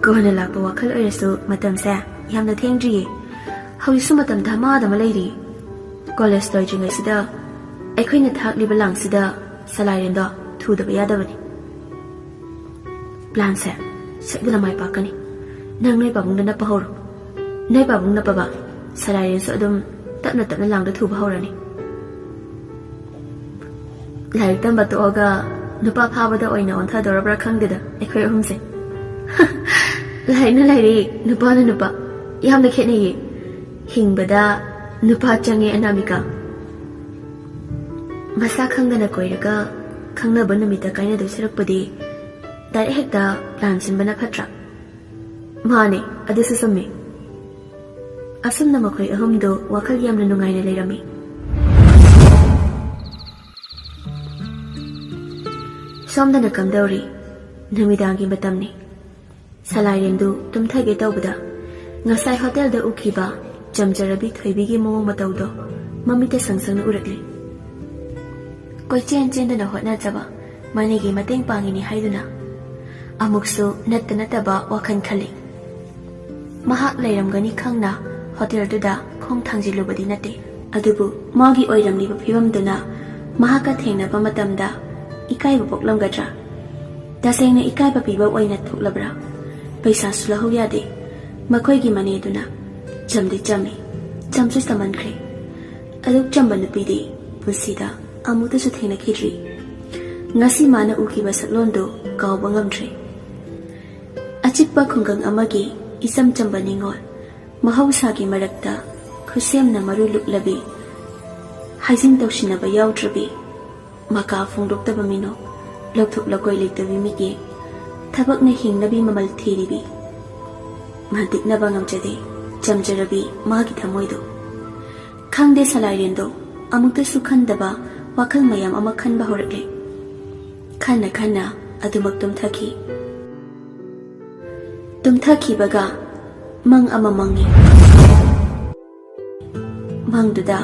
ꯀꯣꯟꯅ ꯂꯥꯛꯄ ꯋꯥꯈꯜ ꯑꯣꯏꯔꯁꯨ ꯃꯇꯝꯁꯦ ꯌꯥꯝꯅ ꯊꯦꯡꯗ꯭ꯔꯤꯌꯦ꯫ ꯍꯧꯖꯤꯛꯁꯨ ꯃꯇꯝ ꯙꯃꯥ ꯙꯃꯥ ꯂꯩꯔꯤ꯫ ꯀꯣꯂꯦꯖ ꯂꯣꯏꯗ꯭ꯔꯤꯉꯩꯁꯤꯗ ꯑꯩꯈꯣꯏꯅ ꯊꯥꯛꯂꯤꯕ ꯂꯥꯡꯁꯤꯗ ꯁꯂꯥꯏꯔꯦꯟꯗꯣ ꯊꯨꯗꯕ ꯌꯥꯗꯕꯅꯤ꯫ ꯄ꯭ꯂꯥꯟꯁꯦ ꯁꯣꯏꯗꯅ ꯃꯥꯏ ꯄꯥꯛꯀꯅꯤ꯫ ꯅꯪ ꯅꯣꯏ ꯄꯥꯕꯨꯡꯗ ꯅꯞꯄ ꯍꯧꯔꯣ꯫ ꯅꯣꯏ ꯄꯥꯕꯨꯡ ꯅꯞꯄꯕ ꯁꯂꯥꯏꯔꯦꯟꯁꯨ ꯑꯗꯨꯝ ꯇꯞꯅ ꯇꯞꯅ ꯂꯥꯡꯗ ꯊꯨꯕ ꯍꯧꯔꯅꯤ꯫ ꯂꯥꯏꯔꯤꯛ ꯇꯝꯕ ꯇꯣꯛꯑꯒ ꯅꯨꯄꯥ ꯐꯥꯕꯗ ꯑꯣꯏꯅ ꯑꯣꯟꯊꯗꯧꯔꯕ꯭ꯔꯥ ꯈꯪꯗꯦꯗ ꯑꯩꯈꯣꯏ ꯑꯍꯨꯝꯁꯦ꯫ ꯂꯥꯏꯔꯤꯛꯅ ꯂꯥꯏꯔꯤꯛ, ꯅꯨꯄꯥꯅ ꯅꯨꯄꯥ꯫ ꯌꯥꯝꯅ ꯈꯦꯠꯅꯩꯌꯦ꯫ ꯍꯤꯡꯕꯗ ꯅꯨꯄꯥ ꯆꯪꯉꯦ ꯑꯅꯥꯃꯤꯀꯥ꯫ ꯃꯁꯥ ꯈꯪꯗꯅ ꯀꯣꯏꯔꯒ ꯈꯪꯅꯕ ꯅꯨꯃꯤꯠꯇ ꯀꯥꯏꯅꯗꯣꯏ ꯁꯔꯨꯛꯄꯨꯗꯤ ꯗꯥꯏꯔꯦꯛ ꯍꯦꯛꯇ ꯄ꯭ꯂꯥꯟ ꯁꯤꯟꯕꯅ ꯐꯠꯇ꯭ꯔꯥ? ꯃꯥꯅꯦ, ꯑꯗꯨꯁꯨ ꯆꯨꯝꯃꯤ꯫ ꯑꯁꯨꯝꯅ ꯃꯈꯣꯏ ꯑꯍꯨꯝꯗꯨ ꯋꯥꯈꯜ ꯌꯥꯝꯅ ꯅꯨꯡꯉꯥꯏꯅ ꯂꯩꯔꯝꯃꯤ꯫ ꯁꯣꯝꯗꯅ ꯀꯝꯗꯧꯔꯤ? ꯅꯨꯃꯤꯗꯥꯡꯒꯤ ꯃꯇꯝꯅꯤ꯫ ꯁꯂꯥꯏꯔꯦꯟꯗꯨ ꯇꯨꯝꯊꯒꯦ ꯇꯧꯕꯗ ꯉꯁꯥꯏ ꯍꯣꯇꯦꯜꯗ ꯎꯈꯤꯕ ꯆꯝꯖꯔꯕꯤ ꯊꯣꯏꯕꯤꯒꯤ ꯃꯑꯣꯡ ꯃꯇꯧꯗꯣ ꯃꯃꯤꯠꯇ ꯁꯪ ꯁꯪꯅ ꯎꯔꯛꯂꯤ꯫ ꯀꯣꯏꯆꯦꯟ ꯆꯦꯟꯗꯨꯅ ꯍꯣꯠꯅꯖꯕ, ꯃꯅꯦꯒꯤ ꯃꯇꯦꯡ ꯄꯥꯡꯉꯤꯅꯤ ꯍꯥꯏꯗꯨꯅ ꯑꯃꯨꯛꯁꯨ ꯅꯠꯇ ꯅꯠꯇꯕ ꯋꯥꯈꯜ ꯈꯜꯂꯤ꯫ ꯃꯍꯥꯛ ꯂꯩꯔꯝꯒꯅꯤ ꯈꯪꯅ ꯍꯣꯇꯦꯜꯗꯨꯗ ꯈꯣꯡ ꯊꯥꯡꯖꯤꯜꯂꯨꯕꯗꯤ ꯅꯠꯇꯦ꯫ ꯑꯗꯨꯕꯨ ꯃꯥꯒꯤ ꯑꯣꯏꯔꯝꯂꯤꯕ ꯐꯤꯕꯝꯗꯨꯅ ꯃꯍꯥꯛꯀ ꯊꯦꯡꯅꯕ ꯃꯇꯝꯗ ꯏꯀꯥꯏꯕ ꯄꯣꯛꯂꯝꯒꯗ꯭ꯔꯥ? ꯇꯁꯦꯡꯅ ꯏꯀꯥꯏꯕ ꯄꯤꯕ ꯑꯣꯏꯅ ꯊꯣꯛꯂꯕ꯭ꯔꯥ? ꯄꯩꯁꯥꯁꯨ ꯂꯧꯍꯧ ꯌꯥꯗꯦ꯫ ꯃꯈꯣꯏꯒꯤ ꯃꯅꯦꯗꯨꯅ ꯆꯝꯗꯤ ꯆꯝꯃꯤ, ꯆꯝꯁꯨ ꯆꯝꯃꯟꯈ꯭ꯔꯦ꯫ ꯑꯗꯨꯛ ꯆꯝꯕ ꯅꯨꯄꯤꯗꯤ ꯄꯨꯟꯁꯤꯗ ꯑꯃꯨꯛꯇꯁꯨ ꯊꯦꯡꯅꯈꯤꯗ꯭ꯔꯤ꯫ ꯉꯁꯤ ꯃꯥꯅ ꯎꯈꯤꯕ ꯁꯛꯂꯣꯟꯗꯨ ꯀꯥꯎꯕ ꯉꯝꯗ꯭ꯔꯦ꯫ ꯑꯆꯤꯛꯄ ꯈꯨꯡꯒꯪ ꯑꯃꯒꯤ ꯏꯆꯝ ꯆꯝꯕ ꯅꯤꯉꯣꯜ, ꯃꯍꯧꯁꯥꯒꯤ ꯃꯔꯛꯇ ꯈꯨꯠꯁꯦꯝꯅ ꯃꯔꯨ ꯂꯨꯛꯂꯕꯤ, ꯍꯥꯏꯖꯤꯟ ꯇꯧꯁꯤꯟꯅꯕ ꯌꯥꯎꯗ꯭ꯔꯕꯤ, ꯃꯀꯥ ꯐꯣꯡꯗꯣꯛꯇꯕ ꯃꯤꯅꯣꯛ, ꯂꯧꯊꯣꯛ ꯂꯧꯀꯣꯏ ꯂꯩꯇꯕꯤ ꯃꯤꯠꯌꯦꯡ, ꯊꯕꯛꯅ ꯍꯤꯡꯅꯕꯤ ꯃꯃꯜ ꯊꯤꯔꯤꯕꯤ, ꯃꯟꯇꯤꯛꯅꯕ ꯉꯝꯖꯗꯦ ꯆꯝꯖꯔꯕꯤ ꯃꯥꯒꯤ ꯊꯃꯣꯏꯗꯣ꯫ ꯈꯪꯗꯦ ꯁꯂꯥꯏꯔꯦꯟꯗꯣ ꯑꯃꯨꯛꯇꯁꯨ ꯈꯟꯗꯕ ꯋꯥꯈꯜ ꯃꯌꯥꯝ ꯑꯃ ꯈꯟꯕ ꯍꯧꯔꯛꯂꯦ꯫ ꯈꯟꯅ ꯈꯟꯅ ꯑꯗꯨꯃꯛ ꯇꯨꯝꯊꯈꯤ꯫ ꯇꯨꯝꯊꯈꯤꯕꯒ ꯃꯪ ꯑꯃ ꯃꯪꯉꯤ꯫ ꯃꯪꯗꯨꯗ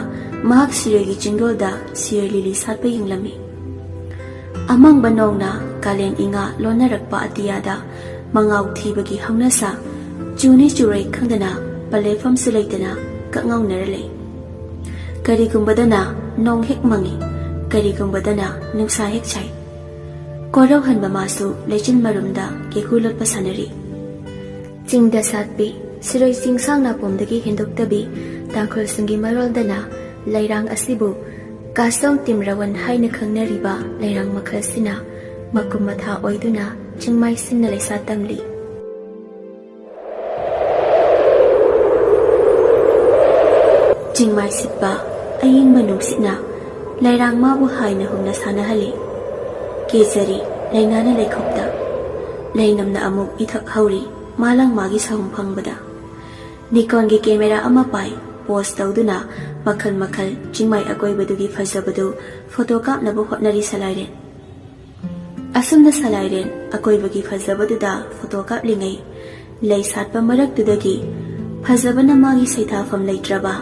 ꯃꯍꯥꯛ ꯁꯤꯔꯣꯏꯒꯤ ꯆꯤꯡꯗꯣꯜꯗ ꯁꯤꯔꯣꯏ ꯂꯤꯂꯤ ꯁꯥꯠꯄ ꯌꯦꯡꯂꯝꯃꯤ꯫ ꯑꯃꯪꯕ ꯅꯣꯡꯅ ꯀꯥꯂꯦꯟ ꯏꯉꯥ ꯂꯣꯟꯅꯔꯛꯄ ꯑꯇꯤꯌꯥꯗ ꯃꯉꯥꯎ ꯊꯤꯕꯒꯤ ꯍꯧꯅꯁꯥ ꯆꯨꯅꯤ ꯆꯨꯔꯣꯏ ꯈꯪꯗꯅ ꯄꯂꯦꯐꯝꯁꯨ ꯂꯩꯇꯅ ꯀꯛꯉꯥꯎꯅꯔ ꯂꯩ꯫ ꯀꯔꯤꯒꯨꯝꯕꯗꯅ ꯅꯣꯡ ꯍꯦꯛ ꯃꯪꯉꯤ, ꯀꯔꯤꯒꯨꯝꯕꯗꯅ ꯅꯨꯡꯁꯥ ꯍꯦꯛ ꯁꯥꯏ꯫ ꯀꯣꯔꯧꯍꯟꯕ ꯃꯥꯁꯨ ꯂꯩꯆꯤꯜ ꯃꯔꯨꯝꯗ ꯀꯦꯀꯨ ꯂꯣꯠꯄ ꯁꯥꯟꯅꯔꯤ꯫ ꯆꯤꯡꯗ ꯁꯥꯠꯄꯤ ꯁꯤꯔꯣꯏ ꯆꯤꯡꯁꯥꯡ ꯅꯥꯄꯣꯝꯗꯒꯤ ꯍꯦꯟꯗꯣꯛꯇꯕꯤ ꯇꯥꯡꯈꯨꯜꯁꯤꯡꯒꯤ ꯃꯔꯣꯜꯗꯅ ꯂꯩꯔꯥꯡ ꯑꯁꯤꯕꯨ ꯀꯥꯁꯣꯡ ꯇꯤꯝꯔꯋꯟ ꯍꯥꯏꯅ ꯈꯪꯅꯔꯤꯕ ꯂꯩꯔꯥꯡ ꯃꯈꯜꯁꯤꯅ ꯃꯀꯨꯝ ꯃꯊꯥ ꯑꯣꯏꯗꯨꯅ ꯆꯤꯡꯃꯥꯏ ꯁꯤꯟꯅ ꯂꯩꯁꯥ ꯇꯝꯂꯤ꯫ ꯆꯤꯡꯃꯥꯏ ꯁꯤꯠꯄ ꯑꯏꯪꯕ ꯅꯨꯡꯁꯤꯠꯅ ꯂꯩꯔꯥꯡ ꯃꯥꯕꯨ ꯍꯥꯏꯅ ꯍꯨꯝꯅ ꯁꯥꯟꯅꯍꯜꯂꯤ꯫ ꯀꯦꯖꯔꯤ ꯂꯩꯅꯥꯅ ꯂꯩꯈꯣꯛꯇ, ꯂꯩꯅꯝꯅ ꯑꯃꯨꯛ ꯏꯊꯛ ꯍꯧꯔꯤ ꯃꯥꯂꯪ ꯃꯥꯒꯤ ꯁꯍꯨꯝ ꯐꯪꯕꯗ꯫ ꯅꯤꯀꯣꯟꯒꯤ ꯀꯦꯃꯦꯔꯥ ꯑꯃ ꯄꯥꯏ, ꯄꯣꯁ ꯇꯧꯗꯨꯅ ꯃꯈꯜ ꯃꯈꯜ ꯆꯤꯡꯃꯥꯏ ꯑꯀꯣꯏꯕꯗꯨꯒꯤ ꯐꯖꯕꯗꯨ ꯐꯣꯇꯣ ꯀꯥꯞꯅꯕ ꯍꯣꯠꯅꯔꯤ ꯁꯂꯥꯏꯔꯦꯟ꯫ ꯑꯁꯨꯝꯅ ꯁꯂꯥꯏꯔꯦꯟ ꯑꯀꯣꯏꯕꯒꯤ ꯐꯖꯕꯗꯨꯗ ꯐꯣꯇꯣ ꯀꯥꯞꯂꯤꯉꯩ, ꯂꯩ ꯁꯥꯠꯄ ꯃꯔꯛꯇꯨꯗꯒꯤ ꯐꯖꯕꯅ ꯃꯥꯒꯤ ꯁꯩꯊꯥꯐꯝ ꯂꯩꯇ꯭ꯔꯕ,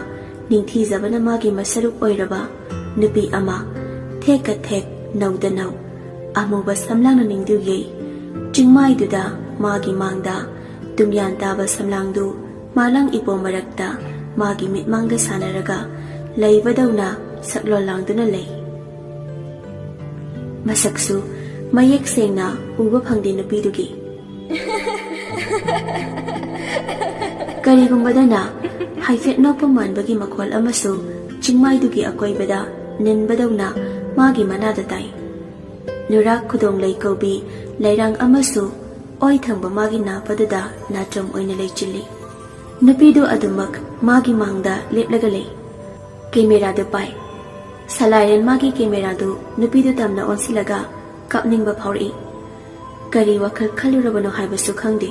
ꯅꯤꯡꯊꯤꯖꯕꯅ ꯃꯥꯒꯤ ꯃꯁꯔꯨꯛ ꯑꯣꯏꯔꯕ ꯅꯨꯄꯤ ꯑꯃ ꯊꯦꯛꯀ ꯊꯦꯛ, ꯅꯧꯗ ꯅꯧ, ꯑꯃꯨꯕ ꯁꯝꯂꯥꯡꯅ ꯅꯤꯡꯗꯨ ꯌꯩ꯫ ꯆꯤꯡꯃꯥꯏꯗꯨꯗ ꯃꯥꯒꯤ ꯃꯥꯡꯗ ꯇꯨꯝꯌꯥꯟ ꯇꯥꯕ ꯁꯝꯂꯥꯡꯗꯨ ꯃꯥꯂꯪ ꯏꯄꯣꯝ ꯃꯔꯛꯇ ꯃꯥꯒꯤ ꯃꯤꯠꯃꯥꯡꯗ ꯁꯥꯟꯅꯔꯒ ꯂꯩꯕꯗꯧꯅ ꯁꯛꯂꯣꯟ ꯂꯥꯡꯗꯨꯅ ꯂꯩ꯫ ꯃꯁꯛꯁꯨ ꯃꯌꯦꯛ ꯁꯦꯡꯅ ꯎꯕ ꯐꯪꯗꯦ ꯅꯨꯄꯤꯗꯨꯒꯤ꯫ ꯀꯔꯤꯒꯨꯝꯕꯗꯅ ꯍꯥꯏꯐꯦꯠ ꯅꯣꯛꯄ ꯃꯥꯟꯕꯒꯤ ꯃꯈꯣꯜ ꯑꯃꯁꯨ ꯆꯤꯡꯃꯥꯏꯗꯨꯒꯤ ꯑꯀꯣꯏꯕꯗ ꯅꯤꯟꯕꯗꯧꯅ ꯃꯥꯒꯤ ꯃꯅꯥꯗ ꯇꯥꯏ꯫ ꯅꯨꯔꯥꯛ ꯈꯨꯗꯣꯡꯂꯩ ꯀꯧꯕꯤ ꯂꯩꯔꯥꯡ ꯑꯃꯁꯨ ꯑꯣꯏ ꯊꯪꯕ ꯃꯥꯒꯤ ꯅꯥꯄꯗꯨꯗ ꯅꯥꯆꯣꯝ ꯑꯣꯏꯅ ꯂꯩꯆꯤꯜꯂꯤ꯫ ꯅꯨꯄꯤꯗꯨ ꯑꯗꯨꯃꯛ ꯃꯥꯒꯤ ꯃꯥꯡꯗ ꯂꯦꯞꯂꯒ ꯂꯩ꯫ ꯀꯦꯃꯦꯔꯥꯗꯨ ꯄꯥꯏ꯫ ꯁꯂꯥꯏꯔꯦꯟ ꯃꯥꯒꯤ ꯀꯦꯃꯦꯔꯥꯗꯨ ꯅꯨꯄꯤꯗꯨ ꯇꯝꯅ ꯑꯣꯟꯁꯤꯜꯂꯒ ꯀꯥꯞꯅꯤꯡꯕ ꯐꯥꯎꯔꯛꯏ꯫ ꯀꯔꯤ ꯋꯥꯈꯜ ꯈꯜꯂꯨꯔꯕꯅꯣ ꯍꯥꯏꯕꯁꯨ ꯈꯪꯗꯦ꯫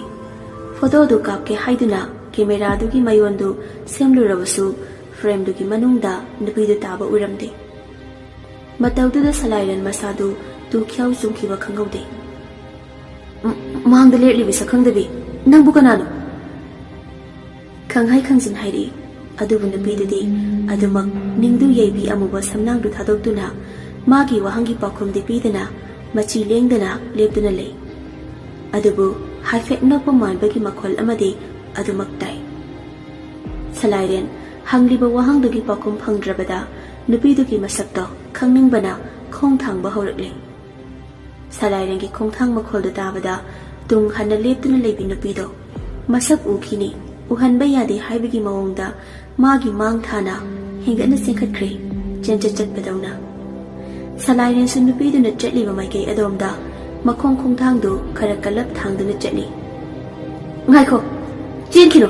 ꯐꯣꯇꯣꯗꯨ ꯀꯥꯞꯀꯦ ꯍꯥꯏꯗꯨꯅ ꯀꯦꯃꯦꯔꯥꯗꯨꯒꯤ ꯃꯌꯣꯟꯗꯨ ꯁꯦꯝꯂꯨꯔꯕꯁꯨ ꯐ꯭ꯔꯦꯝꯗꯨꯒꯤ ꯃꯅꯨꯡꯗ ꯅꯨꯄꯤꯗꯨ ꯇꯥꯕ ꯎꯔꯝꯗꯦ꯫ ꯃꯇꯧꯗꯨꯗ ꯁꯂꯥꯏꯔꯦꯟ ꯃꯁꯥꯗꯨ ꯇꯨ ꯈ꯭ꯌꯥꯎ ꯆꯨꯡꯈꯤꯕ ꯈꯪꯍꯧꯗꯦ꯫ "ꯃ-, ꯃꯥꯡꯗ ꯂꯦꯞꯂꯤꯕꯤ ꯁꯛꯈꯪꯗꯕꯤ, ꯅꯪꯕꯨ ꯀꯅꯥꯅꯣ?" ꯈꯪꯍꯩ ꯈꯪꯖꯤꯟ ꯍꯥꯏꯔꯛꯏ꯫ ꯑꯗꯨꯕꯨ ꯅꯨꯄꯤꯗꯨꯗꯤ ꯑꯗꯨꯃꯛ ꯅꯤꯡꯗꯨ ꯌꯩꯕꯤ ꯑꯃꯨꯕ ꯁꯝꯂꯥꯡꯗꯨ ꯊꯥꯗꯣꯛꯇꯨꯅ ꯃꯥꯒꯤ ꯋꯥꯍꯪꯒꯤ ꯄꯥꯎꯈꯨꯝꯗꯤ ꯄꯤꯗꯅ ꯃꯆꯤ ꯂꯦꯡꯗꯅ ꯂꯦꯞꯇꯨꯅ ꯂꯩ꯫ ꯑꯗꯨꯕꯨ ꯍꯥꯏꯐꯦꯠ ꯅꯣꯛꯄ ꯃꯥꯟꯕꯒꯤ ꯃꯈꯣꯜ ꯑꯃꯗꯤ ꯑꯗꯨꯃꯛ ꯇꯥꯏ꯫ ꯁꯂꯥꯏꯔꯦꯟ ꯍꯪꯂꯤꯕ ꯋꯥꯍꯪꯗꯨꯒꯤ ꯄꯥꯎꯈꯨꯝ ꯐꯪꯗ꯭ꯔꯕꯗ ꯅꯨꯄꯤꯗꯨꯒꯤ ꯃꯁꯛꯇꯣ ꯈꯪꯅꯤꯡꯕꯅ ꯈꯣꯡ ꯊꯥꯡꯕ ꯍꯧꯔꯛꯂꯦ꯫ ꯁꯂꯥꯏꯔꯦꯟꯒꯤ ꯈꯣꯡꯊꯥꯡ ꯃꯈꯣꯜꯗꯨ ꯇꯥꯕꯗ ꯇꯨꯡ ꯍꯟꯅ ꯂꯦꯞꯇꯨꯅ ꯂꯩꯕꯤ ꯅꯨꯄꯤꯗꯣ ꯃꯁꯛ ꯎꯈꯤꯅꯤ, ꯎꯍꯟꯕ ꯌꯥꯗꯦ ꯍꯥꯏꯕꯒꯤ ꯃꯑꯣꯡꯗ ꯃꯥꯒꯤ ꯃꯥꯡ ꯊꯥꯅ ꯍꯦꯟꯒꯠꯅ ꯆꯦꯟꯈꯠꯈ꯭ꯔꯦ꯫ ꯆꯦꯟꯆꯠ ꯆꯠꯄꯗꯧꯅ ꯁꯂꯥꯏꯔꯦꯟꯁꯨ ꯅꯨꯄꯤꯗꯨꯅ ꯆꯠꯂꯤꯕ ꯃꯥꯏꯀꯩ ꯑꯗꯣꯝꯗ ꯃꯈꯣꯡ ꯈꯣꯡꯊꯥꯡꯗꯨ ꯈꯔ ꯀꯜꯂꯞ ꯊꯥꯡꯗꯨꯅ ꯆꯠꯂꯤ꯫ "ꯉꯥꯏꯈꯣ, ꯆꯦꯟꯈꯤꯅꯨ,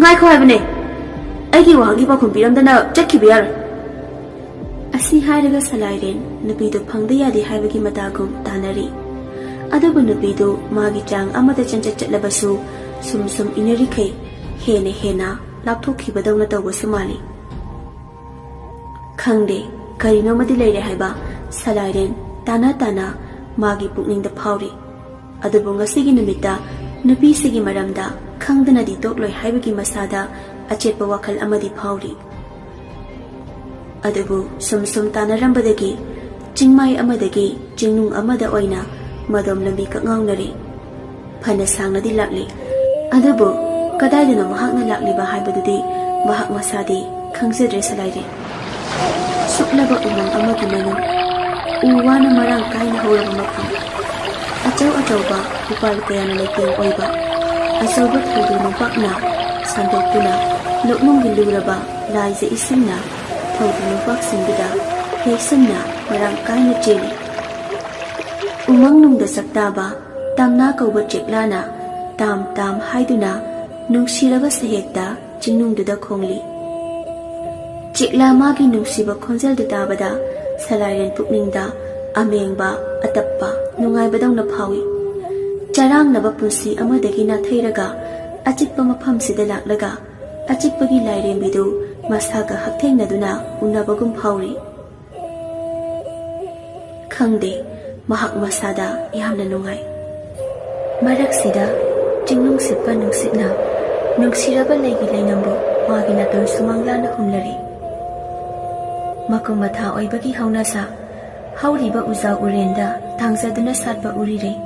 ꯉꯥꯏꯈꯣ ꯍꯥꯏꯕꯅꯦ꯫ ꯑꯩꯒꯤ ꯋꯥꯍꯪꯒꯤ ꯄꯥꯎꯈꯨꯝ ꯄꯤꯔꯝꯗꯅ ꯆꯠꯈꯤꯕ ꯌꯥꯔꯣꯏ꯫" ꯑꯁꯤ ꯍꯥꯏꯔꯒ ꯁꯂꯥꯏꯔꯦꯟ ꯅꯨꯄꯤꯗꯨ ꯐꯪꯗ ꯌꯥꯗꯦ ꯍꯥꯏꯕꯒꯤ ꯃꯇꯥꯒꯨꯝ ꯇꯥꯅꯔꯤ꯫ ꯑꯗꯨꯕꯨ ꯅꯨꯄꯤꯗꯨ ꯃꯥꯒꯤ ꯆꯥꯡ ꯑꯃꯗ ꯆꯦꯟꯆꯠ ꯆꯠꯂꯕꯁꯨ ꯁꯨꯝ ꯁꯨꯝ ꯏꯟꯅꯔꯤꯈꯩ ꯍꯦꯟꯅ ꯍꯦꯟꯅ ꯂꯥꯞꯊꯣꯛꯈꯤꯕꯗꯧꯅ ꯇꯧꯕꯁꯨ ꯃꯥꯜꯂꯤ꯫ ꯈꯪꯗꯦ, ꯀꯔꯤꯅꯣꯃꯗꯤ ꯂꯩꯔꯦ ꯍꯥꯏꯕ ꯁꯂꯥꯏꯔꯦꯟ ꯇꯥꯅ ꯇꯥꯅ ꯃꯥꯒꯤ ꯄꯨꯛꯅꯤꯡꯗ ꯐꯥꯎꯔꯤ꯫ ꯑꯗꯨꯕꯨ ꯉꯁꯤꯒꯤ ꯅꯨꯃꯤꯠꯇ ꯅꯨꯄꯤꯁꯤꯒꯤ ꯃꯔꯝꯗ ꯈꯪꯗꯅꯗꯤ ꯇꯣꯛꯂꯣꯏ ꯍꯥꯏꯕꯒꯤ ꯃꯁꯥꯗ ꯑꯆꯦꯠꯄ ꯋꯥꯈꯜ ꯑꯃꯗꯤ ꯐꯥꯎꯔꯤ꯫ ꯑꯗꯨꯕꯨ ꯁꯨꯝ ꯁꯨꯝ ꯇꯥꯟꯅꯔꯝꯕꯗꯒꯤ ꯆꯤꯡꯃꯥꯏ ꯑꯃꯗꯒꯤ ꯆꯤꯡꯅꯨꯡ ꯑꯃꯗ ꯑꯣꯏꯅ ꯃꯗꯣꯝ ꯂꯝꯕꯤ ꯀꯛꯉꯥꯎꯅꯔꯦ꯫ ꯐꯅ ꯁꯥꯡꯅꯗꯤ ꯂꯥꯛꯂꯤ꯫ ꯑꯗꯨꯕꯨ ꯀꯗꯥꯏꯗꯅꯣ ꯃꯍꯥꯛꯅ ꯂꯥꯛꯂꯤꯕ ꯍꯥꯏꯕꯗꯨꯗꯤ ꯃꯍꯥꯛ ꯃꯁꯥꯗꯤ ꯈꯪꯖꯗ꯭ꯔꯦ ꯁꯂꯥꯏꯔꯦ꯫ ꯁꯨꯛꯂꯕ ꯎꯃꯪ ꯑꯃꯒꯤ ꯃꯅꯨꯡ, ꯎ ꯋꯥꯅ ꯃꯔꯥꯡ ꯀꯥꯏꯅ ꯍꯧꯔꯕ ꯃꯐꯝ, ꯑꯆꯧ ꯑꯆꯧꯕ ꯎꯄꯥꯜ ꯀꯌꯥꯅ ꯂꯩꯇꯦꯡ ꯑꯣꯏꯕ ꯑꯆꯧꯕ ꯊꯧꯗꯣ ꯅꯣꯝꯄꯥꯛꯅ ꯁꯟꯗꯣꯛꯇꯨꯅ ꯂꯣꯛꯅꯨꯡꯒꯤ ꯂꯨꯔꯕ ꯂꯥꯏꯖ ꯏꯁꯤꯡꯅ ꯊꯧꯗꯨ ꯅꯨꯄꯥꯛꯁꯤꯡꯗꯨꯗ ꯌꯩꯁꯟꯅ ꯃꯔꯥꯡ ꯀꯥꯏꯅ ꯆꯦꯜꯂꯤ꯫ ꯎꯃꯪꯅꯨꯡꯗ ꯁꯛꯇꯥꯕ ꯇꯝꯅꯥ ꯀꯧꯕ ꯆꯦꯛꯂꯥꯅ ꯇꯥꯝ ꯇꯥꯝ ꯍꯥꯏꯗꯨꯅ ꯅꯨꯡꯁꯤꯔꯕ ꯁꯍꯦꯛꯇ ꯆꯤꯡꯅꯨꯡꯗꯨꯗ ꯈꯣꯡꯂꯤ꯫ ꯆꯦꯛꯂꯥ ꯃꯥꯒꯤ ꯅꯨꯡꯁꯤꯕ ꯈꯣꯟꯖꯦꯜꯗꯨ ꯇꯥꯕꯗ ꯁꯂꯥꯏꯔꯦꯟ ꯄꯨꯛꯅꯤꯡꯗ ꯑꯃꯦꯡꯕ, ꯑꯇꯞꯄ, ꯅꯨꯡꯉꯥꯏꯕꯗꯧꯅ ꯐꯥꯎꯏ꯫ ꯆꯔꯥꯡꯅꯕ ꯄꯨꯟꯁꯤ ꯑꯃꯗꯒꯤ ꯅꯥꯊꯩꯔꯒ ꯑꯆꯤꯛꯄ ꯃꯐꯝꯁꯤꯗ ꯂꯥꯛꯂꯒ ꯑꯆꯤꯛꯄꯒꯤ ꯂꯥꯏꯔꯦꯝꯕꯤꯗꯨ ꯃꯁꯥꯒ ꯍꯛꯊꯦꯡꯅꯗꯨꯅ ꯎꯅꯕꯒꯨꯝ ꯐꯥꯎꯔꯤ꯫ ꯈꯪꯗꯦ, ꯃꯍꯥꯛ ꯃꯁꯥꯗ ꯌꯥꯝꯅ ꯅꯨꯡꯉꯥꯏ꯫ ꯃꯔꯛꯁꯤꯗ ꯆꯤꯡꯅꯨꯡ ꯁꯤꯠꯄ ꯅꯨꯡꯁꯤꯠꯅ ꯅꯨꯡꯁꯤꯔꯕ ꯂꯩꯒꯤ ꯂꯩꯅꯝꯕꯨ ꯃꯥꯒꯤ ꯅꯥꯇꯣꯟ ꯁꯨꯃꯥꯡ ꯂꯥꯅ ꯍꯨꯝꯂꯔꯤ꯫ ꯃꯀꯨꯝ ꯃꯊꯥ ꯑꯣꯏꯕꯒꯤ ꯍꯧꯅꯁꯥ, ꯍꯧꯔꯤꯕ ꯎꯖꯥ ꯎꯔꯦꯟꯗ ꯇꯥꯡꯖꯗꯨꯅ ꯁꯥꯠꯄ ꯎꯔꯤꯔꯩ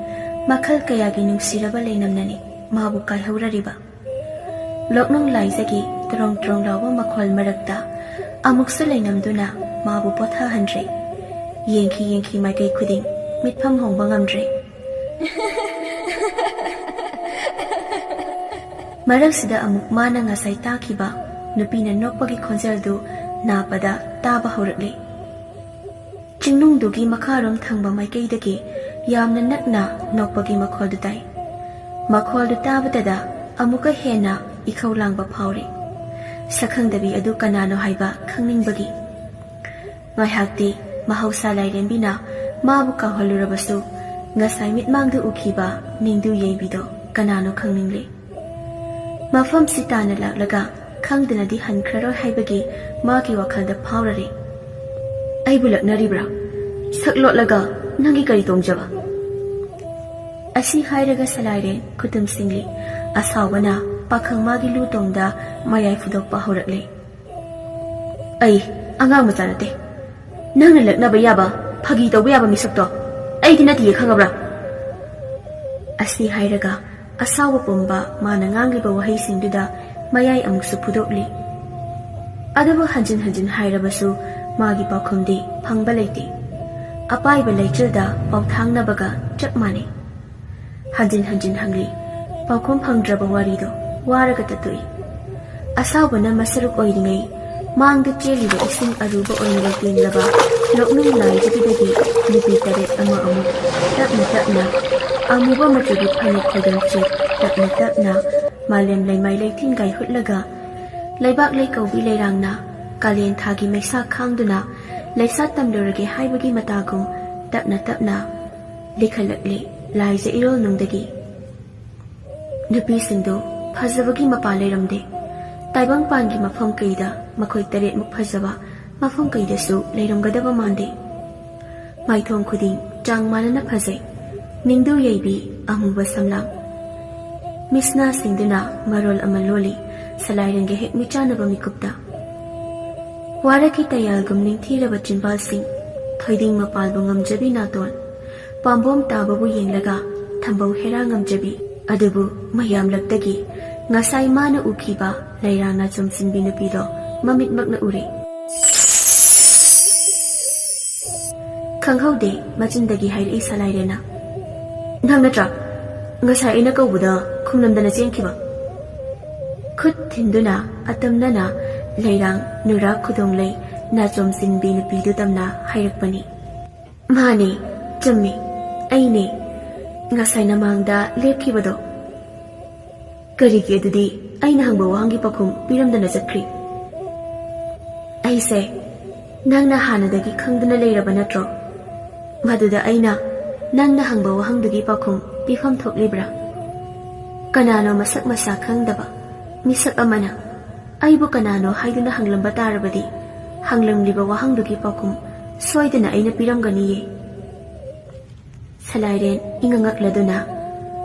ꯃꯈꯜ ꯀꯌꯥꯒꯤ ꯅꯨꯡꯁꯤꯔꯕ ꯂꯩꯅꯝꯅꯅꯤ ꯃꯥꯕꯨ ꯀꯥꯏꯍꯧꯔꯔꯤꯕ꯫ ꯂꯣꯛꯅꯨꯡ ꯂꯥꯏꯖꯒꯤ ꯇ꯭ꯔꯣꯡ ꯇ꯭ꯔꯣꯡ ꯂꯥꯎꯕ ꯃꯈꯣꯜ ꯃꯔꯛꯇ ꯑꯃꯨꯛꯁꯨ ꯂꯩꯅꯝꯗꯨꯅ ꯃꯥꯕꯨ ꯄꯣꯊꯥꯍꯟꯗ꯭ꯔꯦ꯫ ꯌꯦꯡꯈꯤ ꯌꯦꯡꯈꯤ ꯃꯥꯏꯀꯩ ꯈꯨꯗꯤꯡ ꯃꯤꯠꯐꯝ ꯍꯣꯡꯕ ꯉꯝꯗ꯭ꯔꯦ꯫ ꯃꯔꯛꯁꯤꯗ ꯑꯃꯨꯛ ꯃꯥꯅ ꯉꯁꯥꯏ ꯇꯥꯈꯤꯕ ꯅꯨꯄꯤꯅ ꯅꯣꯛꯄꯒꯤ ꯈꯣꯟꯖꯦꯜꯗꯨ ꯅꯥꯄꯗ ꯇꯥꯕ ꯍꯧꯔꯛꯂꯤ꯫ ꯆꯤꯡꯅꯨꯡꯗꯨꯒꯤ ꯃꯈꯥꯔꯣꯝ ꯊꯪꯕ ꯃꯥꯏꯀꯩꯗꯒꯤ ꯌꯥꯝꯅ ꯅꯛꯅ ꯅꯣꯛꯄꯒꯤ ꯃꯈꯣꯜꯗꯨ ꯇꯥꯏ꯫ ꯃꯈꯣꯜꯗꯨ ꯇꯥꯕꯗꯗ ꯑꯃꯨꯛꯀ ꯍꯦꯟꯅ ꯏꯈꯧ ꯂꯥꯡꯕ ꯐꯥꯎꯔꯤ꯫ ꯁꯛꯈꯪꯗꯕꯤ ꯑꯗꯨ ꯀꯅꯥꯅꯣ ꯍꯥꯏꯕ ꯈꯪꯅꯤꯡꯕꯒꯤ꯫ ꯉꯥꯏꯍꯥꯛꯇꯤ ꯃꯍꯧꯁꯥ ꯂꯥꯏꯔꯦꯝꯕꯤꯅ ꯃꯥꯕꯨ ꯀꯥꯎꯍꯜꯂꯨꯔꯕꯁꯨ, ꯉꯁꯥꯏ ꯃꯤꯠꯃꯥꯡꯗ ꯎꯈꯤꯕ ꯅꯤꯡꯗꯨ ꯌꯩꯕꯤꯗꯣ ꯀꯅꯥꯅꯣ ꯈꯪꯅꯤꯡꯂꯦ꯫ ꯃꯐꯝꯁꯤ ꯇꯥꯅ ꯂꯥꯛꯂꯒ ꯈꯪꯗꯅꯗꯤ ꯍꯟꯈ꯭ꯔꯔꯣꯏ ꯍꯥꯏꯕꯒꯤ ꯃꯥꯒꯤ ꯋꯥꯈꯜꯗ ꯐꯥꯎꯔꯔꯦ꯫ "ꯑꯩꯕꯨ ꯂꯛꯅꯔꯤꯕ꯭ꯔꯥ? ꯁꯛ ꯂꯣꯠꯂꯒ ꯅꯪꯒꯤ ꯀꯔꯤ ꯇꯣꯡꯖꯕ?" ꯑꯁꯤ ꯍꯥꯏꯔꯒ ꯁꯂꯥꯏꯔꯦꯟ ꯈꯨꯇꯨꯝ ꯁꯤꯡꯂꯤ꯫ ꯑꯁꯥꯎꯕꯅ ꯄꯥꯈꯪ ꯃꯥꯒꯤ ꯂꯨ ꯇꯣꯡꯗ ꯃꯌꯥꯏ ꯐꯨꯗꯣꯛꯄ ꯍꯧꯔꯛꯂꯦ꯫ "ꯑꯩ ꯑꯉꯥꯡ ꯃꯆꯥ ꯅꯠꯇꯦ꯫ ꯅꯪꯅ ꯂꯛꯅꯕ ꯌꯥꯕ, ꯐꯥꯒꯤ ꯇꯧꯕ ꯌꯥꯕ ꯃꯤꯁꯛꯇꯣ ꯑꯩꯗꯤ ꯅꯠꯇꯤꯌꯦ, ꯈꯪꯉꯕ꯭ꯔꯥ?" ꯑꯁꯤ ꯍꯥꯏꯔꯒ ꯑꯁꯥꯎꯕ ꯄꯨꯝꯕ ꯃꯥꯅ ꯉꯥꯡꯂꯤꯕ ꯋꯥꯍꯩꯁꯤꯡꯗꯨꯗ ꯃꯌꯥꯏ ꯑꯃꯨꯛꯁꯨ ꯐꯨꯗꯣꯛꯂꯤ꯫ ꯑꯗꯨꯕꯨ ꯍꯟꯖꯤꯟ ꯍꯟꯖꯤꯟ ꯍꯥꯏꯔꯕꯁꯨ ꯃꯥꯒꯤ ꯄꯥꯎꯈꯨꯝꯗꯤ ꯐꯪꯕ ꯂꯩꯇꯦ꯫ ꯑꯄꯥꯏꯕ ꯂꯩꯆꯤꯜꯗ ꯄꯥꯎꯊꯥꯡꯅꯕꯒ ꯆꯞ ꯃꯥꯟꯅꯩ꯫ ꯍꯟꯖꯤꯟ ꯍꯟꯖꯤꯟ ꯍꯪꯂꯤ, ꯄꯥꯎꯈꯨꯝ ꯐꯪꯗ꯭ꯔꯕ ꯋꯥꯔꯤꯗꯣ꯫ ꯋꯥꯔꯒ ꯇꯠꯇꯣꯛꯏ꯫ ꯑꯁꯥꯎꯕꯅ ꯃꯁꯔꯨꯛ ꯑꯣꯏꯔꯤꯉꯩ ꯃꯥꯡꯗ ꯆꯦꯜꯂꯤꯕ ꯏꯁꯤꯡ ꯑꯔꯨꯕ ꯑꯣꯏꯅ ꯂꯩꯇꯦꯡꯂꯕ ꯂꯣꯛꯅꯨꯡ ꯂꯥꯏꯗꯨꯗꯒꯤ ꯅꯨꯄꯤ ꯇꯔꯦꯠ ꯑꯃ ꯑꯃꯨꯛ ꯇꯞꯅ ꯇꯞꯅ ꯑꯃꯨꯕ ꯃꯆꯨꯒꯤ ꯐꯅꯦꯛ ꯈꯣꯏꯗꯣꯟꯆꯦꯠ ꯇꯞꯅ ꯇꯞꯅ ꯃꯥꯂꯦꯝ ꯂꯩꯃꯥꯏ ꯂꯩꯊꯤꯟ ꯒꯥꯏꯍꯨꯠꯂꯒ ꯂꯩꯕꯥꯛ ꯂꯩꯀꯧꯕꯤ ꯂꯩꯔꯥꯡꯅ ꯀꯥꯂꯦꯟ ꯊꯥꯒꯤ ꯃꯩꯁꯥ ꯈꯥꯡꯗꯨꯅ ꯂꯩꯁꯥ ꯇꯝꯂꯨꯔꯒꯦ ꯍꯥꯏꯕꯒꯤ ꯃꯇꯥꯒꯨꯝ ꯇꯞꯅ ꯇꯞꯅ ꯂꯤꯈꯠꯂꯛꯂꯤ ꯂꯥꯏꯖ ꯏꯔꯣꯜꯅꯨꯡꯗꯒꯤ꯫ ꯅꯨꯄꯤꯁꯤꯡꯗꯨ ꯐꯖꯕꯒꯤ ꯃꯄꯥ ꯂꯩꯔꯝꯗꯦ꯫ ꯇꯥꯏꯕꯪꯄꯥꯟꯒꯤ ꯃꯐꯝ ꯀꯩꯗ ꯃꯈꯣꯏ ꯇꯔꯦꯠꯃꯨꯛ ꯐꯖꯕ ꯃꯐꯝ ꯀꯩꯗꯁꯨ ꯂꯩꯔꯝꯒꯗꯕ ꯃꯥꯟꯗꯦ꯫ ꯃꯥꯏꯊꯣꯡ ꯈꯨꯗꯤꯡ ꯆꯥꯡ ꯃꯥꯟꯅꯅ ꯐꯖꯩ꯫ ꯅꯤꯡꯗꯨ ꯌꯩꯕꯤ ꯑꯃꯨꯕ ꯁꯝꯂꯥꯡ꯫ ꯃꯤꯁꯅꯥꯁꯤꯡꯗꯨꯅ ꯃꯔꯣꯜ ꯑꯃ ꯂꯣꯜꯂꯤ ꯁꯂꯥꯏꯔꯦꯟꯒ ꯍꯦꯛ ꯃꯤꯆꯥꯟꯅꯕ ꯃꯤꯀꯨꯞꯇ꯫ ꯋꯥꯔꯛꯀꯤ ꯇꯌꯥꯜꯒꯨꯝ ꯅꯤꯡꯊꯤꯔꯕ ꯆꯤꯟꯕꯥꯜꯁꯤꯡ, ꯊꯣꯏꯗꯤꯡ ꯃꯄꯥꯜꯕꯨ ꯉꯝꯖꯕꯤ ꯅꯥꯇꯣꯟ, ꯄꯥꯝꯕꯣꯝ ꯇꯥꯕꯕꯨ ꯌꯦꯡꯂꯒ ꯊꯝꯕꯧ ꯍꯦꯔꯥ ꯉꯝꯖꯕꯤ꯫ ꯑꯗꯨꯕꯨ ꯃꯌꯥꯝꯂꯛꯇꯒꯤ ꯉꯁꯥꯏ ꯃꯥꯅ ꯎꯈꯤꯕ ꯂꯩꯔꯥꯡꯅ ꯆꯨꯝꯁꯤꯟꯕꯤ ꯅꯨꯄꯤꯗꯣ ꯃꯃꯤꯠꯃꯛꯅ ꯎꯔꯦ꯫ ꯈꯪꯍꯧꯗꯦ, ꯃꯆꯤꯟꯗꯒꯤ ꯍꯥꯏꯔꯛꯏ ꯁꯂꯥꯏꯔꯦꯟꯅ꯫ "ꯅꯪ ꯅꯠꯇ꯭ꯔꯥ ꯉꯁꯥꯏ ꯑꯩꯅ ꯀꯧꯕꯗ ꯈꯨꯝꯂꯝꯗꯅ ꯆꯦꯟꯈꯤꯕ?" ꯈꯨꯠ ꯊꯤꯟꯗꯨꯅ ꯑꯇꯝꯅꯅ ꯂꯩꯔꯥꯡ ꯅꯨꯔꯥ ꯈꯨꯗꯣꯡꯂꯩ ꯅꯥꯆꯣꯝ ꯆꯤꯟꯕꯤ ꯅꯨꯄꯤꯗꯨ ꯇꯝꯅ ꯍꯥꯏꯔꯛꯄꯅꯤ꯫ "ꯃꯥꯅꯦ, ꯆꯨꯝꯃꯤ, ꯑꯩꯅꯦ ꯉꯁꯥꯏ ꯅꯃꯥꯡꯗ ꯂꯦꯞꯈꯤꯕꯗꯣ꯫ ꯀꯔꯤꯒꯤ ꯑꯗꯨꯗꯤ ꯑꯩꯅ ꯍꯪꯕ ꯋꯥꯍꯪꯒꯤ ꯄꯥꯎꯈꯨꯝ ꯄꯤꯔꯝꯗꯅ ꯆꯠꯈ꯭ꯔꯤ?" "ꯑꯩꯁꯦ ꯅꯪꯅ ꯍꯥꯟꯅꯗꯒꯤ ꯈꯪꯗꯨꯅ ꯂꯩꯔꯕ ꯅꯠꯇ꯭ꯔꯣ? ꯃꯗꯨꯗ ꯑꯩꯅ ꯅꯪꯅ ꯍꯪꯕ ꯋꯥꯍꯪꯗꯨꯒꯤ ꯄꯥꯎꯈꯨꯝ ꯄꯤꯐꯝ ꯊꯣꯛꯂꯤꯕ꯭ꯔꯥ? ꯀꯅꯥꯅꯣ ꯃꯁꯛ ꯃꯁꯥ ꯈꯪꯗꯕ ꯃꯤꯁꯛ ꯑꯃꯅ ꯑꯩꯕꯨ ꯀꯅꯥꯅꯣ ꯍꯥꯏꯗꯨꯅ ꯍꯪꯂꯝꯕ ꯇꯥꯔꯕꯗꯤ, ꯍꯪꯂꯝꯂꯤꯕ ꯋꯥꯍꯪꯗꯨꯒꯤ ꯄꯥꯎꯈꯨꯝ ꯁꯣꯏꯗꯅ ꯑꯩꯅ ꯄꯤꯔꯝꯒꯅꯤꯌꯦ꯫" ꯁꯂꯥꯏꯔꯦꯟ ꯏꯉꯛ ꯉꯛꯂꯗꯨꯅ,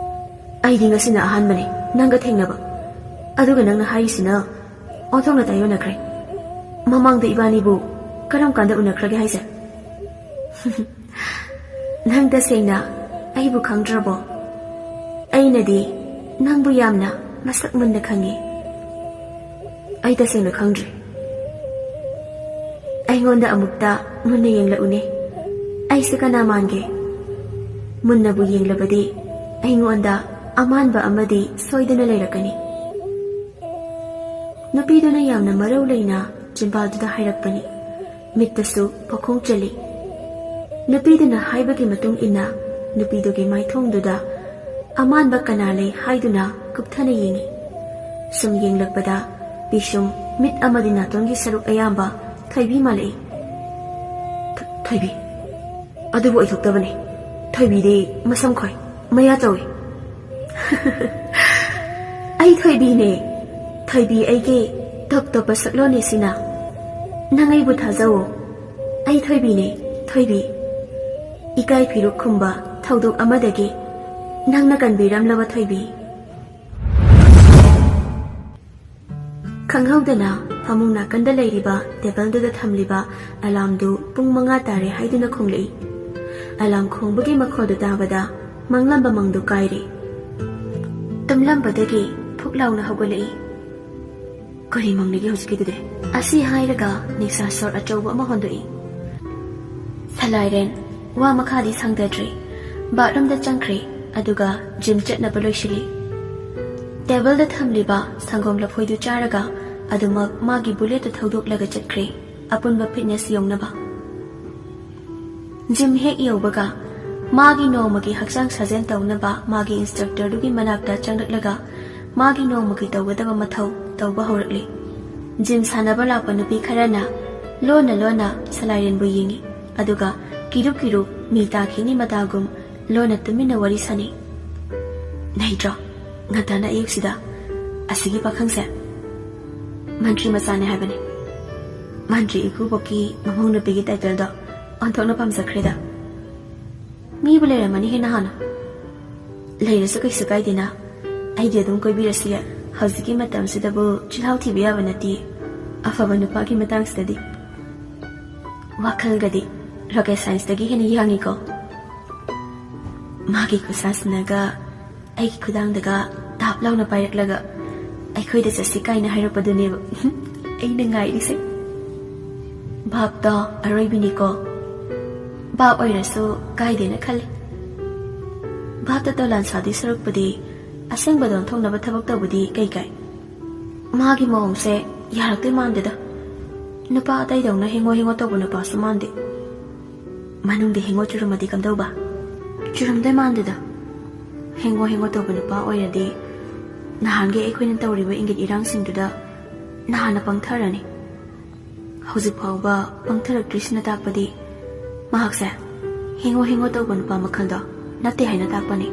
"ꯑꯩꯗꯤ ꯉꯁꯤꯅ ꯑꯍꯥꯟꯕꯅꯤ ꯅꯪꯒ ꯊꯦꯡꯅꯕ꯫ ꯑꯗꯨꯒ ꯅꯪꯅ ꯍꯥꯏꯔꯤꯁꯤꯅ ꯑꯣꯟꯊꯣꯛꯅ ꯇꯥꯏꯌꯣꯟꯅꯈ꯭ꯔꯦ꯫ ꯃꯃꯥꯡꯗ ꯏꯕꯥꯅꯤꯕꯨ ꯀꯔꯝ ꯀꯥꯟꯗ ꯎꯅꯈ꯭ꯔꯒꯦ ꯍꯥꯏꯁꯦ?" "ꯅꯪ ꯇꯁꯦꯡꯅ ꯑꯩꯕꯨ ꯈꯪꯗ꯭ꯔꯕꯣ? ꯑꯩꯅꯗꯤ ꯅꯪꯕꯨ ꯌꯥꯝꯅ ꯃꯁꯛ ꯃꯨꯟꯅ ꯈꯪꯉꯤ꯫" "ꯑꯩ ꯇꯁꯦꯡꯅ ꯈꯪꯗ꯭ꯔꯦ꯫ ꯑꯩꯉꯣꯟꯗ ꯑꯃꯨꯛꯇ ꯃꯨꯟꯅ ꯌꯦꯡꯂꯛꯎꯅꯦ꯫ ꯑꯩꯁꯦ ꯀꯅꯥ ꯃꯥꯟꯒꯦ? ꯃꯨꯟꯅꯕꯨ ꯌꯦꯡꯂꯕꯗꯤ ꯑꯩꯉꯣꯟꯗ ꯑꯃꯥꯟꯕ ꯑꯃꯗꯤ ꯁꯣꯏꯗꯅ ꯂꯩꯔꯛꯀꯅꯤ꯫" ꯅꯨꯄꯤꯗꯨꯅ ꯌꯥꯝꯅ ꯃꯔꯧ ꯂꯩꯅ ꯆꯤꯝꯕꯥꯜꯗꯨꯗ ꯍꯥꯏꯔꯛꯄꯅꯤ꯫ ꯃꯤꯠꯇꯁꯨ ꯄꯥꯈꯣꯡ ꯆꯜꯂꯤ꯫ ꯅꯨꯄꯤꯗꯨꯅ ꯍꯥꯏꯕꯒꯤ ꯃꯇꯨꯡ ꯏꯟꯅ ꯅꯨꯄꯤꯗꯨꯒꯤ ꯃꯥꯏꯊꯣꯡꯗꯨꯗ ꯑꯃꯥꯟꯕ ꯀꯅꯥ ꯂꯩ ꯍꯥꯏꯗꯨꯅ ꯀꯨꯞꯊꯅ ꯌꯦꯡꯏ꯫ ꯁꯨꯝ ꯌꯦꯡꯂꯛꯄꯗ ꯄꯤꯁꯨꯝ, ꯃꯤꯠ ꯑꯃꯗꯤ ꯅꯥꯇꯣꯟꯒꯤ ꯁꯔꯨꯛ ꯑꯌꯥꯝꯕ ꯊꯣꯏꯕꯤ ꯃꯥꯜꯂꯛꯏ꯫ "ꯊ-, ꯊꯣꯏꯕꯤ, ꯑꯗꯨꯕꯨ ꯑꯣꯏꯊꯣꯛꯇꯕꯅꯤ꯫ ꯊꯣꯏꯕꯤꯗꯤ ꯃꯁꯝ ꯈꯣꯏ, ꯃꯌꯥ ꯆꯧꯏ꯫" "ꯑꯩ ꯊꯣꯏꯕꯤꯅꯦ꯫ ꯊꯣꯏꯕꯤ ꯑꯩꯒꯤ ꯇꯣꯞ ꯇꯣꯞꯄ ꯁꯛꯂꯣꯟꯅꯤ ꯁꯤꯅ꯫ ꯅꯪ ꯑꯩꯕꯨ ꯊꯥꯖꯧꯋꯣ꯫ ꯑꯩ ꯊꯣꯏꯕꯤꯅꯦ, ꯊꯣꯏꯕꯤ꯫ ꯏꯀꯥꯏ ꯐꯤꯔꯨꯛ ꯈꯨꯝꯕ ꯊꯧꯗꯣꯛ ꯑꯃꯗꯒꯤ ꯅꯪꯅ ꯀꯟꯕꯤꯔꯝꯂꯕ ꯊꯣꯏꯕꯤ꯫" ꯈꯪꯍꯧꯗꯅ ꯐꯃꯨꯡ ꯅꯥꯀꯟꯗ ꯂꯩꯔꯤꯕ ꯇꯦꯕꯜꯗꯨꯗ ꯊꯝꯂꯤꯕ ꯑꯦꯂꯥꯝꯗꯨ ꯄꯨꯡ ꯃꯉꯥ ꯇꯥꯔꯦ ꯍꯥꯏꯗꯨꯅ ꯈꯣꯡꯂꯛꯏ꯫ ꯑꯦꯂꯥꯝ ꯈꯣꯡꯕꯒꯤ ꯃꯈꯣꯜꯗꯨ ꯇꯥꯕꯗ ꯃꯪꯂꯝꯕ ꯃꯪꯗꯨ ꯀꯥꯏꯔꯦ꯫ ꯇꯨꯝꯂꯝꯕꯗꯒꯤ ꯐꯨꯛ ꯂꯥꯎꯅ ꯍꯧꯒꯠꯂꯛꯏ꯫ "ꯀꯔꯤ ꯃꯪꯂꯤꯒꯦ ꯍꯧꯖꯤꯛꯀꯤꯗꯨꯗꯤ?" ꯑꯁꯤ ꯍꯥꯏꯔꯒ ꯅꯤꯁꯥ ꯁꯣꯔ ꯑꯆꯧꯕ ꯑꯃ ꯍꯣꯟꯗꯣꯛꯏ꯫ ꯁꯂꯥꯏꯔꯦꯟ ꯋꯥ ꯃꯈꯥꯗꯤ ꯁꯥꯡꯗꯗ꯭ꯔꯦ꯫ ꯕꯥꯠꯔꯨꯝꯗ ꯆꯪꯈ꯭ꯔꯦ, ꯑꯗꯨꯒ ꯖꯤꯝ ꯆꯠꯅꯕ ꯂꯣꯏꯁꯤꯜꯂꯤ꯫ ꯇꯦꯕꯜꯗ ꯊꯝꯂꯤꯕ ꯁꯪꯒꯣꯝ ꯂꯐꯣꯏꯗꯨ ꯆꯥꯔꯒ ꯑꯗꯨꯃꯛ ꯃꯥꯒꯤ ꯕꯨꯂꯦꯠꯇꯨ ꯊꯧꯗꯣꯛꯂꯒ ꯆꯠꯈ꯭ꯔꯦ, ꯑꯄꯨꯟꯕ ꯐꯤꯠꯅꯦꯁ ꯌꯧꯅꯕ꯫ ꯖꯤꯝ ꯍꯦꯛ ꯌꯧꯕꯒ ꯃꯥꯒꯤ ꯅꯣꯡꯃꯒꯤ ꯍꯛꯆꯥꯡ ꯁꯥꯖꯦꯜ ꯇꯧꯅꯕ ꯃꯥꯒꯤ ꯏꯟꯁꯇ꯭ꯔꯛꯇꯔꯗꯨꯒꯤ ꯃꯅꯥꯛꯇ ꯆꯪꯂꯛꯂꯒ ꯃꯥꯒꯤ ꯅꯣꯡꯃꯒꯤ ꯇꯧꯒꯗꯕ ꯃꯊꯧ ꯇꯧꯕ ꯍꯧꯔꯛꯂꯤ꯫ ꯖꯤꯝ ꯁꯥꯟꯅꯕ ꯂꯥꯛꯄ ꯅꯨꯄꯤ ꯈꯔꯅ ꯂꯣꯟꯅ ꯂꯣꯟꯅ ꯁꯂꯥꯏꯔꯦꯟꯕꯨ ꯌꯦꯡꯏ, ꯑꯗꯨꯒ ꯀꯤꯔꯨꯞ ꯀꯤꯔꯨꯞ ꯃꯤ ꯇꯥꯈꯤꯅꯤ ꯃꯇꯥꯒꯨꯝ ꯂꯣꯟꯅ ꯇꯨꯃꯤꯟꯅ ꯋꯥꯔꯤ ꯁꯥꯅꯩ꯫ ꯅꯩꯗ꯭ꯔꯣ? ꯉꯟꯇꯥꯅ ꯑꯌꯨꯛꯁꯤꯗ ꯑꯁꯤꯒꯤ ꯄꯥꯈꯪꯁꯦ ꯃꯟꯇ꯭ꯔꯤ ꯃꯆꯥꯅꯦ ꯍꯥꯏꯕꯅꯦ꯫ ꯃꯟꯇ꯭ꯔꯤ ꯏꯀꯨꯕꯣꯛꯀꯤ ꯃꯃꯧ ꯅꯨꯄꯤꯒꯤ ꯇꯥꯏꯇꯜꯗꯣ ꯑꯣꯟꯊꯣꯛꯅ ꯄꯥꯝꯖꯈ꯭ꯔꯦꯗ꯫ ꯃꯤꯕꯨ ꯂꯩꯔꯝꯃꯅꯤ ꯍꯦꯟꯅ ꯍꯥꯟꯅ꯫ ꯂꯩꯔꯁꯨ ꯀꯩꯁꯨ ꯀꯥꯏꯗꯦꯅ꯫ ꯑꯩꯗꯤ ꯑꯗꯨꯝ ꯀꯣꯏꯕꯤꯔꯁꯨ ꯌꯥꯏ꯫ ꯍꯧꯖꯤꯛꯀꯤ ꯃꯇꯝꯁꯤꯗꯕꯨ ꯆꯤꯜꯍꯥꯎ ꯊꯤꯕ ꯌꯥꯕ ꯅꯠꯇꯦ꯫ ꯑꯐꯕ ꯅꯨꯄꯥꯒꯤ ꯃꯇꯥꯡꯁꯤꯗꯗꯤ꯫ ꯋꯥꯈꯜꯒꯗꯤ ꯔꯣꯀꯦꯠ ꯁꯥꯏꯟꯁꯇꯒꯤ ꯍꯦꯟꯅ ꯌꯥꯡꯉꯤꯀꯣ꯫ ꯃꯥꯒꯤ ꯈꯨꯠꯁꯥꯁꯤꯅꯒ ꯑꯩꯒꯤ ꯈꯨꯗꯥꯡꯗꯒ ꯇꯥꯞ ꯂꯥꯎꯅ ꯄꯥꯏꯔꯛꯂꯒ "ꯑꯩꯈꯣꯏꯗ ꯆꯠꯁꯤ" ꯀꯥꯏꯅ ꯍꯥꯏꯔꯛꯄꯗꯨꯅꯦꯕ ꯑꯩꯅ ꯉꯥꯏꯔꯤꯁꯦ꯫ ꯚꯥꯞꯇꯣ ꯑꯔꯣꯏꯕꯤꯅꯤꯀꯣ꯫ ꯚꯥꯞ ꯑꯣꯏꯔꯁꯨ ꯀꯥꯏꯗꯦꯅ ꯈꯜꯂꯤ꯫ ꯚꯥꯞꯇ ꯗꯣꯂꯥꯟ ꯁꯥꯗꯣꯏ ꯁꯔꯨꯛꯄꯨꯗꯤ ꯑꯁꯦꯡꯕꯗ ꯑꯣꯟꯊꯣꯛꯅꯕ ꯊꯕꯛ ꯇꯧꯕꯗꯤ ꯀꯩ ꯀꯥꯏ? ꯃꯥꯒꯤ ꯃꯑꯣꯡꯁꯦ ꯌꯥꯔꯛꯇꯣꯏ ꯃꯥꯟꯗꯦꯗ꯫ ꯅꯨꯄꯥ ꯑꯇꯩꯗꯧꯅ ꯍꯦꯡꯉꯣ ꯍꯦꯡꯉꯣ ꯇꯧꯕ ꯅꯨꯄꯥꯁꯨ ꯃꯥꯟꯗꯦ꯫ ꯃꯅꯨꯡꯗ ꯍꯦꯡꯉꯣ ꯆꯨꯔꯝꯃꯗꯤ ꯀꯝꯗꯧꯕ? ꯆꯨꯔꯝꯗꯣꯏ ꯃꯥꯟꯗꯦꯗ꯫ ꯍꯦꯡꯉꯣ ꯍꯦꯡꯉꯣ ꯇꯧꯕ ꯅꯨꯄꯥ ꯑꯣꯏꯔꯗꯤ ꯅꯍꯥꯟꯒꯤ ꯑꯩꯈꯣꯏꯅ ꯇꯧꯔꯤꯕ ꯏꯪꯒꯤꯠ ꯏꯔꯥꯡꯁꯤꯡꯗꯨꯗ ꯅꯍꯥꯟꯅ ꯄꯪꯊꯔꯅꯤ꯫ ꯍꯧꯖꯤꯛ ꯐꯥꯎꯕ ꯄꯪꯊꯔꯛꯇ꯭ꯔꯤꯁꯤꯅ ꯇꯥꯛꯄꯗꯤ ꯃꯍꯥꯛꯁꯦ ꯍꯦꯡꯉꯣ ꯍꯦꯡꯉꯣ ꯇꯧꯕ ꯅꯨꯄꯥ ꯃꯈꯜꯗꯣ ꯅꯠꯇꯦ ꯍꯥꯏꯅ ꯇꯥꯛꯄꯅꯤ꯫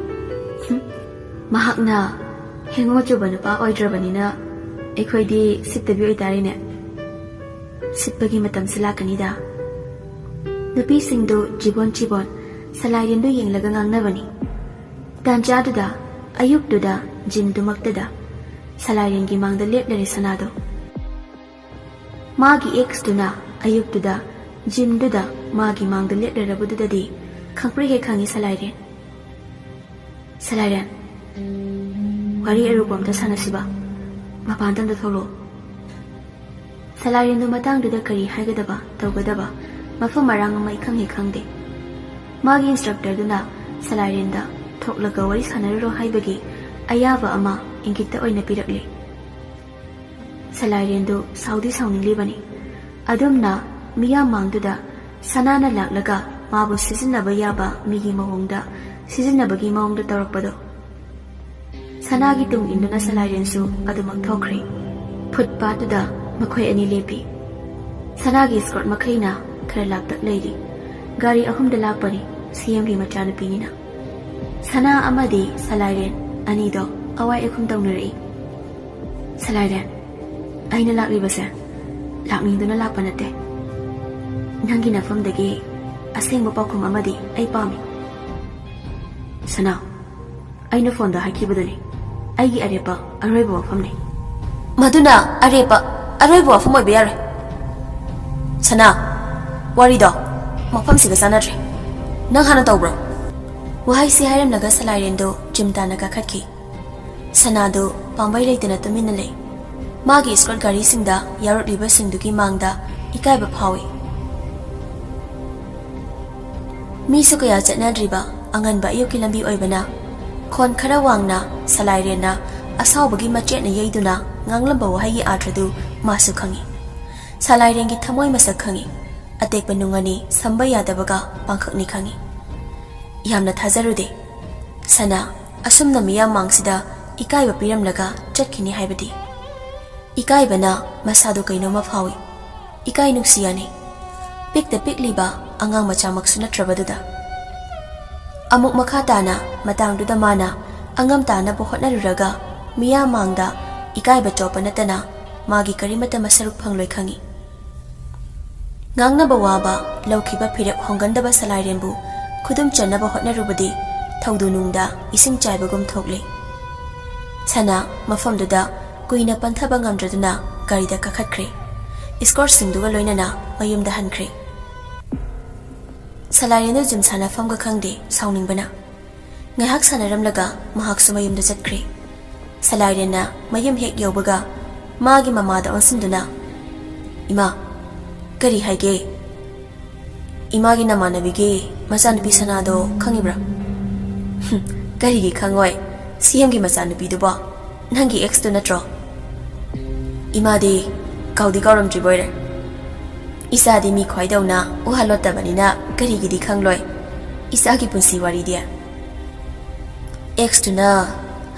ꯍꯨꯝ, ꯃꯍꯥꯛꯅ ꯍꯦꯡꯉꯣ ꯆꯨꯕ ꯅꯨꯄꯥ ꯑꯣꯏꯗ꯭ꯔꯕꯅꯤꯅ ꯑꯩꯈꯣꯏꯗꯤ ꯁꯤꯠꯇꯕꯤ ꯑꯣꯏꯇꯥꯔꯦꯅꯦ꯫ ꯁꯤꯠꯄꯒꯤ ꯃꯇꯝꯁꯨ ꯂꯥꯛꯀꯅꯤꯗ꯫ ꯅꯨꯄꯤꯁꯤꯡꯗꯨ ꯆꯤꯕꯣꯟ ꯆꯤꯕꯣꯟ ꯁꯂꯥꯏꯔꯦꯟꯗꯨ ꯌꯦꯡꯂꯒ ꯉꯥꯡꯅꯕꯅꯤ꯫ ꯇꯥꯟꯖꯥꯗꯨꯗ ꯑꯌꯨꯛꯇꯨꯗ ꯖꯤꯝꯗꯨꯃꯛꯇꯗ ꯁꯂꯥꯏꯔꯦꯟꯒꯤ ꯃꯥꯡꯗ ꯂꯦꯞꯂꯔꯦ ꯁꯅꯥꯗꯣ꯫ ꯃꯥꯒꯤ ꯑꯦꯛꯁꯇꯨꯅ ꯑꯌꯨꯛꯇꯨꯗ ꯖꯤꯝꯗꯨꯗ ꯃꯥꯒꯤ ꯃꯥꯡꯗ ꯂꯦꯞꯂꯔꯕꯗꯨꯗꯗꯤ ꯈꯪꯄ꯭ꯔꯦꯛ ꯍꯦꯛ ꯈꯪꯉꯤ ꯁꯂꯥꯏꯔꯦꯟ꯫ "ꯁꯂꯥꯏꯔꯦꯟ, ꯋꯥꯔꯤ ꯑꯔꯨꯕ ꯑꯝꯇ ꯁꯥꯟꯅꯁꯤꯕ꯫ ꯃꯄꯥꯟꯗ ꯑꯝꯇ ꯊꯣꯛꯂꯛꯑꯣ꯫" ꯁꯂꯥꯏꯔꯦꯟꯗꯨ ꯃꯇꯥꯡꯗꯨꯗ ꯀꯔꯤ ꯍꯥꯏꯒꯗꯕ, ꯇꯧꯒꯗꯕ ꯃꯐꯝ ꯃꯔꯥꯡ ꯑꯃ ꯏꯈꯪ ꯍꯦꯛ ꯈꯪꯗꯦ꯫ ꯃꯥꯒꯤ ꯏꯟꯁꯇ꯭ꯔꯛꯇꯔꯗꯨꯅ ꯁꯂꯥꯏꯔꯦꯟꯗ "ꯊꯣꯛꯂꯒ ꯋꯥꯔꯤ ꯁꯥꯟꯅꯔꯨꯔꯣ" ꯍꯥꯏꯕꯒꯤ ꯑꯌꯥꯕ ꯑꯃ ꯏꯪꯒꯤꯠꯇ ꯑꯣꯏꯅ ꯄꯤꯔꯛꯂꯤ꯫ ꯁꯂꯥꯏꯔꯦꯟꯗꯨ ꯁꯥꯎꯗꯤ ꯁꯥꯎꯅꯤꯡꯂꯤꯕꯅꯤ꯫ ꯑꯗꯨꯝꯅ ꯃꯤꯌꯥꯝ ꯃꯥꯡꯗꯨꯗ ꯁꯅꯥꯅ ꯂꯥꯛꯂꯒ ꯃꯥꯕꯨ ꯁꯤꯖꯤꯟꯅꯕ ꯌꯥꯕ ꯃꯤꯒꯤ ꯃꯑꯣꯡꯗ ꯁꯤꯖꯤꯟꯅꯕꯒꯤ ꯃꯑꯣꯡꯗ ꯇꯧꯔꯛꯄꯗꯣ꯫ ꯁꯅꯥꯒꯤ ꯇꯨꯡ ꯏꯟꯗꯨꯅ ꯁꯂꯥꯏꯔꯦꯟꯁꯨ ꯑꯗꯨꯃꯛ ꯊꯣꯛꯈ꯭ꯔꯦ꯫ ꯐꯨꯠꯄꯥꯠꯇꯨꯗ ꯃꯈꯣꯏ ꯑꯅꯤ ꯂꯦꯞꯄꯤ꯫ ꯁꯅꯥꯒꯤ ꯏꯁꯀꯣꯔꯠ ꯃꯈꯩꯅ ꯈꯔ ꯂꯥꯞꯇꯛ ꯂꯩꯔꯤ꯫ ꯒꯥꯔꯤ ꯑꯍꯨꯝꯗ ꯂꯥꯛꯄꯅꯤ, ꯁꯤ ꯑꯦꯝꯒꯤ ꯃꯆꯥꯅꯨꯄꯤꯅꯤꯅ꯫ ꯁꯅꯥ ꯑꯃꯗꯤ ꯁꯂꯥꯏꯔꯦꯟ ꯑꯅꯤꯗꯣ ꯑꯋꯥꯏ ꯑꯈꯨꯝ ꯇꯧꯅꯔꯛꯏ꯫ "ꯁꯂꯥꯏꯔꯦꯟ, ꯑꯩꯅ ꯂꯥꯛꯂꯤꯕꯁꯦ ꯂꯥꯛꯅꯤꯡꯗꯨꯅ ꯂꯥꯛꯄ ꯅꯠꯇꯦ꯫ ꯅꯪꯒꯤ ꯅꯐꯝꯗꯒꯤ ꯑꯁꯦꯡꯕ ꯄꯥꯎꯈꯨꯝ ꯑꯃꯗꯤ ꯑꯩ ꯄꯥꯝꯃꯤ꯫" "ꯁꯅꯥ, ꯑꯩꯅ ꯐꯣꯟꯗ ꯍꯥꯏꯈꯤꯕꯗꯨꯅꯤ, ꯑꯩꯒꯤ ꯑꯔꯦꯞꯄ ꯑꯔꯣꯏꯕ ꯋꯥꯐꯝꯅꯤ꯫" "ꯃꯗꯨꯅ ꯑꯔꯦꯞꯄ ꯑꯔꯣꯏꯕ ꯋꯥꯐꯝ ꯑꯣꯏꯕ ꯌꯥꯔꯣꯏ꯫ ꯁꯅꯥ, ꯋꯥꯔꯤꯗꯣ ꯃꯐꯝꯁꯤꯒ ꯆꯥꯟꯅꯗ꯭ꯔꯦ꯫ ꯅꯪ ꯍꯥꯟꯅ ꯇꯧꯕ꯭ꯔꯣ?" ꯋꯥꯍꯩꯁꯤ ꯍꯥꯏꯔꯝꯂꯒ ꯁꯂꯥꯏꯔꯦꯟꯗꯨ ꯖꯤꯝ ꯇꯥꯟꯅ ꯀꯥꯈꯠꯈꯤ꯫ ꯁꯅꯥꯗꯨ ꯄꯥꯝꯕꯩ ꯂꯩꯇꯅ ꯇꯨꯃꯤꯟꯅ ꯂꯩ꯫ ꯃꯥꯒꯤ ꯏꯁꯀꯣꯔꯠ ꯒꯥꯔꯤꯁꯤꯡꯗ ꯌꯥꯎꯔꯛꯂꯤꯕꯁꯤꯡꯗꯨꯒꯤ ꯃꯥꯡꯗ ꯏꯀꯥꯏꯕ ꯐꯥꯎꯏ꯫ ꯃꯤꯁꯨ ꯀꯌꯥ ꯆꯠꯅꯗ꯭ꯔꯤꯕ ꯑꯉꯟꯕ ꯑꯌꯨꯛꯀꯤ ꯂꯝꯕꯤ ꯑꯣꯏꯕꯅ ꯈꯣꯟ ꯈꯔ ꯋꯥꯡꯅ ꯁꯂꯥꯏꯔꯦꯟꯅ ꯑꯁꯥꯎꯕꯒꯤ ꯃꯆꯦꯠꯅ ꯌꯩꯗꯨꯅ ꯉꯥꯡꯂꯝꯕ ꯋꯥꯍꯩꯒꯤ ꯑꯥꯔꯊꯗꯨ ꯃꯥꯁꯨ ꯈꯪꯏ꯫ ꯁꯂꯥꯏꯔꯦꯟꯒꯤ ꯊꯃꯣꯏ ꯃꯁꯛ ꯈꯪꯏ꯫ ꯑꯇꯦꯛꯄ ꯅꯨꯡ ꯑꯅꯤ ꯁꯝꯕ ꯌꯥꯗꯕꯒ ꯄꯥꯡꯈꯛꯅꯤ ꯈꯪꯏ꯫ ꯌꯥꯝꯅ ꯊꯥꯖꯔꯨꯗꯦ꯫ ꯁꯅꯥ ꯑꯁꯨꯝꯅ ꯃꯤꯌꯥꯝ ꯃꯥꯡꯁꯤꯗ ꯏꯀꯥꯏꯕ ꯄꯤꯔꯝꯂꯒ ꯆꯠꯈꯤꯅꯤ ꯍꯥꯏꯕꯗꯤ꯫ ꯏꯀꯥꯏꯕꯅ ꯃꯁꯥꯗꯨ ꯀꯩꯅꯣꯝꯃ ꯐꯥꯎꯏ꯫ ꯏꯀꯥꯏ ꯅꯨꯡꯁꯤ ꯌꯥꯅꯤ꯫ ꯄꯤꯛꯇ ꯄꯤꯛꯂꯤꯕ ꯑꯉꯥꯡ ꯃꯆꯥꯃꯛꯁꯨ ꯅꯠꯇ꯭ꯔꯕꯗꯨꯗ꯫ ꯑꯃꯨꯛ ꯃꯈꯥ ꯇꯥꯅ ꯃꯇꯥꯡꯗꯨꯗ ꯃꯥꯅ ꯑꯉꯝ ꯇꯥꯅꯕ ꯍꯣꯠꯅꯔꯨꯔꯒ ꯃꯤꯌꯥꯝ ꯃꯥꯡꯗ ꯏꯀꯥꯏꯕ ꯆꯣꯞꯄ ꯅꯠꯇꯅ ꯃꯥꯒꯤ ꯀꯔꯤꯃꯠꯇ ꯃꯁꯔꯨꯛ ꯐꯪꯂꯣꯏ ꯈꯪꯏ꯫ ꯉꯥꯡꯅꯕ ꯋꯥꯕ, ꯂꯧꯈꯤꯕ ꯐꯤꯔꯦꯞ ꯍꯣꯡꯒꯟꯗꯕ ꯁꯂꯥꯏꯔꯦꯟꯕꯨ ꯈꯨꯗꯨꯝ ꯆꯟꯅꯕ ꯍꯣꯠꯅꯔꯨꯕꯗꯤ ꯊꯧꯗꯨ ꯅꯨꯡꯗ ꯏꯁꯤꯡ ꯆꯥꯏꯕꯒꯨꯝ ꯊꯣꯛꯂꯤ꯫ ꯁꯅꯥ ꯃꯐꯝꯗꯨꯗ ꯀꯨꯏꯅ ꯄꯟꯊꯕ ꯉꯝꯗ꯭ꯔꯗꯨꯅ ꯒꯥꯔꯤꯗ ꯀꯥꯈꯠꯈ꯭ꯔꯦ꯫ ꯏꯁꯀꯣꯔꯠꯁꯤꯡꯗꯨꯒ ꯂꯣꯏꯅꯅ ꯃꯌꯨꯝꯗ ꯍꯟꯈ꯭ꯔꯦ꯫ ꯁꯂꯥꯏꯔꯦꯟꯗꯨ ꯖꯤꯝ ꯁꯥꯟꯅꯐꯝꯒ ꯈꯪꯗꯦ, ꯁꯥꯎꯅꯤꯡꯕꯅ꯫ ꯉꯥꯏꯍꯥꯛ ꯁꯥꯟꯅꯔꯝꯂꯒ ꯃꯍꯥꯛꯁꯨ ꯃꯌꯨꯝꯗ ꯆꯠꯈ꯭ꯔꯦ꯫ ꯁꯂꯥꯏꯔꯦꯟꯅ ꯃꯌꯨꯝ ꯍꯦꯛ ꯌꯧꯕꯒ ꯃꯥꯒꯤ ꯃꯃꯥꯗ ꯑꯣꯟꯁꯤꯟꯗꯨꯅ, "ꯏꯃꯥ, ꯀꯔꯤ ꯍꯥꯏꯒꯦ? ꯏꯃꯥꯒꯤ ꯅꯃꯥꯟꯅꯕꯤꯒꯤ ꯃꯆꯥꯅꯨꯄꯤ ꯁꯅꯥꯗꯣ ꯈꯪꯉꯤꯕ꯭ꯔꯥ?" "ꯍꯨꯝ, ꯀꯔꯤꯒꯤ ꯈꯪꯉꯣꯏ? ꯁꯤ ꯑꯦꯝꯒꯤ ꯃꯆꯥꯅꯨꯄꯤꯗꯨꯕꯣ ꯅꯪꯒꯤ ꯑꯦꯛꯁꯇꯨ ꯅꯠꯇ꯭ꯔꯣ?" "ꯏꯃꯥꯗꯤ ꯀꯥꯎꯗꯤ ꯀꯥꯎꯔꯝꯗ꯭ꯔꯤꯕꯣꯏꯔꯦ꯫ ꯏꯆꯥꯗꯤ ꯃꯤ ꯈ꯭ꯋꯥꯏꯗꯧꯅ ꯋꯥ ꯂꯣꯠꯇꯕꯅꯤꯅ ꯀꯔꯤꯒꯤꯗꯤ ꯈꯪꯂꯣꯏ ꯏꯆꯥꯒꯤ ꯄꯨꯟꯁꯤ ꯋꯥꯔꯤꯗꯤ?" ꯑꯦꯛꯁꯇꯨꯅ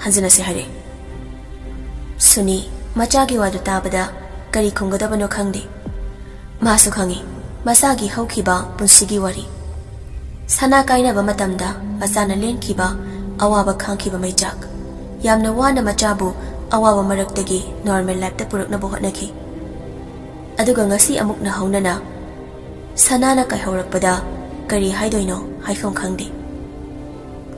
ꯍꯟꯖꯤꯟꯅꯁꯦ ꯍꯥꯏꯔꯛꯑꯦ꯫ ꯁꯨꯅꯤ ꯃꯆꯥꯒꯤ ꯋꯥꯗꯨ ꯇꯥꯕꯗ ꯀꯔꯤ ꯈꯨꯝꯒꯗꯕꯅꯣ ꯈꯪꯗꯦ꯫ ꯃꯥꯁꯨ ꯈꯪꯏ ꯃꯆꯥꯒꯤ ꯍꯧꯈꯤꯕ ꯄꯨꯟꯁꯤꯒꯤ ꯋꯥꯔꯤ꯫ ꯁꯅꯥ ꯀꯥꯏꯅꯕ ꯃꯇꯝꯗ ꯃꯆꯥꯅ ꯂꯦꯟꯈꯤꯕ ꯑꯋꯥꯕ, ꯈꯥꯡꯈꯤꯕ ꯃꯩꯆꯥꯛ꯫ ꯌꯥꯝꯅ ꯋꯥꯅ ꯃꯆꯥꯕꯨ ꯑꯋꯥꯕ ꯃꯔꯛꯇꯒꯤ ꯅꯣꯔꯃꯦꯜ ꯂꯥꯏꯐꯇ ꯄꯨꯔꯛꯅꯕ ꯍꯣꯠꯅꯈꯤ꯫ ꯑꯗꯨꯒ ꯉꯁꯤ ꯑꯃꯨꯛ ꯅꯧꯍꯧꯅꯅ ꯁꯅꯥꯅ ꯀꯥꯏꯍꯧꯔꯛꯄꯗ ꯀꯔꯤ ꯍꯥꯏꯗꯣꯏꯅꯣ ꯍꯥꯏꯐꯝ ꯈꯪꯗꯦ꯫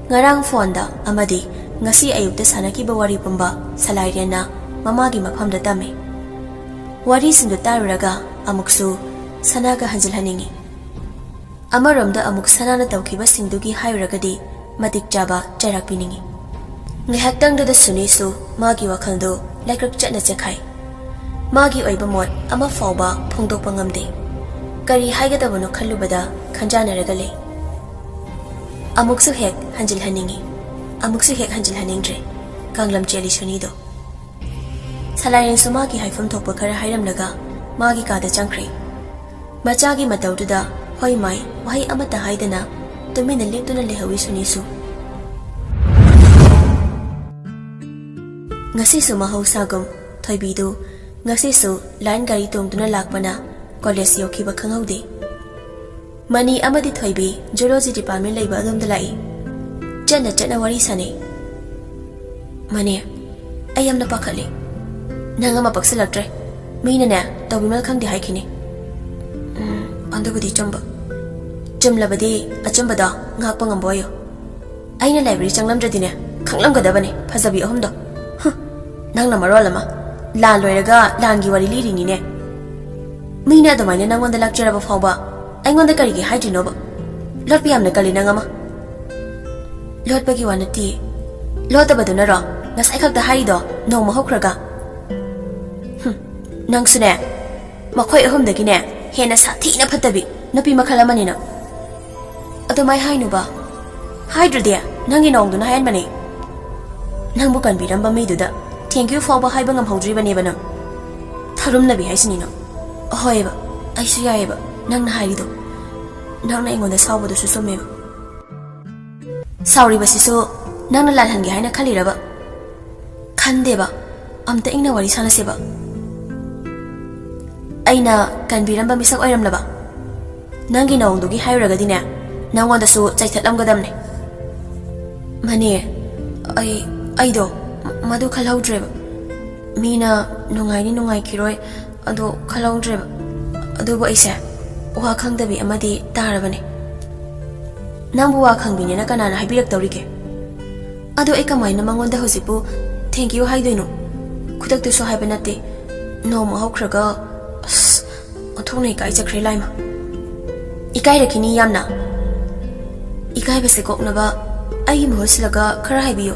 ꯉꯔꯥꯡ ꯐꯣꯟꯗ ꯑꯃꯗꯤ ꯉꯁꯤ ꯑꯌꯨꯛꯇ ꯁꯥꯟꯅꯈꯤꯕ ꯋꯥꯔꯤ ꯄꯨꯝꯕ ꯁꯂꯥꯏꯔꯦꯟꯅ ꯃꯃꯥꯒꯤ ꯃꯐꯝꯗ ꯇꯝꯃꯤ꯫ ꯋꯥꯔꯤꯁꯤꯡꯗꯨ ꯇꯥꯔꯨꯔꯒ ꯑꯃꯨꯛꯁꯨ ꯁꯅꯥꯒ ꯍꯟꯖꯤꯜꯍꯟꯅꯤꯡꯏ꯫ ꯑꯃꯔꯣꯝꯗ ꯑꯃꯨꯛ ꯁꯅꯥꯅ ꯇꯧꯈꯤꯕꯁꯤꯡꯗꯨꯒꯤ ꯍꯥꯏꯔꯨꯔꯒꯗꯤ ꯃꯇꯤꯛ ꯆꯥꯕ ꯆꯩꯔꯥꯛ ꯄꯤꯅꯤꯡꯏ꯫ ꯉꯥꯏꯍꯥꯛꯇꯪꯗꯨꯗ ꯁꯨꯅꯤꯁꯨ ꯃꯥꯒꯤ ꯋꯥꯈꯜꯗꯨ ꯂꯩꯀ꯭ꯔꯛ ꯆꯠꯅ ꯆꯦꯛꯈꯥꯏ꯫ ꯃꯥꯒꯤ ꯑꯣꯏꯕ ꯃꯣꯠ ꯑꯃ ꯐꯥꯎꯕ ꯐꯣꯡꯗꯣꯛꯄ ꯉꯝꯗꯦ꯫ ꯀꯔꯤ ꯍꯥꯏꯒꯗꯕꯅꯣ ꯈꯜꯂꯨꯕꯗ ꯈꯟꯖꯥꯟꯅꯔꯒ ꯂꯩ꯫ ꯑꯃꯨꯛꯁꯨ ꯍꯦꯛ ꯍꯟꯖꯤꯜꯍꯟꯅꯤꯡꯏ, ꯑꯃꯨꯛꯁꯨ ꯍꯦꯛ ꯍꯟꯖꯤꯜꯍꯟꯅꯤꯡꯗ꯭ꯔꯦ꯫ ꯀꯥꯡꯂꯝ ꯆꯦꯜꯂꯤ ꯁꯨꯅꯤꯗꯣ꯫ ꯁꯂꯥꯏꯔꯦꯟꯁꯨ ꯃꯥꯒꯤ ꯍꯥꯏꯐꯝ ꯊꯣꯛꯄ ꯈꯔ ꯍꯥꯏꯔꯝꯂꯒ ꯃꯥꯒꯤ ꯀꯥꯗ ꯆꯪꯈ꯭ꯔꯦ꯫ ꯃꯆꯥꯒꯤ ꯃꯇꯧꯗꯨꯗ ꯍꯣꯏ ꯃꯥꯏ ꯋꯥꯍꯩ ꯑꯃꯠꯇ ꯍꯥꯏꯗꯅ ꯇꯨꯃꯤꯟꯅ ꯂꯦꯞꯇꯨꯅ ꯂꯩꯍꯧꯏ ꯁꯨꯅꯤꯁꯨ꯫ ꯉꯁꯤꯁꯨ ꯃꯍꯧꯁꯥꯒꯨꯝ ꯊꯣꯏꯕꯤꯗꯨ ꯉꯁꯤꯁꯨ ꯂꯥꯏꯟ ꯒꯥꯔꯤ ꯇꯣꯡꯗꯨꯅ ꯂꯥꯛꯄꯅ ꯀꯣꯂꯦꯖ ꯌꯧꯈꯤꯕ ꯈꯪꯍꯧꯗꯦ꯫ ꯃꯅꯤ ꯑꯃꯗꯤ ꯊꯣꯏꯕꯤ ꯖꯨꯂꯣꯖꯤ ꯗꯤꯄꯥꯔꯠꯃꯦꯟ ꯂꯩꯕ ꯑꯗꯣꯝꯗ ꯂꯥꯛꯏ꯫ ꯆꯠꯅ ꯆꯠꯅ ꯋꯥꯔꯤ ꯁꯥꯟꯅꯩ꯫ "ꯃꯅꯤ, ꯑꯩ ꯌꯥꯝꯅ ꯄꯥꯈꯠꯂꯤ꯫ ꯅꯪ ꯑꯃ ꯄꯛꯁꯤꯜꯂꯛꯇ꯭ꯔꯦ꯫ ꯃꯤꯅꯅꯦ ꯇꯧꯕꯤꯃꯜ ꯈꯪꯗꯦ ꯍꯥꯏꯈꯤꯅꯤ꯫" "ꯎꯝ, ꯑꯗꯨꯕꯨꯗꯤ ꯆꯨꯝꯕ꯫ ꯆꯨꯝꯂꯕꯗꯤ ꯑꯆꯨꯝꯕꯗꯣ ꯉꯥꯛꯄ ꯉꯝꯕ ꯑꯣꯏꯌꯨ꯫ ꯑꯩꯅ ꯂꯥꯏꯕ꯭ꯔꯦꯔꯤ ꯆꯪꯂꯝꯗ꯭ꯔꯗꯤꯅꯦ ꯈꯪꯂꯝꯒꯗꯕꯅꯦ ꯐꯖꯕꯤ ꯑꯍꯨꯝꯗꯣ꯫ ꯍꯨꯝ, ꯅꯪꯅ ꯃꯔꯣꯜ ꯑꯃ ꯂꯥꯟ ꯂꯣꯏꯔꯒ ꯂꯥꯟꯒꯤ ꯋꯥꯔꯤ ꯂꯤꯔꯤꯅꯤꯅꯦ꯫ ꯃꯤꯅ ꯑꯗꯨꯃꯥꯏꯅ ꯅꯪꯉꯣꯟꯗ ꯂꯥꯛꯆꯔꯕ ꯐꯥꯎꯕ ꯑꯩꯉꯣꯟꯗ ꯀꯔꯤꯒꯤ ꯍꯥꯏꯗ꯭ꯔꯤꯅꯣꯕ? ꯂꯣꯠꯄ ꯌꯥꯝꯅ ꯀꯜꯂꯤ ꯅꯪ ꯑꯃ꯫" "ꯂꯣꯠꯄꯒꯤ ꯋꯥ ꯅꯠꯇꯦ꯫ ꯂꯣꯠꯇꯕꯗꯨꯅꯔꯣ ꯉꯁꯥꯏ ꯈꯛꯇ ꯍꯥꯏꯔꯤꯗꯣ ꯅꯣꯡꯃ ꯍꯧꯈ꯭ꯔꯒ?" "ꯍꯨꯝ, ꯅꯪꯁꯨꯅꯦ꯫ ꯃꯈꯣꯏ ꯑꯍꯨꯝꯗꯒꯤꯅꯦ ꯍꯦꯟꯅ ꯁꯥꯊꯤꯅ ꯐꯠꯇꯕꯤ ꯅꯨꯄꯤ ꯃꯈꯜ ꯑꯃꯅꯤ ꯅꯪ꯫" "ꯑꯗꯨꯃꯥꯏ ꯍꯥꯏꯅꯨꯕ꯫ ꯍꯥꯏꯗ꯭ꯔꯗꯤ ꯅꯪꯒꯤ ꯅꯣꯡꯗꯨꯅ ꯍꯥꯏꯍꯟꯕꯅꯦ꯫ ꯅꯪꯕꯨ ꯀꯟꯕꯤꯔꯝꯕ ꯃꯤꯗꯨꯗ thank you ꯐꯥꯎꯕ ꯍꯥꯏꯕ ꯉꯝꯍꯧꯗ꯭ꯔꯤꯕꯅꯦꯕ ꯅꯪ꯫ ꯊꯥꯔꯨꯝꯅꯕꯤ ꯍꯥꯏꯁꯤꯅꯤ ꯅꯪ꯫" "ꯍꯣꯏꯑꯕ, ꯑꯩꯁꯨ ꯌꯥꯏꯑꯕ ꯅꯪꯅ ꯍꯥꯏꯔꯤꯗꯣ꯫ ꯅꯪꯅ ꯑꯩꯉꯣꯟꯗ ꯁꯥꯎꯕꯗꯨꯁꯨ ꯆꯨꯝꯃꯦꯕ꯫" "ꯁꯥꯎꯔꯤꯕꯁꯤꯁꯨ ꯅꯪꯅ ꯂꯥꯜꯍꯟꯒꯦ ꯍꯥꯏꯅ ꯈꯜꯂꯤꯔꯕ? ꯈꯟꯗꯦꯕ꯫ ꯑꯝꯇ ꯏꯪꯅ ꯋꯥꯔꯤ ꯁꯥꯟꯅꯁꯦꯕ꯫ ꯑꯩꯅ ꯀꯟꯕꯤꯔꯝꯕ ꯃꯤꯁꯛ ꯑꯣꯏꯔꯝꯂꯕ? ꯅꯪꯒꯤ ꯅꯑꯣꯡꯗꯨꯒꯤ ꯍꯥꯏꯔꯨꯔꯒꯗꯤꯅꯦ, ꯅꯪꯉꯣꯟꯗꯁꯨ ꯆꯩꯊꯠꯂꯝꯒꯗꯕꯅꯦ꯫" "ꯃꯅꯦ, ꯑꯩ, ꯑꯩꯗꯣ ꯃꯗꯨ ꯈꯜꯍꯧꯗ꯭ꯔꯦꯕ꯫ ꯃꯤꯅ ꯅꯨꯡꯉꯥꯏꯅꯤ ꯅꯨꯡꯉꯥꯏꯈꯤꯔꯣꯏ ꯑꯗꯣ ꯈꯜꯍꯧꯗ꯭ꯔꯦꯕ꯫ ꯑꯗꯨꯕꯨ ꯑꯩꯁꯦ ꯋꯥ ꯈꯪꯗꯕꯤ ꯑꯃꯗꯤ ꯇꯥꯔꯕꯅꯦ꯫" "ꯅꯪꯕꯨ ꯋꯥ ꯈꯪꯕꯤꯅꯦꯅ ꯀꯅꯥꯅ ꯍꯥꯏꯕꯤꯔꯛꯇꯧꯔꯤꯒꯦ? ꯑꯗꯣ ꯑꯩ ꯀꯃꯥꯏꯅ ꯃꯉꯣꯟꯗ ꯍꯧꯖꯤꯛꯄꯨ thank you ꯍꯥꯏꯗꯣꯏꯅꯣ? ꯈꯨꯗꯛꯇꯁꯨ ꯍꯥꯏꯕ ꯅꯠꯇꯦ, ꯅꯣꯡꯃ ꯍꯧꯈ꯭ꯔꯒ꯫" ꯑꯁ, ꯑꯣꯟꯊꯣꯛꯅ ꯏꯀꯥꯏꯖꯈ꯭ꯔꯦ ꯂꯥꯏꯃ꯫ "ꯏꯀꯥꯏꯔꯛꯈꯤꯅꯤ ꯌꯥꯝꯅ꯫ ꯏꯀꯥꯏꯕꯁꯦ ꯀꯣꯛꯅꯕ ꯑꯩꯒꯤ ꯃꯍꯨꯠ ꯁꯤꯜꯂꯒ ꯈꯔ ꯍꯥꯏꯕꯤꯌꯨ꯫"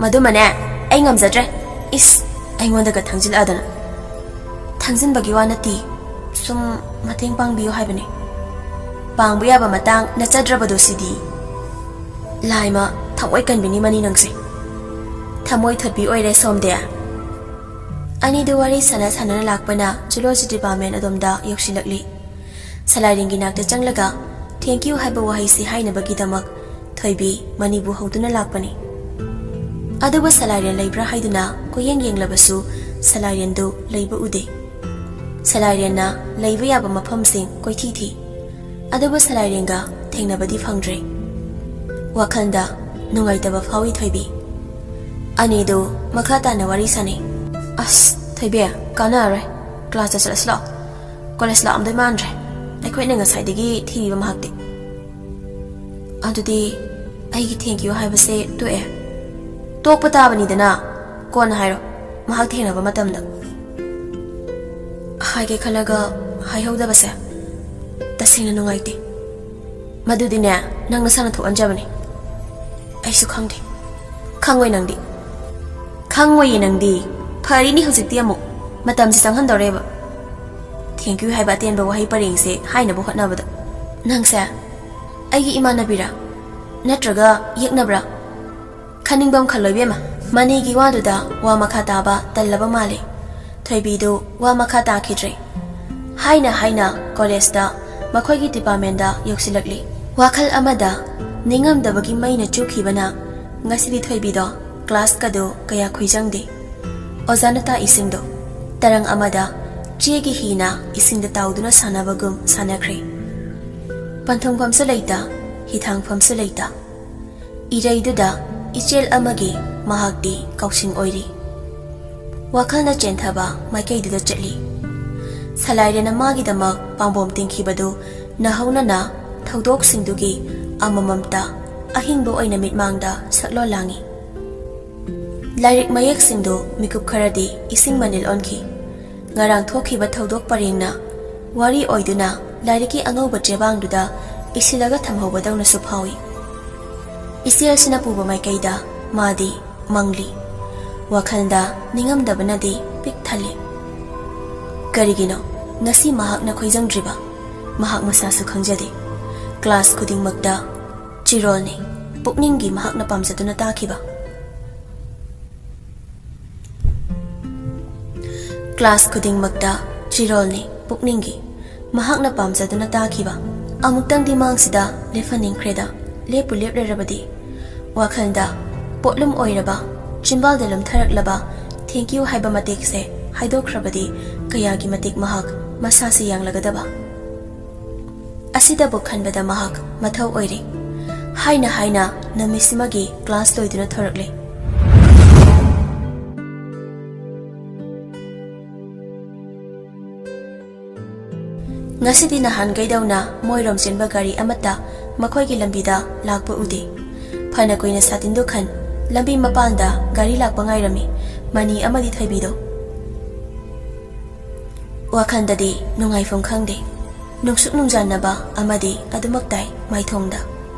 "ꯃꯗꯨꯃꯅꯦ, ꯑꯩ ꯉꯝꯖꯗ꯭ꯔꯦ꯫ ꯏꯁ, ꯑꯩꯉꯣꯟꯗꯒ ꯊꯥꯡꯖꯤꯜꯂꯛꯑꯗꯅ꯫" "ꯊꯥꯡꯖꯤꯟꯕꯒꯤ ꯋꯥ ꯅꯠꯇꯦ, ꯁꯨꯝ ꯃꯇꯦꯡ ꯄꯥꯡꯕꯤꯌꯨ ꯍꯥꯏꯕꯅꯦ꯫" "ꯄꯥꯡꯕ ꯌꯥꯕ ꯃꯇꯥꯡ ꯅꯠꯆꯗ꯭ꯔꯕꯗꯣ ꯁꯤꯗꯤ꯫ ꯂꯥꯏꯃ, ꯊꯃꯣꯏ ꯀꯟꯕꯤꯅꯤ ꯃꯅꯤ ꯅꯪꯁꯦ꯫ ꯊꯃꯣꯏ ꯊꯣꯠꯄꯤ ꯑꯣꯏꯔꯦ ꯁꯣꯝꯗꯤ꯫ ꯑꯅꯤꯗꯨ ꯋꯥꯔꯤ ꯁꯥꯟꯅ ꯁꯥꯟꯅꯅ ꯂꯥꯛꯄꯅ ꯖꯨꯂꯣꯖꯤ ꯗꯤꯄꯥꯔꯠꯃꯦꯟ ꯑꯗꯣꯝꯗ ꯌꯧꯁꯤꯜꯂꯛꯂꯤ꯫ ꯁꯂꯥꯏꯔꯦꯟꯒꯤ ꯅꯥꯛꯇ ꯆꯪꯂꯒ "ꯊꯦꯡꯀ꯭ꯌꯨ" ꯍꯥꯏꯕ ꯋꯥꯍꯩꯁꯤ ꯍꯥꯏꯅꯕꯒꯤꯗꯃꯛ ꯊꯣꯏꯕꯤ ꯃꯅꯤꯕꯨ ꯍꯧꯗꯨꯅ ꯂꯥꯛꯄꯅꯤ꯫ ꯑꯗꯨꯕꯨ ꯁꯂꯥꯏꯔꯦꯟ ꯂꯩꯕ꯭ꯔꯥ ꯍꯥꯏꯗꯨꯅ ꯀꯣꯏꯌꯦꯡ ꯌꯦꯡꯂꯕꯁꯨ ꯁꯂꯥꯏꯔꯦꯟꯗꯨ ꯂꯩꯕ ꯎꯗꯦ꯫ ꯁꯂꯥꯏꯔꯦꯟꯅ ꯂꯩꯕ ꯌꯥꯕ ꯃꯐꯝꯁꯤꯡ ꯀꯣꯏꯊꯤ ꯊꯤ꯫ ꯑꯗꯨꯕꯨ ꯁꯂꯥꯏꯔꯦꯟꯒ ꯊꯦꯡꯅꯕꯗꯤ ꯐꯪꯗ꯭ꯔꯦ꯫ ꯋꯥꯈꯜꯗ ꯅꯨꯡꯉꯥꯏꯇꯕ ꯐꯥꯎꯏ ꯊꯣꯏꯕꯤ꯫ ꯑꯅꯤꯗꯨ ꯃꯈꯥ ꯇꯥꯅ ꯋꯥꯔꯤ ꯁꯥꯟꯅꯩ꯫ "ꯑꯁ, ꯊꯣꯏꯕꯤ, ꯀꯥꯟꯅꯔꯔꯣꯏ꯫ ꯀ꯭ꯂꯥꯁꯇ ꯆꯠꯂꯁꯤ ꯂꯥꯛꯑꯣ꯫ ꯀꯣꯂꯦꯖ ꯂꯥꯛꯑꯝꯗꯣꯏ ꯃꯥꯟꯗ꯭ꯔꯦ꯫ ꯑꯩꯈꯣꯏꯅ ꯉꯁꯥꯏꯗꯒꯤ ꯊꯤꯔꯤꯕ ꯃꯍꯥꯛꯇꯤ꯫" "ꯑꯗꯨꯗꯤ ꯑꯩꯒꯤ ꯊꯦꯡꯀ꯭ꯌꯨ ꯍꯥꯏꯕꯁꯦ ꯇꯣꯛꯑꯦ?" "ꯇꯣꯛꯄ ꯇꯥꯕꯅꯤꯗꯅ꯫ ꯀꯣꯟꯅ ꯍꯥꯏꯔꯣ, ꯃꯍꯥꯛ ꯊꯦꯡꯅꯕ ꯃꯇꯝꯗ꯫" ꯍꯥꯏꯒꯦ ꯈꯜꯂꯒ ꯍꯥꯏꯍꯧꯗꯕꯁꯦ ꯇꯁꯦꯡꯅ ꯅꯨꯡꯉꯥꯏꯇꯦ꯫ ꯃꯗꯨꯗꯤꯅꯦ, ꯅꯪ ꯅꯁꯥꯅ ꯊꯣꯛꯍꯟꯖꯕꯅꯤ꯫ ꯑꯩꯁꯨ ꯈꯪꯗꯦ꯫ ꯈꯪꯉꯣꯏ ꯅꯪꯗꯤ꯫ ꯈꯪꯉꯣꯏꯌꯦ ꯅꯪꯗꯤ꯫ ꯐꯔꯤꯅꯤ ꯍꯧꯖꯤꯛꯇꯤ ꯑꯃꯨꯛ꯫ ꯃꯇꯝꯁꯦ ꯆꯪꯍꯟꯗꯧꯔꯦꯕ꯫ ꯊꯦꯡꯀ꯭ꯌꯨ ꯍꯥꯏꯕ ꯑꯇꯦꯟꯕ ꯋꯥꯍꯩ ꯄꯔꯦꯡꯁꯦ ꯍꯥꯏꯅꯕ ꯍꯣꯠꯅꯕꯗ꯫ ꯅꯪꯁꯦ ꯑꯩꯒꯤ ꯏꯃꯥꯟꯅꯕꯤꯔꯥ? ꯅꯠꯇ꯭ꯔꯒ ꯌꯦꯛꯅꯕ꯭ꯔꯥ? ꯈꯟꯅꯤꯡꯕ ꯑꯃ ꯈꯜꯂꯣ ꯏꯕꯦꯝꯃ꯫ ꯃꯅꯤꯒꯤ ꯋꯥꯗꯨꯗ ꯋꯥ ꯃꯈꯥ ꯇꯥꯕ ꯇꯜꯂꯕ ꯃꯥꯜꯂꯦ꯫ ꯊꯣꯏꯕꯤꯗꯨ ꯋꯥ ꯃꯈꯥ ꯇꯥꯈꯤꯗ꯭ꯔꯦ꯫ ꯍꯥꯏꯅ ꯍꯥꯏꯅ ꯀꯣꯂꯦꯖꯇ ꯃꯈꯣꯏꯒꯤ ꯗꯤꯄꯥꯔꯠꯃꯦꯟꯗ ꯌꯧꯁꯤꯜꯂꯛꯂꯤ꯫ ꯋꯥꯈꯜ ꯑꯃꯗ ꯅꯤꯡꯉꯝꯗꯕꯒꯤ ꯃꯩꯅ ꯆꯨꯈꯤꯕꯅ ꯉꯁꯤꯗꯤ ꯊꯣꯏꯕꯤꯗꯣ ꯀ꯭ꯂꯥꯁꯀꯗꯨ ꯀꯌꯥ ꯈꯨꯏꯖꯪꯗꯦ꯫ ꯑꯣꯖꯥꯅ ꯇꯥꯛꯏꯁꯤꯡꯗꯣ ꯇꯔꯪ ꯑꯃꯗ ꯆꯦꯒꯤ ꯍꯤꯅ ꯏꯁꯤꯡꯗ ꯇꯥꯎꯗꯨꯅ ꯁꯥꯟꯅꯕꯒꯨꯝ ꯁꯥꯟꯅꯈ꯭ꯔꯦ꯫ ꯄꯟꯊꯨꯡꯐꯝꯁꯨ ꯂꯩꯇ, ꯍꯤꯊꯥꯡꯐꯝꯁꯨ ꯂꯩꯇ꯫ ꯏꯔꯩꯗꯨꯗ ꯏꯆꯦꯜ ꯑꯃꯒꯤ ꯃꯍꯥꯛꯇꯤ ꯀꯥꯎꯁꯤꯡ ꯑꯣꯏꯔꯤ꯫ ꯋꯥꯈꯜꯅ ꯆꯦꯟꯊꯕ ꯃꯥꯏꯀꯩꯗꯨꯗ ꯆꯠꯂꯤ꯫ ꯁꯂꯥꯏꯔꯦꯟꯅ ꯃꯥꯒꯤꯗꯃꯛ ꯄꯥꯝꯕꯣꯝ ꯇꯤꯡꯈꯤꯕꯗꯨ ꯅꯍꯧꯅꯅ ꯊꯧꯗꯣꯛꯁꯤꯡꯗꯨꯒꯤ ꯑꯃꯃꯝꯇ ꯑꯍꯤꯡꯕ ꯑꯣꯏꯅ ꯃꯤꯠꯃꯥꯡꯗ ꯁꯛꯂꯣꯟ ꯂꯥꯡꯏ꯫ ꯂꯥꯏꯔꯤꯛ ꯃꯌꯦꯛꯁꯤꯡꯗꯨ ꯃꯤꯀꯨꯞ ꯈꯔꯗꯤ ꯏꯁꯤꯡ ꯃꯅꯤꯜ ꯑꯣꯟꯈꯤ꯫ ꯉꯔꯥꯡ ꯊꯣꯛꯈꯤꯕ ꯊꯧꯗꯣꯛ ꯄꯔꯦꯡꯅ ꯋꯥꯔꯤ ꯑꯣꯏꯗꯨꯅ ꯂꯥꯏꯔꯤꯛꯀꯤ ꯑꯉꯧꯕ ꯆꯦꯕꯥꯡꯗꯨꯗ ꯏꯁꯤꯜꯂꯒ ꯊꯝꯍꯧꯕꯗꯧꯅꯁꯨ ꯐꯥꯎꯏ꯫ ꯏꯆꯦꯜꯁꯤꯅ ꯄꯨꯕ ꯃꯥꯏꯀꯩꯗ ꯃꯥꯗꯤ ꯃꯪꯂꯤ꯫ ꯋꯥꯈꯜꯗ ꯅꯤꯡꯉꯝꯗꯕꯅꯗꯤ ꯄꯤꯛ ꯊꯜꯂꯤ꯫ ꯀꯔꯤꯒꯤꯅꯣ ꯉꯁꯤ ꯃꯍꯥꯛꯅ ꯈꯣꯏꯖꯪꯗ꯭ꯔꯤꯕ? ꯃꯍꯥꯛ ꯃꯁꯥꯁꯨ ꯈꯪꯖꯗꯦ꯫ ꯀ꯭ꯂꯥꯁ ꯈꯨꯗꯤꯡꯃꯛꯇ ꯆꯤꯔꯣꯜꯅꯤ, ꯄꯨꯛꯅꯤꯡꯒꯤ ꯃꯍꯥꯛꯅ ꯄꯥꯝꯖꯗꯨꯅ ꯇꯥꯈꯤꯕ꯫ ꯀ꯭ꯂꯥꯁ ꯈꯨꯗꯤꯡꯃꯛꯇ ꯆꯤꯔꯣꯜꯅꯤ ꯄꯨꯛꯅꯤꯡꯒꯤ꯫ ꯃꯍꯥꯛꯅ ꯄꯥꯝꯖꯗꯨꯅ ꯇꯥꯈꯤꯕ꯫ ꯑꯃꯨꯛꯇꯪꯗꯤ ꯃꯥꯡꯁꯤꯗ ꯂꯦꯞꯍꯟꯅꯤꯡꯈ꯭ꯔꯦꯗ꯫ ꯂꯦꯞꯄꯨ ꯂꯦꯞꯂꯔꯕꯗꯤ꯫ ꯋꯥꯈꯜꯗ ꯄꯣꯠꯂꯨꯝ ꯑꯣꯏꯔꯕ, ꯆꯤꯝꯕꯥꯜꯗ ꯂꯨꯝꯊꯔꯛꯂꯕ "Thank you" ꯍꯥꯏꯕ ꯃꯇꯦꯛꯁꯦ ꯍꯥꯏꯗꯣꯛꯈ꯭ꯔꯕꯗꯤ ꯀꯌꯥꯒꯤ ꯃꯇꯤꯛ ꯃꯍꯥꯛ ꯃꯁꯥꯁꯤ ꯌꯥꯡꯂꯒꯗꯕ꯫ ꯑꯁꯤꯗꯕꯨ ꯈꯟꯕꯗ ꯃꯍꯥꯛ ꯃꯊꯧ ꯑꯣꯏꯔꯦ꯫ ꯍꯥꯏꯅ ꯍꯥꯏꯅ ꯅꯨꯃꯤꯠꯁꯤꯃꯒꯤ ꯀ꯭ꯂꯥꯁ ꯂꯣꯏꯗꯨꯅ ꯊꯣꯔꯛꯂꯦ꯫ ꯉꯁꯤꯗꯤ ꯅꯍꯥꯟꯈꯩꯗꯧꯅ ꯃꯣꯏꯔꯣꯝ ꯆꯦꯟꯕ ꯒꯥꯔꯤ ꯑꯃꯠꯇ ꯃꯈꯣꯏꯒꯤ ꯂꯝꯕꯤꯗ ꯂꯥꯛꯄ ꯎꯗꯦ꯫ ꯐꯅ ꯀꯨꯏꯅ ꯁꯥꯇꯤꯟꯗꯨ ꯈꯟ ꯂꯝꯕꯤ ꯃꯄꯥꯟꯗ ꯒꯥꯔꯤ ꯂꯥꯛꯄ ꯉꯥꯏꯔꯝꯃꯤ ꯃꯅꯤ ꯑꯃꯗꯤ ꯊꯣꯏꯕꯤꯗꯣ꯫ ꯋꯥꯈꯜꯗꯗꯤ ꯅꯨꯡꯉꯥꯏꯐꯝ ꯈꯪꯗꯦ꯫ ꯅꯨꯡꯁꯨꯛ ꯅꯨꯡꯖꯥꯟꯅꯕ ꯑꯃꯗꯤ ꯑꯗꯨꯃꯛ ꯇꯥꯏ ꯃꯥꯏꯊꯣꯡꯗ꯫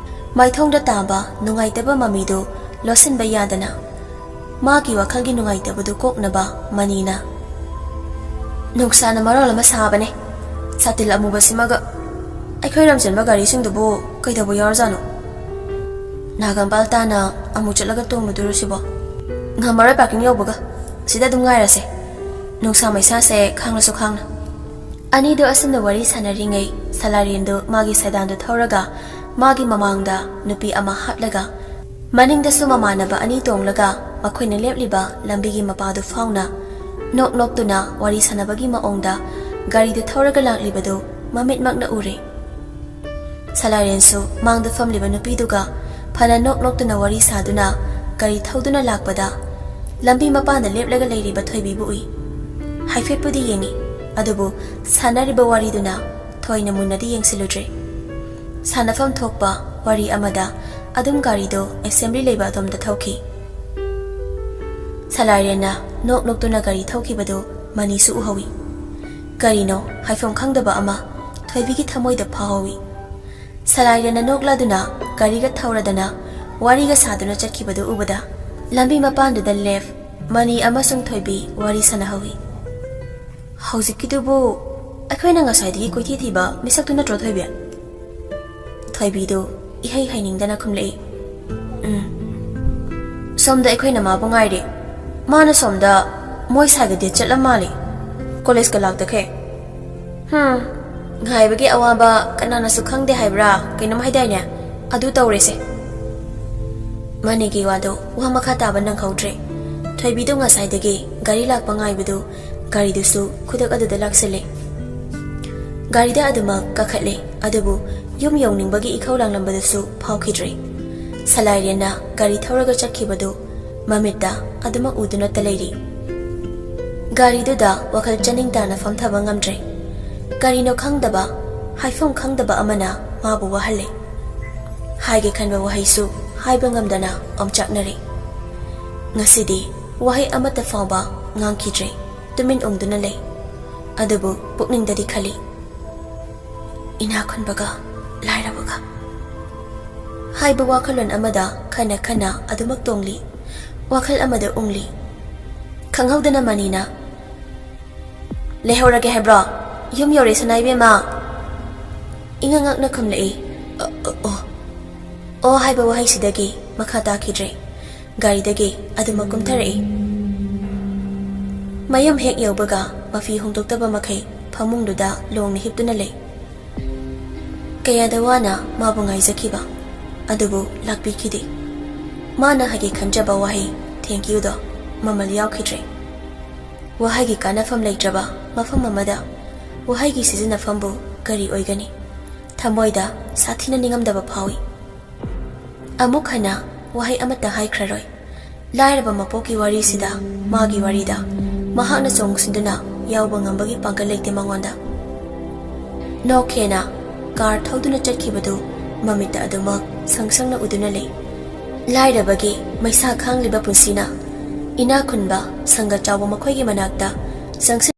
ꯃꯥꯏꯊꯣꯡꯗ ꯇꯥꯕ ꯅꯨꯡꯉꯥꯏꯇꯕ ꯃꯃꯤꯗꯨ ꯂꯣꯠꯁꯤꯟꯕ ꯌꯥꯗꯅ ꯃꯥꯒꯤ ꯋꯥꯈꯜꯒꯤ ꯅꯨꯡꯉꯥꯏꯇꯕꯗꯨ ꯀꯣꯛꯅꯕ ꯃꯅꯤꯅ, "ꯅꯨꯡꯁꯥꯅ ꯃꯔꯣꯜ ꯑꯃ ꯁꯥꯕꯅꯦ, ꯁꯥꯇꯤꯜ ꯑꯃꯨꯕꯁꯤꯃꯒ꯫ ꯑꯩꯈꯣꯏ ꯔꯝꯆꯟꯕ ꯒꯥꯔꯤꯁꯤꯡꯗꯨꯕꯨ ꯀꯩꯗꯧꯕ ꯌꯥꯎꯔꯖꯥꯠꯅꯣ? ꯅꯥꯒꯥꯝꯄꯥꯜ ꯇꯥꯅ ꯑꯃꯨꯛ ꯆꯠꯂꯒ ꯇꯣꯡꯂꯨꯗꯣꯏꯔꯣ ꯁꯤꯕꯣ? ꯉꯝꯃꯔꯣꯏ ꯄꯥꯔꯀꯤꯡ ꯌꯧꯕꯒ꯫ ꯁꯤꯗ ꯑꯗꯨꯝ ꯉꯥꯏꯔꯁꯦ꯫ ꯅꯨꯡꯁꯥ ꯃꯩꯁꯥꯁꯦ ꯈꯥꯡꯂꯁꯨ ꯈꯥꯡꯅ꯫" ꯑꯅꯤꯗꯨ ꯑꯁꯨꯝꯅ ꯋꯥꯔꯤ ꯁꯥꯟꯅꯔꯤꯉꯩ ꯁꯂꯥꯔꯦꯟꯗꯨ ꯃꯥꯒꯤ ꯁꯦꯗꯥꯟꯗꯨ ꯊꯧꯔꯒ ꯃꯥꯒꯤ ꯃꯃꯥꯡꯗ ꯅꯨꯄꯤ ꯑꯃ ꯍꯥꯞꯂꯒ ꯃꯅꯤꯡꯗꯁꯨ ꯃꯃꯥꯟꯅꯕ ꯑꯅꯤ ꯇꯣꯡꯂꯒ ꯃꯈꯣꯏꯅ ꯂꯦꯞꯂꯤꯕ ꯂꯝꯕꯤꯒꯤ ꯃꯄꯥꯗꯨ ꯐꯥꯎꯅ ꯅꯣꯛ ꯅꯣꯛꯇꯨꯅ ꯋꯥꯔꯤ ꯁꯥꯟꯅꯕꯒꯤ ꯃꯑꯣꯡꯗ ꯒꯥꯔꯤꯗꯨ ꯊꯧꯔꯒ ꯂꯥꯛꯂꯤꯕꯗꯨ ꯃꯃꯤꯠꯃꯛꯅ ꯎꯔꯦ꯫ ꯁꯂꯥꯔꯦꯟꯁꯨ ꯃꯥꯡꯗ ꯐꯝꯂꯤꯕ ꯅꯨꯄꯤꯗꯨꯒ ꯐꯅ ꯅꯣꯛ ꯅꯣꯛꯇꯨꯅ ꯋꯥꯔꯤ ꯁꯥꯗꯨꯅ ꯒꯥꯔꯤ ꯊꯧꯗꯨꯅ ꯂꯥꯛꯄꯗ ꯂꯝꯕꯤ ꯃꯄꯥꯟꯗ ꯂꯦꯞꯂꯒ ꯂꯩꯔꯤꯕ ꯊꯣꯏꯕꯤꯕꯨ ꯎꯏ꯫ ꯍꯥꯏꯐꯦꯠꯄꯨꯗꯤ ꯌꯦꯡꯉꯤ, ꯑꯗꯨꯕꯨ ꯁꯥꯟꯅꯔꯤꯕ ꯋꯥꯔꯤꯗꯨꯅ ꯊꯣꯏꯅ ꯃꯨꯟꯅꯗꯤ ꯌꯦꯡꯁꯤꯜꯂꯨꯗ꯭ꯔꯦ꯫ ꯁꯥꯟꯅꯐꯝ ꯊꯣꯛꯄ ꯋꯥꯔꯤ ꯑꯃꯗ ꯑꯗꯨꯝ ꯒꯥꯔꯤꯗꯣ ꯑꯦꯁꯦꯝꯕ꯭ꯂꯤ ꯂꯩꯕ ꯑꯗꯣꯝꯗ ꯊꯧꯈꯤ꯫ ꯁꯂꯥꯏꯔꯦꯟꯅ ꯅꯣꯛ ꯅꯣꯛꯇꯨꯅ ꯒꯥꯔꯤ ꯊꯧꯈꯤꯕꯗꯨ ꯃꯅꯤꯁꯨ ꯎꯍꯧꯏ꯫ ꯀꯔꯤꯅꯣ ꯍꯥꯏꯐꯝ ꯈꯪꯗꯕ ꯑꯃ ꯊꯣꯏꯕꯤꯒꯤ ꯊꯃꯣꯏꯗ ꯐꯥꯎꯍꯧꯏ꯫ ꯁꯂꯥꯏꯔꯦꯟꯅ ꯅꯣꯛꯂꯗꯨꯅ ꯒꯥꯔꯤꯒ ꯊꯧꯔꯗꯅ ꯋꯥꯔꯤꯒ ꯁꯥꯗꯨꯅ ꯆꯠꯈꯤꯕꯗꯨ ꯎꯕꯗ ꯂꯝꯕꯤ ꯃꯄꯥꯟꯗꯨꯗ ꯂꯦꯞ ꯃꯅꯤ ꯑꯃꯁꯨꯡ ꯊꯣꯏꯕꯤ ꯋꯥꯔꯤ ꯁꯥꯟꯅꯍꯧꯏ꯫ "ꯍꯧꯖꯤꯛꯀꯤꯗꯨꯕꯨ ꯑꯩꯈꯣꯏꯅ ꯉꯁꯥꯏꯗꯒꯤ ꯀꯣꯏꯊꯤ ꯊꯤꯕ ꯃꯤꯁꯛꯇꯨ ꯅꯠꯇ꯭ꯔꯣ, ꯊꯣꯏꯕꯤ?" ꯊꯣꯏꯕꯤꯗꯨ ꯏꯍꯩ ꯍꯩꯅꯤꯡꯗꯅ ꯈꯨꯝꯂꯛꯏ, "ꯎꯝ꯫ ꯁꯣꯝꯗ ꯑꯩꯈꯣꯏꯅ ꯃꯥꯕꯨ ꯉꯥꯏꯔꯦ꯫ ꯃꯥꯅ ꯁꯣꯝꯗ ꯃꯣꯏ ꯁꯥꯏꯒ ꯗꯦꯠ ꯆꯠꯂ ꯃꯥꯜꯂꯦ꯫ ꯀꯣꯂꯦꯖꯀ ꯂꯥꯛꯇꯈꯩ꯫ ꯍꯝ, ꯉꯥꯏꯕꯒꯤ ꯑꯋꯥꯕ ꯀꯅꯥꯅꯁꯨ ꯈꯪꯗꯦ ꯍꯥꯏꯕ꯭ꯔꯥ? ꯀꯩꯅꯣꯝ ꯍꯥꯏꯗꯥꯏꯅꯦ? ꯑꯗꯨ ꯇꯧꯔꯦꯁꯦ꯫ ꯃꯅꯤꯒꯤ ꯋꯥꯗꯣ ꯋꯥ ꯃꯈꯥ ꯇꯥꯕ ꯅꯪꯍꯧꯗ꯭ꯔꯦ꯫ ꯊꯣꯏꯕꯤꯗꯣ ꯉꯁꯥꯏꯗꯒꯤ ꯒꯥꯔꯤ ꯂꯥꯛꯄ ꯉꯥꯏꯕꯗꯨ, ꯒꯥꯔꯤꯗꯨꯁꯨ ꯈꯨꯗꯛ ꯑꯗꯨꯗ ꯂꯥꯛꯁꯤꯜꯂꯦ꯫ ꯒꯥꯔꯤꯗ ꯑꯗꯨꯃꯛ ꯀꯥꯈꯠꯂꯦ, ꯑꯗꯨꯕꯨ ꯌꯨꯝ ꯌꯧꯅꯤꯡꯕꯒꯤ ꯏꯈꯧ ꯂꯥꯡꯂꯝꯕꯗꯨꯁꯨ ꯐꯥꯎꯈꯤꯗ꯭ꯔꯦ꯫ ꯁꯂꯥꯏꯔꯦꯟꯅ ꯒꯥꯔꯤ ꯊꯧꯔꯒ ꯆꯠꯈꯤꯕꯗꯨ ꯃꯃꯤꯠꯇ ꯑꯗꯨꯃꯛ ꯎꯗꯨꯅꯇ ꯂꯩꯔꯤ꯫ ꯒꯥꯔꯤꯗꯨꯗ ꯋꯥꯈꯜ ꯆꯅꯤꯡ ꯇꯥꯅ ꯐꯝꯊꯕ ꯉꯝꯗ꯭ꯔꯦ꯫ ꯀꯔꯤꯅꯣ ꯈꯪꯗꯕ, ꯍꯥꯏꯐꯝ ꯈꯪꯗꯕ ꯑꯃꯅ ꯃꯥꯕꯨ ꯋꯥꯍꯜꯂꯦ꯫ ꯍꯥꯏꯒꯦ ꯈꯟꯕ ꯋꯥꯍꯩꯁꯨ ꯍꯥꯏꯕ ꯉꯝꯗꯅ ꯑꯣꯝꯆꯥꯛꯅꯔꯦ꯫ ꯉꯁꯤꯗꯤ ꯋꯥꯍꯩ ꯑꯃꯠꯇ ꯐꯥꯎꯕ ꯉꯥꯡꯈꯤꯗ꯭ꯔꯦ꯫ ꯇꯨꯃꯤꯟ ꯎꯪꯗꯨꯅ ꯂꯩ꯫ ꯑꯗꯨꯕꯨ ꯄꯨꯛꯅꯤꯡꯗꯗꯤ ꯈꯜꯂꯤ, "ꯏꯅꯥꯛ ꯈꯨꯟꯕꯒ ꯂꯥꯏꯔꯕꯒ" ꯍꯥꯏꯕ ꯋꯥꯈꯜꯂꯣꯟ ꯑꯃꯗ ꯈꯟꯅ ꯈꯟꯅ ꯑꯗꯨꯃꯛ ꯇꯣꯡꯂꯤ꯫ ꯋꯥꯈꯜ ꯑꯃꯗ ꯎꯪꯂꯤ꯫ ꯈꯪꯍꯧꯗꯅ ꯃꯅꯤꯅ, "ꯂꯩꯍꯧꯔꯒꯦ ꯍꯥꯏꯕ꯭ꯔꯣ? ꯌꯨꯝ ꯌꯧꯔꯦ, ꯁꯅꯥ ꯏꯕꯦꯝꯃ!" ꯏꯉꯛ ꯉꯛꯅ ꯈꯨꯝꯂꯛꯏ꯫ "ꯑ, ꯑ, ꯑꯣ, ꯑꯣ" ꯍꯥꯏꯕ ꯋꯥꯍꯩꯁꯤꯗꯒꯤ ꯃꯈꯥ ꯇꯥꯈꯤꯗ꯭ꯔꯦ꯫ ꯒꯥꯔꯤꯗꯒꯤ ꯑꯗꯨꯃꯛ ꯀꯨꯝꯊꯔꯛꯏ꯫ ꯃꯌꯨꯝ ꯍꯦꯛ ꯌꯧꯕꯒ ꯃꯐꯤ ꯍꯣꯡꯗꯣꯛꯇꯕ ꯃꯈꯩ ꯐꯃꯨꯡꯗꯨꯗ ꯂꯣꯡꯅ ꯍꯤꯞꯇꯨꯅ ꯂꯩ꯫ ꯀꯌꯥꯗ ꯋꯥꯅ ꯃꯥꯕꯨ ꯉꯥꯏꯖꯈꯤꯕ, ꯑꯗꯨꯕꯨ ꯂꯥꯛꯄꯤꯈꯤꯗꯦ꯫ ꯃꯥꯅ ꯍꯥꯏꯒꯦ ꯈꯟꯖꯕ ꯋꯥꯍꯩ "thank you" ꯗꯣ ꯃꯃꯜ ꯌꯥꯎꯈꯤꯗ꯭ꯔꯦ꯫ ꯋꯥꯍꯩꯒꯤ ꯀꯥꯟꯅꯐꯝ ꯂꯩꯇ꯭ꯔꯕ ꯃꯐꯝ ꯑꯃꯗ ꯋꯥꯍꯩꯒꯤ ꯁꯤꯖꯤꯟꯅꯐꯝꯕꯨ ꯀꯔꯤ ꯑꯣꯏꯒꯅꯤ? ꯊꯃꯣꯏꯗ ꯁꯥꯊꯤꯅ ꯅꯤꯡꯉꯝꯗꯕ ꯐꯥꯎꯏ꯫ ꯑꯃꯨꯛ ꯍꯟꯅ ꯋꯥꯍꯩ ꯑꯃꯠꯇ ꯍꯥꯏꯈ꯭ꯔꯔꯣꯏ꯫ ꯂꯥꯏꯔꯕ ꯃꯄꯣꯛꯀꯤ ꯋꯥꯔꯤꯁꯤꯗ, ꯃꯥꯒꯤ ꯋꯥꯔꯤꯗ, ꯃꯍꯥꯛꯅ ꯆꯣꯡꯁꯤꯟꯗꯨꯅ ꯌꯥꯎꯕ ꯉꯝꯕꯒꯤ ꯄꯥꯡꯒꯜ ꯂꯩꯇꯦ ꯃꯉꯣꯟꯗ꯫ ꯅꯣꯛꯈꯦꯅ ꯀꯥꯔ ꯊꯧꯗꯨꯅ ꯆꯠꯈꯤꯕꯗꯨ ꯃꯃꯤꯠꯇ ꯑꯗꯨꯃꯛ ꯁꯪ ꯁꯪꯅ ꯎꯗꯨꯅ ꯂꯩ꯫ ꯂꯥꯏꯔꯕꯒꯤ ꯃꯩꯁꯥ ꯈꯥꯡꯂꯤꯕ ꯄꯨꯟꯁꯤꯅ ꯏꯅꯥꯛ ꯈꯨꯟꯕ ꯁꯪꯒ ꯆꯥꯎꯕ ꯃꯈꯣꯏꯒꯤ ꯃꯅꯥꯛꯇ ꯆꯪꯁꯤꯟ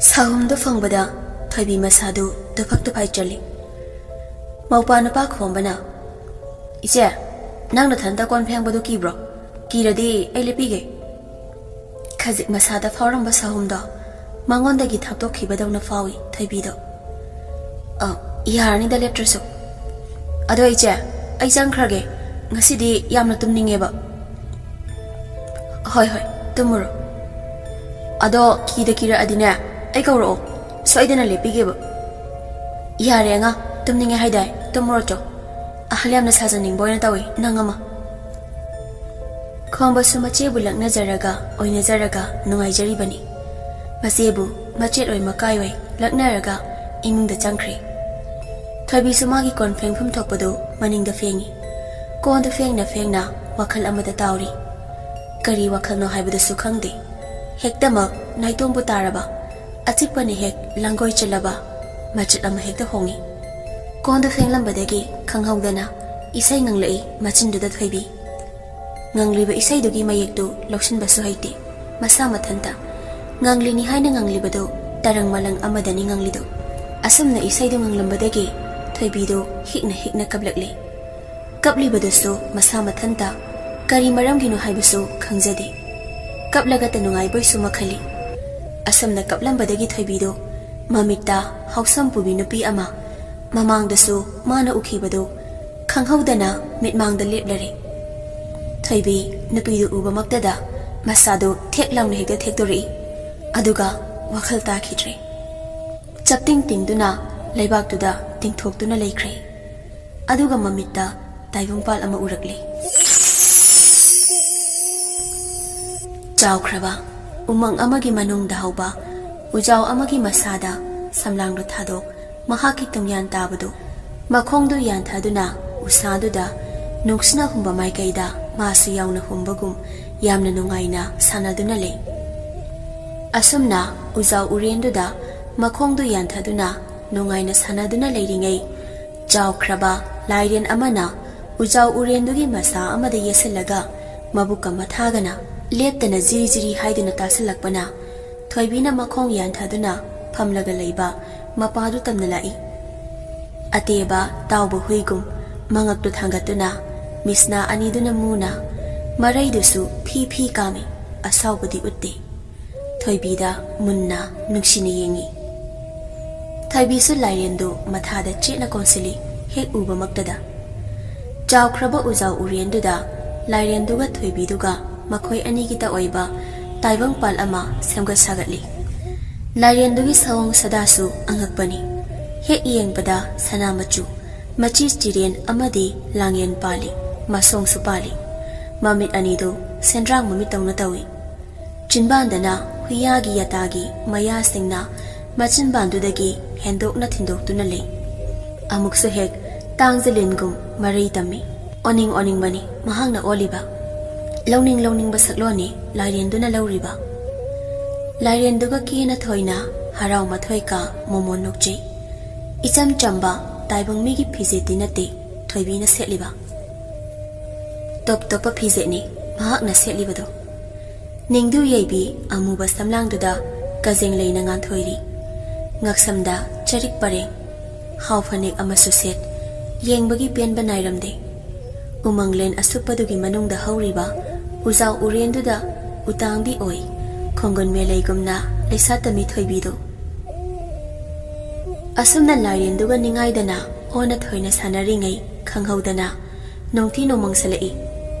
ꯁꯥꯍꯨꯝꯗꯨ ꯐꯪꯕꯗ ꯊꯣꯏꯕꯤ ꯃꯁꯥꯗꯨ ꯇꯨꯐꯛ ꯇꯨꯐꯥꯏ ꯆꯜꯂꯤ꯫ ꯃꯧꯄꯥ ꯅꯨꯄꯥ ꯈꯣꯝꯕꯅ, "ꯏꯆꯦ, ꯅꯪ ꯅꯊꯟꯇ ꯀꯣꯟ ꯐꯦꯡꯕꯗꯨ ꯀꯤꯕ꯭ꯔꯣ? ꯀꯤꯔꯗꯤ ꯑꯩ ꯂꯦꯞꯄꯤꯒꯦ꯫" ꯈꯖꯤꯛ ꯃꯁꯥꯗ ꯐꯥꯎꯔꯝꯕ ꯁꯥꯍꯨꯝꯗꯣ ꯃꯉꯣꯟꯗꯒꯤ ꯊꯥꯞꯇꯣꯛꯈꯤꯕꯗꯧꯅ ꯐꯥꯎꯏ ꯊꯣꯏꯕꯤꯗꯣ꯫ "ꯑ, ꯌꯥꯔꯅꯤꯗ ꯂꯦꯞꯇ꯭ꯔꯁꯨ꯫ ꯑꯗꯣ ꯏꯆꯦ, ꯑꯩ ꯆꯪꯈ꯭ꯔꯒꯦ꯫ ꯉꯁꯤꯗꯤ ꯌꯥꯝꯅ ꯇꯨꯝꯅꯤꯡꯉꯦꯕ꯫" "ꯍꯣꯏ, ꯍꯣꯏ, ꯇꯨꯝꯃꯨꯔꯣ꯫ ꯑꯗꯣ ꯀꯤꯗ ꯀꯤꯔꯛꯑꯗꯤꯅꯦ, ꯑꯩ ꯀꯧꯔꯛꯑꯣ꯫ ꯁꯣꯏꯗꯅ ꯂꯦꯞꯄꯤꯒꯦꯕ꯫" "ꯌꯥꯔꯦ ꯑꯉꯥꯡ, ꯇꯨꯝꯅꯤꯡꯉꯦ ꯍꯥꯏꯗꯥꯏ? ꯇꯨꯝꯃꯨꯔꯣ ꯆꯣ꯫ ꯑꯍꯜ ꯌꯥꯝꯅ ꯁꯥꯖꯅꯤꯡꯕ ꯑꯣꯏꯅ ꯇꯧꯏ ꯅꯪ ꯑꯃ꯫" ꯈꯣꯝꯕꯁꯨ ꯃꯆꯦꯕꯨ ꯂꯛꯅꯖꯔꯒ ꯑꯣꯏꯅꯖꯔꯒ ꯅꯨꯡꯉꯥꯏꯖꯔꯤꯕꯅꯤ꯫ ꯃꯆꯦꯕꯨ ꯃꯆꯦꯠ ꯑꯣꯏ ꯃꯀꯥꯏ ꯑꯣꯏ ꯂꯛꯅꯔꯒ ꯏꯃꯨꯡꯗ ꯆꯪꯈ꯭ꯔꯦ꯫ ꯊꯣꯏꯕꯤꯁꯨ ꯃꯥꯒꯤ ꯀꯣꯟ ꯐꯦꯡꯐꯝ ꯊꯣꯛꯄꯗꯨ ꯃꯅꯤꯡꯗ ꯐꯦꯡꯉꯤ꯫ ꯀꯣꯟꯗꯨ ꯐꯦꯡꯅ ꯐꯦꯡꯅ ꯋꯥꯈꯜ ꯑꯃꯗ ꯇꯥꯎꯔꯤ꯫ ꯀꯔꯤ ꯋꯥꯈꯜꯅꯣ ꯍꯥꯏꯕꯗꯨꯁꯨ ꯈꯪꯗꯦ꯫ ꯍꯦꯛꯇꯃꯛ ꯅꯥꯏꯇꯣꯝꯕꯨ ꯇꯥꯔꯕ, ꯑꯆꯤꯛꯄꯅ ꯍꯦꯛ ꯂꯥꯡꯒꯣꯏ ꯆꯜꯂꯕ ꯃꯆꯠ ꯑꯃ ꯍꯦꯛꯇ ꯍꯣꯡꯉꯤ꯫ ꯀꯣꯟꯗꯨ ꯐꯦꯡꯂꯝꯕꯗꯒꯤ ꯈꯪꯍꯧꯗꯅ ꯏꯁꯩ ꯉꯪꯂꯛꯏ ꯃꯆꯤꯟꯗꯨꯗ ꯊꯣꯏꯕꯤ꯫ ꯉꯪꯂꯤꯕ ꯏꯁꯩꯗꯨꯒꯤ ꯃꯌꯦꯛꯇꯨ ꯂꯧꯁꯤꯟꯕꯁꯨ ꯍꯩꯇꯦ꯫ ꯃꯁꯥ ꯃꯊꯟꯇ ꯉꯪꯂꯤꯅꯤ ꯍꯥꯏꯅ ꯉꯪꯂꯤꯕꯗꯨ ꯇꯔꯪ ꯃꯂꯪ ꯑꯃꯗꯅꯤ ꯉꯪꯂꯤꯗꯨ꯫ ꯑꯁꯨꯝꯅ ꯏꯁꯩꯗꯨ ꯉꯪꯂꯝꯕꯗꯒꯤ ꯊꯣꯏꯕꯤꯗꯨ ꯍꯤꯛꯅ ꯍꯤꯛꯅ ꯀꯞꯂꯛꯂꯤ꯫ ꯀꯞꯂꯤꯕꯗꯨꯁꯨ ꯃꯁꯥ ꯃꯊꯟꯇ ꯀꯔꯤ ꯃꯔꯝꯒꯤꯅꯣ ꯍꯥꯏꯕꯁꯨ ꯈꯪꯖꯗꯦ꯫ ꯀꯞꯂꯒꯇ ꯅꯨꯡꯉꯥꯏꯕꯣꯏꯁꯨ ꯃꯈꯜꯂꯤ꯫ ꯑꯁꯨꯝꯅ ꯀꯞꯂꯝꯕꯗꯒꯤ ꯊꯣꯏꯕꯤꯗꯨ ꯃꯃꯤꯠꯇ ꯍꯥꯎꯁꯝ ꯄꯨꯕꯤ ꯅꯨꯄꯤ ꯑꯃ ꯃꯃꯥꯡꯗꯁꯨ ꯃꯥꯅ ꯎꯈꯤꯕꯗꯨ ꯈꯪꯍꯧꯗꯅ ꯃꯤꯠꯃꯥꯡꯗ ꯂꯦꯞꯂꯔꯦ꯫ ꯊꯣꯏꯕꯤ ꯅꯨꯄꯤꯗꯨ ꯎꯕꯃꯛꯇꯗ ꯃꯁꯥꯗꯨ ꯊꯦꯛ ꯂꯥꯎꯅ ꯍꯦꯛꯇ ꯊꯦꯛꯇꯣꯔꯛꯏ꯫ ꯑꯗꯨꯒ ꯋꯥꯈꯜ ꯇꯥꯈꯤꯗ꯭ꯔꯦ꯫ ꯆꯞꯇꯤꯡ ꯇꯤꯡꯗꯨꯅ ꯂꯩꯕꯥꯛꯇꯨꯗ ꯇꯤꯡꯊꯣꯛꯇꯨꯅ ꯂꯩꯈ꯭ꯔꯦ꯫ ꯑꯗꯨꯒ ꯃꯃꯤꯠꯇ ꯇꯥꯏꯕꯪꯄꯥꯜ ꯑꯃ ꯎꯔꯛꯂꯦ꯫ ꯆꯥꯎꯈ꯭ꯔꯕ ꯎꯃꯪ ꯑꯃꯒꯤ ꯃꯅꯨꯡꯗ ꯍꯧꯕ ꯎꯖꯥꯎ ꯑꯃꯒꯤ ꯃꯁꯥꯗ ꯁꯝꯂꯥꯡꯗꯨ ꯊꯥꯗꯣꯛ ꯃꯍꯥꯛꯀꯤ ꯇꯨꯡꯌꯥꯟ ꯇꯥꯕꯗꯨ ꯃꯈꯣꯡꯗꯨ ꯌꯥꯟꯊꯗꯨꯅ ꯎꯁꯥꯗꯨꯗ ꯅꯨꯡꯁꯤꯅ ꯍꯨꯝꯕ ꯃꯥꯏꯀꯩꯗ ꯃꯥꯁꯨ ꯌꯥꯎꯅ ꯍꯨꯝꯕꯒꯨꯝ ꯌꯥꯝꯅ ꯅꯨꯡꯉꯥꯏꯅ ꯁꯥꯟꯅꯗꯨꯅ ꯂꯩ꯫ ꯑꯁꯨꯝꯅ ꯎꯖꯥꯎ ꯎꯔꯦꯟꯗꯨꯗ ꯃꯈꯣꯡꯗꯨ ꯌꯥꯟꯊꯗꯨꯅ ꯅꯨꯡꯉꯥꯏꯅ ꯁꯥꯟꯅꯗꯨꯅ ꯂꯩꯔꯤꯉꯩ, ꯆꯥꯎꯈ꯭ꯔꯕ ꯂꯥꯏꯔꯦꯟ ꯑꯃꯅ ꯎꯖꯥꯎ ꯎꯔꯦꯟꯗꯨꯒꯤ ꯃꯁꯥ ꯑꯃꯗ ꯌꯦꯠꯁꯤꯜꯂꯒ ꯃꯕꯨꯛꯀ ꯃꯊꯥꯒꯅ ꯂꯦꯞꯇꯅ ꯖꯤꯔꯤ ꯖꯤꯔꯤ ꯍꯥꯏꯗꯨꯅ ꯇꯥꯁꯤꯜꯂꯛꯄꯅ ꯊꯣꯏꯕꯤꯅ ꯃꯈꯣꯡ ꯌꯥꯟꯊꯗꯨꯅ ꯐꯝꯂꯒ ꯂꯩꯕ ꯃꯄꯥꯗꯨ ꯇꯝꯅ ꯂꯥꯛꯏ꯫ ꯑꯇꯦꯕ ꯇꯥꯎꯕ ꯍꯨꯏꯒꯨꯝ ꯃꯉꯛꯇꯨ ꯊꯥꯡꯒꯠꯇꯨꯅ ꯃꯤꯁꯅꯥ ꯑꯅꯤꯗꯨꯅ ꯃꯨꯅ ꯃꯔꯩꯗꯨꯁꯨ ꯐꯤ ꯐꯤ ꯀꯥꯝꯃꯤ꯫ ꯑꯁꯥꯎꯕꯗꯤ ꯎꯠꯇꯦ꯫ ꯊꯣꯏꯕꯤꯗ ꯃꯨꯟꯅ ꯅꯨꯡꯁꯤꯅ ꯌꯦꯡꯏ꯫ ꯊꯣꯏꯕꯤꯁꯨ ꯂꯥꯏꯔꯦꯟꯗꯨ ꯃꯊꯥꯗ ꯆꯦꯠꯅ ꯀꯣꯟꯁꯤꯜꯂꯤ, ꯍꯦꯛ ꯎꯕꯃꯛꯇꯗ꯫ ꯆꯥꯎꯈ꯭ꯔꯕ ꯎꯖꯥꯎ ꯎꯔꯦꯟꯗꯨꯗ ꯂꯥꯏꯔꯦꯟꯗꯨꯒ ꯊꯣꯏꯕꯤꯗꯨꯒ ꯃꯈꯣꯏ ꯑꯅꯤꯒꯤꯇ ꯑꯣꯏꯕ ꯇꯥꯏꯕꯪꯄꯥꯜ ꯑꯃ ꯁꯦꯝꯒꯠ ꯁꯥꯒꯠꯂꯤ꯫ ꯂꯥꯏꯔꯦꯟꯗꯨꯒꯤ ꯁꯑꯣꯡ ꯁꯥꯗꯥꯁꯨ ꯑꯉꯛꯄꯅꯤ꯫ ꯍꯦꯛ ꯌꯦꯡꯕꯗ ꯁꯅꯥ ꯃꯆꯨ, ꯃꯆꯤ ꯆꯤꯔꯦꯟ ꯑꯃꯗꯤ ꯂꯥꯡꯌꯦꯟ ꯄꯥꯜꯂꯤ, ꯃꯁꯣꯡꯁꯨ ꯄꯥꯜꯂꯤ꯫ ꯃꯃꯤꯠ ꯑꯅꯤꯗꯨ ꯁꯦꯟꯗ꯭ꯔꯥꯡ ꯃꯃꯤꯠꯇꯧꯅ ꯇꯧꯏ꯫ ꯆꯤꯟꯕꯥꯟꯗꯅ ꯍꯨꯏꯌꯥꯒꯤ ꯌꯥꯇꯥꯒꯤ ꯃꯌꯥꯁꯤꯡꯅ ꯃꯆꯤꯟꯕꯥꯟꯗꯨꯗꯒꯤ ꯍꯦꯟꯗꯣꯛꯅ ꯊꯤꯟꯗꯣꯛꯇꯨꯅ ꯂꯩ꯫ ꯑꯃꯨꯛꯁꯨ ꯍꯦꯛ ꯇꯥꯡꯖ ꯂꯤꯟꯒꯨꯝ ꯃꯔꯩ ꯇꯝꯃꯤ꯫ ꯑꯣꯅꯤꯡ ꯑꯣꯅꯤꯡꯕꯅꯤ ꯃꯍꯥꯛꯅ ꯑꯣꯜꯂꯤꯕ꯫ ꯂꯧꯅꯤꯡ ꯂꯧꯅꯤꯡꯕ ꯁꯛꯂꯣꯟꯅꯤ ꯂꯥꯏꯔꯦꯟꯗꯨꯅ ꯂꯧꯔꯤꯕ꯫ ꯂꯥꯏꯔꯦꯟꯗꯨꯒ ꯀꯦꯅ ꯊꯣꯏꯅ ꯍꯔꯥꯎ ꯃꯊꯣꯏ ꯀꯥ ꯃꯣꯃꯣꯟ ꯅꯣꯛꯆꯩ꯫ ꯏꯆꯝ ꯆꯝꯕ ꯇꯥꯏꯕꯪ ꯃꯤꯒꯤ ꯐꯤꯖꯦꯠꯇꯤ ꯅꯠꯇꯦ ꯊꯣꯏꯕꯤꯅ ꯁꯦꯠꯂꯤꯕ꯫ ꯇꯣꯞ ꯇꯣꯞꯄ ꯐꯤꯖꯦꯠꯅꯤ ꯃꯍꯥꯛꯅ ꯁꯦꯠꯂꯤꯕꯗꯣ꯫ ꯅꯤꯡꯗꯨ ꯌꯩꯕꯤ ꯑꯃꯨꯕ ꯁꯝꯂꯥꯡꯗꯨꯗ ꯀꯖꯦꯡ ꯂꯩꯅ ꯉꯥꯟꯊꯣꯏꯔꯤ꯫ ꯉꯛꯁꯝꯗ ꯆꯔꯤꯛ ꯄꯔꯦꯡ, ꯍꯥꯎ ꯐꯅꯦꯛ ꯑꯃꯁꯨ ꯁꯦꯠ, ꯌꯦꯡꯕꯒꯤ ꯄꯦꯟꯕ ꯅꯥꯏꯔꯝꯗꯦ꯫ ꯎꯃꯪꯂꯦꯟ ꯑꯁꯨꯞꯄꯗꯨꯒꯤ ꯃꯅꯨꯡꯗ ꯍꯧꯔꯤꯕ ꯎꯖꯥꯎ ꯎꯔꯦꯟꯗꯨꯗ ꯎꯇꯥꯡꯕꯤ ꯑꯣꯏ, ꯈꯣꯡꯒꯨꯟ ꯃꯦꯂꯩꯒꯨꯝꯅ ꯂꯩꯁꯥ ꯇꯝꯃꯤ ꯊꯣꯏꯕꯤꯗꯨ꯫ ꯑꯁꯨꯝꯅ ꯂꯥꯏꯔꯦꯟꯗꯨꯒ ꯅꯤꯡꯉꯥꯏꯗꯅ ꯑꯣꯟꯅ ꯊꯣꯏꯅ ꯁꯥꯟꯅꯔꯤꯉꯩ ꯈꯪꯍꯧꯗꯅ ꯅꯣꯡꯊꯤ ꯅꯣꯡꯃꯪꯁꯜꯂꯛꯏ꯫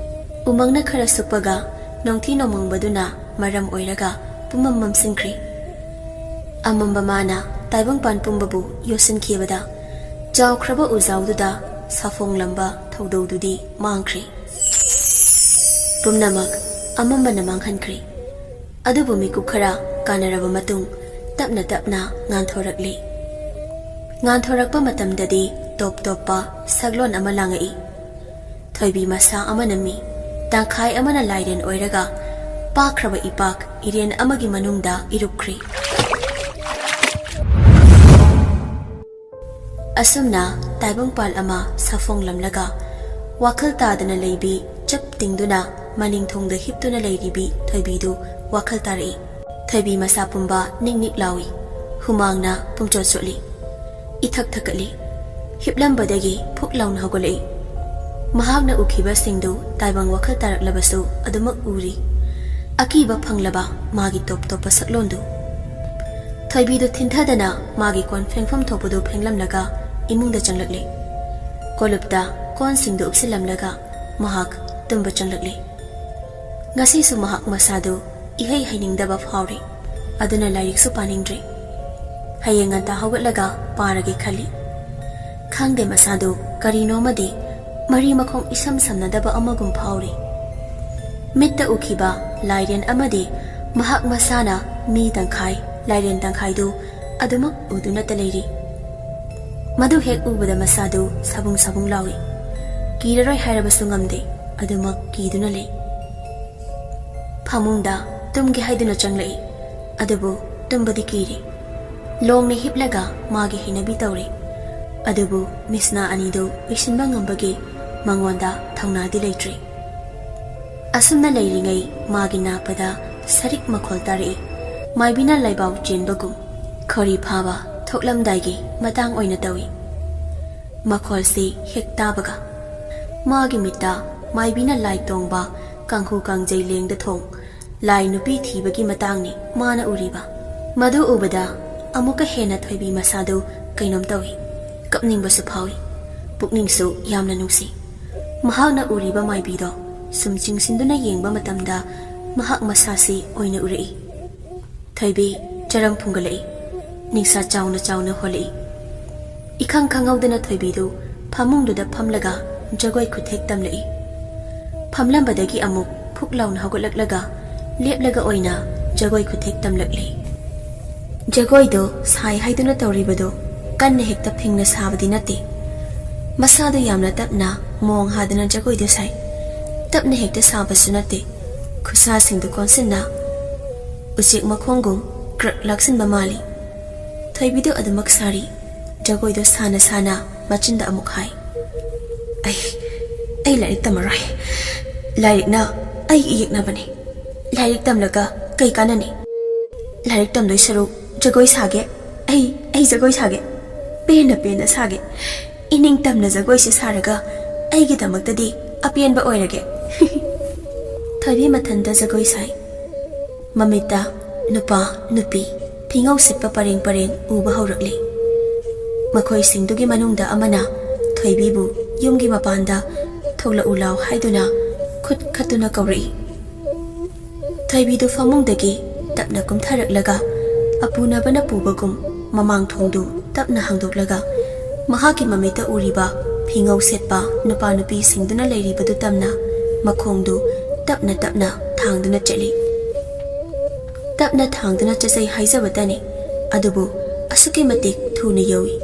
ꯎꯃꯪꯅ ꯈꯔ ꯁꯨꯞꯄꯒ ꯅꯣꯡꯊꯤ ꯅꯣꯡꯃꯪꯕꯗꯨꯅ ꯃꯔꯝ ꯑꯣꯏꯔꯒ ꯄꯨꯝꯃꯝ ꯃꯝꯁꯤꯟꯈ꯭ꯔꯦ꯫ ꯑꯃꯝꯕ ꯃꯥꯅ ꯇꯥꯏꯕꯪꯄꯥꯟ ꯄꯨꯝꯕꯕꯨ ꯌꯣꯠꯁꯤꯟꯈꯤꯕꯗ ꯆꯥꯎꯈ꯭ꯔꯕ ꯎꯖꯥꯎꯗꯨꯗ ꯁꯥꯐꯣꯡꯂꯝꯕ ꯊꯧꯗꯧꯗꯨꯗꯤ ꯃꯥꯡꯈ꯭ꯔꯦ꯫ ꯄꯨꯝꯅꯃꯛ ꯑꯃꯝꯕꯅ ꯃꯥꯡꯍꯟꯈ꯭ꯔꯦ꯫ ꯑꯗꯨꯕꯨ ꯃꯤꯀꯨꯞ ꯈꯔ ꯀꯥꯟꯅꯔꯕ ꯃꯇꯨꯡ ꯇꯞꯅ ꯇꯞꯅ ꯉꯥꯟꯊꯣꯔꯛꯂꯤ꯫ ꯉꯥꯟꯊꯣꯔꯛꯄ ꯃꯇꯝꯗꯗꯤ ꯇꯣꯞ ꯇꯣꯞꯄ ꯁꯛꯂꯣꯟ ꯑꯃ ꯂꯥꯡꯉꯛꯏ꯫ ꯊꯣꯏꯕꯤ ꯃꯁꯥ ꯑꯃꯅ ꯃꯤ, ꯇꯪꯈꯥꯏ ꯑꯃꯅ ꯂꯥꯏꯔꯦꯟ ꯑꯣꯏꯔꯒ ꯄꯥꯛꯈ꯭ꯔꯕ ꯏꯄꯥꯛ ꯏꯔꯦꯟ ꯑꯃꯒꯤ ꯃꯅꯨꯡꯗ ꯏꯔꯨꯞꯈ꯭ꯔꯤ꯫ ꯑꯁꯨꯝꯅ ꯇꯥꯏꯕꯪꯄꯥꯜ ꯑꯃ ꯁꯥꯐꯣꯡꯂꯝꯂꯒ ꯋꯥꯈꯜ ꯇꯥꯗꯅ ꯂꯩꯕꯤ ꯆꯞ ꯇꯤꯡꯗꯨꯅ ꯃꯅꯤꯡ ꯊꯣꯡꯗ ꯍꯤꯞꯇꯨꯅ ꯂꯩꯔꯤꯕꯤ ꯊꯣꯏꯕꯤꯗꯨ ꯋꯥꯈꯜ ꯇꯥꯔꯛꯏ꯫ ꯊꯣꯏꯕꯤ ꯃꯁꯥ ꯄꯨꯝꯕ ꯅꯤꯛ ꯅꯤꯛ ꯂꯥꯎꯏ꯫ ꯍꯨꯃꯥꯡꯅ ꯄꯨꯝꯆꯣꯠ ꯆꯣꯠꯂꯤ꯫ ꯏꯊꯛ ꯊꯛꯀꯠꯂꯤ꯫ ꯍꯤꯞꯂꯝꯕꯗꯒꯤ ꯐꯨꯛ ꯂꯥꯎꯅ ꯍꯧꯒꯠꯂꯛꯏ꯫ ꯃꯍꯥꯛꯅ ꯎꯈꯤꯕꯁꯤꯡꯗꯨ ꯇꯥꯏꯕꯪ ꯋꯥꯈꯜ ꯇꯥꯔꯛꯂꯕꯁꯨ ꯑꯗꯨꯃꯛ ꯎꯔꯤ꯫ ꯑꯀꯤꯕ ꯐꯪꯂꯕ ꯃꯥꯒꯤ ꯇꯣꯞ ꯇꯣꯞꯄ ꯁꯛꯂꯣꯟꯗꯨ꯫ ꯊꯣꯏꯕꯤꯗꯨ ꯊꯤꯟꯊꯗꯅ ꯃꯥꯒꯤ ꯀꯣꯟ ꯐꯦꯡꯐꯝ ꯊꯣꯛꯄꯗꯨ ꯐꯦꯡꯂꯝꯂꯒ ꯏꯃꯨꯡꯗ ꯆꯪꯂꯛꯂꯦ꯫ ꯀꯣꯂꯨꯞꯇ ꯀꯣꯟꯁꯤꯡꯗꯨ ꯎꯞꯁꯤꯜꯂꯝꯂꯒ ꯃꯍꯥꯛ ꯇꯨꯝꯕ ꯆꯪꯂꯛꯂꯦ꯫ ꯉꯁꯤꯁꯨ ꯃꯍꯥꯛ ꯃꯁꯥꯗꯨ ꯏꯍꯩ ꯍꯩꯅꯤꯡꯗꯕ ꯐꯥꯎꯔꯤ꯫ ꯑꯗꯨꯅ ꯂꯥꯏꯔꯤꯛꯁꯨ ꯄꯥꯅꯤꯡꯗ꯭ꯔꯦ꯫ ꯍꯌꯦꯡ ꯉꯟꯇꯥ ꯍꯧꯒꯠꯂꯒ ꯄꯥꯔꯒꯦ ꯈꯜꯂꯤ꯫ ꯈꯪꯗꯦ, ꯃꯁꯥꯗꯨ ꯀꯔꯤꯅꯣꯃꯗꯤ ꯃꯔꯤ ꯃꯈꯣꯡ ꯏꯁꯝ ꯁꯝꯅꯗꯕ ꯑꯃꯒꯨꯝ ꯐꯥꯎꯔꯤ꯫ ꯃꯤꯠꯇ ꯎꯈꯤꯕ ꯂꯥꯏꯔꯦꯟ ꯑꯃꯗꯤ ꯃꯍꯥꯛ ꯃꯁꯥꯅ ꯃꯤ ꯇꯪꯈꯥꯏ, ꯂꯥꯏꯔꯦꯟ ꯇꯪꯈꯥꯏꯗꯨ ꯑꯗꯨꯃꯛ ꯎꯗꯨꯅꯇ ꯂꯩꯔꯤ꯫ ꯃꯗꯨ ꯍꯦꯛ ꯎꯕꯗ ꯃꯁꯥꯗꯨ ꯁꯥꯕꯨꯡ ꯁꯥꯕꯨꯡ ꯂꯥꯎꯏ꯫ ꯀꯤꯔꯔꯣꯏ ꯍꯥꯏꯔꯕꯁꯨ ꯉꯝꯗꯦ, ꯑꯗꯨꯃꯛ ꯀꯤꯗꯨꯅ ꯂꯩ꯫ ꯐꯃꯨꯡꯗ ꯇꯨꯝꯒꯦ ꯍꯥꯏꯗꯨꯅ ꯆꯪꯂꯛꯏ, ꯑꯗꯨꯕꯨ ꯇꯨꯝꯕꯗꯤ ꯀꯤꯔꯤ꯫ ꯂꯣꯡꯅ ꯍꯤꯞꯂꯒ ꯃꯥꯒꯤ ꯍꯩꯅꯕꯤ ꯇꯧꯔꯤ, ꯑꯗꯨꯕꯨ ꯃꯤꯁꯅꯥ ꯑꯅꯤꯗꯨ ꯎꯏꯁꯤꯟꯕ ꯉꯝꯕꯒꯤ ꯃꯉꯣꯟꯗ ꯊꯧꯅꯥꯗꯤ ꯂꯩꯇ꯭ꯔꯤ꯫ ꯑꯁꯨꯝꯅ ꯂꯩꯔꯤꯉꯩ ꯃꯥꯒꯤ ꯅꯥꯄꯗ ꯁꯔꯤꯛ ꯃꯈꯣꯜ ꯇꯥꯔꯛꯏ꯫ ꯃꯥꯏꯕꯤꯅ ꯂꯥꯏꯕꯥꯎ ꯆꯦꯟꯕꯒꯨꯝ꯫ ꯈꯣꯔꯤ ꯐꯥꯕ ꯊꯣꯛꯂꯝꯗꯥꯏꯒꯤ ꯃꯇꯥꯡ ꯑꯣꯏꯅ ꯇꯧꯏ꯫ ꯃꯈꯣꯜꯁꯤ ꯍꯦꯛ ꯇꯥꯕꯒ ꯃꯥꯒꯤ ꯃꯤꯠꯇ ꯃꯥꯏꯕꯤꯅ ꯂꯥꯏ ꯇꯣꯡꯕ ꯀꯥꯡꯈꯨ ꯀꯥꯡꯖꯩ ꯂꯦꯡꯗ ꯊꯣꯡ ꯂꯥꯏ ꯅꯨꯄꯤ ꯊꯤꯕꯒꯤ ꯃꯇꯥꯡꯅꯤ ꯃꯥꯅ ꯎꯔꯤꯕ꯫ ꯃꯗꯨ ꯎꯕꯗ ꯑꯃꯨꯛꯀ ꯍꯦꯟꯅ ꯊꯣꯏꯕꯤ ꯃꯁꯥꯗꯨ ꯀꯩꯅꯣꯝ ꯇꯧꯏ꯫ ꯀꯞꯅꯤꯡꯕꯁꯨ ꯐꯥꯎꯏ꯫ ꯄꯨꯛꯅꯤꯡꯁꯨ ꯌꯥꯝꯅ ꯅꯨꯡꯁꯤ꯫ ꯃꯍꯥꯛꯅ ꯎꯔꯤꯕ ꯃꯥꯏꯕꯤꯗꯣ ꯁꯨꯝ ꯆꯤꯡꯁꯤꯟꯗꯨꯅ ꯌꯦꯡꯕ ꯃꯇꯝꯗ ꯃꯍꯥꯛ ꯃꯁꯥꯁꯤ ꯑꯣꯏꯅ ꯎꯔꯛꯏ꯫ ꯊꯣꯏꯕꯤ ꯆꯔꯝ ꯐꯨꯡꯒꯠꯂꯛꯏ꯫ ꯅꯤꯡꯁꯥ ꯆꯥꯎꯅ ꯆꯥꯎꯅ ꯍꯣꯜꯂꯛꯏ꯫ ꯏꯈꯪ ꯈꯪꯍꯧꯗꯅ ꯊꯣꯏꯕꯤꯗꯨ ꯐꯃꯨꯡꯗꯨꯗ ꯐꯝꯂꯒ ꯖꯒꯣꯏ ꯈꯨꯊꯦꯛ ꯇꯝꯂꯛꯏ꯫ ꯐꯝꯂꯝꯕꯗꯒꯤ ꯑꯃꯨꯛ ꯐꯨꯛ ꯂꯥꯎꯅ ꯍꯧꯒꯠꯂꯛꯂꯒ ꯂꯦꯞꯂꯒ ꯑꯣꯏꯅ ꯖꯒꯣꯏ ꯈꯨꯊꯦꯛ ꯇꯝꯂꯛꯂꯤ꯫ ꯖꯒꯣꯏꯗꯣ ꯁꯥꯏ ꯍꯥꯏꯗꯨꯅ ꯇꯧꯔꯤꯕꯗꯣ ꯀꯟꯅ ꯍꯦꯛꯇ ꯐꯤꯡꯅ ꯁꯥꯕꯗꯤ ꯅꯠꯇꯦ꯫ ꯃꯁꯥꯗꯣ ꯌꯥꯝꯅ ꯇꯞꯅ ꯃꯣꯡ ꯍꯥꯗꯅ ꯖꯒꯣꯏꯗꯣ ꯁꯥꯏ꯫ ꯇꯞꯅ ꯍꯦꯛꯇ ꯁꯥꯕꯁꯨ ꯅꯠꯇꯦ꯫ ꯈꯨꯠꯁꯥꯁꯤꯡꯗꯨ ꯀꯣꯟꯁꯤꯟꯅ ꯎꯆꯦꯛ ꯃꯈꯣꯡꯒꯨꯝ ꯀ꯭ꯔꯛ ꯂꯥꯛꯁꯤꯟꯕ ꯃꯥꯜꯂꯤ꯫ ꯊꯣꯏꯕꯤꯗꯨ ꯑꯗꯨꯃꯛ ꯁꯥꯔꯤ꯫ ꯖꯒꯣꯏꯗꯣ ꯁꯥꯅ ꯁꯥꯅ ꯃꯆꯤꯟꯗ ꯑꯃꯨꯛ ꯍꯥꯏ, "ꯑꯩ, ꯑꯩ ꯂꯥꯏꯔꯤꯛ ꯇꯝꯃꯔꯣꯏ꯫ ꯂꯥꯏꯔꯤꯛꯅ ꯑꯩꯒꯤ ꯌꯦꯛꯅꯕꯅꯤ꯫ ꯂꯥꯏꯔꯤꯛ ꯇꯝꯂꯒ ꯀꯩ ꯀꯥꯟꯅꯅꯤ?" ꯂꯥꯏꯔꯤꯛ ꯇꯝꯗꯣꯏ ꯁꯔꯨꯛ ꯖꯒꯣꯏ ꯁꯥꯒꯦ꯫ ꯑꯩ ꯑꯩ ꯖꯒꯣꯏ ꯁꯥꯒꯦ꯫ ꯄꯦꯟꯅ ꯄꯦꯟꯅ ꯁꯥꯒꯦ꯫ ꯏꯅꯤꯡ ꯇꯝꯅ ꯖꯒꯣꯏꯁꯦ ꯁꯥꯔꯒ ꯑꯩꯒꯤꯗꯃꯛꯇꯗꯤ ꯑꯄꯦꯟꯕ ꯑꯣꯏꯔꯒꯦ꯫ ꯊꯣꯏꯕꯤ ꯃꯊꯟꯇ ꯖꯒꯣꯏ ꯁꯥꯏ꯫ ꯃꯃꯤꯠꯇ ꯅꯨꯄꯥ, ꯅꯨꯄꯤ, ꯐꯤꯉꯧ ꯁꯤꯠꯄ ꯄꯔꯦꯡ ꯄꯔꯦꯡ ꯎꯕ ꯍꯧꯔꯛꯂꯤ꯫ ꯃꯈꯣꯏꯁꯤꯡꯗꯨꯒꯤ ꯃꯅꯨꯡꯗ ꯑꯃꯅ ꯊꯣꯏꯕꯤꯕꯨ ꯌꯨꯝꯒꯤ ꯃꯄꯥꯟꯗ ꯊꯣꯛꯂꯛꯎ ꯂꯥꯎ ꯍꯥꯏꯗꯨꯅ ꯈꯨꯠ ꯈꯠꯇꯨꯅ ꯀꯧꯔꯛꯏ꯫ ꯊꯣꯏꯕꯤꯗꯨ ꯐꯃꯨꯡꯗꯒꯤ ꯇꯞꯅ ꯀꯨꯝꯊꯔꯛꯂꯒ ꯑꯄꯨꯅꯕꯅ ꯄꯨꯕꯒꯨꯝ ꯃꯃꯥꯡ ꯊꯣꯡꯗꯨ ꯇꯞꯅ ꯍꯥꯡꯗꯣꯛꯂꯒ ꯃꯍꯥꯛꯀꯤ ꯃꯃꯤꯠꯇ ꯎꯔꯤꯕ ꯐꯤꯉꯧ ꯁꯦꯠꯄ ꯅꯨꯄꯥ ꯅꯨꯄꯤꯁꯤꯡꯗꯨꯅ ꯂꯩꯔꯤꯕꯗꯨ ꯇꯝꯅ ꯃꯈꯣꯡꯗꯨ ꯇꯞꯅ ꯇꯞꯅ ꯊꯥꯡꯗꯨꯅ ꯆꯠꯂꯤ꯫ ꯇꯞꯅ ꯊꯥꯡꯗꯨꯅ ꯆꯠꯆꯩ ꯍꯥꯏꯖꯕꯇꯅꯤ, ꯑꯗꯨꯕꯨ ꯑꯁꯨꯛꯀꯤ ꯃꯇꯤꯛ ꯊꯨꯅ ꯌꯧꯏ꯫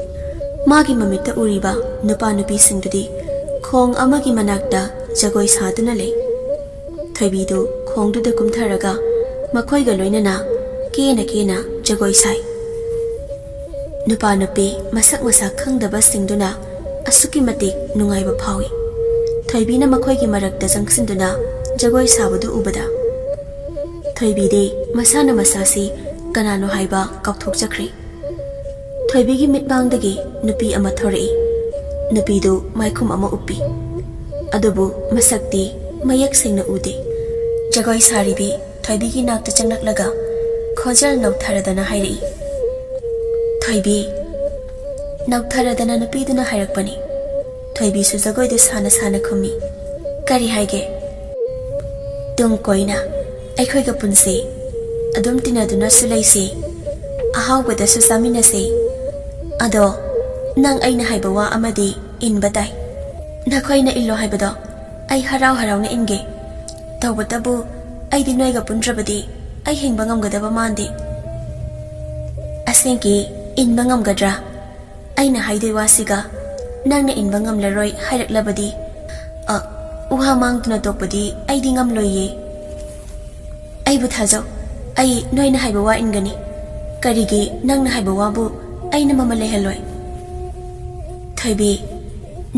ꯃꯥꯒꯤ ꯃꯃꯤꯠꯇ ꯎꯔꯤꯕ ꯅꯨꯄꯥ ꯅꯨꯄꯤꯁꯤꯡꯗꯨꯗꯤ ꯈꯣꯡ ꯑꯃꯒꯤ ꯃꯅꯥꯛꯇ ꯖꯒꯣꯏ ꯁꯥꯗꯨꯅ ꯂꯩ꯫ ꯊꯣꯏꯕꯤꯗꯨ ꯈꯣꯡꯗꯨꯗ ꯀꯨꯝꯊꯔꯒ ꯃꯈꯣꯏꯒ ꯂꯣꯏꯅꯅ ꯀꯦꯅ ꯀꯦꯅ ꯖꯒꯣꯏ ꯁꯥꯏ꯫ ꯅꯨꯄꯥ ꯅꯨꯄꯤ ꯃꯁꯛ ꯃꯁꯥ ꯈꯪꯗꯕꯁꯤꯡꯗꯨꯅ ꯑꯁꯨꯛꯀꯤ ꯃꯇꯤꯛ ꯅꯨꯡꯉꯥꯏꯕ ꯐꯥꯎꯏ꯫ ꯊꯣꯏꯕꯤꯅ ꯃꯈꯣꯏꯒꯤ ꯃꯔꯛꯇ ꯆꯪꯁꯤꯟꯗꯨꯅ ꯖꯒꯣꯏ ꯁꯥꯕꯗꯨ ꯎꯕꯗ ꯊꯣꯏꯕꯤꯗꯤ ꯃꯁꯥꯅ ꯃꯁꯥꯁꯤ ꯀꯅꯥꯅꯣ ꯍꯥꯏꯕ ꯀꯥꯎꯊꯣꯛꯆꯈ꯭ꯔꯦ꯫ ꯊꯣꯏꯕꯤꯒꯤ ꯃꯤꯠꯃꯥꯡꯗꯒꯤ ꯅꯨꯄꯤ ꯑꯃ ꯊꯣꯔꯛꯏ꯫ ꯅꯨꯄꯤꯗꯨ ꯃꯥꯏꯈꯨꯝ ꯑꯃ ꯎꯞꯄꯤ, ꯑꯗꯨꯕꯨ ꯃꯁꯛꯇꯤ ꯃꯌꯦꯛ ꯁꯦꯡꯅ ꯎꯗꯦ꯫ ꯖꯒꯣꯏ ꯁꯥꯔꯤꯕꯤ ꯊꯣꯏꯕꯤꯒꯤ ꯅꯥꯛꯇ ꯆꯪꯂꯛꯂꯒ ꯈꯣꯟꯖꯦꯜ ꯅꯧꯊꯔꯗꯅ ꯍꯥꯏꯔꯛꯏ, "ꯊꯣꯏꯕꯤ!" ꯅꯧꯊꯔꯗꯅ ꯅꯨꯄꯤꯗꯨꯅ ꯍꯥꯏꯔꯛꯄꯅꯤ꯫ ꯊꯣꯏꯕꯤꯁꯨ ꯖꯒꯣꯏꯗꯨ ꯁꯥꯅ ꯁꯥꯅ ꯈꯨꯝꯃꯤ, "ꯀꯔꯤ ꯍꯥꯏꯒꯦ?" "ꯇꯨꯡ ꯀꯣꯏꯅ ꯑꯩꯈꯣꯏꯒ ꯄꯨꯟꯁꯤ, ꯑꯗꯨꯝ ꯇꯤꯟꯅꯗꯨꯅꯁꯨ ꯂꯩꯁꯤ, ꯑꯍꯥꯎꯕꯗꯁꯨ ꯆꯥꯃꯤꯟꯅꯁꯤ꯫ ꯑꯗꯣ ꯅꯪ ꯑꯩꯅ ꯍꯥꯏꯕ ꯋꯥ ꯑꯃꯗꯤ ꯏꯟꯕ ꯇꯥꯏ꯫ ꯅꯈꯣꯏꯅ ꯏꯜꯂꯣ ꯍꯥꯏꯕꯗꯣ ꯑꯩ ꯍꯔꯥꯎ ꯍꯔꯥꯎꯅ ꯏꯟꯒꯦ꯫ ꯇꯧꯕꯇꯕꯨ ꯑꯩꯗꯤ ꯅꯣꯏꯒ ꯄꯨꯟꯗ꯭ꯔꯕꯗꯤ ꯑꯩ ꯍꯤꯡꯕ ꯉꯝꯒꯗꯕ ꯃꯥꯟꯗꯦ꯫ ꯑꯁꯦꯡꯀꯤ ꯏꯟꯕ ꯉꯝꯒꯗ꯭ꯔꯥ? ꯑꯩꯅ ꯍꯥꯏꯗꯣꯏ ꯋꯥꯁꯤꯒ ꯅꯪꯅ ꯏꯟꯕ ꯉꯝꯂꯔꯣꯏ ꯍꯥꯏꯔꯛꯂꯕꯗꯤ, ꯑ, ꯋꯥ ꯃꯥꯡꯗꯨꯅ ꯇꯣꯛꯄꯗꯤ ꯑꯩꯗꯤ ꯉꯝꯂꯣꯏꯌꯦ꯫ ꯑꯩꯕꯨ ꯊꯥꯖꯧ, ꯑꯩ ꯅꯣꯏꯅ ꯍꯥꯏꯕ ꯋꯥ ꯏꯟꯒꯅꯤ꯫ ꯀꯔꯤꯒꯤ ꯅꯪꯅ ꯍꯥꯏꯕ ꯋꯥꯕꯨ ꯑꯩꯅ ꯃꯃꯜ ꯂꯩꯍꯜꯂꯣꯏ?" "ꯊꯣꯏꯕꯤ,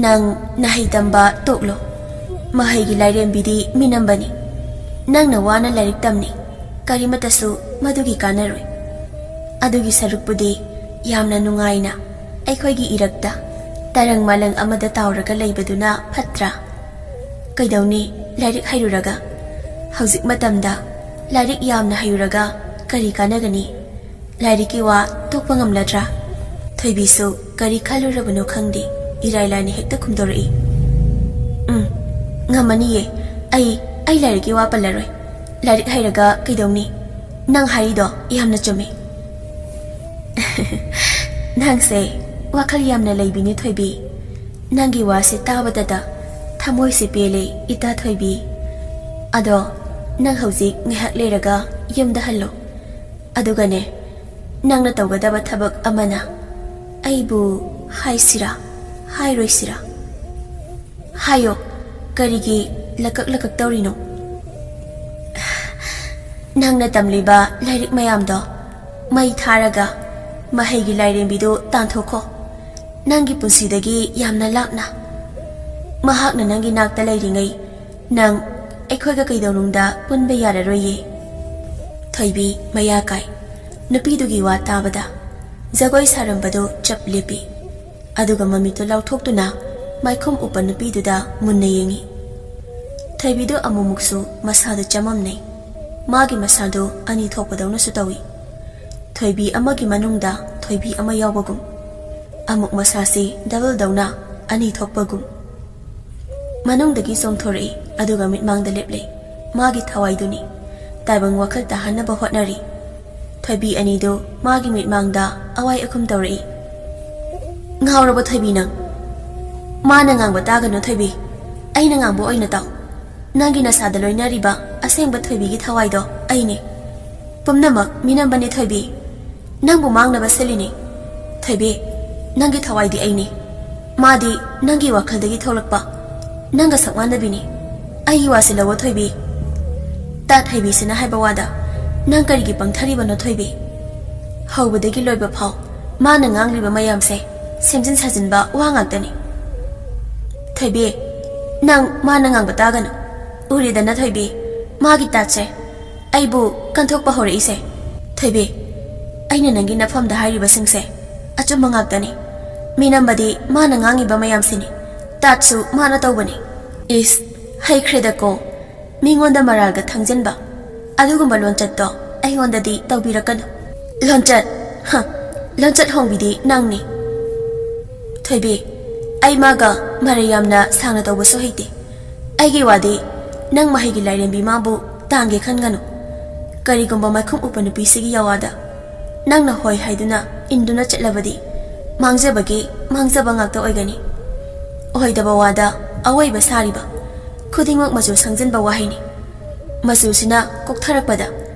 ꯅꯪ ꯅꯍꯩ ꯇꯝꯕ ꯇꯣꯛꯂꯣ꯫ ꯃꯍꯩꯒꯤ ꯂꯥꯏꯔꯦꯝꯕꯤꯗꯤ ꯃꯤꯅꯝꯕꯅꯤ꯫ ꯅꯪꯅ ꯋꯥꯅ ꯂꯥꯏꯔꯤꯛ ꯇꯝꯅꯤ, ꯀꯔꯤꯃꯠꯇꯁꯨ ꯃꯗꯨꯒꯤ ꯀꯥꯟꯅꯔꯣꯏ꯫ ꯑꯗꯨꯒꯤ ꯁꯔꯨꯛꯄꯨꯗꯤ ꯌꯥꯝꯅ ꯅꯨꯡꯉꯥꯏꯅ ꯑꯩꯈꯣꯏꯒꯤ ꯏꯔꯛꯇ ꯇꯔꯪ ꯃꯥꯂꯪ ꯑꯃꯗ ꯇꯥꯎꯔꯒ ꯂꯩꯕꯗꯨꯅ ꯐꯠꯇ꯭ꯔꯥ? ꯀꯩꯗꯧꯅꯤ, ꯂꯥꯏꯔꯤꯛ ꯍꯩꯔꯨꯔꯒ? ꯍꯧꯖꯤꯛ ꯃꯇꯝꯗ ꯂꯥꯏꯔꯤꯛ ꯌꯥꯝꯅ ꯍꯩꯔꯨꯔꯒ ꯀꯔꯤ ꯀꯥꯟꯅꯒꯅꯤ? ꯂꯥꯏꯔꯤꯛꯀꯤ ꯋꯥ ꯇꯣꯛꯄ ꯉꯝꯂꯗ꯭ꯔꯥ? ꯊꯣꯏꯕꯤꯁꯨ ꯀꯔꯤ ꯈꯜꯂꯨꯔꯕꯅꯣ ꯈꯪꯗꯦ, ꯏꯔꯥꯏ ꯂꯥꯏꯅ ꯍꯦꯛꯇ ꯈꯨꯝꯗꯣꯔꯛꯏ꯫ "ꯎꯝ, ꯉꯝꯃꯅꯤꯌꯦ꯫ ꯑꯩ, ꯑꯩ ꯂꯥꯏꯔꯤꯛꯀꯤ ꯋꯥ ꯄꯜꯂꯔꯣꯏ꯫ ꯂꯥꯏꯔꯤꯛ ꯍꯩꯔꯒ ꯀꯩꯗꯧꯅꯤ? ꯅꯪ ꯍꯥꯏꯔꯤꯗꯣ ꯌꯥꯝꯅ ꯆꯨꯝꯃꯤ꯫" "ꯅꯪꯁꯦ ꯋꯥꯈꯜ ꯌꯥꯝꯅ ꯂꯩꯕꯤꯅꯦ, ꯊꯣꯏꯕꯤ꯫ ꯅꯪꯒꯤ ꯋꯥꯁꯦ ꯇꯥꯕꯗꯇ ꯊꯃꯣꯏꯁꯦ ꯄꯦꯜꯂꯦ, ꯏꯇꯥ ꯊꯣꯏꯕꯤ꯫ ꯑꯗꯣ ꯅꯪ ꯍꯧꯖꯤꯛ ꯉꯥꯏꯍꯥꯛ ꯂꯩꯔꯒ ꯌꯨꯝꯗ ꯍꯜꯂꯣ꯫ ꯑꯗꯨꯒꯅꯦ, ꯅꯪꯅ ꯇꯧꯒꯗꯕ ꯊꯕꯛ ꯑꯃꯅ ꯑꯩꯕꯨ ꯍꯥꯏꯁꯤꯔꯥ, ꯍꯥꯏꯔꯣꯏꯁꯤꯔꯥ? ꯍꯥꯏꯌꯣ, ꯀꯔꯤꯒꯤ ꯂꯀꯛ ꯂꯀꯛ ꯇꯧꯔꯤꯅꯣ? ꯅꯪꯅ ꯇꯝꯂꯤꯕ ꯂꯥꯏꯔꯤꯛ ꯃꯌꯥꯝꯗꯣ ꯃꯩ ꯊꯥꯔꯒ ꯃꯍꯩꯒꯤ ꯂꯥꯏꯔꯦꯝꯕꯤꯗꯨ ꯇꯥꯟꯊꯣꯛꯈꯣ, ꯅꯪꯒꯤ ꯄꯨꯟꯁꯤꯗꯒꯤ ꯌꯥꯝꯅ ꯂꯥꯞꯅ꯫ ꯃꯍꯥꯛꯅ ꯅꯪꯒꯤ ꯅꯥꯛꯇ ꯂꯩꯔꯤꯉꯩ ꯅꯪ ꯑꯩꯈꯣꯏꯒ ꯀꯩꯗꯧꯅꯨꯡꯗ ꯄꯨꯟꯕ ꯌꯥꯔꯔꯣꯏꯌꯦ꯫" ꯊꯣꯏꯕꯤ ꯃꯌꯥ ꯀꯥꯏ꯫ ꯅꯨꯄꯤꯗꯨꯒꯤ ꯋꯥ ꯇꯥꯕꯗ ꯖꯒꯣꯏ ꯁꯥꯔꯝꯕꯗꯨ ꯆꯞ ꯂꯦꯞꯄꯤ꯫ ꯑꯗꯨꯒ ꯃꯃꯤꯠꯇꯨ ꯂꯥꯎꯊꯣꯛꯇꯨꯅ ꯃꯥꯏꯈꯨꯝ ꯎꯞꯄ ꯅꯨꯄꯤꯗꯨꯗ ꯃꯨꯟꯅ ꯌꯦꯡꯏ꯫ ꯊꯣꯏꯕꯤꯗꯨ ꯑꯃꯨꯛꯃꯨꯛꯁꯨ ꯃꯁꯥꯗꯨ ꯆꯃꯝꯅꯩ꯫ ꯃꯥꯒꯤ ꯃꯁꯥꯗꯨ ꯑꯅꯤ ꯊꯣꯛꯄꯗꯧꯅꯁꯨ ꯇꯧꯏ꯫ ꯊꯣꯏꯕꯤ ꯑꯃꯒꯤ ꯃꯅꯨꯡꯗ ꯊꯣꯏꯕꯤ ꯑꯃ ꯌꯥꯎꯕꯒꯨꯝ꯫ ꯑꯃꯨꯛ ꯃꯁꯥꯁꯤ ꯗꯕꯜꯗꯧꯅ ꯑꯅꯤ ꯊꯣꯛꯄꯒꯨꯝ꯫ ꯃꯅꯨꯡꯗꯒꯤ ꯆꯣꯡꯊꯣꯔꯛꯏ, ꯑꯗꯨꯒ ꯃꯤꯠꯃꯥꯡꯗ ꯂꯦꯞꯂꯦ꯫ ꯃꯥꯒꯤ ꯊꯋꯥꯏꯗꯨꯅꯤ꯫ ꯇꯥꯏꯕꯪ ꯋꯥꯈꯜ ꯇꯥꯍꯟꯅꯕ ꯍꯣꯠꯅꯔꯤ꯫ ꯊꯣꯏꯕꯤ ꯑꯅꯤꯗꯨ ꯃꯥꯒꯤ ꯃꯤꯠꯃꯥꯡꯗ ꯑꯋꯥꯏ ꯑꯈꯨꯝ ꯇꯧꯔꯛꯏ꯫ "ꯉꯥꯎꯔꯕ ꯊꯣꯏꯕꯤ ꯅꯪ? ꯃꯥꯅ ꯉꯥꯡꯕ ꯇꯥꯒꯅꯨ ꯊꯣꯏꯕꯤ, ꯑꯩꯅ ꯉꯥꯡꯕ ꯑꯣꯏꯅ ꯇꯥꯎ꯫ ꯅꯪꯒꯤ ꯅꯁꯥꯗ ꯂꯣꯏꯅꯔꯤꯕ ꯑꯁꯦꯡꯕ ꯊꯣꯏꯕꯤꯒꯤ ꯊꯋꯥꯏꯗꯣ ꯑꯩꯅꯤ꯫ ꯄꯨꯝꯅꯃꯛ ꯃꯤꯅꯝꯕꯅꯤ ꯊꯣꯏꯕꯤ꯫ ꯅꯪꯕꯨ ꯃꯥꯡꯅꯕ ꯁꯤꯜꯂꯤꯅꯤ꯫ ꯊꯣꯏꯕꯤ, ꯅꯪꯒꯤ ꯊꯋꯥꯏꯗꯤ ꯑꯩꯅꯤ꯫ ꯃꯥꯗꯤ ꯅꯪꯒꯤ ꯋꯥꯈꯜꯗꯒꯤ ꯊꯣꯛꯂꯛꯄ, ꯅꯪꯒ ꯁꯛ ꯃꯥꯟꯅꯕꯤꯅꯤ꯫ ꯑꯩꯒꯤ ꯋꯥꯁꯤ ꯂꯧꯋꯣ ꯊꯣꯏꯕꯤ꯫" "ꯇꯥ ꯊꯣꯏꯕꯤꯁꯤꯅ ꯍꯥꯏꯕ ꯋꯥꯗ ꯅꯪ ꯀꯔꯤꯒꯤ ꯄꯪꯊꯔꯤꯕꯅꯣ ꯊꯣꯏꯕꯤ? ꯍꯧꯕꯗꯒꯤ ꯂꯣꯏꯕ ꯐꯥꯎ ꯃꯥꯅ ꯉꯥꯡꯂꯤꯕ ꯃꯌꯥꯝꯁꯦ ꯁꯦꯝꯖꯤꯟ ꯁꯥꯖꯤꯟꯕ ꯋꯥ ꯉꯥꯛꯇꯅꯤ꯫" "ꯊꯣꯏꯕꯤ, ꯅꯪ ꯃꯥꯅ ꯉꯥꯡꯕ ꯇꯥꯒꯅꯨ꯫ ꯎꯔꯦꯗꯅ ꯊꯣꯏꯕꯤ, ꯃꯥꯒꯤ ꯇꯥꯠꯁꯦ꯫ ꯑꯩꯕꯨ ꯀꯟꯊꯣꯛꯄ ꯍꯧꯔꯛꯏꯁꯦ? ꯊꯣꯏꯕꯤ, ꯑꯩꯅ ꯅꯪꯒꯤ ꯅꯐꯝꯗ ꯍꯥꯏꯔꯤꯕꯁꯤꯡꯁꯦ ꯑꯆꯨꯝꯕ ꯉꯥꯛꯇꯅꯤ꯫ ꯃꯤꯅꯝꯕꯗꯤ ꯃꯥꯅ ꯉꯥꯡꯉꯤꯕ ꯃꯌꯥꯝꯁꯤꯅꯤ, ꯇꯥꯠꯁꯨ ꯃꯥꯅ ꯇꯧꯕꯅꯤ꯫ ꯏꯁ, ꯍꯩꯈ꯭ꯔꯦꯗꯀꯣ, ꯃꯤꯉꯣꯟꯗ ꯃꯔꯥꯜꯒ ꯊꯪꯖꯤꯟꯕ꯫ ꯑꯗꯨꯒꯨꯝꯕ ꯂꯣꯟꯆꯠꯇꯣ ꯑꯩꯉꯣꯟꯗꯗꯤ ꯇꯧꯕꯤꯔꯛꯀꯅꯨ꯫ ꯂꯣꯟꯆꯠ? ꯍ, ꯂꯣꯟꯆꯠ ꯍꯣꯡꯕꯤꯗꯤ ꯅꯪꯅꯤ꯫ ꯊꯣꯏꯕꯤ, ꯑꯩ ꯃꯥꯒ ꯃꯔꯩ ꯌꯥꯝꯅ ꯁꯥꯡꯅ ꯇꯧꯕꯁꯨ ꯍꯩꯇꯦ꯫ ꯑꯩꯒꯤ ꯋꯥꯗꯤ ꯅꯪ ꯃꯍꯩꯒꯤ ꯂꯥꯏꯔꯦꯝꯕꯤ ꯃꯥꯕꯨ ꯇꯥꯡꯒꯦ ꯈꯟꯒꯅꯨ꯫ ꯀꯔꯤꯒꯨꯝꯕ ꯃꯥꯏꯈꯨꯝ ꯎꯞꯄ ꯅꯨꯄꯤꯁꯤꯒꯤ ꯌꯥꯋꯥꯗ ꯅꯪꯅ ꯍꯣꯏ ꯍꯥꯏꯗꯨꯅ ꯏꯟꯗꯨꯅ ꯆꯠꯂꯕꯗꯤ ꯃꯥꯡꯖꯕꯒꯤ ꯃꯥꯡꯖꯕ ꯉꯥꯛꯇ ꯑꯣꯏꯒꯅꯤ꯫ ꯑꯣꯏꯗꯕ ꯋꯥꯗ ꯑꯋꯣꯏꯕ ꯁꯥꯔꯤꯕ꯫ ꯈꯨꯗꯤꯡꯃꯛ ꯃꯆꯨ ꯁꯪꯖꯤꯟꯕ ꯋꯥꯍꯩꯅꯤ꯫ ꯃꯆꯨꯁꯤꯅ ꯀꯣꯛꯊꯔꯛꯄꯗ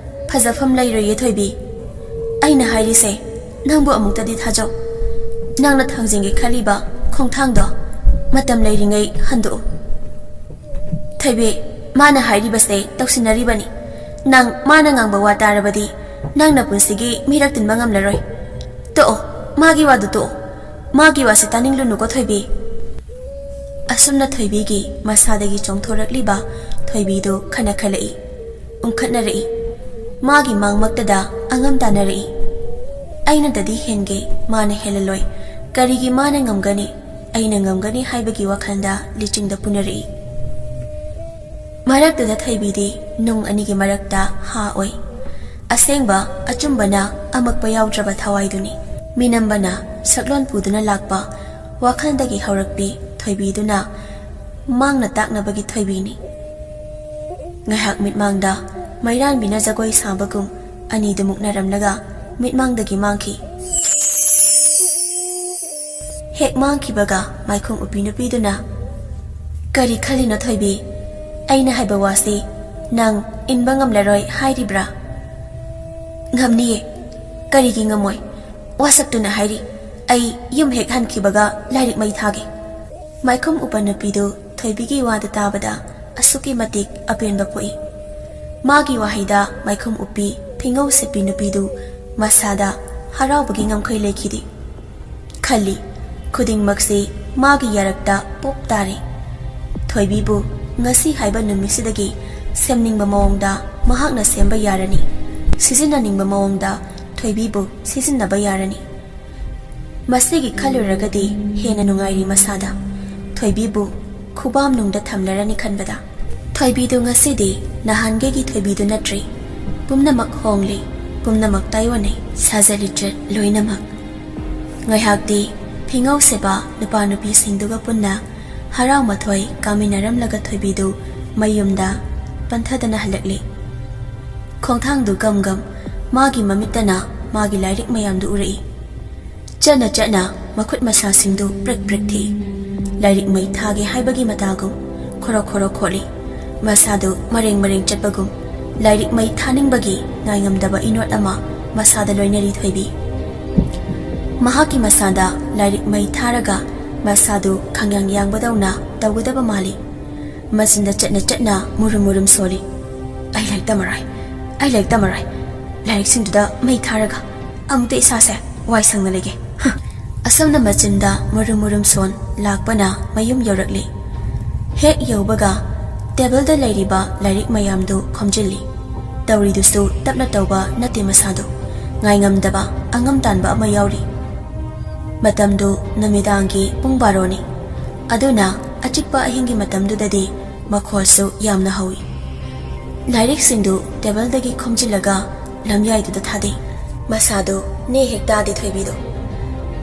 ꯐꯖꯐꯝ ꯂꯩꯔꯣꯏꯌꯦ ꯊꯣꯏꯕꯤ꯫ ꯑꯩꯅ ꯍꯥꯏꯔꯤꯁꯦ ꯅꯪꯕꯨ ꯑꯃꯨꯛꯇꯗꯤ ꯊꯥꯖꯧ꯫ ꯅꯪꯅ ꯊꯥꯡꯖꯤꯟꯒꯦ ꯈꯜꯂꯤꯕ ꯈꯣꯡꯊꯥꯡꯗꯣ ꯃꯇꯝ ꯂꯩꯔꯤꯉꯩ ꯍꯟꯗꯣꯛꯎ꯫ ꯊꯣꯏꯕꯤ, ꯃꯥꯅ ꯍꯥꯏꯔꯤꯕꯁꯦ ꯇꯧꯁꯤꯟꯅꯔꯤꯕꯅꯤ꯫ ꯅꯪ ꯃꯥꯅ ꯉꯥꯡꯕ ꯋꯥ ꯇꯥꯔꯕꯗꯤ ꯅꯪ ꯅꯄꯨꯟꯁꯤꯒꯤ ꯃꯤꯔꯛ ꯇꯤꯟꯕ ꯉꯝꯂꯔꯣꯏ꯫ ꯇꯣꯛꯑꯣ, ꯃꯥꯒꯤ ꯋꯥꯗꯨ ꯇꯣꯛꯑꯣ꯫ ꯃꯥꯒꯤ ꯋꯥꯁꯤ ꯇꯥꯅꯤꯡꯂꯨꯅꯨꯀꯣ ꯊꯣꯏꯕꯤ꯫ ꯑꯁꯨꯝꯅ ꯊꯣꯏꯕꯤꯒꯤ ꯃꯁꯥꯗꯒꯤ ꯆꯣꯡꯊꯣꯔꯛꯂꯤꯕ ꯊꯣꯏꯕꯤꯗꯨ ꯈꯅꯈꯠꯂꯛꯏ, ꯎꯪꯈꯠꯅꯔꯛꯏ꯫ ꯃꯥꯒꯤ ꯃꯥꯡꯃꯛꯇꯗ ꯑꯉꯝ ꯇꯥꯅꯔꯛꯏ꯫ ꯑꯩꯅꯗꯗꯤ ꯍꯦꯟꯒꯦ, ꯃꯥꯅ ꯍꯦꯜꯂꯂꯣꯏ꯫ ꯀꯔꯤꯒꯤ ꯃꯥꯅ ꯉꯝꯒꯅꯤ, ꯑꯩꯅ ꯉꯝꯒꯅꯤ ꯍꯥꯏꯕꯒꯤ ꯋꯥꯈꯜꯗ ꯂꯤꯆꯤꯡꯗ ꯄꯨꯅꯔꯛꯏ꯫ ꯃꯔꯛꯇꯨꯗ ꯊꯣꯏꯕꯤꯗꯤ ꯅꯨꯡ ꯑꯅꯤꯒꯤ ꯃꯔꯛꯇ ꯍꯥ ꯑꯣꯏ꯫ ꯑꯁꯦꯡꯕ ꯑꯆꯨꯝꯕꯅ ꯑꯃꯛꯄ ꯌꯥꯎꯗ꯭ꯔꯕ ꯊꯋꯥꯏꯗꯨꯅꯤ꯫ ꯃꯤꯅꯝꯕꯅ ꯁꯛꯂꯣꯟ ꯄꯨꯗꯨꯅ ꯂꯥꯛꯄ ꯋꯥꯈꯜꯗꯒꯤ ꯍꯧꯔꯛꯄꯤ ꯊꯣꯏꯕꯤꯗꯨꯅ ꯃꯥꯡꯅ ꯇꯥꯛꯅꯕꯒꯤ ꯊꯣꯏꯕꯤꯅꯤ꯫ ꯉꯥꯏꯍꯥꯛ ꯃꯤꯠꯃꯥꯡꯗ ꯃꯩꯔꯥꯟꯕꯤꯅ ꯖꯒꯣꯏ ꯁꯥꯕꯒꯨꯝ ꯑꯅꯤꯗꯨ ꯃꯨꯛꯅꯔꯝꯂꯒ ꯃꯤꯠꯃꯥꯡꯗꯒꯤ ꯃꯥꯡꯈꯤ꯫ ꯍꯦꯛ ꯃꯥꯡꯈꯤꯕꯒ ꯃꯥꯏꯈꯨꯝ ꯎꯞꯄꯤ ꯅꯨꯄꯤꯗꯨꯅ, "ꯀꯔꯤ ꯈꯜꯂꯤꯅꯣ ꯊꯣꯏꯕꯤ? ꯑꯩꯅ ꯍꯥꯏꯕ ꯋꯥꯁꯤ ꯅꯪ ꯏꯟꯕ ꯉꯝꯂꯔꯣꯏ ꯍꯥꯏꯔꯤꯕ꯭ꯔꯥ?" "ꯉꯝꯅꯤꯌꯦ, ꯀꯔꯤꯒꯤ ꯉꯝꯃꯣꯏ? ꯋꯥꯁꯛꯇꯨꯅ ꯍꯥꯏꯔꯤ, ꯑꯩ ꯌꯨꯝ ꯍꯦꯛ ꯍꯟꯈꯤꯕꯒ ꯂꯥꯏꯔꯤꯛ ꯃꯩ ꯊꯥꯒꯦ꯫" ꯃꯥꯏꯈꯨꯝ ꯎꯞꯄ ꯅꯨꯄꯤꯗꯨ ꯊꯣꯏꯕꯤꯒꯤ ꯋꯥꯗ ꯇꯥꯕꯗ ꯑꯁꯨꯛꯀꯤ ꯃꯇꯤꯛ ꯑꯄꯦꯟꯕ ꯄꯣꯛꯏ꯫ ꯃꯥꯒꯤ ꯋꯥꯍꯩꯗ ꯃꯥꯏꯈꯨꯝ ꯎꯞꯄꯤ ꯐꯤꯉꯧ ꯁꯦꯠꯄꯤ ꯅꯨꯄꯤꯗꯨ ꯃꯁꯥꯗ ꯍꯔꯥꯎꯕꯒꯤ ꯉꯝꯈꯩ ꯂꯩꯈꯤꯗꯦ꯫ ꯈꯜꯂꯤ, ꯈꯨꯗꯤꯡꯃꯛꯁꯤ ꯃꯥꯒꯤ ꯌꯥꯔꯛꯇ ꯄꯣꯞ ꯇꯥꯔꯦ꯫ ꯊꯣꯏꯕꯤꯕꯨ ꯉꯁꯤ ꯍꯥꯏꯕ ꯅꯨꯃꯤꯠꯁꯤꯗꯒꯤ ꯁꯦꯝꯅꯤꯡꯕ ꯃꯑꯣꯡꯗ ꯃꯍꯥꯛꯅ ꯁꯦꯝꯕ ꯌꯥꯔꯅꯤ꯫ ꯁꯤꯖꯤꯟꯅꯅꯤꯡꯕ ꯃꯑꯣꯡꯗ ꯊꯣꯏꯕꯤꯕꯨ ꯁꯤꯖꯤꯟꯅꯕ ꯌꯥꯔꯅꯤ꯫ ꯃꯁꯤꯒꯤ ꯈꯜꯂꯨꯔꯒꯗꯤ ꯍꯦꯟꯅ ꯅꯨꯡꯉꯥꯏꯔꯤ ꯃꯁꯥꯗ꯫ ꯊꯣꯏꯕꯤꯕꯨ ꯈꯨꯕꯥꯝꯅꯨꯡꯗ ꯊꯝꯂꯔꯅꯤ ꯈꯟꯕꯗ꯫ ꯊꯣꯏꯕꯤꯗꯨ ꯉꯁꯤꯗꯤ ꯅꯍꯥꯟꯒꯩꯒꯤ ꯊꯣꯏꯕꯤꯗꯨ ꯅꯠꯇ꯭ꯔꯦ꯫ ꯄꯨꯝꯅꯃꯛ ꯍꯣꯡꯂꯦ, ꯄꯨꯝꯅꯃꯛ ꯇꯥꯏꯑꯣꯟꯅꯩ, ꯁꯥꯖꯠ ꯂꯤꯆꯠ ꯂꯣꯏꯅꯃꯛ꯫ ꯉꯥꯏꯍꯥꯛꯇꯤ ꯐꯤꯉꯧ ꯁꯦꯕꯥ ꯅꯨꯄꯥ ꯅꯨꯄꯤꯁꯤꯡꯗꯨꯒ ꯄꯨꯟꯅ ꯍꯔꯥꯎ ꯃꯊꯣꯏ ꯀꯥꯃꯤꯟꯅꯔꯝꯂꯒ ꯊꯣꯏꯕꯤꯗꯨ ꯃꯌꯨꯝꯗ ꯄꯟꯊꯗꯅ ꯍꯜꯂꯛꯂꯤ꯫ ꯈꯣꯡꯊꯥꯡꯗꯨ ꯒꯝ ꯒꯝ, ꯃꯥꯒꯤ ꯃꯃꯤꯠꯇꯅ ꯃꯥꯒꯤ ꯂꯥꯏꯔꯤꯛ ꯃꯌꯥꯝꯗꯨ ꯎꯔꯛꯏ꯫ ꯆꯠꯅ ꯆꯠꯅ ꯃꯈꯨꯠ ꯃꯁꯥꯁꯤꯡꯗꯨ ꯄ꯭ꯔꯤꯛ ꯄ꯭ꯔꯤꯛ ꯊꯦꯛꯏ꯫ ꯂꯥꯏꯔꯤꯛ ꯃꯩ ꯊꯥꯒꯦ ꯍꯥꯏꯕꯒꯤ ꯃꯇꯥꯒꯨꯝ ꯈꯣꯔꯣ ꯈꯣꯔꯣ ꯈꯣꯠꯂꯤ꯫ ꯃꯁꯥꯗꯨ ꯃꯔꯦꯡ ꯃꯔꯦꯡ ꯆꯠꯄꯒꯨꯝ ꯂꯥꯏꯔꯤꯛ ꯃꯩ ꯊꯥꯅꯤꯡꯕꯒꯤ ꯉꯥꯏꯉꯝꯗꯕ ꯏꯅꯣꯠ ꯑꯃ ꯃꯁꯥꯗ ꯂꯣꯏꯅꯔꯤ ꯊꯣꯏꯕꯤ꯫ ꯃꯍꯥꯛꯀꯤ ꯃꯁꯥꯗ ꯂꯥꯏꯔꯤꯛ ꯃꯩ ꯊꯥꯔꯒ ꯃꯁꯥꯗꯨ ꯈꯪꯌꯥꯡ ꯌꯥꯡꯕꯗꯧꯅ ꯇꯧꯒꯗꯕ ꯃꯥꯜꯂꯤ꯫ ꯃꯆꯤꯟꯗ ꯆꯠꯅ ꯆꯠꯅ ꯃꯨꯔꯨꯝ ꯃꯨꯔꯨꯝ ꯁꯣꯜꯂꯤ꯫ "ꯑꯩ ꯂꯥꯏꯔꯤꯛ ꯇꯝꯃꯔꯣꯏ, ꯑꯩ ꯂꯥꯏꯔꯤꯛ ꯇꯝꯃꯔꯣꯏ꯫ ꯂꯥꯏꯔꯤꯛꯁꯤꯡꯗꯨꯗ ꯃꯩ ꯊꯥꯔꯒ ꯑꯃꯨꯛꯇ ꯏꯁꯥꯁꯦ ꯋꯥꯏ ꯁꯪꯅ ꯂꯩꯒꯦ꯫" ꯍ꯫ ꯑꯁꯨꯝꯅ ꯃꯆꯤꯟꯗ ꯃꯨꯔꯨꯝ ꯃꯨꯔꯨꯝ ꯁꯣꯟ ꯂꯥꯛꯄꯅ ꯃꯌꯨꯝ ꯌꯧꯔꯛꯂꯤ꯫ ꯍꯦꯛ ꯌꯧꯕꯒ ꯇꯦꯕꯜꯗ ꯂꯩꯔꯤꯕ ꯂꯥꯏꯔꯤꯛ ꯃꯌꯥꯝꯗꯨ ꯈꯣꯝꯖꯤꯜꯂꯤ꯫ ꯇꯧꯔꯤꯗꯨꯁꯨ ꯇꯞꯅ ꯇꯧꯕ ꯅꯠꯇꯦ ꯃꯁꯥꯗꯨ꯫ ꯉꯥꯏꯉꯝꯗꯕ ꯑꯉꯝ ꯇꯥꯟꯕ ꯑꯃ ꯌꯥꯎꯔꯤ꯫ ꯃꯇꯝꯗꯨ ꯅꯨꯃꯤꯗꯥꯡꯒꯤ ꯄꯨꯡ ꯕꯥꯔꯣꯅꯤ꯫ ꯑꯗꯨꯅ ꯑꯆꯤꯛꯄ ꯑꯍꯤꯡꯒꯤ ꯃꯇꯝꯗꯨꯗꯗꯤ ꯃꯈꯣꯜꯁꯨ ꯌꯥꯝꯅ ꯍꯧꯏ꯫ ꯂꯥꯏꯔꯤꯛꯁꯤꯡꯗꯨ ꯇꯦꯕꯜꯗꯒꯤ ꯈꯣꯝꯖꯤꯜꯂꯒ ꯂꯝꯌꯥꯏꯗꯨꯗ ꯊꯥꯗꯩ꯫ ꯃꯁꯥꯗꯨ ꯅꯦ ꯍꯦꯛ ꯇꯥꯗꯦ ꯊꯣꯏꯕꯤꯗꯨ꯫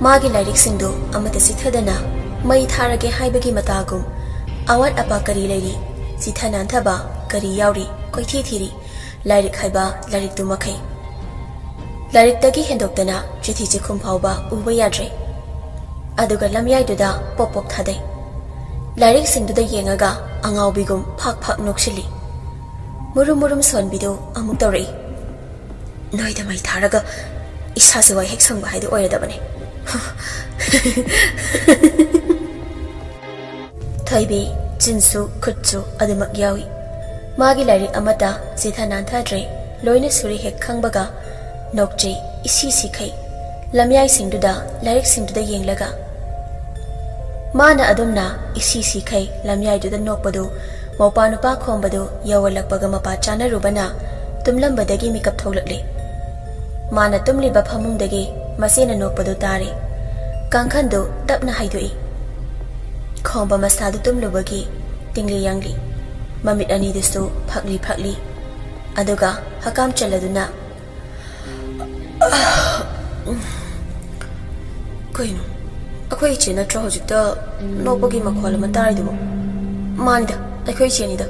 ꯃꯥꯒꯤ ꯂꯥꯏꯔꯤꯛꯁꯤꯡꯗꯨ ꯑꯃꯠꯇ ꯆꯤꯊꯗꯅ ꯃꯩ ꯊꯥꯔꯒꯦ ꯍꯥꯏꯕꯒꯤ ꯃꯇꯥꯒꯨꯝ ꯑꯋꯥꯠ ꯑꯄꯥ ꯀꯔꯤ ꯂꯩꯔꯤ, ꯆꯤꯊ ꯅꯥꯟꯊꯕ ꯀꯔꯤ ꯌꯥꯎꯔꯤ ꯀꯣꯏꯊꯤ ꯊꯤꯔꯤ꯫ ꯂꯥꯏꯔꯤꯛ ꯍꯥꯏꯕ ꯂꯥꯏꯔꯤꯛꯇꯨ ꯃꯈꯩ꯫ ꯂꯥꯏꯔꯤꯛꯇꯒꯤ ꯍꯦꯟꯗꯣꯛꯇꯅ ꯆꯤꯊꯤ ꯆꯤꯈꯨꯝ ꯐꯥꯎꯕ ꯎꯕ ꯌꯥꯗ꯭ꯔꯦ꯫ ꯑꯗꯨꯒ ꯂꯝꯌꯥꯏꯗꯨꯗ ꯄꯣꯞ ꯄꯣꯞ ꯊꯥꯗꯩ꯫ ꯂꯥꯏꯔꯤꯛꯁꯤꯡꯗꯨꯗ ꯌꯦꯡꯉꯒ ꯑꯉꯥꯎꯕꯤꯒꯨꯝ ꯐꯥꯛ ꯐꯥꯛ ꯅꯣꯛꯁꯤꯜꯂꯤ꯫ ꯃꯨꯔꯨꯝ ꯃꯨꯔꯨꯝ ꯁꯣꯟꯕꯤꯗꯨ ꯑꯃꯨꯛ ꯇꯧꯔꯛꯏ꯫ "ꯅꯣꯏꯗ ꯃꯩ ꯊꯥꯔꯒ ꯏꯁꯥꯁꯦ ꯋꯥꯏ ꯍꯦꯛ ꯁꯪꯕ ꯍꯥꯏꯗꯨ ꯑꯣꯏꯔꯗꯕꯅꯦ꯫" ꯊꯣꯏꯕꯤ, ꯆꯤꯟꯁꯨ ꯈꯨꯠꯁꯨ ꯑꯗꯨꯃꯛ ꯌꯥꯎꯏ꯫ ꯃꯥꯒꯤ ꯂꯥꯏꯔꯤꯛ ꯑꯃꯠꯇ ꯆꯤꯊ ꯅꯥꯟꯊꯗ꯭ꯔꯦ, ꯂꯣꯏꯅ ꯁꯨꯔꯦ ꯍꯦꯛ ꯈꯪꯕꯒ ꯅꯣꯛꯆꯩ ꯏꯁꯤ ꯁꯤꯈꯩ꯫ ꯂꯝꯌꯥꯏꯁꯤꯡꯗꯨꯗ, ꯂꯥꯏꯔꯤꯛꯁꯤꯡꯗꯨꯗ ꯌꯦꯡꯂꯒ꯫ ꯃꯥꯅ ꯑꯗꯨꯝꯅ ꯏꯁꯤ ꯁꯤꯈꯩ ꯂꯝꯌꯥꯏꯗꯨꯗ ꯅꯣꯛꯄꯗꯨ ꯃꯧꯄꯥ ꯅꯨꯄꯥ ꯈꯣꯝꯕꯗꯨ ꯌꯧꯍꯜꯂꯛꯄꯒ ꯃꯄꯥ ꯆꯥꯅꯔꯨꯕꯅ ꯇꯨꯝꯂꯝꯕꯗꯒꯤ ꯃꯤꯀꯞ ꯊꯣꯛꯂꯛꯂꯦ꯫ ꯃꯥꯅ ꯇꯨꯝꯂꯤꯕ ꯐꯃꯨꯡꯗꯒꯤ ꯃꯆꯦꯅ ꯅꯣꯛꯄꯗꯨ ꯇꯥꯔꯦ꯫ ꯀꯥꯡꯈꯟꯗꯨ ꯇꯞꯅ ꯍꯩꯗꯣꯛꯏ꯫ ꯈꯣꯝꯕ ꯃꯁꯥꯗꯨ ꯇꯨꯝꯂꯨꯕꯒꯤ ꯇꯤꯡꯂꯤ ꯌꯥꯡꯂꯤ꯫ ꯃꯃꯤꯠ ꯑꯅꯤꯗꯨꯁꯨ ꯐꯛꯂꯤ ꯐꯛꯂꯤ꯫ ꯑꯗꯨꯒ ꯍꯀꯥꯝ ꯆꯜꯂꯗꯨꯅ, "ꯀꯩꯅꯣ? ꯑꯩꯈꯣꯏ ꯏꯆꯦ ꯅꯠꯇ꯭ꯔꯣ ꯍꯧꯖꯤꯛꯇ ꯅꯣꯛꯄꯒꯤ ꯃꯈꯣꯜ ꯑꯃ ꯇꯥꯔꯤꯗꯨꯕꯣ?" "ꯃꯥꯅꯤꯗ, ꯑꯩꯈꯣꯏ ꯏꯆꯦꯅꯤꯗ꯫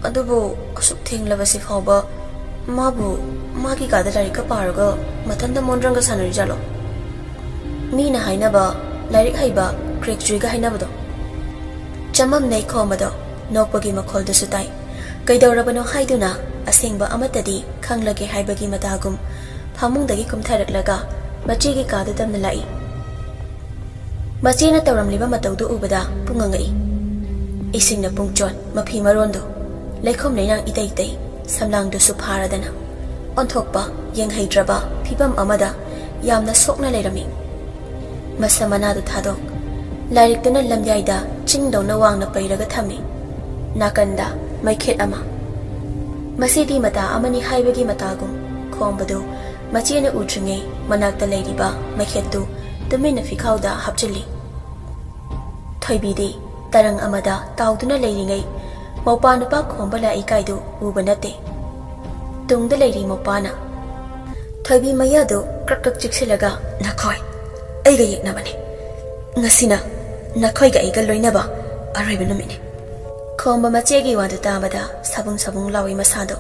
ꯑꯗꯨꯕꯨ ꯑꯁꯨꯛ ꯊꯦꯡꯂꯕꯁꯤ ꯐꯥꯎꯕ ꯃꯥꯕꯨ ꯃꯥꯒꯤ ꯀꯥꯗ ꯂꯥꯏꯔꯤꯛꯀ ꯄꯥꯔꯒ ꯃꯊꯟꯇ ꯃꯣꯟꯗ꯭ꯔꯪꯒ ꯁꯥꯟꯅꯔꯤꯖꯥꯠꯂꯣ? ꯃꯤꯅ ꯍꯥꯏꯅꯕ ꯂꯥꯏꯔꯤꯛ ꯍꯩꯕ ꯀ꯭ꯔꯦꯛ ꯆꯨꯏꯒ ꯍꯥꯏꯅꯕꯗꯣ꯫" ꯆꯃꯝꯅꯩ ꯈꯣꯝꯕꯗꯣ ꯅꯣꯛꯄꯒꯤ ꯃꯈꯣꯜꯗꯨꯁꯨ ꯇꯥꯏ꯫ ꯀꯩꯗꯧꯔꯕꯅꯣ ꯍꯥꯏꯗꯨꯅ ꯑꯁꯦꯡꯕ ꯑꯃꯠꯇꯗꯤ ꯈꯪꯂꯒꯦ ꯍꯥꯏꯕꯒꯤ ꯃꯇꯥꯒꯨꯝ ꯐꯃꯨꯡꯗꯒꯤ ꯀꯨꯝꯊꯔꯛꯂꯒ ꯃꯆꯦꯒꯤ ꯀꯥꯗꯨ ꯇꯝꯅ ꯂꯥꯛꯏ꯫ ꯃꯆꯦꯅ ꯇꯧꯔꯝꯂꯤꯕ ꯃꯇꯧꯗꯨ ꯎꯕꯗ ꯄꯨꯡꯉꯪ ꯉꯛꯏ꯫ ꯏꯁꯤꯡꯅ ꯄꯨꯡꯆꯣꯠ ꯃꯐꯤ ꯃꯔꯣꯟꯗꯨ ꯂꯩꯈꯣꯝ ꯂꯩꯅꯥꯡ ꯏꯇꯩ ꯇꯩ, ꯁꯝꯂꯥꯡꯗꯨꯁꯨ ꯐꯥꯔꯗꯅ ꯑꯣꯟꯊꯣꯛꯄ ꯌꯦꯡꯍꯩꯗ꯭ꯔꯕ ꯐꯤꯕꯝ ꯑꯃꯗ ꯌꯥꯝꯅ ꯁꯣꯛꯅ ꯂꯩꯔꯝꯃꯤ꯫ ꯃꯁꯝ ꯃꯅꯥꯗꯨ ꯊꯥꯗꯣꯛ, ꯂꯥꯏꯔꯤꯛꯇꯨꯅ ꯂꯝꯌꯥꯏꯗ ꯆꯤꯡꯗꯧꯅ ꯋꯥꯡꯅ ꯄꯩꯔꯒ ꯊꯝꯃꯤ꯫ ꯅꯥꯀꯟꯗ ꯃꯩꯈꯦꯠ ꯑꯃ꯫ ꯃꯁꯤꯗꯤ ꯃꯇꯥ ꯑꯃꯅꯤ ꯍꯥꯏꯕꯒꯤ ꯃꯇꯥꯒꯨꯝ ꯈꯣꯝꯕꯗꯨ ꯃꯆꯦꯅ ꯎꯗ꯭ꯔꯤꯉꯩ ꯃꯅꯥꯛꯇ ꯂꯩꯔꯤꯕ ꯃꯩꯈꯦꯠꯇꯨ ꯇꯨꯃꯤꯟꯅ ꯐꯤꯈꯥꯎꯗ ꯍꯥꯞꯆꯤꯜꯂꯤ꯫ ꯊꯣꯏꯕꯤꯗꯤ ꯇꯔꯪ ꯑꯃꯗ ꯇꯥꯎꯗꯨꯅ ꯂꯩꯔꯤꯉꯩ ꯃꯧꯄꯥ ꯅꯨꯄꯥ ꯈꯣꯝꯕ ꯂꯥꯛꯏ ꯀꯥꯏꯗꯨ ꯎꯕ ꯅꯠꯇꯦ꯫ ꯇꯨꯡꯗ ꯂꯩꯔꯤ ꯃꯧꯄꯥꯅ꯫ ꯊꯣꯏꯕꯤ ꯃꯌꯥꯗꯨ ꯀ꯭ꯔꯛ ꯀ꯭ꯔꯛ ꯆꯤꯛꯁꯤꯜꯂꯒ, "ꯅꯈꯣꯏ ꯑꯩꯒ ꯌꯦꯛꯅꯕꯅꯤ꯫ ꯉꯁꯤꯅ ꯅꯈꯣꯏꯒ ꯑꯩꯒ ꯂꯣꯏꯅꯕ ꯑꯔꯣꯏꯕ ꯅꯨꯃꯤꯠꯅꯤ꯫" ꯈꯣꯝꯕ ꯃꯆꯦꯒꯤ ꯋꯥꯗꯨ ꯇꯥꯕꯗ ꯁꯥꯕꯨꯡ ꯁꯥꯕꯨꯡ ꯂꯥꯎꯏ ꯃꯁꯥꯗꯣ꯫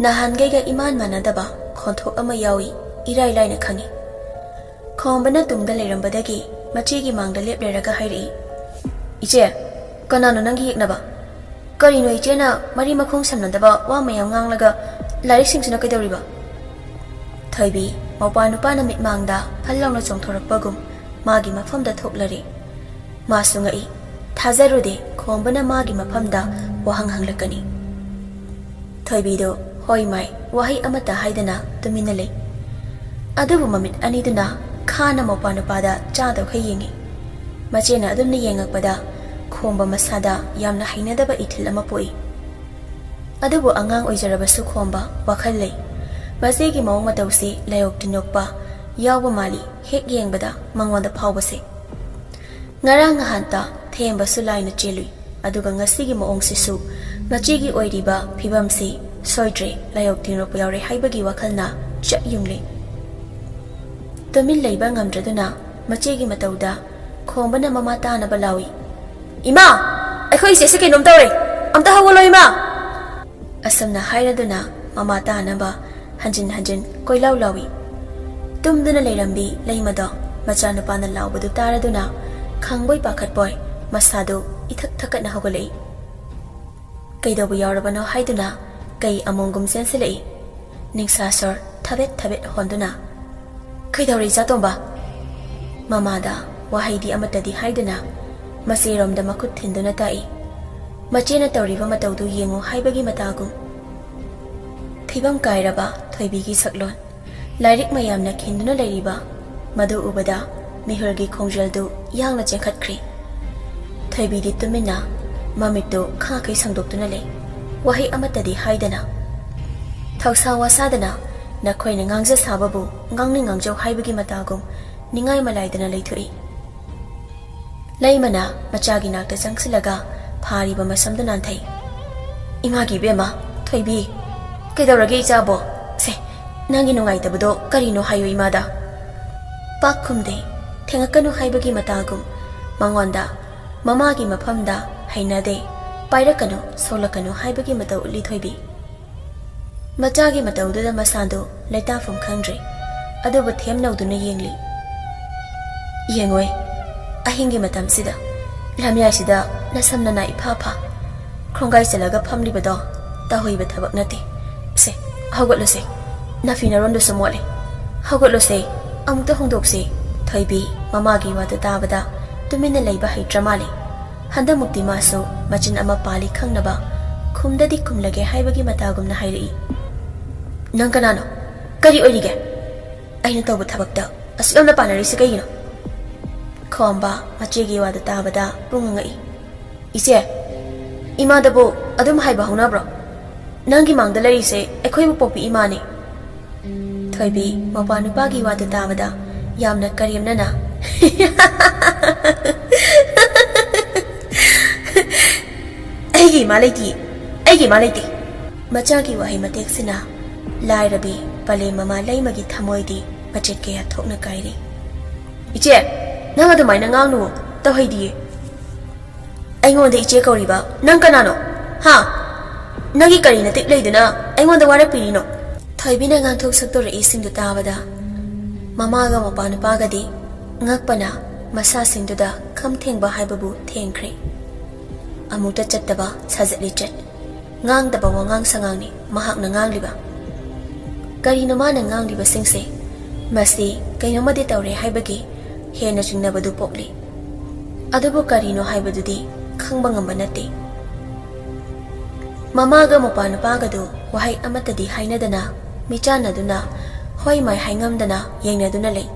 ꯅꯍꯥꯟꯈꯩꯒ ꯏꯃꯥꯟ ꯃꯥꯟꯅꯗꯕ ꯈꯣꯟꯊꯣꯛ ꯑꯃ ꯌꯥꯎꯏ, ꯏꯔꯥꯏ ꯂꯥꯏꯅ ꯈꯪꯏ꯫ ꯈꯣꯝꯕꯅ ꯇꯨꯡꯗ ꯂꯩꯔꯝꯕꯗꯒꯤ ꯃꯆꯦꯒꯤ ꯃꯥꯡꯗ ꯂꯦꯞꯂꯔꯒ ꯍꯥꯏꯔꯛꯏ, "ꯏꯆꯦ, ꯀꯅꯥꯅꯣ ꯅꯪꯒꯤ ꯌꯦꯛꯅꯕ? ꯀꯔꯤꯅꯣ ꯏꯆꯦꯅ ꯃꯔꯤ ꯃꯈꯣꯡ ꯁꯝꯅꯗꯕ ꯋꯥ ꯃꯌꯥꯝ ꯉꯥꯡꯂꯒ ꯂꯥꯏꯔꯤꯛꯁꯤꯡꯁꯤꯅ ꯀꯩꯗꯧꯔꯤꯕ?" ꯊꯣꯏꯕꯤ, ꯃꯧꯄꯥ ꯅꯨꯄꯥꯅ ꯃꯤꯠꯃꯥꯡꯗ ꯐꯜ ꯂꯥꯎꯅ ꯆꯣꯡꯊꯣꯔꯛꯄꯒꯨꯝ ꯃꯥꯒꯤ ꯃꯐꯝꯗ ꯊꯣꯛꯂꯔꯦ꯫ ꯃꯥꯁꯨ ꯉꯛꯏ꯫ ꯊꯥꯖꯔꯨꯗꯦ ꯈꯣꯝꯕꯅ ꯃꯥꯒꯤ ꯃꯐꯝꯗ ꯋꯥꯍꯪ ꯍꯪꯂꯛꯀꯅꯤ꯫ ꯊꯣꯏꯕꯤꯗꯨ ꯍꯣꯏ ꯃꯥꯏ ꯋꯥꯍꯩ ꯑꯃꯠꯇ ꯍꯥꯏꯗꯅ ꯇꯨꯃꯤꯟꯅ ꯂꯩ꯫ ꯑꯗꯨꯕꯨ ꯃꯃꯤꯠ ꯑꯅꯤꯗꯨꯅ ꯈꯥꯅ ꯃꯧꯄꯥ ꯅꯨꯄꯥꯗ ꯆꯥꯗꯧꯈꯩ ꯌꯦꯡꯏ꯫ ꯃꯆꯦꯅ ꯑꯗꯨꯝꯅ ꯌꯦꯡꯉꯛꯄꯗ ꯈꯣꯝꯕ ꯃꯁꯥꯗ ꯌꯥꯝꯅ ꯍꯩꯅꯗꯕ ꯏꯊꯤꯜ ꯑꯃ ꯄꯣꯛꯏ꯫ ꯑꯗꯨꯕꯨ ꯑꯉꯥꯡ ꯑꯣꯏꯖꯔꯕꯁꯨ ꯈꯣꯝꯕ ꯋꯥꯈꯜ ꯂꯩ꯫ ꯃꯆꯦꯒꯤ ꯃꯑꯣꯡ ꯃꯇꯧꯁꯤ ꯂꯥꯏꯑꯣꯛ ꯇꯤꯟꯑꯣꯛꯄ ꯌꯥꯎꯕ ꯃꯥꯜꯂꯤ, ꯍꯦꯛ ꯌꯦꯡꯕꯗ ꯃꯉꯣꯟꯗ ꯐꯥꯎꯕꯁꯦ꯫ ꯉꯔꯥꯡ ꯉꯍꯥꯟꯇ ꯊꯦꯝꯕꯁꯨ ꯂꯥꯏꯅ ꯆꯦꯜꯂꯨꯏ, ꯑꯗꯨꯒ ꯉꯁꯤꯒꯤ ꯃꯑꯣꯡꯁꯤꯁꯨ ꯃꯆꯦꯒꯤ ꯑꯣꯏꯔꯤꯕ ꯐꯤꯕꯝꯁꯤ ꯁꯣꯏꯗ꯭ꯔꯦ, ꯂꯥꯏꯑꯣꯛ ꯇꯤꯟꯑꯣꯛꯄ ꯌꯥꯎꯔꯦ ꯍꯥꯏꯕꯒꯤ ꯋꯥꯈꯜꯅ ꯆꯞ ꯌꯨꯡꯂꯦ꯫ ꯇꯨꯃꯤꯟ ꯂꯩꯕ ꯉꯝꯗ꯭ꯔꯗꯨꯅ ꯃꯆꯦꯒꯤ ꯃꯇꯧꯗ ꯈꯣꯝꯕꯅ ꯃꯃꯥ ꯇꯥꯅꯕ ꯂꯥꯎꯏ, "ꯏꯃꯥ, ꯑꯩꯈꯣꯏ ꯏꯆꯦꯁꯦ ꯀꯩꯅꯣꯝ ꯇꯧꯔꯦ, ꯑꯝꯇ ꯍꯧꯒꯠꯂꯣ ꯏꯃꯥ!" ꯑꯁꯨꯝꯅ ꯍꯥꯏꯔꯗꯨꯅ ꯃꯃꯥ ꯇꯥꯅꯕ ꯍꯟꯖꯤꯟ ꯍꯟꯖꯤꯟ ꯀꯣꯏꯂꯥꯎ ꯂꯥꯎꯏ꯫ ꯇꯨꯝꯗꯨꯅ ꯂꯩꯔꯝꯕꯤ ꯂꯩꯃꯗꯣ ꯃꯆꯥꯅꯨꯄꯥꯅ ꯂꯥꯎꯕꯗꯨ ꯇꯥꯔꯗꯨꯅ ꯈꯪꯕꯣꯏ ꯄꯥꯈꯠꯄꯣꯏ ꯃꯁꯥꯗꯨ ꯏꯊꯛ ꯊꯛꯀꯠꯅ ꯍꯧꯒꯠꯂꯛꯏ꯫ ꯀꯩꯗꯧꯕ ꯌꯥꯎꯔꯕꯅꯣ ꯍꯥꯏꯗꯨꯅ ꯀꯩ ꯑꯃꯣꯝꯒꯨꯝ ꯆꯦꯟꯁꯤꯜꯂꯛꯏ꯫ ꯅꯤꯡꯁꯥ ꯁꯣꯔ ꯊꯕꯦꯠ ꯊꯕꯦꯠ ꯍꯣꯟꯗꯨꯅ, "ꯀꯩꯗꯧꯔꯦ ꯏꯆꯥꯇꯣꯝꯕ?" ꯃꯃꯥꯗ ꯋꯥꯍꯩꯗꯤ ꯑꯃꯠꯇꯗꯤ ꯍꯥꯏꯗꯨꯅ ꯃꯆꯦꯔꯣꯝꯗ ꯃꯈꯨꯠ ꯊꯤꯟꯗꯨꯅ ꯇꯥꯛꯏ꯫ ꯃꯆꯦꯅ ꯇꯧꯔꯤꯕ ꯃꯇꯧꯗꯨ ꯌꯦꯡꯉꯨ ꯍꯥꯏꯕꯒꯤ ꯃꯇꯥꯒꯨꯝ꯫ ꯐꯤꯕꯝ ꯀꯥꯏꯔꯕ ꯊꯣꯏꯕꯤꯒꯤ ꯁꯛꯂꯣꯟ꯫ ꯂꯥꯏꯔꯤꯛ ꯃꯌꯥꯝꯅ ꯈꯤꯟꯗꯨꯅ ꯂꯩꯔꯤꯕ ꯃꯗꯨ ꯎꯕꯗ ꯃꯤꯍꯨꯜꯒꯤ ꯈꯣꯡꯖꯦꯜꯗꯨ ꯌꯥꯡꯅ ꯆꯦꯟꯈꯠꯈ꯭ꯔꯦ꯫ ꯊꯣꯏꯕꯤꯗꯤ ꯇꯨꯃꯤꯟꯅ ꯃꯃꯤꯠꯇꯨ ꯈꯥꯈꯩ ꯁꯪꯗꯣꯛꯇꯨꯅ ꯂꯩ꯫ ꯋꯥꯍꯩ ꯑꯃꯠꯇꯗꯤ ꯍꯥꯏꯗꯅ꯫ ꯊꯧꯁꯥ ꯋꯥꯁꯥꯗꯅ ꯅꯈꯣꯏꯅ ꯉꯥꯡꯖ ꯁꯥꯕꯕꯨ ꯉꯥꯡꯅꯤꯡ ꯉꯥꯡꯖꯧ ꯍꯥꯏꯕꯒꯤ ꯃꯇꯥꯒꯨꯝ ꯅꯤꯡꯉꯥꯏ ꯃꯂꯥꯏꯗꯅ ꯂꯩꯊꯣꯛꯏ꯫ ꯂꯩꯃꯅ ꯃꯆꯥꯒꯤ ꯅꯥꯛꯇ ꯆꯪꯁꯤꯜꯂꯒ ꯐꯥꯔꯤꯕ ꯃꯁꯝꯗꯨ ꯅꯥꯟꯊꯩ꯫ "ꯏꯃꯥꯒꯤ ꯏꯕꯦꯝꯃ, ꯊꯣꯏꯕꯤ, ꯀꯩꯗꯧꯔꯒꯦ ꯏꯆꯥꯕꯣ? ꯁꯦ, ꯅꯪꯒꯤ ꯅꯨꯡꯉꯥꯏꯇꯕꯗꯣ ꯀꯔꯤꯅꯣ ꯍꯥꯏꯌꯨ ꯏꯃꯥꯗ꯫" ꯄꯥꯛ ꯈꯨꯝꯗꯦ꯫ ꯊꯦꯡꯉꯛꯀꯅꯨ ꯍꯥꯏꯕꯒꯤ ꯃꯇꯥꯒꯨꯝ ꯃꯉꯣꯟꯗ ꯃꯃꯥꯒꯤ ꯃꯐꯝꯗ "ꯍꯩꯅꯗꯦ, ꯄꯥꯏꯔꯛꯀꯅꯨ, ꯁꯣꯛꯂꯛꯀꯅꯨ" ꯍꯥꯏꯕꯒꯤ ꯃꯇꯧ ꯎꯠꯂꯤ ꯊꯣꯏꯕꯤ꯫ ꯃꯆꯥꯒꯤ ꯃꯇꯧꯗꯨꯗ ꯃꯁꯥꯗꯨ ꯂꯩꯇꯥꯐꯝ ꯈꯪꯗ꯭ꯔꯦ, ꯑꯗꯨꯕꯨ ꯊꯦꯝꯅꯧꯗꯨꯅ ꯌꯦꯡꯂꯤ꯫ "ꯌꯦꯡꯉꯣꯏ, ꯑꯍꯤꯡꯒꯤ ꯃꯇꯝꯁꯤꯗ ꯂꯝꯌꯥꯏꯁꯤꯗ ꯅꯁꯝ ꯅꯅꯥ ꯏꯐꯥ ꯐꯥ, ꯈꯣꯡꯒꯥꯏ ꯆꯜꯂꯒ ꯐꯝꯂꯤꯕꯗꯣ ꯇꯧꯍꯩꯕ ꯊꯕꯛ ꯅꯠꯇꯦ꯫ ꯁꯦ, ꯍꯧꯒꯠꯂꯨꯁꯦ, ꯅꯐꯤ ꯅꯔꯣꯟꯗꯨꯁꯨ ꯃꯣꯠꯂꯦ꯫ ꯍꯧꯒꯠꯂꯨꯁꯦ, ꯑꯃꯨꯛꯇ ꯍꯣꯡꯗꯣꯛꯁꯦ꯫" ꯊꯣꯏꯕꯤ ꯃꯃꯥꯒꯤ ꯋꯥꯗꯨ ꯇꯥꯕꯗ ꯇꯨꯃꯤꯟꯅ ꯂꯩꯕ ꯍꯩꯇ꯭ꯔ ꯃꯥꯜꯂꯦ꯫ ꯍꯟꯗꯛꯃꯨꯛꯇꯤ ꯃꯥꯁꯨ ꯃꯆꯤꯟ ꯑꯃ ꯄꯥꯜꯂꯤ ꯈꯪꯅꯕ ꯈꯨꯝꯗꯗꯤ ꯈꯨꯝꯂꯒꯦ ꯍꯥꯏꯕꯒꯤ ꯃꯇꯥꯒꯨꯝꯅ ꯍꯥꯏꯔꯛꯏ꯫ "ꯅꯪ ꯀꯅꯥꯅꯣ? ꯀꯔꯤ ꯑꯣꯏꯔꯤꯒꯦ? ꯑꯩꯅ ꯇꯧꯕ ꯊꯕꯛꯇ ꯑꯁꯨꯛ ꯌꯥꯝꯅ ꯄꯥꯅꯔꯤꯁꯤ ꯀꯩꯒꯤꯅꯣ?" ꯈꯣꯝꯕ ꯃꯆꯦꯒꯤ ꯋꯥꯗꯨ ꯇꯥꯕꯗ ꯄꯨꯡ ꯉꯛꯏ꯫ "ꯏꯆꯦ, ꯏꯃꯥꯗꯕꯨ ꯑꯗꯨꯝ ꯍꯥꯏꯕ ꯍꯧꯅꯕ꯭ꯔꯣ? ꯅꯪꯒꯤ ꯃꯥꯡꯗ ꯂꯩꯔꯤꯁꯦ ꯑꯩꯈꯣꯏꯕꯨ ꯄꯣꯛꯄꯤ ꯏꯃꯥꯅꯤ꯫" ꯊꯣꯏꯕꯤ ꯃꯄꯥ ꯅꯨꯄꯥꯒꯤ ꯋꯥꯗꯨ ꯇꯥꯕꯗ ꯌꯥꯝꯅ ꯀꯔꯦꯝꯅꯅ, "ꯑꯩꯒꯤ ꯏꯃꯥ ꯂꯩꯇꯦ, ꯑꯩꯒꯤ ꯏꯃꯥ ꯂꯩꯇꯦ꯫" ꯃꯆꯥꯒꯤ ꯋꯥꯍꯩ ꯃꯇꯦꯛꯁꯤꯅ ꯂꯥꯏꯔꯕꯤ ꯄꯂꯦꯝ ꯃꯃꯥ ꯂꯩꯃꯒꯤ ꯊꯃꯣꯏꯗꯤ ꯃꯆꯦꯠ ꯀꯌꯥ ꯊꯣꯛꯅ ꯀꯥꯏꯔꯤ꯫ "ꯏꯆꯦ, ꯅꯪ ꯑꯗꯨꯃꯥꯏꯅ ꯉꯥꯡꯅꯨ, ꯇꯧꯍꯩꯗꯤꯌꯦ꯫ ꯑꯩꯉꯣꯟꯗ ꯏꯆꯦ ꯀꯧꯔꯤꯕ ꯅꯪ ꯀꯅꯥꯅꯣ? ꯍꯥ? ꯅꯪꯒꯤ ꯀꯔꯤ ꯅꯇꯤꯛ ꯂꯩꯗꯨꯅ ꯑꯩꯉꯣꯟꯗ ꯋꯥꯔꯛꯄꯤꯔꯤꯅꯣ?" ꯊꯣꯏꯕꯤꯅ ꯉꯥꯡꯊꯣꯛ ꯁꯛꯇꯣꯔꯛꯏꯁꯤꯡꯗꯨ ꯇꯥꯕꯗ ꯃꯃꯥꯒ ꯃꯄꯥ ꯅꯨꯄꯥꯒꯗꯤ ꯉꯛꯄꯅ ꯃꯁꯥꯁꯤꯡꯗꯨꯗ ꯈꯝ ꯊꯦꯡꯕ ꯍꯥꯏꯕꯕꯨ ꯊꯦꯡꯈ꯭ꯔꯦ꯫ ꯑꯃꯨꯛꯇ ꯆꯠꯇꯕ ꯁꯥꯖꯠ ꯂꯤꯆꯠ, ꯉꯥꯡꯗꯕ ꯋꯥꯉꯥꯡ ꯁꯉꯥꯡꯅꯤ ꯃꯍꯥꯛꯅ ꯉꯥꯡꯂꯤꯕ꯫ ꯀꯔꯤꯅꯣ ꯃꯥꯅ ꯉꯥꯡꯂꯤꯕꯁꯤꯡꯁꯦ? ꯃꯁꯤ ꯀꯩꯅꯣꯃꯗꯤ ꯇꯧꯔꯦ ꯍꯥꯏꯕꯒꯤ ꯍꯦꯟꯅ ꯆꯤꯡꯅꯕꯗꯨ ꯄꯣꯛꯂꯤ꯫ ꯑꯗꯨꯕꯨ ꯀꯔꯤꯅꯣ ꯍꯥꯏꯕꯗꯨꯗꯤ ꯈꯪꯕ ꯉꯝꯕ ꯅꯠꯇꯦ꯫ ꯃꯃꯥꯒ ꯃꯄꯥ ꯅꯨꯄꯥꯒꯗꯨ ꯋꯥꯍꯩ ꯑꯃꯠꯇꯗꯤ ꯍꯥꯏꯅꯗꯅ, ꯃꯤꯆꯥꯟꯅꯗꯨꯅ, ꯍꯣꯏ ꯃꯥꯏ ꯍꯥꯏꯉꯝꯗꯅ ꯌꯦꯡꯅꯗꯨꯅ ꯂꯩ꯫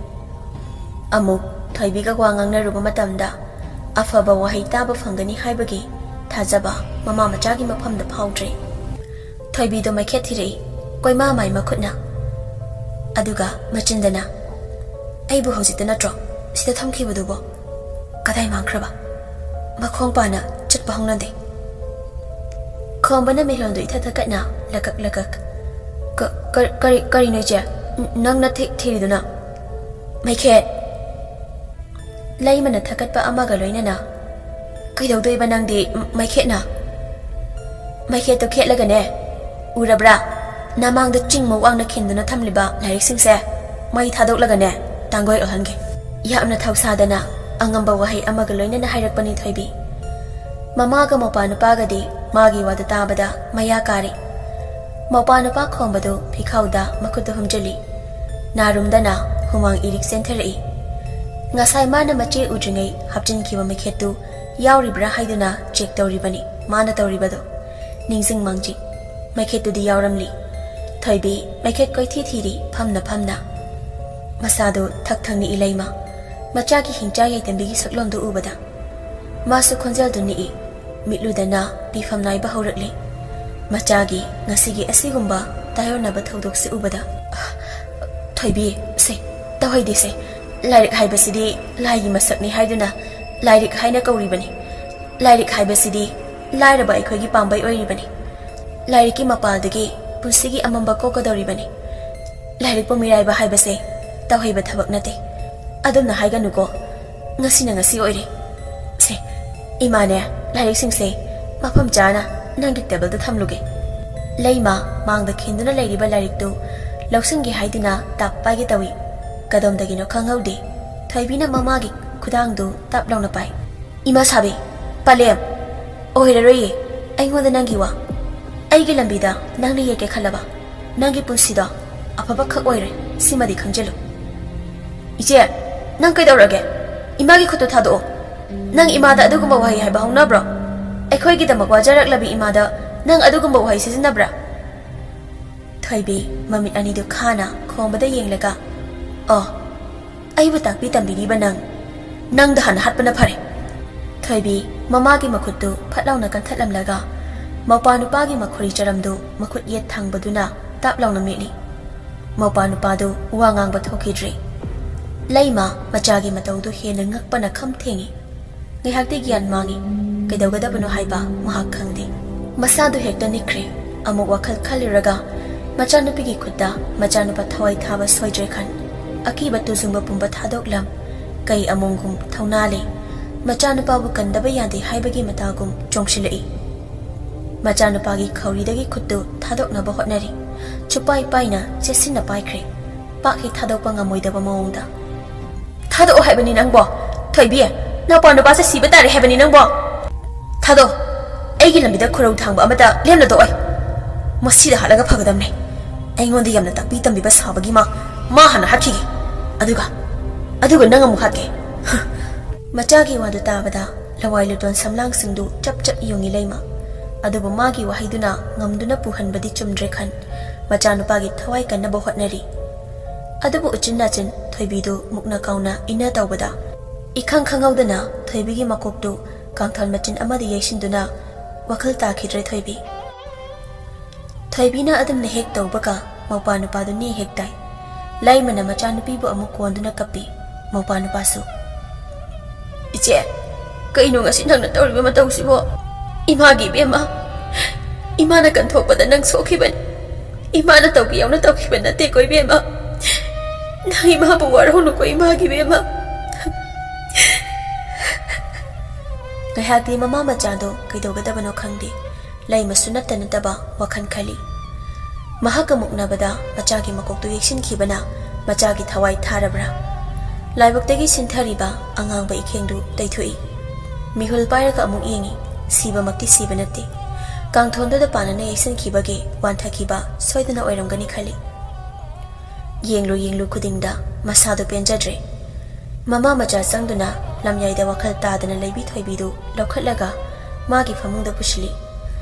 ꯑꯃꯨꯛ ꯊꯣꯏꯕꯤꯒ ꯋꯥ ꯉꯥꯡꯅꯔꯨꯕ ꯃꯇꯝꯗ ꯑꯐꯕ ꯋꯥꯍꯩ ꯇꯥꯕ ꯐꯪꯒꯅꯤ ꯍꯥꯏꯕꯒꯤ ꯊꯥꯖꯕ ꯃꯃꯥ ꯃꯆꯥꯒꯤ ꯃꯐꯝꯗ ꯐꯥꯎꯗ꯭ꯔꯦ꯫ ꯊꯣꯏꯕꯤꯗꯣ ꯃꯩꯈꯦꯠ ꯊꯤꯔꯛꯏ, ꯀꯣꯏꯃꯥ ꯃꯥꯏ ꯃꯈꯨꯠꯅ꯫ ꯑꯗꯨꯒ ꯃꯆꯤꯟꯗꯅ, "ꯑꯩꯕꯨ ꯍꯧꯖꯤꯛꯇ ꯅꯠꯇ꯭ꯔꯣ ꯁꯤꯗ ꯊꯝꯈꯤꯕꯗꯨꯕꯣ? ꯀꯗꯥꯏ ꯃꯥꯡꯈ꯭ꯔꯕ? ꯃꯈꯣꯡ ꯄꯥꯅ ꯆꯠꯄ ꯍꯧꯅꯗꯦ꯫" ꯈꯣꯝꯕꯅ ꯃꯤꯔꯣꯜꯗꯨ ꯏꯊꯛ ꯊꯛꯀꯠꯅ ꯂꯀꯛ ꯂꯀꯛ꯫ "ꯀ-, ꯀ-, ꯀꯔꯤ, ꯀꯔꯤꯅꯣ ꯏꯆꯦ? ꯅ-, ꯅꯪꯅ ꯊꯤ-, ꯊꯤꯔꯤꯗꯨꯅ?" "ꯃꯩꯈꯦꯠ!" ꯂꯩꯃꯅ ꯊꯛꯀꯠꯄ ꯑꯃꯒ ꯂꯣꯏꯅꯅ, "ꯀꯩꯗꯧꯗꯣꯏꯕ ꯅꯪꯗꯤ ꯃꯩꯈꯦꯠꯅ? ꯃꯩꯈꯦꯠꯇꯣ ꯈꯦꯠꯂꯒꯅꯦ, ꯎꯔꯕ꯭ꯔꯥ? ꯅꯃꯥꯡꯗ ꯆꯤꯡꯃ ꯋꯥꯡꯅ ꯈꯤꯟꯗꯨꯅ ꯊꯝꯂꯤꯕ ꯂꯥꯏꯔꯤꯛꯁꯤꯡꯁꯦ ꯃꯩ ꯊꯥꯗꯣꯛꯂꯒꯅꯦ, ꯇꯥꯡꯒꯣꯏ ꯑꯣꯜꯍꯟꯒꯦ꯫" ꯌꯥꯝꯅ ꯊꯧꯁꯥꯗꯅ ꯑꯉꯝꯕ ꯋꯥꯍꯩ ꯑꯃꯒ ꯂꯣꯏꯅꯅ ꯍꯥꯏꯔꯛꯄꯅꯤ ꯊꯣꯏꯕꯤ꯫ ꯃꯃꯥꯒ ꯃꯄꯥ ꯅꯨꯄꯥꯒꯗꯤ ꯃꯥꯒꯤ ꯋꯥꯗꯨ ꯇꯥꯕꯗ ꯃꯌꯥ ꯀꯥꯔꯤ꯫ ꯃꯄꯥ ꯅꯨꯄꯥ ꯈꯣꯝꯕꯗꯨ ꯐꯤꯈꯥꯎꯗ ꯃꯈꯨꯠꯇꯨ ꯍꯨꯝꯖꯤꯜꯂꯤ꯫ ꯅꯥꯔꯨꯝꯗꯅ ꯍꯨꯃꯥꯡ ꯏꯔꯤꯛ ꯆꯦꯟꯊꯔꯛꯏ꯫ ꯉꯁꯥꯏ ꯃꯥꯅ ꯃꯆꯦ ꯎꯗ꯭ꯔꯤꯉꯩ ꯍꯥꯞꯆꯤꯟꯈꯤꯕ ꯃꯩꯈꯦꯠꯇꯨ ꯌꯥꯎꯔꯤꯕ꯭ꯔꯥ ꯍꯥꯏꯗꯨꯅ ꯆꯦꯛ ꯇꯧꯔꯤꯕꯅꯤ ꯃꯥꯅ ꯇꯧꯔꯤꯕꯗꯨ꯫ ꯅꯤꯡꯁꯤꯡ ꯃꯥꯡꯖꯤꯡ꯫ ꯃꯩꯈꯦꯠꯇꯨꯗꯤ ꯌꯥꯎꯔꯝꯂꯤ꯫ ꯊꯣꯏꯕꯤ ꯃꯩꯈꯦꯠ ꯀꯣꯏꯊꯤ ꯊꯤꯔꯤ ꯐꯝꯅ ꯐꯝꯅ꯫ ꯃꯁꯥꯗꯨ ꯊꯛ ꯊꯛ ꯅꯤꯛꯏ ꯂꯩꯃ꯫ ꯃꯆꯥꯒꯤ ꯍꯤꯡꯆꯥ ꯌꯥꯏꯇꯝꯕꯤꯒꯤ ꯁꯛꯂꯣꯟꯗꯨ ꯎꯕꯗ꯫ ꯃꯥꯁꯨ ꯈꯣꯟꯖꯦꯜꯗꯨ ꯅꯤꯛꯏ꯫ ꯃꯤꯠꯂꯨꯗꯅ ꯄꯤꯐꯝ ꯅꯥꯏꯕ ꯍꯧꯔꯛꯂꯤ꯫ ꯃꯆꯥꯒꯤ ꯉꯁꯤꯒꯤ ꯑꯁꯤꯒꯨꯝꯕ ꯇꯥꯏꯑꯣꯟꯅꯕ ꯊꯧꯗꯣꯛꯁꯤ ꯎꯕꯗ, "ꯊꯣꯏꯕꯤ, ꯁꯦ, ꯇꯧꯍꯩꯗꯦꯁꯦ꯫ ꯂꯥꯏꯔꯤꯛ ꯍꯥꯏꯕꯁꯤꯗꯤ ꯂꯥꯏꯒꯤ ꯃꯁꯛꯅꯤ ꯍꯥꯏꯗꯨꯅ ꯂꯥꯏꯔꯤꯛ ꯍꯥꯏꯅ ꯀꯧꯔꯤꯕꯅꯤ꯫ ꯂꯥꯏꯔꯤꯛ ꯍꯥꯏꯕꯁꯤꯗꯤ ꯂꯥꯏꯔꯕ ꯑꯩꯈꯣꯏꯒꯤ ꯄꯥꯝꯕꯩ ꯑꯣꯏꯔꯤꯕꯅꯤ꯫ ꯂꯥꯏꯔꯤꯛꯀꯤ ꯃꯄꯥꯜꯗꯒꯤ ꯄꯨꯟꯁꯤꯒꯤ ꯑꯃꯝꯕ ꯀꯣꯛꯀꯗꯧꯔꯤꯕꯅꯤ꯫ ꯂꯥꯏꯔꯤꯛꯄꯨ ꯃꯤꯔꯥꯏꯕ ꯍꯥꯏꯕꯁꯦ ꯇꯧꯍꯩꯕ ꯊꯕꯛ ꯅꯠꯇꯦ꯫ ꯑꯗꯨꯝꯅ ꯍꯥꯏꯒꯅꯨꯀꯣ꯫ ꯉꯁꯤꯅ ꯉꯁꯤ ꯑꯣꯏꯔꯦ꯫ ꯁꯦ, ꯏꯃꯥꯅꯦ, ꯂꯥꯏꯔꯤꯛꯁꯤꯡꯁꯦ ꯃꯐꯝ ꯆꯥꯅ ꯅꯪꯒꯤ ꯇꯦꯕꯜꯗ ꯊꯝꯂꯨꯒꯦ꯫" ꯂꯩꯃ ꯃꯥꯡꯗ ꯈꯤꯟꯗꯨꯅ ꯂꯩꯔꯤꯕ ꯂꯥꯏꯔꯤꯛꯇꯨ ꯂꯧꯁꯤꯟꯒꯦ ꯍꯥꯏꯗꯨꯅ ꯇꯥꯞ ꯄꯥꯏꯒꯦ ꯇꯧꯏ꯫ ꯀꯗꯣꯝꯗꯒꯤꯅꯣ ꯈꯪꯍꯧꯗꯦ꯫ ꯊꯣꯏꯕꯤꯅ ꯃꯃꯥꯒꯤ ꯈꯨꯗꯥꯡꯗꯨ ꯇꯞ ꯂꯥꯎꯅ ꯄꯥꯏ꯫ "ꯏꯃꯥ ꯁꯥꯕꯤ, ꯄꯂꯦꯝ, ꯑꯣꯏꯔꯔꯣꯏꯌꯦ ꯑꯩꯉꯣꯟꯗ ꯅꯪꯒꯤ ꯋꯥ꯫ ꯑꯩꯒꯤ ꯂꯝꯕꯤꯗ ꯅꯪꯅ ꯌꯦꯛꯀꯦ ꯈꯜꯂꯕ ꯅꯪꯒꯤ ꯄꯨꯟꯁꯤꯗꯣ ꯑꯐꯕ ꯈꯛ ꯑꯣꯏꯔꯦ, ꯁꯤꯃꯗꯤ ꯈꯪꯖꯤꯜꯂꯨ꯫" "ꯏꯆꯦ, ꯅꯪ ꯀꯩꯗꯧꯔꯒꯦ? ꯏꯃꯥꯒꯤ ꯈꯨꯠꯇꯨ ꯊꯥꯗꯣꯛꯑꯣ꯫ ꯅꯪ ꯏꯃꯥꯗ ꯑꯗꯨꯒꯨꯝꯕ ꯋꯥꯍꯩ ꯍꯥꯏꯕ ꯍꯧꯅꯕ꯭ꯔꯣ? ꯑꯩꯈꯣꯏꯒꯤꯗꯃꯛ ꯋꯥꯖꯔꯛꯂꯕꯤ ꯏꯃꯥꯗ ꯅꯪ ꯑꯗꯨꯒꯨꯝꯕ ꯋꯥꯍꯩ ꯁꯤꯖꯤꯟꯅꯕ꯭ꯔꯥ?" ꯊꯣꯏꯕꯤ ꯃꯃꯤꯠ ꯑꯅꯤꯗꯨ ꯈꯥꯅ ꯈꯣꯝꯕꯗ ꯌꯦꯡꯂꯒ, "ꯑꯣ, ꯑꯩꯕꯨ ꯇꯥꯛꯄꯤ ꯇꯝꯕꯤꯔꯤꯕ ꯅꯪ, ꯅꯪꯗ ꯍꯥꯟꯅ ꯍꯥꯠꯄꯅ ꯐꯔꯦ꯫" ꯊꯣꯏꯕꯤ ꯃꯃꯥꯒꯤ ꯃꯈꯨꯠꯇꯨ ꯐꯠ ꯂꯥꯎꯅ ꯀꯟꯊꯠꯂꯝꯂꯒ ꯃꯧꯄꯥ ꯅꯨꯄꯥꯒꯤ ꯃꯈꯨꯔꯤ ꯆꯔꯝꯗꯨ ꯃꯈꯨꯠ ꯌꯦꯠ ꯊꯥꯡꯕꯗꯨꯅ ꯇꯥꯞ ꯂꯥꯎꯅ ꯃꯦꯠꯂꯤ꯫ ꯃꯧꯄꯥ ꯅꯨꯄꯥꯗꯨ ꯋꯥ ꯉꯥꯡꯕ ꯊꯣꯛꯈꯤꯗ꯭ꯔꯦ꯫ ꯂꯩꯃ ꯃꯆꯥꯒꯤ ꯃꯇꯧꯗꯨ ꯍꯦꯟꯅ ꯉꯛꯄꯅ ꯈꯝ ꯊꯦꯡꯏ꯫ ꯉꯥꯏꯍꯥꯛꯇꯤ ꯒ꯭ꯌꯥꯟ ꯃꯥꯡꯏ꯫ ꯀꯩꯗꯧꯒꯗꯕꯅꯣ ꯍꯥꯏꯕ ꯃꯍꯥꯛ ꯈꯪꯗꯦ꯫ ꯃꯁꯥꯗꯨ ꯍꯦꯛꯇ ꯅꯤꯛꯈ꯭ꯔꯦ꯫ ꯑꯃꯨꯛ ꯋꯥꯈꯜ ꯈꯜꯂꯨꯔꯒ ꯃꯆꯥꯅꯨꯄꯤꯒꯤ ꯈꯨꯠꯇ ꯃꯆꯥꯅꯨꯄꯥ ꯊꯋꯥꯏ ꯊꯥꯕ ꯁꯣꯏꯗ꯭ꯔꯦ ꯈꯟ꯫ ꯑꯀꯤꯕ ꯇꯨꯖꯨꯡꯕ ꯄꯨꯝꯕ ꯊꯥꯗꯣꯛꯂꯝ꯫ ꯀꯩ ꯑꯃꯣꯡꯒꯨꯝ ꯊꯧꯅꯥ ꯂꯩ꯫ ꯃꯆꯥꯅꯨꯄꯥꯕꯨ ꯀꯟꯗꯕ ꯌꯥꯗꯦ ꯍꯥꯏꯕꯒꯤ ꯃꯇꯥꯒꯨꯝ ꯆꯣꯡꯁꯤꯜꯂꯛꯏ꯫ ꯃꯆꯥꯅꯨꯄꯥꯒꯤ ꯈꯧꯔꯤꯗꯒꯤ ꯈꯨꯠꯇꯨ ꯊꯥꯗꯣꯛꯅꯕ ꯍꯣꯠꯅꯔꯤ꯫ ꯆꯨꯄꯥꯏ ꯄꯥꯏꯅ ꯆꯦꯠꯁꯤꯟꯅ ꯄꯥꯏꯈ꯭ꯔꯦ꯫ ꯄꯥꯛ ꯍꯦꯛ ꯊꯥꯗꯣꯛꯄ ꯉꯝꯃꯣꯏꯗꯕ ꯃꯑꯣꯡꯗ꯫ "ꯊꯥꯗꯣꯛꯑꯣ ꯍꯥꯏꯕꯅꯤ ꯅꯪꯕꯣ꯫ ꯊꯣꯏꯕꯤ, ꯅꯄꯥ ꯅꯨꯄꯥꯁꯦ ꯁꯤꯕ ꯇꯥꯔꯦ ꯍꯥꯏꯕꯅꯤ ꯅꯪꯕꯣ꯫ ꯊꯥꯗꯣꯛꯑꯣ꯫ ꯑꯩꯒꯤ ꯂꯝꯕꯤꯗ ꯈꯨꯔꯧ ꯊꯥꯡꯕ ꯑꯃꯠꯇ ꯂꯦꯝꯅ ꯇꯣꯛꯑꯣꯏ꯫ ꯃꯁꯤꯗ ꯍꯥꯠꯂꯒ ꯐꯒꯗꯕꯅꯦ꯫ ꯑꯩꯉꯣꯟꯗ ꯌꯥꯝꯅ ꯇꯥꯛꯄꯤ ꯇꯝꯕꯤꯕ ꯁꯥꯕꯒꯤ ꯃꯥ, ꯃꯥ ꯍꯥꯟꯅ ꯍꯥꯠꯈꯤꯒꯦ꯫ ꯑꯗꯨꯒ, ꯑꯗꯨꯒ ꯅꯪ ꯑꯃꯨꯛ ꯍꯥꯠꯀꯦ꯫" ꯃꯆꯥꯒꯤ ꯋꯥꯗꯨ ꯇꯥꯕꯗ ꯂꯋꯥꯏ ꯂꯨꯇꯣꯟ ꯁꯝꯂꯥꯡꯁꯤꯡꯗꯨ ꯆꯞ ꯆꯞ ꯌꯨꯡꯉꯤ ꯂꯩꯃ꯫ ꯑꯗꯨꯕꯨ ꯃꯥꯒꯤ ꯋꯥꯍꯩꯗꯨꯅ ꯉꯝꯗꯨꯅ ꯄꯨꯍꯟꯕꯗꯤ ꯆꯨꯝꯗ꯭ꯔꯦ ꯈꯟ꯫ ꯃꯆꯥꯅꯨꯄꯥꯒꯤ ꯊꯋꯥꯏ ꯀꯟꯅꯕ ꯍꯣꯠꯅꯔꯤ꯫ ꯑꯗꯨꯕꯨ ꯎꯆꯤꯟ ꯅꯥꯆꯤꯟ ꯊꯣꯏꯕꯤꯗꯨ ꯃꯨꯛꯅ ꯀꯥꯎꯅ ꯏꯟꯅ ꯇꯧꯕꯗ, ꯏꯈꯪ ꯈꯪꯍꯧꯗꯅ ꯊꯣꯏꯕꯤꯒꯤ ꯃꯀꯣꯛꯇꯨ ꯀꯥꯡꯊꯣꯟ ꯃꯆꯤꯟ ꯑꯃꯗ ꯌꯩꯁꯤꯟꯗꯨꯅ ꯋꯥꯈꯜ ꯇꯥꯈꯤꯗ꯭ꯔꯦ ꯊꯣꯏꯕꯤ꯫ ꯊꯣꯏꯕꯤꯅ ꯑꯗꯨꯝꯅ ꯍꯦꯛ ꯇꯧꯕꯒ ꯃꯧꯄ꯭ꯋꯥ ꯅꯨꯄꯥꯗꯨ ꯅꯦ ꯍꯦꯛ ꯇꯥꯏ꯫ ꯂꯩꯃꯅ ꯃꯆꯥꯅꯨꯄꯤꯕꯨ ꯑꯃꯨꯛ ꯀꯣꯟꯗꯨꯅ ꯀꯞꯄꯤ꯫ ꯃꯧꯄ꯭ꯋꯥ ꯅꯨꯄꯥꯁꯨ, "ꯏꯆꯦ, ꯀꯩꯅꯣ ꯉꯁꯤ ꯅꯪꯅ ꯇꯧꯔꯤꯕ ꯃꯇꯧꯁꯤꯕꯣ? ꯏꯃꯥꯒꯤ ꯏꯕꯦꯝꯃ, ꯏꯃꯥꯅ ꯀꯟꯊꯣꯛꯄꯗ ꯅꯪ ꯁꯣꯛꯈꯤꯕꯅꯤ꯫ ꯏꯃꯥꯅ ꯇꯧꯒꯦ ꯌꯥꯎꯅ ꯇꯧꯈꯤꯕ ꯅꯠꯇꯦꯀꯣ ꯏꯕꯦꯝꯃ꯫ ꯅꯪ ꯏꯃꯥꯕꯨ ꯋꯥꯔꯧꯅꯨꯀꯣ ꯏꯃꯥꯒꯤ ꯏꯕꯦꯝꯃ꯫" ꯉꯥꯏꯍꯥꯛꯇꯤ ꯃꯃꯥ ꯃꯆꯥꯗꯣ ꯀꯩꯗꯧꯒꯗꯕꯅꯣ ꯈꯪꯗꯦ꯫ ꯂꯩꯃꯁꯨ ꯅꯠꯇ ꯅꯠꯇꯕ ꯋꯥꯈꯜ ꯈꯜꯂꯤ꯫ ꯃꯍꯥꯛꯀ ꯃꯨꯛꯅꯕꯗ ꯃꯆꯥꯒꯤ ꯃꯀꯣꯛꯇꯨ ꯌꯩꯁꯤꯟꯈꯤꯕꯅ ꯃꯆꯥꯒꯤ ꯊꯋꯥꯏ ꯊꯥꯔꯕ꯭ꯔꯥ? ꯂꯥꯏꯕꯛꯇꯒꯤ ꯁꯤꯟꯊꯔꯤꯕ ꯑꯉꯥꯡꯕ ꯏꯈꯦꯡꯗꯨ ꯇꯩꯊꯣꯛꯏ꯫ ꯃꯤꯍꯨꯜ ꯄꯥꯏꯔꯒ ꯑꯃꯨꯛ ꯌꯦꯡꯏ꯫ ꯁꯤꯕꯃꯛꯇꯤ ꯁꯤꯕ ꯅꯠꯇꯦ꯫ ꯀꯥꯡꯊꯣꯟꯗꯨꯗ ꯄꯥꯟꯅꯅ ꯌꯩꯁꯤꯟꯈꯤꯕꯒꯤ ꯋꯥꯟꯊꯈꯤꯕ ꯁꯣꯏꯗꯅ ꯑꯣꯏꯔꯝꯒꯅꯤ ꯈꯜꯂꯤ꯫ ꯌꯦꯡꯂꯨ ꯌꯦꯡꯂꯨ ꯈꯨꯗꯤꯡꯗ ꯃꯁꯥꯗꯨ ꯄꯦꯟꯖꯗ꯭ꯔꯦ꯫ ꯃꯃꯥ ꯃꯆꯥ ꯆꯪꯗꯨꯅ ꯂꯝꯌꯥꯏꯗ ꯋꯥꯈꯜ ꯇꯥꯗꯅ ꯂꯩꯕꯤ ꯊꯣꯏꯕꯤꯗꯨ ꯂꯧꯈꯠꯂꯒ ꯃꯥꯒꯤ ꯐꯃꯨꯡꯗ ꯄꯨꯁꯤꯜꯂꯤ꯫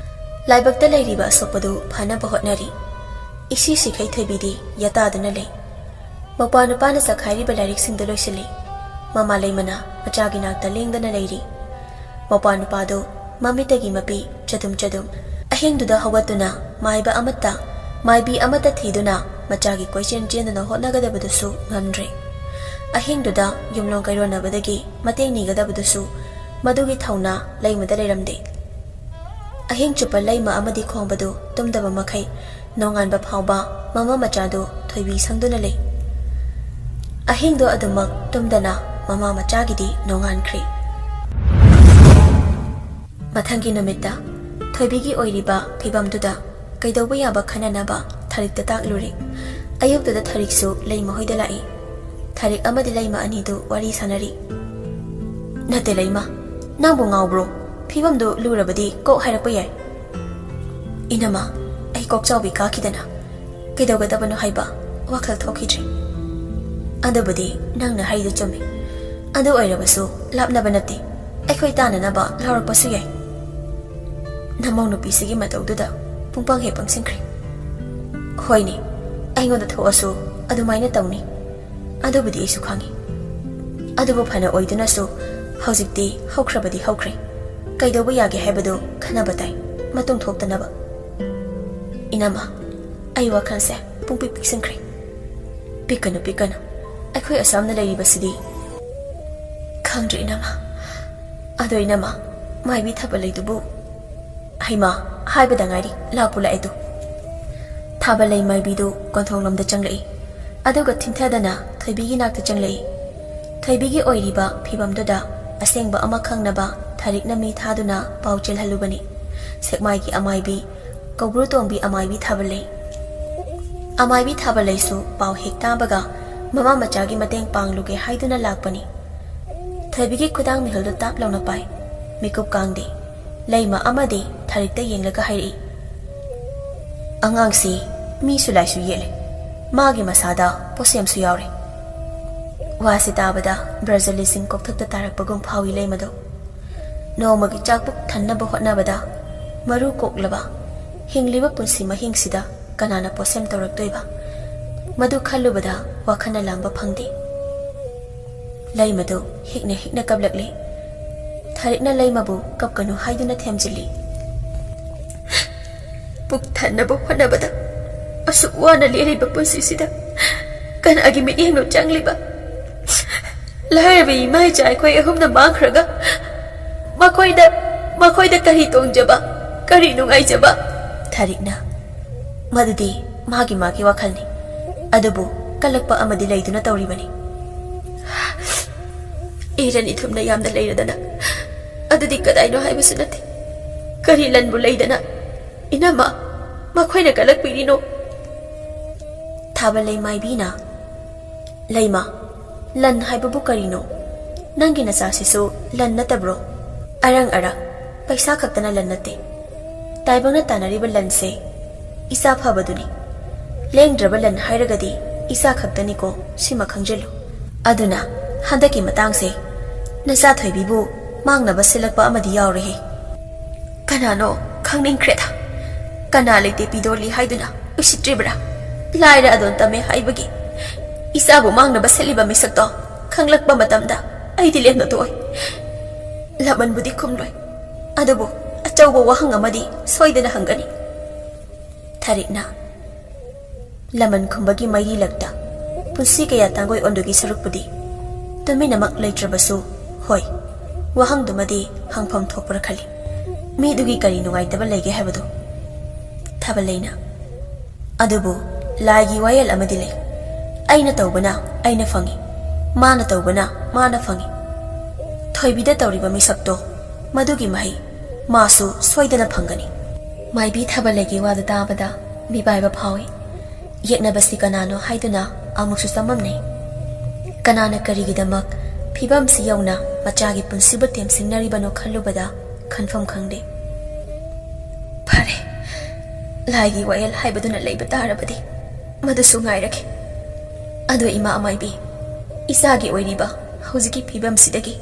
ꯂꯥꯏꯕꯛꯇ ꯂꯩꯔꯤꯕ ꯑꯁꯣꯛꯄꯗꯨ ꯐꯅꯕ ꯍꯣꯠꯅꯔꯤ꯫ ꯏꯁꯤ ꯁꯤꯈꯩ ꯊꯣꯏꯕꯤꯗꯤ ꯌꯥꯇꯥꯗꯨꯅ ꯂꯩ꯫ ꯃꯧꯄ꯭ꯋꯥ ꯅꯨꯄꯥꯅ ꯆꯈꯥꯏꯔꯤꯕ ꯂꯥꯏꯔꯤꯛꯁꯤꯡꯗꯨ ꯂꯣꯏꯁꯤꯜꯂꯤ꯫ ꯃꯃꯥ ꯂꯩꯃꯅ ꯃꯆꯥꯒꯤ ꯅꯥꯛꯇ ꯂꯦꯡꯗꯅ ꯂꯩꯔꯤ꯫ ꯃꯧꯄ꯭ꯋꯥ ꯅꯨꯄꯥꯗꯨ ꯃꯃꯤꯠꯇꯒꯤ ꯃꯄꯤ ꯆꯗꯨꯝ ꯆꯗꯨꯝ꯫ ꯑꯍꯤꯡꯗꯨꯗ ꯍꯧꯒꯠꯇꯨꯅ ꯃꯥꯏꯕ ꯑꯃꯠꯇ, ꯃꯥꯏꯕꯤ ꯑꯃꯠꯇ ꯊꯤꯗꯨꯅ ꯃꯆꯥꯒꯤ ꯀꯣꯏꯆꯦꯟ ꯆꯦꯟꯗꯨꯅ ꯍꯣꯠꯅꯒꯗꯕꯗꯨꯁꯨ ꯉꯝꯗ꯭ꯔꯦ꯫ ꯑꯍꯤꯡꯗꯨꯗ ꯌꯨꯝꯂꯣꯟ ꯀꯩꯔꯣꯟꯅꯕꯗꯒꯤ ꯃꯇꯦꯡ ꯅꯤꯒꯗꯕꯗꯨꯁꯨ ꯃꯗꯨꯒꯤ ꯊꯧꯅꯥ ꯂꯩꯃꯗ ꯂꯩꯔꯝꯗꯦ꯫ ꯑꯍꯤꯡ ꯆꯨꯞꯄ ꯂꯩꯃ ꯑꯃꯗꯤ ꯈꯣꯡꯕꯗꯨ ꯇꯨꯝꯗꯕ ꯃꯈꯩ ꯅꯣꯡꯉꯥꯟꯕ ꯐꯥꯎꯕ ꯃꯃꯥ ꯃꯆꯥꯗꯨ ꯊꯣꯏꯕꯤ ꯁꯪꯗꯨꯅ ꯂꯩ꯫ ꯑꯍꯤꯡꯗꯣ ꯑꯗꯨꯃꯛ ꯇꯨꯝꯗꯅ ꯃꯃꯥ ꯃꯆꯥꯒꯤꯗꯤ ꯅꯣꯡꯉꯥꯟꯈ꯭ꯔꯦ꯫ ꯃꯊꯪꯒꯤ ꯅꯨꯃꯤꯠꯇ ꯊꯣꯏꯕꯤꯒꯤ ꯑꯣꯏꯔꯤꯕ ꯐꯤꯕꯝꯗꯨꯗ ꯀꯩꯗꯧꯕ ꯌꯥꯕ ꯈꯟꯅꯅꯕ ꯊꯔꯤꯛꯇ ꯇꯥꯛꯂꯨꯔꯦ꯫ ꯑꯌꯨꯛꯇꯨꯗ ꯊꯔꯤꯛꯁꯨ ꯂꯩꯃ ꯍꯣꯏꯗ ꯂꯥꯛꯏ꯫ ꯊꯔꯤꯛ ꯑꯃꯗꯤ ꯂꯩꯃ ꯑꯅꯤꯗꯨ ꯋꯥꯔꯤ ꯁꯥꯟꯅꯔꯤ꯫ "ꯅꯠꯇꯦ ꯂꯩꯃ, ꯅꯪꯕꯨ ꯉꯥꯎꯕ꯭ꯔꯣ? ꯐꯤꯕꯝꯗꯨ ꯂꯨꯔꯕꯗꯤ ꯀꯣꯛ ꯍꯥꯏꯔꯛꯄ ꯌꯥꯏ꯫" "ꯏꯅꯃ, ꯑꯩ ꯀꯣꯛ ꯆꯥꯎꯕꯤ ꯀꯥꯈꯤꯗꯅ ꯀꯩꯗꯧꯒꯗꯕꯅꯣ ꯍꯥꯏꯕ ꯋꯥꯈꯜ ꯊꯣꯛꯈꯤꯗ꯭ꯔꯦ꯫ ꯑꯗꯨꯕꯨꯗꯤ ꯅꯪꯅ ꯍꯥꯏꯗꯨ ꯆꯨꯝꯃꯤ꯫ ꯑꯗꯨ ꯑꯣꯏꯔꯕꯁꯨ ꯂꯥꯞꯅꯕ ꯅꯠꯇꯦ, ꯑꯩꯈꯣꯏ ꯇꯥꯟꯅꯅꯕ ꯂꯥꯎꯔꯛꯄꯁꯨ ꯌꯥꯏ꯫" "ꯅꯃꯧ ꯅꯨꯄꯤꯁꯤꯒꯤ ꯃꯇꯧꯗꯨꯗ ꯄꯨꯡꯄꯪ ꯍꯦꯛ ꯄꯪꯁꯤꯟꯈ꯭ꯔꯦ꯫" "ꯍꯣꯏꯅꯦ, ꯑꯩꯉꯣꯟꯗ ꯊꯣꯛꯑꯁꯨ ꯑꯗꯨꯃꯥꯏꯅ ꯇꯧꯅꯤ꯫ ꯑꯗꯨꯕꯨꯗꯤ ꯑꯩꯁꯨ ꯈꯪꯉꯤ꯫ ꯑꯗꯨꯕꯨ ꯐꯅ ꯑꯣꯏꯗꯨꯅꯁꯨ ꯍꯧꯖꯤꯛꯇꯤ ꯍꯧꯈ꯭ꯔꯕꯗꯤ ꯍꯧꯈ꯭ꯔꯦ꯫ ꯀꯩꯗꯧꯕ ꯌꯥꯒꯦ ꯍꯥꯏꯕꯗꯨ ꯈꯟꯅꯕ ꯇꯥꯏ, ꯃꯇꯨꯡ ꯊꯣꯛꯇꯅꯕ꯫ ꯏꯅꯝꯃ, ꯑꯩ ꯋꯥꯈꯜꯁꯦ ꯄꯨꯡꯄꯤꯛ ꯄꯤꯛꯁꯤꯟꯈ꯭ꯔꯦ꯫ ꯄꯤꯛꯀꯅꯨ, ꯄꯤꯛꯀꯅꯨ꯫ ꯑꯩꯈꯣꯏ ꯑꯁꯥꯝꯅ ꯂꯩꯔꯤꯕꯁꯤꯗꯤ꯫ ꯈꯪꯗ꯭ꯔꯦ ꯏꯅꯝꯃ꯫ ꯑꯗꯣ ꯏꯅꯝꯃ, ꯃꯥꯏꯕꯤ ꯊꯥꯕꯜ ꯂꯩꯗꯨꯕꯨ? ꯍꯩꯃꯥ, ꯍꯥꯏꯕꯗ ꯉꯥꯏꯔꯤ, ꯂꯥꯛꯄꯨ ꯂꯥꯛꯑꯦ ꯇꯨ꯫ ꯊꯥꯕꯜ ꯂꯩ ꯃꯥꯏꯕꯤꯗꯨ ꯀꯣꯟꯊꯣꯡꯂꯣꯝꯗ ꯆꯪꯂꯛꯏ꯫ ꯑꯗꯨꯒ ꯊꯤꯟꯊꯗꯅ ꯊꯣꯏꯕꯤꯒꯤ ꯅꯥꯛꯇ ꯆꯪꯂꯛꯏ꯫ ꯊꯣꯏꯕꯤꯒꯤ ꯑꯣꯏꯔꯤꯕ ꯐꯤꯚꯝꯗꯨꯗ ꯑꯁꯦꯡꯕ ꯑꯃ ꯈꯪꯅꯕ ꯊꯥꯔꯤꯛꯅ ꯃꯤ ꯊꯥꯗꯨꯅ ꯄꯥꯎ ꯆꯦꯜꯍꯜꯂꯨꯕꯅꯤ꯫ ꯁꯦꯛꯃꯥꯏꯒꯤ ꯑꯃꯥꯏꯕꯤ, ꯀꯧꯕ꯭ꯔꯨ ꯇꯣꯡꯕꯤ ꯑꯃꯥꯏꯕꯤ ꯊꯥꯕꯜꯂꯩ꯫ ꯑꯃꯥꯏꯕꯤ ꯊꯥꯕꯜꯂꯩꯁꯨ ꯄꯥꯎ ꯍꯦꯛ ꯇꯥꯕꯒ ꯃꯃꯥ ꯃꯆꯥꯒꯤ ꯃꯇꯦꯡ ꯄꯥꯡꯂꯨꯒꯦ ꯍꯥꯏꯗꯨꯅ ꯂꯥꯛꯄꯅꯤ꯫ ꯊꯣꯏꯕꯤꯒꯤ ꯈꯨꯗꯥꯡ ꯃꯤꯍꯨꯜꯗꯨ ꯇꯥꯞ ꯂꯥꯎꯅ ꯄꯥꯏ꯫ ꯃꯤꯀꯨꯞ ꯀꯥꯡꯗꯦ꯫ ꯂꯩꯃ ꯑꯃꯗꯤ ꯊꯥꯔꯤꯛꯇ ꯌꯦꯡꯂꯒ ꯍꯥꯏꯔꯛꯏ, "ꯑꯉꯥꯡꯁꯤ ꯃꯤꯁꯨ ꯂꯥꯏꯁꯨ ꯌꯦꯠꯂꯦ꯫ ꯃꯥꯒꯤ ꯃꯁꯥꯗ ꯄꯣꯠꯁꯦꯝꯁꯨ ꯌꯥꯎꯔꯦ꯫" ꯋꯥꯁꯤ ꯇꯥꯕꯗ ꯕ꯭ꯔꯖꯂꯤꯁꯤꯡ ꯀꯣꯛꯊꯛꯇ ꯇꯥꯔꯛꯄꯒꯨꯝ ꯐꯥꯎꯏ ꯂꯩꯃꯗꯣ꯫ ꯅꯣꯡꯃꯒꯤ ꯆꯥꯛ ꯄꯨꯛ ꯊꯟꯅꯕ ꯍꯣꯠꯅꯕꯗ ꯃꯔꯨ ꯀꯣꯛꯂꯕ ꯍꯤꯡꯂꯤꯕ ꯄꯨꯟꯁꯤ ꯃꯍꯤꯡꯁꯤꯗ ꯀꯅꯥꯅ ꯄꯣꯠꯁꯦꯝ ꯇꯧꯔꯛꯇꯣꯏꯕ? ꯃꯗꯨ ꯈꯜꯂꯨꯕꯗ ꯋꯥꯈꯜꯅ ꯂꯥꯝꯕ ꯐꯪꯗꯦ꯫ ꯂꯩꯃꯗꯨ ꯍꯤꯛꯅ ꯍꯤꯛꯅ ꯀꯞꯂꯛꯂꯤ꯫ ꯊꯥꯔꯤꯛꯅ ꯂꯩꯃꯕꯨ ꯀꯞꯀꯅꯨ ꯍꯥꯏꯗꯨꯅ ꯊꯦꯝꯖꯤꯜꯂꯤ꯫ ꯄꯨꯛ ꯊꯟꯅꯕ ꯍꯣꯠꯅꯕꯗ ꯑꯁꯨꯛ ꯋꯥꯅ ꯂꯦꯜꯂꯤꯕ ꯄꯨꯟꯁꯤꯁꯤꯗ ꯀꯅꯥꯒꯤ ꯃꯤꯠꯌꯦꯡꯅꯣ ꯆꯪꯂꯤꯕ? ꯂꯥꯏꯔꯕ ꯏꯃꯥ ꯏꯆꯥ ꯑꯩꯈꯣꯏ ꯑꯍꯨꯝꯅ ꯃꯥꯡꯈ꯭ꯔꯒ ꯃꯈꯣꯏꯗ, ꯃꯈꯣꯏꯗ ꯀꯔꯤ ꯇꯣꯡꯖꯕ, ꯀꯔꯤ ꯅꯨꯡꯉꯥꯏꯖꯕ? ꯊꯥꯔꯤꯛꯅ, ꯃꯗꯨꯗꯤ ꯃꯥꯒꯤ ꯃꯥꯒꯤ ꯋꯥꯈꯜꯅꯤ꯫ ꯑꯗꯨꯕꯨ ꯀꯜꯂꯛꯄ ꯑꯃꯗꯤ ꯂꯩꯗꯨꯅ ꯇꯧꯔꯤꯕꯅꯤ꯫ ꯏꯔꯟ ꯏꯊꯨꯝꯅ ꯌꯥꯝꯅ ꯂꯩꯔꯗꯅ ꯑꯗꯨꯗꯤ ꯀꯗꯥꯏꯅꯣ ꯍꯥꯏꯕꯁꯨ ꯅꯠꯇꯦ꯫ ꯀꯔꯤ ꯂꯟꯕꯨ ꯂꯩꯗꯅ? ꯏꯅꯝꯃ, ꯃꯈꯣꯏꯅ ꯀꯜꯂꯛꯄꯤꯔꯤꯅꯣ? ꯊꯥꯕꯜꯂꯩ ꯃꯥꯏꯕꯤꯅ, "ꯂꯩꯃ, ꯂꯟ ꯍꯥꯏꯕꯕꯨ ꯀꯔꯤꯅꯣ? ꯅꯪꯒꯤ ꯅꯆꯥꯁꯤꯁꯨ ꯂꯟ ꯅꯠꯇꯕ꯭ꯔꯣ? ꯑꯔꯪ ꯑꯔꯥꯛ, ꯄꯩꯁꯥ ꯈꯛꯇꯅ ꯂꯟ ꯅꯠꯇꯦ꯫ ꯇꯥꯏꯕꯪꯅ ꯇꯥꯟꯅꯔꯤꯕ ꯂꯟꯁꯦ ꯏꯆꯥ ꯐꯕꯗꯨꯅꯤ꯫ ꯂꯦꯡꯗ꯭ꯔꯕ ꯂꯟ ꯍꯥꯏꯔꯒꯗꯤ ꯏꯆꯥ ꯈꯛꯇꯅꯤꯀꯣ, ꯁꯤꯃ ꯈꯪꯖꯤꯜꯂꯨ꯫" ꯑꯗꯨꯅ ꯍꯟꯗꯛꯀꯤ ꯃꯇꯥꯡꯁꯦ ꯅꯆꯥ ꯊꯣꯏꯕꯤꯕꯨ ꯃꯥꯡꯅꯕ ꯁꯤꯜꯂꯛꯄ ꯑꯃꯗꯤ ꯌꯥꯎꯔꯦꯍꯦ꯫ ꯀꯅꯥꯅꯣ ꯈꯪꯅꯤꯡꯈ꯭ꯔꯦꯗ꯫ ꯀꯅꯥ ꯂꯩꯇꯦ ꯄꯤꯗꯣꯜꯂꯤ ꯍꯥꯏꯗꯨꯅ ꯎꯁꯤꯠꯇ꯭ꯔꯤꯕ꯭ꯔꯥ? ꯂꯥꯏꯔ ꯑꯗꯣꯟ ꯇꯝꯃꯦ ꯍꯥꯏꯕꯒꯤ ꯏꯆꯥꯕꯨ ꯃꯥꯡꯅꯕ ꯁꯤꯜꯂꯤꯕ ꯃꯤꯁꯛꯇꯣ ꯈꯪꯂꯛꯄ ꯃꯇꯝꯗ ꯑꯩꯗꯤ ꯂꯦꯝꯅ ꯇꯣꯛꯑꯣꯏ꯫ ꯂꯃꯟꯕꯨꯗꯤ ꯈꯨꯝꯂꯣꯏ꯫ ꯑꯗꯨꯕꯨ ꯑꯆꯧꯕ ꯋꯥꯍꯪ ꯑꯃꯗꯤ ꯁꯣꯏꯗꯅ ꯍꯪꯒꯅꯤ꯫ ꯊꯔꯤꯛꯅ, ꯂꯃꯟ ꯈꯨꯝꯕꯒꯤ ꯃꯩꯔꯤ ꯂꯛꯇ ꯄꯨꯟꯁꯤ ꯀꯌꯥ ꯇꯥꯡꯒꯣꯏ ꯑꯣꯟꯗꯨꯒꯤ ꯁꯔꯨꯛꯄꯨꯗꯤ ꯇꯨꯃꯤꯟꯅꯃꯛ ꯂꯩꯇ꯭ꯔꯕꯁꯨ, ꯍꯣꯏ, ꯋꯥꯍꯪꯗꯨꯃꯗꯤ ꯍꯪꯐꯝ ꯊꯣꯛꯄ꯭ꯔꯥ ꯈꯜꯂꯤ꯫ ꯃꯤꯗꯨꯒꯤ ꯀꯔꯤ ꯅꯨꯡꯉꯥꯏꯇꯕ ꯂꯩꯒꯦ ꯍꯥꯏꯕꯗꯨ? ꯊꯥꯕꯜꯂꯩꯅ, ꯑꯗꯨꯕꯨ ꯂꯥꯏꯒꯤ ꯋꯥꯌꯦꯜ ꯑꯃꯗꯤ ꯂꯩ꯫ ꯑꯩꯅ ꯇꯧꯕꯅ ꯑꯩꯅ ꯐꯪꯏ, ꯃꯥꯅ ꯇꯧꯕꯅ ꯃꯥꯅ ꯐꯪꯏ꯫ ꯊꯣꯏꯕꯤꯗ ꯇꯧꯔꯤꯕ ꯃꯤꯁꯛꯇꯣ, ꯃꯗꯨꯒꯤ ꯃꯍꯩ ꯃꯥꯁꯨ ꯁꯣꯏꯗꯅ ꯐꯪꯒꯅꯤ꯫ ꯃꯥꯏꯕꯤ ꯊꯥꯕꯜꯂꯩꯒꯤ ꯋꯥꯗꯨ ꯇꯥꯕꯗ ꯃꯤꯄꯥꯏꯕ ꯐꯥꯎꯏ꯫ ꯌꯦꯛꯅꯕꯁꯤ ꯀꯅꯥꯅꯣ ꯍꯥꯏꯗꯨꯅ ꯑꯃꯨꯛꯁꯨ ꯆꯃꯝꯅꯩ꯫ ꯀꯅꯥꯅ ꯀꯔꯤꯒꯤꯗꯃꯛ ꯐꯤꯕꯝꯁꯤ ꯌꯧꯅ ꯃꯆꯥꯒꯤ ꯄꯨꯟꯁꯤꯕꯨ ꯇꯦꯝꯁꯤꯡꯅꯔꯤꯕꯅꯣ ꯈꯜꯂꯨꯕꯗ ꯈꯟꯐꯝ ꯈꯪꯗꯦ꯫ ꯐꯔꯦ, ꯂꯥꯏꯒꯤ ꯋꯥꯌꯦꯜ ꯍꯥꯏꯕꯗꯨꯅ ꯂꯩꯕ ꯇꯥꯔꯕꯗꯤ ꯃꯗꯨꯁꯨ ꯉꯥꯏꯔꯒꯦ꯫ ꯑꯗꯣ ꯏꯃꯥ ꯃꯥꯏꯕꯤ, ꯏꯆꯥꯒꯤ ꯑꯣꯏꯔꯤꯕ ꯍꯧꯖꯤꯛꯀꯤ ꯐꯤꯕꯝꯁꯤꯗꯒꯤ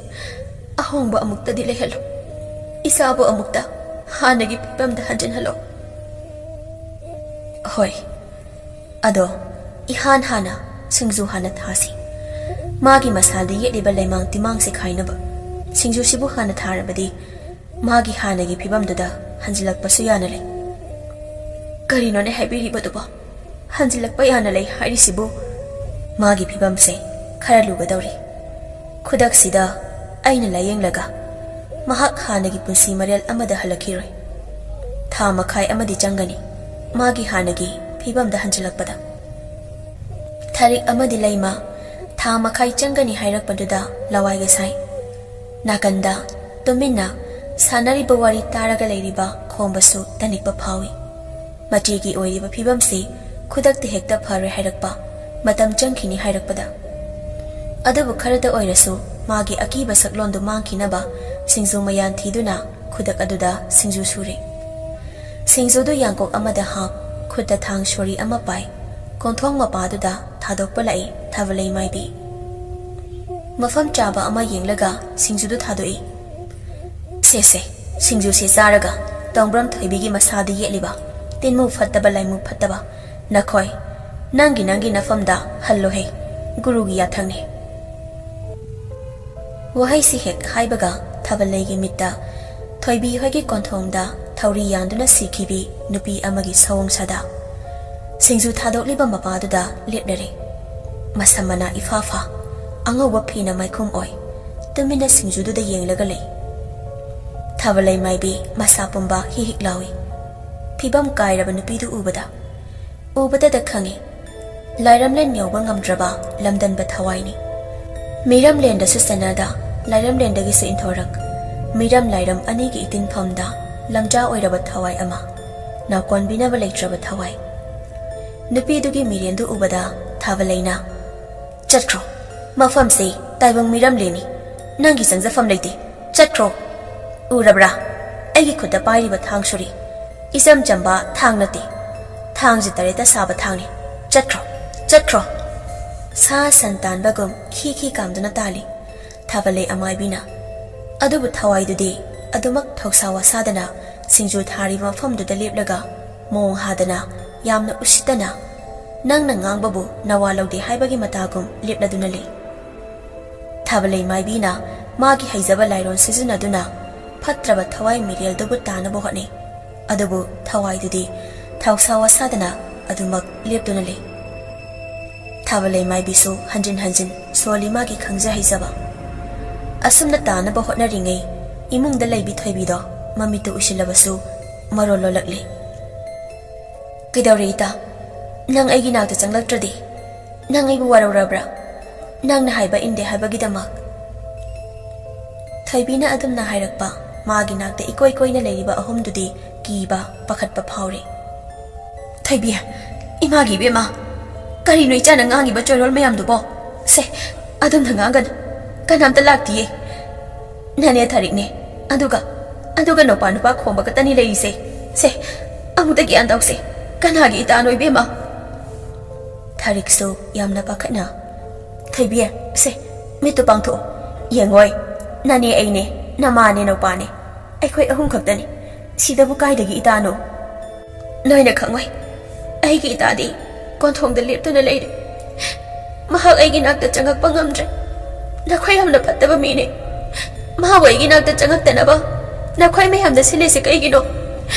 ꯑꯍꯣꯡꯕ ꯑꯃꯨꯛꯇꯗꯤ ꯂꯩꯍꯜꯂꯨ꯫ ꯏꯆꯥꯕꯨ ꯑꯃꯨꯛꯇ ꯍꯥꯟꯅꯒꯤ ꯐꯤꯕꯝꯗ ꯍꯟꯖꯤꯟꯍꯜꯂꯣ꯫ ꯍꯣꯏ, ꯑꯗꯣ ꯏꯍꯥꯟ ꯍꯥꯟꯅ ꯁꯤꯡꯖꯨ ꯍꯥꯟꯅ ꯊꯥꯁꯤ꯫ ꯃꯥꯒꯤ ꯃꯁꯥꯗ ꯌꯦꯠꯂꯤꯕ ꯂꯩꯃꯥꯡ ꯇꯤꯃꯥꯡꯁꯦ ꯈꯥꯏꯅꯕ ꯁꯤꯡꯖꯨꯁꯤꯕꯨ ꯍꯥꯟꯅ ꯊꯥꯔꯕꯗꯤ ꯃꯥꯒꯤ ꯍꯥꯟꯅꯒꯤ ꯐꯤꯕꯝꯗꯨꯗ ꯍꯟꯖꯤꯜꯂꯛꯄꯁꯨ ꯌꯥꯅ ꯂꯩ꯫ ꯀꯔꯤꯅꯣꯅꯦ ꯍꯥꯏꯕꯤꯔꯤꯕꯗꯨꯕꯣ? ꯍꯟꯖꯤꯜꯂꯛꯄ ꯌꯥꯅ ꯂꯩ ꯍꯥꯏꯔꯤꯁꯤꯕꯨ? ꯃꯥꯒꯤ ꯐꯤꯕꯝꯁꯦ ꯈꯔ ꯂꯨꯒꯗꯧꯔꯤ꯫ ꯈꯨꯗꯛꯁꯤꯗ ꯑꯩꯅ ꯂꯥꯌꯦꯡꯂꯒ ꯃꯍꯥꯛ ꯍꯥꯟꯅꯒꯤ ꯄꯨꯟꯁꯤ ꯃꯔꯦꯜ ꯑꯃꯗ ꯍꯜꯂꯛꯈꯤꯔꯣꯏ꯫ ꯊꯥ ꯃꯈꯥꯏ ꯑꯃꯗꯤ ꯆꯪꯒꯅꯤ ꯃꯥꯒꯤ ꯍꯥꯟꯅꯒꯤ ꯐꯤꯕꯝꯗ ꯍꯟꯖꯤꯜꯂꯛꯄꯗ꯫ ꯊꯔꯤꯛ ꯑꯃꯗꯤ ꯂꯩꯃ ꯊꯥ ꯃꯈꯥꯏ ꯆꯪꯒꯅꯤ ꯍꯥꯏꯔꯛꯄꯗꯨꯗ ꯂꯋꯥꯏꯒ ꯁꯥꯏ꯫ ꯅꯥꯀꯟꯗ ꯇꯨꯃꯤꯟꯅ ꯁꯥꯟꯅꯔꯤꯕ ꯋꯥꯔꯤ ꯇꯥꯔꯒ ꯂꯩꯔꯤꯕ ꯈꯣꯝꯕꯁꯨ ꯇꯅꯤꯛꯄ ꯐꯥꯎꯏ꯫ ꯃꯆꯦꯒꯤ ꯑꯣꯏꯔꯤꯕ ꯐꯤꯕꯝꯁꯤ ꯈꯨꯗꯛꯇ ꯍꯦꯛꯇ ꯐꯔꯣꯏ ꯍꯥꯏꯔꯛꯄ, ꯃꯇꯝ ꯆꯪꯈꯤꯅꯤ ꯍꯥꯏꯔꯛꯄꯗ꯫ ꯑꯗꯨꯕꯨ ꯈꯔꯇ ꯑꯣꯏꯔꯁꯨ ꯃꯥꯒꯤ ꯑꯀꯤꯕ ꯁꯛꯂꯣꯟꯗꯨ ꯃꯥꯡꯈꯤꯅꯕ ꯁꯤꯡꯖꯨ ꯃꯌꯥꯟ ꯊꯤꯗꯨꯅ ꯈꯨꯗꯛ ꯑꯗꯨꯗ ꯁꯤꯡꯖꯨ ꯁꯨꯔꯦ꯫ ꯁꯤꯡꯖꯨꯗꯨ ꯌꯥꯡꯀꯣꯛ ꯑꯃꯗ ꯍꯥꯞ, ꯈꯨꯠꯇ ꯊꯥꯡ ꯁꯣꯔꯤ ꯑꯃ ꯄꯥꯏ, ꯀꯣꯟꯊꯣꯡ ꯃꯄꯥꯗꯨꯗ ꯊꯥꯗꯣꯛꯄ ꯂꯥꯛꯏ ꯊꯥꯕꯂꯩ ꯃꯥꯏꯕꯤ꯫ ꯃꯐꯝ ꯆꯥꯕ ꯑꯃ ꯌꯦꯡꯂꯒ ꯁꯤꯡꯖꯨꯗꯨ ꯊꯥꯗꯣꯛꯏ꯫ "ꯁꯦ, ꯁꯦ, ꯁꯤꯡꯖꯨꯁꯦ ꯆꯥꯔꯒ ꯇꯣꯡꯕ꯭ꯔꯝ ꯊꯣꯏꯕꯤꯒꯤ ꯃꯁꯥꯗ ꯌꯦꯠꯂꯤꯕ ꯇꯤꯟꯃꯨ ꯐꯠꯇꯕ, ꯂꯥꯏꯃꯨ ꯐꯠꯇꯕ, ꯅꯈꯣꯏ, ꯅꯪꯒꯤ, ꯅꯪꯒꯤ ꯅꯐꯝꯗ ꯍꯜꯂꯣꯍꯦ, ꯒꯨꯔꯨꯒꯤ ꯌꯥꯊꯪꯅꯦ꯫" ꯋꯥꯍꯩꯁꯤ ꯍꯦꯛ ꯍꯥꯏꯕꯒ ꯊꯥꯕꯂꯩꯒꯤ ꯃꯤꯠꯇ ꯊꯣꯏꯕꯤ ꯍꯣꯏꯒꯤ ꯀꯣꯟꯊꯣꯡꯗ ꯊꯧꯔꯤ ꯌꯥꯟꯗꯨꯅ ꯁꯤꯈꯤꯕꯤ ꯅꯨꯄꯤ ꯑꯃꯒꯤ ꯁꯑꯣꯡ ꯁꯥꯗꯥ꯫ ꯁꯤꯡꯖꯨ ꯊꯥꯗꯣꯛꯂꯤꯕ ꯃꯄꯥꯗꯨꯗ ꯂꯦꯞꯂꯔꯦ꯫ ꯃꯁꯝ ꯃꯅꯥ ꯏꯐꯥ ꯐꯥ, ꯑꯉꯧꯕ ꯐꯤꯅ ꯃꯥꯏꯈꯨꯝ ꯑꯣꯏ꯫ ꯇꯨꯃꯤꯟꯅ ꯁꯤꯡꯖꯨꯗꯨꯗ ꯌꯦꯡꯂꯒ ꯂꯩ꯫ ꯊꯥꯕꯂꯩ ꯃꯥꯏꯕꯤ ꯃꯁꯥ ꯄꯨꯝꯕ ꯍꯤ ꯍꯤꯛ ꯂꯥꯎꯏ꯫ ꯐꯤꯕꯝ ꯀꯥꯏꯔꯕ ꯅꯨꯄꯤꯗꯨ ꯎꯕꯗ꯫ ꯎꯕꯗꯗ ꯈꯪꯏ, ꯂꯥꯏꯔꯝꯂꯦꯟ ꯌꯧꯕ ꯉꯝꯗ꯭ꯔꯕ ꯂꯝꯗꯟꯕ ꯊꯋꯥꯏꯅꯤ꯫ ꯃꯤꯔꯝꯂꯦꯟꯗꯁꯨ ꯆꯟꯅꯗ, ꯂꯥꯏꯔꯝꯂꯦꯟꯗꯒꯤꯁꯨ ꯏꯟꯊꯣꯔꯛ, ꯃꯤꯔꯝ ꯂꯥꯏꯔꯝ ꯑꯅꯤꯒꯤ ꯏꯇꯤꯟꯐꯝꯗ ꯂꯪꯖꯥ ꯑꯣꯏꯔꯕ ꯊꯋꯥꯏ ꯑꯃ, ꯅꯥꯎꯀꯣꯟꯕꯤꯅꯕ ꯂꯩꯇ꯭ꯔꯕ ꯊꯋꯥꯏ꯫ ꯅꯨꯄꯤꯗꯨꯒꯤ ꯃꯤꯔꯦꯟꯗꯨ ꯎꯕꯗ ꯊꯥꯕꯂꯩꯅ, "ꯆꯠꯈ꯭ꯔꯣ, ꯃꯐꯝꯁꯤ ꯇꯥꯏꯕꯪ ꯃꯤꯔꯝꯂꯦꯟꯅꯤ, ꯅꯪꯒꯤ ꯆꯪꯖꯐꯝ ꯂꯩꯇꯦ, ꯆꯠꯈ꯭ꯔꯣ꯫ ꯎꯔꯕ꯭ꯔꯥ? ꯑꯩꯒꯤ ꯈꯨꯠꯇ ꯄꯥꯏꯔꯤꯕ ꯊꯥꯡ ꯁꯨꯔꯤ ꯏꯆꯝ ꯆꯝꯕ ꯊꯥꯡ ꯅꯠꯇꯦ, ꯊꯥꯡꯁꯦ ꯇꯔꯦꯠꯇ ꯁꯥꯕ ꯊꯥꯡꯅꯤ, ꯆꯠꯈ꯭ꯔꯣ, ꯆꯠꯈ꯭ꯔꯣ!" ꯁꯥ ꯁꯟ ꯇꯥꯟꯕꯒꯨꯝ ꯈꯤ ꯈꯤ ꯀꯥꯝꯗꯨꯅ ꯇꯥꯜꯂꯤ ꯊꯥꯕꯂꯩ ꯑꯃꯥꯏꯕꯤꯅ꯫ ꯑꯗꯨꯕꯨ ꯊꯋꯥꯏꯗꯨꯗꯤ ꯑꯗꯨꯃꯛ ꯊꯧꯁꯥ ꯋꯥꯁꯥꯗꯅ ꯁꯤꯡꯖꯨ ꯊꯥꯔꯤꯕ ꯃꯐꯝꯗꯨꯗ ꯂꯦꯞꯂꯒ ꯃꯣꯡ ꯍꯥꯗꯅ, ꯌꯥꯝꯅ ꯎꯁꯤꯠꯇꯅ, ꯅꯪꯅ ꯉꯥꯡꯕꯕꯨ ꯅꯋꯥ ꯂꯧꯗꯦ ꯍꯥꯏꯕꯒꯤ ꯃꯇꯥꯒꯨꯝ ꯂꯦꯞꯂꯗꯨꯅ ꯂꯩ꯫ ꯊꯥꯕꯂꯩ ꯃꯥꯏꯕꯤꯅ ꯃꯥꯒꯤ ꯍꯩꯖꯕ ꯂꯥꯏꯔꯣꯟ ꯁꯤꯖꯤꯟꯅꯗꯨꯅ ꯐꯠꯇ꯭ꯔꯕ ꯊꯋꯥꯏ ꯃꯤꯔꯦꯜꯗꯨꯕꯨ ꯇꯥꯅꯕ ꯍꯣꯠꯅꯩ꯫ ꯑꯗꯨꯕꯨ ꯊꯋꯥꯏꯗꯨꯗꯤ ꯊꯧꯁꯥ ꯋꯥꯁꯥꯗꯅ ꯑꯗꯨꯃꯛ ꯂꯦꯞꯇꯨꯅ ꯂꯩ꯫ ꯊꯥꯕꯂꯩ ꯃꯥꯏꯕꯤꯁꯨ ꯍꯟꯖꯤꯟ ꯍꯟꯖꯤꯟ ꯁꯣꯜꯂꯤ ꯃꯥꯒꯤ ꯈꯪꯖ ꯍꯩꯖꯕ꯫ ꯑꯁꯨꯝꯅ ꯇꯥꯅꯕ ꯍꯣꯠꯅꯔꯤꯉꯩ ꯏꯃꯨꯡꯗ ꯂꯩꯕꯤ ꯊꯣꯏꯕꯤꯗꯣ ꯃꯃꯤꯠꯇꯨ ꯎꯏꯁꯤꯜꯂꯕꯁꯨ ꯃꯔꯣꯜ ꯂꯣꯜꯂꯛꯂꯤ꯫ "ꯀꯩꯗꯧꯔꯦ ꯏꯇꯥ? ꯅꯪ ꯑꯩꯒꯤ ꯅꯥꯛꯇ ꯆꯪꯂꯛꯇ꯭ꯔꯗꯤ? ꯅꯪ ꯑꯩꯕꯨ ꯋꯥꯔꯧꯔꯕ꯭ꯔꯥ? ꯅꯪꯅ ꯍꯥꯏꯕ ꯏꯟꯗꯦ ꯍꯥꯏꯕꯒꯤꯗꯃꯛ?" ꯊꯣꯏꯕꯤꯅ ꯑꯗꯨꯝꯅ ꯍꯥꯏꯔꯛꯄ ꯃꯥꯒꯤ ꯅꯥꯛꯇ ꯏꯀꯣꯏ ꯀꯣꯏꯅ ꯂꯩꯔꯤꯕ ꯑꯍꯨꯝꯗꯨꯗꯤ ꯀꯤꯕ, ꯄꯥꯈꯠꯄ ꯐꯥꯎꯔꯦ꯫ "ꯊꯣꯏꯕꯤ, ꯏꯃꯥꯒꯤ ꯏꯕꯦꯝꯃ, ꯀꯔꯤꯅꯣ ꯏꯆꯥꯅ ꯉꯥꯡꯉꯤꯕ ꯆꯣꯏꯔꯣꯜ ꯃꯌꯥꯝꯗꯨꯕꯣ? ꯁꯦ, ꯑꯗꯨꯝꯅ ꯉꯥꯡꯒꯅꯨ, ꯀꯅꯥꯝꯇ ꯂꯥꯛꯇꯤꯌꯦ꯫ ꯅꯅꯦ ꯊꯥꯔꯤꯛꯅꯦ, ꯑꯗꯨꯒ, ꯑꯗꯨꯒ ꯅꯨꯄꯥ ꯅꯨꯄꯥ ꯈꯣꯝꯕ ꯈꯛꯇꯅꯤ ꯂꯩꯔꯤꯁꯦ꯫ ꯁꯦ, ꯑꯃꯨꯛꯇ ꯒ꯭ꯌꯥꯟ ꯇꯧꯁꯦ, ꯀꯅꯥꯒꯤ ꯏꯇꯥꯅꯣ ꯏꯕꯦꯝꯃ?" ꯊꯥꯔꯤꯛꯁꯨ ꯌꯥꯝꯅ ꯄꯥꯈꯠꯅ, "ꯊꯣꯏꯕꯤ, ꯁꯦ, ꯃꯤꯠꯇꯨ ꯄꯥꯡꯊꯣꯛꯑꯣ꯫ ꯌꯦꯡꯉꯣꯏ, ꯅꯅꯦ ꯑꯩꯅꯦ, ꯅꯃꯥꯅꯦ ꯅꯧꯄꯥꯅꯦ, ꯑꯩꯈꯣꯏ ꯑꯍꯨꯝ ꯈꯛꯇꯅꯤ꯫ ꯁꯤꯗꯕꯨ ꯀꯥꯏꯗꯒꯤ ꯏꯇꯥꯅꯣ?" "ꯅꯣꯏꯅ ꯈꯪꯉꯣꯏ꯫ ꯑꯩꯒꯤ ꯏꯇꯥꯗꯤ ꯀꯣꯟꯊꯣꯡꯗ ꯂꯦꯞꯇꯨꯅ ꯂꯩꯔꯦ꯫ ꯃꯍꯥꯛ ꯑꯩꯒꯤ ꯅꯥꯛꯇ ꯆꯪꯉꯛꯄ ꯉꯝꯗ꯭ꯔꯦ꯫ ꯅꯈꯣꯏ ꯌꯥꯝꯅ ꯐꯠꯇꯕ ꯃꯤꯅꯦ꯫ ꯃꯍꯥꯛ ꯑꯩꯒꯤ ꯅꯥꯛꯇ ꯆꯪꯉꯛꯇꯅꯕ ꯅꯈꯣꯏ ꯃꯌꯥꯝꯗ ꯁꯤꯜꯂꯤꯁꯦ ꯀꯩꯒꯤꯅꯣ?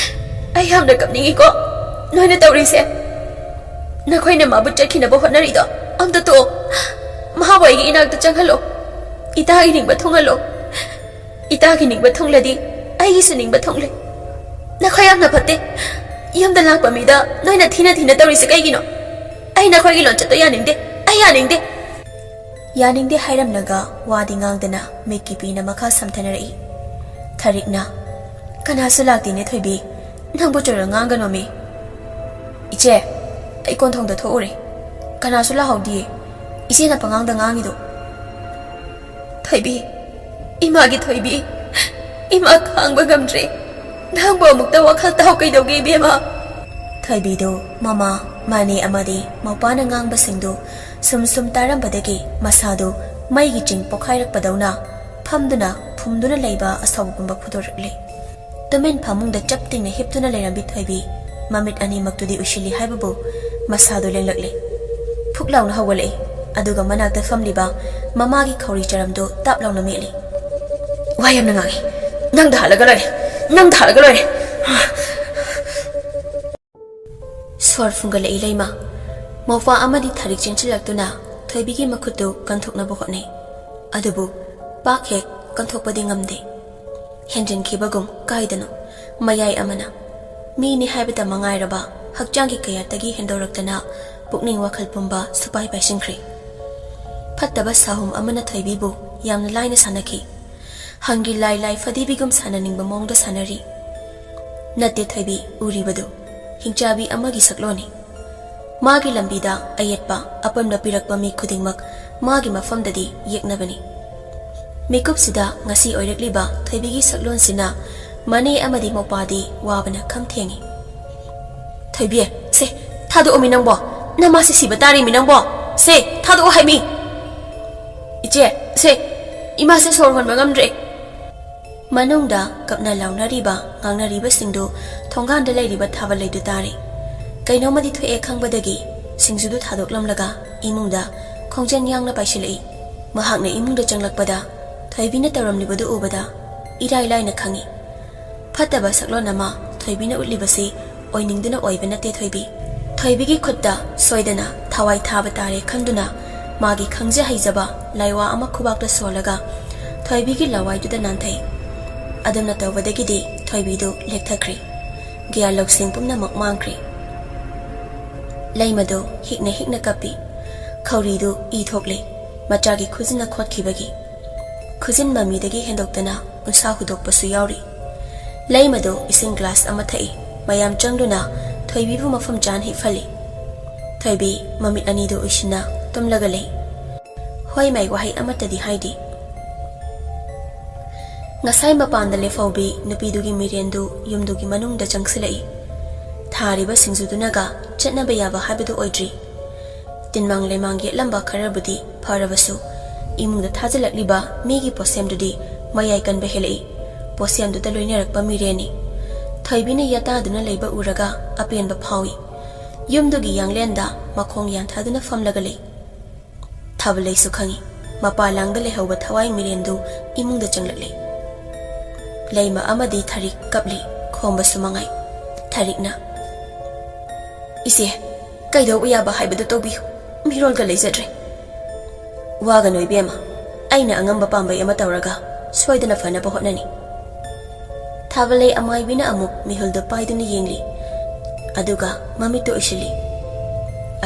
ꯑꯩ ꯌꯥꯝꯅ ꯀꯞꯅꯤꯡꯉꯤꯀꯣ, ꯅꯣꯏꯅ ꯇꯧꯔꯤꯁꯦ꯫ ꯅꯈꯣꯏꯅ ꯃꯥꯕꯨ ꯆꯠꯈꯤꯅꯕ ꯍꯣꯠꯅꯔꯤꯗꯣ ꯑꯝꯇ ꯇꯣꯛꯑꯣ꯫ ꯃꯍꯥꯛꯄꯨ ꯑꯩꯒꯤ ꯏꯅꯥꯛꯇ ꯆꯪꯍꯜꯂꯣ꯫ ꯏꯇꯥꯒꯤ ꯅꯤꯡꯕ ꯊꯨꯡꯍꯜꯂꯣ꯫ ꯏꯇꯥꯒꯤ ꯅꯤꯡꯕ ꯊꯨꯡꯂꯗꯤ ꯑꯩꯒꯤꯁꯨ ꯅꯤꯡꯕ ꯊꯨꯡꯂꯦ꯫ ꯅꯈꯣꯏ ꯌꯥꯝꯅ ꯐꯠꯇꯦ꯫ ꯌꯨꯝꯗ ꯂꯥꯛꯄ ꯃꯤꯗ ꯅꯣꯏꯅ ꯊꯤꯅ ꯊꯤꯅ ꯇꯧꯔꯤꯁꯦ ꯀꯩꯒꯤꯅꯣ? ꯑꯩ ꯅꯈꯣꯏꯒꯤ ꯂꯣꯟꯆꯠꯇꯣ ꯌꯥꯅꯤꯡꯗꯦ꯫ ꯑꯩ ꯌꯥꯅꯤꯡꯗꯦ꯫ ꯌꯥꯅꯤꯡꯗꯦ ꯍꯥꯏꯔꯝꯂꯒ ꯋꯥꯗꯤ ꯉꯥꯡꯗꯅ ꯃꯤꯠꯀꯤ ꯄꯤꯅ ꯃꯈꯥ ꯁꯝꯊꯅꯔꯛꯏ꯫ ꯊꯔꯤꯛꯅ, "ꯀꯅꯥꯁꯨ ꯂꯥꯛꯇꯦꯅꯦ ꯊꯣꯏꯕꯤ, ꯅꯪꯕꯨ ꯆꯨꯔ ꯉꯥꯡꯒꯅꯣꯃꯤ꯫" "ꯏꯆꯦ, ꯑꯩ ꯀꯣꯟꯊꯣꯡꯗ ꯊꯣꯛꯎꯔꯦ, ꯀꯅꯥꯁꯨ ꯂꯥꯛꯍꯧꯗꯤꯌꯦ, ꯏꯆꯦꯅ ꯄꯉꯥꯡꯗ ꯉꯥꯡꯉꯤꯗꯣ꯫" "ꯊꯣꯏꯕꯤ, ꯏꯃꯥꯒꯤ ꯊꯣꯏꯕꯤ, ꯏꯃꯥ ꯈꯥꯡꯕ ꯉꯝꯗ꯭ꯔꯦ, ꯅꯪꯕꯨ ꯑꯃꯨꯛꯇ ꯋꯥꯈꯜ ꯇꯥꯎ ꯀꯩꯗꯧꯒꯦ ꯏꯕꯦꯝꯃ?" ꯊꯣꯏꯕꯤꯗꯨ ꯃꯃꯥ, ꯃꯅꯦ ꯑꯃꯗꯤ ꯃꯧꯄꯥꯅ ꯉꯥꯡꯕꯁꯤꯡꯗꯨ ꯁꯨꯝ ꯁꯨꯝ ꯇꯥꯔꯝꯕꯗꯒꯤ ꯃꯁꯥꯗꯨ ꯃꯩꯒꯤ ꯆꯤꯡ ꯄꯣꯈꯥꯏꯔꯛꯄꯗꯧꯅ ꯐꯝꯗꯨꯅ ꯐꯨꯝꯗꯨꯅ ꯂꯩꯕ ꯑꯁꯥꯎꯕ ꯄꯨꯝꯕ ꯐꯨꯗꯣꯔꯛꯂꯦ꯫ ꯇꯨꯃꯤꯟ ꯐꯃꯨꯡꯗ ꯆꯞ ꯇꯤꯡꯅ ꯍꯤꯞꯇꯨꯅ ꯂꯩꯔꯝꯕꯤ ꯊꯣꯏꯕꯤ ꯃꯃꯤꯠ ꯑꯅꯤꯃꯛꯇꯨꯗꯤ ꯎꯏꯁꯤꯜꯂꯤ ꯍꯥꯏꯕꯕꯨ ꯃꯁꯥꯗꯨ ꯂꯦꯡꯂꯛꯂꯦ꯫ ꯐꯨꯛ ꯂꯥꯎꯅ ꯍꯧꯒꯠꯂꯛꯏ, ꯑꯗꯨꯒ ꯃꯅꯥꯛꯇ ꯐꯝꯂꯤꯕ ꯃꯃꯥꯒꯤ ꯈꯧꯔꯤ ꯆꯔꯝꯗꯨ ꯇꯞ ꯂꯥꯎꯅ ꯃꯦꯠꯂꯤ꯫ "ꯋꯥ ꯌꯥꯝꯅ ꯉꯥꯡꯉꯤ, ꯅꯪꯗ ꯍꯥꯠꯂꯒ ꯂꯣꯏꯔꯦ, ꯅꯪꯗ ꯍꯥꯠꯂꯒ ꯂꯣꯏꯔꯦ꯫" ꯁꯣꯔ ꯐꯨꯡꯒꯠꯂꯛꯏ ꯂꯩꯃ꯫ ꯃꯧꯄꯥ ꯑꯃꯗꯤ ꯊꯔꯤꯛ ꯆꯦꯟꯁꯤꯜꯂꯛꯇꯨꯅ ꯊꯣꯏꯕꯤꯒꯤ ꯃꯈꯨꯠꯇꯨ ꯀꯟꯊꯣꯛꯅꯕ ꯍꯣꯠꯅꯩ꯫ ꯑꯗꯨꯕꯨ ꯄꯥꯛ ꯍꯦꯛ ꯀꯟꯊꯣꯛꯄꯗꯤ ꯉꯝꯗꯦ꯫ ꯍꯦꯟꯖꯤꯟꯈꯤꯕꯒꯨꯝ ꯀꯥꯏꯗꯅꯣ ꯃꯌꯥꯏ ꯑꯃꯅ ꯃꯤꯅꯤ ꯍꯥꯏꯕꯇ ꯃꯉꯥꯏꯔꯕ ꯍꯛꯆꯥꯡꯒꯤ ꯀꯌꯥꯠꯇꯒꯤ ꯍꯦꯟꯗꯣꯔꯛꯇꯅ ꯄꯨꯛꯅꯤꯡ ꯋꯥꯈꯜ ꯄꯨꯝꯕ ꯁꯨꯄꯥꯏ ꯄꯥꯏꯁꯤꯟꯈ꯭ꯔꯦ꯫ ꯐꯠꯇꯕ ꯁꯥꯍꯨꯝ ꯑꯃꯅ ꯊꯣꯏꯕꯤꯕꯨ ꯌꯥꯝꯅ ꯂꯥꯏꯅ ꯁꯥꯟꯅꯈꯤ꯫ ꯍꯪꯒꯤ ꯂꯥꯏ ꯂꯥꯏ ꯐꯗꯤꯕꯤꯒꯨꯝ ꯁꯥꯟꯅꯅꯤꯡꯕ ꯃꯑꯣꯡꯗ ꯁꯥꯟꯅꯔꯤ꯫ ꯅꯠꯇꯦ ꯊꯣꯏꯕꯤ, ꯎꯔꯤꯕꯗꯨ ꯍꯤꯡꯆꯥꯕꯤ ꯑꯃꯒꯤ ꯁꯛꯂꯣꯟꯅꯤ꯫ ꯃꯥꯒꯤ ꯂꯝꯕꯤꯗ ꯑꯌꯦꯠꯄ ꯑꯄꯟꯕ ꯄꯤꯔꯛꯄ ꯃꯤ ꯈꯨꯗꯤꯡꯃꯛ ꯃꯥꯒꯤ ꯃꯐꯝꯗꯗꯤ ꯌꯦꯛꯅꯕꯅꯤ꯫ ꯃꯤꯀꯨꯞꯁꯤꯗ ꯉꯁꯤ ꯑꯣꯏꯔꯛꯂꯤꯕ ꯊꯣꯏꯕꯤꯒꯤ ꯁꯛꯂꯣꯟꯁꯤꯅ ꯃꯅꯦ ꯑꯃꯗꯤ ꯃꯧꯄꯥꯗꯤ ꯋꯥꯕꯅ ꯈꯝ ꯊꯦꯡꯉꯤ꯫ "ꯊꯣꯏꯕꯤ, ꯁꯦ, ꯊꯥꯗꯣꯛꯑꯣꯃꯤ ꯅꯪꯕꯣ꯫ ꯅꯃꯥꯁꯦ ꯁꯤꯕ ꯇꯥꯔꯦꯃꯤ ꯅꯪꯕꯣ꯫ ꯁꯦ, ꯊꯥꯗꯣꯛꯑꯣ ꯍꯥꯏꯃꯤ꯫ ꯏꯆꯦ, ꯁꯦ, ꯏꯃꯥꯁꯦ ꯁꯣꯔ ꯍꯣꯟꯕ ꯉꯝꯗ꯭ꯔꯦ꯫" ꯃꯅꯨꯡꯗ ꯀꯞꯅ ꯂꯥꯎꯅꯔꯤꯕ, ꯉꯥꯡꯅꯔꯤꯕꯁꯤꯡꯗꯨ ꯊꯣꯡꯒꯥꯟꯗ ꯂꯩꯔꯤꯕ ꯊꯥꯕꯜ ꯂꯩꯗꯨ ꯇꯥꯔꯦ꯫ ꯀꯩꯅꯣꯝꯃꯗꯤ ꯊꯣꯛꯑꯦ ꯈꯪꯕꯗꯒꯤ ꯁꯤꯡꯖꯨꯗꯨ ꯊꯥꯗꯣꯛꯂꯝꯂꯒ ꯏꯃꯨꯡꯗ ꯈꯣꯡꯖꯦꯜ ꯌꯥꯡꯅ ꯄꯥꯏꯁꯤꯜꯂꯛꯏ꯫ ꯃꯍꯥꯛꯅ ꯏꯃꯨꯡꯗ ꯆꯪꯂꯛꯄꯗ ꯊꯣꯏꯕꯤꯅ ꯇꯧꯔꯝꯂꯤꯕꯗꯨ ꯎꯕꯗ ꯏꯔꯥꯏ ꯂꯥꯏꯅ ꯈꯪꯏ꯫ ꯐꯠꯇꯕ ꯁꯛꯂꯣꯟ ꯑꯃ ꯊꯣꯏꯕꯤꯅ ꯎꯠꯂꯤꯕꯁꯤ ꯑꯣꯏꯅꯤꯡꯗꯨꯅ ꯑꯣꯏꯕ ꯅꯠꯇꯦ ꯊꯣꯏꯕꯤ꯫ ꯊꯣꯏꯕꯤꯒꯤ ꯈꯨꯠꯇ ꯁꯣꯏꯗꯅ ꯊꯋꯥꯏ ꯊꯥꯕ ꯇꯥꯔꯦ ꯈꯟꯗꯨꯅ ꯃꯥꯒꯤ ꯈꯪꯖ ꯍꯩꯖꯕ ꯂꯥꯏꯋꯥ ꯑꯃ ꯈꯨꯕꯥꯛꯇ ꯁꯣꯜꯂꯒ ꯊꯣꯏꯕꯤꯒꯤ ꯂꯋꯥꯏꯗꯨꯗ ꯅꯥꯟꯊꯩ꯫ ꯑꯗꯨꯝꯅ ꯇꯧꯕꯗꯒꯤꯗꯤ ꯊꯣꯏꯕꯤꯗꯨ ꯂꯦꯛꯊꯈ꯭ꯔꯦ꯫ ꯒ꯭ꯌꯥꯟ ꯂꯧꯁꯤꯡ ꯄꯨꯝꯅꯃꯛ ꯃꯥꯡꯈ꯭ꯔꯦ꯫ ꯂꯩꯃꯗꯨ ꯍꯤꯛꯅ ꯍꯤꯛꯅ ꯀꯞꯄꯤ꯫ ꯈꯧꯔꯤꯗꯨ ꯏ ꯊꯣꯛꯂꯦ꯫ ꯃꯆꯥꯒꯤ ꯈꯨꯖꯤꯟꯅ ꯈꯣꯠꯈꯤꯕꯒꯤ꯫ ꯈꯨꯖꯤꯟ ꯃꯃꯤꯗꯒꯤ ꯍꯦꯟꯗꯣꯛꯇꯅ ꯎꯟꯁꯥ ꯍꯨꯗꯣꯛꯄꯁꯨ ꯌꯥꯎꯔꯤ꯫ ꯂꯩꯃꯗꯨ ꯏꯁꯤꯡ ꯒ꯭ꯂꯥꯁ ꯑꯃ ꯊꯛꯏ꯫ ꯃꯌꯥꯝ ꯆꯪꯗꯨꯅ ꯊꯣꯏꯕꯤꯕꯨ ꯃꯐꯝ ꯆꯥꯅ ꯍꯤꯞꯍꯜꯂꯤ꯫ ꯊꯣꯏꯕꯤ ꯃꯃꯤꯠ ꯑꯅꯤꯗꯨ ꯎꯏꯁꯤꯟꯅ ꯇꯨꯝꯂꯒ ꯂꯩ꯫ ꯍꯣꯏ ꯃꯥꯏ ꯋꯥꯍꯩ ꯑꯃꯠꯇꯗꯤ ꯍꯥꯏꯗꯦ꯫ ꯉꯁꯥꯏ ꯃꯄꯥꯟꯗ ꯂꯦꯞꯍꯧꯕꯤ ꯅꯨꯄꯤꯗꯨꯒꯤ ꯃꯤꯔꯦꯟꯗꯨ ꯌꯨꯝꯗꯨꯒꯤ ꯃꯅꯨꯡꯗ ꯆꯪꯁꯤꯜꯂꯛꯏ꯫ ꯊꯥꯔꯤꯕ ꯁꯤꯡꯖꯨꯗꯨꯅꯒ ꯆꯠꯅꯕ ꯌꯥꯕ ꯍꯥꯏꯕꯗꯨ ꯑꯣꯏꯗ꯭ꯔꯤ꯫ ꯇꯤꯟꯃꯥꯡ ꯂꯩꯃꯥꯡ ꯌꯦꯠꯂꯝꯕ ꯈꯔꯕꯨꯗꯤ ꯐꯔꯕꯁꯨ, ꯏꯃꯨꯡꯗ ꯊꯥꯖꯤꯜꯂꯛꯂꯤꯕ ꯃꯤꯒꯤ ꯄꯣꯠꯁꯦꯝꯗꯨꯗꯤ ꯃꯌꯥꯏ ꯀꯟꯕ ꯍꯦꯜꯂꯛꯏ꯫ ꯄꯣꯠꯁꯦꯝꯗꯨꯗ ꯂꯣꯏꯅꯔꯛꯄ ꯃꯤꯔꯦꯟꯅꯤ꯫ ꯊꯣꯏꯕꯤꯅ ꯌꯥꯇꯥꯗꯨꯅ ꯂꯩꯕ ꯎꯔꯒ ꯑꯄꯦꯟꯕ ꯐꯥꯎꯏ꯫ ꯌꯨꯝꯗꯨꯒꯤ ꯌꯥꯡꯂꯦꯟꯗ ꯃꯈꯣꯡ ꯌꯥꯟꯊꯗꯨꯅ ꯐꯝꯂꯒ ꯂꯩ꯫ ꯊꯥꯕꯂꯩꯁꯨ ꯈꯪꯏ꯫ ꯃꯄꯥ ꯂꯥꯡꯗ ꯂꯩꯍꯧꯕ ꯊꯋꯥꯏ ꯃꯤꯔꯦꯟꯗꯨ ꯏꯃꯨꯡꯗ ꯆꯪꯂꯛꯂꯦ꯫ ꯂꯩꯃ ꯑꯃꯗꯤ ꯊꯔꯤꯛ ꯀꯞꯂꯤ꯫ ꯈꯣꯝꯕꯁꯨ ꯃꯉꯥꯏ꯫ ꯊꯔꯤꯛꯅ, "ꯏꯆꯦ, ꯀꯩꯗꯧꯕ ꯌꯥꯕ ꯍꯥꯏꯕꯗꯨ ꯇꯧꯕꯤꯌꯨ꯫ ꯃꯤꯔꯣꯜꯒ ꯂꯩꯖꯗ꯭ꯔꯦ꯫" "ꯋꯥꯒꯅꯨ ꯏꯕꯦꯝꯃ, ꯑꯩꯅ ꯑꯉꯝꯕ ꯄꯥꯝꯕꯩ ꯑꯃ ꯇꯧꯔꯒ ꯁꯣꯏꯗꯅ ꯐꯅꯕ ꯍꯣꯠꯅꯅꯤ꯫" ꯊꯥꯕꯂꯩ ꯑꯃꯥꯏꯕꯤꯅ ꯑꯃꯨꯛ ꯃꯤꯍꯨꯜꯗꯨ ꯄꯥꯏꯗꯨꯅ ꯌꯦꯡꯂꯤ꯫ ꯑꯗꯨꯒ ꯃꯃꯤꯠꯇꯨ ꯎꯏꯁꯤꯜꯂꯤ꯫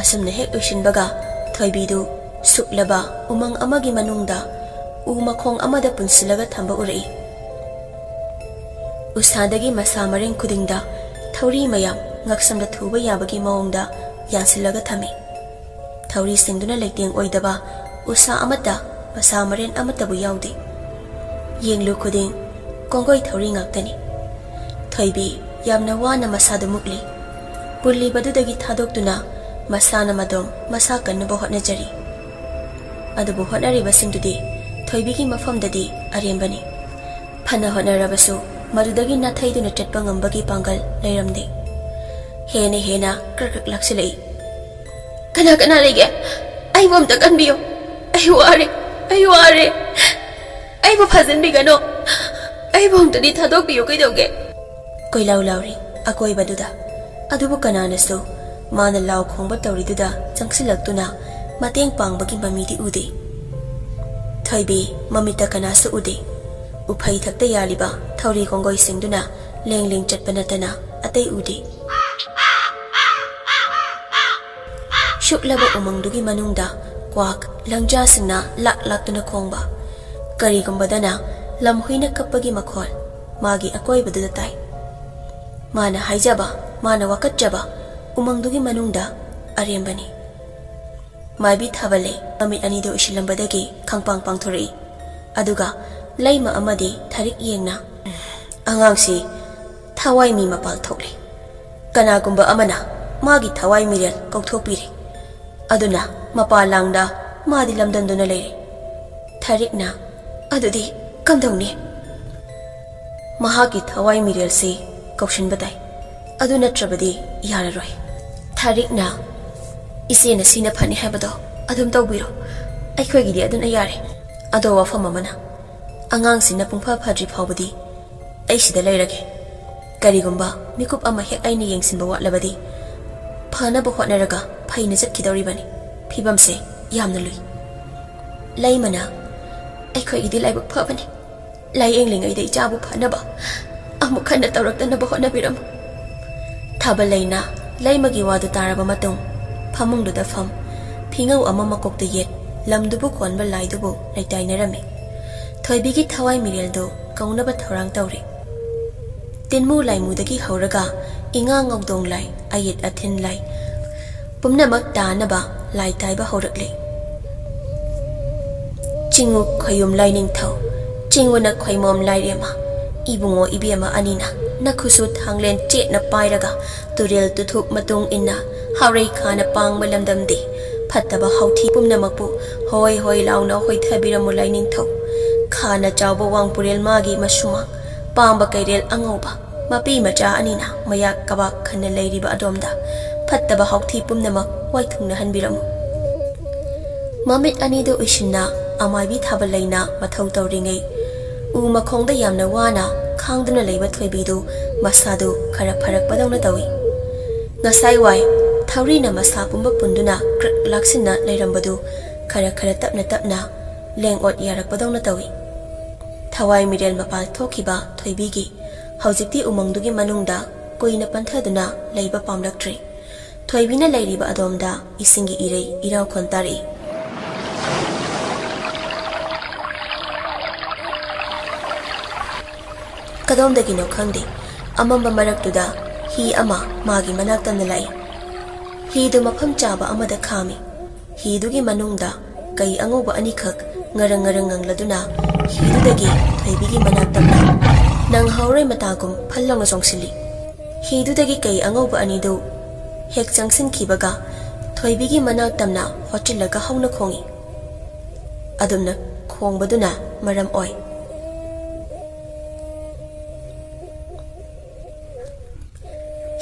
ꯑꯁꯨꯝꯅ ꯍꯦꯛ ꯎꯏꯁꯤꯟꯕꯒ ꯊꯣꯏꯕꯤꯗꯨ ꯁꯨꯛꯂꯕ ꯎꯃꯪ ꯑꯃꯒꯤ ꯃꯅꯨꯡꯗ ꯎ ꯃꯈꯣꯡ ꯑꯃꯗ ꯄꯨꯟꯁꯤꯜꯂꯒ ꯊꯝꯕ ꯎꯔꯛꯏ꯫ ꯎꯁꯥꯗꯒꯤ ꯃꯁꯥ ꯃꯔꯦꯡ ꯈꯨꯗꯤꯡꯗ ꯊꯧꯔꯤ ꯃꯌꯥꯝ ꯉꯛꯁꯝꯗ ꯊꯨꯕ ꯌꯥꯕꯒꯤ ꯃꯑꯣꯡꯗ ꯌꯥꯟꯁꯤꯜꯂꯒ ꯊꯝꯃꯤ꯫ ꯊꯧꯔꯤꯁꯤꯡꯗꯨꯅ ꯂꯩꯇꯦꯡ ꯑꯣꯏꯗꯕ ꯎꯁꯥ ꯑꯃꯠꯇ, ꯃꯁꯥ ꯃꯔꯦꯟ ꯑꯃꯠꯇꯕꯨ ꯌꯥꯎꯗꯦ꯫ ꯌꯦꯡꯂꯨ ꯈꯨꯗꯤꯡ ꯀꯣꯡꯒꯣꯏ ꯊꯧꯔꯤ ꯉꯥꯛꯇꯅꯤ꯫ ꯊꯣꯏꯕꯤ ꯌꯥꯝꯅ ꯋꯥꯅ ꯃꯁꯥꯗꯨ ꯃꯨꯛꯂꯤ꯫ ꯄꯨꯜꯂꯤꯕꯗꯨꯗꯒꯤ ꯊꯥꯗꯣꯛꯇꯨꯅ ꯃꯁꯥꯅ ꯃꯗꯣꯝ ꯃꯁꯥ ꯀꯟꯅꯕ ꯍꯣꯠꯅꯖꯔꯤ꯫ ꯑꯗꯨꯕꯨ ꯍꯣꯠꯅꯔꯤꯕꯁꯤꯡꯗꯨꯗꯤ ꯊꯣꯏꯕꯤꯒꯤ ꯃꯐꯝꯗꯗꯤ ꯑꯔꯦꯝꯕꯅꯤ꯫ ꯐꯅ ꯍꯣꯠꯅꯔꯕꯁꯨ ꯃꯗꯨꯗꯒꯤ ꯅꯥꯊꯩꯗꯨꯅ ꯆꯠꯄ ꯉꯝꯕꯒꯤ ꯄꯥꯡꯒꯜ ꯂꯩꯔꯝꯗꯦ꯫ ꯍꯦꯟꯅ ꯍꯦꯟꯅ ꯀ꯭ꯔꯛ ꯀ꯭ꯔꯛ ꯂꯥꯛꯁꯤꯜꯂꯛꯏ꯫ "ꯀꯅꯥ ꯀꯅꯥ ꯂꯩꯒꯦ? ꯑꯩꯕꯨ ꯑꯝꯇ ꯀꯟꯕꯤꯌꯨ꯫ ꯑꯩ ꯋꯥꯔꯦ, ꯑꯩ ꯋꯥꯔꯦ꯫ ꯑꯩꯕꯨ ꯐꯥꯖꯤꯟꯕꯤꯒꯅꯨ꯫ ꯑꯩꯕꯨ ꯑꯃꯨꯛꯇꯗꯤ ꯊꯥꯗꯣꯛꯄꯤꯌꯨ ꯀꯩꯗꯧꯒꯦ? ꯀꯣꯏꯂꯥꯎ ꯂꯥꯎꯔꯤ ꯑꯀꯣꯏꯕꯗꯨꯗ꯫ ꯑꯗꯨꯕꯨ ꯀꯅꯥꯅꯁꯨ ꯃꯥꯅ ꯂꯥꯎ ꯈꯣꯡꯕ ꯇꯧꯔꯤꯗꯨꯗ ꯆꯪꯁꯤꯜꯂꯛꯇꯨꯅ ꯃꯇꯦꯡ ꯄꯥꯡꯕꯒꯤ ꯃꯃꯤꯗꯤ ꯎꯗꯦ꯫ ꯊꯣꯏꯕꯤ ꯃꯃꯤꯠꯇ ꯀꯅꯥꯁꯨ ꯎꯗꯦ꯫ ꯎꯐꯩ ꯊꯛꯇ ꯌꯥꯜꯂꯤꯕ ꯊꯧꯔꯤ ꯀꯣꯡꯒꯣꯏꯁꯤꯡꯗꯨꯅ ꯂꯦꯡ ꯂꯦꯡ ꯆꯠꯄ ꯅꯠꯇꯅ ꯑꯇꯩ ꯎꯗꯦ꯫ ꯁꯨꯛꯂꯕ ꯎꯃꯪꯗꯨꯒꯤ ꯃꯅꯨꯡꯗ ꯀ꯭ꯋꯥꯛ ꯂꯪꯖꯥꯁꯤꯡꯅ ꯂꯥꯛ ꯂꯥꯛꯇꯨꯅ ꯈꯣꯡꯕ, ꯀꯔꯤꯒꯨꯝꯕꯗꯅ ꯂꯝꯍꯨꯏꯅ ꯀꯞꯄꯒꯤ ꯃꯈꯣꯜ ꯃꯥꯒꯤ ꯑꯀꯣꯏꯕꯗꯨꯗ ꯇꯥꯏ꯫ ꯃꯥꯅ ꯍꯥꯏꯖꯕ, ꯃꯥꯅ ꯋꯥꯀꯠꯆꯕ ꯎꯃꯪꯗꯨꯒꯤ ꯃꯅꯨꯡꯗ ꯑꯔꯦꯝꯕꯅꯤ꯫ ꯃꯥꯏꯕꯤ ꯊꯥꯕꯜꯂꯩ ꯃꯃꯤꯠ ꯑꯅꯤꯗꯨ ꯎꯏꯁꯤꯜꯂꯝꯕꯗꯒꯤ ꯈꯪꯄꯥꯡ ꯄꯥꯡꯊꯣꯔꯛꯏ꯫ ꯑꯗꯨꯒ ꯂꯩꯃ ꯑꯃꯗꯤ ꯊꯥꯔꯤꯛ ꯌꯦꯡꯅ, "ꯑꯉꯥꯡꯁꯤ ꯊꯋꯥꯏ ꯃꯤ ꯃꯄꯥꯜ ꯊꯣꯛꯂꯦ꯫ ꯀꯅꯥꯒꯨꯝꯕ ꯑꯃꯅ ꯃꯥꯒꯤ ꯊꯋꯥꯏ ꯃꯤꯔꯦꯜ ꯀꯧꯊꯣꯛꯄꯤꯔꯦ꯫ ꯑꯗꯨꯅ ꯃꯄꯥ ꯂꯥꯡꯗ ꯃꯥꯗꯤ ꯂꯝꯗꯝꯗꯨꯅ ꯂꯩꯔꯦ꯫" ꯊꯥꯔꯤꯛꯅ, "ꯑꯗꯨꯗꯤ ꯀꯝꯗꯧꯅꯤ?" "ꯃꯍꯥꯛꯀꯤ ꯊꯋꯥꯏ ꯃꯤꯔꯦꯜꯁꯤ ꯀꯧꯁꯤꯟꯕ ꯇꯥꯏ꯫ ꯑꯗꯨ ꯅꯠꯇ꯭ꯔꯕꯗꯤ ꯌꯥꯔꯔꯣꯏ꯫" ꯊꯥꯔꯤꯛꯅ, "ꯏꯆꯦꯅ ꯁꯤꯅ ꯐꯅꯤ ꯍꯥꯏꯕꯗꯣ ꯑꯗꯨꯝ ꯇꯧꯕꯤꯔꯣ꯫ ꯑꯩꯈꯣꯏꯒꯤꯗꯤ ꯑꯗꯨꯅ ꯌꯥꯔꯦ꯫ ꯑꯗꯣ ꯋꯥꯐꯝ ꯑꯃꯅ, ꯑꯉꯥꯡꯁꯤꯅ ꯄꯨꯡꯐ ꯐꯗ꯭ꯔꯤ ꯐꯥꯎꯕꯗꯤ ꯑꯩ ꯁꯤꯗ ꯂꯩꯔꯒꯦ꯫ ꯀꯔꯤꯒꯨꯝꯕ ꯃꯤꯀꯨꯞ ꯑꯃ ꯍꯦꯛ ꯑꯩꯅ ꯌꯦꯡꯁꯤꯟꯕ ꯋꯥꯠꯂꯕꯗꯤ ꯐꯅꯕ ꯍꯣꯠꯅꯔꯒ ꯐꯩꯅ ꯆꯠꯈꯤꯗꯧꯔꯤꯕꯅꯤ꯫ ꯐꯤꯕꯝꯁꯦ ꯌꯥꯝꯅ ꯂꯨꯏ꯫" ꯂꯩꯃꯅ, "ꯑꯩꯈꯣꯏꯒꯤꯗꯤ ꯂꯥꯏꯕꯛ ꯐꯕꯅꯤ꯫ ꯂꯥꯏꯌꯦꯡꯂꯤꯉꯩꯗ ꯏꯆꯥꯕꯨ ꯐꯅꯕ ꯑꯃꯨꯛ ꯍꯟꯅ ꯇꯧꯔꯛꯇꯅꯕ ꯍꯣꯠꯅꯕꯤꯔꯝꯃꯨ꯫" ꯊꯥꯕꯜꯂꯩꯅ ꯂꯩꯃꯒꯤ ꯋꯥꯗꯨ ꯇꯥꯔꯕ ꯃꯇꯨꯡ ꯐꯃꯨꯡꯗꯨꯗ ꯐꯝ, ꯐꯤꯉꯧ ꯑꯃ ꯃꯀꯣꯛꯇ ꯌꯦꯠ, ꯂꯝꯗꯨꯕꯨ ꯀꯣꯟꯕ ꯂꯥꯏꯗꯨꯕꯨ ꯂꯩꯇꯥꯏꯅꯔꯝꯃꯤ꯫ ꯊꯣꯏꯕꯤꯒꯤ ꯊꯋꯥꯏ ꯃꯤꯔꯦꯜꯗꯨ ꯀꯧꯅꯕ ꯊꯧꯔꯥꯡ ꯇꯧꯔꯤ꯫ ꯇꯤꯟꯃꯨ ꯂꯥꯏꯃꯨꯗꯒꯤ ꯍꯧꯔꯒ ꯏꯉꯥ ꯉꯧꯗꯣꯡ ꯂꯥꯏ, ꯑꯌꯦꯠ ꯑꯊꯤꯟ ꯂꯥꯏ, ꯄꯨꯝꯅꯃꯛ ꯇꯥꯅꯕ ꯂꯥꯏ ꯇꯥꯏꯕ ꯍꯧꯔꯛꯂꯤ꯫ ꯆꯤꯡꯉꯨ ꯈꯣꯌꯨꯝ ꯂꯥꯏꯅꯤꯡꯊꯧ, ꯆꯤꯡꯉꯨꯅ ꯈꯣꯏꯃꯣꯝ ꯂꯥꯏꯔꯦꯝꯃ, ꯏꯕꯨꯡꯉꯣ ꯏꯕꯦꯝꯃ ꯑꯅꯤꯅ ꯅꯈꯨꯠꯁꯨ ꯊꯥꯡꯂꯦꯟ ꯆꯦꯠꯅ ꯄꯥꯏꯔꯒ ꯇꯨꯔꯦꯜ ꯇꯨꯊꯨꯞ ꯃꯇꯨꯡ ꯏꯟꯅ ꯍꯥꯎꯔꯩ ꯈꯥꯅ ꯄꯥꯡꯕ ꯂꯝꯗꯝꯗꯤ ꯐꯠꯇꯕ ꯍꯥꯎꯊꯤ ꯄꯨꯝꯅꯃꯛꯄꯨ ꯍꯣꯏ ꯍꯣꯏ ꯂꯥꯎꯅ ꯍꯣꯏꯊꯕꯤꯔꯝꯃꯨ ꯂꯥꯏꯅꯤꯡꯊꯧ꯫ ꯈꯥꯅ ꯆꯥꯎꯕ ꯋꯥꯡ ꯄꯨꯔꯦꯜ ꯃꯥꯒꯤ ꯃꯁꯨꯃꯥꯡ, ꯄꯥꯝꯕ ꯀꯩꯔꯦꯜ ꯑꯉꯧꯕ, ꯃꯄꯤ ꯃꯆꯥ ꯑꯅꯤꯅ ꯃꯌꯥꯛ ꯀꯕꯥꯛ ꯈꯟꯅ ꯂꯩꯔꯤꯕ ꯑꯗꯣꯝꯗ ꯐꯠꯇꯕ ꯍꯥꯎꯊꯤ ꯄꯨꯝꯅꯃꯛ ꯋꯥꯏꯊꯨꯡꯅꯍꯟꯕꯤꯔꯝꯃꯨ꯫ ꯃꯃꯤꯠ ꯑꯅꯤꯗꯨ ꯎꯏꯁꯤꯟꯅ ꯑꯃꯥꯏꯕꯤ ꯊꯥꯕꯜꯂꯩꯅ ꯃꯊꯧ ꯇꯧꯔꯤꯉꯩ, ꯎ ꯃꯈꯣꯡꯗ ꯌꯥꯝꯅ ꯋꯥꯅ ꯈꯥꯡꯗꯨꯅ ꯂꯩꯕ ꯊꯣꯏꯕꯤꯗꯨ ꯃꯁꯥꯗꯨ ꯈꯔ ꯐꯔꯛꯄꯗꯧꯅ ꯇꯧꯏ꯫ ꯉꯁꯥꯏ ꯋꯥꯏ ꯊꯧꯔꯤꯅ ꯃꯁꯥ ꯄꯨꯝꯕ ꯄꯨꯟꯗꯨꯅ ꯀ꯭ꯔꯛ ꯂꯥꯛꯁꯤꯟꯅ ꯂꯩꯔꯝꯕꯗꯨ ꯈꯔ ꯈꯔ ꯇꯞꯅ ꯇꯞꯅ ꯂꯦꯡ ꯑꯣꯠ ꯌꯥꯔꯛꯄꯗꯧꯅ ꯇꯧꯏ꯫ ꯊꯋꯥꯏ ꯃꯤꯔꯦꯜ ꯃꯄꯥꯜ ꯊꯣꯛꯈꯤꯕ ꯊꯣꯏꯕꯤꯒꯤ ꯍꯧꯖꯤꯛꯇꯤ ꯎꯃꯪꯗꯨꯒꯤ ꯃꯅꯨꯡꯗ ꯀꯨꯏꯅ ꯄꯟꯊꯗꯨꯅ ꯂꯩꯕ ꯄꯥꯝꯂꯛꯇ꯭ꯔꯦ꯫ ꯊꯣꯏꯕꯤꯅ ꯂꯩꯔꯤꯕ ꯑꯗꯣꯝꯗ ꯏꯁꯤꯡꯒꯤ ꯏꯔꯩ ꯏꯔꯥꯎꯈꯣꯟ ꯇꯥꯔꯛꯏ꯫ ꯀꯗꯣꯝꯗꯒꯤꯅꯣ ꯈꯪꯗꯦ, ꯑꯃꯝꯕ ꯃꯔꯛꯇꯨꯗ ꯍꯤ ꯑꯃ ꯃꯥꯒꯤ ꯃꯅꯥꯛ ꯇꯝꯅ ꯂꯥꯛꯏ꯫ ꯍꯤꯗꯨ ꯃꯐꯝ ꯆꯥꯕ ꯑꯃꯗ ꯈꯥꯝꯃꯤ꯫ ꯍꯤꯗꯨꯒꯤ ꯃꯅꯨꯡꯗ ꯀꯩ ꯑꯉꯧꯕ ꯑꯅꯤꯈꯛ ꯉꯔꯪ ꯉꯔꯪ ꯉꯪꯂꯗꯨꯅ ꯍꯤꯗꯨꯗꯒꯤ ꯊꯣꯏꯕꯤꯒꯤ ꯃꯅꯥꯛ ꯇꯝꯅ ꯅꯪꯍꯧꯔꯣꯏ ꯃꯇꯥꯒꯨꯝ ꯐꯜ ꯂꯥꯎꯅ ꯆꯣꯡꯁꯤꯜꯂꯤ꯫ ꯍꯤꯗꯨꯗꯒꯤ ꯀꯩ ꯑꯉꯧꯕ ꯑꯅꯤꯗꯨ ꯍꯦꯛ ꯆꯪꯁꯤꯟꯈꯤꯕꯒ ꯊꯣꯏꯕꯤꯒꯤ ꯃꯅꯥꯛ ꯇꯝꯅ ꯍꯣꯠꯆꯤꯜꯂꯒ ꯍꯧꯅ ꯈꯣꯡꯏ꯫ ꯑꯗꯨꯝꯅ ꯈꯣꯡꯕꯗꯨꯅ ꯃꯔꯝ ꯑꯣꯏ꯫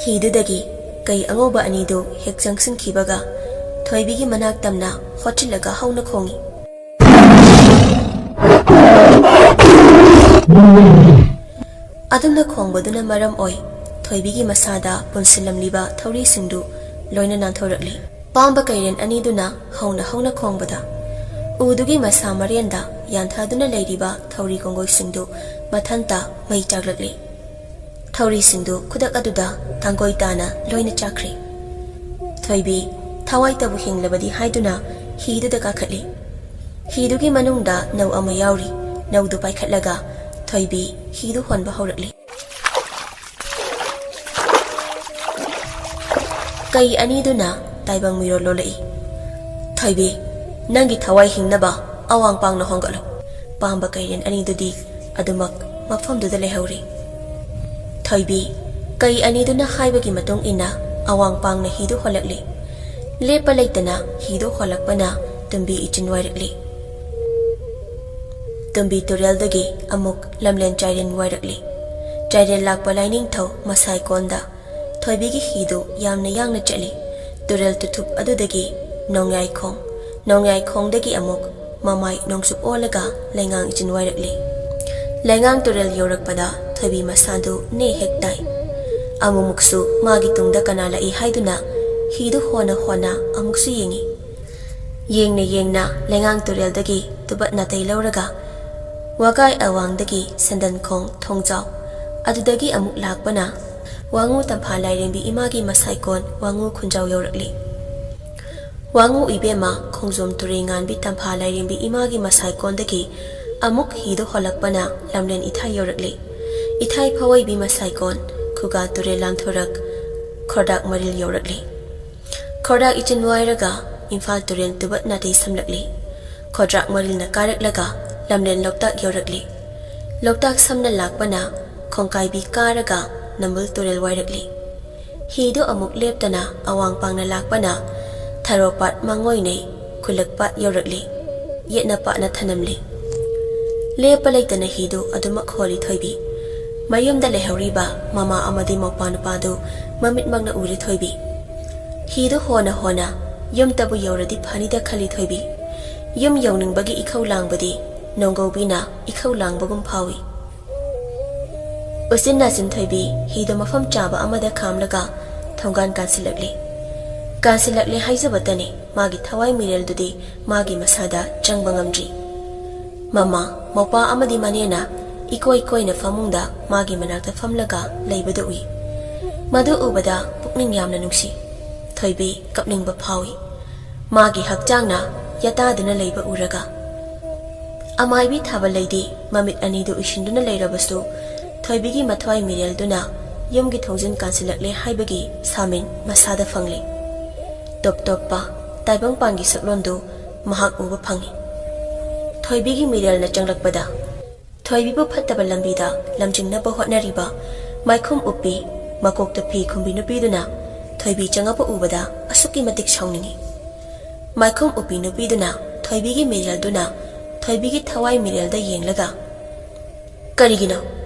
ꯍꯤꯗꯨꯗꯒꯤ ꯀꯩ ꯑꯉꯧꯕ ꯑꯅꯤꯗꯨ ꯍꯦꯛ ꯆꯪꯁꯤꯟꯈꯤꯕꯒ ꯊꯣꯏꯕꯤꯒꯤ ꯃꯅꯥꯛ ꯇꯝꯅ ꯍꯣꯠꯆꯤꯜꯂꯒ ꯍꯧꯅ ꯈꯣꯡꯏ꯫ ꯑꯗꯨꯝꯅ ꯈꯣꯡꯕꯗꯨꯅ ꯃꯔꯝ ꯑꯣꯏ ꯊꯣꯏꯕꯤꯒꯤ ꯃꯁꯥꯗ ꯄꯨꯟꯁꯤꯜꯂꯝꯂꯤꯕ ꯊꯧꯔꯤꯁꯤꯡꯗꯨ ꯂꯣꯏꯅ ꯅꯥꯟꯊꯣꯔꯛꯂꯤ꯫ ꯄꯥꯝꯕ ꯀꯩꯔꯦꯟ ꯑꯅꯤꯗꯨꯅ ꯍꯧꯅ ꯍꯧꯅ ꯈꯣꯡꯕꯗ ꯎꯗꯨꯒꯤ ꯃꯁꯥ ꯃꯔꯦꯟꯗ ꯌꯥꯟꯊꯗꯨꯅ ꯂꯩꯔꯤꯕ ꯊꯧꯔꯤ ꯀꯣꯡꯒꯣꯏꯁꯤꯡꯗꯨ ꯃꯊꯟꯇ ꯃꯩ ꯆꯥꯛꯂꯛꯂꯤ꯫ ꯊꯧꯔꯤꯁꯤꯡꯗꯨ ꯈꯨꯗꯛ ꯑꯗꯨꯗ ꯇꯥꯡꯒꯣꯏ ꯇꯥꯅ ꯂꯣꯏꯅ ꯆꯥꯛꯈ꯭ꯔꯦ꯫ ꯊꯣꯏꯕꯤ ꯊꯋꯥꯏꯇꯕꯨ ꯍꯤꯡꯂꯕꯗꯤ ꯍꯥꯏꯗꯨꯅ ꯍꯤꯗꯨꯗ ꯀꯥꯈꯠꯂꯤ꯫ ꯍꯤꯗꯨꯒꯤ ꯃꯅꯨꯡꯗ ꯅꯧ ꯑꯃ ꯌꯥꯎꯔꯤ꯫ ꯅꯧꯗꯨ ꯄꯥꯏꯈꯠꯂꯒ ꯊꯣꯏꯕꯤ ꯍꯤꯗꯨ ꯍꯣꯟꯕ ꯍꯧꯔꯛꯂꯤ꯫ ꯀꯩ ꯑꯅꯤꯗꯨꯅ ꯇꯥꯏꯕꯪ ꯃꯤꯔꯣꯜ ꯂꯣꯜꯂꯛꯏ꯫ "ꯊꯣꯏꯕꯤ, ꯅꯪꯒꯤ ꯊꯋꯥꯏ ꯍꯤꯡꯅꯕ ꯑꯋꯥꯡ ꯄꯥꯡꯅ ꯍꯣꯡꯒꯠꯂꯨ꯫" ꯄꯥꯝꯕ ꯀꯩꯔꯦꯟ ꯑꯅꯤꯗꯨꯗꯤ ꯑꯗꯨꯃꯛ ꯃꯐꯝꯗꯨꯗ ꯂꯩꯍꯧꯔꯤ꯫ ꯊꯣꯏꯕꯤ, ꯀꯩ ꯑꯅꯤꯗꯨꯅ ꯍꯥꯏꯕꯒꯤ ꯃꯇꯨꯡ ꯏꯟꯅ ꯑꯋꯥꯡ ꯄꯥꯡꯅ ꯍꯤꯗꯨ ꯍꯣꯜꯂꯛꯂꯤ꯫ ꯂꯦꯞꯄ ꯂꯩꯇꯅ ꯍꯤꯗꯨ ꯍꯣꯜꯂꯛꯄꯅ ꯇꯨꯝꯕꯤ ꯏꯆꯤꯟ ꯋꯥꯏꯔꯛꯂꯤ꯫ ꯇꯨꯝꯕꯤ ꯇꯨꯔꯦꯜꯗꯒꯤ ꯑꯃꯨꯛ ꯂꯝꯂꯦꯟ ꯆꯥꯏꯔꯦꯟ ꯋꯥꯏꯔꯛꯂꯤ꯫ ꯆꯥꯏꯔꯦꯟ ꯂꯥꯛꯄ ꯂꯥꯏꯅꯤꯡꯊꯧ ꯃꯁꯥꯏ ꯀꯣꯟꯗ ꯊꯣꯏꯕꯤꯒꯤ ꯍꯤꯗꯨ ꯌꯥꯝꯅ ꯌꯥꯡꯅ ꯆꯠꯂꯤ꯫ ꯇꯨꯔꯦꯜ ꯇꯨꯊꯨꯞ ꯑꯗꯨꯗꯒꯤ ꯅꯣꯡꯌꯥꯏꯈꯣꯡ, ꯅꯣꯡꯌꯥꯏꯈꯣꯡꯗꯒꯤ ꯑꯃꯨꯛ ꯃꯃꯥꯏ ꯅꯣꯡꯆꯨꯞ ꯑꯣꯜꯂꯒ ꯂꯩꯉꯥꯡ ꯏꯆꯤꯟ ꯋꯥꯏꯔꯛꯂꯤ꯫ ꯂꯩꯉꯥꯡ ꯇꯨꯔꯦꯜ ꯌꯧꯔꯛꯄꯗ ꯊꯣꯏꯕꯤ ꯃꯁꯥꯗꯨ ꯅꯦ ꯍꯦꯛ ꯇꯥꯏ꯫ ꯑꯃꯨꯛꯃꯨꯛꯁꯨ ꯃꯥꯒꯤ ꯇꯨꯡꯗ ꯀꯅꯥ ꯂꯥꯛꯏ ꯍꯥꯏꯗꯨꯅ ꯍꯤꯗꯨ ꯍꯣꯟꯅ ꯍꯣꯟꯅ ꯑꯃꯨꯛꯁꯨ ꯌꯦꯡꯏ꯫ ꯌꯦꯡꯅ ꯌꯦꯡꯅ ꯂꯩꯉꯥꯡ ꯇꯨꯔꯦꯜꯗꯒꯤ ꯇꯨꯕꯠ ꯅꯥꯇꯩ ꯂꯧꯔꯒ ꯋꯥꯒꯥꯏ ꯑꯋꯥꯡꯗꯒꯤ ꯁꯟꯗꯟꯈꯣꯡ ꯊꯣꯡꯖꯥꯎ, ꯑꯗꯨꯗꯒꯤ ꯑꯃꯨꯛ ꯂꯥꯛꯄꯅ ꯋꯥꯉꯨ ꯇꯝꯐꯥ ꯂꯥꯏꯔꯦꯝꯕꯤ ꯏꯃꯥꯒꯤ ꯃꯁꯥꯏꯀꯣꯟ ꯋꯥꯉꯨ ꯈꯨꯟꯖꯥꯎ ꯌꯧꯔꯛꯂꯤ꯫ ꯋꯥꯉꯨ ꯏꯕꯦꯝꯃ ꯈꯣꯡꯖꯣꯝ ꯇꯨꯔꯦꯜ ꯉꯥꯟꯕꯤ ꯇꯝꯐꯥ ꯂꯥꯏꯔꯦꯝꯕꯤ ꯏꯃꯥꯒꯤ ꯃꯁꯥꯏꯀꯣꯟꯗꯒꯤ ꯑꯃꯨꯛ ꯍꯤꯗꯨ ꯍꯣꯜꯂꯛꯄꯅ ꯂꯝꯂꯦꯟ ꯏꯊꯥꯏ ꯌꯧꯔꯛꯂꯤ꯫ ꯏꯊꯥꯏ ꯐꯋꯥꯏꯕꯤ ꯃꯁꯥꯏꯀꯣꯟ ꯈꯨꯒꯥ ꯇꯨꯔꯦꯜ ꯂꯥꯟꯊꯣꯔꯛ ꯈꯣꯔꯗꯥꯛ ꯃꯔꯤꯜ ꯌꯧꯔꯛꯂꯤ꯫ ꯈꯣꯔꯗꯥꯛ ꯏꯆꯤꯟ ꯋꯥꯏꯔꯒ ꯏꯝꯐꯥꯜ ꯇꯨꯔꯦꯜ ꯇꯨꯕꯠ ꯅꯥꯇꯩ ꯁꯝꯂꯛꯂꯤ꯫ ꯈꯣꯗ꯭ꯔꯥꯛ ꯃꯔꯤꯜꯅ ꯀꯥꯔꯛꯂꯒ ꯂꯝꯂꯦꯟ ꯂꯣꯛꯇꯥꯛ ꯌꯧꯔꯛꯂꯤ꯫ ꯂꯣꯛꯇꯥꯛ ꯁꯝꯅ ꯂꯥꯛꯄꯅ ꯈꯣꯡꯀꯥꯏꯕꯤ ꯀꯥꯔꯒ ꯅꯝꯕꯨꯜ ꯇꯨꯔꯦꯜ ꯋꯥꯏꯔꯛꯂꯤ꯫ ꯍꯤꯗꯨ ꯑꯃꯨꯛ ꯂꯦꯞꯇꯅ ꯑꯋꯥꯡ ꯄꯥꯡꯅ ꯂꯥꯛꯄꯅ ꯊꯔꯣ ꯄꯥꯠ ꯃꯥꯡꯉꯣꯏꯅꯩ ꯈꯨꯜꯂꯛ ꯄꯥꯠ ꯌꯧꯔꯛꯂꯤ꯫ ꯌꯦꯠꯅ ꯄꯥꯠꯅ ꯊꯅꯝꯂꯤ꯫ ꯂꯦꯞꯄ ꯂꯩꯇꯅ ꯍꯤꯗꯨ ꯑꯗꯨꯃꯛ ꯍꯣꯜꯂꯤ ꯊꯣꯏꯕꯤ꯫ ꯃꯌꯨꯝꯗ ꯂꯩꯍꯧꯔꯤꯕ ꯃꯃꯥ ꯑꯃꯗꯤ ꯃꯧꯄꯥ ꯅꯨꯄꯥꯗꯨ ꯃꯃꯤꯠꯃꯛꯅ ꯎꯔꯤ ꯊꯣꯏꯕꯤ꯫ ꯍꯤꯗꯨ ꯍꯣꯟꯅ ꯍꯣꯟꯅ ꯌꯨꯝꯇꯕꯨ ꯌꯧꯔꯗꯤ ꯐꯅꯤꯗ ꯈꯜꯂꯤ ꯊꯣꯏꯕꯤ꯫ ꯌꯨꯝ ꯌꯧꯅꯤꯡꯕꯒꯤ ꯏꯈꯧ ꯂꯥꯡꯕꯗꯤ ꯅꯣꯡꯒꯧꯕꯤꯅ ꯏꯈꯧ ꯂꯥꯡꯕꯒꯨꯝ ꯐꯥꯎꯏ꯫ ꯎꯆꯤꯟ ꯅꯥꯆꯤꯟ ꯊꯣꯏꯕꯤ ꯍꯤꯗꯨ ꯃꯐꯝ ꯆꯥꯕ ꯑꯃꯗ ꯈꯥꯝꯂꯒ ꯊꯣꯡꯒꯥꯟ ꯀꯥꯟꯁꯤꯜꯂꯛꯂꯤ꯫ ꯀꯥꯟꯁꯤꯜꯂꯛꯂꯦ ꯍꯥꯏꯖꯕꯇꯅꯤ, ꯃꯥꯒꯤ ꯊꯋꯥꯏ ꯃꯤꯔꯦꯜꯗꯨꯗꯤ ꯃꯥꯒꯤ ꯃꯁꯥꯗ ꯆꯪꯕ ꯉꯝꯗ꯭ꯔꯤ꯫ ꯃꯃꯥ, ꯃꯧꯄꯥ ꯑꯃꯗꯤ ꯃꯅꯦꯅ ꯏꯀꯣꯏ ꯀꯣꯏꯅ ꯐꯃꯨꯡꯗ ꯃꯥꯒꯤ ꯃꯅꯥꯛꯇ ꯐꯝꯂꯒ ꯂꯩꯕꯗꯨ ꯎꯏ꯫ ꯃꯗꯨ ꯎꯕꯗ ꯄꯨꯛꯅꯤꯡ ꯌꯥꯝꯅ ꯅꯨꯡꯁꯤ꯫ ꯊꯣꯏꯕꯤ ꯀꯞꯅꯤꯡꯕ ꯐꯥꯎꯏ꯫ ꯃꯥꯒꯤ ꯍꯛꯆꯥꯡꯅ ꯌꯥꯇꯥꯗꯨꯅ ꯂꯩꯕ ꯎꯔꯒ꯫ ꯑꯃꯥꯏꯕꯤ ꯊꯥꯕ ꯂꯩꯗꯤ ꯃꯃꯤꯠ ꯑꯅꯤꯗꯨ ꯎꯏꯁꯤꯟꯗꯨꯅ ꯂꯩꯔꯕꯁꯨ ꯊꯣꯏꯕꯤꯒꯤ ꯃꯊ꯭ꯋꯥꯏ ꯃꯤꯔꯦꯜꯗꯨꯅ ꯌꯨꯝꯒꯤ ꯊꯣꯡꯖꯤꯟ ꯀꯥꯟꯁꯤꯜꯂꯛꯂꯦ ꯍꯥꯏꯕꯒꯤ ꯁꯥꯃꯤꯟ ꯃꯁꯥꯗ ꯐꯪꯂꯦ꯫ ꯇꯣꯞ ꯇꯣꯞꯄ ꯇꯥꯏꯕꯪꯄꯥꯟꯒꯤ ꯁꯛꯂꯣꯟꯗꯨ ꯃꯍꯥꯛ ꯎꯕ ꯐꯪꯏ꯫ ꯊꯣꯏꯕꯤꯒꯤ ꯃꯤꯔꯦꯜꯅ ꯆꯪꯂꯛꯄꯗ ꯊꯣꯏꯕꯤꯕꯨ ꯐꯠꯇꯕ ꯂꯝꯕꯤꯗ ꯂꯝꯖꯤꯡꯅꯕ ꯍꯣꯠꯅꯔꯤꯕ ꯃꯥꯏꯈꯨꯝ ꯎꯞꯄꯤ, ꯃꯀꯣꯛꯇ ꯐꯤ ꯈꯨꯝꯕꯤ ꯅꯨꯄꯤꯗꯨꯅ ꯊꯣꯏꯕꯤ ꯆꯪꯉꯛꯄ ꯎꯕꯗ ꯑꯁꯨꯛꯀꯤ ꯃꯇꯤꯛ ꯁꯥꯎꯅꯤꯡꯏ꯫ ꯃꯥꯏꯈꯨꯝ ꯎꯞꯄꯤ ꯅꯨꯄꯤꯗꯨꯅ ꯊꯣꯏꯕꯤꯒꯤ ꯃꯤꯔꯦꯜꯗꯨꯅ ꯊꯣꯏꯕꯤꯒꯤ ꯊꯋꯥꯏ ꯃꯤꯔꯦꯜꯗ ꯌꯦꯡꯂꯒ, "ꯀꯔꯤꯒꯤꯅꯣ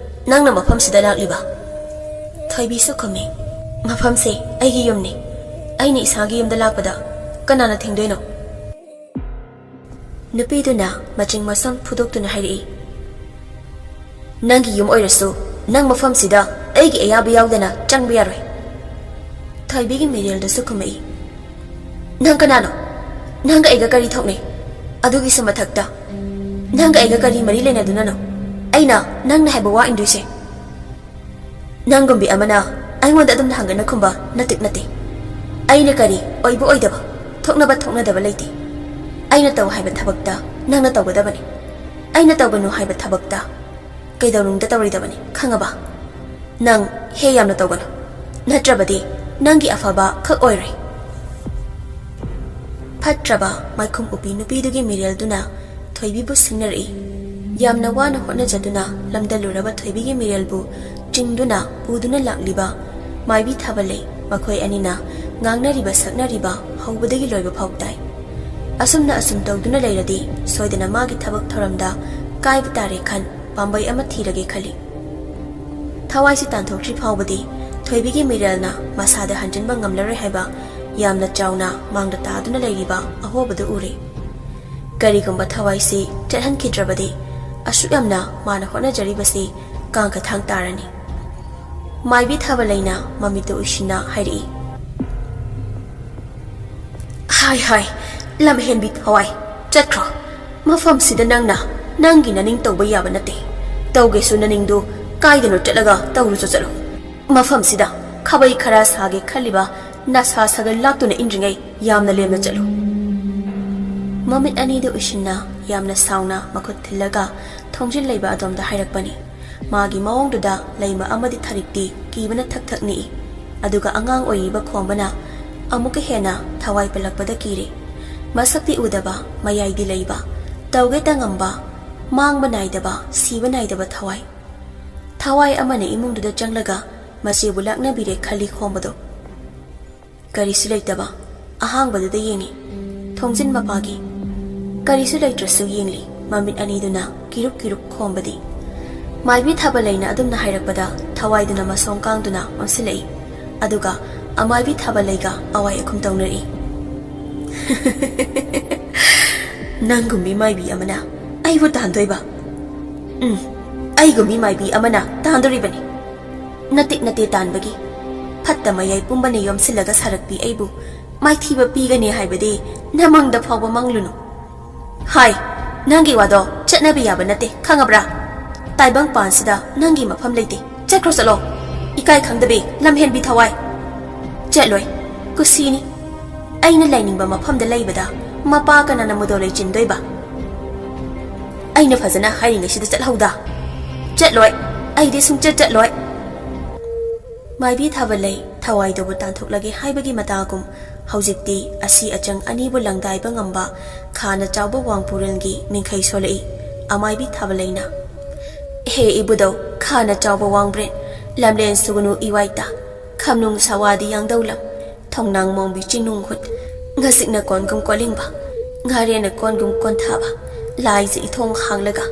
ꯅꯪꯅ ꯃꯐꯝꯁꯤꯗ ꯂꯥꯛꯂꯤꯕ?" ꯊꯣꯏꯕꯤꯁꯨ ꯈꯨꯝꯃꯤ, "ꯃꯐꯝꯁꯦ ꯑꯩꯒꯤ ꯌꯨꯝꯅꯤ꯫ ꯑꯩꯅ ꯏꯁꯥꯒꯤ ꯌꯨꯝꯗ ꯂꯥꯛꯄꯗ ꯀꯅꯥꯅ ꯊꯤꯡꯗꯣꯏꯅꯣ?" ꯅꯨꯄꯤꯗꯨꯅ ꯃꯆꯤꯡ ꯃꯁꯝ ꯐꯨꯗꯣꯛꯇꯨꯅ ꯍꯥꯏꯔꯛꯏ, ꯅꯪꯒꯤ ꯌꯨꯝ ꯑꯣꯏꯔꯁꯨ, ꯅꯪ ꯃꯐꯝꯁꯤꯗ ꯑꯩꯒꯤ ꯑꯌꯥꯕ ꯌꯥꯎꯗꯅ ꯆꯪꯕ ꯌꯥꯔꯣꯏ꯫ ꯊꯣꯏꯕꯤꯒꯤ ꯃꯤꯔꯦꯜꯗꯁꯨ ꯈꯨꯝꯃꯛꯏ, "ꯅꯪ ꯀꯅꯥꯅꯣ? ꯅꯪꯒ ꯑꯩꯒ ꯀꯔꯤ ꯊꯣꯛꯅꯩ? ꯑꯗꯨꯒꯤꯁꯨ ꯃꯊꯛꯇ, ꯅꯪꯒ ꯑꯩꯒ ꯀꯔꯤ ꯃꯔꯤ ꯂꯩꯅꯗꯨꯅꯅꯣ ꯑꯩꯅ ꯅꯪꯅ ꯍꯥꯏꯕ ꯋꯥ ꯏꯟꯗꯣꯏꯁꯦ?" ꯅꯪꯒꯨꯝꯕꯤ ꯑꯃꯅ ꯑꯩꯉꯣꯟꯗ ꯑꯗꯨꯝꯅ ꯍꯪꯒꯅ ꯈꯨꯝꯕ ꯅꯇꯤꯛ ꯅꯠꯇꯦ꯫ ꯑꯩꯅ ꯀꯔꯤ ꯑꯣꯏꯕ ꯑꯣꯏꯗꯕ, ꯊꯣꯛꯅꯕ ꯊꯣꯛꯅꯗꯕ ꯂꯩꯇꯦ꯫ ꯑꯩꯅ ꯇꯧ ꯍꯥꯏꯕ ꯊꯕꯛꯇ ꯅꯪꯅ ꯇꯧꯒꯗꯕꯅꯤ꯫ ꯑꯩꯅ ꯇꯧꯒꯅꯨ ꯍꯥꯏꯕ ꯊꯕꯛꯇ ꯀꯩꯗꯧꯅꯨꯡꯗ ꯇꯧꯔꯣꯏꯗꯕꯅꯤ, ꯈꯪꯉꯕ? ꯅꯪ ꯍꯦ ꯌꯥꯝꯅ ꯇꯧꯒꯅꯨ, ꯅꯠꯇ꯭ꯔꯕꯗꯤ ꯅꯪꯒꯤ ꯑꯐꯕ ꯈꯛ ꯑꯣꯏꯔꯣꯏ꯫ ꯐꯠꯇ꯭ꯔꯕ ꯃꯥꯏꯈꯨꯝ ꯎꯞꯄꯤ ꯅꯨꯄꯤꯗꯨꯒꯤ ꯃꯤꯔꯦꯜꯗꯨꯅ ꯊꯣꯏꯕꯤꯕꯨ ꯁꯤꯡꯅꯔꯛꯏ꯫ ꯌꯥꯝꯅ ꯋꯥꯅ ꯍꯣꯠꯅꯖꯗꯨꯅ ꯂꯝꯗꯜꯂꯨꯔꯕ ꯊꯣꯏꯕꯤꯒꯤ ꯃꯤꯔꯦꯜꯕꯨ ꯆꯤꯡꯗꯨꯅ ꯄꯨꯗꯨꯅ ꯂꯥꯛꯂꯤꯕ ꯃꯥꯏꯕꯤ ꯊꯥꯕꯂꯩ, ꯃꯈꯣꯏ ꯑꯅꯤꯅ ꯉꯥꯡꯅꯔꯤꯕ ꯁꯛꯅꯔꯤꯕ ꯍꯧꯕꯗꯒꯤ ꯂꯣꯏꯕ ꯐꯥꯎ ꯇꯥꯏ꯫ ꯑꯁꯨꯝꯅ ꯑꯁꯨꯝ ꯇꯧꯗꯨꯅ ꯂꯩꯔꯗꯤ ꯁꯣꯏꯗꯅ ꯃꯥꯒꯤ ꯊꯕꯛ ꯊꯧꯔꯝꯗ ꯀꯥꯏꯕ ꯇꯥꯔꯦ ꯈꯟ ꯄꯥꯝꯕꯩ ꯑꯃ ꯊꯤꯔꯒꯦ ꯈꯜꯂꯤ꯫ ꯊꯋꯥꯏꯁꯤ ꯇꯥꯟꯊꯣꯛꯇ꯭ꯔꯤ ꯐꯥꯎꯕꯗꯤ ꯊꯣꯏꯕꯤꯒꯤ ꯃꯤꯔꯦꯜꯅ ꯃꯁꯥꯗ ꯍꯟꯖꯤꯟꯕ ꯉꯝꯂꯔꯣꯏ ꯍꯥꯏꯕ ꯌꯥꯝꯅ ꯆꯥꯎꯅ ꯃꯥꯡꯗ ꯇꯥꯗꯨꯅ ꯂꯩꯔꯤꯕ ꯑꯍꯣꯕꯗꯨ ꯎꯔꯦ꯫ ꯀꯔꯤꯒꯨꯝꯕ ꯊꯋꯥꯏꯁꯤ ꯆꯠꯍꯟꯈꯤꯗ꯭ꯔꯕꯗꯤ ꯑꯁꯨꯛ ꯌꯥꯝꯅ ꯃꯥꯅ ꯍꯣꯠꯅꯖꯔꯤꯕꯁꯤ ꯀꯥꯡꯈ ꯊꯥꯡ ꯇꯥꯔꯅꯤ꯫ ꯃꯥꯏꯕꯤ ꯊꯥꯕꯂꯩꯅ ꯃꯃꯤꯠꯇꯨ ꯎꯏꯁꯤꯟꯅ ꯍꯥꯏꯔꯛꯏ, "ꯍꯥꯏ ꯍꯥꯏ, ꯂꯝꯍꯦꯟꯕꯤ ꯊꯋꯥꯏ, ꯆꯠꯈ꯭ꯔꯣ꯫ ꯃꯐꯝꯁꯤꯗ ꯅꯪꯅ ꯅꯪꯒꯤ ꯅꯅꯤꯡ ꯇꯧꯕ ꯌꯥꯕ ꯅꯠꯇꯦ꯫ ꯇꯧꯒꯦꯁꯨ ꯅꯅꯤꯡꯗꯨ ꯀꯥꯏꯗꯅꯣ ꯆꯠꯂꯒ ꯇꯧꯔꯨꯆꯣ ꯆꯠꯂꯨ꯫ ꯃꯐꯝꯁꯤꯗ ꯈꯥꯕꯩ ꯈꯔ ꯁꯥꯒꯦ ꯈꯜꯂꯤꯕ ꯅꯁꯥ ꯁꯥꯒꯩ ꯂꯥꯛꯇꯨꯅ ꯏꯟꯗ꯭ꯔꯤꯉꯩ ꯌꯥꯝꯅ ꯂꯦꯝꯅ ꯆꯠꯂꯨ꯫" ꯃꯃꯤꯠ ꯑꯅꯤꯗꯨ ꯎꯏꯁꯤꯟꯅ ꯌꯥꯝꯅ ꯁꯥꯎꯅ ꯃꯈꯨꯠ ꯊꯤꯜꯂꯒ ꯊꯣꯡꯖꯤꯜ ꯂꯩꯕ ꯑꯗꯣꯝꯗ ꯍꯥꯏꯔꯛꯄꯅꯤ꯫ ꯃꯥꯒꯤ ꯃꯑꯣꯡꯗꯨꯗ ꯂꯩꯃ ꯑꯃꯗꯤ ꯊꯥꯔꯤꯛꯇꯤ ꯀꯤꯕꯅ ꯊꯛ ꯊꯛ ꯅꯤꯛꯏ꯫ ꯑꯗꯨꯒ ꯑꯉꯥꯡ ꯑꯣꯏꯔꯤꯕ ꯈꯣꯝꯕꯅ ꯑꯃꯨꯛꯀ ꯍꯦꯟꯅ ꯊꯋꯥꯏ ꯄꯜꯂꯛꯄꯗ ꯀꯤꯔꯦ꯫ ꯃꯁꯛꯇꯤ ꯎꯗꯕ, ꯃꯌꯥꯏꯗꯤ ꯂꯩꯕ, ꯇꯧꯒꯦꯇ ꯉꯝꯕ, ꯃꯥꯡꯕ ꯅꯥꯏꯗꯕ, ꯁꯤꯕ ꯅꯥꯏꯗꯕ ꯊꯋꯥꯏ꯫ ꯊꯋꯥꯏ ꯑꯃꯅ ꯏꯃꯨꯡꯗꯨꯗ ꯆꯪꯂꯒ ꯃꯆꯦꯕꯨ ꯂꯥꯛꯅꯕꯤꯔꯦ ꯈꯜꯂꯤ ꯈꯣꯝꯕꯗꯣ꯫ ꯀꯔꯤꯁꯨ ꯂꯩꯇꯕ ꯑꯍꯥꯡꯕꯗꯨꯗ ꯌꯦꯡꯉꯤ꯫ ꯊꯣꯡꯖꯤꯟ ꯃꯄꯥꯒꯤ꯫ ꯀꯔꯤꯁꯨ ꯂꯩꯇ꯭ꯔꯁꯨ ꯌꯦꯡꯂꯤ꯫ ꯃꯃꯤꯠ ꯑꯅꯤꯗꯨꯅ ꯀꯤꯔꯨꯛ ꯀꯤꯔꯨꯛ ꯈꯣꯝꯕꯗꯤ꯫ ꯃꯥꯏꯕꯤ ꯊꯥꯕꯂꯩꯅ ꯑꯗꯨꯝꯅ ꯍꯥꯏꯔꯛꯄꯗ ꯊꯋꯥꯏꯗꯨꯅ ꯃꯁꯣꯡ ꯀꯥꯡꯗꯨꯅ ꯑꯣꯟꯁꯤꯜꯂꯛꯏ꯫ ꯑꯗꯨꯒ ꯑꯃꯥꯏꯕꯤ ꯊꯥꯕꯂꯩꯒ ꯑꯋꯥꯏ ꯑꯈꯨꯝ ꯇꯧꯅꯔꯛꯏ꯫ "ꯅꯪꯒꯨꯝꯕꯤ ꯃꯥꯏꯕꯤ ꯑꯃꯅ ꯑꯩꯕꯨ ꯇꯥꯟꯗꯣꯏꯕ? ꯎꯝ, ꯑꯩꯒꯨꯝꯕꯤ ꯃꯥꯏꯕꯤ ꯑꯃꯅ ꯇꯥꯟꯗꯣꯔꯤꯕꯅꯤ꯫ ꯅꯇꯤꯛ ꯅꯇꯦ ꯇꯥꯟꯕꯒꯤ ꯐꯠꯇ ꯃꯌꯥꯏ ꯄꯨꯝꯕꯅ ꯌꯣꯝꯁꯤꯜꯂꯒ ꯁꯥꯔꯛꯄꯤ ꯑꯩꯕꯨ ꯃꯥꯏꯊꯤꯕ ꯄꯤꯒꯅꯤ ꯍꯥꯏꯕꯗꯤ ꯅꯃꯪꯗ ꯐꯥꯎꯕ ꯃꯪꯂꯨꯅꯨ꯫ ꯍꯥꯏ, ꯅꯪꯒꯤ ꯋꯥꯗꯣ ꯆꯠꯅꯕ ꯌꯥꯕ ꯅꯠꯇꯦ, ꯈꯪꯉꯕ꯭ꯔꯥ? ꯇꯥꯏꯕꯪ ꯄꯥꯟꯁꯤꯗ ꯅꯪꯒꯤ ꯃꯐꯝ ꯂꯩꯇꯦ꯫ ꯆꯠꯈ꯭ꯔꯣ ꯆꯠꯂꯣ꯫ ꯏꯀꯥꯏ ꯈꯪꯗꯕꯤ, ꯂꯝꯍꯦꯟꯕꯤ ꯊꯋꯥꯏ꯫ ꯆꯠꯂꯣꯏ꯫ ꯀꯨꯁꯤꯅꯤ꯫ ꯑꯩꯅ ꯂꯩꯅꯤꯡꯕ ꯃꯐꯝꯗ ꯂꯩꯕꯗ ꯃꯄꯥ ꯀꯅꯥꯅ ꯃꯨꯗꯣ ꯂꯩꯆꯤꯟꯗꯣꯏꯕ? ꯑꯩꯅ ꯐꯖꯅ ꯍꯥꯏꯔꯤꯉꯩꯁꯤꯗ ꯆꯠꯍꯧꯗ꯫ ꯆꯠꯂꯣꯏ꯫ ꯑꯩꯗꯤ ꯁꯨꯡꯆꯠ ꯆꯠꯂꯣꯏ꯫ ꯃꯥꯏꯕꯤ ꯊꯥꯕꯂꯩ ꯊꯋꯥꯏꯗꯨꯕꯨ ꯇꯥꯟꯊꯣꯛꯂꯒꯦ ꯍꯥꯏꯕꯒꯤ ꯃꯇꯥꯒꯨꯝ ꯍꯧꯖꯤꯛꯇꯤ ꯑꯁꯤ ꯑꯆꯪ ꯑꯅꯤꯕꯨ ꯂꯪꯗꯥꯏꯕ ꯉꯝꯕ ꯈꯥꯅ ꯆꯥꯎꯕ ꯋꯥꯡꯄꯨꯔꯦꯜꯒꯤ ꯃꯤꯡꯈꯩ ꯁꯣꯜꯂꯛꯏ꯫ ꯑꯃꯥꯏꯕꯤ ꯊꯥꯕꯂꯩꯅ, "ꯍꯦ ꯏꯕꯨꯙꯧ, ꯈꯥꯅ ꯆꯥꯎꯕ ꯋꯥꯡꯕ꯭ꯔꯦꯟ, ꯂꯝꯂꯦꯟ ꯁꯨꯒꯅꯨ ꯏꯋꯥꯏꯇ, ꯈꯝꯅꯨꯡ ꯁꯋꯥꯗꯤ ꯌꯥꯡꯗꯧꯂꯝ, ꯊꯣꯡꯅꯥꯡ ꯃꯣꯡꯕꯤ ꯆꯤꯡꯅꯨꯡ ꯍꯨꯠ, ꯉꯥꯁꯤꯛꯅ ꯀꯣꯟꯒꯨꯝ ꯀꯣꯜꯂꯤꯡꯕ, ꯉꯥꯔꯦꯟꯅ ꯀꯣꯟꯒꯨꯝ ꯀꯣꯟꯊꯥꯕ, ꯂꯥꯏꯖ ꯏꯊꯣꯡ ꯍꯥꯡꯂꯒ,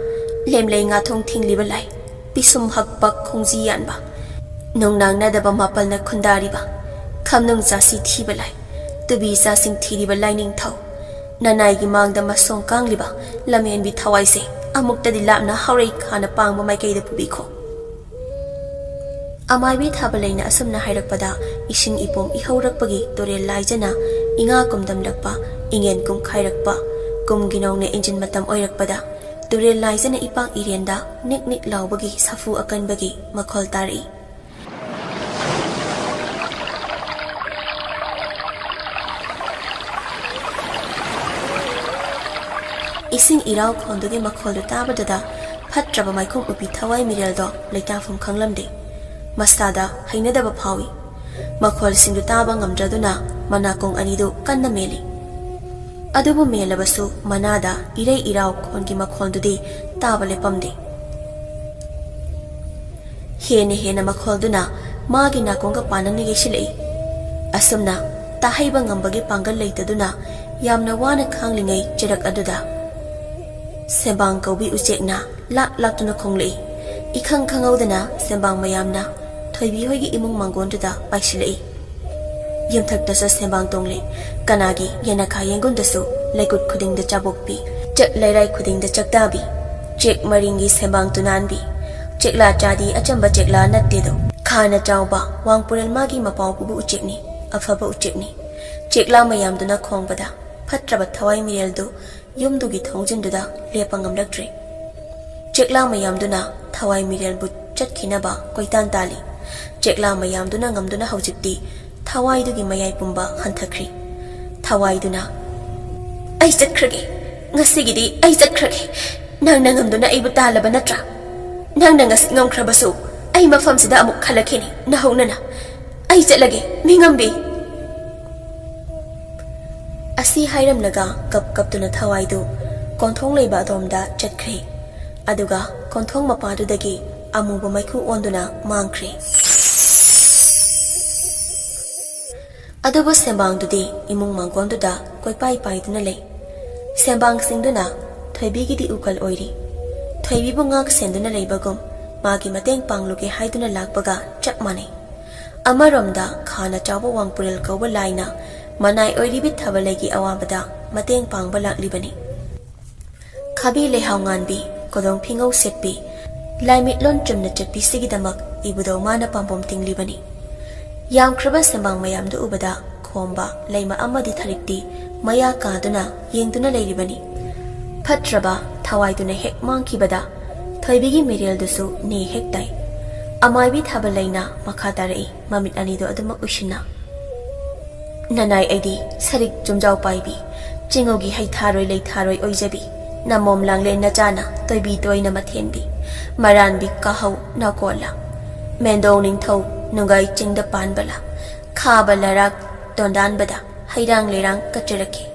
ꯂꯦꯝꯂꯩ ꯉꯥꯊꯣꯡ ꯊꯤꯡꯂꯤꯕ ꯂꯥꯏ, ꯄꯤꯁꯨꯝ ꯍꯛꯄ ꯈꯣꯡꯖꯤ ꯌꯥꯟꯕ, ꯅꯣꯡꯅꯥꯡ ꯅꯗꯕ ꯃꯥꯄꯜꯅ ꯈꯨꯟꯗꯥꯔꯤꯕ, ꯈꯝꯅꯨꯡ ꯆꯥꯁꯤ ꯊꯤꯕ ꯂꯥꯏ, ꯇꯨꯕꯤ ꯆꯥꯁꯤꯡ ꯊꯤꯔꯤꯕ ꯂꯥꯏꯅꯤꯡꯊꯧ, ꯅꯅꯥꯏꯒꯤ ꯃꯥꯡꯗ ꯃꯁꯣꯡ ꯀꯥꯡꯂꯤꯕ ꯂꯝꯍꯦꯟꯕꯤ ꯊꯋꯥꯏꯁꯦ ꯑꯃꯨꯛꯇꯗꯤ ꯂꯥꯞꯅ ꯍꯧꯔꯩ ꯈꯥꯅ ꯄꯥꯡꯕ ꯃꯥꯏꯀꯩꯗ ꯄꯨꯕꯤꯈꯣ꯫" ꯑꯃꯥꯏꯕꯤ ꯊꯥꯕꯂꯩꯅ ꯑꯁꯨꯝꯅ ꯍꯥꯏꯔꯛꯄꯗ ꯏꯁꯤꯡ ꯏꯄꯣꯝ ꯏꯍꯧꯔꯛꯄꯒꯤ ꯇꯨꯔꯦꯜ ꯂꯥꯏꯖꯅ ꯏꯉꯥ ꯀꯨꯝꯗꯝꯂꯛꯄ, ꯏꯉꯦꯟ ꯀꯨꯝꯈꯥꯏꯔꯛꯄ, ꯀꯨꯝꯒꯤ ꯅꯣꯡꯅ ꯏꯟꯖꯤꯟ ꯃꯇꯝ ꯑꯣꯏꯔꯛꯄꯗ ꯇꯨꯔꯦꯜ ꯂꯥꯏꯖꯅ ꯏꯄꯥꯛ ꯏꯔꯦꯟꯗ ꯅꯤꯛ ꯅꯤꯛ ꯂꯥꯎꯕꯒꯤ ꯁꯥꯐꯨ ꯑꯀꯟꯕꯒꯤ ꯃꯈꯣꯜ ꯇꯥꯔꯛꯏ꯫ ꯏꯁꯤꯡ ꯏꯔꯥꯎ ꯈꯣꯟꯗꯨꯒꯤ ꯃꯈꯣꯜꯗꯨ ꯇꯥꯕꯗꯨꯗ ꯐꯠꯇ꯭ꯔꯕ ꯃꯥꯏꯈꯨꯝ ꯎꯄꯤ ꯊꯋꯥꯏ ꯃꯤꯔꯦꯜꯗꯣ ꯂꯩꯇꯥꯐꯝ ꯈꯪꯂꯝꯗꯦ꯫ ꯃꯁꯥꯗ ꯍꯩꯅꯗꯕ ꯐꯥꯎꯏ꯫ ꯃꯈꯣꯜꯁꯤꯡꯗꯨ ꯇꯥꯕ ꯉꯝꯗ꯭ꯔꯗꯨꯅ ꯃꯅꯥꯀꯣꯡ ꯑꯅꯤꯗꯨ ꯀꯟꯅ ꯃꯦꯜꯂꯤ꯫ ꯑꯗꯨꯕꯨ ꯃꯦꯜꯂꯕꯁꯨ ꯃꯅꯥꯗ ꯏꯔꯩ ꯏꯔꯥꯎ ꯈꯣꯟꯒꯤ ꯃꯈꯣꯜꯗꯨꯗꯤ ꯇꯥꯕ ꯂꯦꯞꯄꯝꯗꯦ꯫ ꯍꯦꯟꯅ ꯍꯦꯟꯅ ꯃꯈꯣꯜꯗꯨꯅ ꯃꯥꯒꯤ ꯅꯥꯀꯣꯡꯒ ꯄꯥꯟꯅꯅ ꯌꯩꯁꯤꯜꯂꯛꯏ꯫ ꯑꯁꯨꯝꯅ ꯇꯥꯍꯩꯕ ꯉꯝꯕꯒꯤ ꯄꯥꯡꯒꯜ ꯂꯩꯇꯗꯨꯅ ꯌꯥꯝꯅ ꯋꯥꯅ ꯈꯥꯡꯂꯤꯉꯩ ꯆꯩꯔꯛ ꯑꯗꯨꯗ ꯁꯦꯝꯕꯥꯡ ꯀꯧꯕꯤ ꯎꯆꯦꯛꯅ ꯂꯥꯛ ꯂꯥꯛꯇꯨꯅ ꯈꯣꯡꯂꯛꯏ꯫ ꯏꯈꯪ ꯈꯪꯍꯧꯗꯅ ꯁꯦꯝꯕꯥꯡ ꯃꯌꯥꯝꯅ ꯊꯣꯏꯕꯤ ꯍꯣꯏꯒꯤ ꯏꯃꯨꯡ ꯃꯥꯡꯒꯣꯟꯗꯨꯗ ꯄꯥꯏꯁꯤꯜꯂꯛꯏ꯫ ꯌꯨꯝꯊꯛꯇꯁꯨ ꯁꯦꯝꯕꯥꯡ ꯇꯣꯡꯂꯦ꯫ ꯀꯅꯥꯒꯤ ꯌꯦꯅꯈꯥ ꯌꯦꯡꯒꯨꯟꯗꯁꯨ ꯂꯩꯀꯨꯠ ꯈꯨꯗꯤꯡꯗ ꯆꯥꯕꯣꯛꯄꯤ, ꯆꯠ ꯂꯩꯔꯥꯏ ꯈꯨꯗꯤꯡꯗ ꯆꯥꯛꯇꯥꯕꯤ, ꯆꯦꯛ ꯃꯔꯤꯡꯒꯤ ꯁꯦꯝꯕꯥꯡ ꯇꯨꯅꯥꯟꯕꯤ, ꯆꯦꯛꯂꯥ ꯆꯥꯗꯤ ꯑꯆꯝꯕ ꯆꯦꯛꯂꯥ ꯅꯠꯇꯦꯗꯣ꯫ ꯈꯥꯅ ꯆꯥꯎꯕ ꯋꯥꯡꯄꯨꯔꯦꯜ ꯃꯥꯒꯤ ꯃꯄꯥꯎ ꯄꯨꯕ ꯎꯆꯦꯛꯅꯤ, ꯑꯐꯕ ꯎꯆꯦꯛꯅꯤ꯫ ꯆꯦꯛꯂꯥ ꯃꯌꯥꯝꯗꯨꯅ ꯈꯣꯡꯕꯗ ꯐꯠꯇ꯭ꯔꯕ ꯊꯋꯥꯏ ꯃꯤꯔꯦꯜꯗꯨ ꯌꯨꯝꯗꯨꯒꯤ ꯊꯣꯡꯖꯤꯟꯗꯨꯗ ꯂꯦꯞꯄ ꯉꯝꯂꯛꯇ꯭ꯔꯦ꯫ ꯆꯦꯛꯂꯥ ꯃꯌꯥꯝꯗꯨꯅ ꯊꯋꯥꯏ ꯃꯤꯔꯦꯜꯕꯨ ꯆꯠꯈꯤꯅꯕ ꯀꯣꯏꯇꯥꯟ ꯇꯥꯜꯂꯤ꯫ ꯆꯦꯛꯂꯥ ꯃꯌꯥꯝꯗꯨꯅ ꯉꯝꯗꯨꯅ ꯍꯧꯖꯤꯛꯇꯤ ꯊꯋꯥꯏꯗꯨꯒꯤ ꯃꯌꯥꯏ ꯄꯨꯝꯕ ꯍꯟꯊꯈ꯭ꯔꯦ꯫ ꯊꯋꯥꯏꯗꯨꯅ, "ꯑꯩ ꯆꯠꯈ꯭ꯔꯒꯦ, ꯉꯁꯤꯒꯤꯗꯤ ꯑꯩ ꯆꯠꯈ꯭ꯔꯒꯦ꯫ ꯅꯪꯅ ꯉꯝꯗꯨꯅ ꯑꯩꯕꯨ ꯇꯥꯜꯂꯕ ꯅꯠꯇ꯭ꯔꯥ? ꯅꯪꯅ ꯉꯁꯤ ꯉꯝꯈ꯭ꯔꯕꯁꯨ ꯑꯩ ꯃꯐꯝꯁꯤꯗ ꯑꯃꯨꯛ ꯍꯜꯂꯛꯈꯤꯅꯤ, ꯅꯍꯧꯅꯅ꯫ ꯑꯩ ꯆꯠꯂꯒꯦ, ꯃꯤꯉꯝꯕꯤ!" ꯑꯁꯤ ꯍꯥꯏꯔꯝꯂꯒ ꯀꯞ ꯀꯞꯇꯨꯅ ꯊꯋꯥꯏꯗꯨ ꯀꯣꯟꯊꯣꯡ ꯂꯩꯕ ꯑꯗꯣꯝꯗ ꯆꯠꯈ꯭ꯔꯦ꯫ ꯑꯗꯨꯒ ꯀꯣꯟꯊꯣꯡ ꯃꯄꯥꯗꯨꯗꯒꯤ ꯑꯃꯨꯕ ꯃꯩꯈꯨ ꯑꯣꯟꯗꯨꯅ ꯃꯥꯡꯈ꯭ꯔꯦ꯫ ꯑꯗꯨꯕꯨ ꯁꯦꯝꯕꯥꯡꯗꯨꯗꯤ ꯏꯃꯨꯡ ꯃꯥꯡꯒꯣꯟꯗꯨꯗ ꯀꯣꯏꯄꯥꯏ ꯄꯥꯏꯗꯨꯅ ꯂꯩ꯫ ꯁꯦꯝꯕꯥꯡꯁꯤꯡꯗꯨꯅ ꯊꯣꯏꯕꯤꯒꯤꯗꯤ ꯎꯀꯜ ꯑꯣꯏꯔꯤ꯫ ꯊꯣꯏꯕꯤꯕꯨ ꯉꯥꯛ ꯁꯦꯟꯗꯨꯅ ꯂꯩꯕꯒꯨꯝ ꯃꯥꯒꯤ ꯃꯇꯦꯡ ꯄꯥꯡꯂꯨꯒꯦ ꯍꯥꯏꯗꯨꯅ ꯂꯥꯛꯄꯒ ꯆꯞ ꯃꯥꯟꯅꯩ꯫ ꯑꯃꯔꯣꯝꯗ ꯈꯥꯅ ꯆꯥꯎꯕ ꯋꯥꯡꯄꯨꯔꯦꯜ ꯀꯧꯕ ꯂꯥꯏꯅ ꯃꯅꯥꯏ ꯑꯣꯏꯔꯤꯕꯤ ꯊꯥꯕꯂꯩꯒꯤ ꯑꯋꯥꯕꯗ ꯃꯇꯦꯡ ꯄꯥꯡꯕ ꯂꯥꯛꯂꯤꯕꯅꯤ꯫ ꯈꯥꯕꯤ ꯂꯩꯍꯥꯎ ꯉꯥꯟꯕꯤ, ꯀꯣꯗꯣꯡ ꯐꯤꯉꯧ ꯁꯦꯠꯄꯤ, ꯂꯥꯏꯃꯤꯠꯂꯣꯟ ꯆꯨꯝꯅ ꯆꯠꯄꯤꯁꯤꯒꯤꯗꯃꯛ ꯏꯕꯨꯙꯧ ꯃꯥꯅ ꯄꯥꯝꯕꯣꯝ ꯇꯤꯡꯂꯤꯕꯅꯤ꯫ ꯌꯥꯝꯈ꯭ꯔꯕ ꯁꯦꯝꯕꯥꯡ ꯃꯌꯥꯝꯗꯨ ꯎꯕꯗ ꯈꯣꯝꯕ ꯂꯩꯃ ꯑꯃꯗꯤ ꯊꯔꯤꯛꯇꯤ ꯃꯌꯥ ꯀꯥꯗꯨꯅ ꯌꯦꯡꯗꯨꯅ ꯂꯩꯔꯤꯕꯅꯤ꯫ ꯐꯠꯇ꯭ꯔꯕ ꯊꯋꯥꯏꯗꯨꯅ ꯍꯦꯛ ꯃꯥꯡꯈꯤꯕꯗ ꯊꯣꯏꯕꯤꯒꯤ ꯃꯤꯔꯦꯜꯗꯨꯁꯨ ꯅꯦ ꯍꯦꯛ ꯇꯥꯏ꯫ ꯑꯃꯥꯏꯕꯤ ꯊꯥꯕꯂꯩꯅ ꯃꯈꯥ ꯇꯥꯔꯛꯏ, ꯃꯃꯤꯠ ꯑꯅꯤꯗꯨ ꯑꯗꯨꯃꯛ ꯎꯏꯁꯤꯟꯅ꯫ "ꯅꯅꯥꯏ ꯑꯩꯗꯤ ꯁꯔꯤꯛ ꯆꯨꯝꯖꯥꯎ ꯄꯥꯏꯕꯤ, ꯆꯤꯡꯉꯨꯒꯤ ꯍꯩꯊꯥꯔꯣꯏ ꯂꯩꯊꯥꯔꯣꯏ ꯑꯣꯏꯖꯕꯤ, ꯅꯃꯣꯝ ꯂꯥꯡꯂꯦꯟ ꯅꯆꯥꯅ ꯇꯣꯏꯕꯤ ꯇꯣꯏꯅ ꯃꯊꯦꯟꯕꯤ, ꯃꯔꯥꯟꯕꯤ ꯀꯥꯍꯧ ꯅꯥꯀꯣꯜꯂ, ꯃꯦꯟꯗꯣꯡ ꯅꯤꯡꯊꯧ ꯅꯨꯡꯒꯥꯏ ꯆꯤꯡꯗ ꯄꯥꯟꯕꯂ, ꯈꯥꯕ ꯂꯔꯥꯛ ꯇꯣꯟꯗꯥꯟꯕꯗ ꯍꯩꯔꯥꯡ ꯂꯩꯔꯥꯡ ꯀꯠꯆꯔꯛꯈꯤ꯫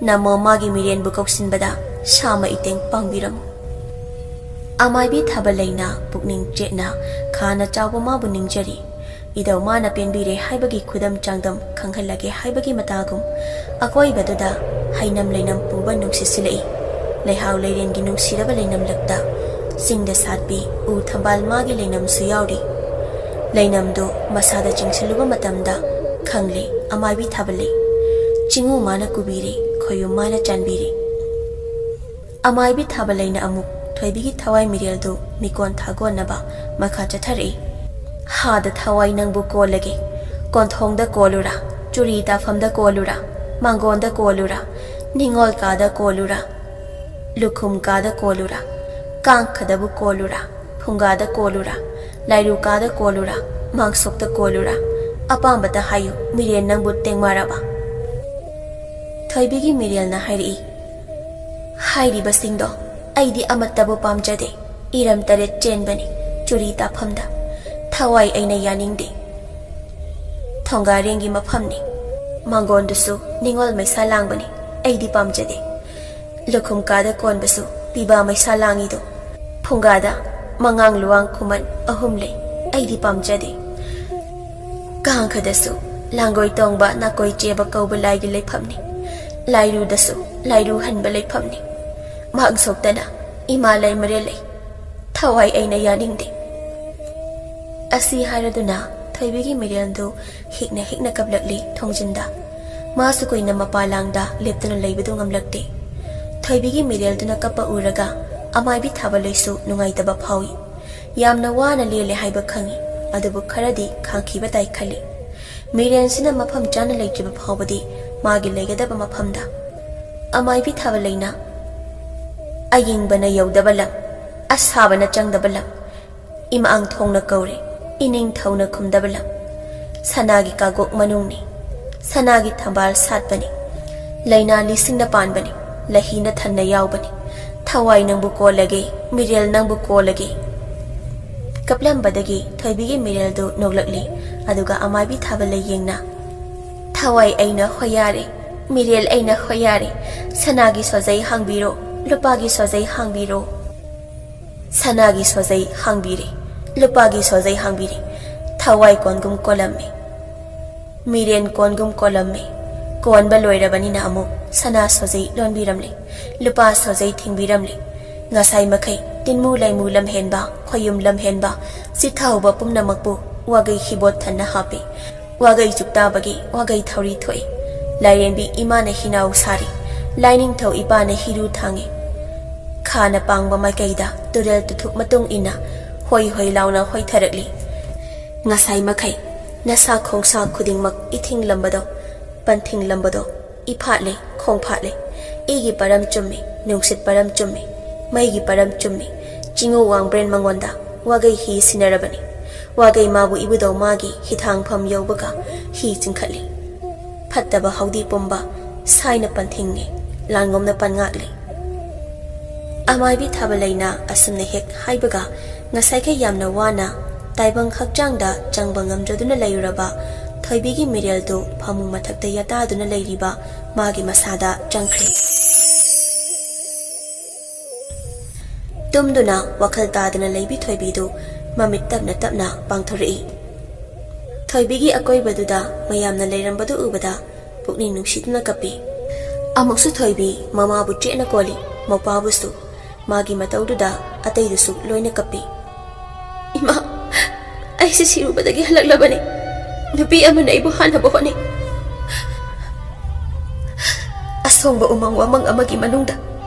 ꯅꯃꯣꯝ ꯃꯥꯒꯤ ꯃꯤꯔꯦꯟꯕꯨ ꯀꯧꯁꯤꯟꯕꯗ ꯁꯥꯃ ꯏꯇꯦꯡ ꯄꯥꯡꯕꯤꯔꯝꯃꯨ꯫" ꯑꯃꯥꯏꯕꯤ ꯊꯥꯕꯂꯩꯅ ꯄꯨꯛꯅꯤꯡ ꯆꯦꯠꯅ ꯈꯥꯅ ꯆꯥꯎꯕ ꯃꯥꯕꯨ ꯅꯤꯡꯖꯔꯤ꯫ ꯏꯙꯧ ꯃꯥꯅ ꯄꯦꯟꯕꯤꯔꯦ ꯍꯥꯏꯕꯒꯤ ꯈꯨꯗꯝ ꯆꯥꯡꯗꯝ ꯈꯪꯍꯜꯂꯒꯦ ꯍꯥꯏꯕꯒꯤ ꯃꯇꯥꯒꯨꯝ ꯑꯀꯣꯏꯕꯗꯨꯗ ꯍꯩꯅꯝ ꯂꯩꯅꯝ ꯄꯨꯕ ꯅꯨꯡꯁꯤꯠ ꯁꯤꯜꯂꯛꯏ꯫ ꯂꯩꯍꯥꯎ ꯂꯩꯔꯦꯟꯒꯤ ꯅꯨꯡꯁꯤꯔꯕ ꯂꯩꯅꯝꯂꯛꯇ ꯆꯤꯡꯗ ꯁꯥꯠꯄꯤ ꯎ ꯊꯝꯕꯥꯜ ꯃꯥꯒꯤ ꯂꯩꯅꯝꯁꯨ ꯌꯥꯎꯔꯤ꯫ ꯂꯩꯅꯝꯗꯨ ꯃꯁꯥꯗ ꯆꯤꯡꯁꯤꯜꯂꯨꯕ ꯃꯇꯝꯗ ꯈꯪꯂꯦ, ꯑꯃꯥꯏꯕꯤ ꯊꯥꯕꯂꯩ꯫ ꯆꯤꯡꯉꯨ ꯃꯥꯅ ꯀꯨꯕꯤꯔꯦ, ꯈꯣꯌꯨꯝ ꯃꯥꯅ ꯆꯥꯟꯕꯤꯔꯦ꯫ ꯑꯃꯥꯏꯕꯤ ꯊꯥꯕꯂꯩꯅ ꯑꯃꯨꯛ ꯊꯣꯏꯕꯤꯒꯤ ꯊꯋꯥꯏ ꯃꯤꯔꯦꯜꯗꯨ ꯃꯤꯀꯣꯟ ꯊꯥꯒꯣꯟꯅꯕ ꯃꯈꯥ ꯆꯠꯊꯔꯛꯏ꯫ ꯍꯥꯗ ꯊꯋꯥꯏ ꯅꯪꯕꯨ ꯀꯣꯜꯂꯒꯦ꯫ ꯀꯣꯟꯊꯣꯡꯗ ꯀꯣꯜꯂꯨꯔꯥ, ꯆꯨꯔꯤ ꯇꯥꯐꯝꯗ ꯀꯣꯜꯂꯨꯔꯥ, ꯃꯥꯡꯒꯣꯟꯗ ꯀꯣꯜꯂꯨꯔꯥ, ꯅꯤꯉꯣꯜ ꯀꯥꯗ ꯀꯣꯜꯂꯨꯔꯥ, ꯂꯨꯈꯨꯝ ꯀꯥꯗ ꯀꯣꯜꯂꯨꯔꯥ, ꯀꯥꯡꯈꯗꯕꯨ ꯀꯣꯜꯂꯨꯔꯥ, ꯐꯨꯡꯒꯥꯗ ꯀꯣꯜꯂꯨꯔꯥ, ꯂꯥꯏꯔꯨ ꯀꯥꯗ ꯀꯣꯜꯂꯨꯔꯥ, ꯃꯥꯡꯁꯣꯛꯇ ꯀꯣꯜꯂꯨꯔꯥ, ꯑꯄꯥꯝꯕꯇ ꯍꯥꯏꯌꯨ, ꯃꯤꯔꯦꯜ ꯅꯪꯕꯨ ꯇꯦꯡꯃꯥꯔꯕ? ꯊꯣꯏꯕꯤꯒꯤ ꯃꯤꯔꯦꯜꯅ ꯍꯥꯏꯔꯛꯏ, ꯍꯥꯏꯔꯤꯕꯁꯤꯡꯗꯣ ꯑꯩꯗꯤ ꯑꯃꯠꯇꯕꯨ ꯄꯥꯝꯖꯗꯦ꯫ ꯏꯔꯝ ꯇꯔꯦꯠ ꯆꯦꯟꯕꯅꯤ ꯆꯨꯔꯤ ꯇꯥꯐꯝꯗ꯫ ꯊꯋꯥꯏ ꯑꯩꯅ ꯌꯥꯅꯤꯡꯗꯦ꯫ ꯊꯣꯡꯒꯥꯔꯦꯡꯒꯤ ꯃꯐꯝꯅꯤ꯫ ꯃꯥꯡꯒꯣꯟꯗꯨꯁꯨ ꯅꯤꯉꯣꯜ ꯃꯩꯁꯥ ꯂꯥꯡꯕꯅꯤ꯫ ꯑꯩꯗꯤ ꯄꯥꯝꯖꯗꯦ꯫ ꯂꯨꯈꯨꯝ ꯀꯥꯗ ꯀꯣꯟꯕꯁꯨ ꯄꯤꯕꯥ ꯃꯩꯁꯥ ꯂꯥꯡꯉꯤꯗꯣ꯫ ꯐꯨꯡꯒꯥꯗ ꯃꯉꯥꯡ ꯂꯨꯋꯥꯡ ꯈꯨꯃꯟ ꯑꯍꯨꯝ ꯂꯩ꯫ ꯑꯩꯗꯤ ꯄꯥꯝꯖꯗꯦ꯫ ꯀꯥꯡꯈꯗꯁꯨ ꯂꯥꯡꯒꯣꯏ ꯇꯣꯡꯕ ꯅꯥꯀꯣꯏ ꯆꯦꯕ ꯀꯧꯕ ꯂꯥꯏꯒꯤ ꯂꯩꯐꯝꯅꯤ꯫ ꯂꯥꯏꯔꯨꯗꯁꯨ ꯂꯥꯏꯔꯨ ꯍꯟꯕ ꯂꯩꯐꯝꯅꯤ꯫ ꯃꯥꯡꯁꯣꯛꯇꯅ ꯏꯃꯥ ꯂꯩꯃꯔꯦꯜ ꯂꯩ꯫ ꯊꯋꯥꯏ ꯑꯩꯅ ꯌꯥꯅꯤꯡꯗꯦ꯫ ꯑꯁꯤ ꯍꯥꯏꯔꯗꯨꯅ ꯊꯣꯏꯕꯤꯒꯤ ꯃꯤꯔꯦꯜꯗꯨ ꯍꯤꯛꯅ ꯍꯤꯛꯅ ꯀꯞꯂꯛꯂꯤ ꯊꯣꯡꯖꯤꯟꯗ꯫ ꯃꯥꯁꯨ ꯀꯨꯏꯅ ꯃꯄꯥ ꯂꯥꯡꯗ ꯂꯦꯞꯇꯨꯅ ꯂꯩꯕꯗꯨ ꯉꯝꯂꯛꯇꯦ꯫ ꯊꯣꯏꯕꯤꯒꯤ ꯃꯤꯔꯦꯜꯗꯨꯅ ꯀꯞꯄ ꯎꯔꯒ ꯑꯃꯥꯏꯕꯤ ꯊꯥꯕ ꯂꯩꯁꯨ ꯅꯨꯡꯉꯥꯏꯇꯕ ꯐꯥꯎꯏ꯫ ꯌꯥꯝꯅ ꯋꯥꯅ ꯂꯦꯜꯂꯦ ꯍꯥꯏꯕ ꯈꯪꯏ, ꯑꯗꯨꯕꯨ ꯈꯔꯗꯤ ꯈꯥꯡꯈꯤꯕ ꯇꯥꯏ ꯈꯜꯂꯤ꯫ ꯃꯤꯔꯦꯟꯁꯤꯅ ꯃꯐꯝ ꯆꯥꯅ ꯂꯩꯇ꯭ꯔꯤꯕ ꯐꯥꯎꯕꯗꯤ ꯃꯥꯒꯤ ꯂꯩꯒꯗꯕ ꯃꯐꯝꯗ꯫ ꯑꯃꯥꯏꯕꯤ ꯊꯥꯕ ꯂꯩꯅ ꯑꯌꯤꯡꯕꯅ ꯌꯧꯗꯕ ꯂꯝ, ꯑꯁꯥꯕꯅ ꯆꯪꯗꯕ ꯂꯝ, ꯏꯃꯥꯡ ꯊꯣꯡꯅ ꯀꯧꯔꯦ, ꯏꯅꯤꯡꯊꯧꯅ ꯈꯨꯝꯗꯕ ꯂꯝ꯫ ꯁꯅꯥꯒꯤ ꯀꯥꯒꯣꯛ ꯃꯅꯨꯡꯅꯤ, ꯁꯅꯥꯒꯤ ꯊꯝꯕꯥꯜ ꯁꯥꯠꯄꯅꯤ꯫ ꯂꯩꯅꯥ ꯂꯤꯁꯤꯡꯅ ꯄꯥꯟꯕꯅꯤ, ꯂꯍꯤꯅ ꯊꯟꯅ ꯌꯥꯎꯕꯅꯤ꯫ ꯊꯋꯥꯏ ꯅꯪꯕꯨ ꯀꯣꯜꯂꯒꯦ, ꯃꯤꯔꯦꯜ ꯅꯪꯕꯨ ꯀꯣꯜꯂꯒꯦ꯫ ꯀꯞꯂꯝꯕꯗꯒꯤ ꯊꯣꯏꯕꯤꯒꯤ ꯃꯤꯔꯦꯜꯗꯨ ꯅꯣꯛꯂꯛꯂꯤ, ꯑꯗꯨꯒ ꯑꯃꯥꯏꯕꯤ ꯊꯥꯕ ꯂꯩꯌꯦꯡꯅ, ꯊꯋꯥꯏ ꯑꯩꯅ ꯍꯣꯌꯥꯔꯦ, ꯃꯤꯔꯦꯜ ꯑꯩꯅ ꯍꯣꯌꯥꯔꯦ, ꯁꯅꯥꯒꯤ ꯁꯣꯖꯩ ꯍꯥꯡꯕꯤꯔꯣ, ꯂꯨꯄꯥꯒꯤ ꯁꯣꯖꯩ ꯍꯥꯡꯕꯤꯔꯣ꯫ ꯁꯅꯥꯒꯤ ꯁꯣꯖꯩ ꯍꯥꯡꯕꯤꯔꯦ, ꯂꯨꯄꯥꯒꯤ ꯁꯣꯖꯩ ꯍꯥꯡꯕꯤꯔꯦ꯫ ꯊꯋꯥꯏ ꯀꯣꯟꯒꯨꯝ ꯀꯣꯜꯂꯝꯃꯤ, ꯃꯤꯔꯦꯟ ꯀꯣꯟꯒꯨꯝ ꯀꯣꯜꯂꯝꯃꯤ꯫ ꯀꯣꯟꯕ ꯂꯣꯏꯔꯕꯅꯤꯅ ꯑꯃꯨꯛ ꯁꯅꯥ ꯁꯣꯖꯩ ꯂꯣꯟꯕꯤꯔꯝꯂꯦ, ꯂꯨꯄꯥ ꯁꯣꯖꯩ ꯊꯤꯡꯕꯤꯔꯝꯂꯦ꯫ ꯉꯁꯥꯏ ꯃꯈꯩ ꯇꯤꯟꯃꯨ ꯂꯩꯃꯨ ꯂꯝꯍꯦꯟꯕ, ꯈꯣꯌꯨꯝ ꯂꯝꯍꯦꯟꯕ, ꯆꯤꯊꯍꯧꯕ ꯄꯨꯝꯅꯃꯛꯄꯨ ꯋꯥꯒꯩ ꯍꯤꯕꯣꯠ ꯊꯟꯅ ꯍꯥꯞꯄꯤ꯫ ꯋꯥꯒꯩ ꯆꯨꯞꯇꯥꯕꯒꯤ ꯋꯥꯒꯩ ꯊꯧꯔꯤ ꯊꯣꯛꯏ꯫ ꯂꯥꯏꯔꯦꯝꯕꯤ ꯏꯃꯥꯅ ꯍꯤꯅꯥꯎ ꯁꯥꯔꯤ꯫ ꯂꯥꯏꯅꯤꯡꯊꯧ ꯏꯄꯥꯅ ꯍꯤꯔꯨ ꯊꯥꯡꯉꯤ꯫ ꯈꯥꯅ ꯄꯥꯡꯕ ꯃꯥꯏꯀꯩꯗ ꯇꯨꯔꯦꯜ ꯇꯨꯊꯨꯛ ꯃꯇꯨꯡ ꯏꯟꯅ ꯍꯣꯏ ꯍꯣꯏ ꯂꯥꯎꯅ ꯍꯣꯏꯊꯔꯛꯂꯤ꯫ ꯉꯁꯥꯏ ꯃꯈꯩ ꯅꯁꯥ ꯈꯣꯡꯁꯥ ꯈꯨꯗꯤꯡꯃꯛ ꯏꯊꯤꯡꯂꯝꯕꯗꯣ, ꯄꯟꯊꯤꯡꯂꯝꯕꯗꯣ, ꯏꯐꯥꯠꯂꯦ, ꯈꯣꯡꯐꯥꯠꯂꯦ꯫ ꯏꯒꯤ ꯄꯔꯝ ꯆꯨꯝꯃꯤ, ꯅꯨꯡꯁꯤꯠ ꯄꯔꯝ ꯆꯨꯝꯃꯤ, ꯃꯩꯒꯤ ꯄꯔꯝ ꯆꯨꯝꯃꯤ꯫ ꯆꯤꯡꯉꯨ ꯋꯥꯡꯕ꯭ꯔꯦꯟ ꯃꯉꯣꯟꯗ ꯋꯥꯒꯩ ꯍꯤ ꯁꯤꯟꯅꯔꯕꯅꯤ꯫ ꯋꯥꯒꯩ ꯃꯥꯕꯨ ꯏꯕꯨꯙꯧ ꯃꯥꯒꯤ ꯍꯤꯊꯥꯡꯐꯝ ꯌꯧꯕꯒ ꯍꯤ ꯆꯤꯡꯈꯠꯂꯤ꯫ ꯐꯠꯇꯕ ꯍꯥꯎꯗꯤ ꯄꯨꯝꯕ ꯁꯥꯏꯅ ꯄꯟꯊꯤꯡꯉꯦ, ꯂꯥꯟꯉꯧꯅ ꯄꯟꯉꯥꯛꯂꯦ꯫ ꯑꯃꯥꯏꯕꯤ ꯊꯥꯕꯂꯩꯅ ꯑꯁꯨꯝꯅ ꯍꯦꯛ ꯍꯥꯏꯕꯒ, ꯉꯁꯥꯏꯈꯩ ꯌꯥꯝꯅ ꯋꯥꯅ ꯇꯥꯏꯕꯪ ꯍꯛꯆꯥꯡꯗ ꯆꯪꯕ ꯉꯝꯗ꯭ꯔꯗꯨꯅ ꯂꯩꯔꯨꯔꯕ ꯊꯣꯏꯕꯤꯒꯤ ꯃꯤꯔꯦꯜꯗꯨ ꯐꯃꯨꯡ ꯃꯊꯛꯇ ꯌꯥꯇꯥꯗꯨꯅ ꯂꯩꯔꯤꯕ ꯃꯥꯒꯤ ꯃꯁꯥꯗ ꯆꯪꯈ꯭ꯔꯦ꯫ ꯇꯨꯝꯗꯨꯅ ꯋꯥꯈꯜ ꯇꯥꯗꯅ ꯂꯩꯕꯤ ꯊꯣꯏꯕꯤꯗꯨ ꯃꯃꯤꯠ ꯇꯞꯅ ꯇꯞꯅ ꯄꯥꯡꯊꯣꯔꯛꯏ꯫ ꯊꯣꯏꯕꯤꯒꯤ ꯑꯀꯣꯏꯕꯗꯨꯗ ꯃꯌꯥꯝꯅ ꯂꯩꯔꯝꯕꯗꯨ ꯎꯕꯗ ꯄꯨꯛꯅꯤꯡ ꯅꯨꯡꯁꯤꯗꯨꯅ ꯀꯞꯄꯤ꯫ ꯑꯃꯨꯛꯁꯨ ꯊꯣꯏꯕꯤ ꯃꯃꯥꯕꯨ ꯆꯦꯠꯅ ꯀꯣꯜꯂꯤ, ꯃꯧꯄꯥꯕꯨꯁꯨ꯫ ꯃꯥꯒꯤ ꯃꯇꯧꯗꯨꯗ ꯑꯇꯩꯗꯨꯁꯨ ꯂꯣꯏꯅ ꯀꯞꯄꯤ꯫ "ꯏꯃꯥ, ꯑꯩꯁꯦ ꯁꯤꯔꯨꯕꯗꯒꯤ ꯍꯜꯂꯛꯂꯕꯅꯤ꯫ ꯅꯨꯄꯤ ꯑꯃꯅ ꯑꯩꯕꯨ ꯍꯥꯠꯅꯕ ꯍꯣꯠꯅꯩ꯫ ꯑꯁꯣꯡꯕ ꯎꯃꯪ ꯋꯥꯃꯪ ꯑꯃꯒꯤ ꯃꯅꯨꯡꯗ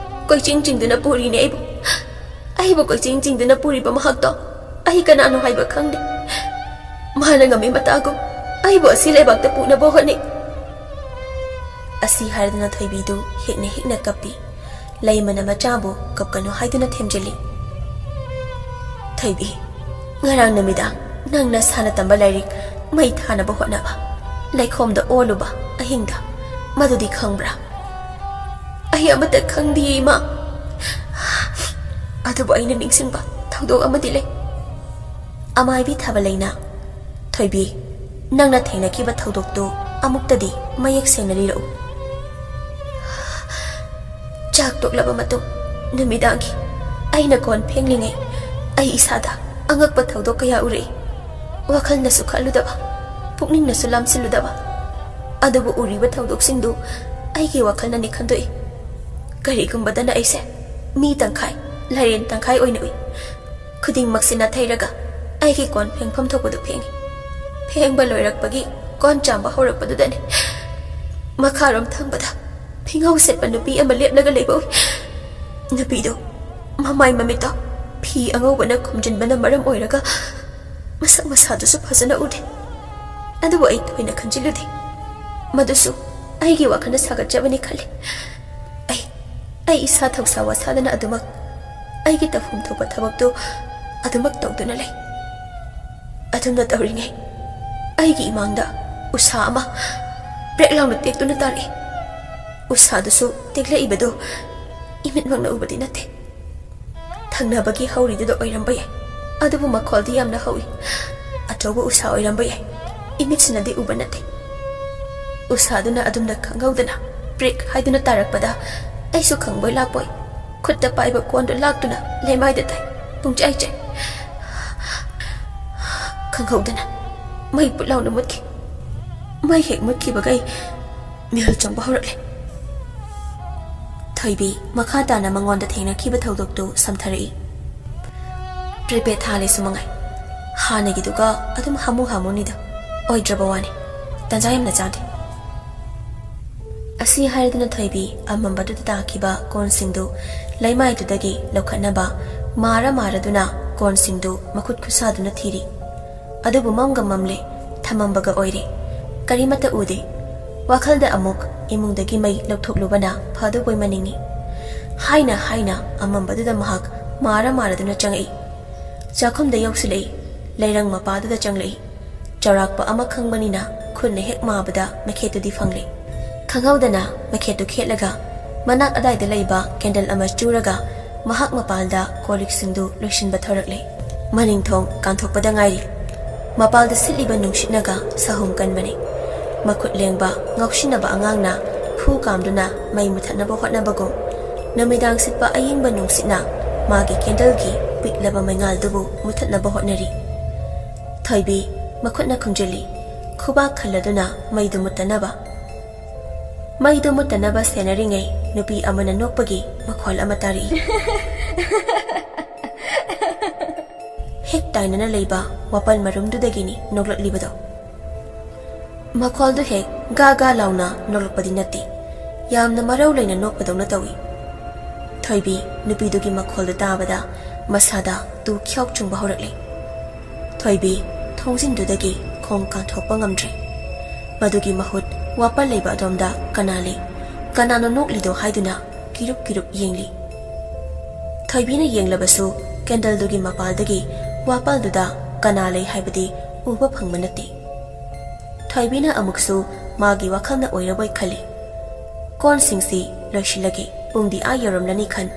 ꯀꯣꯏꯆꯤꯡ ꯆꯤꯡꯗꯨꯅ ꯄꯨꯔꯤꯅꯦ ꯑꯩꯕꯨ꯫ ꯑꯩꯕꯨ ꯀꯣꯏꯆꯤꯡ ꯆꯤꯡꯗꯨꯅ ꯄꯨꯔꯤꯕ ꯃꯍꯥꯛꯇꯣ ꯑꯩ ꯀꯅꯥꯅꯣ ꯍꯥꯏꯕ ꯈꯪꯗꯦ꯫ ꯃꯥꯅ ꯉꯝꯃꯤ ꯃꯇꯥꯒꯨꯝ ꯑꯩꯕꯨ ꯑꯁꯤ ꯂꯩꯕꯥꯛꯇ ꯄꯨꯅꯕ ꯍꯣꯠꯅꯩ"꯫ ꯑꯁꯤ ꯍꯥꯏꯔꯗꯨꯅ ꯊꯣꯏꯕꯤꯗꯨ ꯍꯦꯛꯅ ꯍꯦꯛꯅ ꯀꯞꯄꯤ꯫ ꯂꯩꯃꯅ ꯃꯆꯥꯕꯨ ꯀꯞꯀꯅꯨ ꯍꯥꯏꯗꯨꯅ ꯊꯦꯝꯖꯤꯜꯂꯤ꯫ "ꯊꯣꯏꯕꯤ, ꯉꯔꯥꯡ ꯅꯨꯃꯤꯗꯥꯡ ꯅꯪ ꯅꯁꯥꯅ ꯇꯝꯕ ꯂꯥꯏꯔꯤꯛ ꯃꯩ ꯊꯥꯅꯕ ꯍꯣꯠꯅꯕ, ꯂꯩꯈꯣꯝꯗ ꯑꯣꯜꯂꯨꯕ ꯑꯍꯤꯡꯗ, ꯃꯗꯨꯗꯤ ꯈꯪꯕ꯭ꯔꯥ?" "ꯑꯩ ꯑꯃꯠꯇ ꯈꯪꯗꯤꯌꯦ, ꯏꯃꯥ꯫ ꯑꯗꯨꯕꯨ ꯑꯩꯅ ꯅꯤꯡꯁꯤꯡꯕ ꯊꯧꯗꯣꯛ ꯑꯃꯗꯤ ꯂꯩ"꯫ ꯑꯃꯥꯏꯕꯤ ꯊꯥꯕꯂꯩꯅ, "ꯊꯣꯏꯕꯤ, ꯅꯪꯅ ꯊꯦꯡꯅꯈꯤꯕ ꯊꯧꯗꯣꯛꯇꯨ ꯑꯃꯨꯛꯇꯗꯤ ꯃꯌꯦꯛ ꯁꯦꯡꯅ ꯂꯤꯔꯛꯎ"꯫ "ꯆꯥꯛ ꯇꯣꯛꯂꯕ ꯃꯇꯨꯡ ꯅꯨꯃꯤꯗꯥꯡꯒꯤ ꯑꯩꯅ ꯀꯣꯟ ꯐꯦꯡꯂꯤꯉꯩ ꯑꯩ ꯏꯁꯥꯗ ꯑꯉꯛꯄ ꯊꯧꯗꯣꯛ ꯀꯌꯥ ꯎꯔꯛꯏ꯫ ꯋꯥꯈꯜꯅꯁꯨ ꯈꯜꯂꯨꯗꯕ, ꯄꯨꯛꯅꯤꯡꯅꯁꯨ ꯂꯥꯝꯁꯤꯜꯂꯨꯗꯕ꯫ ꯑꯗꯨꯕꯨ ꯎꯔꯤꯕ ꯊꯧꯗꯣꯛꯁꯤꯡꯗꯨ ꯑꯩꯒꯤ ꯋꯥꯈꯜꯅꯅꯤ ꯈꯟꯗꯣꯛꯏ꯫ ꯀꯔꯤꯒꯨꯝꯕꯗꯅ ꯑꯩꯁꯦ ꯃꯤ ꯇꯪꯈꯥꯏ, ꯂꯥꯏꯔꯦꯟ ꯇꯪꯈꯥꯏ ꯑꯣꯏꯅ ꯎꯏ꯫ ꯈꯨꯗꯤꯡꯃꯛꯁꯤ ꯅꯥꯊꯩꯔꯒ ꯑꯩꯒꯤ ꯀꯣꯟ ꯐꯦꯡꯐꯝ ꯊꯣꯛꯄꯗꯨ ꯐꯦꯡꯉꯤ꯫ ꯐꯦꯡꯕ ꯂꯣꯏꯔꯛꯄꯒꯤ ꯀꯣꯟ ꯆꯥꯝꯕ ꯍꯧꯔꯛꯄꯗꯨꯗꯅꯤ ꯃꯈꯥꯔꯣꯝ ꯊꯪꯕꯗ ꯐꯤꯉꯧ ꯁꯦꯠꯄ ꯅꯨꯄꯤ ꯑꯃ ꯂꯦꯞꯂꯒ ꯂꯩꯕ ꯎꯏ꯫ ꯅꯨꯄꯤꯗꯨ ꯃꯃꯥꯏ ꯃꯃꯤꯠꯇꯣ ꯐꯤ ꯑꯉꯧꯕꯅ ꯈꯨꯝꯖꯤꯟꯕꯅ ꯃꯔꯝ ꯑꯣꯏꯔꯒ ꯃꯁꯛ ꯃꯁꯥꯗꯨꯁꯨ ꯐꯖꯅ ꯎꯗꯦ꯫ ꯑꯗꯨꯕꯨ ꯑꯩ ꯊꯣꯏꯅ ꯈꯟꯖꯤꯜꯂꯨꯗꯦ꯫ ꯃꯗꯨꯁꯨ ꯑꯩꯒꯤ ꯋꯥꯈꯜꯅ ꯁꯥꯒꯠꯆꯕꯅꯤ ꯈꯜꯂꯤ꯫ ꯑꯩ, ꯑꯩ ꯏꯁꯥ ꯊꯧꯁꯥ ꯋꯥꯁꯥꯗꯅ ꯑꯗꯨꯃꯛ ꯑꯩꯒꯤ ꯇꯧꯐꯝ ꯊꯣꯛꯄ ꯊꯕꯛꯇꯨ ꯑꯗꯨꯃꯛ ꯇꯧꯗꯨꯅ ꯂꯩ꯫ ꯑꯗꯨꯝꯅ ꯇꯧꯔꯤꯉꯩ ꯑꯩꯒꯤ ꯏꯃꯥꯡꯗ ꯎꯁꯥ ꯑꯃ ꯕ꯭ꯔꯦꯛ ꯂꯥꯎꯅ ꯇꯦꯛꯇꯨꯅ ꯇꯥꯔꯛꯏ꯫ ꯎꯁꯥꯗꯨꯁꯨ ꯇꯦꯛꯂꯛꯏꯕꯗꯨ ꯏꯃꯤꯠꯃꯛꯅ ꯎꯕꯗꯤ ꯅꯠꯇꯦ꯫ ꯊꯪꯅꯕꯒꯤ ꯍꯧꯔꯤꯗꯨꯗ ꯑꯣꯏꯔꯝꯕ ꯌꯥꯏ, ꯑꯗꯨꯕꯨ ꯃꯈꯣꯜꯗꯤ ꯌꯥꯝꯅ ꯍꯧꯏ꯫ ꯑꯆꯧꯕ ꯎꯁꯥ ꯑꯣꯏꯔꯝꯕ ꯌꯥꯏ, ꯏꯃꯤꯠꯁꯤꯅꯗꯤ ꯎꯕ ꯅꯠꯇꯦ꯫ ꯎꯁꯥꯗꯨꯅ ꯑꯗꯨꯝꯅ ꯈꯪꯍꯧꯗꯅ ꯕ꯭ꯔꯦꯛ ꯍꯥꯏꯗꯨꯅ ꯇꯥꯔꯛꯄꯗ ꯑꯩꯁꯨ ꯈꯪꯕꯣꯏ ꯂꯥꯛꯄꯣꯏ ꯈꯨꯠꯇ ꯄꯥꯏꯕ ꯀꯣꯟꯗꯨ ꯂꯥꯛꯇꯨꯅ ꯂꯩꯃꯥꯏꯗ ꯇꯥꯏ꯫ ꯄꯨꯡꯆꯥꯏ ꯆꯥꯏ꯫ ꯈꯪꯍꯧꯗꯅ ꯃꯩ ꯄꯨꯠ ꯂꯥꯎꯅ ꯃꯨꯠꯈꯤ꯫ ꯃꯩ ꯍꯦꯛ ꯃꯨꯠꯈꯤꯕꯒ ꯑꯩ ꯃꯤꯍꯨꯜ ꯆꯪꯕ ꯍꯧꯔꯛꯂꯦ꯫ ꯊꯣꯏꯕꯤ ꯃꯈꯥ ꯇꯥꯅ ꯃꯉꯣꯟꯗ ꯊꯦꯡꯅꯈꯤꯕ ꯊꯧꯗꯣꯛꯇꯨ ꯁꯝꯊꯔꯛꯏ꯫ ꯄ꯭ꯔꯤꯄꯦꯗ ꯊꯥꯜꯂꯦ ꯁꯨꯃꯉꯥꯏ꯫ ꯍꯥꯟꯅꯒꯤꯗꯨꯒ ꯑꯗꯨꯝ ꯍꯥꯃꯨ ꯍꯥꯃꯨꯅꯤꯗ꯫ ꯑꯣꯏꯗ꯭ꯔꯕ ꯋꯥꯅꯤ꯫ ꯇꯟꯖꯥ ꯌꯥꯝꯅ ꯆꯥꯗꯦ꯫ ꯑꯁꯤ ꯍꯥꯏꯔꯗꯨꯅ ꯊꯣꯏꯕꯤ ꯑꯃꯝꯕꯗꯨꯗ ꯇꯥꯈꯤꯕ ꯀꯣꯟꯁꯤꯡꯗꯨ ꯂꯩꯃꯥꯏꯗꯨꯗꯒꯤ ꯂꯧꯈꯠꯅꯕ ꯃꯥꯔ ꯃꯥꯔꯗꯨꯅ ꯀꯣꯟꯁꯤꯡꯗꯨ ꯃꯈꯨꯠ ꯈꯨꯠꯁꯥꯗꯨꯅ ꯊꯤꯔꯤ꯫ ꯑꯗꯨꯕꯨ ꯃꯝꯒ ꯃꯝꯂꯦ, ꯊꯃꯝꯕꯒ ꯑꯣꯏꯔꯦ꯫ ꯀꯔꯤꯃꯠꯇ ꯎꯗꯦ꯫ ꯋꯥꯈꯜꯗ ꯑꯃꯨꯛ ꯏꯃꯨꯡꯗꯒꯤ ꯃꯩ ꯂꯧꯊꯣꯛꯂꯨꯕꯅ ꯐꯗꯧꯕꯣꯏ ꯃꯅꯤꯡꯏ꯫ ꯍꯥꯏꯅ ꯍꯥꯏꯅ ꯑꯃꯝꯕꯗꯨꯗ ꯃꯍꯥꯛ ꯃꯥꯔ ꯃꯥꯔꯗꯨꯅ ꯆꯪꯉꯛꯏ꯫ ꯆꯥꯛꯈꯨꯝꯗ ꯌꯧꯁꯤꯜꯂꯛꯏ꯫ ꯂꯩꯔꯪ ꯃꯄꯥꯗꯨꯗ ꯆꯪꯂꯛꯏ꯫ ꯆꯥꯎꯔꯥꯛꯄ ꯑꯃ ꯈꯪꯕꯅꯤꯅ ꯈꯨꯠꯅ ꯍꯦꯛ ꯃꯥꯕꯗ ꯃꯩꯈꯦꯠꯇꯨꯗꯤ ꯐꯪꯂꯦ꯫ ꯈꯪꯍꯧꯗꯅ ꯃꯩꯈꯦꯠꯇꯨ ꯈꯦꯠꯂꯒ ꯃꯅꯥꯛ ꯑꯗꯥꯏꯗ ꯂꯩꯕ ꯀꯦꯟꯗꯜ ꯑꯃ ꯆꯨꯔꯒ ꯃꯍꯥꯛ ꯃꯄꯥꯜꯗ ꯀꯣꯜ ꯂꯤꯛꯁꯤꯡꯗꯨ ꯂꯣꯏꯁꯤꯟꯕ ꯊꯧꯔꯛꯂꯦ꯫ ꯃꯅꯤꯡ ꯊꯣꯡ ꯀꯥꯟꯊꯣꯛꯄꯗ ꯉꯥꯏꯔꯤ꯫ ꯃꯄꯥꯜꯗ ꯁꯤꯠꯂꯤꯕ ꯅꯨꯡꯁꯤꯠꯅꯒ ꯁꯍꯨꯝ ꯀꯟꯕꯅꯤ꯫ ꯃꯈꯨꯠ ꯂꯦꯡꯕ ꯉꯥꯎꯁꯤꯟꯅꯕ ꯑꯉꯥꯡꯅ ꯐꯨ ꯀꯥꯝꯗꯨꯅ ꯃꯩ ꯃꯨꯊꯠꯅꯕ ꯍꯣꯠꯅꯕꯒꯨꯝ, ꯅꯨꯃꯤꯗꯥꯡ ꯁꯤꯠꯄ ꯑꯏꯪꯕ ꯅꯨꯡꯁꯤꯠꯅ ꯃꯥꯒꯤ ꯀꯦꯟꯗꯜꯒꯤ ꯄꯤꯛꯂꯕ ꯃꯩꯉꯥꯜꯗꯨꯕꯨ ꯃꯨꯊꯠꯅꯕ ꯍꯣꯠꯅꯔꯤ꯫ ꯊꯣꯏꯕꯤ ꯃꯈꯨꯠꯅ ꯈꯨꯝꯖꯤꯜꯂꯤ, ꯈꯨꯕꯥꯛ ꯈꯜꯂꯗꯨꯅ ꯃꯩꯗꯨ ꯃꯨꯠꯇꯅꯕ꯫ ꯃꯩꯗꯨ ꯃꯨꯠꯇꯅꯕ ꯁꯦꯟꯅꯔꯤꯉꯩ ꯅꯨꯄꯤ ꯑꯃꯅ ꯅꯣꯛꯄꯒꯤ ꯃꯈꯣꯜ ꯑꯃ ꯇꯥꯔꯛꯏ꯫ ꯍꯦꯛ ꯇꯥꯏꯅꯅ ꯂꯩꯕ ꯋꯥꯄꯜ ꯃꯔꯨꯝꯗꯨꯗꯒꯤꯅꯤ ꯅꯣꯛꯂꯛꯂꯤꯕꯗꯣ꯫ ꯃꯈꯣꯜꯗꯨ ꯍꯦꯛ ꯒꯥ ꯒꯥ ꯂꯥꯎꯅ ꯅꯣꯛꯂꯛꯄꯗꯤ ꯅꯠꯇꯦ, ꯌꯥꯝꯅ ꯃꯔꯧ ꯂꯩꯅ ꯅꯣꯛꯄꯗꯧꯅ ꯇꯧꯏ꯫ ꯊꯣꯏꯕꯤ ꯅꯨꯄꯤꯗꯨꯒꯤ ꯃꯈꯣꯜꯗꯨ ꯇꯥꯕꯗ ꯃꯁꯥꯗ ꯇꯨ ꯈ꯭ꯌꯥꯎ ꯆꯨꯡꯕ ꯍꯧꯔꯛꯂꯦ꯫ ꯊꯣꯏꯕꯤ ꯊꯣꯡꯖꯤꯟꯗꯨꯗꯒꯤ ꯈꯣꯡ ꯀꯥꯟꯊꯣꯛꯄ ꯉꯝꯗ꯭ꯔꯦ꯫ ꯃꯗꯨꯒꯤ ꯃꯍꯨꯠ ꯋꯥꯄꯜ ꯂꯩꯕ ꯑꯗꯣꯝꯗ ꯀꯅꯥ ꯂꯩ, ꯀꯅꯥꯅꯣ ꯅꯣꯛꯂꯤꯗꯣ ꯍꯥꯏꯗꯨꯅ ꯀꯤꯔꯨꯞ ꯀꯤꯔꯨꯞ ꯌꯦꯡꯂꯤ꯫ ꯊꯣꯏꯕꯤꯅ ꯌꯦꯡꯂꯕꯁꯨ ꯀꯦꯟꯗꯜꯗꯨꯒꯤ ꯃꯄꯥꯜꯗꯒꯤ ꯋꯥꯄꯜꯗꯨꯗ ꯀꯅꯥ ꯂꯩ ꯍꯥꯏꯕꯗꯤ ꯎꯕ ꯐꯪꯕ ꯅꯠꯇꯦ꯫ ꯊꯣꯏꯕꯤꯅ ꯑꯃꯨꯛꯁꯨ ꯃꯥꯒꯤ ꯋꯥꯈꯜꯅ ꯑꯣꯏꯔꯕꯣꯏ ꯈꯜꯂꯤ꯫ ꯀꯣꯟꯁꯤꯡꯁꯤ ꯂꯣꯏꯁꯤꯜꯂꯒꯦ, ꯄꯨꯡꯗꯤ ꯑꯥ ꯌꯧꯔꯝꯂꯅꯤ ꯈꯟ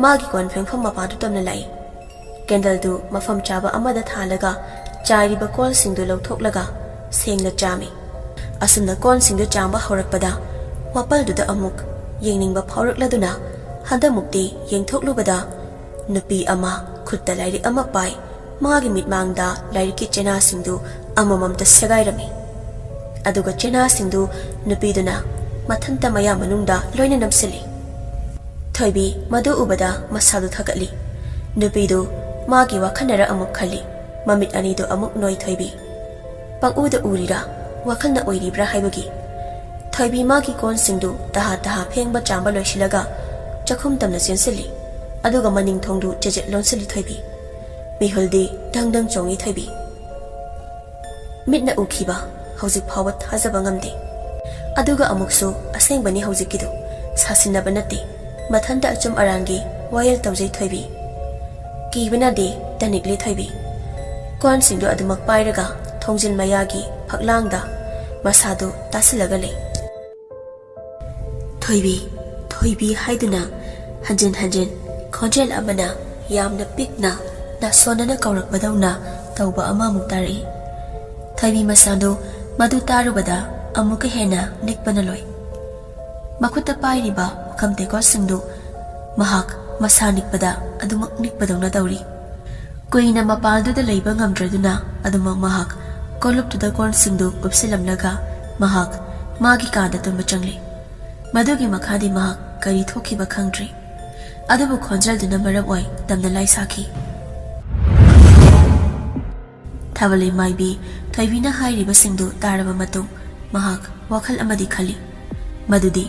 ꯃꯥꯒꯤ ꯀꯣꯟ ꯐꯦꯡꯐꯝ ꯃꯄꯥꯗꯨ ꯇꯝꯅ ꯂꯥꯛꯏ꯫ ꯀꯦꯟꯗꯜꯗꯨ ꯃꯐꯝ ꯆꯥꯕ ꯑꯃꯗ ꯊꯥꯜꯂꯒ ꯆꯥꯏꯔꯤꯕ ꯀꯣꯜꯁꯤꯡꯗꯨ ꯂꯧꯊꯣꯛꯂꯒ ꯁꯦꯡꯅ ꯆꯥꯝꯃꯤ꯫ ꯑꯁꯨꯝꯅ ꯀꯣꯟꯁꯤꯡꯗꯨ ꯆꯥꯝꯕ ꯍꯧꯔꯛꯄꯗ ꯋꯥꯄꯜꯗꯨꯗ ꯑꯃꯨꯛ ꯌꯦꯡꯅꯤꯡꯕ ꯐꯥꯎꯔꯛꯂꯗꯨꯅ ꯍꯟꯗꯛꯃꯨꯛꯇꯤ ꯌꯦꯡꯊꯣꯛꯂꯨꯕꯗ ꯅꯨꯄꯤ ꯑꯃ ꯈꯨꯠꯇ ꯂꯥꯏꯔꯤꯛ ꯑꯃ ꯄꯥꯏ, ꯃꯥꯒꯤ ꯃꯤꯠꯃꯥꯡꯗ ꯂꯥꯏꯔꯤꯛꯀꯤ ꯆꯦꯅꯥꯁꯤꯡꯗꯨ ꯑꯃꯃꯝꯇ ꯁꯦꯒꯥꯏꯔꯝꯃꯤ꯫ ꯑꯗꯨꯒ ꯆꯦꯅꯥꯁꯤꯡꯗꯨ ꯅꯨꯄꯤꯗꯨꯅ ꯃꯊꯟꯇ ꯃꯌꯥ ꯃꯅꯨꯡꯗ ꯂꯣꯏꯅ ꯅꯝꯁꯤꯜꯂꯤ꯫ ꯊꯣꯏꯕꯤ ꯃꯗꯨ ꯎꯕꯗ ꯃꯁꯥꯗꯨ ꯊꯛꯀꯠꯂꯤ꯫ ꯅꯨꯄꯤꯗꯨ ꯃꯥꯒꯤ ꯋꯥꯈꯜꯅꯔ ꯑꯃꯨꯛ ꯈꯜꯂꯤ꯫ ꯃꯃꯤꯠ ꯑꯅꯤꯗꯨ ꯑꯃꯨꯛ ꯅꯣꯏ ꯊꯣꯏꯕꯤ꯫ ꯄꯪꯎꯗ ꯎꯔꯤꯔꯥ, ꯋꯥꯈꯜꯅ ꯑꯣꯏꯔꯤꯕ꯭ꯔꯥ ꯍꯥꯏꯕꯒꯤ꯫ ꯊꯣꯏꯕꯤ ꯃꯥꯒꯤ ꯀꯣꯟꯁꯤꯡꯗꯨ ꯇꯍꯥ ꯇꯍꯥ ꯐꯦꯡꯕ ꯆꯥꯝꯕ ꯂꯣꯏꯁꯤꯜꯂꯒ ꯆꯥꯛꯈꯨꯝ ꯇꯝꯅ ꯆꯦꯟꯁꯤꯜꯂꯤ꯫ ꯑꯗꯨꯒ ꯃꯅꯤꯡ ꯊꯣꯡꯗꯨ ꯆꯦꯖꯦꯠ ꯂꯣꯟꯁꯤꯜꯂꯤ ꯊꯣꯏꯕꯤ꯫ ꯃꯤꯍꯨꯜꯗꯤ ꯗꯪ ꯗꯪ ꯆꯣꯡꯏ ꯊꯣꯏꯕꯤ꯫ ꯃꯤꯠꯅ ꯎꯈꯤꯕ ꯍꯧꯖꯤꯛ ꯐꯥꯎꯕ ꯊꯥꯖꯕ ꯉꯝꯗꯦ꯫ ꯑꯗꯨꯒ ꯑꯃꯨꯛꯁꯨ ꯑꯁꯦꯡꯕꯅꯤ ꯍꯧꯖꯤꯛꯀꯤꯗꯨ, ꯁꯥꯁꯤꯟꯅꯕ ꯅꯠꯇꯦ, ꯃꯊꯟꯇ ꯑꯆꯨꯝ ꯑꯔꯥꯟꯒꯤ ꯋꯥꯌꯦꯜ ꯇꯧꯖꯩ ꯊꯣꯏꯕꯤ꯫ ꯀꯤꯕꯅꯗꯤ ꯇꯅꯤꯛꯂꯤ ꯊꯣꯏꯕꯤ꯫ ꯀꯣꯟꯁꯤꯡꯗꯨ ꯑꯗꯨꯃꯛ ꯄꯥꯏꯔꯒ ꯊꯣꯡꯖꯤꯟ ꯃꯌꯥꯒꯤ ꯐꯛꯂꯥꯡꯗ ꯃꯁꯥꯗꯨ ꯇꯥꯁꯤꯜꯂꯒ ꯂꯩ꯫ "ꯊꯣꯏꯕꯤ, ꯊꯣꯏꯕꯤ" ꯍꯥꯏꯗꯨꯅ ꯍꯟꯖꯤꯟ ꯍꯟꯖꯤꯟ ꯈꯣꯟꯖꯦꯜ ꯑꯃꯅ ꯌꯥꯝꯅ ꯄꯤꯛꯅ ꯅꯥꯁꯣꯟꯅꯅ ꯀꯧꯔꯛꯄꯗꯧꯅ ꯇꯧꯕ ꯑꯃꯃꯨꯛ ꯇꯥꯔꯛꯏ꯫ ꯊꯣꯏꯕꯤ ꯃꯁꯥꯗꯨ ꯃꯗꯨ ꯇꯥꯔꯨꯕꯗ ꯑꯃꯨꯛꯀ ꯍꯦꯟꯅ ꯅꯤꯛꯄꯅ ꯂꯣꯏ꯫ ꯃꯈꯨꯠꯇ ꯄꯥꯏꯔꯤꯕ ꯄꯨꯈꯝ ꯇꯦꯡꯀꯣꯠꯁꯤꯡꯗꯨ ꯃꯍꯥꯛ ꯃꯁꯥ ꯅꯤꯛꯄꯗ ꯑꯗꯨꯃꯛ ꯅꯤꯛꯄꯗꯧꯅ ꯇꯧꯔꯤ꯫ ꯀꯨꯏꯅ ꯃꯄꯥꯜꯗꯨꯗ ꯂꯩꯕ ꯉꯝꯗ꯭ꯔꯗꯨꯅ ꯑꯗꯨꯃꯛ ꯃꯍꯥꯛ ꯀꯣꯂꯨꯞꯇꯨꯗ ꯀꯣꯟꯁꯤꯡꯗꯨ ꯀꯨꯞꯁꯤꯜꯂꯝꯂꯒ ꯃꯍꯥꯛ ꯃꯥꯒꯤ ꯀꯥꯗ ꯇꯨꯝꯕ ꯆꯪꯂꯤ꯫ ꯃꯗꯨꯒꯤ ꯃꯈꯥꯗꯤ ꯃꯍꯥꯛ ꯀꯔꯤ ꯊꯣꯛꯈꯤꯕ ꯈꯪꯗ꯭ꯔꯤ꯫ ꯑꯗꯨꯕꯨ ꯈꯣꯟꯖꯦꯜꯗꯨꯅ ꯃꯔꯝ ꯑꯣꯏ ꯇꯝꯅ ꯂꯥꯏ ꯁꯥꯈꯤ꯫ ꯊꯥꯕꯜꯂꯩ ꯃꯥꯏꯕꯤ ꯊꯣꯏꯕꯤꯅ ꯍꯥꯏꯔꯤꯕꯁꯤꯡꯗꯨ ꯇꯥꯔꯕ ꯃꯇꯨꯡ ꯃꯍꯥꯛ ꯋꯥꯈꯜ ꯑꯃꯗꯤ ꯈꯜꯂꯤ, ꯃꯗꯨꯗꯤ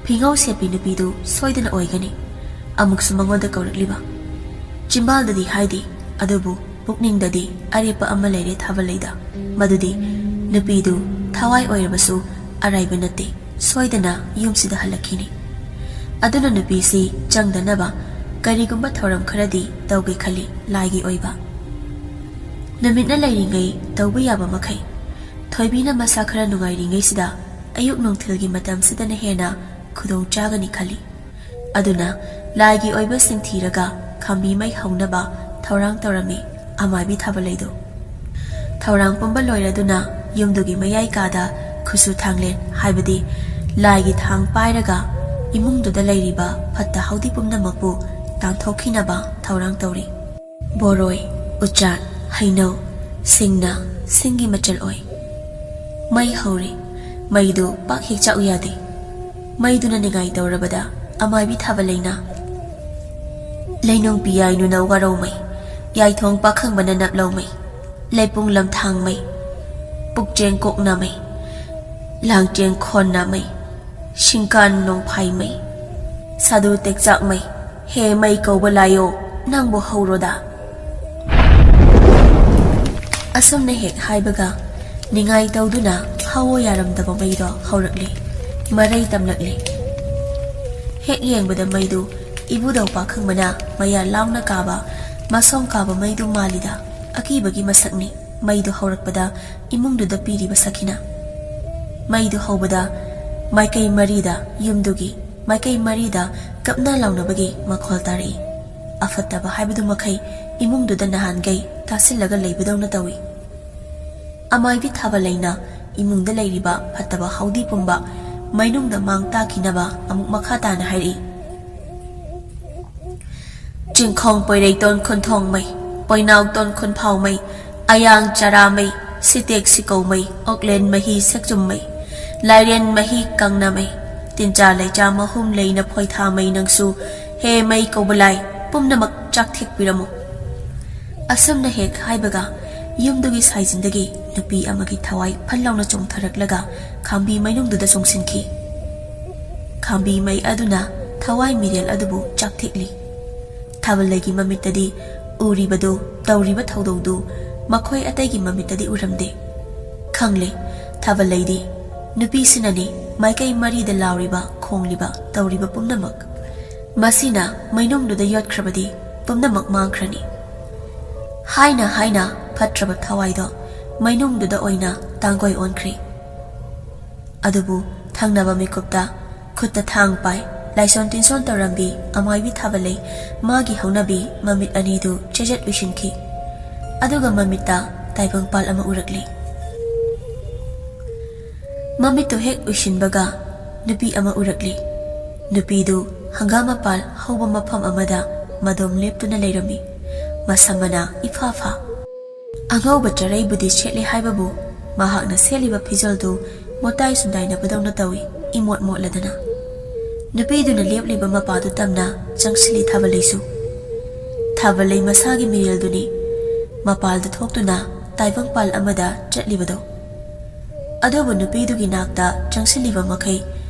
ꯐꯤꯉꯧ ꯁꯦꯠꯄꯤ ꯅꯨꯄꯤꯗꯨ ꯁꯣꯏꯗꯅ ꯑꯣꯏꯒꯅꯤ꯫ ꯑꯃꯨꯛꯁꯨ ꯃꯉꯣꯟꯗ ꯀꯧꯔꯛꯂꯤꯕ꯫ ꯆꯤꯝꯕꯥꯜꯗꯗꯤ ꯍꯥꯏꯗꯦ, ꯑꯗꯨꯕꯨ ꯄꯨꯛꯅꯤꯡꯗꯗꯤ ꯑꯔꯦꯞꯄ ꯑꯃ ꯂꯩꯔꯦ ꯊꯥꯕꯂꯩꯗ, ꯃꯗꯨꯗꯤ ꯅꯨꯄꯤꯗꯨ ꯊꯋꯥꯏ ꯑꯣꯏꯔꯕꯁꯨ ꯑꯔꯥꯏꯕ ꯅꯠꯇꯦ, ꯁꯣꯏꯗꯅ ꯌꯨꯝꯁꯤꯗ ꯍꯜꯂꯛꯈꯤꯅꯤ꯫ ꯑꯗꯨꯅ ꯅꯨꯄꯤꯁꯤ ꯆꯪꯗꯅꯕ ꯀꯔꯤꯒꯨꯝꯕ ꯊꯧꯔꯝ ꯈꯔꯗꯤ ꯇꯧꯒꯦ ꯈꯜꯂꯤ, ꯂꯥꯏꯒꯤ ꯑꯣꯏꯕ꯫ ꯅꯨꯃꯤꯠꯅ ꯂꯩꯔꯤꯉꯩ ꯇꯧꯕ ꯌꯥꯕ ꯃꯈꯩ꯫ ꯊꯣꯏꯕꯤꯅ ꯃꯁꯥ ꯈꯔ ꯅꯨꯡꯉꯥꯏꯔꯤꯉꯩꯁꯤꯗ ꯑꯌꯨꯛ ꯅꯨꯡꯊꯤꯜꯒꯤ ꯃꯇꯝꯁꯤꯗꯅ ꯍꯦꯟꯅ ꯈꯨꯗꯣꯡ ꯆꯥꯒꯅꯤ ꯈꯜꯂꯤ꯫ ꯑꯗꯨꯅ ꯂꯥꯏꯒꯤ ꯑꯣꯏꯕꯁꯤꯡ ꯊꯤꯔꯒ ꯈꯥꯝꯕꯤ ꯃꯩ ꯍꯧꯅꯕ ꯊꯧꯔꯥꯡ ꯇꯧꯔꯝꯃꯤ ꯑꯃꯥꯏꯕꯤ ꯊꯥꯕꯂꯩꯗꯨ꯫ ꯊꯧꯔꯥꯡ ꯄꯨꯝꯕ ꯂꯣꯏꯔꯗꯨꯅ ꯌꯨꯝꯗꯨꯒꯤ ꯃꯌꯥꯏ ꯀꯥꯗ ꯈꯨꯠꯁꯨ ꯊꯥꯡꯂꯦꯟ, ꯍꯥꯏꯕꯗꯤ ꯂꯥꯏꯒꯤ ꯊꯥꯡ ꯄꯥꯏꯔꯒ ꯏꯃꯨꯡꯗꯨꯗ ꯂꯩꯔꯤꯕ ꯐꯠꯇ ꯍꯥꯎꯗꯤ ꯄꯨꯝꯅꯃꯛꯄꯨ ꯇꯥꯟꯊꯣꯛꯈꯤꯅꯕ ꯊꯧꯔꯥꯡ ꯇꯧꯔꯤ꯫ ꯕꯣꯔꯣꯏ, ꯎꯆꯥꯟ, ꯍꯩꯅꯧ, ꯁꯤꯡꯅ ꯁꯤꯡꯒꯤ ꯃꯆꯜ ꯑꯣꯏ꯫ ꯃꯩ ꯍꯧꯔꯦ꯫ ꯃꯩꯗꯨ ꯄꯥꯛ ꯍꯦꯛ ꯆꯥꯛꯎ ꯌꯥꯗꯦ꯫ ꯃꯩꯗꯨꯅ ꯅꯤꯡꯉꯥꯏ ꯇꯧꯔꯕꯗ ꯑꯃꯥꯏꯕꯤ ꯊꯥꯕꯂꯩꯅ, "ꯂꯩꯅꯨꯡ ꯄꯤꯌꯥꯏꯅꯨꯅ ꯋꯥꯔꯧꯃꯩ, ꯌꯥꯏꯊꯣꯡ ꯄꯥꯈꯪꯕꯅ ꯅꯞꯂꯧꯃꯩ, ꯂꯩꯄꯨꯡ ꯂꯝꯊꯥꯡꯃꯩ, ꯄꯨꯛꯆꯦꯡ ꯀꯣꯛꯅꯃꯩ, ꯂꯥꯡꯆꯦꯡ ꯈꯣꯟꯅꯃꯩ, ꯁꯤꯡꯀꯥꯟ ꯅꯣꯡꯐꯥꯏꯃꯩ, ꯁꯥꯗꯨ ꯇꯦꯛꯆꯥꯛꯃꯩ, ꯍꯦ ꯃꯩ ꯀꯧꯕ ꯂꯥꯏꯌꯣ, ꯅꯪꯕꯨ ꯍꯧꯔꯣꯗ?" ꯑꯁꯨꯝꯅ ꯍꯦꯛ ꯍꯥꯏꯕꯒ ꯅꯤꯡꯉꯥꯏ ꯇꯧꯗꯨꯅ ꯍꯧꯑꯣ ꯌꯥꯔꯝꯗꯕ ꯃꯩꯗꯣ ꯍꯧꯔꯛꯂꯦ, ꯃꯔꯩ ꯇꯝꯂꯛꯂꯦ꯫ ꯍꯦꯛ ꯌꯦꯡꯕꯗ ꯃꯩꯗꯨ ꯏꯕꯨꯙꯧ ꯄꯥꯈꯪꯕꯅ ꯃꯌꯥ ꯂꯥꯎꯅ ꯀꯥꯕ, ꯃꯁꯣꯝ ꯀꯥꯕ ꯃꯩꯗꯨ ꯃꯥꯜꯂꯤꯗ꯫ ꯑꯀꯤꯕꯒꯤ ꯃꯁꯛꯅꯤ ꯃꯩꯗꯨ ꯍꯧꯔꯛꯄꯗ ꯏꯃꯨꯡꯗꯨꯗ ꯄꯤꯔꯤꯕ ꯁꯛꯈꯤꯅ꯫ ꯃꯩꯗꯨ ꯍꯧꯕꯗ ꯃꯥꯏꯀꯩ ꯃꯔꯤꯗ, ꯌꯨꯝꯗꯨꯒꯤ ꯃꯥꯏꯀꯩ ꯃꯔꯤꯗ ꯀꯞꯅ ꯂꯥꯎꯅꯕꯒꯤ ꯃꯈꯣꯜ ꯇꯥꯔꯛꯏ꯫ ꯑꯐꯠꯇꯕ ꯍꯥꯏꯕꯗꯨ ꯃꯈꯩ ꯏꯃꯨꯡꯗꯨꯗ ꯅꯍꯥꯟꯒꯩ ꯇꯥꯁꯤꯜꯂꯒ ꯂꯩꯕꯗꯧꯅ ꯇꯧꯏ꯫ ꯑꯃꯥꯏꯕꯤ ꯊꯥꯕꯂꯩꯅ ꯏꯃꯨꯡꯗ ꯂꯩꯔꯤꯕ ꯐꯠꯇꯕ ꯍꯥꯎꯗꯤ ꯄꯨꯝꯕ ꯃꯩꯅꯨꯡꯗ ꯃꯥꯡ ꯇꯥꯛꯈꯤꯅꯕ ꯑꯃꯨꯛ ꯃꯈꯥ ꯇꯥꯅ ꯍꯥꯏꯔꯛꯏ꯫ ꯆꯤꯡꯈꯣꯡ ꯄꯣꯏꯔꯩꯇꯣꯟ ꯈꯨꯟꯊꯣꯡꯃꯩ, ꯄꯣꯏꯅꯥꯎꯇꯣꯟ ꯈꯨꯟꯐꯥꯎꯃꯩ, ꯑꯌꯥꯡ ꯆꯔꯥꯃꯩ, ꯁꯤꯇꯦꯛ ꯁꯤꯀꯧꯃꯩ, ꯑꯣꯛꯂꯦꯟ ꯃꯍꯤ ꯁꯦꯛꯆꯨꯝꯃꯩ, ꯂꯥꯏꯔꯦꯟ ꯃꯍꯤ ꯀꯪꯅꯃꯩ, ꯇꯤꯟꯆꯥ ꯂꯩꯆꯥ ꯃꯍꯨꯝ ꯂꯩꯅ ꯐꯣꯏꯊꯥꯃꯩ ꯅꯪꯁꯨ, ꯍꯦ ꯃꯩ ꯀꯧꯕ ꯂꯥꯏ, ꯄꯨꯝꯅꯃꯛ ꯆꯥꯛꯊꯦꯛꯄꯤꯔꯝꯃꯨ꯫ ꯑꯁꯨꯝꯅ ꯍꯦꯛ ꯍꯥꯏꯕꯒ ꯌꯨꯝꯗꯨꯒꯤ ꯁꯥꯏꯖꯤꯟꯗꯒꯤ ꯅꯨꯄꯤ ꯑꯃꯒꯤ ꯊꯋꯥꯏ ꯐꯟ ꯂꯥꯎꯅ ꯆꯣꯡꯊꯔꯛꯂꯒ ꯈꯥꯝꯕꯤ ꯃꯩꯅꯨꯡꯗꯨꯗ ꯆꯣꯡꯁꯤꯟꯈꯤ꯫ ꯈꯥꯝꯕꯤ ꯃꯩ ꯑꯗꯨꯅ ꯊꯋꯥꯏ ꯃꯤꯔꯦꯜ ꯑꯗꯨꯕꯨ ꯆꯥꯛꯊꯤꯛꯂꯤ꯫ ꯊꯥꯕꯜꯂꯩꯒꯤ ꯃꯃꯤꯠꯇꯗꯤ ꯎꯔꯤꯕꯗꯨ, ꯇꯧꯔꯤꯕ ꯊꯧꯗꯧꯗꯨ ꯃꯈꯣꯏ ꯑꯇꯩꯒꯤ ꯃꯃꯤꯠꯇꯗꯤ ꯎꯔꯝꯗꯦ꯫ ꯈꯪꯂꯦ, ꯊꯥꯕꯜꯂꯩꯗꯤ ꯅꯨꯄꯤꯁꯤꯅꯅꯤ ꯃꯥꯏꯀꯩ ꯃꯔꯤꯗ ꯂꯥꯎꯔꯤꯕ, ꯈꯣꯡꯂꯤꯕ, ꯇꯧꯔꯤꯕ ꯄꯨꯝꯅꯃꯛ꯫ ꯃꯁꯤꯅ ꯃꯩꯅꯨꯡꯗꯨꯗ ꯌꯣꯠꯈ꯭ꯔꯕꯗꯤ ꯄꯨꯝꯅꯃꯛ ꯃꯥꯡꯈ꯭ꯔꯅꯤ ꯍꯥꯏꯅ ꯍꯥꯏꯅ ꯐꯠꯇ꯭ꯔꯕ ꯊꯋꯥꯏꯗꯣ ꯃꯩꯅꯨꯡꯗꯨꯗ ꯑꯣꯏꯅ ꯇꯥꯡꯒꯣꯏ ꯑꯣꯟꯈ꯭ꯔꯦ꯫ ꯑꯗꯨꯕꯨ ꯊꯪꯅꯕ ꯃꯤꯀꯨꯞꯇ ꯈꯨꯠꯇ ꯊꯥꯡ ꯄꯥꯏ, ꯂꯥꯏꯁꯣꯟ ꯇꯤꯟꯁꯣꯟ ꯇꯧꯔꯝꯕꯤ ꯑꯃꯥꯏꯕꯤ ꯊꯥꯕꯜꯂꯩ ꯃꯥꯒꯤ ꯍꯧꯅꯕꯤ ꯃꯃꯤꯠ ꯑꯅꯤꯗꯨ ꯆꯦꯖꯠ ꯎꯏꯁꯤꯟꯈꯤ꯫ ꯑꯗꯨꯒ ꯃꯃꯤꯠꯇ ꯇꯥꯏꯕꯪꯄꯥꯜ ꯑꯃ ꯎꯔꯛꯂꯤ꯫ ꯃꯃꯤꯠꯇꯨ ꯍꯦꯛ ꯎꯏꯁꯤꯟꯕꯒ ꯅꯨꯄꯤ ꯑꯃ ꯎꯔꯛꯂꯤ꯫ ꯅꯨꯄꯤꯗꯨ ꯍꯪꯒꯥꯝ ꯃꯄꯥꯜ ꯍꯧꯕ ꯃꯐꯝ ꯑꯃꯗ ꯃꯗꯣꯝ ꯂꯦꯞꯇꯨꯅ ꯂꯩꯔꯝꯃꯤ꯫ ꯃꯁꯝ ꯃꯅꯥ ꯏꯐꯥ ꯐꯥ꯫ ꯑꯉꯧꯕ ꯆꯔꯩꯕꯨꯗꯤ ꯁꯦꯠꯂꯦ ꯍꯥꯏꯕꯕꯨ ꯃꯍꯥꯛꯅ ꯁꯦꯠꯂꯤꯕ ꯐꯤꯖꯣꯜꯗꯨ ꯃꯣꯇꯥꯏ ꯁꯨꯟꯗꯥꯏꯅꯕꯗꯧꯅ ꯇꯧꯏ, ꯏꯃꯣꯠ ꯃꯣꯠꯂꯗꯅ꯫ ꯅꯨꯄꯤꯗꯨꯅ ꯂꯦꯞꯂꯤꯕ ꯃꯄꯥꯗꯨ ꯇꯝꯅ ꯆꯪꯁꯤꯜꯂꯤ ꯊꯥꯕꯜꯂꯩꯁꯨ꯫ ꯊꯥꯕꯜꯂꯩ ꯃꯁꯥꯒꯤ ꯃꯤꯔꯦꯜꯗꯨꯅꯤ ꯃꯄꯥꯜꯗ ꯊꯣꯛꯇꯨꯅ ꯇꯥꯏꯕꯪꯄꯥꯜ ꯑꯃꯗ ꯆꯠꯂꯤꯕꯗꯣ꯫ ꯑꯗꯨꯕꯨ ꯅꯨꯄꯤꯗꯨꯒꯤ ꯅꯥꯛꯇ ꯆꯪꯁꯤꯜꯂꯤꯕ ꯃꯈꯩ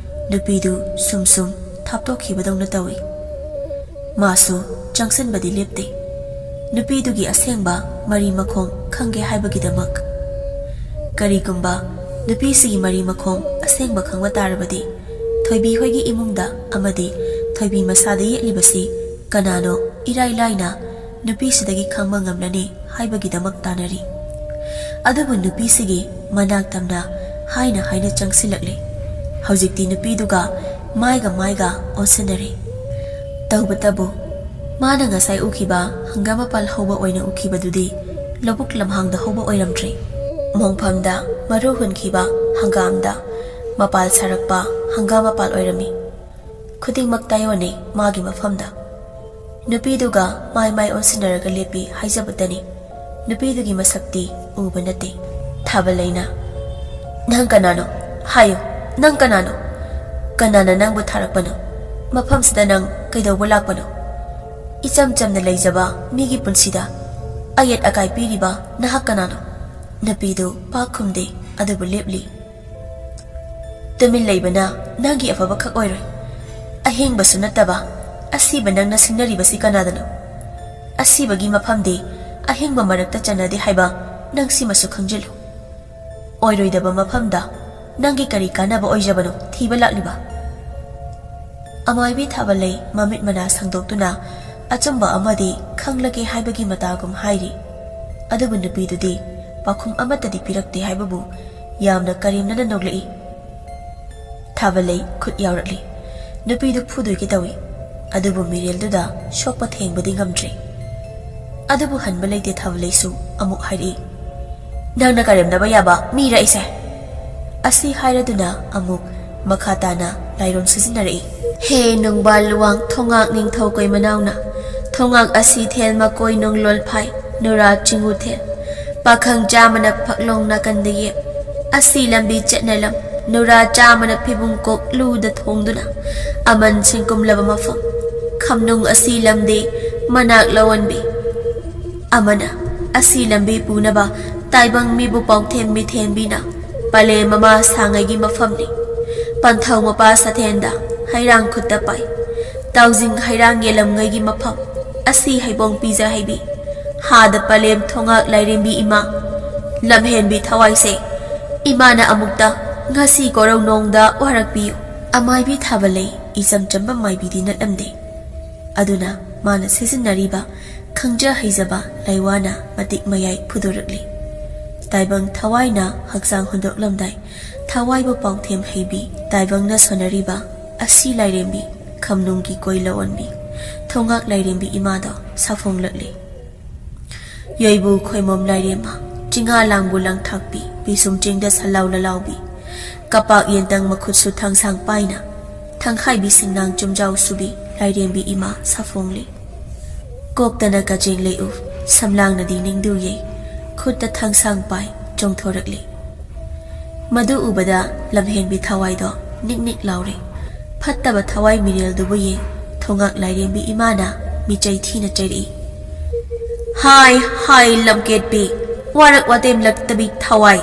ꯅꯨꯄꯤꯗꯨ ꯁꯨꯝ ꯁꯨꯝ ꯊꯥꯞꯇꯣꯛꯈꯤꯕꯗꯧꯅ ꯇꯧꯏ꯫ ꯃꯥꯁꯨ ꯆꯪꯁꯤꯟꯕꯗꯤ ꯂꯦꯞꯇꯦ, ꯅꯨꯄꯤꯗꯨꯒꯤ ꯑꯁꯦꯡꯕ ꯃꯔꯤ ꯃꯈꯣꯡ ꯈꯪꯒꯦ ꯍꯥꯏꯕꯒꯤꯗꯃꯛ꯫ ꯀꯔꯤꯒꯨꯝꯕ ꯅꯨꯄꯤꯁꯤꯒꯤ ꯃꯔꯤ ꯃꯈꯣꯡ ꯑꯁꯦꯡꯕ ꯈꯪꯕ ꯇꯥꯔꯕꯗꯤ, ꯊꯣꯏꯕꯤ ꯍꯣꯏꯒꯤ ꯏꯃꯨꯡꯗ ꯑꯃꯗꯤ ꯊꯣꯏꯕꯤ ꯃꯁꯥꯗ ꯌꯦꯠꯂꯤꯕꯁꯤ ꯀꯅꯥꯅꯣ ꯏꯔꯥꯏ ꯂꯥꯏꯅ ꯅꯨꯄꯤꯁꯤꯗꯒꯤ ꯈꯪꯕ ꯉꯝꯂꯅꯤ ꯍꯥꯏꯕꯒꯤꯗꯃꯛ ꯇꯥꯅꯔꯤ꯫ ꯑꯗꯨꯕꯨ ꯅꯨꯄꯤꯁꯤꯒꯤ ꯃꯅꯥꯛ ꯇꯝꯅ ꯍꯥꯏꯅ ꯍꯥꯏꯅ ꯆꯪꯁꯤꯜꯂꯛꯂꯦ꯫ ꯍꯧꯖꯤꯛꯇꯤ ꯅꯨꯄꯤꯗꯨꯒ ꯃꯥꯏꯒ ꯃꯥꯏꯒ ꯑꯣꯟꯁꯤꯟꯅꯔꯦ꯫ ꯇꯧꯕꯇꯕꯨ ꯃꯥꯅ ꯉꯁꯥꯏ ꯎꯈꯤꯕ ꯍꯪꯒꯥꯝ ꯃꯄꯥꯜ ꯍꯧꯕ ꯑꯣꯏꯅ ꯎꯈꯤꯕꯗꯨꯗꯤ ꯂꯧꯕꯨꯛ ꯂꯝꯍꯥꯡꯗ ꯍꯧꯕ ꯑꯣꯏꯔꯝꯗ꯭ꯔꯦ꯫ ꯃꯣꯡꯐꯝꯗ ꯃꯔꯨ ꯍꯨꯟꯈꯤꯕ ꯍꯪꯒꯥꯝꯗ ꯃꯄꯥꯜ ꯁꯥꯔꯛꯄ ꯍꯪꯒꯥꯝ ꯃꯄꯥꯜ ꯑꯣꯏꯔꯝꯃꯤ꯫ ꯈꯨꯗꯤꯡꯃꯛ ꯇꯥꯏꯑꯣꯟꯅꯩ ꯃꯥꯒꯤ ꯃꯐꯝꯗ꯫ ꯅꯨꯄꯤꯗꯨꯒ ꯃꯥꯏ ꯃꯥꯏ ꯑꯣꯟꯁꯤꯟꯅꯔꯒ ꯂꯦꯞꯄꯤ ꯍꯥꯏꯖꯕꯇꯅꯤ꯫ ꯅꯨꯄꯤꯗꯨꯒꯤ ꯃꯁꯛꯇꯤ ꯎꯕ ꯅꯠꯇꯦ꯫ ꯊꯥꯕꯜꯂꯩꯅ, "ꯅꯪ ꯀꯅꯥꯅꯣ? ꯍꯥꯏꯌꯨ, ꯅꯪ ꯀꯅꯥꯅꯣ? ꯀꯅꯥꯅ ꯅꯪꯕꯨ ꯊꯥꯔꯛꯄꯅꯣ? ꯃꯐꯝꯁꯤꯗ ꯅꯪ ꯀꯩꯗꯧꯕ ꯂꯥꯛꯄꯅꯣ? ꯏꯆꯝ ꯆꯝꯅ ꯂꯩꯖꯕ ꯃꯤꯒꯤ ꯄꯨꯟꯁꯤꯗ ꯑꯌꯦꯠ ꯑꯀꯥꯏ ꯄꯤꯔꯤꯕ ꯅꯍꯥꯛ ꯀꯅꯥꯅꯣ?" ꯅꯨꯄꯤꯗꯨ ꯄꯥꯛ ꯈꯨꯝꯗꯦ, ꯑꯗꯨꯕꯨ ꯂꯦꯞꯂꯤ꯫ "ꯇꯨꯃꯤꯟ ꯂꯩꯕꯅ ꯅꯪꯒꯤ ꯑꯐꯕ ꯈꯛ ꯑꯣꯏꯔꯣꯏ꯫ ꯑꯍꯤꯡꯕꯁꯨ ꯅꯠꯇꯕ ꯑꯁꯤꯕ ꯅꯪꯅ ꯁꯤꯡꯅꯔꯤꯕꯁꯤ ꯀꯅꯥꯗꯅꯣ? ꯑꯁꯤꯕꯒꯤ ꯃꯐꯝꯗꯤ ꯑꯍꯤꯡꯕ ꯃꯔꯛꯇ ꯆꯟꯅꯗꯦ ꯍꯥꯏꯕ ꯅꯪ ꯁꯤꯃꯁꯨ ꯈꯪꯖꯤꯜꯂꯨ꯫ ꯑꯣꯏꯔꯣꯏꯗꯕ ꯃꯐꯝꯗ ꯅꯪꯒꯤ ꯀꯔꯤ ꯀꯥꯟꯅꯕ ꯑꯣꯏꯖꯕꯅꯣ ꯊꯤꯕ ꯂꯥꯛꯂꯤꯕ? ꯑꯃꯥꯏꯕꯤ ꯊꯥꯕꯂꯩ ꯃꯃꯤꯠ ꯃꯅꯥ ꯁꯪꯗꯣꯛꯇꯨꯅ ꯑꯆꯨꯝꯕ ꯑꯃꯗꯤ ꯈꯪꯂꯒꯦ ꯍꯥꯏꯕꯒꯤ ꯃꯇꯥꯒꯨꯝ ꯍꯥꯏꯔꯤ꯫ ꯑꯗꯨꯕꯨ ꯅꯨꯄꯤꯗꯨꯗꯤ ꯄꯥꯎꯈꯨꯝ ꯑꯃꯠꯇꯗꯤ ꯄꯤꯔꯛꯇꯦ ꯍꯥꯏꯕꯕꯨ ꯌꯥꯝꯅ ꯀꯔꯦꯝꯅꯅ ꯅꯣꯛꯂꯛꯏ꯫ ꯊꯥꯕꯂꯩ ꯈꯨꯠ ꯌꯥꯎꯔꯛꯂꯤ꯫ ꯅꯨꯄꯤꯗꯨ ꯐꯨꯗꯣꯏꯒꯦ ꯇꯧꯏ꯫ ꯑꯗꯨꯕꯨ ꯃꯤꯔꯦꯜꯗꯨꯗ ꯁꯣꯛꯄ ꯊꯦꯡꯕꯗꯤ ꯉꯝꯗ꯭ꯔꯦ꯫ ꯑꯗꯨꯕꯨ ꯍꯟꯕ ꯂꯩꯇꯦ꯫ ꯊꯥꯕꯂꯩꯁꯨ ꯑꯃꯨꯛ ꯍꯥꯏꯔꯛꯏ, "ꯅꯪꯅ ꯀꯔꯦꯝꯅꯕ ꯌꯥꯕ ꯃꯤꯔ ꯑꯩꯁꯦ?" ꯑꯁꯤ ꯍꯥꯏꯔꯗꯨꯅ ꯑꯃꯨꯛ ꯃꯈꯥ ꯇꯥꯅ ꯂꯥꯏꯔꯣꯟ ꯁꯤꯖꯤꯟꯅꯔꯛꯏ꯫ ꯍꯦ ꯅꯨꯡꯕꯥꯜ ꯂꯨꯋꯥꯡ ꯊꯣꯉꯥꯛ ꯅꯤꯡꯊꯧ ꯀꯣꯏ ꯃꯅꯥꯎꯅ, ꯊꯣꯉꯥꯛ ꯑꯁꯤ ꯊꯦꯜ ꯃꯀꯣꯏ ꯅꯨꯡꯂꯣꯜ ꯐꯥꯏ, ꯅꯨꯔꯥ ꯆꯤꯡꯉꯨ ꯊꯦꯜ꯫ ꯄꯥꯈꯪ ꯆꯥꯝꯃꯅ ꯐꯛꯂꯣꯡ ꯅꯥꯀꯟꯗ ꯌꯦꯞ꯫ ꯑꯁꯤ ꯂꯝꯕꯤ ꯆꯠꯅꯂꯝ꯫ ꯅꯨꯔꯥ ꯆꯥꯝꯃꯅ ꯐꯤꯕꯨꯡ ꯀꯣꯛ ꯂꯨꯗ ꯊꯣꯡꯗꯨꯅ꯫ ꯑꯃꯟ ꯁꯤꯡꯀꯨꯝꯂꯕ ꯃꯐꯝ꯫ ꯈꯝꯅꯨꯡ ꯑꯁꯤ ꯂꯝꯗꯤ ꯃꯅꯥꯛ ꯂꯧꯍꯟꯕꯤ꯫ ꯑꯃꯅ ꯑꯁꯤ ꯂꯝꯕꯤ ꯄꯨꯅꯕ ꯇꯥꯏꯕꯪ ꯃꯤꯕꯨ ꯄꯥꯎꯊꯦꯝ ꯃꯤꯊꯦꯝꯕꯤꯅ ꯄꯂꯦꯝ ꯃꯃꯥ ꯁꯥꯉꯩꯒꯤ ꯃꯐꯝꯅꯤ꯫ ꯄꯟꯊꯧ ꯃꯄꯥ ꯁꯊꯦꯟꯗ ꯍꯩꯔꯥꯡ ꯈꯨꯠꯇ ꯄꯥꯏ꯫ ꯇꯥꯎꯖꯤꯡ ꯍꯩꯔꯥꯡ ꯌꯦꯜꯂꯝꯉꯩꯒꯤ ꯃꯐꯝ꯫ ꯑꯁꯤ ꯍꯩꯕꯣꯡ ꯄꯤꯖ ꯍꯩꯕꯤ꯫ ꯍꯥꯗ ꯄꯂꯦꯝ ꯊꯣꯉꯥꯛ ꯂꯥꯏꯔꯦꯝꯕꯤ ꯏꯃꯥ꯫ ꯂꯝꯍꯦꯟꯕꯤ ꯊꯋꯥꯏꯁꯦ꯫ ꯏꯃꯥꯅ ꯑꯃꯨꯛꯇ ꯉꯁꯤ ꯀꯣꯔꯧ ꯅꯣꯡꯗ ꯋꯥꯔꯛꯄꯤꯌꯨ꯫ ꯑꯃꯥꯏꯕꯤ ꯊꯥꯕꯂꯩ ꯏꯆꯝ ꯆꯝꯕ ꯃꯥꯏꯕꯤꯗꯤ ꯅꯠꯂꯝꯗꯦ꯫ ꯑꯗꯨꯅ ꯃꯥꯅ ꯁꯤꯖꯤꯟꯅꯔꯤꯕ ꯈꯪꯖ ꯍꯩꯖꯕ ꯂꯥꯏꯋꯥꯅ ꯃꯇꯤꯛ ꯃꯌꯥꯏ ꯐꯨꯗꯣꯔꯛꯂꯤ꯫ ꯇꯥꯏꯕꯪ ꯊꯋꯥꯏꯅ ꯍꯛꯆꯥꯡ ꯍꯨꯟꯗꯣꯛꯂꯝꯗꯥꯏ, ꯊꯋꯥꯏꯕꯨ ꯄꯥꯎꯊꯦꯝ ꯍꯩꯕꯤ ꯇꯥꯏꯕꯪꯅ ꯁꯣꯟꯅꯔꯤꯕ ꯑꯁꯤ ꯂꯥꯏꯔꯦꯝꯕꯤ ꯈꯝꯅꯨꯡꯒꯤ ꯀꯣꯏ ꯂꯧꯑꯣꯟꯕꯤ ꯊꯣꯉꯥꯛ ꯂꯥꯏꯔꯦꯝꯕꯤ ꯏꯃꯥꯗꯣ ꯁꯥꯐꯣꯡꯂꯛꯂꯤ꯫ ꯌꯩꯕꯨ ꯈꯣꯏꯃꯣꯝ ꯂꯥꯏꯔꯦꯝꯃ, ꯆꯤꯡꯉꯥ ꯂꯥꯡꯕꯨ ꯂꯪꯊꯥꯛꯄꯤ, ꯄꯤꯁꯨꯝ ꯆꯤꯡꯗ ꯁꯂꯥꯎ ꯂꯂꯥꯎꯕꯤ, ꯀꯄꯥꯛ ꯌꯦꯟꯇꯪ ꯃꯈꯨꯠꯁꯨ ꯊꯥꯡꯁꯥꯡ ꯄꯥꯏꯅ, ꯊꯪꯈꯥꯏꯕꯤ ꯁꯤꯡꯅꯥꯡ ꯆꯨꯝꯖꯥꯎ ꯁꯨꯕꯤ ꯂꯥꯏꯔꯦꯝꯕꯤ ꯏꯃꯥ ꯁꯥꯐꯣꯡꯂꯤ꯫ ꯀꯣꯛꯇꯅ ꯀꯖꯦꯡ ꯂꯩꯎ, ꯁꯝꯂꯥꯡꯅꯗꯤ ꯅꯤꯡꯗꯨ ꯌꯩ, ꯈꯨꯠꯇ ꯊꯥꯡꯁꯥꯡ ꯄꯥꯏ ꯆꯣꯡꯊꯣꯔꯛꯂꯤ꯫ ꯃꯗꯨ ꯎꯕꯗ ꯂꯝꯍꯦꯟꯕꯤ ꯊꯋꯥꯏꯗꯣ ꯅꯤꯛ ꯅꯤꯛ ꯂꯥꯎꯔꯦ꯫ ꯐꯠꯇꯕ ꯊꯋꯥꯏ ꯃꯤꯔꯦꯜꯗꯨꯕꯨ ꯌꯦꯡ ꯊꯣꯉꯥꯛ ꯂꯥꯏꯔꯦꯝꯕꯤ ꯏꯃꯥꯅ ꯃꯤꯆꯩ ꯊꯤꯅ ꯆꯩꯔꯛꯏ꯫ "ꯍꯥꯏ, ꯍꯥꯏ, ꯂꯝꯀꯦꯠꯄꯤ, ꯋꯥꯔꯛ ꯋꯥꯇꯦꯝꯂꯛꯇꯕꯤ ꯊꯋꯥꯏ,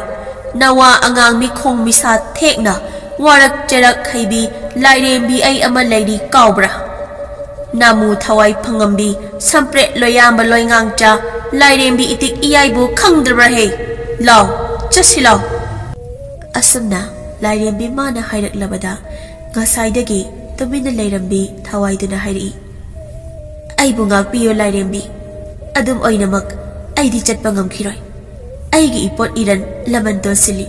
ꯅꯋꯥ ꯑꯉꯥꯡ ꯃꯤꯈꯣꯡ ꯃꯤꯁꯥ ꯊꯦꯛꯅ ꯋꯥꯔꯛ ꯆꯦꯔꯛ ꯍꯩꯕꯤ ꯂꯥꯏꯔꯦꯝꯕꯤ ꯑꯩ ꯑꯃ ꯂꯩꯔꯤ ꯀꯥꯎꯕ꯭ꯔꯥ? ꯅꯥꯃꯨ ꯊꯋꯥꯏ ꯐꯪꯉꯝꯕꯤ, ꯁꯝꯄ꯭ꯔꯦꯠ ꯂꯣꯌꯥꯝꯕ ꯂꯣꯏꯉꯥꯡꯆꯥ, ꯂꯥꯏꯔꯦꯝꯕꯤ ꯏꯇꯤꯛ ꯏꯌꯥꯏꯕꯨ ꯈꯪꯗ꯭ꯔꯕ꯭ꯔꯥ ꯍꯦ? ꯂꯥꯎ, ꯆꯠꯁꯤ ꯂꯥꯎ꯫ ꯑꯁꯨꯝꯅ ꯂꯥꯏꯔꯦꯝꯕꯤ ꯃꯥꯅ ꯍꯥꯏꯔꯛꯂꯕꯗ ꯉꯁꯥꯏꯗꯒꯤ ꯇꯨꯃꯤꯟꯅ ꯂꯩꯔꯝꯕꯤ ꯊꯋꯥꯏꯗꯨꯅ ꯍꯥꯏꯔꯛꯏ, "ꯑꯩꯕꯨ ꯉꯥꯛꯄꯤꯌꯨ ꯂꯥꯏꯔꯦꯝꯕꯤ, ꯑꯗꯨꯝ ꯑꯣꯏꯅꯃꯛ ꯑꯩꯗꯤ ꯆꯠꯄ ꯉꯝꯈꯤꯔꯣꯏ꯫ ꯑꯩꯒꯤ ꯏꯄꯣꯠ ꯏꯔꯟ ꯂꯃꯟ ꯇꯣꯟꯁꯤꯜꯂꯤ꯫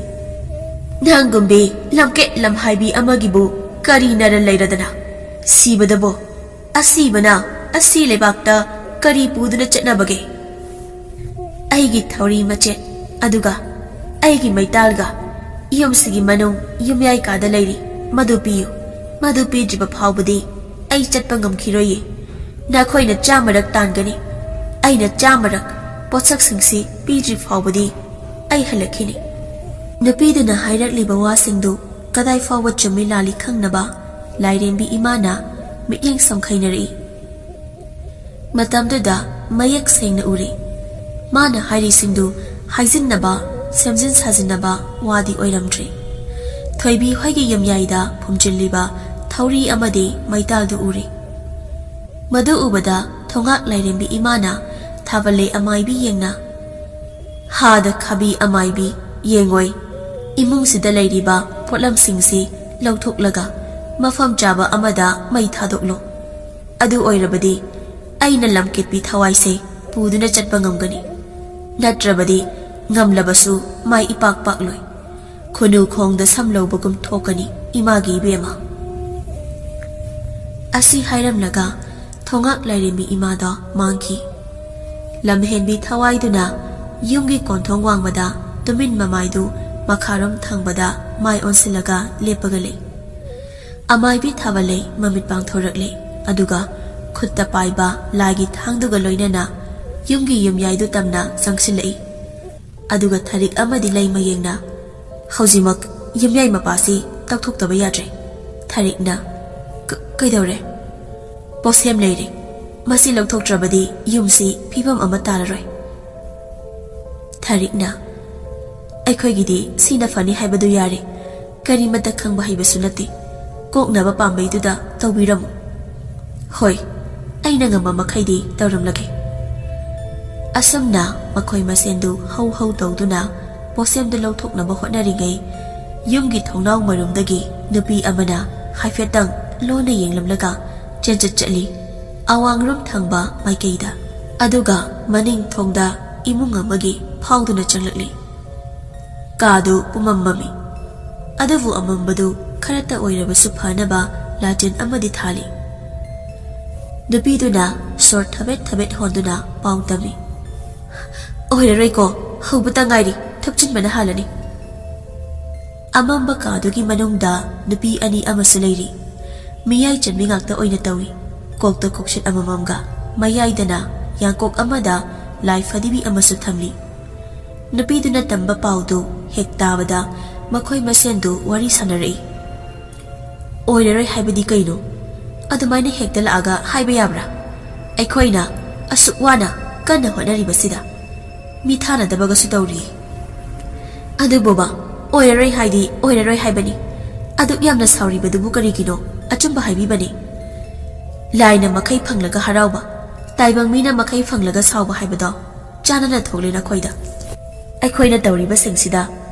ꯅꯪꯒꯨꯝꯕꯤ ꯂꯝꯀꯦꯠ ꯂꯝꯍꯥꯏꯕꯤ ꯑꯃꯒꯤꯕꯨ ꯀꯔꯤ ꯅꯔꯟ ꯂꯩꯔꯗꯅ? ꯁꯤꯕꯗꯕꯣ, ꯑꯁꯤꯕꯅ ꯑꯁꯤ ꯂꯩꯕꯥꯛꯇ ꯀꯔꯤ ꯄꯨꯗꯨꯅ ꯆꯠꯅꯕꯒꯦ? ꯑꯩꯒꯤ ꯊꯧꯔꯤ ꯃꯆꯦꯠ, ꯑꯗꯨꯒ ꯑꯩꯒꯤ ꯃꯩꯇꯥꯜꯒ ꯌꯨꯝꯁꯤꯒꯤ ꯃꯅꯨꯡ ꯌꯨꯝꯌꯥꯏ ꯀꯥꯗ ꯂꯩꯔꯤ, ꯃꯗꯨ ꯄꯤꯌꯨ꯫ ꯃꯗꯨ ꯄꯤꯗ꯭ꯔꯤꯕ ꯐꯥꯎꯕꯗꯤ ꯑꯩ ꯆꯠꯄ ꯉꯝꯈꯤꯔꯣꯏꯌꯦ꯫ ꯅꯈꯣꯏꯅ ꯆꯥꯝꯃꯔꯛ ꯇꯥꯟꯒꯅꯤ, ꯑꯩꯅ ꯆꯥꯝꯃꯔꯛ ꯄꯣꯠꯁꯛꯁꯤꯡꯁꯤ ꯄꯤꯗ꯭ꯔꯤ ꯐꯥꯎꯕꯗꯤ ꯑꯩ ꯍꯜꯂꯛꯈꯤꯅꯤ꯫" ꯅꯨꯄꯤꯗꯨꯅ ꯍꯥꯏꯔꯛꯂꯤꯕ ꯋꯥꯁꯤꯡꯗꯨ ꯀꯗꯥꯏ ꯐꯥꯎꯕ ꯆꯨꯝꯃꯤ ꯂꯥꯜꯂꯤ ꯈꯪꯅꯕ ꯂꯥꯏꯔꯦꯝꯕꯤ ꯏꯃꯥꯅ ꯃꯤꯠꯌꯦꯡ ꯁꯝꯈꯩꯅꯔꯛꯏ꯫ ꯃꯇꯝꯗꯨꯗ ꯃꯌꯦꯛ ꯁꯦꯡꯅ ꯎꯔꯤ꯫ ꯃꯥꯅ ꯍꯥꯏꯔꯤꯁꯤꯡꯗꯨ ꯍꯥꯏꯖꯤꯟꯅꯕ, ꯁꯦꯝꯖꯤꯟ ꯁꯥꯖꯤꯟꯅꯕ ꯋꯥꯗꯤ ꯑꯣꯏꯔꯝꯗ꯭ꯔꯦ꯫ ꯊꯣꯏꯕꯤ ꯍꯣꯏꯒꯤ ꯌꯨꯝꯌꯥꯏꯗ ꯐꯨꯝꯖꯤꯜꯂꯤꯕ ꯊꯧꯔꯤ ꯑꯃꯗꯤ ꯃꯩꯇꯥꯜꯗꯨ ꯎꯔꯤ꯫ ꯃꯗꯨ ꯎꯕꯗ ꯊꯣꯉꯥꯛ ꯂꯥꯏꯔꯦꯝꯕꯤ ꯏꯃꯥꯅ ꯊꯥꯕꯜꯂꯩ ꯑꯃꯥꯏꯕꯤ ꯌꯦꯡꯅ, "ꯍꯥꯗ ꯈꯥꯕꯤ ꯑꯃꯥꯏꯕꯤ, ꯌꯦꯡꯉꯣꯏ, ꯏꯃꯨꯡꯁꯤꯗ ꯂꯩꯔꯤꯕ ꯄꯣꯠꯂꯝꯁꯤꯡꯁꯤ ꯂꯧꯊꯣꯛꯂꯒ ꯃꯐꯝ ꯆꯥꯕ ꯑꯃꯗ ꯃꯩ ꯊꯥꯗꯣꯛꯂꯣ꯫ ꯑꯗꯨ ꯑꯣꯏꯔꯕꯗꯤ ꯑꯩꯅ ꯂꯝꯀꯦꯠꯄꯤ ꯊꯋꯥꯏꯁꯦ ꯄꯨꯗꯨꯅ ꯆꯠꯄ ꯉꯝꯒꯅꯤ꯫ ꯅꯠꯇ꯭ꯔꯕꯗꯤ ꯉꯝꯂꯕꯁꯨ ꯃꯥꯏ ꯏꯄꯥꯛ ꯄꯥꯛꯂꯣꯏ꯫ ꯈꯨꯅꯨ ꯈꯣꯡꯗ ꯁꯝ ꯂꯧꯕꯒꯨꯝ ꯊꯣꯛꯀꯅꯤ ꯏꯃꯥꯒꯤ ꯏꯕꯦꯝꯃ꯫" ꯑꯁꯤ ꯍꯥꯏꯔꯝꯂꯒ ꯊꯣꯉꯥꯛ ꯂꯥꯏꯔꯦꯝꯕꯤ ꯏꯃꯥꯗꯣ ꯃꯥꯡꯈꯤ꯫ ꯂꯝꯍꯦꯟꯕꯤ ꯊꯋꯥꯏꯗꯨꯅ ꯌꯨꯝꯒꯤ ꯀꯣꯟꯊꯣꯡ ꯋꯥꯡꯃꯗ ꯇꯨꯃꯤꯟ ꯃꯃꯥꯏꯗꯨ ꯃꯈꯥꯔꯣꯝ ꯊꯪꯕꯗ ꯃꯥꯏ ꯑꯣꯟꯁꯤꯜꯂꯒ ꯂꯦꯞꯄꯒ ꯂꯩ꯫ ꯑꯃꯥꯏꯕꯤ ꯊꯥꯕꯜꯂꯩ ꯃꯃꯤꯠ ꯄꯥꯡꯊꯣꯔꯛꯂꯦ, ꯑꯗꯨꯒ ꯈꯨꯠꯇ ꯄꯥꯏꯕ ꯂꯥꯏꯒꯤ ꯊꯥꯡꯗꯨꯒ ꯂꯣꯏꯅꯅ ꯌꯨꯝꯒꯤ ꯌꯨꯝꯌꯥꯏꯗꯨ ꯇꯝꯅ ꯆꯪꯁꯤꯜꯂꯛꯏ꯫ ꯑꯗꯨꯒ ꯊꯔꯤꯛ ꯑꯃꯗꯤ ꯂꯩꯃ ꯌꯦꯡꯅ, "ꯍꯧꯖꯤꯛꯃꯛ ꯌꯨꯝꯌꯥꯏ ꯃꯄꯥꯁꯤ ꯇꯧꯊꯣꯛꯇꯕ ꯌꯥꯗ꯭ꯔꯦ꯫" ꯊꯔꯤꯛꯅ, "ꯀ-, ꯀꯩꯗꯧꯔꯦ?" "ꯄꯣꯠꯁꯦꯝ ꯂꯩꯔꯦ꯫ ꯃꯁꯤ ꯂꯧꯊꯣꯛꯇ꯭ꯔꯕꯗꯤ ꯌꯨꯝꯁꯤ ꯐꯤꯕꯝ ꯑꯃ ꯇꯥꯔꯔꯣꯏ꯫" ꯊꯔꯤꯛꯅ, "ꯑꯩꯈꯣꯏꯒꯤꯗꯤ ꯁꯤꯅ ꯐꯅꯤ ꯍꯥꯏꯕꯗꯨ ꯌꯥꯔꯦ꯫ ꯀꯔꯤꯃꯠꯇ ꯈꯪꯕ ꯍꯩꯕꯁꯨ ꯅꯠꯇꯦ꯫ ꯀꯣꯛꯅꯕ ꯄꯥꯝꯕꯩꯗꯨꯗ ꯇꯧꯕꯤꯔꯝꯃꯨ꯫ ꯍꯣꯏ, ꯑꯩꯅ ꯉꯝꯕ ꯃꯈꯩꯗꯤ ꯇꯧꯔꯝꯂꯒꯦ꯫ ꯑꯁꯨꯝꯅ ꯃꯈꯣꯏ ꯃꯁꯦꯟꯗꯨ ꯍꯧ ꯍꯧ ꯇꯧꯗꯨꯅ ꯄꯣꯠꯁꯦꯝꯗꯨ ꯂꯧꯊꯣꯛꯅꯕ ꯍꯣꯠꯅꯔꯤꯉꯩ, ꯌꯨꯝꯒꯤ ꯊꯣꯡꯅꯥꯎ ꯃꯔꯨꯝꯗꯒꯤ ꯅꯨꯄꯤ ꯑꯃꯅ ꯍꯥꯏꯐꯦꯠꯇꯪ ꯂꯣꯟꯅ ꯌꯦꯡꯂꯝꯂꯒ ꯆꯦꯟꯆꯠ ꯆꯠꯂꯤ꯫ ꯑꯋꯥꯡꯔꯣꯝ ꯊꯪꯕ ꯃꯥꯏꯀꯩꯗ, ꯑꯗꯨꯒ ꯃꯅꯤꯡ ꯊꯣꯡꯗ ꯏꯃꯨꯡ ꯑꯃꯒꯤ ꯐꯥꯎꯗꯨꯅ ꯆꯪꯂꯛꯂꯤ꯫ ꯀꯥꯗꯨ ꯄꯨꯝꯃꯝ ꯃꯝꯃꯤ꯫ ꯑꯗꯨꯕꯨ ꯑꯃꯝꯕꯗꯨ ꯈꯔꯇ ꯑꯣꯏꯔꯕꯁꯨ ꯐꯅꯕ ꯂꯥꯇꯦꯟ ꯑꯃꯗꯤ ꯊꯥꯜꯂꯤ꯫ ꯅꯨꯄꯤꯗꯨꯅ ꯁꯣꯔ ꯊꯕꯦꯠ ꯊꯕꯦꯠ ꯍꯣꯟꯗꯨꯅ ꯄꯥꯎ ꯇꯝꯃꯤ꯫ "ꯑꯣꯏꯔꯔꯣꯏꯀꯣ, ꯍꯧꯕꯇ ꯉꯥꯏꯔꯤ, ꯊꯨꯞꯆꯤꯟꯕꯅ ꯍꯥꯜꯂꯅꯤ꯫" ꯑꯃꯝꯕ ꯀꯥꯗꯨꯒꯤ ꯃꯅꯨꯡꯗ ꯅꯨꯄꯤ ꯑꯅꯤ ꯑꯃꯁꯨ ꯂꯩꯔꯤ꯫ ꯃꯤꯌꯥꯏ ꯆꯟꯕꯤ ꯉꯥꯛꯇ ꯑꯣꯏꯅ ꯇꯧꯏ꯫ ꯀꯣꯛꯇ ꯀꯣꯛꯁꯤꯠ ꯑꯃꯃꯝꯒ, ꯃꯌꯥꯏꯗꯅ ꯌꯥꯡꯀꯣꯛ ꯑꯃꯗ ꯂꯥꯏ ꯐꯗꯤꯕꯤ ꯑꯃꯁꯨ ꯊꯝꯂꯤ꯫ ꯅꯨꯄꯤꯗꯨꯅ ꯇꯝꯕ ꯄꯥꯎꯗꯨ ꯍꯦꯛ ꯇꯥꯕꯗ ꯃꯈꯣꯏ ꯃꯁꯦꯟꯗꯨ ꯋꯥꯔꯤ ꯁꯥꯟꯅꯔꯛꯏ꯫ "ꯑꯣꯏꯔꯔꯣꯏ ꯍꯥꯏꯕꯗꯤ ꯀꯩꯅꯣ? ꯑꯗꯨꯃꯥꯏꯅ ꯍꯦꯛꯇ ꯂꯥꯛꯑꯒ ꯍꯥꯏꯕ ꯌꯥꯕ꯭ꯔꯥ? ꯑꯩꯈꯣꯏꯅ ꯑꯁꯨꯛ ꯋꯥꯅ ꯀꯟꯅ ꯍꯣꯠꯅꯔꯤꯕꯁꯤꯗ ꯃꯤ ꯊꯥꯅꯗꯕꯒꯁꯨ ꯇꯧꯔꯤ꯫" "ꯑꯗꯨꯕꯨꯕ, ꯑꯣꯏꯔꯔꯣꯏ ꯍꯥꯏꯗꯤ ꯑꯣꯏꯔꯔꯣꯏ ꯍꯥꯏꯕꯅꯤ꯫ ꯑꯗꯨꯛ ꯌꯥꯝꯅ ꯁꯥꯎꯔꯤꯕꯗꯨꯕꯨ ꯀꯔꯤꯒꯤꯅꯣ? ꯑꯆꯨꯝꯕ ꯍꯥꯏꯕꯤꯕꯅꯤ꯫ ꯂꯥꯏꯅ ꯃꯈꯩ ꯐꯪꯂꯒ ꯍꯔꯥꯎꯕ, ꯇꯥꯏꯕꯪ ꯃꯤꯅ ꯃꯈꯩ ꯐꯪꯂꯒ ꯁꯥꯎꯕ ꯍꯥꯏꯕꯗꯣ ꯆꯥꯅꯅ ꯊꯣꯛꯂꯦ ꯅꯈꯣꯏꯗ꯫ ꯑꯩꯈꯣꯏꯅ ꯇꯧꯔꯤꯕꯁꯤꯡꯁꯤꯗ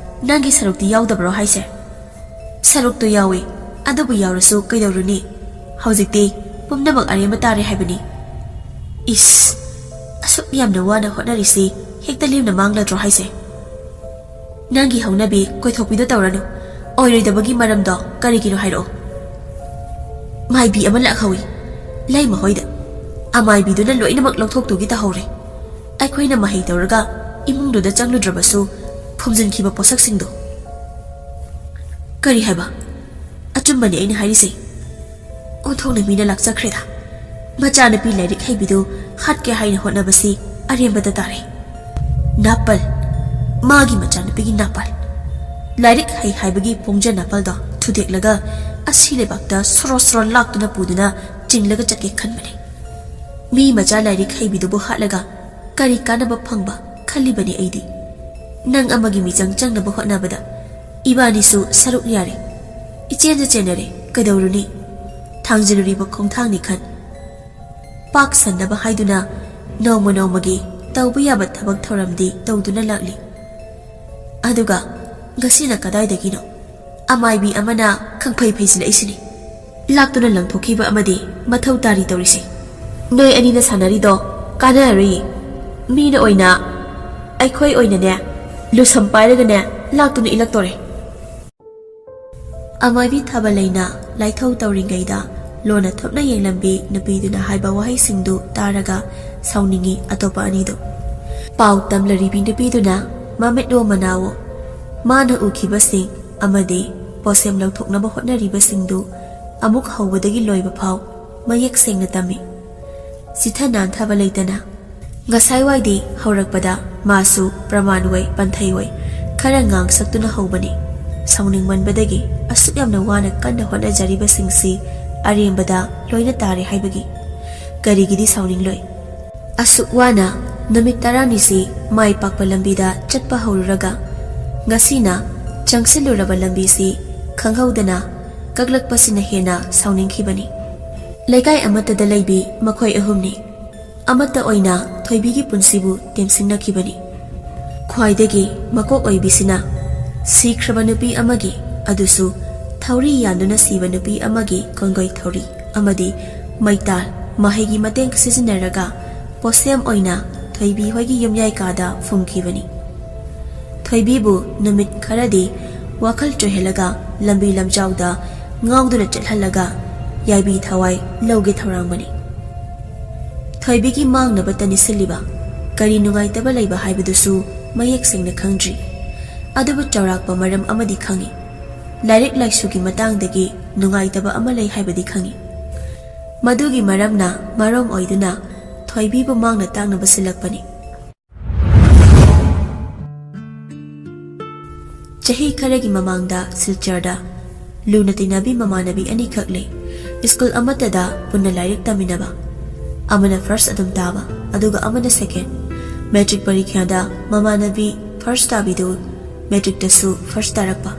ꯅꯪꯒꯤ ꯁꯔꯨꯛꯇꯤ ꯌꯥꯎꯗꯕ꯭ꯔꯣ ꯍꯥꯏꯁꯦ?" "ꯁꯔꯨꯛꯇꯣ ꯌꯥꯎꯏ, ꯑꯗꯨꯕꯨ ꯌꯥꯎꯔꯁꯨ ꯀꯩꯗꯧꯔꯨꯅꯤ? ꯍꯧꯖꯤꯛꯇꯤ ꯄꯨꯝꯅꯃꯛ ꯑꯔꯦꯝꯕ ꯇꯥꯔꯦ ꯍꯥꯏꯕꯅꯤ꯫" "ꯏꯁ, ꯑꯁꯨꯛ ꯌꯥꯝꯅ ꯋꯥꯅ ꯍꯣꯠꯅꯔꯤꯁꯤ ꯍꯦꯛꯇ ꯂꯦꯝꯅ ꯃꯥꯡꯂꯗ꯭ꯔꯣ ꯍꯥꯏꯁꯦ?" "ꯅꯪꯒꯤ ꯍꯧꯅꯕꯤ ꯀꯣꯏꯊꯣꯛꯄꯤꯗꯣ ꯇꯧꯔꯅꯨ꯫ ꯑꯣꯏꯔꯣꯏꯗꯕꯒꯤ ꯃꯔꯝꯗꯣ ꯀꯔꯤꯒꯤꯅꯣ ꯍꯥꯏꯔꯛꯑꯣ꯫" "ꯃꯥꯏꯕꯤ ꯑꯃ ꯂꯥꯛꯍꯧꯏ꯫ ꯂꯩꯃ ꯍꯣꯏꯗ꯫ ꯑꯃꯥꯏꯕꯤꯗꯨꯅ ꯂꯣꯏꯅꯃꯛ ꯂꯧꯊꯣꯛꯇꯨꯒꯤ ꯇꯧꯍꯧꯔꯦ꯫ ꯑꯩꯈꯣꯏꯅ ꯃꯍꯩ ꯇꯧꯔꯒ ꯏꯃꯨꯡꯗꯨꯗ ꯆꯪꯂꯨꯗ꯭ꯔꯕꯁꯨ ꯐꯨꯝꯖꯤꯟꯈꯤꯕ ꯄꯣꯠꯁꯛꯁꯤꯡꯗꯣ꯫" "ꯀꯔꯤ ꯍꯥꯏꯕ?" "ꯑꯆꯨꯝꯕꯅꯤ ꯑꯩꯅ ꯍꯥꯏꯔꯤꯁꯦ꯫ ꯑꯣꯟꯊꯣꯛꯅ ꯃꯤꯅ ꯂꯥꯛꯆꯈ꯭ꯔꯦꯗ꯫ ꯃꯆꯥꯅꯨꯄꯤ ꯂꯥꯏꯔꯤꯛ ꯍꯩꯕꯤꯗꯨ ꯍꯥꯠꯀꯦ ꯍꯥꯏꯅ ꯍꯣꯠꯅꯕꯁꯤ ꯑꯔꯦꯝꯕꯗ ꯇꯥꯔꯦ꯫" "ꯅꯥꯄꯜ꯫ ꯃꯥꯒꯤ ꯃꯆꯥꯅꯨꯄꯤꯒꯤ ꯅꯥꯄꯜ꯫ ꯂꯥꯏꯔꯤꯛ ꯍꯩ ꯍꯥꯏꯕꯒꯤ ꯄꯣꯡꯖ ꯅꯥꯄꯜꯗꯣ ꯊꯨꯗꯦꯛꯂꯒ ꯑꯁꯤ ꯂꯩꯕꯥꯛꯇ ꯁꯣꯔꯣ ꯁꯣꯔꯣ ꯂꯥꯛꯇꯨꯅ ꯄꯨꯗꯨꯅ ꯆꯤꯡꯂꯒ ꯆꯠꯀꯦ ꯈꯟꯕꯅꯦ꯫ ꯃꯤ ꯃꯆꯥ ꯂꯥꯏꯔꯤꯛ ꯍꯩꯕꯤꯗꯨꯕꯨ ꯍꯥꯠꯂꯒ ꯀꯔꯤ ꯀꯥꯟꯅꯕ ꯐꯪꯕ ꯈꯜꯂꯤꯕꯅꯤ ꯑꯩꯗꯤ꯫ ꯅꯪ ꯑꯃꯒꯤ ꯃꯤꯆꯪ ꯆꯪꯅꯕ ꯍꯣꯠꯅꯕꯗ ꯏꯕꯥꯅꯤꯁꯨ ꯁꯔꯨꯛ ꯌꯥꯔꯦ꯫ ꯏꯆꯦꯟꯗ ꯆꯦꯟꯅꯔꯦ꯫ ꯀꯩꯗꯧꯔꯨꯅꯤ? ꯊꯥꯡꯖꯤꯜꯂꯨꯔꯤꯕ ꯈꯣꯡꯊꯥꯡꯅꯤ ꯈꯟ꯫ ꯄꯥꯛ ꯁꯟꯅꯕ ꯍꯥꯏꯗꯨꯅ ꯅꯣꯡꯃ ꯅꯣꯡꯃꯒꯤ ꯇꯧꯕ ꯌꯥꯕ ꯊꯕꯛ ꯊꯧꯔꯝꯗꯤ ꯇꯧꯗꯨꯅ ꯂꯥꯛꯂꯤ꯫ ꯑꯗꯨꯒ ꯉꯁꯤꯅ ꯀꯗꯥꯏꯗꯒꯤꯅꯣ ꯑꯃꯥꯏꯕꯤ ꯑꯃꯅ ꯈꯪꯐꯩ ꯐꯩꯖꯤꯜꯂꯛꯏꯁꯤꯅꯤ? ꯂꯥꯛꯇꯨꯅ ꯂꯪꯊꯣꯛꯈꯤꯕ ꯑꯃꯗꯤ ꯃꯊꯧ ꯇꯥꯔꯤ ꯇꯧꯔꯤꯁꯦ꯫ ꯅꯣꯏ ꯑꯅꯤꯅ ꯁꯥꯟꯅꯔꯤꯗꯣ ꯀꯥꯟꯅꯔꯔꯣꯏꯌꯦ꯫ ꯃꯤꯅ ꯑꯣꯏꯅ, ꯑꯩꯈꯣꯏ ꯑꯣꯏꯅꯅꯦ, ꯂꯨꯁꯝ ꯄꯥꯏꯔꯒꯅꯦ, ꯂꯥꯛꯇꯨꯅ ꯏꯜꯂꯛꯇꯣꯔꯦ꯫ ꯑꯃꯥꯏꯕꯤ ꯊꯥꯕꯂꯩꯅ ꯂꯥꯏꯊꯧ ꯇꯧꯔꯤꯉꯩꯗ ꯂꯣꯟꯅ ꯊꯨꯞꯅ ꯌꯦꯡꯂꯝꯕꯤ ꯅꯨꯄꯤꯗꯨꯅ ꯍꯥꯏꯕ ꯋꯥꯍꯩꯁꯤꯡꯗꯨ ꯇꯥꯔꯒ ꯁꯥꯎꯅꯤꯡꯉꯤ ꯑꯇꯣꯞꯄ ꯑꯅꯤꯗꯨ꯫ ꯄꯥꯎ ꯇꯝꯂꯔꯤꯕꯤ ꯅꯨꯄꯤꯗꯨꯅ ꯃꯃꯤꯠꯋꯣ ꯃꯅꯥꯋꯣ ꯃꯥꯅ ꯎꯈꯤꯕꯁꯤꯡ ꯑꯃꯗꯤ ꯄꯣꯠꯁꯦꯝ ꯂꯧꯊꯣꯛꯅꯕ ꯍꯣꯠꯅꯔꯤꯕꯁꯤꯡꯗꯨ ꯑꯃꯨꯛ ꯍꯧꯕꯗꯒꯤ ꯂꯣꯏꯕ ꯐꯥꯎ ꯃꯌꯦꯛ ꯁꯦꯡꯅ ꯇꯝꯃꯤ꯫ ꯆꯤꯊ ꯅꯥꯟꯊꯕ ꯂꯩꯇꯅ꯫ ꯉꯁꯥꯏꯋꯥꯏꯗꯤ ꯍꯧꯔꯛꯄꯗ ꯃꯥꯁꯨ ꯄ꯭ꯔꯃꯥꯟ ꯑꯣꯏ ꯄꯟꯊꯩ ꯑꯣꯏ ꯈꯔ ꯉꯥꯡꯁꯛꯇꯨꯅ ꯍꯧꯕꯅꯤ꯫ ꯁꯥꯎꯅꯤꯡꯃꯟꯕꯗꯒꯤ ꯑꯁꯨꯛ ꯌꯥꯝꯅ ꯋꯥꯅ ꯀꯟꯅ ꯍꯣꯠꯅꯖꯔꯤꯕꯁꯤꯡꯁꯤ ꯑꯔꯦꯝꯕꯗ ꯂꯣꯏꯅ ꯇꯥꯔꯦ ꯍꯥꯏꯕꯒꯤ꯫ ꯀꯔꯤꯒꯤꯗꯤ ꯁꯥꯎꯅꯤꯡꯂꯣꯏ? ꯑꯁꯨꯛ ꯋꯥꯅ ꯅꯨꯃꯤꯠ ꯇꯔꯥꯅꯤꯁꯤ ꯃꯥꯏ ꯄꯥꯛꯄ ꯂꯝꯕꯤꯗ ꯆꯠꯄ ꯍꯧꯔꯨꯔꯒ ꯉꯁꯤꯅ ꯆꯪꯁꯤꯜꯂꯨꯔꯕ ꯂꯝꯕꯤꯁꯤ ꯈꯪꯍꯧꯗꯅ ꯀꯛꯂꯛꯄꯁꯤꯅ ꯍꯦꯟꯅ ꯁꯥꯎꯅꯤꯡꯈꯤꯕꯅꯤ꯫ ꯂꯩꯀꯥꯏ ꯑꯃꯠꯇꯗ ꯂꯩꯕꯤ ꯃꯈꯣꯏ ꯑꯍꯨꯝꯅꯤ꯫ ꯑꯃꯠꯇ ꯑꯣꯏꯅ ꯊꯣꯏꯕꯤꯒꯤ ꯄꯨꯟꯁꯤꯕꯨ ꯇꯦꯝꯁꯤꯡꯅꯈꯤꯕꯅꯤ꯫ ꯈ꯭ꯋꯥꯏꯗꯒꯤ ꯃꯀꯣꯛ ꯑꯣꯏꯕꯤꯁꯤꯅ ꯁꯤꯈ꯭ꯔꯕ ꯅꯨꯄꯤ ꯑꯃꯒꯤ, ꯑꯗꯨꯁꯨ ꯊꯧꯔꯤ ꯌꯥꯟꯗꯨꯅ ꯁꯤꯕ ꯅꯨꯄꯤ ꯑꯃꯒꯤ ꯀꯣꯟꯒꯣꯏ ꯊꯧꯔꯤ ꯑꯃꯗꯤ ꯃꯩꯇꯥꯜ ꯃꯍꯩꯒꯤ ꯃꯇꯦꯡ ꯁꯤꯖꯤꯟꯅꯔꯒ ꯄꯣꯠꯁꯦꯝ ꯑꯣꯏꯅ ꯊꯣꯏꯕꯤ ꯍꯣꯏꯒꯤ ꯌꯨꯝꯌꯥꯏ ꯀꯥꯗ ꯐꯨꯝꯈꯤꯕꯅꯤ꯫ ꯊꯣꯏꯕꯤꯕꯨ ꯅꯨꯃꯤꯠ ꯈꯔꯗꯤ ꯋꯥꯈꯜ ꯆꯣꯏꯍꯜꯂꯒ ꯂꯝꯕꯤ ꯂꯝꯖꯥꯎꯗ ꯉꯥꯎꯗꯨꯅ ꯆꯠꯍꯜꯂꯒ ꯌꯥꯏꯕꯤ ꯊꯋꯥꯏ ꯂꯧꯒꯦ ꯊꯧꯔꯥꯡꯕꯅꯤ꯫ ꯊꯣꯏꯕꯤꯒꯤ ꯃꯥꯡꯅꯕꯇ ꯅꯤꯁꯤꯜꯂꯤꯕ ꯀꯔꯤ ꯅꯨꯡꯉꯥꯏꯇꯕ ꯂꯩꯕ ꯍꯥꯏꯕꯗꯨꯁꯨ ꯃꯌꯦꯛ ꯁꯦꯡꯅ ꯈꯪꯗ꯭ꯔꯤ꯫ ꯑꯗꯨꯕꯨ ꯆꯥꯎꯔꯥꯛꯄ ꯃꯔꯝ ꯑꯃꯗꯤ ꯈꯪꯏ꯫ ꯂꯥꯏꯔꯤꯛ ꯂꯥꯏꯁꯨꯒꯤ ꯃꯇꯥꯡꯗꯒꯤ ꯅꯨꯡꯉꯥꯏꯇꯕ ꯑꯃ ꯂꯩ ꯍꯥꯏꯕꯗꯤ ꯈꯪꯏ꯫ ꯃꯗꯨꯒꯤ ꯃꯔꯝꯅ ꯃꯔꯝ ꯑꯣꯏꯗꯨꯅ ꯊꯣꯏꯕꯤꯕꯨ ꯃꯥꯡꯅ ꯇꯥꯛꯅꯕ ꯁꯤꯜꯂꯛꯄꯅꯤ꯫ ꯆꯍꯤ ꯈꯔꯒꯤ ꯃꯃꯥꯡꯗ ꯁꯤꯜꯆꯔꯗ ꯂꯨꯅ ꯇꯤꯟꯅꯕꯤ ꯃꯃꯥꯟꯅꯕꯤ ꯑꯅꯤꯈꯛ ꯂꯩ꯫ ꯁ꯭ꯀꯨꯜ ꯑꯃꯠꯇꯗ ꯄꯨꯟꯅ ꯂꯥꯏꯔꯤꯛ ꯇꯝꯃꯤꯟꯅꯕ꯫ ꯑꯃꯅ ꯐꯥꯔꯁ ꯑꯗꯨꯝ ꯇꯥꯕ, ꯑꯗꯨꯒ ꯑꯃꯅ ꯁꯦꯀꯦꯟ꯫ ꯃꯦꯇ꯭ꯔꯤꯛ ꯄꯔꯤꯈ꯭ꯌꯥꯗ ꯃꯃꯥꯟꯅꯕꯤ ꯐꯥꯔꯁ ꯇꯥꯕꯤꯗꯨ ꯃꯦꯇ꯭ꯔꯤꯛꯇꯁꯨ ꯐꯥꯔꯁ ꯇꯥꯔꯛꯄ꯫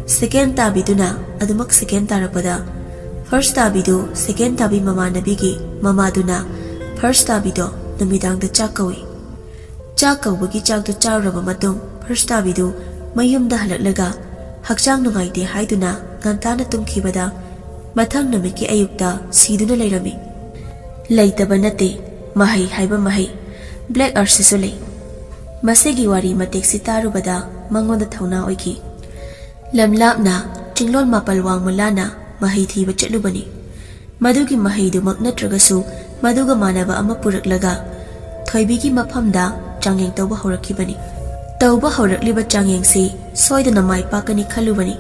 ꯁꯦꯀꯦꯟ ꯇꯥꯕꯤꯗꯨꯅ ꯑꯗꯨꯃꯛ ꯁꯦꯀꯦꯟ ꯇꯥꯔꯛꯄꯗ, ꯐꯥꯔꯁ ꯇꯥꯕꯤꯗꯨ ꯁꯦꯀꯦꯟ ꯇꯥꯕꯤ ꯃꯃꯥꯟꯅꯕꯤꯒꯤ ꯃꯃꯥꯗꯨꯅ ꯐꯥꯔꯁ ꯇꯥꯕꯤꯗꯣ ꯅꯨꯃꯤꯗꯥꯡꯗ ꯆꯥꯛ ꯀꯧꯏ꯫ ꯆꯥꯛ ꯀꯧꯕꯒꯤ ꯆꯥꯛꯇꯨ ꯆꯥꯔꯨꯔꯕ ꯃꯇꯨꯡ, ꯐꯥꯔꯁ ꯇꯥꯕꯤꯗꯨ ꯃꯌꯨꯝꯗ ꯍꯜꯂꯛꯂꯒ ꯍꯛꯆꯥꯡ ꯅꯨꯡꯉꯥꯏꯇꯦ ꯍꯥꯏꯗꯨꯅ ꯉꯟꯇꯥꯅ ꯇꯨꯝꯈꯤꯕꯗ, ꯃꯊꯪ ꯅꯨꯃꯤꯠꯀꯤ ꯑꯌꯨꯛꯇ ꯁꯤꯗꯨꯅ ꯂꯩꯔꯝꯃꯤ꯫ ꯂꯩꯇꯕ ꯅꯠꯇꯦ, ꯃꯍꯩ ꯍꯥꯏꯕ ꯃꯍꯩ, ꯕ꯭ꯂꯦꯛ ꯑꯥꯔꯠꯁꯤꯁꯨ ꯂꯩ꯫ ꯃꯁꯤꯒꯤ ꯋꯥꯔꯤ ꯃꯇꯦꯛꯁꯤ ꯇꯥꯔꯨꯕꯗ ꯃꯉꯣꯟꯗ ꯊꯧꯅꯥ ꯑꯣꯏꯈꯤ꯫ ꯂꯝ ꯂꯥꯞꯅ ꯆꯤꯡꯂꯣꯟ ꯃꯥꯄꯜ ꯋꯥꯡꯃ ꯂꯥꯟꯅ ꯃꯍꯩ ꯊꯤꯕ ꯆꯠꯂꯨꯕꯅꯤ꯫ ꯃꯗꯨꯒꯤ ꯃꯍꯩꯗꯨꯃꯛ ꯅꯠꯇ꯭ꯔꯒꯁꯨ ꯃꯗꯨꯒ ꯃꯥꯟꯅꯕ ꯑꯃ ꯄꯨꯔꯛꯂꯒ ꯊꯣꯏꯕꯤꯒꯤ ꯃꯐꯝꯗ ꯆꯥꯡꯌꯦꯡ ꯇꯧꯕ ꯍꯧꯔꯛꯈꯤꯕꯅꯤ꯫ ꯇꯧꯕ ꯍꯧꯔꯛꯂꯤꯕ ꯆꯥꯡꯌꯦꯡꯁꯤ ꯁꯣꯏꯗꯅ ꯃꯥꯏ ꯄꯥꯛꯀꯅꯤ ꯈꯜꯂꯨꯕꯅꯤ,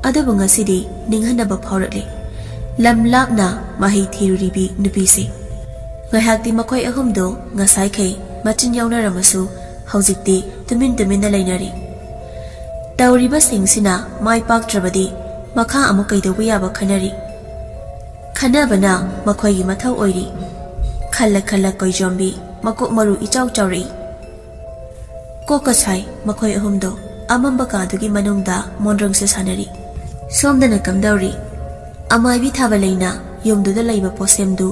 ꯑꯗꯨꯕꯨ ꯉꯁꯤꯗꯤ ꯅꯤꯡꯍꯟꯅꯕ ꯐꯥꯎꯔꯛꯂꯤ꯫ ꯂꯝ ꯂꯥꯞꯅ ꯃꯍꯩ ꯊꯤꯔꯨꯔꯤꯕꯤ ꯅꯨꯄꯤꯁꯤ꯫ ꯉꯥꯏꯍꯥꯛꯇꯤ ꯃꯈꯣꯏ ꯑꯍꯨꯝꯗꯨ ꯉꯁꯥꯏꯈꯩ ꯃꯆꯤꯟ ꯌꯥꯎꯅꯔꯝꯃꯁꯨ, ꯍꯧꯖꯤꯛꯇꯤ ꯇꯨꯃꯤꯟ ꯇꯨꯃꯤꯟꯅ ꯂꯩꯅꯔꯤ꯫ ꯇꯧꯔꯤꯕꯁꯤꯡꯁꯤꯅ ꯃꯥꯏ ꯄꯥꯛꯇ꯭ꯔꯕꯗꯤ ꯃꯈꯥ ꯑꯃꯨꯛ ꯀꯩꯗꯧꯕ ꯌꯥꯕ ꯈꯟꯅꯔꯤ꯫ ꯈꯟꯅꯕꯅ ꯃꯈꯣꯏꯒꯤ ꯃꯊꯧ ꯑꯣꯏꯔꯤ꯫ ꯈꯜꯂ ꯈꯜꯂ ꯀꯣꯏꯖꯣꯝꯕꯤ ꯃꯀꯣꯛ ꯃꯔꯨ ꯏꯆꯥꯎ ꯆꯥꯎꯔꯛꯏ꯫ ꯀꯣꯛꯀ ꯁꯥꯏ ꯃꯈꯣꯏ ꯑꯍꯨꯝꯗꯣ ꯑꯃꯝꯕ ꯀꯥꯗꯨꯒꯤ ꯃꯅꯨꯡꯗ ꯃꯣꯟꯗ꯭ꯔꯪꯁꯦ ꯁꯥꯟꯅꯔꯤ꯫ ꯁꯣꯝꯗꯅ ꯀꯝꯗꯧꯔꯤ? ꯑꯃꯥꯏꯕꯤ ꯊꯥꯕꯂꯩꯅ ꯌꯨꯝꯗꯨꯗ ꯂꯩꯕ ꯄꯣꯠꯁꯦꯝꯗꯨ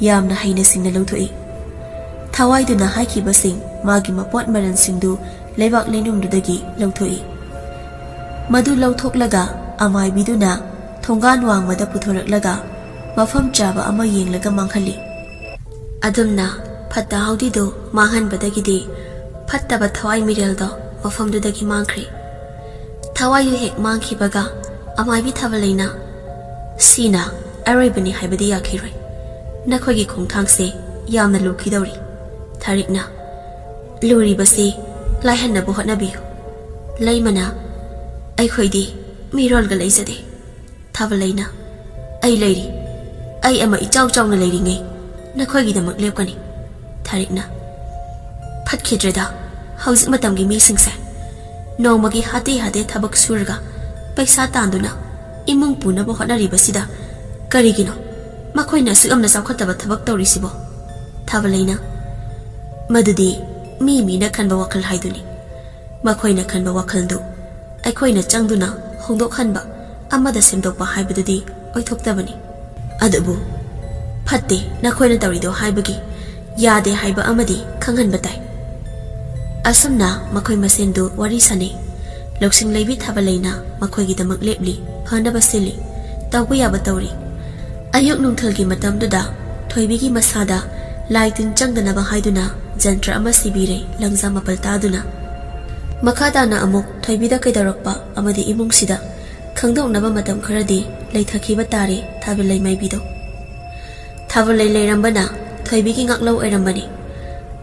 ꯌꯥꯝꯅ ꯍꯩꯅ ꯁꯤꯡꯅ ꯂꯧꯊꯣꯛꯏ꯫ ꯊꯋꯥꯏꯗꯨꯅ ꯍꯥꯏꯈꯤꯕꯁꯤꯡ ꯃꯥꯒꯤ ꯃꯄꯣꯠ ꯃꯔꯜꯁꯤꯡꯗꯨ ꯂꯩꯕꯥꯛ ꯂꯩꯅꯨꯡꯗꯨꯗꯒꯤ ꯂꯧꯊꯣꯛꯏ꯫ ꯃꯗꯨ ꯂꯧꯊꯣꯛꯂꯒ ꯑꯃꯥꯏꯕꯤꯗꯨꯅ ꯊꯣꯡꯒꯥꯟ ꯋꯥꯡꯃꯗ ꯄꯨꯊꯣꯔꯛꯂꯒ ꯃꯐꯝ ꯆꯥꯕ ꯑꯃ ꯌꯦꯡꯂꯒ ꯃꯥꯡꯍꯜꯂꯤ꯫ ꯑꯗꯨꯝꯅ ꯐꯠꯇ ꯍꯥꯎꯗꯤꯗꯨ ꯃꯥꯡꯍꯟꯕꯗꯒꯤꯗꯤ ꯐꯠꯇꯕ ꯊꯋꯥꯏ ꯃꯤꯔꯦꯜꯗꯣ ꯃꯐꯝꯗꯨꯗꯒꯤ ꯃꯥꯡꯈ꯭ꯔꯦ꯫ ꯊꯋꯥꯏꯗꯨ ꯍꯦꯛ ꯃꯥꯡꯈꯤꯕꯒ ꯑꯃꯥꯏꯕꯤ ꯊꯥꯕꯂꯩꯅ, "ꯁꯤꯅ ꯑꯔꯣꯏꯕꯅꯤ ꯍꯥꯏꯕꯗꯤ ꯌꯥꯈꯤꯔꯣꯏ꯫ ꯅꯈꯣꯏꯒꯤ ꯈꯣꯡꯊꯥꯡꯁꯦ ꯌꯥꯝꯅ ꯂꯨꯈꯤꯗꯧꯔꯤ꯫ ꯊꯥꯔꯤꯛꯅ, ꯂꯨꯔꯤꯕꯁꯤ ꯂꯥꯏꯍꯟꯅꯕ ꯍꯣꯠꯅꯕꯤꯌꯨ꯫ ꯂꯩꯃꯅ, ꯑꯩꯈꯣꯏꯗꯤ ꯃꯤꯔꯣꯜꯒ ꯂꯩꯖꯗꯦ꯫" ꯊꯥꯕꯂꯩꯅ, "ꯑꯩ ꯂꯩꯔꯤ꯫ ꯑꯩ ꯑꯃ ꯏꯆꯥꯎ ꯆꯥꯎꯅ ꯂꯩꯔꯤꯉꯩ ꯅꯈꯣꯏꯒꯤꯗꯃꯛ ꯂꯦꯞꯀꯅꯤ꯫" ꯊꯥꯔꯤꯛꯅ, "ꯐꯠꯈꯤꯗ꯭ꯔꯦꯗ ꯍꯧꯖꯤꯛ ꯃꯇꯝꯒꯤ ꯃꯤꯁꯤꯡꯁꯦ꯫ ꯅꯣꯡꯃꯒꯤ ꯍꯥꯇꯦ ꯍꯥꯇꯦ ꯊꯕꯛ ꯁꯨꯔꯒ ꯄꯩꯁꯥ ꯇꯥꯟꯗꯨꯅ ꯏꯃꯨꯡ ꯄꯨꯅꯕ ꯍꯣꯠꯅꯔꯤꯕꯁꯤꯗ ꯀꯔꯤꯒꯤꯅꯣ ꯃꯈꯣꯏꯅ ꯑꯁꯨꯛ ꯌꯥꯝꯅ ꯆꯥꯎꯈꯠꯇꯕ ꯊꯕꯛ ꯇꯧꯔꯤꯁꯤꯕꯣ?" ꯊꯥꯕꯂꯩꯅ, "ꯃꯗꯨꯗꯤ ꯃꯤ ꯃꯤꯅ ꯈꯟꯕ ꯋꯥꯈꯜ ꯍꯥꯏꯗꯨꯅꯤ꯫ ꯃꯈꯣꯏꯅ ꯈꯟꯕ ꯋꯥꯈꯜꯗꯨ ꯑꯩꯈꯣꯏꯅ ꯆꯪꯗꯨꯅ ꯍꯣꯡꯗꯣꯛꯍꯟꯕ ꯑꯃꯗ ꯁꯦꯝꯗꯣꯛꯄ ꯍꯥꯏꯕꯗꯨꯗꯤ ꯑꯣꯏꯊꯣꯛꯇꯕꯅꯤ꯫ ꯑꯗꯨꯕꯨ ꯐꯠꯇꯦ ꯅꯈꯣꯏꯅ ꯇꯧꯔꯤꯗꯣ ꯍꯥꯏꯕꯒꯤ ꯌꯥꯗꯦ ꯍꯥꯏꯕ ꯑꯃꯗꯤ ꯈꯪꯍꯟꯕ ꯇꯥꯏ꯫ ꯑꯁꯨꯝꯅ ꯃꯈꯣꯏ ꯃꯁꯦꯟꯗꯨ ꯋꯥꯔꯤ ꯁꯥꯅꯩ꯫ ꯂꯧꯁꯤꯡ ꯂꯩꯕꯤ ꯊꯥꯕꯂꯩꯅ ꯃꯈꯣꯏꯒꯤꯗꯃꯛ ꯂꯦꯞꯂꯤ, ꯐꯅꯕ ꯁꯤꯜꯂꯤ, ꯇꯧꯕ ꯌꯥꯕ ꯇꯧꯔꯤ꯫ ꯑꯌꯨꯛ ꯅꯨꯡꯊꯤꯜꯒꯤ ꯃꯇꯝꯗꯨꯗ ꯊꯣꯏꯕꯤꯒꯤ ꯃꯁꯥꯗ ꯂꯥꯏ ꯇꯤꯟ ꯆꯪꯗꯅꯕ ꯍꯥꯏꯗꯨꯅ ꯖꯟꯇ꯭ꯔ ꯑꯃ ꯁꯤꯕꯤꯔꯦ, ꯂꯪꯖꯥ ꯃꯥꯄꯜ ꯇꯥꯗꯨꯅ꯫ ꯃꯈꯥ ꯇꯥꯅ ꯑꯃꯨꯛ ꯊꯣꯏꯕꯤꯗ ꯀꯩꯗꯧꯔꯛꯄ ꯑꯃꯗꯤ ꯏꯃꯨꯡꯁꯤꯗ ꯈꯪꯗꯣꯛꯅꯕ ꯃꯇꯝ ꯈꯔꯗꯤ ꯂꯩꯊꯈꯤꯕ ꯇꯥꯔꯦ ꯊꯥꯕꯂꯩ ꯃꯥꯏꯕꯤꯗꯣ꯫ ꯊꯥꯕꯂꯩ ꯂꯩꯔꯝꯕꯅ ꯊꯣꯏꯕꯤꯒꯤ ꯉꯥꯛꯂꯧ ꯑꯣꯏꯔꯝꯕꯅꯤ꯫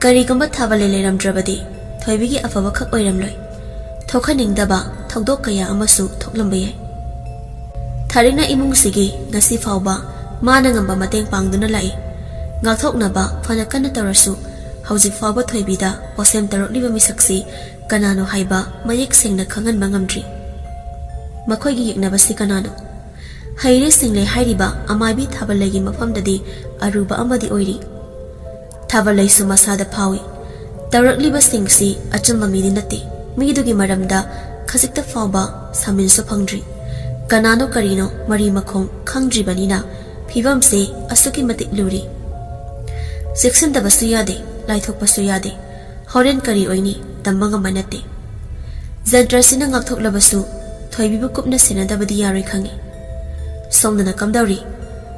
ꯀꯔꯤꯒꯨꯝꯕ ꯊꯥꯕꯂꯩ ꯂꯩꯔꯝꯗ꯭ꯔꯕꯗꯤ ꯊꯣꯏꯕꯤꯒꯤ ꯑꯐꯕꯈꯛ ꯑꯣꯏꯔꯝꯂꯣꯏ꯫ ꯊꯣꯛꯍꯟꯅꯤꯡꯗꯕ ꯊꯧꯗꯣꯛ ꯀꯌꯥ ꯑꯃꯁꯨ ꯊꯣꯛꯂꯝꯕ ꯌꯥꯏ꯫ ꯊꯥꯔꯤꯛꯅ ꯏꯃꯨꯡꯁꯤꯒꯤ ꯉꯁꯤ ꯐꯥꯎꯕ ꯃꯥꯅ ꯉꯝꯕ ꯃꯇꯦꯡ ꯄꯥꯡꯗꯨꯅ ꯂꯥꯛꯏ꯫ ꯉꯥꯛꯊꯣꯛꯅꯕ ꯐꯅ ꯀꯟꯅ ꯇꯧꯔꯁꯨ ꯍꯧꯖꯤꯛ ꯐꯥꯎꯕ ꯊꯣꯏꯕꯤꯗ ꯄꯣꯁꯦꯝ ꯇꯧꯔꯛꯂꯤꯕ ꯃꯤꯁꯛꯁꯤ ꯀꯅꯥꯅꯣ ꯍꯥꯏꯕ ꯃꯌꯦꯛ ꯁꯦꯡꯅ ꯈꯪꯍꯟꯕ ꯉꯝꯗ꯭ꯔꯤ꯫ ꯃꯈꯣꯏꯒꯤ ꯌꯦꯛꯅꯕꯁꯤ ꯀꯅꯥꯅꯣ? ꯍꯩꯔꯦ ꯁꯤꯡꯂꯦ ꯍꯥꯏꯔꯤꯕ ꯑꯃꯥꯏꯕꯤ ꯊꯥꯕꯂꯩꯒꯤ ꯃꯐꯝꯗꯗꯤ ꯑꯔꯨꯕ ꯑꯃꯗꯤ ꯑꯣꯏꯔꯤ꯫ ꯊꯥꯕꯂꯩꯁꯨ ꯃꯁꯥꯗ ꯐꯥꯎꯏ꯫ ꯇꯧꯔꯛꯂꯤꯕꯁꯤꯡꯁꯤ ꯑꯆꯨꯝꯕ ꯃꯤꯗꯤ ꯅꯠꯇꯦ꯫ ꯃꯤꯗꯨꯒꯤ ꯃꯔꯝꯗ ꯈꯖꯤꯛꯇ ꯐꯥꯎꯕ ꯁꯥꯃꯤꯟꯁꯨ ꯐꯪꯗ꯭ꯔꯤ꯫ ꯀꯅꯥꯅꯣ ꯀꯔꯤꯅꯣ ꯃꯔꯤ ꯃꯈꯣꯡ ꯈꯪꯗ꯭ꯔꯤꯕꯅꯤꯅ ꯐꯤꯕꯝꯁꯦ ꯑꯁꯨꯛꯀꯤ ꯃꯇꯤꯛ ꯂꯨꯔꯤ꯫ ꯆꯦꯛꯁꯤꯟꯗꯕꯁꯨ ꯌꯥꯗꯦ, ꯂꯥꯏꯊꯣꯛꯄꯁꯨ ꯌꯥꯗꯦ꯫ ꯍꯣꯔꯦꯟ ꯀꯔꯤ ꯑꯣꯏꯅꯤ ꯇꯝꯕ ꯉꯝꯕ ꯅꯠꯇꯦ꯫ ꯖꯟꯇ꯭ꯔꯁꯤꯅ ꯉꯥꯛꯊꯣꯛꯂꯕꯁꯨ ꯊꯣꯏꯕꯤꯕꯨ ꯀꯨꯞꯅ ꯁꯦꯟꯅꯗꯕꯗꯤ ꯌꯥꯔꯣꯏ ꯈꯪꯏ꯫ ꯁꯣꯝꯗꯅ ꯀꯝꯗꯧꯔꯤ?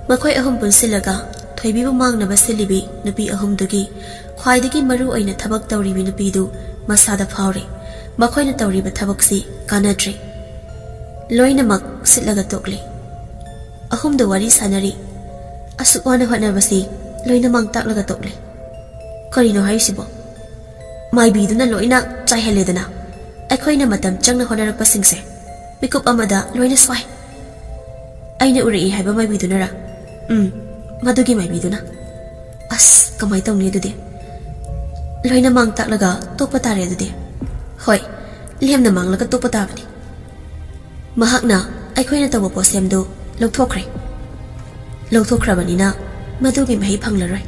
ꯃꯈꯣꯏ ꯑꯍꯨꯝ ꯄꯨꯟꯁꯤꯜꯂꯒ ꯊꯣꯏꯕꯤꯕꯨ ꯃꯥꯡꯅꯕ ꯁꯤꯜꯂꯤꯕꯤ ꯅꯨꯄꯤ ꯑꯍꯨꯝꯗꯨꯒꯤ ꯈ꯭ꯋꯥꯏꯗꯒꯤ ꯃꯔꯨ ꯑꯣꯏꯅ ꯊꯕꯛ ꯇꯧꯔꯤꯕꯤ ꯅꯨꯄꯤꯗꯨ ꯃꯁꯥꯗ ꯐꯥꯎꯔꯦ꯫ ꯃꯈꯣꯏꯅ ꯇꯧꯔꯤꯕ ꯊꯕꯛꯁꯤ ꯀꯥꯟꯅꯗ꯭ꯔꯦ꯫ ꯂꯣꯏꯅꯃꯛ ꯁꯤꯠꯂꯒ ꯇꯣꯛꯂꯦ꯫ ꯑꯍꯨꯝꯗ ꯋꯥꯔꯤ ꯁꯥꯟꯅꯔꯤ꯫ ꯑꯁꯨꯛ ꯋꯥꯅ ꯍꯣꯠꯅꯕꯁꯤ ꯂꯣꯏꯅ ꯃꯥꯡ ꯇꯥꯛꯂꯒ ꯇꯣꯛꯂꯦ꯫ ꯀꯔꯤꯅꯣ ꯍꯥꯏꯔꯤꯁꯤꯕꯣ? ꯃꯥꯏꯕꯤꯗꯨꯅ ꯂꯣꯏꯅ ꯆꯥꯏꯍꯜꯂꯦꯗꯅ꯫ ꯑꯩꯈꯣꯏꯅ ꯃꯇꯝ ꯆꯪꯅ ꯍꯣꯠꯅꯔꯛꯄꯁꯤꯡꯁꯦ ꯃꯤꯀꯨꯞ ꯑꯃꯗ ꯂꯣꯏꯅ ꯁ꯭ꯋꯥꯏ꯫ ꯑꯩꯅ ꯎꯔꯛꯏ ꯍꯥꯏꯕ ꯃꯥꯏꯕꯤꯗꯨꯅꯔꯥ? ꯎꯝ, ꯃꯗꯨꯒꯤ ꯃꯥꯏꯕꯤꯗꯨꯅ꯫ ꯑꯁ, ꯀꯃꯥꯏ ꯇꯧꯅꯤ ꯑꯗꯨꯗꯤ? ꯂꯣꯏꯅ ꯃꯥꯡ ꯇꯥꯛꯂꯒ ꯇꯣꯛꯄ ꯇꯥꯔꯦ ꯑꯗꯨꯗꯤ꯫ ꯍꯣꯏ, ꯂꯦꯝꯅ ꯃꯥꯡꯂꯒ ꯇꯣꯛꯄ ꯇꯥꯕꯅꯤ꯫ ꯃꯍꯥꯛꯅ ꯑꯩꯈꯣꯏꯅ ꯇꯧꯕ ꯄꯣꯠꯁꯦꯝꯗꯨ ꯂꯧꯊꯣꯛꯈ꯭ꯔꯦ꯫ ꯂꯧꯊꯣꯛꯈ꯭ꯔꯕꯅꯤꯅ ꯃꯗꯨꯒꯤ ꯃꯍꯩ ꯐꯪꯂꯔꯣꯏ꯫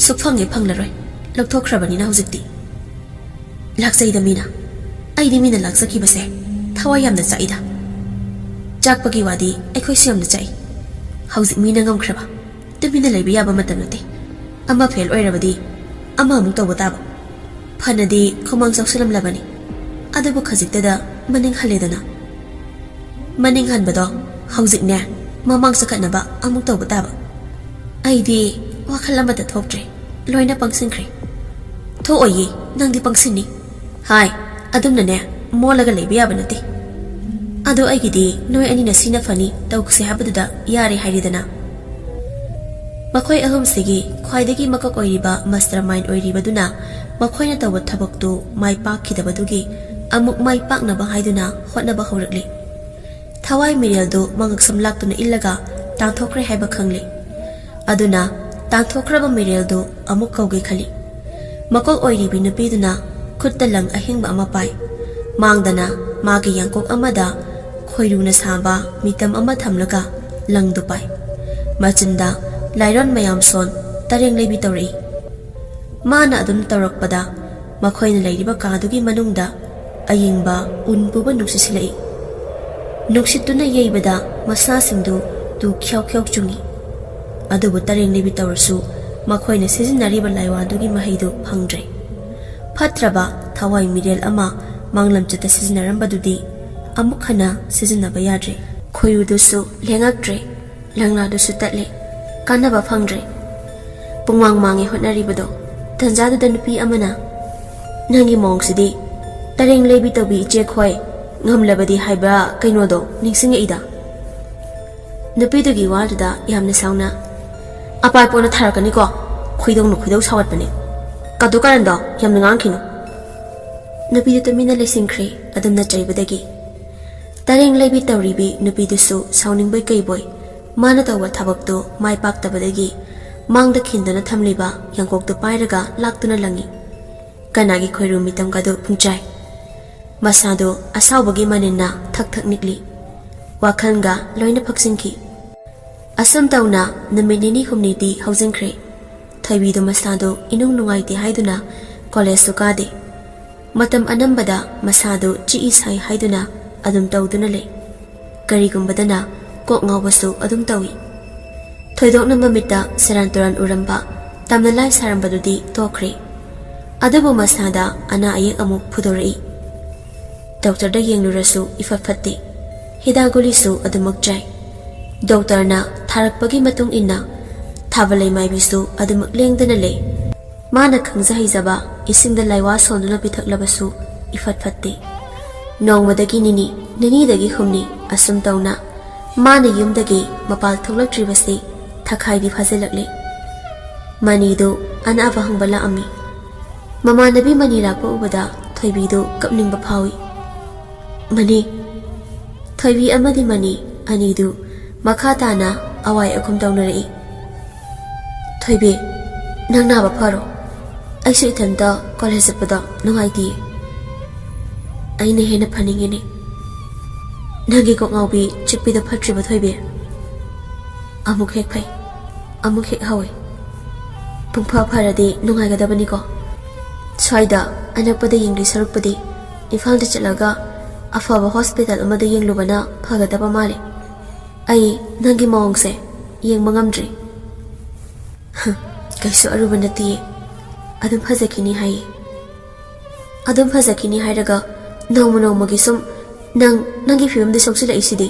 ꯁꯨꯛꯐꯪ ꯍꯦꯛ ꯐꯪꯂꯔꯣꯏ, ꯂꯧꯊꯣꯛꯈ꯭ꯔꯕꯅꯤꯅ ꯍꯧꯖꯤꯛꯇꯤ꯫ ꯂꯥꯛꯆꯩꯗ ꯃꯤꯅ꯫ ꯑꯩꯗꯤ ꯃꯤꯅ ꯂꯥꯛꯆꯈꯤꯕꯁꯦ ꯊꯋꯥꯏ ꯌꯥꯝꯅ ꯆꯥꯛꯏꯗ꯫ ꯆꯥꯛꯄꯒꯤ ꯋꯥꯗꯤ ꯑꯩꯈꯣꯏꯁꯨ ꯌꯥꯝꯅ ꯆꯥꯛꯏ꯫ ꯍꯧꯖꯤꯛ ꯃꯤꯅ ꯉꯝꯈ꯭ꯔꯕ? ꯇꯨꯃꯤꯟꯅ ꯂꯩꯕ ꯌꯥꯕ ꯃꯇꯝ ꯅꯠꯇꯦ꯫ ꯑꯃ ꯐꯦꯜ ꯑꯣꯏꯔꯕꯗꯤ ꯑꯃ ꯑꯃꯨꯛ ꯇꯧꯕ ꯇꯥꯕ꯫ ꯐꯅꯗꯤ ꯈꯨꯃꯥꯡ ꯆꯥꯎꯁꯤꯜꯂꯝꯂꯕꯅꯤ, ꯑꯗꯨꯕꯨ ꯈꯖꯤꯛꯇꯗ ꯃꯅꯤꯡ ꯍꯜꯂꯦꯗꯅ꯫ ꯃꯅꯤꯡ ꯍꯟꯕꯗꯣ ꯍꯧꯖꯤꯛꯅꯦ, ꯃꯃꯥꯡ ꯆꯈꯠꯅꯕ ꯑꯃꯨꯛ ꯇꯧꯕ ꯇꯥꯕ꯫ ꯑꯩꯗꯤ ꯋꯥꯈꯜ ꯑꯃꯠꯇ ꯊꯣꯛꯇ꯭ꯔꯦ, ꯂꯣꯏꯅ ꯄꯪꯁꯤꯟꯈ꯭ꯔꯦ꯫ ꯊꯣꯛꯑꯣꯏꯌꯦ, ꯅꯪꯗꯤ ꯄꯪꯁꯤꯟꯅꯤ꯫ ꯍꯥꯏ, ꯑꯗꯨꯝꯅꯅꯦ, ꯃꯣꯜꯂꯒ ꯂꯩꯕ ꯌꯥꯕ ꯅꯠꯇꯦ꯫ ꯑꯗꯣ ꯑꯩꯒꯤꯗꯤ ꯅꯣꯏ ꯑꯅꯤꯅ ꯁꯤꯅ ꯐꯅꯤ ꯇꯧꯁꯦ ꯍꯥꯏꯕꯗꯨꯗ ꯌꯥꯔꯦ ꯍꯥꯏꯔꯦꯗꯅ꯫ ꯃꯈꯣꯏ ꯑꯍꯨꯝꯁꯤꯒꯤ ꯈ꯭ꯋꯥꯏꯗꯒꯤ ꯃꯀꯣꯛ ꯑꯣꯏꯔꯤꯕ ꯃꯁꯇꯔ ꯃꯥꯏꯟ ꯑꯣꯏꯔꯤꯕꯗꯨꯅ ꯃꯈꯣꯏꯅ ꯇꯧꯕ ꯊꯕꯛꯇꯨ ꯃꯥꯏ ꯄꯥꯛꯈꯤꯗꯕꯗꯨꯒꯤ ꯑꯃꯨꯛ ꯃꯥꯏ ꯄꯥꯛꯅꯕ ꯍꯥꯏꯗꯨꯅ ꯍꯣꯠꯅꯕ ꯍꯧꯔꯛꯂꯤ꯫ ꯊꯋꯥꯏ ꯃꯤꯔꯦꯜꯗꯨ ꯃꯉꯛꯁꯝ ꯂꯥꯛꯇꯨꯅ ꯏꯜꯂꯒ ꯇꯥꯟꯊꯣꯛꯈ꯭ꯔꯦ ꯍꯥꯏꯕ ꯈꯪꯂꯤ꯫ ꯑꯗꯨꯅ ꯇꯥꯟꯊꯣꯛꯈ꯭ꯔꯕ ꯃꯤꯔꯦꯜꯗꯨ ꯑꯃꯨꯛ ꯀꯧꯒꯦ ꯈꯜꯂꯤ꯫ ꯃꯀꯣꯛ ꯑꯣꯏꯔꯤꯕꯤ ꯅꯨꯄꯤꯗꯨꯅ ꯈꯨꯠꯇ ꯂꯪ ꯑꯍꯤꯡꯕ ꯑꯃ ꯄꯥꯏ꯫ ꯃꯥꯡꯗꯅ ꯃꯥꯒꯤ ꯌꯥꯡꯀꯣꯛ ꯑꯃꯗ ꯈꯣꯏꯔꯨꯅ ꯁꯥꯕ ꯃꯤꯇꯝ ꯑꯃ ꯊꯝꯂꯒ ꯂꯪꯗꯨ ꯄꯥꯏ꯫ ꯃꯆꯤꯟꯗ ꯂꯥꯏꯔꯣꯟ ꯃꯌꯥꯝ ꯁꯣꯟ ꯇꯔꯦꯡ ꯂꯩꯕꯤ ꯇꯧꯔꯛꯏ꯫ ꯃꯥꯅ ꯑꯗꯨꯝ ꯇꯧꯔꯛꯄꯗ ꯃꯈꯣꯏꯅ ꯂꯩꯔꯤꯕ ꯀꯥꯗꯨꯒꯤ ꯃꯅꯨꯡꯗ ꯑꯌꯤꯡꯕ ꯎꯟ ꯄꯨꯕ ꯅꯨꯡꯁꯤꯠ ꯁꯤꯜꯂꯛꯏ꯫ ꯅꯨꯡꯁꯤꯠꯇꯨꯅ ꯌꯩꯕꯗ ꯃꯁꯥꯁꯤꯡꯗꯨ ꯇꯨ ꯈ꯭ꯌꯥꯎ ꯈ꯭ꯌꯥꯎ ꯆꯨꯡꯏ꯫ ꯑꯗꯨꯕꯨ ꯇꯔꯦꯡ ꯂꯩꯕꯤ ꯇꯧꯔꯁꯨ ꯃꯈꯣꯏꯅ ꯁꯤꯖꯤꯟꯅꯔꯤꯕ ꯂꯥꯏꯋꯥꯗꯨꯒꯤ ꯃꯍꯩꯗꯨ ꯐꯪꯗ꯭ꯔꯦ꯫ ꯐꯠꯇ꯭ꯔꯕ ꯊꯋꯥꯏ ꯃꯤꯔꯦꯜ ꯑꯃ ꯃꯥꯡꯂꯝꯆꯠꯇ ꯁꯤꯖꯤꯟꯅꯔꯝꯕꯗꯨꯗꯤ ꯑꯃꯨꯛ ꯍꯟꯅ ꯁꯤꯖꯤꯟꯅꯕ ꯌꯥꯗ꯭ꯔꯦ꯫ ꯈꯣꯏꯔꯨꯗꯨꯁꯨ ꯂꯦꯡꯉꯛꯇ꯭ꯔꯦ, ꯂꯪꯂꯥꯗꯨꯁꯨ ꯇꯠꯂꯦ, ꯀꯥꯟꯅꯕ ꯐꯪꯗ꯭ꯔꯦ꯫ ꯄꯨꯡꯃꯥꯡ ꯃꯥꯡꯉꯦ ꯍꯣꯠꯅꯔꯤꯕꯗꯣ꯫ ꯇꯟꯖꯥꯗꯨꯗ ꯅꯨꯄꯤ ꯑꯃꯅ, "ꯅꯪꯒꯤ ꯃꯑꯣꯡꯁꯤꯗꯤ ꯇꯔꯦꯡ ꯂꯩꯕꯤ ꯇꯧꯕꯤ ꯏꯆꯦ ꯈꯣꯏ ꯉꯝꯂꯕꯗꯤ ꯍꯥꯏꯕ ꯀꯩꯅꯣꯗꯣ ꯅꯤꯡꯁꯤꯡꯉꯛꯏꯗ?" ꯅꯨꯄꯤꯗꯨꯒꯤ ꯋꯥꯗꯨꯗ ꯌꯥꯝꯅ ꯁꯥꯎꯅ, "ꯑꯄꯥꯏ ꯄꯣꯅ ꯊꯥꯔꯛꯀꯅꯤꯀꯣ, ꯈꯣꯏꯗꯧꯅ ꯈꯣꯏꯗꯧ ꯁꯥꯎꯒꯠꯄꯅꯦ꯫ ꯀꯥꯇꯨ ꯀꯥꯔꯟꯗꯣ ꯌꯥꯝꯅ ꯉꯥꯡꯈꯤꯅꯨ꯫" ꯅꯨꯄꯤꯗꯨ ꯇꯨꯃꯤꯟꯅ ꯂꯩꯁꯤꯟꯈ꯭ꯔꯦ, ꯑꯗꯨꯝꯅ ꯆꯩꯕꯗꯒꯤ꯫ ꯇꯔꯦꯡ ꯂꯩꯕꯤ ꯇꯧꯔꯤꯕꯤ ꯅꯨꯄꯤꯗꯨꯁꯨ ꯁꯥꯎꯅꯤꯡꯕꯣꯏ ꯀꯩꯕꯣꯏ, ꯃꯥꯅ ꯇꯧꯕ ꯊꯕꯛꯇꯨ ꯃꯥꯏ ꯄꯥꯛꯇꯕꯗꯒꯤ ꯃꯥꯡꯗ ꯈꯤꯟꯗꯨꯅ ꯊꯝꯂꯤꯕ ꯌꯥꯡꯀꯣꯛꯇꯨ ꯄꯥꯏꯔꯒ ꯂꯥꯛꯇꯨꯅ ꯂꯪꯏ꯫ ꯀꯅꯥꯒꯤ ꯈꯣꯏꯔꯨ ꯃꯤꯇꯝꯒꯗꯨ ꯄꯨꯡꯆꯥꯏ꯫ ꯃꯁꯥꯗꯨ ꯑꯁꯥꯎꯕꯒꯤ ꯃꯅꯤꯟꯅ ꯊꯛ ꯊꯛ ꯅꯤꯛꯂꯤ꯫ ꯋꯥꯈꯜꯒ ꯂꯣꯏꯅ ꯐꯛꯆꯤꯟꯈꯤ꯫ ꯑꯁꯨꯝ ꯇꯧꯅ ꯅꯨꯃꯤꯠ ꯅꯤꯅꯤ ꯍꯨꯝꯅꯤꯗꯤ ꯍꯧꯖꯤꯟꯈ꯭ꯔꯦ꯫ ꯊꯣꯏꯕꯤꯗꯨ ꯃꯁꯥꯗꯨ ꯏꯅꯨꯡ ꯅꯨꯡꯉꯥꯏꯇꯦ ꯍꯥꯏꯗꯨꯅ ꯀꯣꯂꯦꯖꯁꯨ ꯀꯥꯗꯦ꯫ ꯃꯇꯝ ꯑꯅꯝꯕꯗ ꯃꯁꯥꯗꯨ ꯆꯤꯛꯏ ꯁꯥꯏ ꯍꯥꯏꯗꯨꯅ ꯑꯗꯨꯝ ꯇꯧꯗꯨꯅ ꯂꯩ꯫ ꯀꯔꯤꯒꯨꯝꯕꯗꯅ ꯀꯣꯛ ꯉꯥꯎꯕꯁꯨ ꯑꯗꯨꯝ ꯇꯧꯏ꯫ ꯊꯣꯏꯗꯣꯛꯅ ꯃꯃꯤꯠꯇ ꯁꯦꯔꯥꯟ ꯇꯨꯔꯥꯟ ꯎꯔꯝꯕ, ꯇꯝꯅ ꯂꯥꯏ ꯁꯥꯔꯝꯕꯗꯨꯗꯤ ꯇꯣꯛꯈ꯭ꯔꯦ꯫ ꯑꯗꯨꯕꯨ ꯃꯁꯥꯗ ꯑꯅꯥ ꯑꯌꯦꯛ ꯑꯃꯨꯛ ꯐꯨꯗꯣꯔꯛꯏ꯫ ꯗꯣꯛꯇꯔꯗ ꯌꯦꯡꯂꯨꯔꯁꯨ ꯏꯐꯠ ꯐꯠꯇꯦ꯫ ꯍꯤꯗꯥꯛ ꯒꯨꯂꯤꯁꯨ ꯑꯗꯨꯃꯛ ꯆꯥꯏ꯫ ꯗꯣꯛꯇꯔꯅ ꯊꯥꯔꯛꯄꯒꯤ ꯃꯇꯨꯡ ꯏꯟꯅ ꯊꯥꯕ ꯂꯩꯃꯥꯏꯕꯤꯁꯨ ꯑꯗꯨꯃꯛ ꯂꯦꯡꯗꯅ ꯂꯩ꯫ ꯃꯥꯅ ꯈꯪꯖ ꯍꯩꯖꯕ ꯏꯁꯤꯡꯗ ꯂꯥꯏꯋꯥ ꯁꯣꯟꯗꯨꯅ ꯄꯤꯊꯛꯂꯕꯁꯨ ꯏꯐꯠ ꯐꯠꯇꯦ꯫ ꯅꯣꯡꯃꯗꯒꯤ ꯅꯤꯅꯤ, ꯅꯤꯅꯤꯗꯒꯤ ꯍꯨꯝꯅꯤ, ꯑꯁꯨꯝ ꯇꯧꯅ ꯃꯥꯅ ꯌꯨꯝꯗꯒꯤ ꯃꯄꯥꯜ ꯊꯣꯛꯂꯛꯇ꯭ꯔꯤꯕꯁꯤ ꯊꯈꯥꯏꯗꯤ ꯐꯥꯖꯤꯜꯂꯛꯂꯦ꯫ ꯃꯅꯤꯗꯨ ꯑꯅꯥꯕ ꯍꯪꯕ ꯂꯥꯛꯑꯝꯃꯤ꯫ ꯃꯃꯥꯟꯅꯕꯤ ꯃꯅꯤ ꯂꯥꯛꯄ ꯎꯕꯗ ꯊꯣꯏꯕꯤꯗꯨ ꯀꯞꯅꯤꯡꯕ ꯐꯥꯎꯏ꯫ "ꯃꯅꯤ!" ꯊꯣꯏꯕꯤ ꯑꯃꯗꯤ ꯃꯅꯤ ꯑꯅꯤꯗꯨ ꯃꯈꯥ ꯇꯥꯅ ꯑꯋꯥꯏ ꯑꯈꯨꯝ ꯇꯧꯅꯔꯛꯏ꯫ "ꯊꯣꯏꯕꯤ, ꯅꯪ ꯅꯥꯕ ꯐꯔꯣ꯫ ꯑꯩꯁꯨ ꯏꯊꯟꯇ ꯀꯣꯂꯦꯖ ꯆꯠꯄꯗ ꯅꯨꯡꯉꯥꯏꯇꯦ꯫" "ꯑꯩꯅ ꯍꯦꯟꯅ ꯐꯅꯤꯡꯉꯤꯅꯦ꯫ ꯅꯪꯒꯤ ꯀꯣꯛ ꯉꯥꯎꯕꯤ ꯆꯤꯛꯄꯤꯗꯣ ꯐꯠꯇ꯭ꯔꯤꯕ, ꯊꯣꯏꯕꯤ?" "ꯑꯃꯨꯛ ꯍꯦꯛ ꯐꯩ, ꯑꯃꯨꯛ ꯍꯦꯛ ꯍꯧꯋꯦ꯫ ꯄꯨꯡꯐ ꯐꯔꯗꯤ ꯅꯨꯡꯉꯥꯏꯒꯗꯕꯅꯤꯀꯣ꯫ ꯁ꯭ꯋꯥꯏꯗ ꯑꯅꯛꯄꯗ ꯌꯦꯡꯗꯣꯏ ꯁꯔꯨꯛꯄꯨꯗꯤ ꯏꯝꯐꯥꯜꯗ ꯆꯠꯂꯒ ꯑꯐꯕ ꯍꯣꯁꯄꯤꯇꯥꯜ ꯑꯃꯗ ꯌꯦꯡꯂꯨꯕꯅ ꯐꯒꯗꯕ ꯃꯥꯜꯂꯦ꯫ ꯑꯩ ꯅꯪꯒꯤ ꯃꯑꯣꯡꯁꯦ ꯌꯦꯡꯕ ꯉꯝꯗ꯭ꯔꯤ꯫" "ꯍ, ꯀꯩꯁꯨ ꯑꯔꯨꯕ ꯅꯠꯇꯤꯌꯦ꯫ ꯑꯗꯨꯝ ꯐꯖꯈꯤꯅꯤ ꯍꯥꯏꯌꯦ꯫" "ꯑꯗꯨꯝ ꯐꯖꯈꯤꯅꯤ ꯍꯥꯏꯔꯒ ꯅꯣꯡꯃ ꯅꯣꯡꯃꯒꯤ ꯁꯨꯝ ꯅꯪ ꯅꯪꯒꯤ ꯐꯤꯕꯝꯗ ꯁꯣꯛꯆꯤꯜꯂꯛꯏꯁꯤꯗꯤ?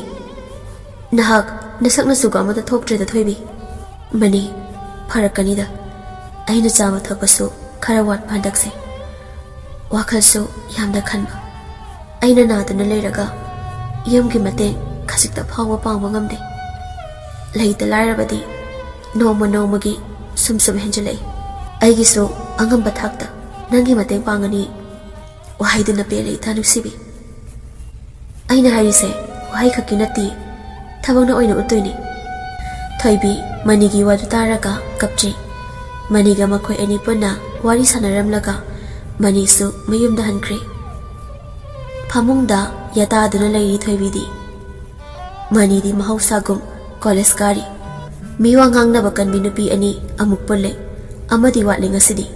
ꯅꯍꯥꯛ ꯅꯁꯛ ꯅꯁꯨꯒ ꯑꯃꯠꯇ ꯊꯣꯛꯇ꯭ꯔꯦꯗ, ꯊꯣꯏꯕꯤ꯫" "ꯃꯅꯤ, ꯐꯔꯛꯀꯅꯤꯗ꯫ ꯑꯩꯅ ꯆꯥꯕ ꯊꯛꯄꯁꯨ ꯈꯔ ꯋꯥꯠꯄ ꯍꯟꯗꯛꯁꯦ꯫ ꯋꯥꯈꯜꯁꯨ ꯌꯥꯝꯅ ꯈꯟꯕ꯫ ꯑꯩꯅ ꯅꯥꯗꯨꯅ ꯂꯩꯔꯒ ꯌꯨꯝꯒꯤ ꯃꯇꯦꯡ ꯈꯖꯤꯛꯇ ꯐꯥꯎꯕ ꯄꯥꯡꯕ ꯉꯝꯗꯦ꯫ ꯂꯩꯇ ꯂꯥꯏꯔꯕꯗꯤ ꯅꯣꯡꯃ ꯅꯣꯡꯃꯒꯤ ꯁꯨꯝ ꯁꯨꯝ ꯍꯦꯟꯖꯤꯜꯂꯛꯏ꯫ ꯑꯩꯒꯤꯁꯨ ꯑꯉꯝꯕ ꯊꯥꯛꯇ ꯅꯪꯒꯤ ꯃꯇꯦꯡ ꯄꯥꯡꯒꯅꯤ꯫ ꯋꯥꯍꯩꯗꯨꯅ ꯄꯦꯜꯂꯦ, ꯏꯇꯥ ꯅꯨꯡꯁꯤꯕꯤ꯫ ꯑꯩꯅ ꯍꯥꯏꯔꯤꯁꯦ ꯋꯥꯍꯩ ꯈꯛꯀꯤ ꯅꯠꯇꯦ, ꯊꯕꯛꯅ ꯑꯣꯏꯅ ꯎꯠꯇꯣꯏꯅꯤ꯫" ꯊꯣꯏꯕꯤ ꯃꯅꯤꯒꯤ ꯋꯥꯗꯨ ꯇꯥꯔꯒ ꯀꯞꯆꯩ꯫ ꯃꯅꯤꯒ ꯃꯈꯣꯏ ꯑꯅꯤ ꯄꯨꯟꯅ ꯋꯥꯔꯤ ꯁꯥꯟꯅꯔꯝꯂꯒ ꯃꯅꯤꯁꯨ ꯃꯌꯨꯝꯗ ꯍꯟꯈ꯭ꯔꯦ꯫ ꯐꯃꯨꯡꯗ ꯌꯥꯇꯥꯗꯨꯅ ꯂꯩꯔꯤ ꯊꯣꯏꯕꯤꯗꯤ꯫ ꯃꯅꯤꯗꯤ ꯃꯍꯧꯁꯥꯒꯨꯝ ꯀꯣꯂꯦꯖ ꯀꯥꯔꯤ꯫ ꯃꯤꯋꯥ ꯉꯥꯡꯅꯕ ꯀꯟꯕꯤ ꯅꯨꯄꯤ ꯑꯅꯤ ꯑꯃꯨꯛ ꯄꯨꯜꯂꯦ꯫ ꯑꯃꯗꯤ ꯋꯥꯠꯂꯦ ꯉꯁꯤꯗꯤ꯫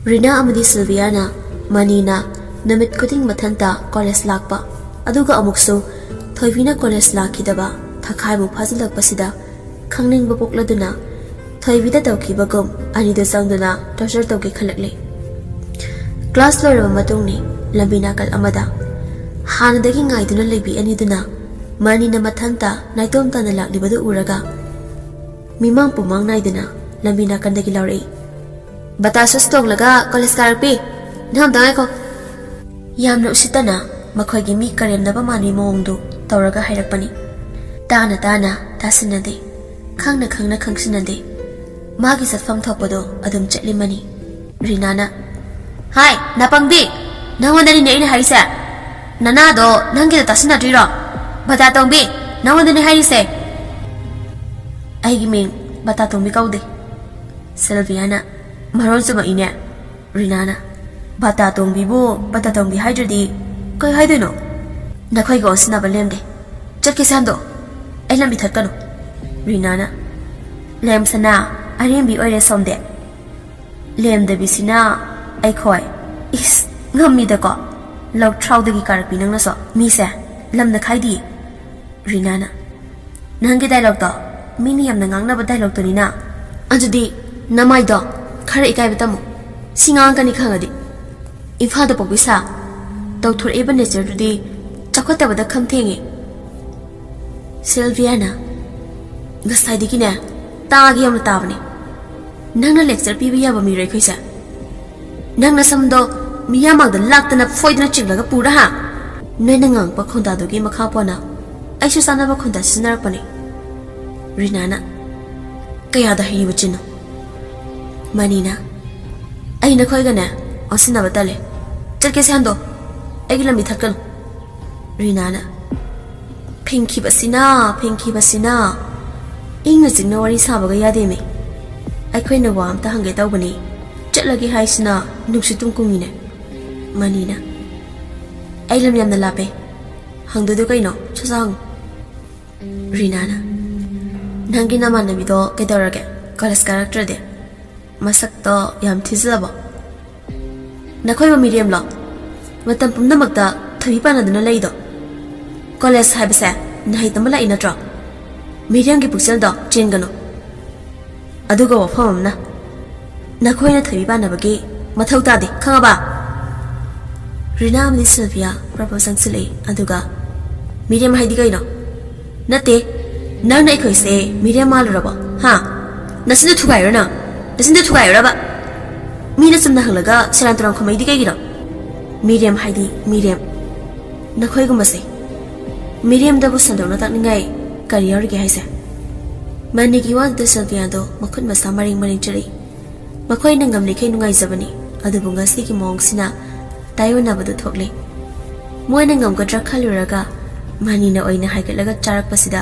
ꯔꯤꯅꯥ ꯑꯃꯗꯤ ꯁꯤꯜꯚꯤꯌꯥꯅ ꯃꯅꯤꯅ ꯅꯨꯃꯤꯠ ꯈꯨꯗꯤꯡ ꯃꯊꯟꯇ ꯀꯣꯂꯦꯖ ꯂꯥꯛꯄ, ꯑꯗꯨꯒ ꯑꯃꯨꯛꯁꯨ ꯊꯣꯏꯕꯤꯅ ꯀꯣꯂꯦꯖ ꯂꯥꯛꯈꯤꯗꯕ ꯊꯥꯈꯥꯏꯃꯨꯛ ꯐꯥꯖꯤꯜꯂꯛꯄꯁꯤꯗ ꯈꯪꯅꯤꯡꯕ ꯄꯣꯛꯂꯗꯨꯅ ꯊꯣꯏꯕꯤꯗ ꯇꯧꯈꯤꯕꯒꯨꯝ ꯑꯅꯤꯗꯨ ꯆꯪꯗꯨꯅ ꯇꯣꯔꯆꯔ ꯇꯧꯒꯦ ꯈꯜꯂꯛꯂꯦ꯫ ꯀ꯭ꯂꯥꯁ ꯂꯣꯏꯔꯕ ꯃꯇꯨꯡꯅꯤ꯫ ꯂꯝꯕꯤ ꯅꯥꯀꯜ ꯑꯃꯗ ꯍꯥꯟꯅꯗꯒꯤ ꯉꯥꯏꯗꯨꯅ ꯂꯩꯕꯤ ꯑꯅꯤꯗꯨꯅ ꯃꯅꯤꯅ ꯃꯊꯟꯇ ꯅꯥꯏꯇꯣꯝ ꯇꯥꯅ ꯂꯥꯛꯂꯤꯕꯗꯨ ꯎꯔꯒ ꯃꯤꯃꯥꯡ ꯄꯨꯃꯥꯡ ꯅꯥꯏꯗꯨꯅ ꯂꯝꯕꯤ ꯅꯥꯀꯟꯗꯒꯤ ꯂꯥꯎꯔꯛꯏ꯫ "ꯕꯇꯥꯁꯨꯁ ꯇꯣꯡꯂꯒ ꯀꯣꯂꯦꯖ ꯀꯥꯔꯛꯄꯤ, ꯅꯪ ꯑꯝꯇ ꯉꯥꯏꯈꯣ!" ꯌꯥꯝꯅ ꯎꯁꯤꯠꯇꯅ ꯃꯈꯣꯏꯒꯤ ꯃꯤ ꯀꯔꯦꯝꯅꯕ ꯃꯥꯟꯕꯤ ꯃꯑꯣꯡꯗꯨ ꯇꯧꯔꯒ ꯍꯥꯏꯔꯛꯄꯅꯤ꯫ ꯇꯥꯅ ꯇꯥꯅ ꯇꯥꯁꯤꯟꯅꯗꯦ, ꯈꯪꯅ ꯈꯪꯅ ꯈꯪꯁꯤꯟꯅꯗꯦ꯫ ꯃꯥꯒꯤ ꯆꯠꯐꯝ ꯊꯣꯛꯄꯗꯣ ꯑꯗꯨꯝ ꯆꯠꯂꯤꯃꯅꯤ꯫ ꯔꯤꯅꯥꯅ, "ꯍꯥꯏ, ꯅꯥꯄꯪꯕꯤ! ꯅꯪꯉꯣꯟꯗꯅꯤꯅꯦ ꯑꯩꯅ ꯍꯥꯏꯔꯤꯁꯦ꯫ ꯅꯅꯥꯗꯣ ꯅꯪꯒꯤꯗ ꯇꯥꯁꯤꯟꯅꯗ꯭ꯔꯤꯔꯣ? ꯕꯇꯥ ꯇꯣꯡꯕꯤ, ꯅꯪꯉꯣꯟꯗꯅꯦ ꯍꯥꯏꯔꯤꯁꯦ!" "ꯑꯩꯒꯤ ꯃꯤꯡ ꯕꯇꯥ ꯇꯣꯡꯕꯤ ꯀꯧꯗꯦ꯫" ꯁꯤꯜꯚꯤꯌꯥꯅ ꯃꯔꯣꯟ ꯆꯨꯝꯃꯛꯏꯅꯦ꯫ ꯔꯤꯅꯥꯅ, "ꯕꯇꯥ ꯇꯣꯡꯕꯤꯕꯨ ꯕꯇꯥ ꯇꯣꯡꯕꯤ ꯍꯥꯏꯗ꯭ꯔꯗꯤ ꯀꯩ ꯍꯥꯏꯗꯣꯏꯅꯣ? ꯅꯈꯣꯏꯒ ꯑꯣꯟꯁꯤꯟꯅꯕ ꯂꯦꯝꯗꯦ꯫ ꯆꯠꯀꯦꯁꯦ ꯍꯟꯗꯣ꯫ ꯑꯩ ꯂꯝꯕꯤ ꯊꯠꯀꯅꯨ꯫" ꯔꯤꯅꯥꯅ, "ꯂꯦꯝꯁꯅꯥ, ꯑꯔꯦꯝꯕꯤ ꯑꯣꯏꯔꯦ ꯁꯣꯝꯗꯤ꯫ ꯂꯦꯝꯗꯕꯤꯁꯤꯅ ꯑꯩꯈꯣꯏ꯫ ꯏꯁ, ꯉꯝꯃꯤꯗꯀꯣ꯫ ꯂꯧꯊ꯭ꯔꯥꯎꯗꯒꯤ ꯀꯥꯔꯛꯄꯤ ꯅꯪꯅꯁꯨ꯫ ꯃꯤꯁꯦ ꯂꯝꯅ ꯈꯥꯏꯗꯤ꯫" ꯔꯤꯅꯥꯅ, "ꯅꯪꯒꯤ ꯗꯥꯏꯂꯣꯛꯇꯣ ꯃꯤꯅ ꯌꯥꯝꯅ ꯉꯥꯡꯅꯕ ꯗꯥꯏꯂꯣꯛꯇꯨꯅꯤꯅ꯫ ꯑꯗꯨꯗꯤ ꯅꯃꯥꯏꯗꯣ ꯈꯔ ꯏꯀꯥꯏꯕ ꯇꯝꯃꯨ꯫ ꯁꯤ ꯉꯥꯡꯉꯛꯀꯅꯤ ꯈꯪꯉꯗꯤ꯫ ꯏꯝꯐꯥꯜꯗ ꯄꯣꯛꯄꯤ ꯁꯥ꯫ ꯇꯧꯊꯣꯔꯛꯏꯕ ꯅꯦꯆꯔꯗꯨꯗꯤ ꯆꯥꯎꯈꯠꯇꯕꯗ ꯈꯝ ꯊꯦꯡꯉꯦ꯫" ꯁꯤꯜꯚꯤꯌꯥꯅ, "ꯉꯁꯥꯏꯗꯒꯤꯅꯦ ꯇꯥꯒꯦ ꯌꯥꯝꯅ ꯇꯥꯕꯅꯦ꯫ ꯅꯪꯅ ꯂꯦꯛꯆꯔ ꯄꯤꯕ ꯌꯥꯕ ꯃꯤꯔꯣ ꯑꯩꯈꯣꯏꯁꯦ? ꯅꯪ ꯅꯁꯝꯗꯣ ꯃꯤꯌꯥꯝ ꯃꯥꯡꯗ ꯂꯥꯛꯇꯅ ꯐꯣꯏꯗꯅ ꯆꯤꯡꯂꯒ ꯄꯨꯔꯥ ꯍꯥ? ꯅꯣꯏꯅ ꯉꯥꯡꯉꯛꯄ ꯈꯣꯟꯗꯥꯗꯨꯒꯤ ꯃꯈꯥ ꯄꯣꯟꯅ ꯑꯩꯁꯨ ꯆꯥꯅꯕ ꯈꯣꯟꯗꯥ ꯁꯤꯖꯤꯟꯅꯔꯛꯄꯅꯦ꯫" ꯔꯤꯅꯥꯅ, "ꯀꯌꯥꯗ ꯍꯩꯔꯤꯕ ꯆꯤꯟꯅꯣ?" ꯃꯅꯤꯅ, "ꯑꯩ ꯅꯈꯣꯏꯒꯅꯦ ꯑꯣꯟꯁꯤꯟꯅꯕ ꯇꯜꯂꯦ꯫ ꯆꯠꯀꯦꯁꯦ ꯍꯟꯗꯣ꯫ ꯑꯩꯒꯤ ꯂꯝꯕꯤ ꯊꯠꯀꯅꯨ꯫" ꯔꯤꯅꯥꯅ, "ꯐꯤꯡꯈꯤꯕꯁꯤꯅ, ꯐꯤꯡꯈꯤꯕꯁꯤꯅ꯫ ꯏꯪꯅ ꯆꯤꯛꯅ ꯋꯥꯔꯤ ꯁꯥꯕꯒ ꯌꯥꯗꯦꯃꯤ꯫ ꯑꯩꯈꯣꯏꯅ ꯋꯥ ꯑꯝꯇ ꯍꯪꯒꯦ ꯇꯧꯕꯅꯤ꯫ ꯆꯠꯂꯒꯦ ꯍꯥꯏꯁꯤꯅ ꯅꯨꯡꯁꯤꯠ ꯇꯨꯝ ꯀꯨꯡꯉꯤꯅꯦ꯫" ꯃꯅꯤꯅ, "ꯑꯩ ꯂꯝ ꯌꯥꯝꯅ ꯂꯥꯞꯄꯦ꯫ ꯍꯪꯗꯣꯏꯗꯣ ꯀꯩꯅꯣ? ꯁꯠ ꯁꯠ ꯍꯪꯉꯨ꯫" ꯔꯤꯅꯥꯅ, "ꯅꯪꯒꯤ ꯅꯃꯥꯟꯅꯕꯤꯗꯣ ꯀꯩꯗꯧꯔꯒꯦ? ꯀꯣꯂꯦꯖ ꯀꯥꯔꯛꯇ꯭ꯔꯗꯤ? ꯃꯁꯛꯇꯣ ꯌꯥꯝ ꯊꯤꯖꯤꯜꯂꯕꯣ?" ꯅꯈꯣꯏꯕꯨ ꯃꯤꯔꯦꯝꯂꯣ? ꯃꯇꯝ ꯄꯨꯝꯅꯃꯛꯇ ꯊꯣꯏꯕꯤ ꯄꯥꯟꯅꯗꯨꯅ ꯂꯩꯗꯣ? ꯀꯣꯂꯦꯖ ꯍꯥꯏꯕꯁꯦ ꯅꯍꯩ ꯇꯝꯕ ꯂꯥꯛꯏ ꯅꯠꯇ꯭ꯔꯣ? ꯃꯤꯔꯦꯝꯒꯤ ꯄꯨꯛꯆꯦꯜꯗꯣ ꯆꯦꯟꯒꯅꯨ꯫ ꯑꯗꯨꯒ ꯋꯥꯐꯝ ꯑꯃꯅ, ꯅꯈꯣꯏꯅ ꯊꯣꯏꯕꯤ ꯄꯥꯟꯅꯕꯒꯤ ꯃꯊꯧ ꯇꯥꯗꯦ, ꯈꯪꯉꯕ? ꯔꯤꯅꯥ ꯑꯃꯗꯤ ꯁꯤꯜꯚꯤꯌꯥ ꯄ꯭ꯔꯄꯣꯖ ꯆꯪꯁꯤꯜꯂꯛꯏ, ꯑꯗꯨꯒ ꯃꯤꯔꯦꯝ ꯍꯥꯏꯗꯤ ꯀꯩꯅꯣ? ꯅꯠꯇꯦ, ꯅꯪꯅ ꯑꯩꯈꯣꯏꯁꯦ ꯃꯤꯔꯦꯝ ꯃꯥꯜꯂꯨꯔꯕꯣ? ꯍꯥ? ꯅꯆꯤꯟꯗꯣ ꯊꯨꯒꯥꯏꯔꯣ ꯅꯪ꯫ ꯅꯆꯤꯟꯗꯣ ꯊꯨꯒꯥꯏꯔꯨꯔꯕ? ꯃꯤꯅ ꯆꯨꯝꯅ ꯍꯪꯂꯒ ꯁꯦꯔꯥꯟ ꯇꯨꯔꯥꯟ ꯈꯨꯝꯃꯛꯏꯗꯤ ꯀꯩꯒꯤꯅꯣ? ꯃꯤꯔꯦꯝ ꯍꯥꯏꯗꯤ ꯃꯤꯔꯦꯝ꯫ ꯅꯈꯣꯏꯒꯨꯝꯕꯁꯦ꯫ ꯃꯤꯔꯦꯝꯗꯕꯨ ꯁꯟꯗꯣꯛꯅ ꯇꯥꯛꯅꯤꯡꯉꯥꯏ ꯀꯔꯤ ꯌꯥꯎꯔꯤꯒꯦ ꯍꯥꯏꯁꯦ? ꯃꯅꯤꯒꯤ ꯋꯥꯗꯨꯗ ꯁꯤꯜꯚꯤꯌꯥꯗꯣ ꯃꯈꯨꯠ ꯃꯁꯥ ꯃꯔꯦꯡ ꯃꯔꯦꯡ ꯆꯠꯂꯛꯏ꯫ ꯃꯈꯣꯏꯅ ꯉꯝꯂꯤꯈꯩ ꯅꯨꯡꯉꯥꯏꯖꯕꯅꯤ, ꯑꯗꯨꯕꯨ ꯉꯁꯤꯒꯤ ꯃꯑꯣꯡꯁꯤꯅ ꯇꯥꯏꯑꯣꯟꯅꯕꯗꯨ ꯊꯣꯛꯂꯦ꯫ ꯃꯣꯏꯅ ꯉꯝꯒꯗ꯭ꯔꯥ ꯈꯜꯂꯨꯔꯒ ꯃꯅꯤꯅ ꯑꯣꯏꯅ ꯍꯥꯏꯒꯠꯂꯒ ꯆꯥꯔꯛꯄꯁꯤꯗ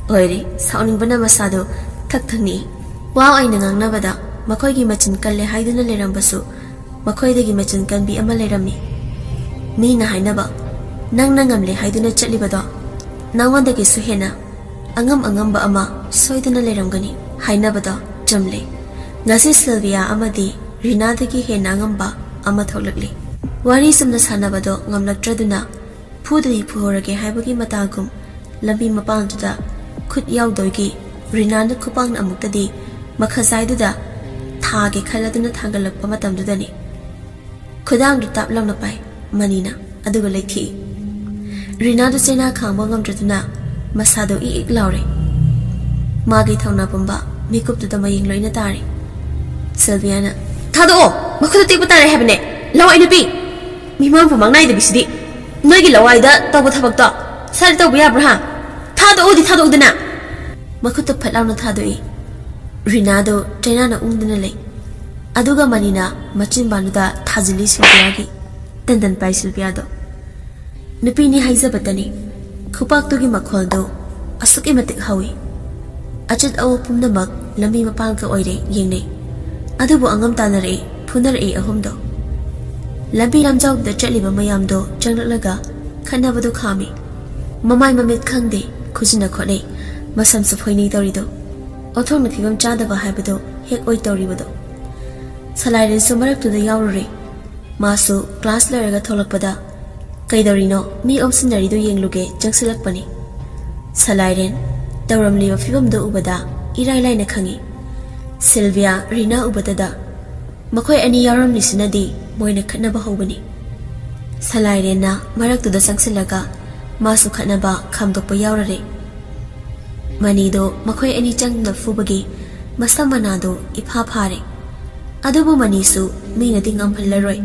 ꯑꯣꯏꯔꯦ ꯁꯥꯎꯅꯤꯡꯕꯅ ꯃꯁꯥꯗꯨ ꯊꯛ ꯊꯛ ꯅꯤꯛꯏ꯫ ꯋꯥ ꯑꯣꯏꯅ ꯉꯥꯡꯅꯕꯗ ꯃꯈꯣꯏꯒꯤ ꯃꯆꯤꯟ ꯀꯜꯂꯦ ꯍꯥꯏꯗꯨꯅ ꯂꯩꯔꯝꯕꯁꯨ ꯃꯈꯣꯏꯗꯒꯤ ꯃꯆꯤꯟ ꯀꯟꯕꯤ ꯑꯃ ꯂꯩꯔꯝꯃꯤ꯫ ꯃꯤꯅ ꯍꯥꯏꯅꯕ, "ꯅꯪꯅ ꯉꯝꯂꯦ ꯍꯥꯏꯗꯨꯅ ꯆꯠꯂꯤꯕꯗꯣ ꯅꯉꯣꯟꯗꯒꯤꯁꯨ ꯍꯦꯟꯅ ꯑꯉꯝ ꯑꯉꯝꯕ ꯑꯃ ꯁꯣꯏꯗꯅ ꯂꯩꯔꯝꯒꯅꯤ" ꯍꯥꯏꯅꯕꯗꯣ ꯆꯨꯝꯂꯦ꯫ ꯉꯁꯤ ꯁꯤꯜꯚꯤꯌꯥ ꯑꯃꯗꯤ ꯔꯤꯅꯥꯗꯒꯤ ꯍꯦꯟꯅ ꯑꯉꯝꯕ ꯑꯃ ꯊꯣꯛꯂꯛꯂꯤ꯫ ꯋꯥꯔꯤ ꯆꯨꯝꯅ ꯁꯥꯟꯅꯕꯗꯣ ꯉꯝꯂꯛꯇ꯭ꯔꯗꯨꯅ ꯐꯨꯗꯗꯤ ꯐꯨꯍꯧꯔꯒꯦ ꯍꯥꯏꯕꯒꯤ ꯃꯇꯥꯒꯨꯝ ꯂꯝꯕꯤ ꯃꯄꯥꯟꯗꯨꯗ ꯈꯨꯠ ꯌꯥꯎꯗꯣꯏꯒꯤ ꯔꯤꯅꯥꯅ ꯈꯨꯄꯥꯛꯅ ꯑꯃꯨꯛꯇꯗꯤ ꯃꯈꯖꯥꯏꯗꯨꯗ ꯊꯥꯒꯦ ꯈꯜꯂꯗꯨꯅ ꯊꯥꯡꯒꯠꯂꯛꯄ ꯃꯇꯝꯗꯨꯗꯅꯤ꯫ ꯈꯨꯗꯥꯡꯗꯨ ꯇꯥꯞ ꯂꯥꯎꯅ ꯄꯥꯏ ꯃꯅꯤꯅ, ꯑꯗꯨꯒ ꯂꯩꯊꯦꯛꯏ꯫ ꯔꯤꯅꯥꯗꯨ ꯆꯩꯅꯥ ꯈꯥꯡꯕ ꯉꯝꯗ꯭ꯔꯗꯨꯅ ꯃꯁꯥꯗꯨ ꯏꯛ ꯏꯛ ꯂꯥꯎꯔꯦ꯫ ꯃꯥꯒꯤ ꯊꯧꯅꯥ ꯄꯨꯝꯕ ꯃꯤꯀꯨꯞꯇꯨꯗ ꯃꯌꯦꯡ ꯂꯣꯏꯅ ꯇꯥꯔꯦ꯫ ꯁꯤꯜꯚꯤꯌꯥꯅ, "ꯊꯥꯗꯣꯛꯑꯣ! ꯃꯈꯨꯠꯇ ꯇꯦꯛꯄ ꯇꯥꯔꯦ ꯍꯥꯏꯕꯅꯦ! ꯂꯋꯥꯏ ꯅꯨꯄꯤ! ꯃꯤꯃꯥꯡ ꯐꯝꯃꯥꯡ ꯅꯥꯏꯗꯕꯤꯁꯤꯗꯤ! ꯅꯣꯏꯒꯤ ꯂꯋꯥꯏꯗ ꯇꯧꯕ ꯊꯕꯛꯇꯣ ꯁ꯭ꯋꯥꯏꯗ ꯇꯧꯕ ꯌꯥꯕ꯭ꯔꯥ, ꯍꯥ? ꯊꯥꯗꯣꯛꯑꯣꯗꯤ ꯊꯥꯗꯣꯛꯎꯗꯅ!" ꯃꯈꯨꯠꯇꯨ ꯐꯠ ꯂꯥꯎꯅ ꯊꯥꯗꯣꯛꯏ꯫ ꯔꯤꯅꯥꯗꯨ ꯆꯩꯅꯥꯅ ꯎꯪꯗꯨꯅ ꯂꯩ꯫ ꯑꯗꯨꯒ ꯃꯅꯤꯅ ꯃꯆꯤꯟꯕꯥꯟꯗꯨꯗ ꯊꯥꯖꯤꯜꯂꯤ ꯁꯤꯜꯚꯤꯌꯥꯒꯤ꯫ ꯇꯟꯗꯟ ꯄꯥꯏ ꯁꯤꯜꯚꯤꯌꯥꯗꯣ꯫ ꯅꯨꯄꯤꯅꯤ ꯍꯥꯏꯖꯕꯇꯅꯤ꯫ ꯈꯨꯄꯥꯛꯇꯨꯒꯤ ꯃꯈꯣꯜꯗꯨ ꯑꯁꯨꯛꯀꯤ ꯃꯇꯤꯛ ꯍꯧꯏ꯫ ꯑꯆꯠ ꯑꯋꯣꯛ ꯄꯨꯝꯅꯃꯛ ꯂꯝꯕꯤ ꯃꯄꯥꯟꯒ ꯑꯣꯏꯔꯦ ꯌꯦꯡꯅꯩ꯫ ꯑꯗꯨꯕꯨ ꯑꯉꯝ ꯇꯥꯟꯅꯔꯛꯏ, ꯐꯨꯅꯔꯛꯏ ꯑꯍꯨꯝꯗꯣ꯫ ꯂꯝꯕꯤ ꯂꯝꯖꯥꯎꯗꯨꯗ ꯆꯠꯂꯤꯕ ꯃꯌꯥꯝꯗꯣ ꯆꯪꯂꯛꯂꯒ ꯈꯠꯅꯕꯗꯨ ꯈꯥꯝꯃꯤ꯫ ꯃꯃꯥꯏ ꯃꯃꯤꯠ ꯈꯪꯗꯦ, ꯈꯨꯖꯤꯟꯅ ꯈꯣꯠꯅꯩ, ꯃꯁꯝꯁꯨ ꯐꯣꯏꯅꯩ ꯇꯧꯔꯤꯗꯣ꯫ ꯑꯣꯟꯊꯣꯛꯅ ꯐꯤꯕꯝ ꯆꯥꯗꯕ ꯍꯥꯏꯕꯗꯣ ꯍꯦꯛ ꯑꯣꯏ ꯇꯧꯔꯤꯕꯗꯣ꯫ ꯁꯂꯥꯏꯔꯦꯟꯁꯨ ꯃꯔꯛꯇꯨꯗ ꯌꯥꯎꯔꯨꯔꯦ꯫ ꯃꯥꯁꯨ ꯀ꯭ꯂꯥꯁ ꯂꯣꯏꯔꯒ ꯊꯣꯛꯂꯛꯄꯗ, "ꯀꯩꯗꯧꯔꯤꯅꯣ? ꯃꯤ ꯑꯣꯝꯁꯤꯟꯅꯔꯤꯗꯨ ꯌꯦꯡꯂꯨꯒꯦ" ꯆꯪꯁꯤꯜꯂꯛꯄꯅꯤ꯫ ꯁꯂꯥꯏꯔꯦꯟ ꯇꯧꯔꯝꯂꯤꯕ ꯐꯤꯕꯝꯗꯨ ꯎꯕꯗ ꯏꯔꯥꯏ ꯂꯥꯏꯅ ꯈꯪꯏ꯫ ꯁꯤꯜꯚꯤꯌꯥ ꯔꯤꯅꯥ ꯎꯕꯗꯗ ꯃꯈꯣꯏ ꯑꯅꯤ ꯌꯥꯎꯔꯝꯂꯤꯁꯤꯅꯗꯤ ꯃꯣꯏꯅ ꯈꯠꯅꯕ ꯍꯧꯕꯅꯤ꯫ ꯁꯂꯥꯏꯔꯦꯟꯅ ꯃꯔꯛꯇꯨꯗ ꯆꯪꯁꯤꯜꯂꯒ ꯃꯥꯁꯨ ꯈꯠꯅꯕ ꯈꯥꯝꯗꯣꯛꯄ ꯌꯥꯎꯔꯔꯦ꯫ ꯃꯅꯤꯗꯣ ꯃꯈꯣꯏ ꯑꯅꯤ ꯆꯪꯗꯨꯅ ꯐꯨꯕꯒꯤ ꯃꯁꯝ ꯃꯅꯥꯗꯣ ꯏꯐꯥ ꯐꯥꯔꯦ꯫ ꯑꯗꯨꯕꯨ ꯃꯅꯤꯁꯨ ꯃꯤꯅꯗꯤ ꯉꯝꯍꯜꯂꯔꯣꯏ,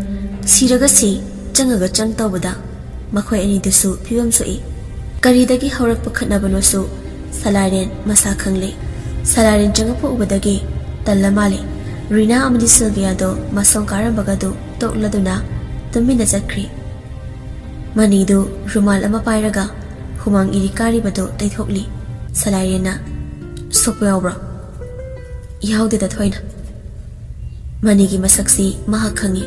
ꯁꯤꯔꯒ ꯁꯤ, ꯆꯪꯉꯒ ꯆꯪ ꯇꯧꯕꯗ ꯃꯈꯣꯏ ꯑꯅꯤꯗꯨꯁꯨ ꯐꯤꯕꯝ ꯁꯣꯛꯏ꯫ ꯀꯔꯤꯗꯒꯤ ꯍꯧꯔꯛꯄ ꯈꯠꯅꯕꯅꯣꯁꯨ ꯁꯂꯥꯏꯔꯦꯟ ꯃꯁꯥ ꯈꯪꯂꯦ꯫ ꯁꯂꯥꯏꯔꯦꯟ ꯆꯪꯉꯛꯄ ꯎꯕꯗꯒꯤ ꯇꯜꯂ ꯃꯥꯜꯂꯦ꯫ ꯔꯤꯅꯥ ꯑꯃꯗꯤ ꯁꯤꯜꯚꯤꯌꯥꯗꯣ ꯃꯁꯣꯡ ꯀꯥꯔꯝꯕꯒꯗꯨ ꯇꯣꯛꯂꯗꯨꯅ ꯇꯨꯃꯤꯟꯅ ꯆꯠꯈ꯭ꯔꯤ꯫ ꯃꯅꯤꯗꯨ ꯔꯨꯃꯥꯜ ꯑꯃ ꯄꯥꯏꯔꯒ ꯍꯨꯃꯥꯡ ꯏꯔꯤ ꯀꯥꯔꯤꯕꯗꯨ ꯇꯩꯊꯣꯛꯂꯤ꯫ ꯁꯂꯥꯏꯔꯦꯟꯅ, "ꯁꯣꯛꯄ ꯌꯥꯎꯕ꯭ꯔꯣ?" "ꯌꯥꯎꯗꯦꯗ ꯊꯣꯏꯅ꯫" ꯃꯅꯤꯒꯤ ꯃꯁꯛꯁꯤ ꯃꯍꯥꯛ ꯈꯪꯏ꯫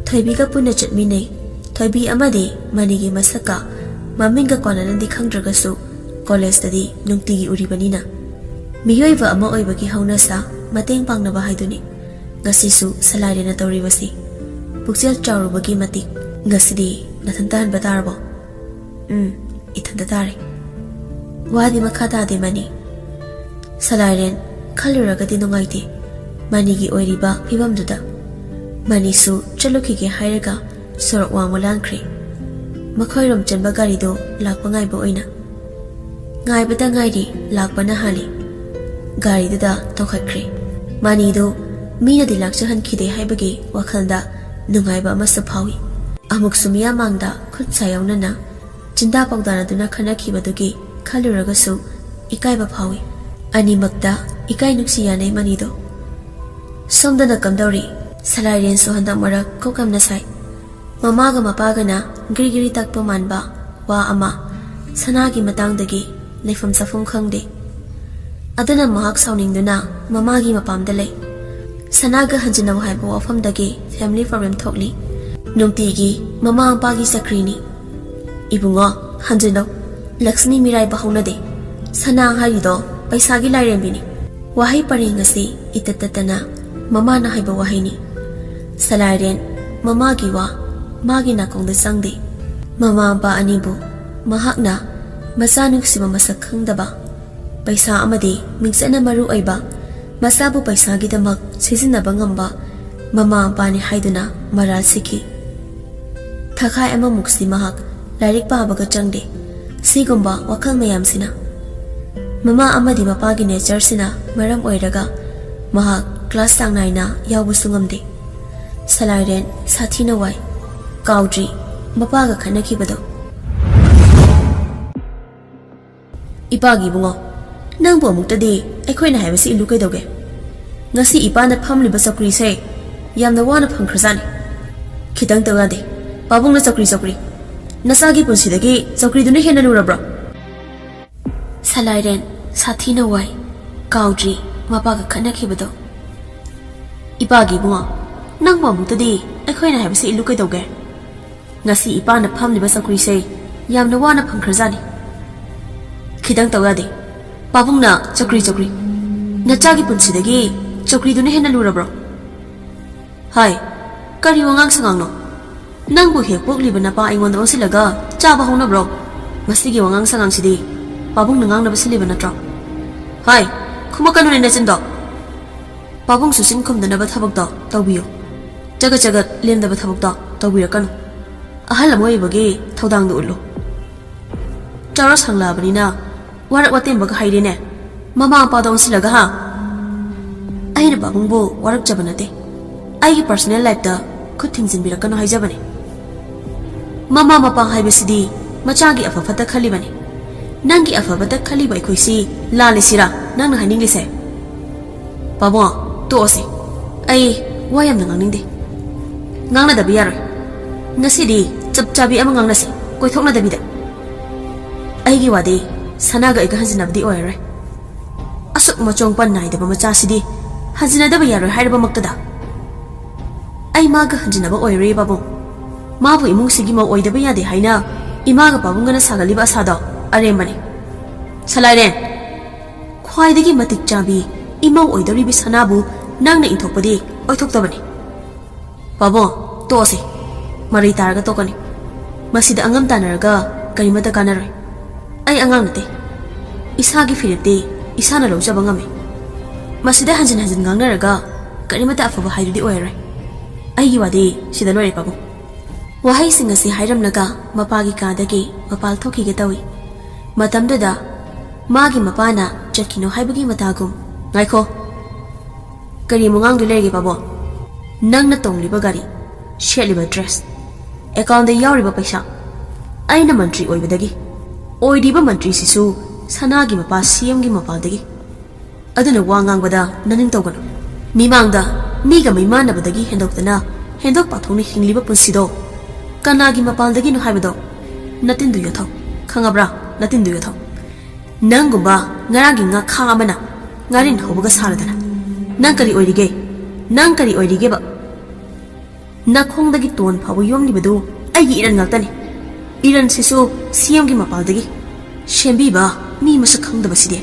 ꯊꯣꯏꯕꯤꯒ ꯄꯨꯟꯅ ꯆꯠꯃꯤꯟꯅꯩ꯫ ꯊꯣꯏꯕꯤ ꯑꯃꯗꯤ ꯃꯅꯤꯒꯤ ꯃꯁꯛꯀ ꯃꯃꯤꯡꯒ ꯀꯣꯟꯅꯅꯗꯤ ꯈꯪꯗ꯭ꯔꯒꯁꯨ ꯀꯣꯂꯦꯖꯇꯗꯤ ꯅꯨꯡꯇꯤꯒꯤ ꯎꯔꯤꯕꯅꯤꯅ꯫ ꯃꯤꯑꯣꯏꯕ ꯑꯃ ꯑꯣꯏꯕꯒꯤ ꯍꯧꯅꯁꯥ ꯃꯇꯦꯡ ꯄꯥꯡꯅꯕ ꯍꯥꯏꯗꯨꯅꯤ꯫ ꯉꯁꯤꯁꯨ ꯁꯂꯥꯏꯔꯦꯟꯅ ꯇꯧꯔꯤꯕꯁꯤ ꯄꯨꯛꯆꯦꯜ ꯆꯥꯎꯔꯨꯕꯒꯤ ꯃꯇꯤꯛ꯫ "ꯉꯁꯤꯗꯤ ꯅꯊꯟꯇ ꯍꯟꯕ ꯇꯥꯔꯕꯣ?" "ꯎꯝ, ꯏꯊꯟꯇ ꯇꯥꯔꯦ꯫" ꯋꯥꯗꯤ ꯃꯈꯥ ꯇꯥꯗꯦ ꯃꯅꯤ꯫ ꯁꯂꯥꯏꯔꯦꯟ ꯈꯜꯂꯨꯔꯒꯗꯤ ꯅꯨꯡꯉꯥꯏꯇꯦ ꯃꯅꯤꯒꯤ ꯑꯣꯏꯔꯤꯕ ꯐꯤꯕꯝꯗꯨꯗ꯫ ꯃꯅꯤꯁꯨ ꯆꯠꯂꯨꯈꯤꯒꯦ ꯍꯥꯏꯔꯒ ꯁꯣꯔꯣꯛ ꯋꯥꯡꯃ ꯂꯥꯟꯈ꯭ꯔꯦ꯫ ꯃꯈꯣꯏꯔꯣꯝ ꯆꯦꯟꯕ ꯒꯥꯔꯤꯗꯣ ꯂꯥꯛꯄ ꯉꯥꯏꯕ ꯑꯣꯏꯅ꯫ ꯉꯥꯏꯕꯗ ꯉꯥꯏꯔꯤ, ꯂꯥꯛꯄꯅ ꯍꯥꯜꯂꯤ꯫ ꯒꯥꯔꯤꯗꯨꯗ ꯇꯣꯡꯈꯠꯈ꯭ꯔꯦ꯫ ꯃꯅꯤꯗꯨ ꯃꯤꯅꯗꯤ ꯂꯥꯛꯆꯍꯟꯈꯤꯗꯦ ꯍꯥꯏꯕꯒꯤ ꯋꯥꯈꯜꯗ ꯅꯨꯡꯉꯥꯏꯕ ꯑꯃꯁꯨ ꯐꯥꯎꯏ꯫ ꯑꯃꯨꯛꯁꯨ ꯃꯤꯌꯥꯝ ꯃꯥꯡꯗ ꯈꯨꯠ ꯁꯥ ꯌꯥꯎꯅꯅ ꯆꯤꯟꯗꯥ ꯄꯥꯎꯗꯥꯅꯗꯨꯅ ꯈꯟꯅꯈꯤꯕꯗꯨꯒꯤ ꯈꯜꯂꯨꯔꯒꯁꯨ ꯏꯀꯥꯏꯕ ꯐꯥꯎꯏ꯫ ꯑꯅꯤꯃꯛꯇ ꯏꯀꯥꯏ ꯅꯨꯡꯁꯤ ꯌꯥꯅꯩ ꯃꯅꯤꯗꯣ꯫ ꯁꯣꯝꯗꯅ ꯀꯝꯗꯧꯔꯤ? ꯁꯂꯥꯏꯔꯦꯟꯁꯨ ꯍꯟꯗꯛ ꯃꯔꯛ ꯀꯣꯛ ꯌꯥꯝꯅ ꯁꯥꯏ꯫ ꯃꯃꯥꯒ ꯃꯄꯥꯒꯅ ꯒ꯭ꯔꯤ ꯒ꯭ꯔꯤ ꯇꯛꯄ ꯃꯥꯟꯕ ꯋꯥ ꯑꯃ, ꯁꯅꯥꯒꯤ ꯃꯇꯥꯡꯗꯒꯤ ꯂꯩꯐꯝ ꯆꯥꯐꯝ ꯈꯪꯗꯦ꯫ ꯑꯗꯨꯅ ꯃꯍꯥꯛ ꯁꯥꯎꯅꯤꯡꯗꯨꯅ ꯃꯃꯥꯒꯤ ꯃꯄꯥꯝꯗ ꯂꯩ꯫ ꯁꯅꯥꯒ ꯍꯟꯖꯤꯟꯅꯧ ꯍꯥꯏꯕ ꯋꯥꯐꯝꯗꯒꯤ family problem ꯊꯣꯛꯂꯤ꯫ ꯅꯨꯡꯇꯤꯒꯤ ꯃꯃꯥ ꯃꯄꯥꯒꯤ ꯆꯀ꯭ꯔꯤꯅꯤ꯫ ꯏꯕꯨꯡꯉꯣ, ꯍꯟꯖꯤꯜꯂꯣ꯫ ꯂꯛꯁꯃꯤ ꯃꯤꯔꯥꯏꯕ ꯍꯧꯅꯗꯦ꯫ ꯁꯅꯥ ꯍꯥꯏꯔꯤꯗꯣ ꯄꯩꯁꯥꯒꯤ ꯂꯥꯏꯔꯦꯝꯕꯤꯅꯤ꯫ ꯋꯥꯍꯩ ꯄꯔꯦꯡ ꯑꯁꯤ ꯏꯇꯠ ꯇꯠꯇꯅ ꯃꯃꯥꯅ ꯍꯥꯏꯕ ꯋꯥꯍꯩꯅꯤ꯫ ꯁꯂꯥꯏꯔꯦꯟ ꯃꯃꯥꯒꯤ ꯋꯥ ꯃꯥꯒꯤ ꯅꯥꯀꯣꯡꯗ ꯆꯪꯗꯦ꯫ ꯃꯃꯥ ꯃꯄꯥ ꯑꯅꯤꯕꯨ ꯃꯍꯥꯛꯅ ꯃꯆꯥ ꯅꯨꯡꯁꯤꯕ ꯃꯁꯛ ꯈꯪꯗꯕ, ꯄꯩꯁꯥ ꯑꯃꯗꯤ ꯃꯤꯡꯆꯠꯅ ꯃꯔꯨ ꯑꯣꯏꯕ, ꯃꯆꯥꯕꯨ ꯄꯩꯁꯥꯒꯤꯗꯃꯛ ꯁꯤꯖꯤꯟꯅꯕ ꯉꯝꯕ ꯃꯃꯥ ꯃꯄꯥꯅꯤ ꯍꯥꯏꯗꯨꯅ ꯃꯔꯥꯜ ꯁꯤꯈꯤ꯫ ꯊꯥꯈꯥꯏ ꯑꯃꯃꯨꯛꯁꯤ ꯃꯍꯥꯛ ꯂꯥꯏꯔꯤꯛ ꯄꯥꯕꯒ ꯆꯪꯗꯦ꯫ ꯁꯤꯒꯨꯝꯕ ꯋꯥꯈꯜ ꯃꯌꯥꯝꯁꯤꯅ, ꯃꯃꯥ ꯑꯃꯗꯤ ꯃꯄꯥꯒꯤ ꯅꯦꯆꯔꯁꯤꯅ ꯃꯔꯝ ꯑꯣꯏꯔꯒ ꯃꯍꯥꯛ ꯀ꯭ꯂꯥꯁ ꯆꯥꯡ ꯅꯥꯏꯅ ꯌꯥꯎꯕꯁꯨ ꯉꯝꯗꯦ꯫ ꯁꯂꯥꯏꯔꯦꯟ ꯁꯥꯊꯤꯅ ꯋꯥꯏ꯫ ꯀꯥꯎꯗ꯭ꯔꯤ ꯃꯄꯥꯒ ꯈꯠꯅꯈꯤꯕꯗꯣ꯫ ꯏꯄꯥꯒꯤ ꯏꯕꯨꯡꯉꯣ, ꯅꯪꯕꯨ ꯑꯃꯨꯛꯇꯗꯤ ꯑꯩꯈꯣꯏꯅ ꯍꯥꯏꯕꯁꯤ ꯏꯜꯂꯨ ꯀꯩꯗꯧꯒꯦ? ꯉꯁꯤ ꯏꯄꯥꯅ ꯐꯝꯂꯤꯕ ꯆꯧꯀ꯭ꯔꯤꯁꯦ ꯌꯥꯝꯅ ꯋꯥꯅ ꯐꯪꯈ꯭ꯔꯖꯥꯠꯅꯤ꯫ ꯈꯤꯇꯪ ꯇꯧ ꯌꯥꯗꯦ꯫ ꯄꯥꯕꯨꯡꯅ ꯆꯧꯀ꯭ꯔꯤ, ꯆꯧꯀ꯭ꯔꯤ꯫ ꯅꯆꯥꯒꯤ ꯄꯨꯟꯁꯤꯗꯒꯤ ꯆꯧꯀ꯭ꯔꯤꯗꯨꯅ ꯍꯦꯟꯅ ꯂꯨꯔꯕ꯭ꯔꯣ? ꯁꯂꯥꯏꯔꯦꯟ ꯁꯥꯊꯤꯅ ꯋꯥꯏ꯫ ꯀꯥꯎꯗ꯭ꯔꯤ ꯃꯄꯥꯒ ꯈꯠꯅꯈꯤꯕꯗꯣ꯫ ꯏꯄꯥꯒꯤ ꯏꯕꯨꯡꯉꯣ, ꯅꯪꯕꯨ ꯑꯃꯨꯛꯇꯗꯤ ꯑꯩꯈꯣꯏꯅ ꯍꯥꯏꯕꯁꯤ ꯏꯜꯂꯨ ꯀꯩꯗꯧꯒꯦ? ꯉꯁꯤ ꯏꯄꯥꯅ ꯐꯝꯂꯤꯕ ꯆꯧꯀ꯭ꯔꯤꯁꯦ ꯌꯥꯝꯅ ꯋꯥꯅ ꯐꯪꯈ꯭ꯔꯖꯥꯠꯅꯤ꯫ ꯈꯤꯇꯪ ꯇꯧ ꯌꯥꯗꯦ꯫ ꯄꯥꯕꯨꯡꯅ ꯆꯧꯀ꯭ꯔꯤ, ꯆꯧꯀ꯭ꯔꯤ꯫ ꯅꯆꯥꯒꯤ ꯄꯨꯟꯁꯤꯗꯒꯤ ꯆꯧꯀ꯭ꯔꯤꯗꯨꯅ ꯍꯦꯟꯅ ꯂꯨꯔꯕ꯭ꯔꯣ? ꯍꯥꯏ, ꯀꯔꯤ ꯋꯥꯉꯥꯡ ꯁꯉꯥꯡꯅꯣ? ꯅꯪꯕꯨ ꯍꯦꯛ ꯄꯣꯛꯂꯤꯕ ꯅꯄꯥ ꯑꯩꯉꯣꯟꯗ ꯑꯣꯟꯁꯤꯜꯂꯒ ꯆꯥꯕ ꯍꯧꯅꯕ꯭ꯔꯣ? ꯃꯁꯤꯒꯤ ꯋꯥꯉꯥꯡ ꯁꯉꯥꯡꯁꯤꯗꯤ ꯄꯥꯕꯨꯡꯅ ꯉꯥꯡꯅꯕ ꯁꯤꯜꯂꯤꯕ ꯅꯠꯇ꯭ꯔꯣ? ꯍꯥꯏ, ꯈꯨꯝꯃꯛꯀꯅꯨꯅꯦ ꯅꯆꯤꯟꯗꯣ꯫ ꯄꯥꯕꯨꯡꯁꯨ ꯆꯤꯟ ꯈꯨꯝꯗꯅꯕ ꯊꯕꯛꯇꯣ ꯇꯧꯕꯤꯌꯨ꯫ ꯆꯒꯠ ꯆꯒꯠ ꯂꯦꯝꯗꯕ ꯊꯕꯛꯇꯣ ꯇꯧꯕꯤꯔꯛꯀꯅꯨ꯫ ꯑꯍꯜ ꯑꯃ ꯑꯣꯏꯕꯒꯤ ꯊꯧꯗꯥꯡꯗꯨ ꯎꯠꯂꯨ꯫ ꯆꯥꯎꯔ ꯁꯥꯡꯂꯛꯑꯕꯅꯤꯅ ꯋꯥꯔꯛ ꯋꯥꯇꯦꯝꯕꯒ ꯍꯩꯔꯦꯅꯦ꯫ ꯃꯃꯥ ꯃꯄꯥꯗ ꯑꯣꯟꯁꯤꯜꯂꯒ, ꯍꯥ? ꯑꯩꯅ ꯄꯥꯕꯨꯡꯕꯨ ꯋꯥꯔꯛꯆꯕ ꯅꯠꯇꯦ꯫ ꯑꯩꯒꯤ ꯄꯔꯁꯣꯅꯦꯜ ꯂꯥꯏꯐꯇ ꯈꯨꯠ ꯊꯤꯡꯖꯤꯟꯕꯤꯔꯛꯀꯅꯨ ꯍꯥꯏꯖꯕꯅꯦ꯫ ꯃꯃꯥ ꯃꯄꯥ ꯍꯥꯏꯕꯁꯤꯗꯤ ꯃꯆꯥꯒꯤ ꯑꯐ ꯐꯠꯇ ꯈꯜꯂꯤꯕꯅꯤ꯫ ꯅꯪꯒꯤ ꯑꯐꯕꯇ ꯈꯜꯂꯤꯕ ꯑꯩꯈꯣꯏꯁꯤ ꯂꯥꯜꯂꯤꯁꯤꯔꯥ ꯅꯪꯅ ꯍꯥꯏꯅꯤꯡꯂꯤꯁꯦ? ꯄꯥꯕꯨꯡ, ꯇꯣꯛꯑꯁꯦ꯫ ꯑꯩ ꯋꯥ ꯌꯥꯝꯅ ꯉꯥꯡꯅꯤꯡꯗꯦ꯫ ꯉꯥꯡꯅꯗꯕ ꯌꯥꯔꯣꯏ꯫ ꯉꯁꯤꯗꯤ ꯆꯞ ꯆꯥꯕꯤ ꯑꯃ ꯉꯥꯡꯅꯁꯤ, ꯀꯣꯏꯊꯣꯛꯅꯗꯕꯤꯗ꯫ ꯑꯩꯒꯤ ꯋꯥꯗꯤ ꯁꯅꯥꯒ ꯑꯩꯒ ꯍꯟꯖꯤꯟꯅꯕꯗꯤ ꯑꯣꯏꯔꯔꯣꯏ꯫ ꯑꯁꯨꯛ ꯃꯆꯣꯡ ꯄꯟ ꯅꯥꯏꯗꯕ ꯃꯆꯥꯁꯤꯗꯤ ꯍꯟꯖꯤꯟꯅꯗꯕ ꯌꯥꯔꯣꯏ ꯍꯥꯏꯔꯕꯃꯛꯇꯗ꯫ ꯑꯩ ꯃꯥꯒ ꯍꯟꯖꯤꯟꯅꯕ ꯑꯣꯏꯔꯣꯏ ꯄꯥꯕꯨꯡ꯫ ꯃꯥꯕꯨ ꯏꯃꯨꯡꯁꯤꯒꯤ ꯃꯧ ꯑꯣꯏꯗꯕ ꯌꯥꯗꯦ ꯍꯥꯏꯅ ꯏꯃꯥꯒ ꯄꯥꯕꯨꯡꯒꯅ ꯁꯥꯒꯠꯂꯤꯕ ꯑꯁꯥꯗꯣ ꯑꯔꯦꯝꯕꯅꯤ꯫ ꯁꯂꯥꯏꯔꯦꯟ, ꯈ꯭ꯋꯥꯏꯗꯒꯤ ꯃꯇꯤꯛ ꯆꯥꯕꯤ ꯏꯃꯧ ꯑꯣꯏꯗꯧꯔꯤꯕꯤ ꯁꯅꯥꯕꯨ ꯅꯪꯅ ꯏꯟꯊꯣꯛꯄꯗꯤ ꯑꯣꯏꯊꯣꯛꯇꯕꯅꯤ꯫ ꯄꯥꯕꯨꯡ, ꯇꯣꯛꯑꯁꯤ꯫ ꯃꯔꯩ ꯇꯥꯔꯒ ꯇꯣꯛꯀꯅꯤ꯫ ꯃꯁꯤꯗ ꯑꯉꯝ ꯇꯥꯟꯅꯔꯒ ꯀꯔꯤꯃꯠꯇ ꯀꯥꯟꯅꯔꯣꯏ꯫ ꯑꯩ ꯑꯉꯥꯡ ꯅꯠꯇꯦ꯫ ꯏꯁꯥꯒꯤ ꯐꯤꯔꯦꯞꯇꯤ ꯏꯁꯥꯅ ꯂꯧꯖꯕ ꯉꯝꯃꯤ꯫ ꯃꯁꯤꯗ ꯍꯟꯖꯤꯟ ꯍꯟꯖꯤꯟ ꯉꯥꯡꯅꯔꯒ ꯀꯔꯤꯃꯠꯇ ꯑꯐꯕ ꯍꯥꯏꯗꯨꯗꯤ ꯑꯣꯏꯔꯔꯣꯏ꯫ ꯑꯩꯒꯤ ꯋꯥꯗꯤ ꯁꯤꯗ ꯂꯣꯏꯔꯦ, ꯄꯥꯕꯨꯡ꯫ ꯋꯥꯍꯩꯁꯤꯡ ꯑꯁꯤ ꯍꯥꯏꯔꯝꯂꯒ ꯃꯄꯥꯒꯤ ꯀꯥꯗꯒꯤ ꯃꯄꯥꯜ ꯊꯣꯛꯈꯤꯒꯦ ꯇꯧꯏ꯫ ꯃꯇꯝꯗꯨꯗ ꯃꯥꯒꯤ ꯃꯄꯥꯅ ꯆꯠꯈꯤꯅꯨ ꯍꯥꯏꯕꯒꯤ ꯃꯇꯥꯒꯨꯝ, "ꯉꯥꯏꯈꯣ꯫ ꯀꯔꯤ ꯑꯃꯨꯛ ꯉꯥꯡꯗꯣꯏ ꯂꯩꯔꯒꯦ, ꯄꯥꯕꯨꯡ? ꯅꯪꯅ ꯇꯣꯡꯂꯤꯕ ꯒꯥꯔꯤ, ꯁꯦꯠꯂꯤꯕ ꯗ꯭ꯔꯦꯁ, ꯑꯦꯀꯥꯎꯟꯗ ꯌꯥꯎꯔꯤꯕ ꯄꯩꯁꯥ, ꯑꯩꯅ ꯃꯟꯇ꯭ꯔꯤ ꯑꯣꯏꯕꯗꯒꯤ, ꯑꯣꯏꯔꯤꯕ ꯃꯟꯇ꯭ꯔꯤꯁꯤꯁꯨ ꯁꯅꯥꯒꯤ ꯃꯄꯥ ꯁꯤ ꯑꯦꯝꯒꯤ ꯃꯄꯥꯜꯗꯒꯤ꯫ ꯑꯗꯨꯅ ꯋꯥ ꯉꯥꯡꯕꯗ ꯅꯅꯤꯡ ꯇꯧꯒꯅꯨ꯫ ꯃꯤꯃꯥꯡꯗ ꯃꯤꯒ ꯃꯩꯃꯥꯟꯅꯕꯗꯒꯤ ꯍꯦꯟꯗꯣꯛꯇꯅ ꯍꯦꯟꯗꯣꯛ ꯄꯥꯊꯣꯛꯅ ꯍꯤꯡꯂꯤꯕ ꯄꯨꯟꯁꯤꯗꯣ ꯀꯅꯥꯒꯤ ꯃꯄꯥꯜꯗꯒꯤꯅꯣ ꯍꯥꯏꯕꯗꯣ ꯅꯇꯤꯟꯗꯨ ꯌꯣꯠꯊꯧ꯫ ꯈꯪꯉꯕ꯭ꯔꯥ? ꯅꯇꯤꯟꯗꯨ ꯌꯣꯠꯊꯧ꯫ ꯅꯪꯒꯨꯝꯕ ꯉꯔꯥꯡꯒꯤ ꯉꯥꯈꯥ ꯑꯃꯅ ꯉꯥꯔꯤꯟ ꯍꯧꯕꯒ ꯁꯥꯔꯗꯅ꯫ ꯅꯪ ꯀꯔꯤ ꯑꯣꯏꯔꯤꯒꯦ? ꯅꯪ ꯀꯔꯤ ꯑꯣꯏꯔꯤꯒꯦꯕ? ꯅꯈꯣꯡꯗꯒꯤ ꯇꯣꯟ ꯐꯥꯎꯕ ꯌꯣꯝꯂꯤꯕꯗꯨ ꯑꯩꯒꯤ ꯏꯔꯟ ꯉꯥꯛꯇꯅꯤ꯫ ꯏꯔꯟꯁꯤꯁꯨ ꯁꯤ ꯑꯦꯝꯒꯤ ꯃꯄꯥꯜꯗꯒꯤ꯫ ꯁꯦꯝꯕꯤꯕ ꯃꯤ ꯃꯁꯛ ꯈꯪꯗꯕꯁꯤꯗꯤ꯫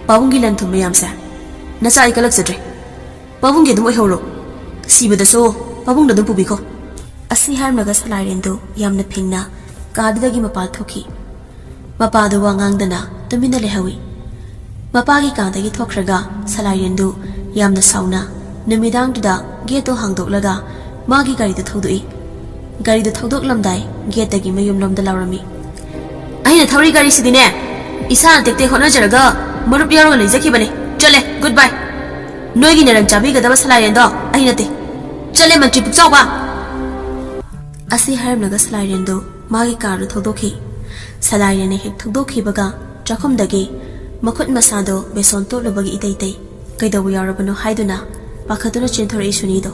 ꯄꯥꯕꯨꯡꯒꯤ ꯂꯟ ꯊꯨꯝ ꯃꯌꯥꯝꯁꯦ ꯅꯆꯥ ꯑꯩ ꯀꯜꯂꯛꯆꯗ꯭ꯔꯦ꯫ ꯄꯥꯕꯨꯡꯒꯤ ꯑꯗꯨꯝ ꯑꯣꯏꯍꯧꯔꯣ꯫ ꯁꯤꯕꯗꯁꯨ ꯄꯥꯕꯨꯡꯅ ꯑꯗꯨꯝ ꯄꯨꯕꯤꯈꯣ꯫ ꯑꯁꯤ ꯍꯥꯏꯔꯝꯂꯒ ꯁꯂꯥꯏꯔꯦꯟꯗꯨ ꯌꯥꯝꯅ ꯐꯤꯡꯅ ꯀꯥꯗꯨꯗꯒꯤ ꯃꯄꯥꯜ ꯊꯣꯛꯈꯤ꯫ ꯃꯄꯥꯗꯨ ꯋꯥ ꯉꯥꯡꯗꯅ ꯇꯨꯃꯤꯟꯅ ꯂꯩꯍꯧꯏ꯫ ꯃꯄꯥꯒꯤ ꯀꯥꯗꯒꯤ ꯊꯣꯛꯈ꯭ꯔꯒ ꯁꯂꯥꯏꯔꯦꯟꯗꯨ ꯌꯥꯝꯅ ꯁꯥꯎꯅ ꯅꯨꯃꯤꯗꯥꯡꯗꯨꯗ ꯒꯦꯠꯇꯨ ꯍꯥꯡꯗꯣꯛꯂꯒ ꯃꯥꯒꯤ ꯒꯥꯔꯤꯗꯨ ꯊꯧꯗꯣꯛꯏ꯫ ꯒꯥꯔꯤꯗꯨ ꯊꯧꯗꯣꯛꯂꯝꯗꯥꯏ ꯒꯦꯠꯇꯒꯤ ꯃꯌꯨꯝꯂꯣꯝꯗ ꯂꯥꯎꯔꯝꯃꯤ, "ꯑꯩꯅ ꯊꯧꯔꯤ ꯒꯥꯔꯤꯁꯤꯗꯤꯅꯦ, ꯏꯁꯥꯅ ꯇꯦꯛꯇꯦꯛ ꯍꯣꯠꯅꯖꯔꯒ ꯃꯔꯨꯞ ꯌꯥꯎꯔꯒ ꯂꯩꯖꯈꯤꯕꯅꯦ꯫ ꯆꯠꯂꯦ, ꯒꯨꯗ ꯕꯥꯏ꯫ ꯅꯣꯏꯒꯤ ꯅꯔꯟ ꯆꯥꯕꯤꯒꯗꯕ ꯁꯂꯥꯏꯔꯦꯟꯗꯣ ꯑꯩ ꯅꯠꯇꯦ꯫ ꯆꯠꯂꯦ, ꯃꯟꯇ꯭ꯔꯤ ꯄꯨꯛꯆꯥꯎꯕ!" ꯑꯁꯤ ꯍꯥꯏꯔꯝꯂꯒ ꯁꯂꯥꯏꯔꯦꯟꯗꯨ ꯃꯥꯒꯤ ꯀꯥꯔꯗꯨ ꯊꯧꯗꯣꯛꯈꯤ꯫ ꯁꯂꯥꯏꯔꯦꯟꯅ ꯍꯦꯛ ꯊꯧꯗꯣꯛꯈꯤꯕꯒ ꯆꯥꯛꯈꯨꯝꯗꯒꯤ ꯃꯈꯨꯠ ꯃꯁꯥꯗꯣ ꯕꯦꯁꯣꯟ ꯇꯣꯠꯂꯨꯕꯒꯤ ꯏꯇꯩ ꯇꯩ꯫ ꯀꯩꯗꯧꯕ ꯌꯥꯎꯔꯕꯅꯣ ꯍꯥꯏꯗꯨꯅ ꯄꯥꯈꯠꯇꯨꯅ ꯆꯦꯟꯊꯣꯔꯛꯏ ꯁꯨꯅꯤꯗꯣ꯫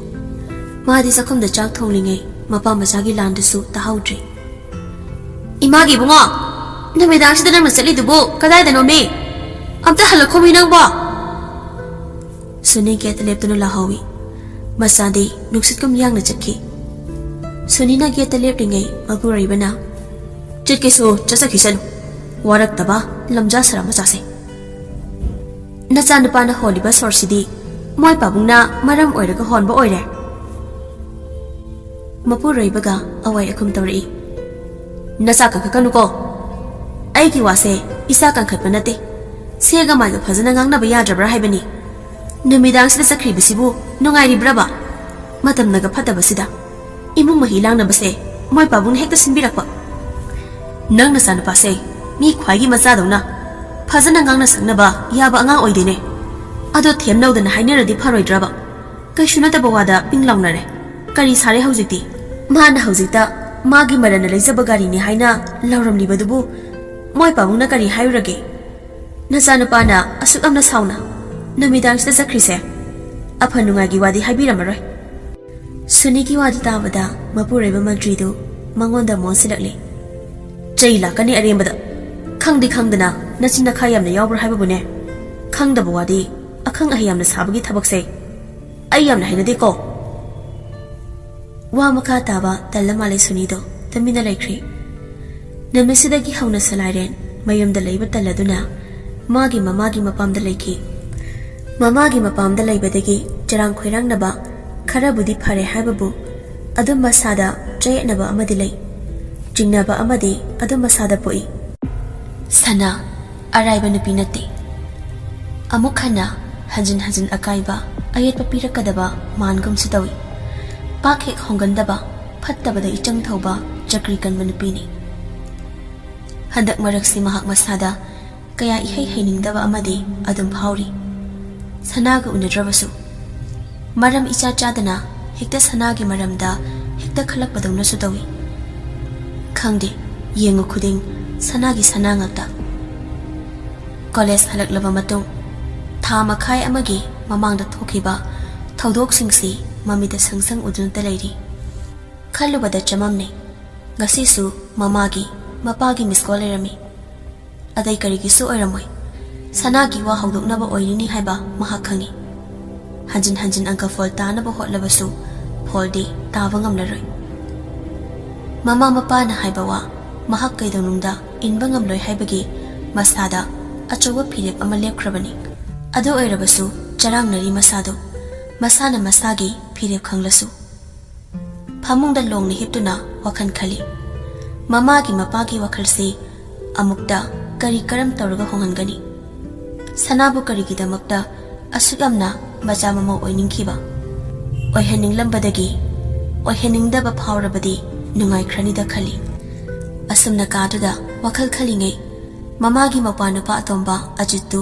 ꯃꯥꯗꯤ ꯆꯥꯛꯈꯨꯝꯗ ꯆꯥꯛ ꯊꯣꯡꯂꯤꯉꯩ ꯃꯄꯥ ꯃꯆꯥꯒꯤ ꯂꯥꯟꯗꯨꯁꯨ ꯇꯥꯍꯧꯗ꯭ꯔꯦ꯫ "ꯏꯃꯥꯒꯤ ꯏꯕꯨꯡꯉꯣ, ꯅꯨꯃꯤꯗꯥꯡꯁꯤꯗ ꯅꯪꯅ ꯆꯠꯂꯤꯗꯨꯕꯨ ꯀꯗꯥꯏꯗꯅꯣꯃꯤ? ꯑꯝꯇ ꯍꯜꯂꯛꯈꯣꯃꯤ ꯅꯪꯕꯣ!" ꯁꯨꯅꯤ ꯒꯦꯠꯇ ꯂꯦꯞꯇꯨꯅ ꯂꯥꯎꯍꯧꯏ꯫ ꯃꯆꯥꯗꯤ ꯅꯨꯡꯁꯤꯠꯀꯨꯝ ꯌꯥꯡꯅ ꯆꯠꯈꯤ꯫ ꯁꯨꯅꯤꯅ ꯒꯦꯠꯇ ꯂꯦꯞꯂꯤꯉꯩ ꯃꯄꯨꯔꯣꯏꯕꯅ, "ꯆꯠꯀꯦꯁꯨ ꯆꯠꯆꯈꯤꯁꯅꯨ꯫ ꯋꯥꯔꯛꯇꯕ ꯂꯝꯖꯥ ꯁꯔꯥ ꯃꯆꯥꯁꯦ꯫ ꯅꯆꯥꯅꯨꯄꯥꯅ ꯍꯣꯜꯂꯤꯕ ꯁꯣꯔꯁꯤꯗꯤ ꯃꯣꯏ ꯄꯥꯕꯨꯡꯅ ꯃꯔꯝ ꯑꯣꯏꯔꯒ ꯍꯣꯟꯕ ꯑꯣꯏꯔꯦ꯫ ꯃꯄꯨꯔꯣꯏꯕꯒ ꯑꯋꯥꯏ ꯑꯈꯨꯝ ꯇꯧꯔꯛꯏ꯫ "ꯅꯆꯥ ꯀꯟꯈꯠꯀꯅꯨꯀꯣ꯫ ꯑꯩꯒꯤ ꯋꯥꯁꯦ ꯏꯆꯥ ꯀꯟꯈꯠꯄ ꯅꯠꯇꯦ꯫ ꯁꯦꯒ ꯃꯥꯏꯒ ꯐꯖꯅ ꯉꯥꯡꯅꯕ ꯌꯥꯗ꯭ꯔꯕ꯭ꯔꯥ ꯍꯥꯏꯕꯅꯤ꯫ ꯅꯨꯃꯤꯗꯥꯡꯁꯤꯗ ꯆꯠꯈ꯭ꯔꯤꯕꯁꯤꯕꯨ ꯅꯨꯡꯉꯥꯏꯔꯤꯕ꯭ꯔꯕ? ꯃꯇꯝꯅꯒ ꯐꯠꯇꯕꯁꯤꯗ ꯏꯃꯨꯡ ꯃꯍꯤ ꯂꯥꯡꯅꯕꯁꯦ ꯃꯣꯏ ꯄꯥꯕꯨꯡꯅ ꯍꯦꯛꯇ ꯁꯤꯟꯕꯤꯔꯛꯄ꯫ ꯅꯪ ꯅꯆꯥꯅꯨꯄꯥꯁꯦ ꯃꯤ ꯈ꯭ꯋꯥꯏꯒꯤ ꯃꯆꯥꯗꯧꯅ ꯐꯖꯅ ꯉꯥꯡꯅ ꯁꯛꯅꯕ ꯌꯥꯕ ꯑꯉꯥꯡ ꯑꯣꯏꯗꯦꯅꯦ꯫ ꯑꯗꯣ ꯊꯦꯝꯅꯧꯗꯅ ꯍꯥꯏꯅꯔꯗꯤ ꯐꯔꯣꯏꯗ꯭ꯔꯕ? ꯀꯩꯁꯨ ꯅꯠꯇꯕ ꯋꯥꯗ ꯄꯤꯡ ꯂꯥꯎꯅꯔꯦ꯫ ꯀꯔꯤ ꯁꯥꯔꯦ ꯍꯧꯖꯤꯛꯇꯤ? ꯃꯥꯅ ꯍꯧꯖꯤꯛꯇ ꯃꯥꯒꯤ ꯃꯔꯟꯅ ꯂꯩꯖꯕ ꯒꯥꯔꯤꯅꯤ ꯍꯥꯏꯅ ꯂꯥꯎꯔꯝꯂꯤꯕꯗꯨꯕꯨ ꯃꯣꯏ ꯄꯥꯕꯨꯡꯅ ꯀꯔꯤ ꯍꯥꯏꯔꯨꯔꯒꯦ? ꯅꯆꯥꯅꯨꯄꯥꯅ ꯑꯁꯨꯛ ꯌꯥꯝꯅ ꯁꯥꯎꯅ ꯅꯨꯃꯤꯗꯥꯡꯁꯤꯗ ꯆꯠꯈ꯭ꯔꯤꯁꯦ ꯑꯐ ꯅꯨꯡꯉꯥꯏꯒꯤ ꯋꯥꯗꯤ ꯍꯥꯏꯕꯤꯔꯝꯃꯔꯣꯏ꯫" ꯁꯨꯅꯤꯒꯤ ꯋꯥꯗꯨ ꯇꯥꯕꯗ ꯃꯄꯨꯔꯣꯏꯕ ꯃꯟꯇ꯭ꯔꯤꯗꯨ ꯃꯉꯣꯟꯗ ꯃꯣꯟꯁꯤꯜꯂꯛꯂꯤ꯫ "ꯆꯩ ꯂꯥꯛꯀꯅꯤ ꯑꯔꯦꯝꯕꯗ꯫ ꯈꯪꯗꯤ ꯈꯪꯗꯅ ꯅꯆꯤꯟ ꯅꯈꯥ ꯌꯥꯝꯅ ꯌꯥꯎꯕ꯭ꯔꯥ ꯍꯥꯏꯕꯕꯨꯅꯦ? ꯈꯪꯗꯕ ꯋꯥꯗꯤ ꯑꯈꯪ ꯑꯍꯩ ꯌꯥꯝꯅ ꯁꯥꯕꯒꯤ ꯊꯕꯛꯁꯦ ꯑꯩ ꯌꯥꯝꯅ ꯍꯩꯅꯗꯦꯀꯣ꯫" ꯋꯥ ꯃꯈꯥ ꯇꯥꯕ ꯇꯜꯂ ꯃꯥꯜꯂꯦ ꯁꯨꯅꯤꯗꯣ ꯇꯨꯃꯤꯟꯅ ꯂꯩꯈ꯭ꯔꯤ꯫ ꯅꯨꯃꯤꯠꯁꯤꯗꯒꯤ ꯍꯧꯅ ꯁꯂꯥꯏꯔꯦꯟ ꯃꯌꯨꯝꯗ ꯂꯩꯕ ꯇꯜꯂꯗꯨꯅ ꯃꯥꯒꯤ ꯃꯃꯥꯒꯤ ꯃꯄꯥꯝꯗ ꯂꯩꯈꯤ꯫ ꯃꯃꯥꯒꯤ ꯃꯄꯥꯝꯗ ꯂꯩꯕꯗꯒꯤ ꯆꯔꯥꯡ ꯈꯣꯏꯔꯥꯡꯅꯕ ꯈꯔꯕꯨꯗꯤ ꯐꯔꯦ ꯍꯥꯏꯕꯕꯨ ꯑꯗꯨꯝ ꯃꯁꯥꯗ ꯆꯌꯦꯠꯅꯕ ꯑꯃꯗꯤ ꯂꯩ꯫ ꯆꯤꯡꯅꯕ ꯑꯃꯗꯤ ꯑꯗꯨꯝ ꯃꯁꯥꯗ ꯄꯣꯛꯏ꯫ ꯁꯅꯥ ꯑꯔꯥꯏꯕ ꯅꯨꯄꯤ ꯅꯠꯇꯦ꯫ ꯑꯃꯨꯛ ꯍꯟꯅ ꯍꯟꯖꯤꯟ ꯍꯟꯖꯤꯟ ꯑꯀꯥꯏꯕ ꯑꯌꯦꯠꯄ ꯄꯤꯔꯛꯀꯗꯕ ꯃꯥꯟꯒꯨꯝꯁꯨ ꯇꯧꯏ꯫ ꯄꯥꯛ ꯍꯦꯛ ꯍꯣꯡꯒꯟꯗꯕ, ꯐꯠꯇꯕꯗ ꯏꯆꯪ ꯊꯧꯕ, ꯆꯀ꯭ꯔꯤ ꯀꯟꯕ ꯅꯨꯄꯤꯅꯤ꯫ ꯍꯟꯗꯛ ꯃꯔꯛꯁꯤ ꯃꯍꯥꯛ ꯃꯁꯥꯗ ꯀꯌꯥ ꯏꯍꯩ ꯍꯩꯅꯤꯡꯗꯕ ꯑꯃꯗꯤ ꯑꯗꯨꯝ ꯐꯥꯎꯔꯤ꯫ ꯁꯅꯥꯒ ꯎꯅꯗ꯭ꯔꯕꯁꯨ ꯃꯔꯝ ꯏꯆꯥ ꯆꯥꯗꯅ ꯍꯦꯛꯇ ꯁꯅꯥꯒꯤ ꯃꯔꯝꯗ ꯍꯦꯛꯇ ꯈꯜꯂꯛꯄꯗꯧꯅꯁꯨ ꯇꯧꯏ꯫ ꯈꯪꯗꯦ, ꯌꯦꯡꯉꯨ ꯈꯨꯗꯤꯡ ꯁꯅꯥꯒꯤ ꯁꯅꯥ ꯉꯥꯛꯇ꯫ ꯀꯣꯂꯦꯖ ꯍꯜꯂꯛꯂꯕ ꯃꯇꯨꯡ ꯊꯥ ꯃꯈꯥꯏ ꯑꯃꯒꯤ ꯃꯃꯥꯡꯗ ꯊꯣꯛꯈꯤꯕ ꯊꯧꯗꯣꯛꯁꯤꯡꯁꯤ ꯃꯃꯤꯠꯇ ꯁꯪ ꯁꯪ ꯎꯗꯨꯅꯇ ꯂꯩꯔꯤ꯫ ꯈꯜꯂꯨꯕꯗ ꯆꯃꯝꯅꯩ꯫ ꯉꯁꯤꯁꯨ ꯃꯃꯥꯒꯤ, ꯃꯄꯥꯒꯤ ꯃꯤꯁ ꯀꯣꯜ ꯂꯩꯔꯝꯃꯤ꯫ ꯑꯇꯩ ꯀꯔꯤꯒꯤꯁꯨ ꯑꯣꯏꯔꯝꯃꯣꯏ꯫ ꯁꯅꯥꯒꯤ ꯋꯥ ꯍꯧꯗꯣꯛꯅꯕ ꯑꯣꯏꯔꯤꯅꯤ ꯍꯥꯏꯕ ꯃꯍꯥꯛ ꯈꯪꯏ꯫ ꯍꯟꯖꯤꯟ ꯍꯟꯖꯤꯟ ꯑꯪꯀ ꯐꯣꯜ ꯇꯥꯅꯕ ꯍꯣꯠꯂꯕꯁꯨ ꯐꯣꯜꯗꯤ ꯇꯥꯕ ꯉꯝꯂꯔꯣꯏ꯫ ꯃꯃꯥ ꯃꯄꯥꯅ ꯍꯥꯏꯕ ꯋꯥ ꯃꯍꯥꯛ ꯀꯩꯗꯧꯅꯨꯡꯗ ꯏꯟꯕ ꯉꯝꯂꯣꯏ ꯍꯥꯏꯕꯒꯤ ꯃꯁꯥꯗ ꯑꯆꯧꯕ ꯐꯤꯔꯦꯞ ꯑꯃ ꯂꯦꯞꯈ꯭ꯔꯕꯅꯤ꯫ ꯑꯗꯨ ꯑꯣꯏꯔꯕꯁꯨ ꯆꯔꯥꯡꯅꯔꯤ ꯃꯁꯥꯗꯨ, ꯃꯁꯥꯅ ꯃꯁꯥꯒꯤ ꯐꯤꯔꯦꯞ ꯈꯪꯂꯁꯨ꯫ ꯑꯃꯨꯡꯗ ꯂꯣꯡꯅ ꯍꯤꯞꯇꯨꯅ ꯋꯥꯈꯜ ꯈꯜꯂꯤ꯫ ꯃꯃꯥꯒꯤ ꯃꯄꯥꯒꯤ ꯋꯥꯈꯜꯁꯤ ꯑꯃꯨꯛꯇ ꯀꯔꯤ ꯀꯔꯝ ꯇꯧꯔꯒ ꯍꯣꯡꯍꯟꯒꯅꯤ? ꯁꯅꯥꯕꯨ ꯀꯔꯤꯒꯤꯗꯃꯛꯇ ꯑꯁꯨꯛ ꯌꯥꯝꯅ ꯃꯆꯥ ꯃꯃꯧ ꯑꯣꯏꯅꯤꯡꯈꯤꯕ? ꯑꯣꯏꯍꯟꯅꯤꯡꯂꯝꯕꯗꯒꯤ ꯑꯣꯏꯍꯟꯅꯤꯡꯗꯕ ꯐꯥꯎꯔꯕꯗꯤ ꯅꯨꯡꯉꯥꯏꯈ꯭ꯔꯅꯤꯗ ꯈꯜꯂꯤ꯫ ꯑꯁꯨꯝꯅ ꯀꯥꯗꯨꯗ ꯋꯥꯈꯜ ꯈꯜꯂꯤꯉꯩ, ꯃꯃꯥꯒꯤ ꯃꯧꯄꯥ ꯅꯨꯄꯥ ꯑꯇꯣꯝꯕ ꯑꯖꯤꯠꯇꯨ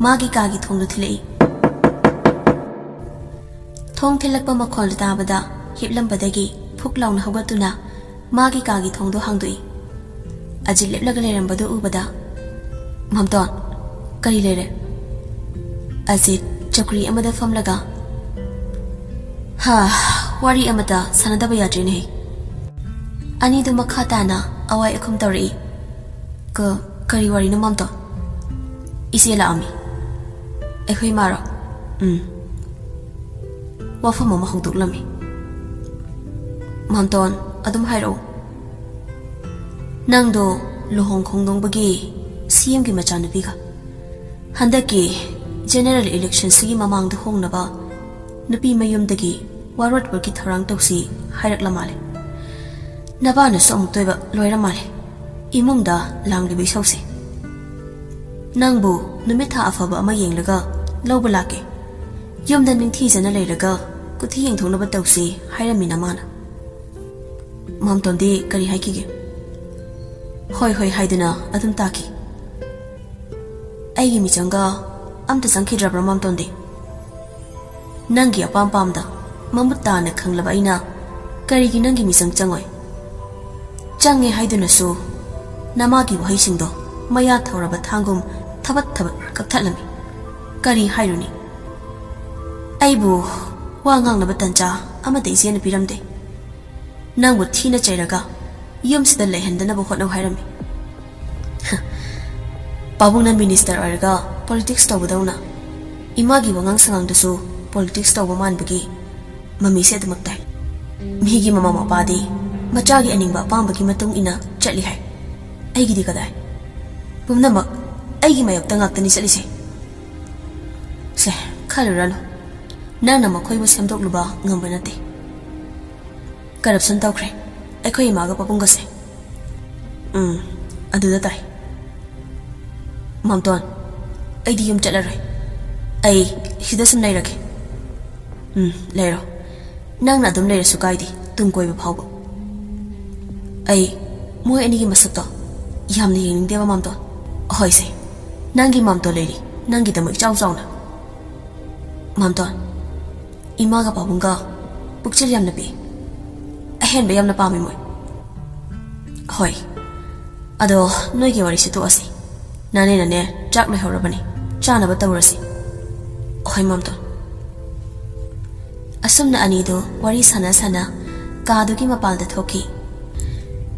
ꯃꯥꯒꯤ ꯀꯥꯒꯤ ꯊꯣꯡꯗꯨ ꯊꯤꯜꯂꯛꯏ꯫ ꯊꯣꯡ ꯊꯤꯜꯂꯛꯄ ꯃꯈꯣꯜ ꯇꯥꯕꯗ ꯍꯤꯞꯂꯝꯕꯗꯒꯤ ꯐꯨꯛ ꯂꯥꯎꯅ ꯍꯧꯒꯠꯇꯨꯅ ꯃꯥꯒꯤ ꯀꯥꯒꯤ ꯊꯣꯡꯗꯨ ꯍꯥꯡꯗꯣꯛꯏ꯫ ꯑꯖꯤꯠ ꯂꯦꯞꯂꯒ ꯂꯩꯔꯝꯕꯗꯨ ꯎꯕꯗ, "ꯃꯥꯝꯇꯣꯟ, ꯀꯔꯤ ꯂꯩꯔꯦ?" ꯑꯖꯤꯠ ꯆꯧꯀ꯭ꯔꯤ ꯑꯃꯗ ꯐꯝꯂꯒ, "ꯍꯥ, ꯋꯥꯔꯤ ꯑꯃꯇ ꯁꯥꯟꯅꯗꯕ ꯌꯥꯗ꯭ꯔꯦꯅꯦꯍꯦ꯫" ꯑꯅꯤꯗꯨ ꯃꯈꯥ ꯇꯥꯅ ꯑꯋꯥꯏ ꯑꯈꯨꯝ ꯇꯧꯔꯛꯏ꯫ "ꯀ-, ꯀꯔꯤ ꯋꯥꯔꯤꯅꯣ ꯃꯥꯝꯇꯣꯟ?" "ꯏꯆꯦ ꯂꯥꯛꯑꯝꯃꯤ꯫" "ꯑꯩꯈꯣꯏ ꯃꯥꯔꯣ?" "ꯎꯝ꯫" ꯋꯥꯐꯝ ꯑꯃ ꯍꯧꯗꯣꯛꯂꯝꯃꯤ꯫ "ꯃꯥꯝꯇꯣꯟ, ꯑꯗꯨꯝ ꯍꯥꯏꯔꯛꯎ꯫" "ꯅꯪꯗꯣ ꯂꯨꯍꯣꯡ ꯈꯣꯡꯗꯣꯡꯕꯒꯤ ꯁꯤ ꯑꯦꯝꯒꯤ ꯃꯆꯥꯅꯨꯄꯤꯒ ꯍꯟꯗꯛꯀꯤ ꯖꯦꯅꯦꯔꯦꯜ ꯏꯂꯦꯛꯁꯟꯁꯤꯒꯤ ꯃꯃꯥꯡꯗ ꯍꯣꯡꯅꯕ ꯅꯨꯄꯤ ꯃꯌꯨꯝꯗꯒꯤ ꯋꯥꯔꯣꯠꯄꯒꯤ ꯊꯧꯔꯥꯡ ꯇꯧꯁꯤ ꯍꯥꯏꯔꯛꯂ ꯃꯥꯜꯂꯦ꯫ ꯅꯕꯥꯅꯁꯨ ꯑꯃꯨꯛꯇꯣꯏꯕ ꯂꯣꯏꯔ ꯃꯥꯜꯂꯦ ꯏꯃꯨꯡꯗ ꯂꯥꯡꯂꯤꯕ ꯏꯁꯧꯁꯦ꯫ ꯅꯪꯕꯨ ꯅꯨꯃꯤꯠ ꯊꯥ ꯑꯐꯕ ꯑꯃ ꯌꯦꯡꯂꯒ ꯂꯧꯕ ꯂꯥꯛꯀꯦ꯫ ꯌꯨꯝꯗ ꯅꯤꯡꯊꯤꯖꯅ ꯂꯩꯔꯒ ꯀꯨꯊꯤ ꯌꯦꯡꯊꯣꯛꯅꯕ ꯇꯧꯁꯤ ꯍꯥꯏꯔꯝꯃꯤ ꯅꯃꯥꯅ꯫" "ꯃꯥꯝꯇꯣꯟꯗꯤ ꯀꯔꯤ ꯍꯥꯏꯈꯤꯒꯦ?" "ꯍꯣꯏ ꯍꯣꯏ" ꯍꯥꯏꯗꯨꯅ ꯑꯗꯨꯝ ꯇꯥꯈꯤ꯫ "ꯑꯩꯒꯤ ꯃꯤꯆꯪꯒ ꯑꯝꯇ ꯆꯪꯈꯤꯗ꯭ꯔꯕ꯭ꯔꯥ ꯃꯥꯝꯇꯣꯟꯗꯤ?" "ꯅꯪꯒꯤ ꯑꯄꯥꯝ ꯄꯥꯝꯗ ꯃꯃꯨꯠ ꯇꯥꯅ ꯈꯪꯂꯕ ꯑꯩꯅ ꯀꯔꯤꯒꯤ ꯅꯪꯒꯤ ꯃꯤꯆꯪ ꯆꯪꯉꯣꯏ? ꯆꯪꯉꯦ ꯍꯥꯏꯗꯨꯅꯁꯨ ꯅꯃꯥꯒꯤ ꯋꯥꯍꯩꯁꯤꯡꯗꯣ ꯃꯌꯥ ꯊꯧꯔꯕ ꯊꯥꯡꯒꯨꯝ ꯊꯕꯠ ꯊꯕꯠ ꯀꯛꯊꯠꯂꯝꯃꯤ꯫ ꯀꯔꯤ ꯍꯥꯏꯔꯨꯅꯤ? ꯑꯩꯕꯨ ꯋꯥ ꯉꯥꯡꯅꯕ ꯇꯟꯖꯥ ꯑꯃꯠꯇ ꯏꯆꯦꯅ ꯄꯤꯔꯝꯗꯦ꯫ ꯅꯪꯕꯨ ꯊꯤꯅ ꯆꯩꯔꯒ ꯌꯨꯝꯁꯤꯗ ꯂꯩꯍꯟꯗꯅꯕ ꯍꯣꯠꯅꯧ ꯍꯥꯏꯔꯝꯃꯤ꯫" "ꯄꯥꯕꯨꯡꯅ ꯃꯤꯅꯤꯁꯇꯔ ꯑꯣꯏꯔꯒ ꯄꯣꯂꯤꯇꯤꯛꯁ ꯇꯧꯕꯗꯧꯅ ꯏꯃꯥꯒꯤ ꯋꯥꯉꯥꯡ ꯁꯉꯥꯡꯗꯁꯨ ꯄꯣꯂꯤꯇꯤꯛꯁ ꯇꯧꯕ ꯃꯥꯟꯕꯒꯤ ꯃꯃꯤꯁꯦ ꯑꯗꯨꯃꯛ ꯇꯥꯏ꯫ ꯃꯤꯒꯤ ꯃꯃꯥ ꯃꯄꯥꯗꯤ ꯃꯆꯥꯒꯤ ꯑꯅꯤꯡꯕ ꯑꯄꯥꯝꯕꯒꯤ ꯃꯇꯨꯡ ꯏꯟꯅ ꯆꯠꯂꯤ ꯍꯥꯏ꯫ ꯑꯩꯒꯤꯗꯤ ꯀꯗꯥꯏ? ꯄꯨꯝꯅꯃꯛ ꯑꯩꯒꯤ ꯃꯥꯌꯣꯛꯇ ꯉꯥꯛꯇꯅꯤ ꯆꯠꯂꯤꯁꯦ꯫" "ꯁꯦ, ꯈꯜꯂꯨꯔꯅꯨ꯫ ꯅꯪꯅ ꯃꯈꯣꯏꯕꯨ ꯁꯦꯝꯗꯣꯛꯂꯨꯕ ꯉꯝꯕ ꯅꯠꯇꯦ꯫" ꯀꯔꯞꯁꯟ ꯇꯧꯈ꯭ꯔꯦ ꯑꯩꯈꯣꯏ ꯏꯃꯥꯒ ꯄꯥꯕꯨꯡꯒꯁꯦ꯫ ꯎꯝ, ꯑꯗꯨꯗ ꯇꯥꯏ꯫ ꯃꯥꯝꯇꯣꯟ, ꯑꯩꯗꯤ ꯌꯨꯝ ꯆꯠꯂꯔꯣꯏ꯫ ꯑꯩ ꯁꯤꯗ ꯁꯨꯝ ꯂꯩꯔꯒꯦ꯫ ꯎꯝ, ꯂꯩꯔꯣ꯫ ꯅꯪꯅ ꯑꯗꯨꯝ ꯂꯩꯔꯁꯨ ꯀꯥꯏꯗꯦ, ꯇꯨꯡ ꯀꯣꯏꯕ ꯐꯥꯎꯕ꯫ ꯑꯩ ꯃꯣꯏ ꯑꯅꯤꯒꯤ ꯃꯁꯛꯇꯣ ꯌꯥꯝꯅ ꯌꯦꯡꯅꯤꯡꯗꯦꯕ, ꯃꯥꯝꯇꯣꯟ꯫ ꯍꯣꯏꯁꯦ, ꯅꯪꯒꯤ ꯃꯥꯝꯇꯣꯟ ꯂꯩꯔꯤ, ꯅꯪꯒꯤꯗꯃꯛ ꯏꯆꯥꯎ ꯆꯥꯎꯅ꯫ ꯃꯥꯝꯇꯣꯟ, ꯏꯃꯥꯒ ꯄꯥꯕꯨꯡꯒ ꯄꯨꯛꯆꯦꯜ ꯌꯥꯝꯅ ꯄꯤꯛꯏ꯫ ꯑꯍꯦꯟꯕ ꯌꯥꯝꯅ ꯄꯥꯝꯃꯤ ꯃꯣꯏ꯫ ꯍꯣꯏ, ꯑꯗꯣ ꯅꯣꯏꯒꯤ ꯋꯥꯔꯤꯁꯤ ꯇꯣꯛꯑꯁꯤ꯫ ꯅꯥꯅꯦ, ꯅꯥꯅꯦ, ꯆꯥꯛ ꯂꯣꯏꯍꯧꯔꯕꯅꯤ, ꯆꯥꯅꯕ ꯇꯧꯔꯁꯤ꯫ ꯍꯣꯏ, ꯃꯥꯝꯇꯣꯟ꯫ ꯑꯁꯨꯝꯅ ꯑꯅꯤꯗꯨ ꯋꯥꯔꯤ ꯁꯥꯟꯅ ꯁꯥꯟꯅ ꯀꯥꯗꯨꯒꯤ ꯃꯄꯥꯜꯗ ꯊꯣꯛꯈꯤ꯫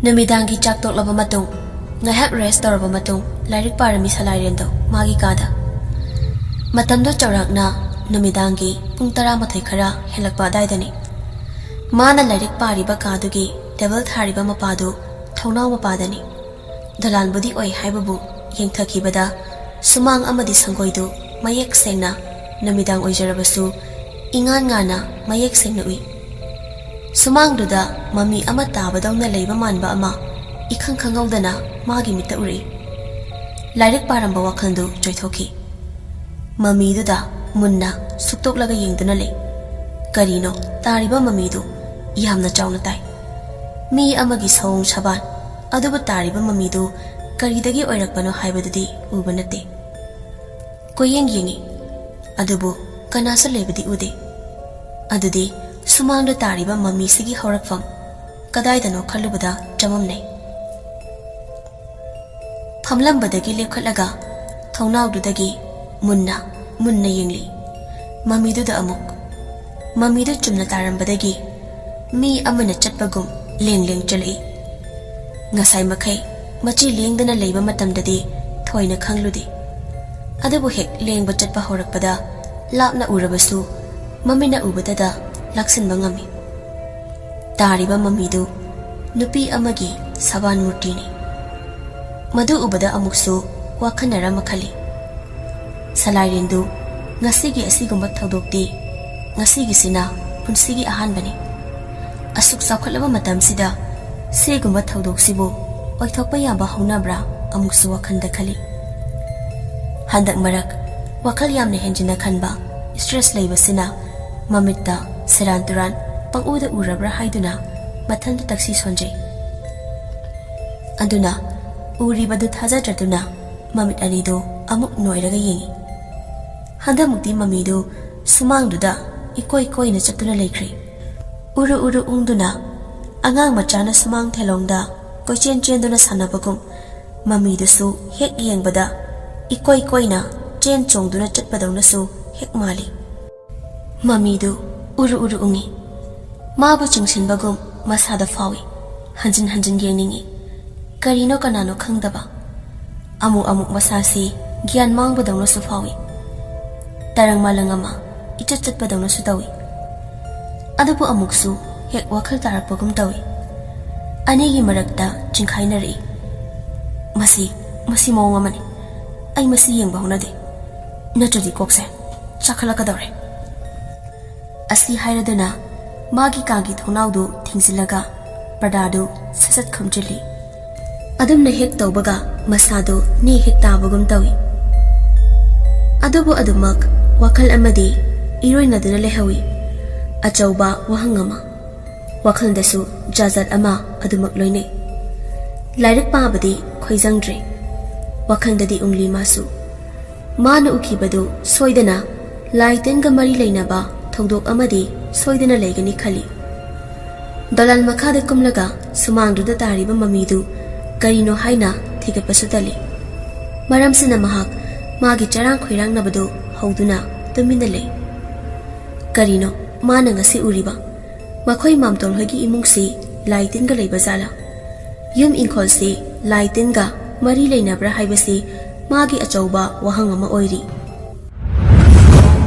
ꯅꯨꯃꯤꯗꯥꯡꯒꯤ ꯆꯥꯛ ꯇꯣꯛꯂꯕ ꯃꯇꯨꯡ, ꯉꯥꯏꯍꯥꯛ rest ꯇꯧꯔꯕ ꯃꯇꯨꯡ, ꯂꯥꯏꯔꯤꯛ ꯄꯥꯔꯝꯃꯤ ꯁꯂꯥꯏꯔꯦꯟꯗꯣ ꯃꯥꯒꯤ ꯀꯥꯗ꯫ ꯃꯇꯝꯗꯣ ꯆꯥꯎꯔꯥꯛꯅ ꯅꯨꯃꯤꯗꯥꯡꯒꯤ ꯄꯨꯡ ꯇꯔꯥꯃꯥꯊꯣꯏ ꯈꯔ ꯍꯦꯜꯂꯛꯄ ꯑꯗꯥꯏꯗꯅꯤ꯫ ꯃꯥꯅ ꯂꯥꯏꯔꯤꯛ ꯄꯥꯔꯤꯕ ꯀꯥꯗꯨꯒꯤ table ꯊꯥꯔꯤꯕ ꯃꯄꯥꯗꯨ ꯊꯣꯡꯅꯥꯎ ꯃꯄꯥꯗꯅꯤ꯫ ꯗꯣꯂꯥꯟꯕꯨꯗꯤ ꯑꯣꯏ ꯍꯥꯏꯕꯕꯨ, ꯌꯦꯡꯊꯈꯤꯕꯗ ꯁꯨꯃꯥꯡ ꯑꯃꯗꯤ ꯁꯪꯒꯣꯏꯗꯨ ꯃꯌꯦꯛ ꯁꯦꯡꯅ ꯅꯨꯃꯤꯗꯥꯡ ꯑꯣꯏꯖꯔꯕꯁꯨ ꯏꯉꯥꯟ ꯉꯥꯟꯅ ꯃꯌꯦꯛ ꯁꯦꯡꯅ ꯎꯏ꯫ ꯁꯨꯃꯥꯡꯗꯨꯗ ꯃꯃꯤ ꯑꯃ ꯇꯥꯕꯗꯧꯅ ꯂꯩꯕ ꯃꯥꯟꯕ ꯑꯃ ꯏꯈꯪ ꯈꯪꯍꯧꯗꯅ ꯃꯥꯒꯤ ꯃꯤꯠꯇ ꯎꯔꯛꯏ꯫ ꯂꯥꯏꯔꯤꯛ ꯄꯥꯔꯝꯕ ꯋꯥꯈꯜꯗꯨ ꯆꯣꯏꯊꯣꯛꯈꯤ꯫ ꯃꯃꯤꯗꯨꯗ ꯃꯨꯟꯅ ꯁꯨꯛꯇꯣꯛꯂꯒ ꯌꯦꯡꯗꯨꯅ ꯂꯩ꯫ ꯀꯔꯤꯅꯣ ꯇꯥꯔꯤꯕ ꯃꯃꯤꯗꯨ ꯌꯥꯝꯅ ꯆꯥꯎꯅ ꯇꯥꯏ꯫ ꯃꯤ ꯑꯃꯒꯤ ꯁꯑꯣꯡ ꯁꯕꯥꯟ, ꯑꯗꯨꯕꯨ ꯇꯥꯔꯤꯕ ꯃꯃꯤꯗꯨ ꯀꯔꯤꯗꯒꯤ ꯑꯣꯏꯔꯛꯄꯅꯣ ꯍꯥꯏꯕꯗꯨꯗꯤ ꯎꯕ ꯅꯠꯇꯦ꯫ ꯀꯣꯏꯌꯦꯡ ꯌꯦꯡꯉꯤ, ꯑꯗꯨꯕꯨ ꯀꯅꯥꯁꯨ ꯂꯩꯕꯗꯤ ꯎꯗꯦ꯫ ꯑꯗꯨꯗꯤ ꯁꯨꯃꯥꯡꯗ ꯇꯥꯔꯤꯕ ꯃꯃꯤꯁꯤꯒꯤ ꯍꯧꯔꯛꯐꯝ ꯀꯗꯥꯏꯗꯅꯣ ꯈꯜꯂꯨꯕꯗ ꯆꯃꯝꯅꯩ꯫ ꯐꯝꯂꯝꯕꯗꯒꯤ ꯂꯦꯞꯈꯠꯂꯒ ꯊꯣꯡꯅꯥꯎꯗꯨꯗꯒꯤ ꯃꯨꯟꯅ, ꯃꯨꯟꯅ ꯌꯦꯡꯂꯤ꯫ ꯃꯃꯤꯗꯨꯗ ꯑꯃꯨꯛ꯫ ꯃꯃꯤꯗꯨ ꯆꯨꯝꯅ ꯇꯥꯔꯝꯕꯗꯒꯤ ꯃꯤ ꯑꯃꯅ ꯆꯠꯄꯒꯨꯝ ꯂꯦꯡ ꯂꯦꯡ ꯆꯠꯂꯛꯏ꯫ ꯉꯁꯥꯏ ꯃꯈꯩ ꯃꯆꯤ ꯂꯦꯡꯗꯅ ꯂꯩꯕ ꯃꯇꯝꯗꯗꯤ ꯊꯣꯏꯅ ꯈꯪꯂꯨꯗꯦ꯫ ꯑꯗꯨꯕꯨ ꯍꯦꯛ ꯂꯦꯡꯕ ꯆꯠꯄ ꯍꯧꯔꯛꯄꯗ ꯂꯥꯞꯅ ꯎꯔꯕꯁꯨ ꯃꯃꯤꯠꯅ ꯎꯕꯗꯗ ꯂꯥꯛꯁꯤꯟꯕ ꯉꯝꯃꯤ꯫ ꯇꯥꯔꯤꯕ ꯃꯃꯤꯗꯨ ꯅꯨꯄꯤ ꯑꯃꯒꯤ ꯁꯕꯥꯟ ꯃꯨꯔꯇꯤꯅꯤ꯫ ꯃꯗꯨ ꯎꯕꯗ ꯑꯃꯨꯛꯁꯨ ꯋꯥꯈꯟꯅꯔ ꯃꯈꯜꯂꯤ꯫ ꯁꯂꯥꯏꯔꯦꯟꯗꯨ ꯉꯁꯤꯒꯤ ꯑꯁꯤꯒꯨꯝꯕ ꯊꯧꯗꯣꯛꯇꯤ ꯉꯁꯤꯒꯤꯁꯤꯅ ꯄꯨꯟꯁꯤꯒꯤ ꯑꯍꯥꯟꯕꯅꯤ꯫ ꯑꯁꯨꯛ ꯆꯥꯎꯈꯠꯂꯕ ꯃꯇꯝꯁꯤꯗ ꯁꯤꯒꯨꯝꯕ ꯊꯧꯗꯣꯛꯁꯤꯕꯨ ꯑꯣꯏꯊꯣꯛꯄ ꯌꯥꯕ ꯍꯧꯅꯕ꯭ꯔꯥ ꯑꯃꯨꯛꯁꯨ ꯋꯥꯈꯜꯗ ꯈꯜꯂꯤ꯫ ꯍꯟꯗꯛ ꯃꯔꯛ ꯋꯥꯈꯜ ꯌꯥꯝꯅ ꯍꯦꯟꯖꯤꯟꯅ ꯈꯟꯕ, ꯁ꯭ꯇ꯭ꯔꯦꯁ ꯂꯩꯕꯁꯤꯅ ꯃꯃꯤꯠꯇ ꯁꯦꯔꯥꯟ ꯇꯨꯔꯥꯟ ꯄꯪꯎꯗ ꯎꯔꯕ꯭ꯔꯥ ꯍꯥꯏꯗꯨꯅ ꯃꯊꯟꯇ ꯇꯛꯁꯤ ꯁꯣꯟꯖꯩ꯫ ꯑꯗꯨꯅ ꯎꯔꯤꯕꯗꯨ ꯊꯥꯖꯗ꯭ꯔꯗꯨꯅ ꯃꯃꯤꯠ ꯑꯅꯤꯗꯨ ꯑꯃꯨꯛ ꯅꯣꯏꯔꯒ ꯌꯦꯡꯏ꯫ ꯍꯟꯗꯛꯃꯨꯛꯇꯤ ꯃꯃꯤꯗꯨ ꯁꯨꯃꯥꯡꯗꯨꯗ ꯏꯀꯣꯏ ꯀꯣꯏꯅ ꯆꯠꯇꯨꯅ ꯂꯩꯈ꯭ꯔꯦ꯫ ꯎꯔꯨ ꯎꯔꯨ ꯎꯪꯗꯨꯅ ꯑꯉꯥꯡ ꯃꯆꯥꯅ ꯁꯨꯃꯥꯡ ꯊꯦꯂꯣꯡꯗ ꯀꯣꯏꯆꯦꯟ ꯆꯦꯟꯗꯨꯅ ꯁꯥꯟꯅꯕꯒꯨꯝ, ꯃꯃꯤꯗꯨꯁꯨ ꯍꯦꯛ ꯌꯦꯡꯕꯗ ꯏꯀꯣꯏ ꯀꯣꯏꯅ ꯆꯦꯟ ꯆꯣꯡꯗꯨꯅ ꯆꯠꯄꯗꯧꯅꯁꯨ ꯍꯦꯛ ꯃꯥꯜꯂꯤ꯫ ꯃꯃꯤꯗꯨ ꯎꯔꯨ ꯎꯔꯨ ꯎꯪꯏ꯫ ꯃꯥꯕꯨ ꯆꯤꯡꯁꯤꯟꯕꯒꯨꯝ ꯃꯁꯥꯗ ꯐꯥꯎꯏ꯫ ꯍꯟꯖꯤꯟ ꯍꯟꯖꯤꯟ ꯌꯦꯡꯅꯤꯡꯏ꯫ ꯀꯔꯤꯅꯣ ꯀꯅꯥꯅꯣ ꯈꯪꯗꯕ꯫ ꯑꯃꯨꯛ ꯑꯃꯨꯛ ꯃꯁꯥꯁꯤ ꯒ꯭ꯌꯥꯟ ꯃꯥꯡꯕꯗꯧꯅꯁꯨ ꯐꯥꯎꯏ꯫ ꯇꯔꯪ ꯃꯥꯂꯪ ꯑꯃ ꯏꯆꯠ ꯆꯠꯄꯗꯧꯅꯁꯨ ꯇꯧꯏ꯫ ꯑꯗꯨꯕꯨ ꯑꯃꯨꯛꯁꯨ ꯍꯦꯛ ꯋꯥꯈꯜ ꯇꯥꯔꯛꯄꯒꯨꯝ ꯇꯧꯏ꯫ ꯑꯅꯤꯒꯤ ꯃꯔꯛꯇ ꯆꯤꯡꯈꯥꯏꯅꯔꯛꯏ꯫ ꯃꯁꯤ, ꯃꯁꯤ ꯃꯑꯣꯡ ꯑꯃꯅꯤ꯫ ꯑꯩ ꯃꯁꯤ ꯌꯦꯡꯕ ꯍꯧꯅꯗꯦ꯫ ꯅꯠꯇ꯭ꯔꯗꯤ ꯀꯣꯛꯁꯦ ꯆꯥꯈꯠꯂꯛꯀꯗꯧꯔꯦ꯫ ꯑꯁꯤ ꯍꯥꯏꯔꯗꯨꯅ ꯃꯥꯒꯤ ꯀꯥꯒꯤ ꯊꯣꯡꯅꯥꯎꯗꯨ ꯊꯤꯡꯖꯤꯜꯂꯒ ꯄꯔꯗꯥꯗꯨ ꯁꯠ ꯁꯠ ꯈꯨꯝꯖꯤꯜꯂꯤ꯫ ꯑꯗꯨꯝꯅ ꯍꯦꯛ ꯇꯧꯕꯒ ꯃꯁꯥꯗꯨ ꯅꯦ ꯍꯦꯛ ꯇꯥꯕꯒꯨꯝ ꯇꯧꯏ꯫ ꯑꯗꯨꯕꯨ ꯑꯗꯨꯃꯛ ꯋꯥꯈꯜ ꯑꯃꯗꯤ ꯏꯔꯣꯏꯅꯗꯨꯅ ꯂꯩꯍꯧꯏ꯫ ꯑꯆꯧꯕ ꯋꯥꯍꯪ ꯑꯃ꯫ ꯋꯥꯈꯜꯗꯁꯨ ꯖꯥꯖꯠ ꯑꯃ ꯑꯗꯨꯃꯛ ꯂꯣꯏꯅꯩ꯫ ꯂꯥꯏꯔꯤꯛ ꯄꯥꯕꯗꯤ ꯈꯣꯏꯖꯪꯗ꯭ꯔꯦ꯫ ꯋꯥꯈꯜꯗꯗꯤ ꯎꯪꯂꯤ ꯃꯥꯁꯨ꯫ ꯃꯥꯅ ꯎꯈꯤꯕꯗꯨ ꯁꯣꯏꯗꯅ ꯂꯥꯏ ꯇꯤꯟꯒ ꯃꯔꯤ ꯂꯩꯅꯕ ꯊꯧꯗꯣꯛ ꯑꯃꯗꯤ ꯁꯣꯏꯗꯅ ꯂꯩꯒꯅꯤ ꯈꯜꯂꯤ꯫ ꯗꯣꯂꯥꯟ ꯃꯈꯥꯗ ꯀꯨꯝꯂꯒ ꯁꯨꯃꯥꯡꯗꯨꯗ ꯇꯥꯔꯤꯕ ꯃꯃꯤꯗꯨ ꯀꯔꯤꯅꯣ ꯍꯥꯏꯅ ꯊꯤꯒꯠꯄꯁꯨ ꯇꯜꯂꯤ꯫ ꯃꯔꯝꯁꯤꯅ ꯃꯍꯥꯛ ꯃꯥꯒꯤ ꯆꯔꯥꯡ ꯈꯣꯏꯔꯥꯡꯅꯕꯗꯨ ꯍꯧꯗꯨꯅ ꯇꯨꯃꯤꯟꯅ ꯂꯩ꯫ ꯀꯔꯤꯅꯣ ꯃꯥꯅ ꯉꯁꯤ ꯎꯔꯤꯕ? ꯃꯈꯣꯏ ꯃꯥꯝꯇꯣꯜ ꯍꯣꯏꯒꯤ ꯏꯃꯨꯡꯁꯤ ꯂꯥꯏ ꯇꯤꯟꯒ ꯂꯩꯕ ꯖꯥꯠꯂꯥ? ꯌꯨꯝ ꯏꯪꯈꯣꯜꯁꯤ ꯂꯥꯏ ꯇꯤꯟꯒ ꯃꯔꯤ ꯂꯩꯅꯕ꯭ꯔꯥ ꯍꯥꯏꯕꯁꯤ ꯃꯥꯒꯤ ꯑꯆꯧꯕ ꯋꯥꯍꯪ ꯑꯃ ꯑꯣꯏꯔꯤ꯫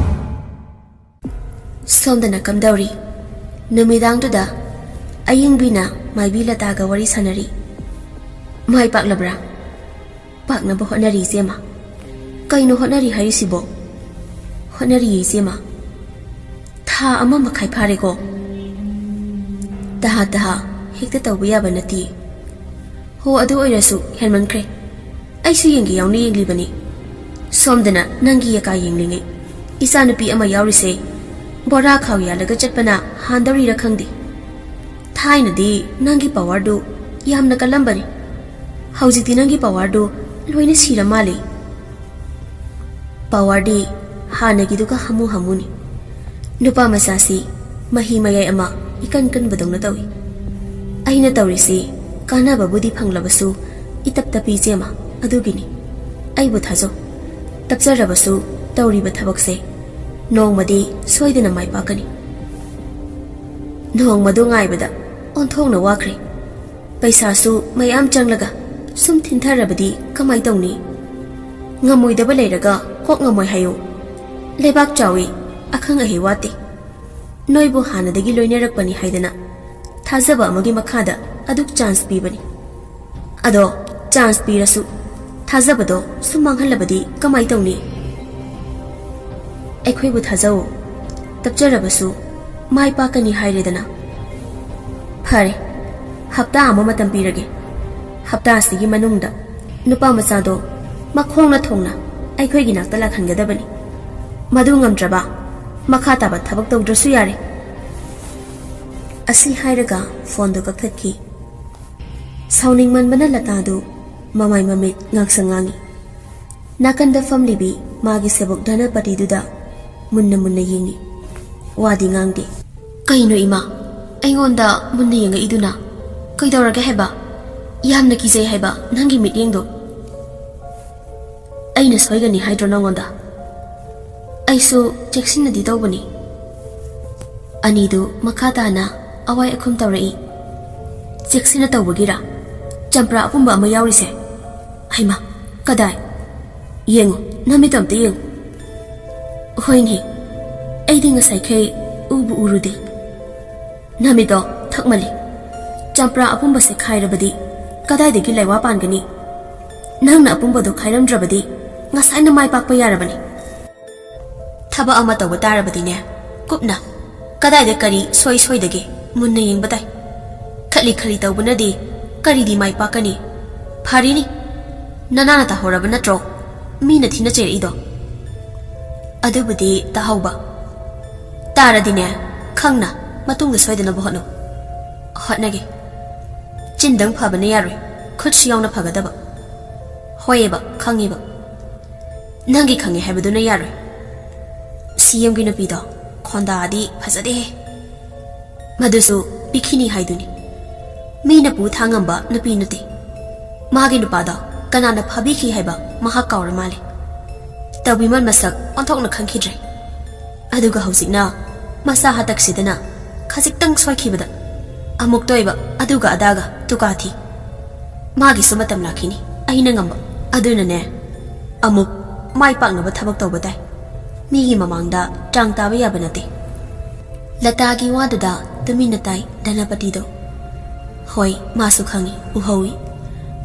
ꯁꯣꯝꯗꯅ ꯀꯝꯗꯧꯔꯤ? ꯅꯨꯃꯤꯗꯥꯡꯗꯨꯗ ꯑꯌꯤꯡꯕꯤꯅ ꯃꯥꯏꯕꯤ ꯂꯇꯥꯒ ꯋꯥꯔꯤ ꯁꯥꯟꯅꯔꯤ꯫ ꯃꯥꯏ ꯄꯥꯛꯂꯕ꯭ꯔꯥ? ꯄꯥꯛꯅꯕ ꯍꯣꯠꯅꯔꯤ, ꯏꯆꯦꯃ꯫ ꯀꯩꯅꯣ ꯍꯣꯠꯅꯔꯤ ꯍꯥꯏꯔꯤꯁꯤꯕꯣ? ꯍꯣꯠꯅꯔꯤꯌꯦ, ꯏꯆꯦꯃ꯫ ꯊꯥ ꯑꯃ ꯃꯈꯥꯏ ꯐꯥꯔꯦꯀꯣ꯫ ꯇꯍꯥ ꯇꯍꯥ ꯍꯦꯛꯇ ꯇꯧꯕ ꯌꯥꯕ ꯅꯠꯇꯦ꯫ ꯍꯣ, ꯑꯗꯨ ꯑꯣꯏꯔꯁꯨ ꯍꯦꯟꯃꯟꯈ꯭ꯔꯦ꯫ ꯑꯩꯁꯨ ꯌꯦꯡꯒꯦ ꯌꯥꯎꯅ ꯌꯦꯡꯂꯤꯕꯅꯤ꯫ ꯁꯣꯝꯗꯅ ꯅꯪꯒꯤ ꯌꯦꯀꯥ ꯌꯦꯡꯂꯤꯉꯩ ꯏꯆꯥꯅꯨꯄꯤ ꯑꯃ ꯌꯥꯎꯔꯤꯁꯦ ꯕꯣꯔꯥ ꯈꯥꯎ ꯌꯥꯜꯂꯒ ꯆꯠꯄꯅ ꯍꯥꯟꯗꯧꯔꯤꯔ ꯈꯪꯗꯦ꯫ ꯊꯥꯏꯅꯗꯤ ꯅꯪꯒꯤ ꯄꯋꯥꯔꯗꯨ ꯌꯥꯝꯅ ꯀꯜꯂꯝꯕꯅꯤ꯫ ꯍꯧꯖꯤꯛꯇꯤ ꯅꯪꯒꯤ ꯄꯋꯥꯔꯗꯨ ꯂꯣꯏꯅ ꯁꯤꯔ ꯃꯥꯜꯂꯦ꯫ ꯄꯋꯥꯔꯗꯤ ꯍꯥꯟꯅꯒꯤꯗꯨꯒ ꯍꯥꯃꯨ ꯍꯥꯃꯨꯅꯤ꯫ ꯅꯨꯄꯥ ꯃꯆꯥꯁꯤ ꯃꯍꯤ ꯃꯌꯥꯏ ꯑꯃ ꯏꯀꯟ ꯀꯟꯕꯗꯧꯅ ꯇꯧꯏ꯫ ꯑꯩꯅ ꯇꯧꯔꯤꯁꯤ ꯀꯥꯟꯅꯕꯕꯨꯗꯤ ꯐꯪꯂꯕꯁꯨ ꯏꯇꯞ ꯇꯞꯄꯤ ꯏꯆꯦꯃ, ꯑꯗꯨꯒꯤꯅꯤ꯫ ꯑꯩꯕꯨ ꯊꯥꯖꯧ꯫ ꯇꯞꯆꯔꯕꯁꯨ ꯇꯧꯔꯤꯕ ꯊꯕꯛꯁꯦ ꯅꯣꯡꯃꯗꯤ ꯁꯣꯏꯗꯅ ꯃꯥꯏ ꯄꯥꯛꯀꯅꯤ꯫ ꯅꯣꯡꯃꯗꯨ ꯉꯥꯏꯕꯗ ꯑꯣꯟꯊꯣꯛꯅ ꯋꯥꯈ꯭ꯔꯦ꯫ ꯄꯩꯁꯥꯁꯨ ꯃꯌꯥꯝ ꯆꯪꯂꯒ ꯁꯨꯝ ꯊꯤꯟꯊꯔꯕꯗꯤ ꯀꯃꯥꯏ ꯇꯧꯅꯤ? ꯉꯝꯃꯣꯏꯗꯕ ꯂꯩꯔꯒ ꯀꯣꯛ ꯉꯝꯃꯣꯏ ꯍꯥꯏꯌꯨ꯫ ꯂꯩꯕꯥꯛ ꯆꯥꯎꯏ, ꯑꯈꯪ ꯑꯍꯩ ꯋꯥꯠꯇꯦ꯫ ꯅꯣꯏꯕꯨ ꯍꯥꯟꯅꯗꯒꯤ ꯂꯣꯏꯅꯔꯛꯄꯅꯤ ꯍꯥꯏꯗꯅ ꯊꯥꯖꯕ ꯑꯃꯒꯤ ꯃꯈꯥꯗ ꯑꯗꯨꯛ ꯆꯥꯟꯁ ꯄꯤꯕꯅꯤ꯫ ꯑꯗꯣ ꯆꯥꯟꯁ ꯄꯤꯔꯁꯨ ꯊꯥꯖꯕꯗꯣ ꯁꯨꯝ ꯃꯥꯡꯍꯜꯂꯕꯗꯤ ꯀꯃꯥꯏ ꯇꯧꯅꯤ? ꯑꯩꯈꯣꯏꯕꯨ ꯊꯥꯖꯧ꯫ ꯇꯞꯆꯔꯕꯁꯨ ꯃꯥꯏ ꯄꯥꯛꯀꯅꯤ ꯍꯥꯏꯔꯦꯗꯅ꯫ ꯐꯔꯦ, ꯍꯞꯇꯥ ꯑꯃ ꯃꯇꯝ ꯄꯤꯔꯒꯦ꯫ ꯍꯞꯇꯥ ꯑꯁꯤꯒꯤ ꯃꯅꯨꯡꯗ ꯅꯨꯄꯥ ꯃꯆꯥꯗꯣ ꯃꯈꯣꯡꯅ ꯊꯣꯡꯅ ꯑꯩꯈꯣꯏꯒꯤ ꯅꯥꯛꯇ ꯂꯥꯛꯍꯟꯒꯗꯕꯅꯤ꯫ ꯃꯗꯨ ꯉꯝꯗ꯭ꯔꯕ ꯃꯈꯥ ꯇꯥꯕ ꯊꯕꯛ ꯇꯧꯗ꯭ꯔꯁꯨ ꯌꯥꯔꯦ꯫ ꯑꯁꯤ ꯍꯥꯏꯔꯒ ꯐꯣꯟꯗꯨ ꯀꯛꯊꯠꯈꯤ꯫ ꯁꯥꯎꯅꯤꯡꯃꯟꯕꯅ ꯂꯇꯥꯗꯨ ꯃꯃꯥꯏ ꯃꯃꯤꯠ ꯉꯥꯡꯁꯪ ꯉꯥꯡꯏ꯫ ꯅꯥꯀꯟꯗ ꯐꯝꯂꯤꯕꯤ ꯃꯥꯒꯤ ꯁꯦꯕꯣꯛ ꯙꯅꯄꯇꯤꯗꯨꯗ ꯃꯨꯟꯅ ꯃꯨꯟꯅ ꯌꯦꯡꯏ꯫ ꯋꯥꯗꯤ ꯉꯥꯡꯗꯦ꯫ "ꯀꯩꯅꯣ ꯏꯃꯥ, ꯑꯩꯉꯣꯟꯗ ꯃꯨꯟꯅ ꯌꯦꯡꯉꯛꯏꯗꯨꯅ? ꯀꯩꯗꯧꯔꯒꯦ ꯍꯥꯏꯕ? ꯌꯥꯝꯅ ꯀꯤꯖꯩ ꯍꯥꯏꯕ ꯅꯪꯒꯤ ꯃꯤꯠꯌꯦꯡꯗꯣ?" "ꯑꯩꯅ ꯁꯣꯏꯒꯅꯤ ꯍꯥꯏꯗ꯭ꯔꯣ ꯅꯉꯣꯟꯗ? ꯑꯩꯁꯨ ꯆꯦꯛꯁꯤꯟꯅꯗꯤ ꯇꯧꯕꯅꯤ꯫" ꯑꯅꯤꯗꯨ ꯃꯈꯥ ꯇꯥꯅ ꯑꯋꯥꯏ ꯑꯈꯨꯝ ꯇꯧꯔꯛꯏ꯫ "ꯆꯦꯛꯁꯤꯟꯅ ꯇꯧꯕꯒꯤꯔ ꯆꯝꯄ꯭ꯔꯥ ꯑꯄꯨꯝꯕ ꯑꯃ ꯌꯥꯎꯔꯤꯁꯦ? ꯍꯩꯃꯥ, ꯀꯗꯥꯏ? ꯌꯦꯡꯉꯨ, ꯅꯃꯤꯠꯇꯣ ꯑꯝꯇ ꯌꯦꯡꯉꯨ꯫" "ꯍꯣꯏꯅꯦ, ꯑꯩꯗꯤ ꯉꯁꯥꯏꯈꯩ ꯎꯕꯨ ꯎꯔꯨꯗꯦ꯫" "ꯅꯃꯤꯠꯇꯣ ꯊꯛꯃꯜꯂꯤ꯫ ꯆꯝꯄ꯭ꯔꯥ ꯑꯄꯨꯝꯕꯁꯦ ꯈꯥꯏꯔꯕꯗꯤ ꯀꯗꯥꯏꯗꯒꯤ ꯂꯥꯏꯋꯥ ꯄꯥꯟꯒꯅꯤ? ꯅꯪꯅ ꯑꯄꯨꯝꯕꯗꯣ ꯈꯥꯏꯔꯝꯗ꯭ꯔꯕꯗꯤ ꯉꯁꯥꯏꯅ ꯃꯥꯏ ꯄꯥꯛꯄ ꯌꯥꯔꯕꯅꯤ꯫ ꯊꯕꯛ ꯑꯃ ꯇꯧꯕ ꯇꯥꯔꯕꯗꯤꯅꯦ, ꯀꯨꯞꯅ ꯀꯗꯥꯏꯗ ꯀꯔꯤ ꯁꯣꯏ ꯁꯣꯏꯗꯒꯦ ꯃꯨꯟꯅ ꯌꯦꯡꯕ ꯇꯥꯏ꯫ ꯈꯠꯂꯤ ꯈꯠꯂꯤ ꯇꯧꯕꯅꯗꯤ ꯀꯔꯤꯗꯤ ꯃꯥꯏ ꯄꯥꯛꯀꯅꯤ? ꯐꯔꯤꯅꯤ, ꯅꯅꯥꯅ ꯇꯥꯍꯧꯔꯕ ꯅꯠꯇ꯭ꯔꯣ ꯃꯤꯅ ꯊꯤꯅ ꯆꯩꯔꯛꯏꯗꯣ? ꯑꯗꯨꯕꯨꯗꯤ ꯇꯥꯍꯧꯕ꯫ ꯇꯥꯔꯗꯤꯅꯦ, ꯈꯪꯅ ꯃꯇꯨꯡꯗ ꯁꯣꯏꯗꯅꯕ ꯍꯣꯠꯅꯧ꯫ ꯍꯣꯠꯅꯒꯦ꯫ ꯆꯤꯟꯗꯪ ꯐꯕꯅ ꯌꯥꯔꯣꯏ, ꯈꯨꯠꯁꯨ ꯌꯥꯎꯅ ꯐꯒꯗꯕ꯫ ꯍꯣꯏꯑꯦꯕ, ꯈꯪꯉꯦꯕ꯫ ꯅꯪꯒꯤ ꯈꯪꯉꯦ ꯍꯥꯏꯕꯗꯨꯅ ꯌꯥꯔꯣꯏ꯫ ꯁꯤ ꯑꯦꯝꯒꯤ ꯅꯨꯄꯤꯗꯣ ꯈꯣꯟꯗꯥꯗꯤ ꯐꯖꯗꯦꯍꯦ꯫ ꯃꯗꯨꯁꯨ ꯄꯤꯈꯤꯅꯤ ꯍꯥꯏꯗꯨꯅꯤ꯫ ꯃꯤꯅ ꯄꯨ ꯊꯥꯡꯉꯝꯕ ꯅꯨꯄꯤ ꯅꯠꯇꯦ꯫ ꯃꯥꯒꯤ ꯅꯨꯄꯥꯗꯣ ꯀꯅꯥꯅ ꯐꯥꯕꯤꯈꯤ ꯍꯥꯏꯕ ꯃꯍꯥꯛ ꯀꯥꯎꯔ ꯃꯥꯜꯂꯦ꯫ ꯇꯧꯕꯤꯃꯜ ꯃꯁꯛ ꯑꯣꯟꯊꯣꯛꯅ ꯈꯪꯈꯤꯗ꯭ꯔꯦ꯫ ꯑꯗꯨꯒ ꯍꯧꯖꯤꯛꯅ ꯃꯁꯥ ꯍꯇꯛꯁꯤꯗꯅ ꯈꯖꯤꯛꯇꯪ ꯁꯣꯏꯈꯤꯕꯗ ꯑꯃꯨꯛꯇ ꯑꯣꯏꯕ ꯑꯗꯨꯒ ꯑꯗꯥꯒ ꯇꯨꯀꯥ ꯊꯤ꯫ ꯃꯥꯒꯤꯁꯨ ꯃꯇꯝ ꯂꯥꯛꯈꯤꯅꯤ, ꯑꯩꯅ ꯉꯝꯕ꯫ ꯑꯗꯨꯅꯅꯦ, ꯑꯃꯨꯛ ꯃꯥꯏ ꯄꯥꯛꯅꯕ ꯊꯕꯛ ꯇꯧꯕ ꯇꯥꯏ꯫ ꯃꯤꯒꯤ ꯃꯃꯥꯡꯗ ꯇ꯭ꯔꯥꯡ ꯇꯥꯕ ꯌꯥꯕ ꯅꯠꯇꯦ꯫ ꯂꯇꯥꯒꯤ ꯋꯥꯗꯨꯗ ꯇꯨꯃꯤꯟꯅ ꯇꯥꯏ ꯙꯅꯄꯇꯤꯗꯣ꯫ ꯍꯣꯏ, ꯃꯥꯁꯨ ꯈꯪꯏ, ꯎꯍꯧꯏ꯫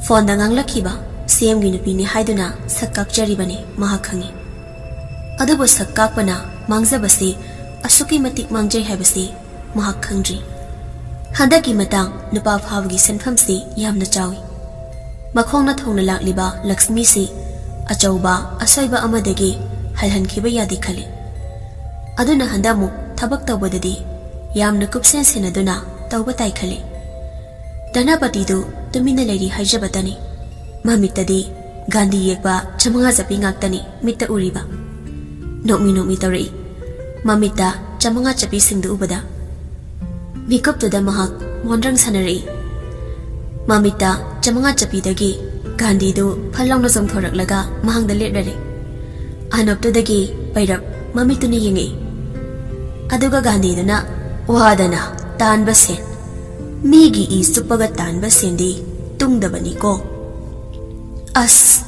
ꯐꯣꯟꯗ ꯉꯥꯡꯂꯛꯈꯤꯕ ꯁꯤ ꯑꯦꯝꯒꯤ ꯅꯨꯄꯤꯅꯤ ꯍꯥꯏꯗꯨꯅ ꯁꯛ ꯀꯥꯛꯆꯔꯤꯕꯅꯤ ꯃꯍꯥꯛ ꯈꯪꯏ꯫ ꯑꯗꯨꯕꯨ ꯁꯛ ꯀꯥꯛꯄꯅ ꯃꯥꯡꯖꯕꯁꯤ ꯑꯁꯨꯛꯀꯤ ꯃꯇꯤꯛ ꯃꯥꯡꯖꯩ ꯍꯥꯏꯕꯁꯤ ꯃꯍꯥꯛ ꯈꯪꯗ꯭ꯔꯤ꯫ ꯍꯟꯗꯛꯀꯤ ꯃꯇꯥꯡ ꯅꯨꯄꯥ ꯐꯥꯕꯒꯤ ꯁꯦꯟꯐꯝꯁꯤ ꯌꯥꯝꯅ ꯆꯥꯎꯏ꯫ ꯃꯈꯣꯡꯅ ꯊꯣꯡꯅ ꯂꯥꯛꯂꯤꯕ ꯂꯛꯁꯃꯤꯁꯤ ꯑꯆꯧꯕ ꯑꯁꯣꯏꯕ ꯑꯃꯗꯒꯤ ꯍꯜꯍꯟꯈꯤꯕ ꯌꯥꯗꯦ ꯈꯜꯂꯤ꯫ ꯑꯗꯨꯅ ꯍꯟꯗꯛꯃꯨꯛ ꯊꯕꯛ ꯇꯧꯕꯗꯗꯤ ꯌꯥꯝꯅ ꯀꯨꯞꯁꯦꯟ ꯁꯦꯟꯅꯗꯨꯅ ꯇꯧꯕ ꯇꯥꯏ ꯈꯜꯂꯤ꯫ ꯙꯅꯄꯇꯤꯗꯨ ꯇꯨꯃꯤꯟꯅ ꯂꯩꯔꯤ ꯍꯥꯏꯖꯕꯇꯅꯤ꯫ ꯃꯃꯤꯠꯇꯗꯤ ꯒꯥꯟꯙꯤ ꯌꯦꯛꯄ ꯆꯃꯉꯥ ꯆꯞꯄꯤ ꯉꯥꯛꯇꯅꯤ ꯃꯤꯠꯇ ꯎꯔꯤꯕ꯫ ꯅꯣꯛꯃꯤ ꯅꯣꯛꯃꯤ ꯇꯧꯔꯛꯏ꯫ ꯃꯃꯤꯠꯇ ꯆꯃꯉꯥ ꯆꯞꯄꯤꯁꯤꯡꯗꯨ ꯎꯕꯗ ꯃꯤꯀꯨꯞꯇꯨꯗ ꯃꯍꯥꯛ ꯃꯣꯟꯗ꯭ꯔꯪ ꯁꯥꯟꯅꯔꯛꯏ꯫ ꯃꯃꯤꯠꯇ ꯆꯃꯉꯥ ꯆꯞꯄꯤꯗꯒꯤ ꯒꯥꯟꯙꯤꯗꯨ ꯐꯠ ꯂꯥꯎꯅ ꯆꯣꯡꯊꯣꯔꯛꯂꯒ ꯃꯍꯥꯛꯗ ꯂꯦꯞꯂꯔꯦ꯫ ꯑꯅꯣꯞꯇꯨꯗꯒꯤ ꯄꯩꯔꯞ ꯃꯃꯤꯠꯇꯨꯅ ꯌꯦꯡꯉꯛꯏ꯫ ꯑꯗꯨꯒ ꯒꯥꯟꯙꯤꯗꯨꯅ ꯋꯥꯗꯅ ꯇꯥꯟꯕ ꯁꯦꯟ, ꯃꯤꯒꯤ ꯏ ꯆꯨꯞꯄꯒ ꯇꯥꯟꯕ ꯁꯦꯟꯗꯤ ꯇꯨꯡꯗꯕꯅꯤꯀꯣ꯫ ꯑꯁ,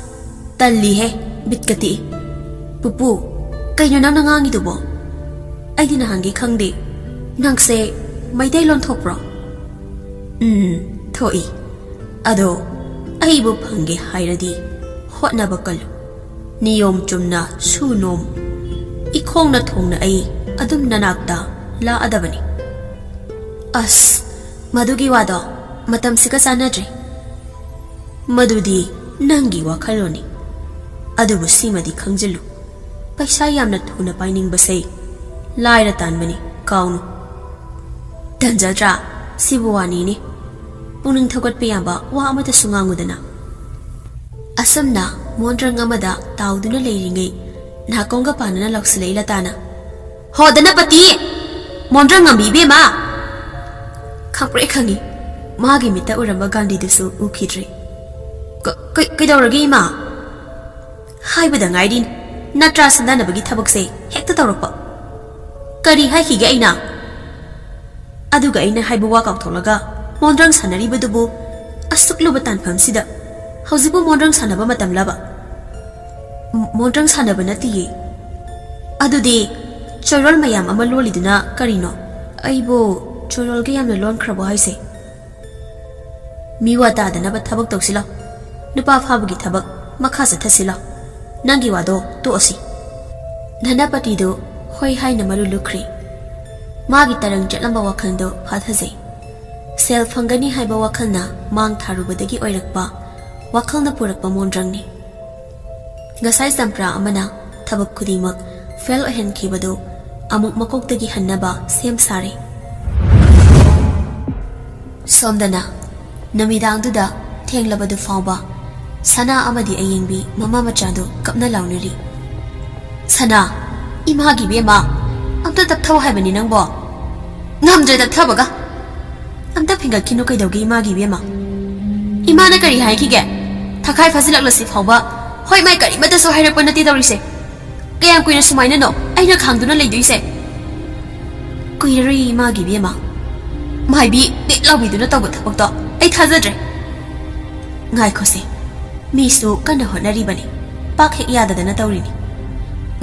ꯇꯜꯂꯤꯍꯦ, ꯕꯤꯠꯀ ꯇꯦꯛꯏ꯫ ꯄꯨꯄꯨ, ꯀꯩꯅꯣ ꯅꯪꯅ ꯉꯥꯡꯉꯤꯗꯨꯕꯣ? ꯑꯩꯗꯤ ꯅꯍꯥꯟꯒꯤ ꯈꯪꯗꯦ꯫ ꯅꯪꯁꯦ ꯃꯩꯇꯩꯂꯣꯟ ꯊꯣꯛꯄ꯭ꯔꯣ? ꯎꯝ, ꯊꯣꯛꯏ꯫ ꯑꯗꯣ ꯑꯩꯕꯨ ꯐꯪꯒꯦ ꯍꯥꯏꯔꯗꯤ ꯍꯣꯠꯅꯕ ꯀꯜꯂꯨ꯫ ꯅꯤꯌꯣꯝ ꯆꯨꯝꯅ ꯁꯨ ꯅꯣꯝ꯫ ꯏꯈꯣꯡꯅ ꯊꯣꯡꯅ ꯑꯩ ꯑꯗꯨꯝ ꯅꯅꯥꯛꯇ ꯂꯥꯛꯑꯗꯕꯅꯤ꯫ ꯑꯁ, ꯃꯗꯨꯒꯤ ꯋꯥꯗꯣ ꯃꯇꯝꯁꯤꯒ ꯆꯥꯟꯅꯗ꯭ꯔꯦ꯫ ꯃꯗꯨꯗꯤ ꯅꯪꯒꯤ ꯋꯥꯈꯜꯂꯣꯟꯅꯤ꯫ ꯑꯗꯨꯕꯨ ꯁꯤꯃꯗꯤ ꯈꯪꯖꯤꯜꯂꯨ, ꯄꯩꯁꯥ ꯌꯥꯝꯅ ꯊꯨꯅ ꯄꯥꯏꯅꯤꯡꯕꯁꯦ ꯂꯥꯏꯔ ꯇꯥꯟꯕꯅꯤ, ꯀꯥꯎꯅꯨ꯫ ꯇꯟꯖꯗ꯭ꯔꯥ? ꯁꯤꯕꯨ ꯋꯥꯅꯤꯅꯦ꯫ ꯄꯨꯛꯅꯤꯡ ꯊꯧꯒꯠꯄ ꯌꯥꯕ ꯋꯥ ꯑꯃꯠꯇꯁꯨ ꯉꯥꯡꯉꯨꯗꯅ꯫ ꯑꯁꯨꯝꯅ ꯃꯣꯟꯗ꯭ꯔꯪ ꯑꯃꯗ ꯇꯥꯎꯗꯨꯅ ꯂꯩꯔꯤꯉꯩ, ꯅꯥꯀꯣꯡꯒ ꯄꯥꯟꯅꯅ ꯂꯥꯎꯁꯤꯜꯂꯛꯏ ꯂꯇꯥꯅ, "ꯍꯣ ꯗꯅꯄꯇꯤ! ꯃꯣꯟꯗ꯭ꯔꯪ ꯉꯝꯕꯤ ꯏꯕꯦꯝꯃ!" ꯈꯪꯄ꯭ꯔꯦꯛ ꯈꯪꯉꯤ꯫ ꯃꯥꯒꯤ ꯃꯤꯠꯇ ꯎꯔꯝꯕ ꯒꯥꯟꯙꯤꯗꯨꯁꯨ ꯎꯈꯤꯗ꯭ꯔꯦ꯫ "ꯀ-, ꯀ-, ꯀꯩꯗꯧꯔꯒꯦ, ꯏꯃꯥ?" "ꯍꯥꯏꯕꯗ ꯉꯥꯏꯔꯤ, ꯅꯠꯇ꯭ꯔꯥ ꯁꯟꯗꯥꯅꯕꯒꯤ ꯊꯕꯛꯁꯦ ꯍꯦꯛꯇ ꯇꯧꯔꯛꯄ?" "ꯀꯔꯤ ꯍꯥꯏꯈꯤꯒꯦ ꯑꯩꯅ?" "ꯑꯗꯨꯒ ꯑꯩꯅ ꯍꯥꯏꯕ ꯋꯥ ꯀꯥꯎꯊꯣꯛꯂꯒ ꯃꯣꯟꯗ꯭ꯔꯪ ꯁꯥꯟꯅꯔꯤꯕꯗꯨꯕꯨ ꯑꯁꯨꯛ ꯂꯨꯕ ꯇꯥꯟꯐꯝꯁꯤꯗ ꯍꯧꯖꯤꯛꯄꯨ ꯃꯣꯟꯗ꯭ꯔꯪ ꯁꯥꯟꯅꯕ ꯃꯇꯝꯂꯕ?" "ꯃ-, ꯃꯣꯟꯗ꯭ꯔꯪ ꯁꯥꯟꯅꯕ ꯅꯠꯇꯤꯌꯦ꯫ ꯑꯗꯨꯗꯤ ꯆꯣꯏꯔꯣꯜ ꯃꯌꯥꯝ ꯑꯃ ꯂꯣꯜꯂꯤꯗꯨꯅ ꯀꯔꯤꯅꯣ?" "ꯑꯩꯕꯨ ꯆꯣꯏꯔꯣꯜꯒ ꯌꯥꯝꯅ ꯂꯣꯟꯈ꯭ꯔꯕꯣ ꯍꯥꯏꯁꯦ?" "ꯃꯤꯋꯥ ꯇꯥꯗꯅꯕ ꯊꯕꯛ ꯇꯧꯁꯤꯂꯣ꯫ ꯅꯨꯄꯥ ꯐꯥꯕꯒꯤ ꯊꯕꯛ ꯃꯈꯥ ꯆꯠꯊꯁꯤꯂꯣ꯫ ꯅꯪꯒꯤ ꯋꯥꯗꯣ ꯇꯣꯛꯑꯁꯤ꯫" ꯙꯅꯄꯇꯤꯗꯨ ꯍꯣꯏ ꯍꯥꯏꯅ ꯃꯔꯨ ꯂꯨꯈ꯭ꯔꯦ꯫ ꯃꯥꯒꯤ ꯇꯔꯪ ꯆꯠꯂꯝꯕ ꯋꯥꯈꯜꯗꯣ ꯐꯥꯊꯖꯩ꯫ ꯁꯦꯜ ꯐꯪꯒꯅꯤ ꯍꯥꯏꯕ ꯋꯥꯈꯜꯅ ꯃꯥꯡ ꯊꯥꯔꯨꯕꯗꯒꯤ ꯑꯣꯏꯔꯛꯄ, ꯋꯥꯈꯜꯅ ꯄꯨꯔꯛꯄ ꯃꯣꯟꯗ꯭ꯔꯪꯅꯤ꯫ ꯉꯁꯥꯏ ꯆꯝꯄ꯭ꯔꯥ ꯑꯃꯅ ꯊꯕꯛ ꯈꯨꯗꯤꯡꯃꯛ ꯐꯦꯜ ꯑꯣꯏꯍꯟꯈꯤꯕꯗꯨ ꯑꯃꯨꯛ ꯃꯀꯣꯛꯇꯒꯤ ꯍꯟꯅꯕ ꯁꯦꯝ ꯁꯥꯔꯦ꯫ ꯁꯣꯝꯗꯅ ꯅꯨꯃꯤꯗꯥꯡꯗꯨꯗ ꯊꯦꯡꯂꯕꯗꯨ ꯐꯥꯎꯕ ꯁꯅꯥ ꯑꯃꯗꯤ ꯑꯌꯦꯡꯕꯤ ꯃꯃꯥ ꯃꯆꯥꯗꯨ ꯀꯞꯅ ꯂꯥꯎꯅꯔꯤ꯫ "ꯁꯅꯥ, ꯏꯃꯥꯒꯤ ꯏꯕꯦꯝꯃ, ꯑꯝꯇ ꯇꯞꯊꯧ ꯍꯥꯏꯕꯅꯤ ꯅꯪꯕꯣ꯫ ꯉꯝꯗ꯭ꯔꯦ ꯇꯞꯊꯕꯒ꯫ ꯑꯝꯇ ꯐꯤꯡꯒꯠꯈꯤꯅꯨ ꯀꯩꯗꯧꯒꯦ ꯏꯃꯥꯒꯤ ꯏꯕꯦꯝꯃ꯫ ꯏꯃꯥꯅ ꯀꯔꯤ ꯍꯥꯏꯈꯤꯒꯦ? ꯊꯈꯥꯏ ꯐꯥꯖꯤꯜꯂꯛꯂꯁꯤ ꯐꯥꯎꯕ ꯍꯣꯏ ꯃꯥꯏ ꯀꯔꯤꯃꯠꯇꯁꯨ ꯍꯥꯏꯔꯛꯄ ꯅꯠꯇꯦ ꯇꯧꯔꯤꯁꯦ꯫ ꯀꯌꯥꯝ ꯀꯨꯏꯅ ꯁꯨꯃꯥꯏꯅꯅꯣ ꯑꯩꯅ ꯈꯥꯡꯗꯨꯅ ꯂꯩꯗꯣꯏꯁꯦ?" "ꯀꯨꯏꯔꯔꯣꯏ ꯏꯃꯥꯒꯤ ꯏꯕꯦꯝꯃ꯫ ꯃꯥꯏꯕꯤ ꯄꯦꯠ ꯂꯥꯎꯕꯤꯗꯨꯅ ꯇꯧꯕ ꯊꯕꯛꯇꯣ ꯑꯩ ꯊꯥꯖꯗ꯭ꯔꯦ꯫" "ꯉꯥꯏꯈꯣꯁꯦ, ꯃꯤꯁꯨ ꯀꯟꯅ ꯍꯣꯠꯅꯔꯤꯕꯅꯤ, ꯄꯥꯛ ꯍꯦꯛ ꯌꯥꯗꯗꯅ ꯇꯧꯔꯤꯅꯤ꯫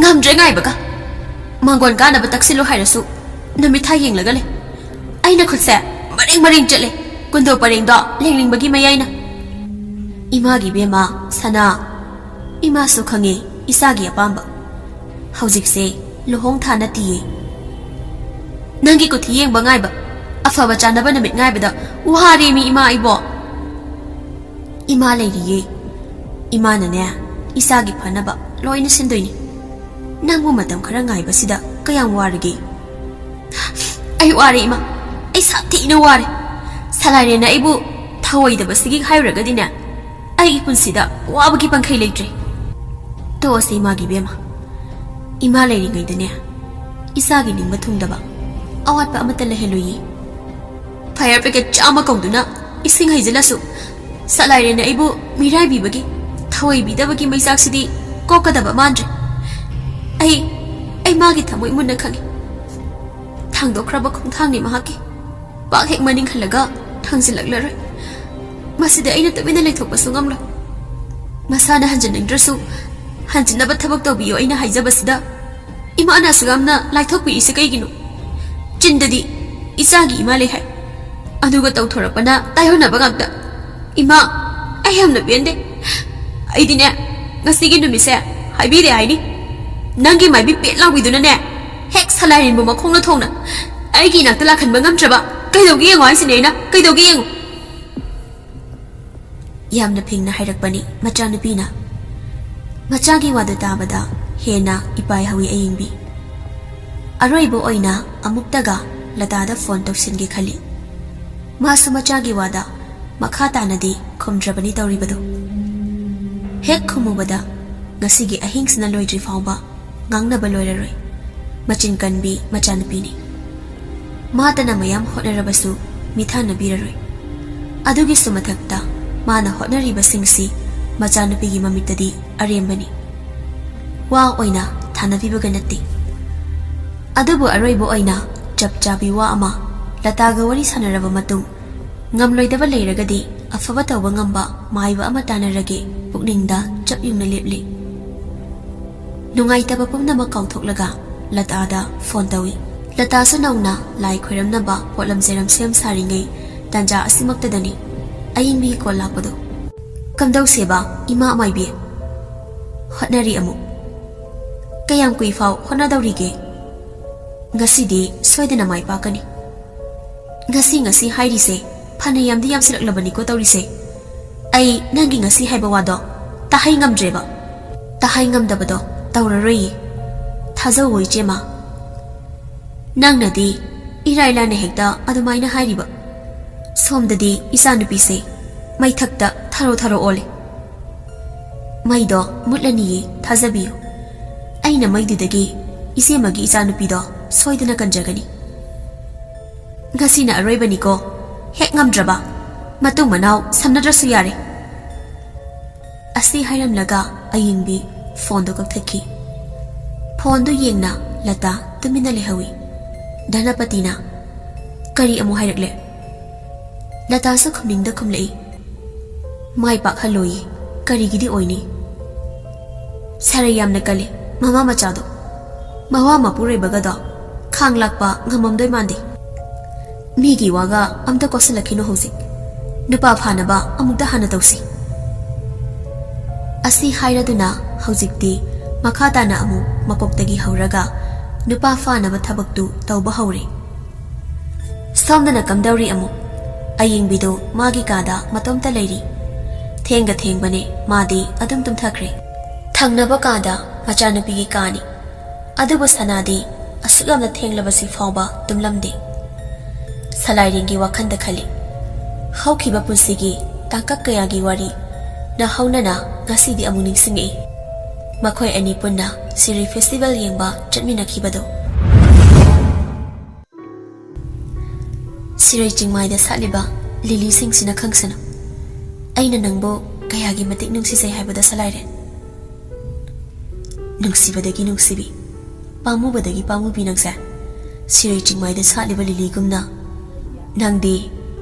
ꯉꯝꯗ꯭ꯔꯦ ꯉꯥꯏꯕꯒ꯫ ꯃꯥꯡꯒꯣꯟ ꯀꯥꯅꯕ ꯇꯛꯁꯤꯜꯂꯨ ꯍꯥꯏꯔꯁꯨ ꯅꯨꯃꯤꯠ ꯊꯥ ꯌꯦꯡꯂꯒ ꯂꯩ꯫ ꯑꯩꯅ ꯈꯨꯠꯁꯦ ꯃꯔꯦꯡ ꯃꯔꯦꯡ ꯆꯠꯂꯦ, ꯀꯨꯟꯗꯣ ꯄꯔꯦꯡꯗꯣ ꯂꯦꯡꯅꯤꯡꯕꯒꯤ ꯃꯌꯥꯏꯅ꯫" "ꯏꯃꯥꯒꯤ ꯏꯕꯦꯝꯃ ꯁꯅꯥ, ꯏꯃꯥꯁꯨ ꯈꯪꯉꯦ ꯏꯆꯥꯒꯤ ꯑꯄꯥꯝꯕ꯫ ꯍꯧꯖꯤꯛꯁꯦ ꯂꯨꯍꯣꯡ ꯊꯥ ꯅꯠꯇꯤꯌꯦ꯫ ꯅꯪꯒꯤ ꯀꯨꯊꯤ ꯌꯦꯡꯕ ꯉꯥꯏꯕ ꯑꯐꯕ ꯆꯥꯅꯕ ꯅꯨꯃꯤꯠ ꯉꯥꯏꯕꯗ ꯋꯥꯔꯦꯃꯤ ꯏꯃꯥ ꯑꯩꯕꯣ꯫ ꯏꯃꯥ ꯂꯩꯔꯤꯌꯦ꯫ ꯏꯃꯥꯅꯅꯦ, ꯏꯆꯥꯒꯤ ꯐꯅꯕ ꯂꯣꯏꯅ ꯁꯤꯟꯗꯣꯏꯅꯤ꯫ ꯅꯪꯕꯨ ꯃꯇꯝ ꯈꯔ ꯉꯥꯏꯕꯁꯤꯗ ꯀꯌꯥꯝ ꯋꯥꯔꯒꯦ? ꯑꯩ ꯋꯥꯔꯦ ꯏꯃꯥ, ꯑꯩ ꯁꯥꯊꯤꯅ ꯋꯥꯔꯦ꯫ ꯁꯂꯥꯏꯔꯦꯟꯅ ꯑꯩꯕꯨ ꯊꯧꯑꯣꯏꯗꯕꯁꯤꯒꯤ ꯍꯥꯏꯔꯨꯔꯒꯗꯤꯅꯦ, ꯑꯩꯒꯤ ꯄꯨꯟꯁꯤꯗ ꯋꯥꯕꯒꯤ ꯄꯟꯈꯩ ꯂꯩꯇ꯭ꯔꯦ꯫ ꯇꯣꯛꯑꯁꯦ ꯏꯃꯥꯒꯤ ꯏꯕꯦꯝꯃ, ꯏꯃꯥ ꯂꯩꯔꯤꯉꯩꯗꯅꯦ ꯏꯆꯥꯒꯤ ꯅꯤꯡꯕ ꯊꯨꯡꯗꯕ ꯑꯋꯥꯠꯄ ꯑꯃꯠꯇ ꯂꯩꯍꯜꯂꯣꯏꯌꯦ꯫ ꯐꯥꯌꯔ ꯄꯦꯀꯦꯠ ꯆꯥꯝꯃ ꯀꯧꯗꯨꯅ ꯏꯁꯤꯡ ꯍꯩꯖꯤꯜꯂꯁꯨ ꯁꯂꯥꯏꯔꯦꯟꯅ ꯑꯩꯕꯨ ꯃꯤꯔꯥꯏꯕꯤꯕꯒꯤ, ꯊꯧꯑꯣꯏꯕꯤꯗꯕꯒꯤ ꯃꯩꯆꯥꯛꯁꯤꯗꯤ ꯀꯣꯛꯀꯗꯕ ꯃꯥꯟꯗ꯭ꯔꯦ꯫ ꯑꯩ, ꯑꯩ ꯃꯥꯒꯤ ꯊꯃꯣꯏ ꯃꯨꯟꯅ ꯈꯪꯏ꯫ ꯊꯥꯡꯗꯣꯛꯈ꯭ꯔꯕ ꯈꯣꯡꯊꯥꯡꯅꯤ ꯃꯍꯥꯛꯀꯤ꯫ ꯄꯥꯛ ꯍꯦꯛ ꯃꯅꯤꯡ ꯍꯜꯂꯒ ꯊꯥꯡꯖꯤꯜꯂꯛꯂꯔꯣꯏ꯫ ꯃꯁꯤꯗ ꯑꯩꯅ ꯇꯨꯃꯤꯟꯅ ꯂꯩꯊꯣꯛꯄꯁꯨ ꯉꯝꯂꯣꯏ꯫ ꯃꯁꯥꯅ ꯍꯟꯖꯤꯟꯅꯤꯡꯗ꯭ꯔꯁꯨ ꯍꯟꯖꯤꯟꯅꯕ ꯊꯕꯛ ꯇꯧꯕꯤꯌꯨ ꯑꯩꯅ ꯍꯥꯏꯖꯕꯁꯤꯗ ꯏꯃꯥꯅ ꯑꯁꯨꯛ ꯌꯥꯝꯅ ꯂꯥꯏꯊꯣꯛꯄꯤꯔꯤꯁꯤ ꯀꯩꯒꯤꯅꯣ? ꯆꯤꯟꯗꯗꯤ ꯏꯆꯥꯒꯤ ꯏꯃꯥ ꯂꯩ ꯍꯥꯏ, ꯑꯗꯨꯒ ꯇꯧꯊꯣꯔꯛꯄꯅ ꯇꯥꯏꯌꯣꯟꯅꯕ ꯉꯥꯛꯇ꯫ ꯏꯃꯥ, ꯑꯩ ꯌꯥꯝꯅ ꯄꯦꯟꯗꯦ꯫ ꯑꯩꯗꯤꯅꯦ, ꯉꯁꯤꯒꯤ ꯅꯨꯃꯤꯠꯁꯦ ꯍꯥꯏꯕꯤꯔꯦ ꯍꯥꯏꯅꯤ꯫ ꯅꯪꯒꯤ ꯃꯥꯏꯕꯤ ꯄꯦꯠ ꯂꯥꯎꯕꯤꯗꯨꯅꯅꯦ, ꯍꯦꯛ ꯁꯂꯥꯏꯔꯦꯟꯕꯨ ꯃꯈꯣꯡꯅ ꯊꯣꯡꯅ ꯑꯩꯒꯤ ꯏꯅꯥꯛꯇ ꯂꯥꯛꯍꯟꯕ ꯉꯝꯗ꯭ꯔꯕ ꯀꯩꯗꯧꯒꯦ ꯌꯦꯡꯉꯣ ꯍꯥꯏꯁꯤꯅꯦ ꯑꯩꯅ, ꯀꯩꯗꯧꯒꯦ ꯌꯦꯡꯉꯣ꯫ ꯌꯥꯝꯅ ꯐꯤꯡꯅ ꯍꯥꯏꯔꯛꯄꯅꯤ ꯃꯆꯥꯅꯨꯄꯤꯅ꯫ ꯃꯆꯥꯒꯤ ꯋꯥꯗꯨ ꯇꯥꯕꯗ ꯍꯦꯟꯅ ꯏꯄꯥꯏ ꯍꯧꯏ ꯑꯌꯤꯡꯕꯤ꯫ ꯑꯔꯣꯏꯕ ꯑꯣꯏꯅ ꯑꯃꯨꯛꯇꯒ ꯂꯇꯥꯗ ꯐꯣꯟ ꯇꯧꯁꯤꯟꯒꯦ ꯈꯜꯂꯤ꯫ ꯃꯥꯁꯨ ꯃꯆꯥꯒꯤ ꯋꯥꯗ ꯃꯈꯥ ꯇꯥꯅꯗꯤ ꯈꯨꯝꯗ꯭ꯔꯕꯅꯤ ꯇꯧꯔꯤꯕꯗꯨ꯫ ꯍꯦꯛ ꯈꯨꯝꯃꯨꯕꯗ ꯉꯁꯤꯒꯤ ꯑꯍꯤꯡꯁꯤꯅ ꯂꯣꯏꯗ꯭ꯔꯤ ꯐꯥꯎꯕ ꯉꯥꯡꯅꯕ ꯂꯣꯏꯔꯔꯣꯏ꯫ ꯃꯆꯤꯟ ꯀꯟꯕꯤ ꯃꯆꯥꯅꯨꯄꯤꯅꯤ꯫ ꯃꯥꯇꯅ ꯃꯌꯥꯝ ꯍꯣꯠꯅꯔꯕꯁꯨ ꯃꯤꯊꯥꯅꯕꯤꯔꯔꯣꯏ꯫ ꯑꯗꯨꯒꯤꯁꯨ ꯃꯊꯛꯇ ꯃꯥꯅ ꯍꯣꯠꯅꯔꯤꯕꯁꯤꯡꯁꯤ ꯃꯆꯥꯅꯨꯄꯤꯒꯤ ꯃꯃꯤꯠꯇꯗꯤ ꯑꯔꯦꯝꯕꯅꯤ꯫ ꯋꯥ ꯑꯣꯏꯅ ꯊꯥꯅꯕꯤꯕꯒ ꯅꯠꯇꯦ꯫ ꯑꯗꯨꯕꯨ ꯑꯔꯣꯏꯕ ꯑꯣꯏꯅ ꯆꯞ ꯆꯥꯕꯤ ꯋꯥ ꯑꯃ ꯂꯇꯥꯒ ꯋꯥꯔꯤ ꯁꯥꯟꯅꯔꯕ ꯃꯇꯨꯡ ꯉꯝꯂꯣꯏꯗꯕ ꯂꯩꯔꯒꯗꯤ ꯑꯐꯕ ꯇꯧꯕ ꯉꯝꯕ ꯃꯥꯏꯕ ꯑꯃ ꯇꯥꯟꯅꯔꯒꯦ ꯄꯨꯛꯅꯤꯡꯗ ꯆꯞ ꯌꯨꯡꯅ ꯂꯦꯞꯂꯤ꯫ ꯅꯨꯡꯉꯥꯏꯇꯕ ꯄꯨꯝꯅꯃꯛ ꯀꯥꯎꯊꯣꯛꯂꯒ ꯂꯇꯥꯗ ꯐꯣꯟ ꯇꯧꯏ꯫ ꯂꯇꯥꯁꯨ ꯅꯧꯅ ꯂꯥꯏ ꯈꯣꯏꯔꯝꯅꯕ ꯄꯣꯠꯂꯝ ꯆꯩꯔꯝ ꯁꯦꯝ ꯁꯥꯔꯤꯉꯩ ꯇꯥꯟꯖꯥ ꯑꯁꯤꯃꯛꯇꯗꯅꯤ ꯑꯌꯤꯡꯕꯤꯒꯤ ꯀꯣꯜ ꯂꯥꯛꯄꯗꯨ꯫ "ꯀꯝꯗꯧꯁꯦꯕ ꯏꯃꯥ ꯃꯥꯏꯕꯤ?" "ꯍꯣꯠꯅꯔꯤ ꯑꯃꯨꯛ꯫ ꯀꯌꯥꯝ ꯀꯨꯏ ꯐꯥꯎ ꯍꯣꯠꯅꯗꯧꯔꯤꯒꯦ? ꯉꯁꯤꯗꯤ ꯁꯣꯏꯗꯅ ꯃꯥꯏ ꯄꯥꯛꯀꯅꯤ꯫" "ꯉꯁꯤ ꯉꯁꯤ ꯍꯥꯏꯔꯤꯁꯦ ꯐꯅ ꯌꯥꯝꯗꯤ ꯌꯥꯝꯁꯤꯜꯂꯛꯂꯕꯅꯤꯀꯣ ꯇꯧꯔꯤꯁꯦ꯫ ꯑꯩ ꯅꯪꯒꯤ ꯉꯁꯤ ꯍꯥꯏꯕ ꯋꯥꯗꯣ ꯇꯥꯍꯩ ꯉꯝꯗ꯭ꯔꯦꯕ꯫ ꯇꯥꯍꯩ ꯉꯝꯗꯕꯗꯣ ꯇꯧꯔꯔꯣꯏꯌꯦ꯫ ꯊꯥꯖꯧꯋꯣ ꯏꯆꯦꯃ꯫ ꯅꯪꯅꯗꯤ ꯏꯔꯥꯏ ꯂꯥꯏꯅ ꯍꯦꯛꯇ ꯑꯗꯨꯃꯥꯏꯅ ꯍꯥꯏꯔꯤꯕ꯫ ꯁꯣꯝꯗꯗꯤ ꯏꯆꯥꯅꯨꯄꯤꯁꯦ ꯃꯩꯊꯛꯇ ꯊꯔꯣ ꯊꯔꯣ ꯑꯣꯜꯂꯦ꯫ ꯃꯩꯗꯣ ꯃꯨꯠꯂꯅꯤꯌꯦ, ꯊꯥꯖꯕꯤꯌꯨ꯫ ꯑꯩꯅ ꯃꯩꯗꯨꯗꯒꯤ ꯏꯆꯦꯃꯒꯤ ꯏꯆꯥꯅꯨꯄꯤꯗꯣ ꯁꯣꯏꯗꯅ ꯀꯟꯖꯒꯅꯤ꯫ ꯉꯁꯤꯅ ꯑꯔꯣꯏꯕꯅꯤꯀꯣ꯫ ꯍꯦꯛ ꯉꯝꯗ꯭ꯔꯕ ꯃꯇꯨꯡ ꯃꯅꯥꯎ ꯁꯝꯅꯗ꯭ꯔꯁꯨ ꯌꯥꯔꯦ꯫" ꯑꯁꯤ ꯍꯥꯏꯔꯝꯂꯒ ꯑꯌꯤꯡꯕꯤ ꯐꯣꯟꯗꯣ ꯀꯛꯊꯠꯈꯤ꯫ ꯐꯣꯟꯗꯨ ꯌꯦꯡꯅ ꯂꯇꯥ ꯇꯨꯃꯤꯟꯅ ꯂꯩꯍꯧꯏ꯫ ꯙꯅꯄꯇꯤꯅ, "ꯀꯔꯤ ꯑꯃꯨꯛ ꯍꯥꯏꯔꯛꯂꯦ?" ꯂꯇꯥꯁꯨ ꯈꯨꯝꯅꯤꯡꯗ ꯈꯨꯝꯂꯛꯏ꯫ "ꯃꯥꯏ ꯄꯥꯛꯍꯜꯂꯣꯏꯌꯦ꯫ ꯀꯔꯤꯒꯤꯗꯤ ꯑꯣꯏꯅꯤ? ꯁꯥꯔꯩ ꯌꯥꯝꯅ ꯀꯜꯂꯤ ꯃꯃꯥ ꯃꯆꯥꯗꯣ꯫ ꯃꯋꯥ ꯃꯄꯨꯔꯣꯏꯕꯒꯗꯣ ꯈꯥꯡ ꯂꯥꯛꯄ ꯉꯝꯃꯝꯗꯣꯏ ꯃꯥꯟꯗꯦ꯫ ꯃꯤꯒꯤ ꯋꯥꯒ ꯑꯝꯇ ꯀꯣꯠꯁꯤꯜꯂꯛꯈꯤꯅꯨ ꯍꯧꯖꯤꯛ꯫ ꯅꯨꯄꯥ ꯐꯥꯅꯕ ꯑꯃꯨꯛꯇ ꯍꯥꯟꯅ ꯇꯧꯁꯤ꯫" ꯑꯁꯤ ꯍꯥꯏꯔꯗꯨꯅ ꯍꯧꯖꯤꯛꯇꯤ ꯃꯈꯥ ꯇꯥꯅ ꯑꯃꯨꯛ ꯃꯀꯣꯛꯇꯒꯤ ꯍꯧꯔꯒ ꯅꯨꯄꯥ ꯐꯥꯅꯕ ꯊꯕꯛꯇꯨ ꯇꯧꯕ ꯍꯧꯔꯦ꯫ ꯁꯣꯝꯗꯅ ꯀꯝꯗꯧꯔꯤ ꯑꯃꯨꯛ? ꯑꯌꯤꯡꯕꯤꯗꯨ ꯃꯥꯒꯤ ꯀꯥꯗ ꯃꯇꯣꯝꯇ ꯂꯩꯔꯤ꯫ ꯊꯦꯡꯒ ꯊꯦꯡꯕꯅꯦ, ꯃꯥꯗꯤ ꯑꯗꯨꯝ ꯇꯨꯝꯊꯈ꯭ꯔꯦ꯫ ꯊꯪꯅꯕ ꯀꯥꯗ ꯃꯆꯥꯅꯨꯄꯤꯒꯤ ꯀꯥꯅꯤ꯫ ꯑꯗꯨꯕꯨ ꯁꯅꯥꯗꯤ ꯑꯁꯨꯛ ꯌꯥꯝꯅ ꯊꯦꯡꯂꯕꯁꯤ ꯐꯥꯎꯕ ꯇꯨꯝꯂꯝꯗꯦ꯫ ꯁꯂꯥꯏꯔꯦꯟꯒꯤ ꯋꯥꯈꯜꯗ ꯈꯜꯂꯤ, "ꯍꯧꯈꯤꯕ ꯄꯨꯟꯁꯤꯒꯤ ꯇꯥꯡꯀꯛ ꯀꯌꯥꯒꯤ ꯋꯥꯔꯤ ꯅꯧꯍꯧꯅꯅ ꯉꯁꯤꯗꯤ ꯑꯃꯨꯛ ꯅꯤꯡꯁꯤꯡꯉꯛꯏ꯫" ꯃꯈꯣꯏ ꯑꯅꯤ ꯄꯨꯟꯅ ꯁꯤꯔꯣꯏ ꯐꯦꯁꯇꯤꯚꯦꯜ ꯌꯦꯡꯕ ꯆꯠꯃꯤꯟꯅꯈꯤꯕꯗꯨ꯫ ꯁꯤꯔꯣꯏ ꯆꯤꯡꯃꯥꯏꯗ ꯁꯥꯠꯂꯤꯕ ꯂꯤꯂꯤꯁꯤꯡꯁꯤꯅ ꯈꯪꯁꯅꯨ꯫ ꯑꯩꯅ ꯅꯪꯕꯨ ꯀꯌꯥꯒꯤ ꯃꯇꯤꯛ ꯅꯨꯡꯁꯤꯖꯩ ꯍꯥꯏꯕꯗꯣ, ꯁꯂꯥꯏꯔꯦꯟ꯫ ꯅꯨꯡꯁꯤꯕꯗꯒꯤ ꯅꯨꯡꯁꯤꯕꯤ, ꯄꯥꯝꯃꯨꯕꯗꯒꯤ ꯄꯥꯝꯃꯨꯕꯤ ꯅꯪꯁꯦ꯫ ꯁꯤꯔꯣꯏ ꯆꯤꯡꯃꯥꯏꯗ ꯁꯥꯠꯂꯤꯕ ꯂꯤꯂꯤꯒꯨꯝꯅ ꯅꯪꯗꯤ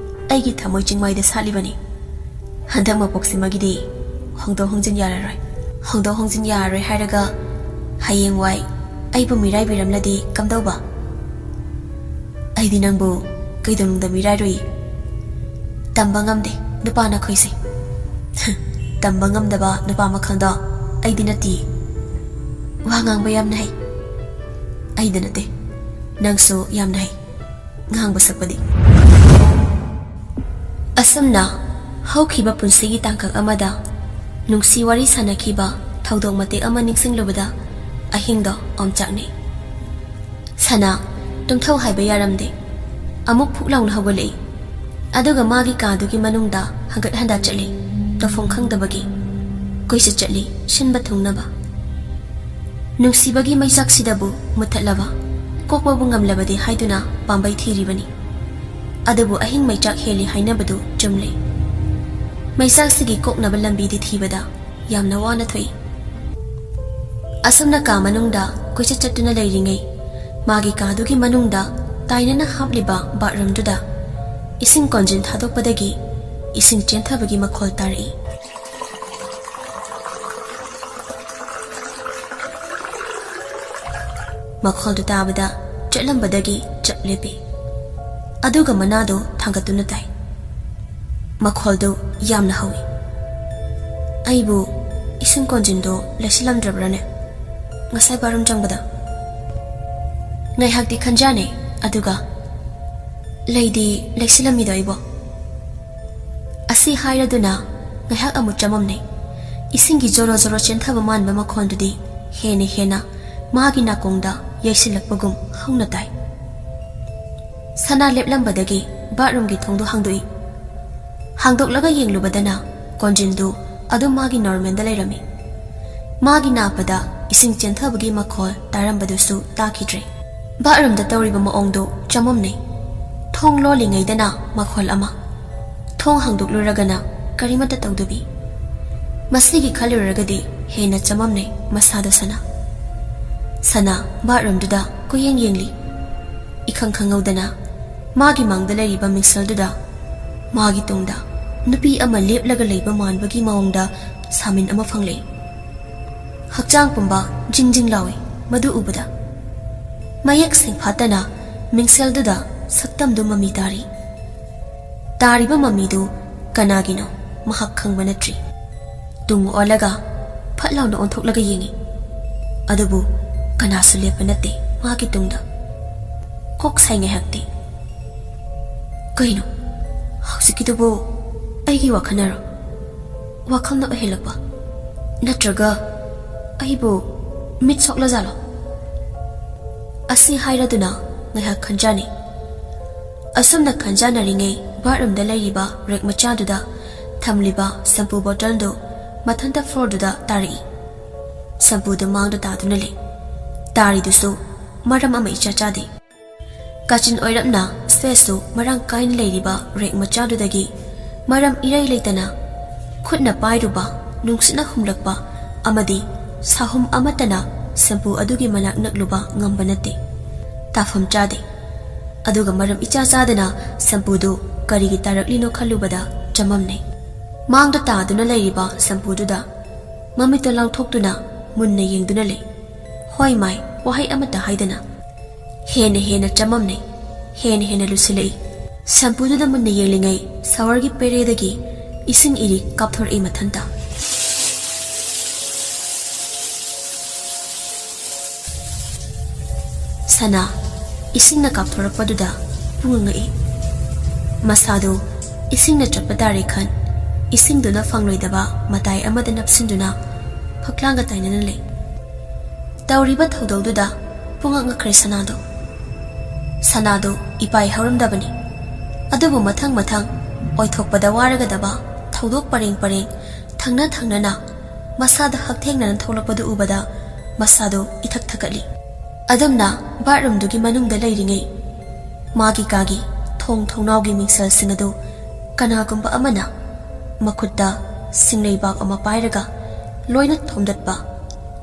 ꯑꯩꯒꯤ ꯊꯃꯣꯏ ꯆꯤꯡꯃꯥꯏꯗ ꯁꯥꯠꯂꯤꯕꯅꯤ꯫ ꯍꯟꯗꯛ ꯃꯄꯣꯛꯁꯤꯃꯒꯤꯗꯤ ꯍꯣꯡꯗꯣꯛ ꯍꯣꯡꯖꯤꯟ ꯌꯥꯔꯔꯣꯏ꯫ ꯍꯣꯡꯗꯣꯛ ꯍꯣꯡꯖꯤꯟ ꯌꯥꯔꯔꯣꯏ ꯍꯥꯏꯔꯒ ꯍꯌꯦꯡꯋꯥꯏ ꯑꯩꯕꯨ ꯃꯤꯔꯥꯏꯕꯤꯔꯝꯂꯗꯤ ꯀꯝꯗꯧꯕ? ꯑꯩꯗꯤ ꯅꯪꯕꯨ ꯀꯩꯗꯧꯅꯨꯡꯗ ꯃꯤꯔꯥꯏꯔꯨꯏ꯫ ꯇꯝꯕ ꯉꯝꯗꯦ ꯅꯨꯄꯥ ꯅꯈꯣꯏꯁꯦ꯫ ꯇꯝꯕ ꯉꯝꯗꯕ ꯅꯨꯄꯥ ꯃꯈꯜꯗꯣ ꯑꯩꯗꯤ ꯅꯠꯇꯦ꯫ ꯋꯥ ꯉꯥꯡꯕ ꯌꯥꯝꯅ ꯍꯩ꯫ ꯑꯩꯗ ꯅꯠꯇꯦ, ꯅꯪꯁꯨ ꯌꯥꯝꯅ ꯍꯩ ꯉꯥꯡꯕ ꯁꯛꯄꯗꯤ꯫ ꯑꯁꯨꯝꯅ ꯍꯧꯈꯤꯕ ꯄꯨꯟꯁꯤꯒꯤ ꯇꯥꯡꯀꯛ ꯑꯃꯗ ꯅꯨꯡꯁꯤ ꯋꯥꯔꯤ ꯁꯥꯅꯈꯤꯕ ꯊꯧꯗꯣꯛ ꯃꯇꯦꯛ ꯑꯃ ꯅꯤꯡꯁꯤꯡꯂꯨꯕꯗ ꯑꯍꯤꯡꯗꯣ ꯑꯣꯝꯆꯥꯛꯅꯩ꯫ ꯁꯅꯥ ꯇꯨꯝꯊꯧ ꯍꯥꯏꯕ ꯌꯥꯔꯝꯗꯦ꯫ ꯑꯃꯨꯛ ꯐꯨꯛ ꯂꯥꯎꯅ ꯍꯧꯒꯠꯂꯛꯏ꯫ ꯑꯗꯨꯒ ꯃꯥꯒꯤ ꯀꯥꯗꯨꯒꯤ ꯃꯅꯨꯡꯗ ꯍꯪꯒꯠ ꯍꯟꯗ ꯆꯠꯂꯤ꯫ ꯇꯧꯐꯝ ꯈꯪꯗꯕꯒꯤ ꯀꯣꯏꯆꯠ ꯆꯠꯂꯤ, ꯁꯤꯟꯕ ꯊꯨꯡꯅꯕ꯫ ꯅꯨꯡꯁꯤꯕꯒꯤ ꯃꯩꯆꯥꯛꯁꯤꯗꯕꯨ ꯃꯨꯠꯊꯠꯂꯕ, ꯀꯣꯛꯄꯕꯨ ꯉꯝꯂꯕꯗꯤ ꯍꯥꯏꯗꯨꯅ ꯄꯥꯝꯕꯩ ꯊꯤꯔꯤꯕꯅꯤ꯫ ꯑꯗꯨꯕꯨ ꯑꯍꯤꯡ ꯃꯩꯆꯥꯛ ꯍꯦꯜꯂꯤ ꯍꯥꯏꯅꯕꯗꯨ ꯆꯨꯝꯂꯦ꯫ ꯃꯩꯆꯥꯛꯁꯤꯒꯤ ꯀꯣꯛꯅꯕ ꯂꯝꯕꯤꯗꯤ ꯊꯤꯕꯗ ꯌꯥꯝꯅ ꯋꯥꯅ ꯊꯣꯛꯏ꯫ ꯑꯁꯨꯝꯅ ꯀꯥ ꯃꯅꯨꯡꯗ ꯀꯣꯏꯆꯠ ꯆꯠꯇꯨꯅ ꯂꯩꯔꯤꯉꯩ, ꯃꯥꯒꯤ ꯀꯥꯗꯨꯒꯤ ꯃꯅꯨꯡꯗ ꯇꯥꯏꯅꯅ ꯍꯥꯞꯂꯤꯕ ꯕꯥꯠꯔꯨꯝꯗꯨꯗ ꯏꯁꯤꯡ ꯀꯣꯟꯖꯤꯟ ꯊꯥꯗꯣꯛꯄꯗꯒꯤ ꯏꯁꯤꯡ ꯆꯦꯟꯊꯕꯒꯤ ꯃꯈꯣꯜ ꯇꯥꯔꯛꯏ꯫ ꯃꯈꯣꯜꯗꯨ ꯇꯥꯕꯗ ꯆꯠꯂꯝꯕꯗꯒꯤ ꯆꯞ ꯂꯦꯞꯄꯤ꯫ ꯑꯗꯨꯒ ꯃꯅꯥꯗꯣ ꯊꯥꯡꯒꯠꯇꯨꯅ ꯇꯥꯏ꯫ ꯃꯈꯣꯜꯗꯨ ꯌꯥꯝꯅ ꯍꯧꯏ꯫ "ꯑꯩꯕꯨ ꯏꯁꯤꯡ ꯀꯣꯟꯖꯤꯟꯗꯣ ꯂꯩꯁꯤꯜꯂꯝꯗ꯭ꯔꯕ꯭ꯔꯥꯅꯦ ꯉꯁꯥꯏ ꯕꯥꯠꯔꯨꯝ ꯆꯪꯕꯗ?" ꯉꯥꯏꯍꯥꯛꯇꯤ ꯈꯟꯖꯥꯅꯩ, ꯑꯗꯨꯒ, "ꯂꯩꯗꯤ ꯂꯩꯁꯤꯜꯂꯝꯃꯤꯗꯣ ꯑꯩꯕꯣ?" ꯑꯁꯤ ꯍꯥꯏꯔꯗꯨꯅ ꯉꯥꯏꯍꯥꯛ ꯑꯃꯨꯛ ꯆꯃꯝꯅꯩ꯫ ꯏꯁꯤꯡꯒꯤ ꯖꯣꯔꯣ ꯖꯣꯔꯣ ꯆꯦꯟꯊꯕ ꯃꯥꯟꯕ ꯃꯈꯣꯟꯗꯨꯗꯤ ꯍꯦꯟꯅ ꯍꯦꯟꯅ ꯃꯥꯒꯤ ꯅꯥꯀꯣꯡꯗ ꯌꯩꯁꯤꯜꯂꯛꯄꯒꯨꯝ ꯍꯧꯅ ꯇꯥꯏ꯫ ꯁꯅꯥ ꯂꯦꯞꯂꯝꯕꯗꯒꯤ ꯕꯥꯠꯔꯨꯝꯒꯤ ꯊꯣꯡꯗꯨ ꯍꯥꯡꯗꯣꯛꯏ꯫ ꯍꯥꯡꯗꯣꯛꯂꯒ ꯌꯦꯡꯂꯨꯕꯗꯅ ꯀꯣꯟꯖꯤꯟꯗꯨ ꯑꯗꯨꯝ ꯃꯥꯒꯤ ꯅꯣꯔꯃꯦꯜꯗ ꯂꯩꯔꯝꯃꯤ꯫ ꯃꯥꯒꯤ ꯅꯥꯄꯗ ꯏꯁꯤꯡ ꯆꯦꯟꯊꯕꯒꯤ ꯃꯈꯣꯜ ꯇꯥꯔꯝꯕꯗꯨꯁꯨ ꯇꯥꯈꯤꯗ꯭ꯔꯦ꯫ ꯕꯥꯠꯔꯨꯝꯗ ꯇꯧꯔꯤꯕ ꯃꯑꯣꯡꯗꯨ ꯆꯃꯝꯅꯩ꯫ ꯊꯣꯡ ꯂꯣꯜꯂꯤꯉꯩꯗꯅ ꯃꯈꯣꯜ ꯑꯃ, ꯊꯣꯡ ꯍꯥꯡꯗꯣꯛꯂꯨꯔꯒꯅ ꯀꯔꯤꯃꯠꯇ ꯇꯧꯗꯕꯤ꯫ ꯃꯁꯤꯒꯤ ꯈꯜꯂꯨꯔꯒꯗꯤ ꯍꯦꯟꯅ ꯆꯃꯝꯅꯩ ꯃꯁꯥꯗꯣ ꯁꯅꯥ꯫ ꯁꯅꯥ ꯕꯥꯠꯔꯨꯝꯗꯨꯗ ꯀꯣꯏꯌꯦꯡ ꯌꯦꯡꯂꯤ꯫ ꯏꯈꯪ ꯈꯪꯍꯧꯗꯅ ꯃꯥꯒꯤ ꯃꯥꯡꯗ ꯂꯩꯔꯤꯕ ꯃꯤꯡꯁꯦꯜꯗꯨꯗ ꯃꯥꯒꯤ ꯇꯨꯡꯗ ꯅꯨꯄꯤ ꯑꯃ ꯂꯦꯞꯂꯒ ꯂꯩꯕ ꯃꯥꯟꯕꯒꯤ ꯃꯑꯣꯡꯗ ꯁꯥꯃꯤꯟ ꯑꯃ ꯐꯪꯂꯛꯏ꯫ ꯍꯛꯆꯥꯡ ꯄꯨꯝꯕ ꯖꯤꯡ ꯖꯤꯡ ꯂꯥꯎꯏ ꯃꯗꯨ ꯎꯕꯗ꯫ ꯃꯌꯦꯛ ꯁꯦꯡꯐꯥꯠꯇꯅ ꯃꯤꯡꯁꯦꯜꯗꯨꯗ ꯁꯛꯇꯝꯗꯨ ꯃꯃꯤ ꯇꯥꯔꯤ꯫ ꯇꯥꯔꯤꯕ ꯃꯃꯤꯗꯨ ꯀꯅꯥꯒꯤꯅꯣ ꯃꯍꯥꯛ ꯈꯪꯕ ꯅꯠꯇ꯭ꯔꯤ꯫ ꯇꯨꯡ ꯑꯣꯜꯂꯒ ꯐꯠ ꯂꯥꯎꯅ ꯑꯣꯟꯊꯣꯛꯂꯒ ꯌꯦꯡꯏ꯫ ꯑꯗꯨꯕꯨ ꯀꯅꯥꯁꯨ ꯂꯦꯞꯄ ꯅꯠꯇꯦ ꯃꯥꯒꯤ ꯇꯨꯡꯗ꯫ ꯀꯣꯛ ꯁꯥꯏ ꯉꯥꯏꯍꯥꯛꯇꯤ꯫ ꯀꯩꯅꯣ? ꯍꯧꯖꯤꯛ "ꯁꯤꯗꯨꯕꯨ ꯑꯩꯒꯤ ꯋꯥꯈꯜꯅꯔꯣ? ꯋꯥꯈꯜꯅ ꯑꯣꯏꯍꯜꯂꯛꯄ? ꯅꯠꯇ꯭ꯔꯒ ꯑꯩꯕꯨ ꯃꯤꯠ ꯁꯣꯛꯂꯖꯥꯠꯂꯣ?" ꯑꯁꯤ ꯍꯥꯏꯔꯗꯨꯅ ꯉꯥꯏꯍꯥꯛ ꯈꯟꯖꯥꯅꯩ꯫ ꯑꯁꯨꯝꯅ ꯈꯟꯖꯥꯅꯔꯤꯉꯩ, ꯕꯥꯠꯔꯨꯝꯗ ꯂꯩꯔꯤꯕ ꯔꯦꯛ ꯃꯆꯥꯗꯨꯗ ꯊꯝꯂꯤꯕ ꯁꯝꯄꯨ ꯕꯣꯇꯜꯗꯨ ꯃꯊꯟꯇ ꯐ꯭ꯂꯣꯔꯗꯨꯗ ꯇꯥꯔꯛꯏ꯫ ꯁꯝꯄꯨꯗꯨ ꯃꯥꯡꯗ ꯇꯥꯗꯨꯅ ꯂꯩ꯫ ꯇꯥꯔꯤꯗꯨꯁꯨ ꯃꯔꯝ ꯑꯃ ꯏꯆꯥ ꯆꯥꯗꯦ꯫ ꯀꯥꯆꯤꯟ ꯑꯣꯏꯔꯞꯅ ꯁ꯭ꯄꯦꯁꯁꯨ ꯃꯔꯥꯡ ꯀꯥꯏꯅ ꯂꯩꯔꯤꯕ ꯔꯦꯛ ꯃꯆꯥꯗꯨꯗꯒꯤ ꯃꯔꯝ ꯏꯔꯩ ꯂꯩꯇꯅ ꯈꯨꯠꯅ ꯄꯥꯏꯔꯨꯕ, ꯅꯨꯡꯁꯤꯠꯅ ꯍꯨꯝꯂꯛꯄ ꯑꯃꯗꯤ ꯁꯥꯍꯨꯝ ꯑꯃꯠꯇꯅ ꯁꯝꯄꯨ ꯑꯗꯨꯒꯤ ꯃꯅꯥꯛ ꯅꯛꯂꯨꯕ ꯉꯝꯕ ꯅꯠꯇꯦ꯫ ꯇꯥꯐꯝ ꯆꯥꯗꯦ꯫ ꯑꯗꯨꯒ ꯃꯔꯝ ꯏꯆꯥ ꯆꯥꯗꯅ ꯁꯝꯄꯨꯗꯨ ꯀꯔꯤꯒꯤ ꯇꯥꯔꯛꯂꯤꯅꯣ ꯈꯜꯂꯨꯕꯗ ꯆꯃꯝꯅꯩ꯫ ꯃꯥꯡꯗ ꯇꯥꯗꯨꯅ ꯂꯩꯔꯤꯕ ꯁꯝꯄꯨꯗꯨꯗ ꯃꯃꯤꯠꯇꯣ ꯂꯥꯎꯊꯣꯛꯇꯨꯅ ꯃꯨꯟꯅ ꯌꯦꯡꯗꯨꯅ ꯂꯩ꯫ ꯍꯣꯏ ꯃꯥꯏ, ꯋꯥꯍꯩ ꯑꯃꯠꯇ ꯍꯥꯏꯗꯅ꯫ ꯍꯦꯟꯅ ꯍꯦꯟꯅ ꯆꯃꯝꯅꯩ꯫ ꯍꯦꯟꯅ ꯍꯦꯟꯅ ꯂꯨꯁꯤꯜꯂꯛꯏ꯫ ꯁꯝꯄꯨꯗꯨꯗ ꯃꯨꯟꯅ ꯌꯦꯡꯂꯤꯉꯩ ꯁꯥꯋꯔꯒꯤ ꯄꯦꯔꯦꯗꯒꯤ ꯏꯁꯤꯡ ꯏꯔꯤ ꯀꯥꯞꯊꯣꯔꯛꯏ ꯃꯊꯟꯇ꯫ ꯁꯅꯥ, ꯏꯁꯤꯡꯅ ꯀꯥꯞꯊꯣꯔꯛꯄꯗꯨꯗ ꯄꯨꯡꯉꯛ ꯉꯛꯏ꯫ ꯃꯁꯥꯗꯨ ꯏꯁꯤꯡꯅ ꯆꯣꯠꯄ ꯇꯥꯔꯦ ꯈꯟ, ꯏꯁꯤꯡꯗꯨꯅ ꯐꯪꯂꯣꯏꯗꯕ ꯃꯇꯥꯏ ꯑꯃꯗ ꯅꯞꯁꯤꯟꯗꯨꯅ ꯐꯛꯂꯥꯡꯒ ꯇꯥꯏꯅꯅ ꯂꯩ꯫ ꯇꯧꯔꯤꯕ ꯊꯧꯗꯧꯗꯨꯗ ꯄꯨꯡꯉꯛ ꯉꯛꯈ꯭ꯔꯦ ꯁꯅꯥꯗꯣ꯫ ꯁꯅꯥꯗꯣ ꯏꯄꯥꯏ ꯍꯧꯔꯝꯗꯕꯅꯤ꯫ ꯑꯗꯨꯕꯨ ꯃꯊꯪ ꯃꯊꯪ ꯑꯣꯏꯊꯣꯛꯄꯗ ꯋꯥꯔꯒꯗꯕ ꯊꯧꯗꯣꯛ ꯄꯔꯦꯡ ꯄꯔꯦꯡ ꯊꯪꯅ ꯊꯪꯅꯅ ꯃꯁꯥꯗ ꯍꯛꯊꯦꯡꯅꯅ ꯊꯣꯛꯂꯛꯄꯗꯨ ꯎꯕꯗ ꯃꯁꯥꯗꯣ ꯏꯊꯛ ꯊꯛꯀꯠꯂꯤ꯫ ꯑꯗꯨꯝꯅ ꯕꯥꯠꯔꯨꯝꯗꯨꯒꯤ ꯃꯅꯨꯡꯗ ꯂꯩꯔꯤꯉꯩ, ꯃꯥꯒꯤ ꯀꯥꯒꯤ ꯊꯣꯡ ꯊꯣꯡꯅꯥꯎꯒꯤ ꯃꯤꯡꯁꯦꯜꯁꯤꯡ ꯑꯗꯨ ꯀꯅꯥꯒꯨꯝꯕ ꯑꯃꯅ ꯃꯈꯨꯠꯇ ꯁꯤꯡꯂꯩꯕꯥꯛ ꯑꯃ ꯄꯥꯏꯔꯒ ꯂꯣꯏꯅ ꯊꯣꯝꯗꯠꯄ,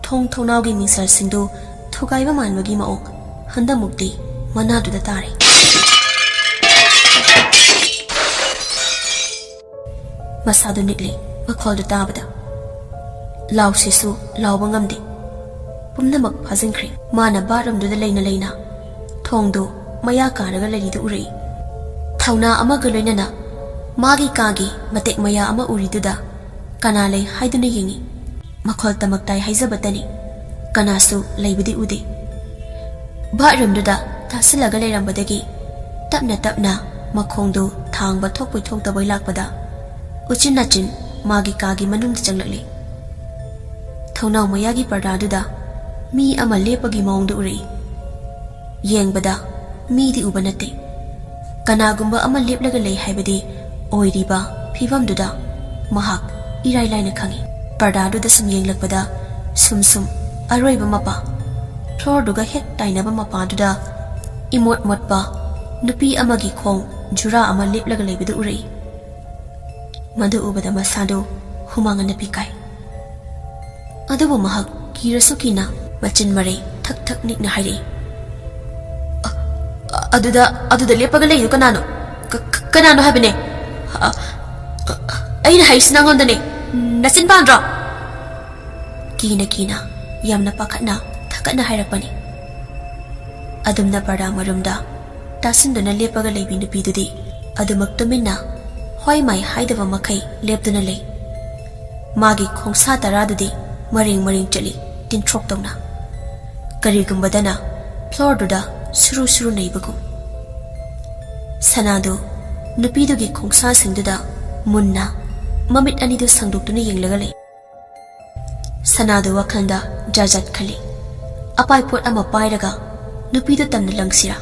ꯊꯣꯡ ꯊꯣꯡꯅꯥꯎꯒꯤ ꯃꯤꯡꯁꯦꯜꯁꯤꯡꯗꯨ ꯊꯨꯒꯥꯏꯕ ꯃꯥꯟꯕꯒꯤ ꯃꯑꯣꯡ ꯍꯟꯗꯛꯃꯨꯛꯇꯤ ꯃꯅꯥꯗꯨꯗ ꯇꯥꯔꯦ꯫ ꯃꯁꯥꯗꯨ ꯅꯤꯛꯂꯤ, ꯃꯈꯣꯜꯗꯨ ꯇꯥꯕꯗ꯫ ꯂꯥꯎꯁꯤꯁꯨ ꯂꯥꯎꯕ ꯉꯝꯗꯦ꯫ ꯄꯨꯝꯅꯃꯛ ꯐꯥꯖꯤꯟꯈ꯭ꯔꯦ꯫ ꯃꯥꯅ ꯕꯥꯠꯔꯨꯝꯗꯨꯗ ꯂꯩꯅ ꯂꯩꯅ ꯊꯣꯡꯗꯨ ꯃꯌꯥ ꯀꯥꯔꯒ ꯂꯩꯔꯤꯗꯨ ꯎꯔꯛꯏ꯫ ꯊꯧꯅꯥ ꯑꯃꯒ ꯂꯣꯏꯅꯅ ꯃꯥꯒꯤ ꯀꯥꯒꯤ ꯃꯇꯦꯛ ꯃꯌꯥ ꯑꯃ ꯎꯔꯤꯗꯨꯗ ꯀꯅꯥ ꯂꯩ ꯍꯥꯏꯗꯨꯅ ꯌꯦꯡꯏ꯫ ꯃꯈꯣꯜ ꯇꯃꯛ ꯇꯥꯏ ꯍꯥꯏꯖꯕꯇꯅꯤ꯫ ꯀꯅꯥꯁꯨ ꯂꯩꯕꯗꯤ ꯎꯗꯦ꯫ ꯕꯥꯠꯔꯨꯝꯗꯨꯗ ꯇꯥꯁꯤꯜꯂꯒ ꯂꯩꯔꯝꯕꯗꯒꯤ ꯇꯞꯅ ꯇꯞꯅ ꯃꯈꯣꯡꯗꯨ ꯊꯥꯡꯕ ꯊꯣꯛꯄꯣꯏ ꯊꯣꯛꯇꯕꯣꯏ ꯂꯥꯛꯄꯗ ꯎꯆꯤꯟ ꯅꯥꯆꯤꯟ ꯃꯥꯒꯤ ꯀꯥꯒꯤ ꯃꯅꯨꯡꯗ ꯆꯪꯂꯛꯂꯦ꯫ ꯊꯣꯡꯅꯥꯎ ꯃꯌꯥꯒꯤ ꯄꯔꯗꯥꯗꯨꯗ ꯃꯤ ꯑꯃ ꯂꯦꯞꯄꯒꯤ ꯃꯑꯣꯡꯗ ꯎꯔꯛꯏ꯫ ꯌꯦꯡꯕꯗ ꯃꯤꯗꯤ ꯎꯕ ꯅꯠꯇꯦ꯫ ꯀꯅꯥꯒꯨꯝꯕ ꯑꯃ ꯂꯦꯞꯂꯒ ꯂꯩ ꯍꯥꯏꯕꯗꯤ ꯑꯣꯏꯔꯤꯕ ꯐꯤꯚꯝꯗꯨꯗ ꯃꯍꯥꯛ ꯏꯔꯥꯏ ꯂꯥꯏꯅ ꯈꯪꯏ꯫ ꯄꯔꯗꯥꯗꯨꯗ ꯁꯨꯝ ꯌꯦꯡꯂꯛꯄꯗ ꯁꯨꯝ ꯁꯨꯝ ꯑꯔꯣꯏꯕ ꯃꯄꯥ, ꯐ꯭ꯂꯣꯔꯗꯨꯒ ꯍꯦꯛ ꯇꯥꯏꯅꯕ ꯃꯄꯥꯗꯨꯗ ꯏꯃꯣꯠ ꯃꯣꯠꯄ ꯅꯨꯄꯤ ꯑꯃꯒꯤ ꯈꯣꯡ ꯖꯨꯔꯥ ꯑꯃ ꯂꯦꯞꯂꯒ ꯂꯩꯕꯗꯨ ꯎꯔꯛꯏ꯫ ꯃꯗꯨ ꯎꯕꯗ ꯃꯁꯥꯗꯨ ꯍꯨꯃꯥꯡ ꯑꯅꯞꯄꯤ ꯀꯥꯏ꯫ ꯑꯗꯨꯕꯨ ꯃꯍꯥꯛ ꯀꯤꯔꯁꯨ ꯀꯤꯅ ꯃꯆꯤꯟ ꯃꯔꯩ ꯊꯛ ꯊꯛ ꯅꯤꯛꯅ ꯍꯥꯏꯔꯛꯏ, "ꯑ-, ꯑ-, ꯑꯗꯨꯗ, ꯑꯗꯨꯗ ꯂꯦꯞꯄꯒ ꯂꯩꯗꯨ ꯀꯅꯥꯅꯣ? ꯀ-, ꯀ-, ꯀꯅꯥꯅꯣ ꯍꯥꯏꯕꯅꯦ? ꯑ-, ꯑ-, ꯑ-, ꯑꯩꯅ ꯍꯥꯏꯔꯤꯁꯤ ꯅꯉꯣꯟꯗꯅꯦ꯫ ꯅꯆꯤꯟ ꯄꯥꯟꯗ꯭ꯔꯣ?" ꯀꯤꯅ ꯀꯤꯅ, ꯌꯥꯝꯅ ꯄꯥꯈꯠꯅ, ꯊꯛꯀꯠꯅ ꯍꯥꯏꯔꯛꯄꯅꯤ꯫ ꯑꯗꯨꯝꯅ ꯄꯔꯗꯥ ꯃꯔꯨꯝꯗ ꯇꯥꯁꯤꯟꯗꯨꯅ ꯂꯦꯞꯄꯒ ꯂꯩꯕꯤ ꯅꯨꯄꯤꯗꯨꯗꯤ ꯑꯗꯨꯃꯛ ꯇꯨꯃꯤꯟꯅ ꯍꯣꯏ ꯃꯥꯏ ꯍꯥꯏꯗꯕ ꯃꯈꯩ ꯂꯦꯞꯇꯨꯅ ꯂꯩ꯫ ꯃꯥꯒꯤ ꯈꯣꯡꯁꯥ ꯇꯔꯥꯗꯨꯗꯤ ꯃꯔꯦꯡ ꯃꯔꯦꯡ ꯆꯠꯂꯤ, ꯇꯤꯟꯊ꯭ꯔꯣꯛ ꯇꯧꯅ꯫ ꯀꯔꯤꯒꯨꯝꯕꯗꯅ ꯐ꯭ꯂꯣꯔꯗꯨꯗ ꯁꯨꯔꯨ ꯁꯨꯔꯨ ꯅꯩꯕꯒꯨꯝ꯫ ꯁꯅꯥꯗꯨ ꯅꯨꯄꯤꯗꯨꯒꯤ ꯈꯣꯡꯁꯥꯁꯤꯡꯗꯨꯗ ꯃꯨꯟꯅ ꯃꯃꯤꯠ ꯑꯅꯤꯗꯨ ꯁꯥꯡꯗꯣꯛꯇꯨꯅ ꯌꯦꯡꯂꯒ ꯂꯩ꯫ ꯁꯅꯥꯗꯨ ꯋꯥꯈꯜꯗ ꯖꯥꯠ ꯖꯥꯠ ꯈꯜꯂꯤ꯫ ꯑꯄꯥꯏ ꯄꯣꯠ ꯑꯃ ꯄꯥꯏꯔꯒ ꯅꯨꯄꯤꯗꯨ ꯇꯝꯅ ꯂꯪꯁꯤꯔꯥ?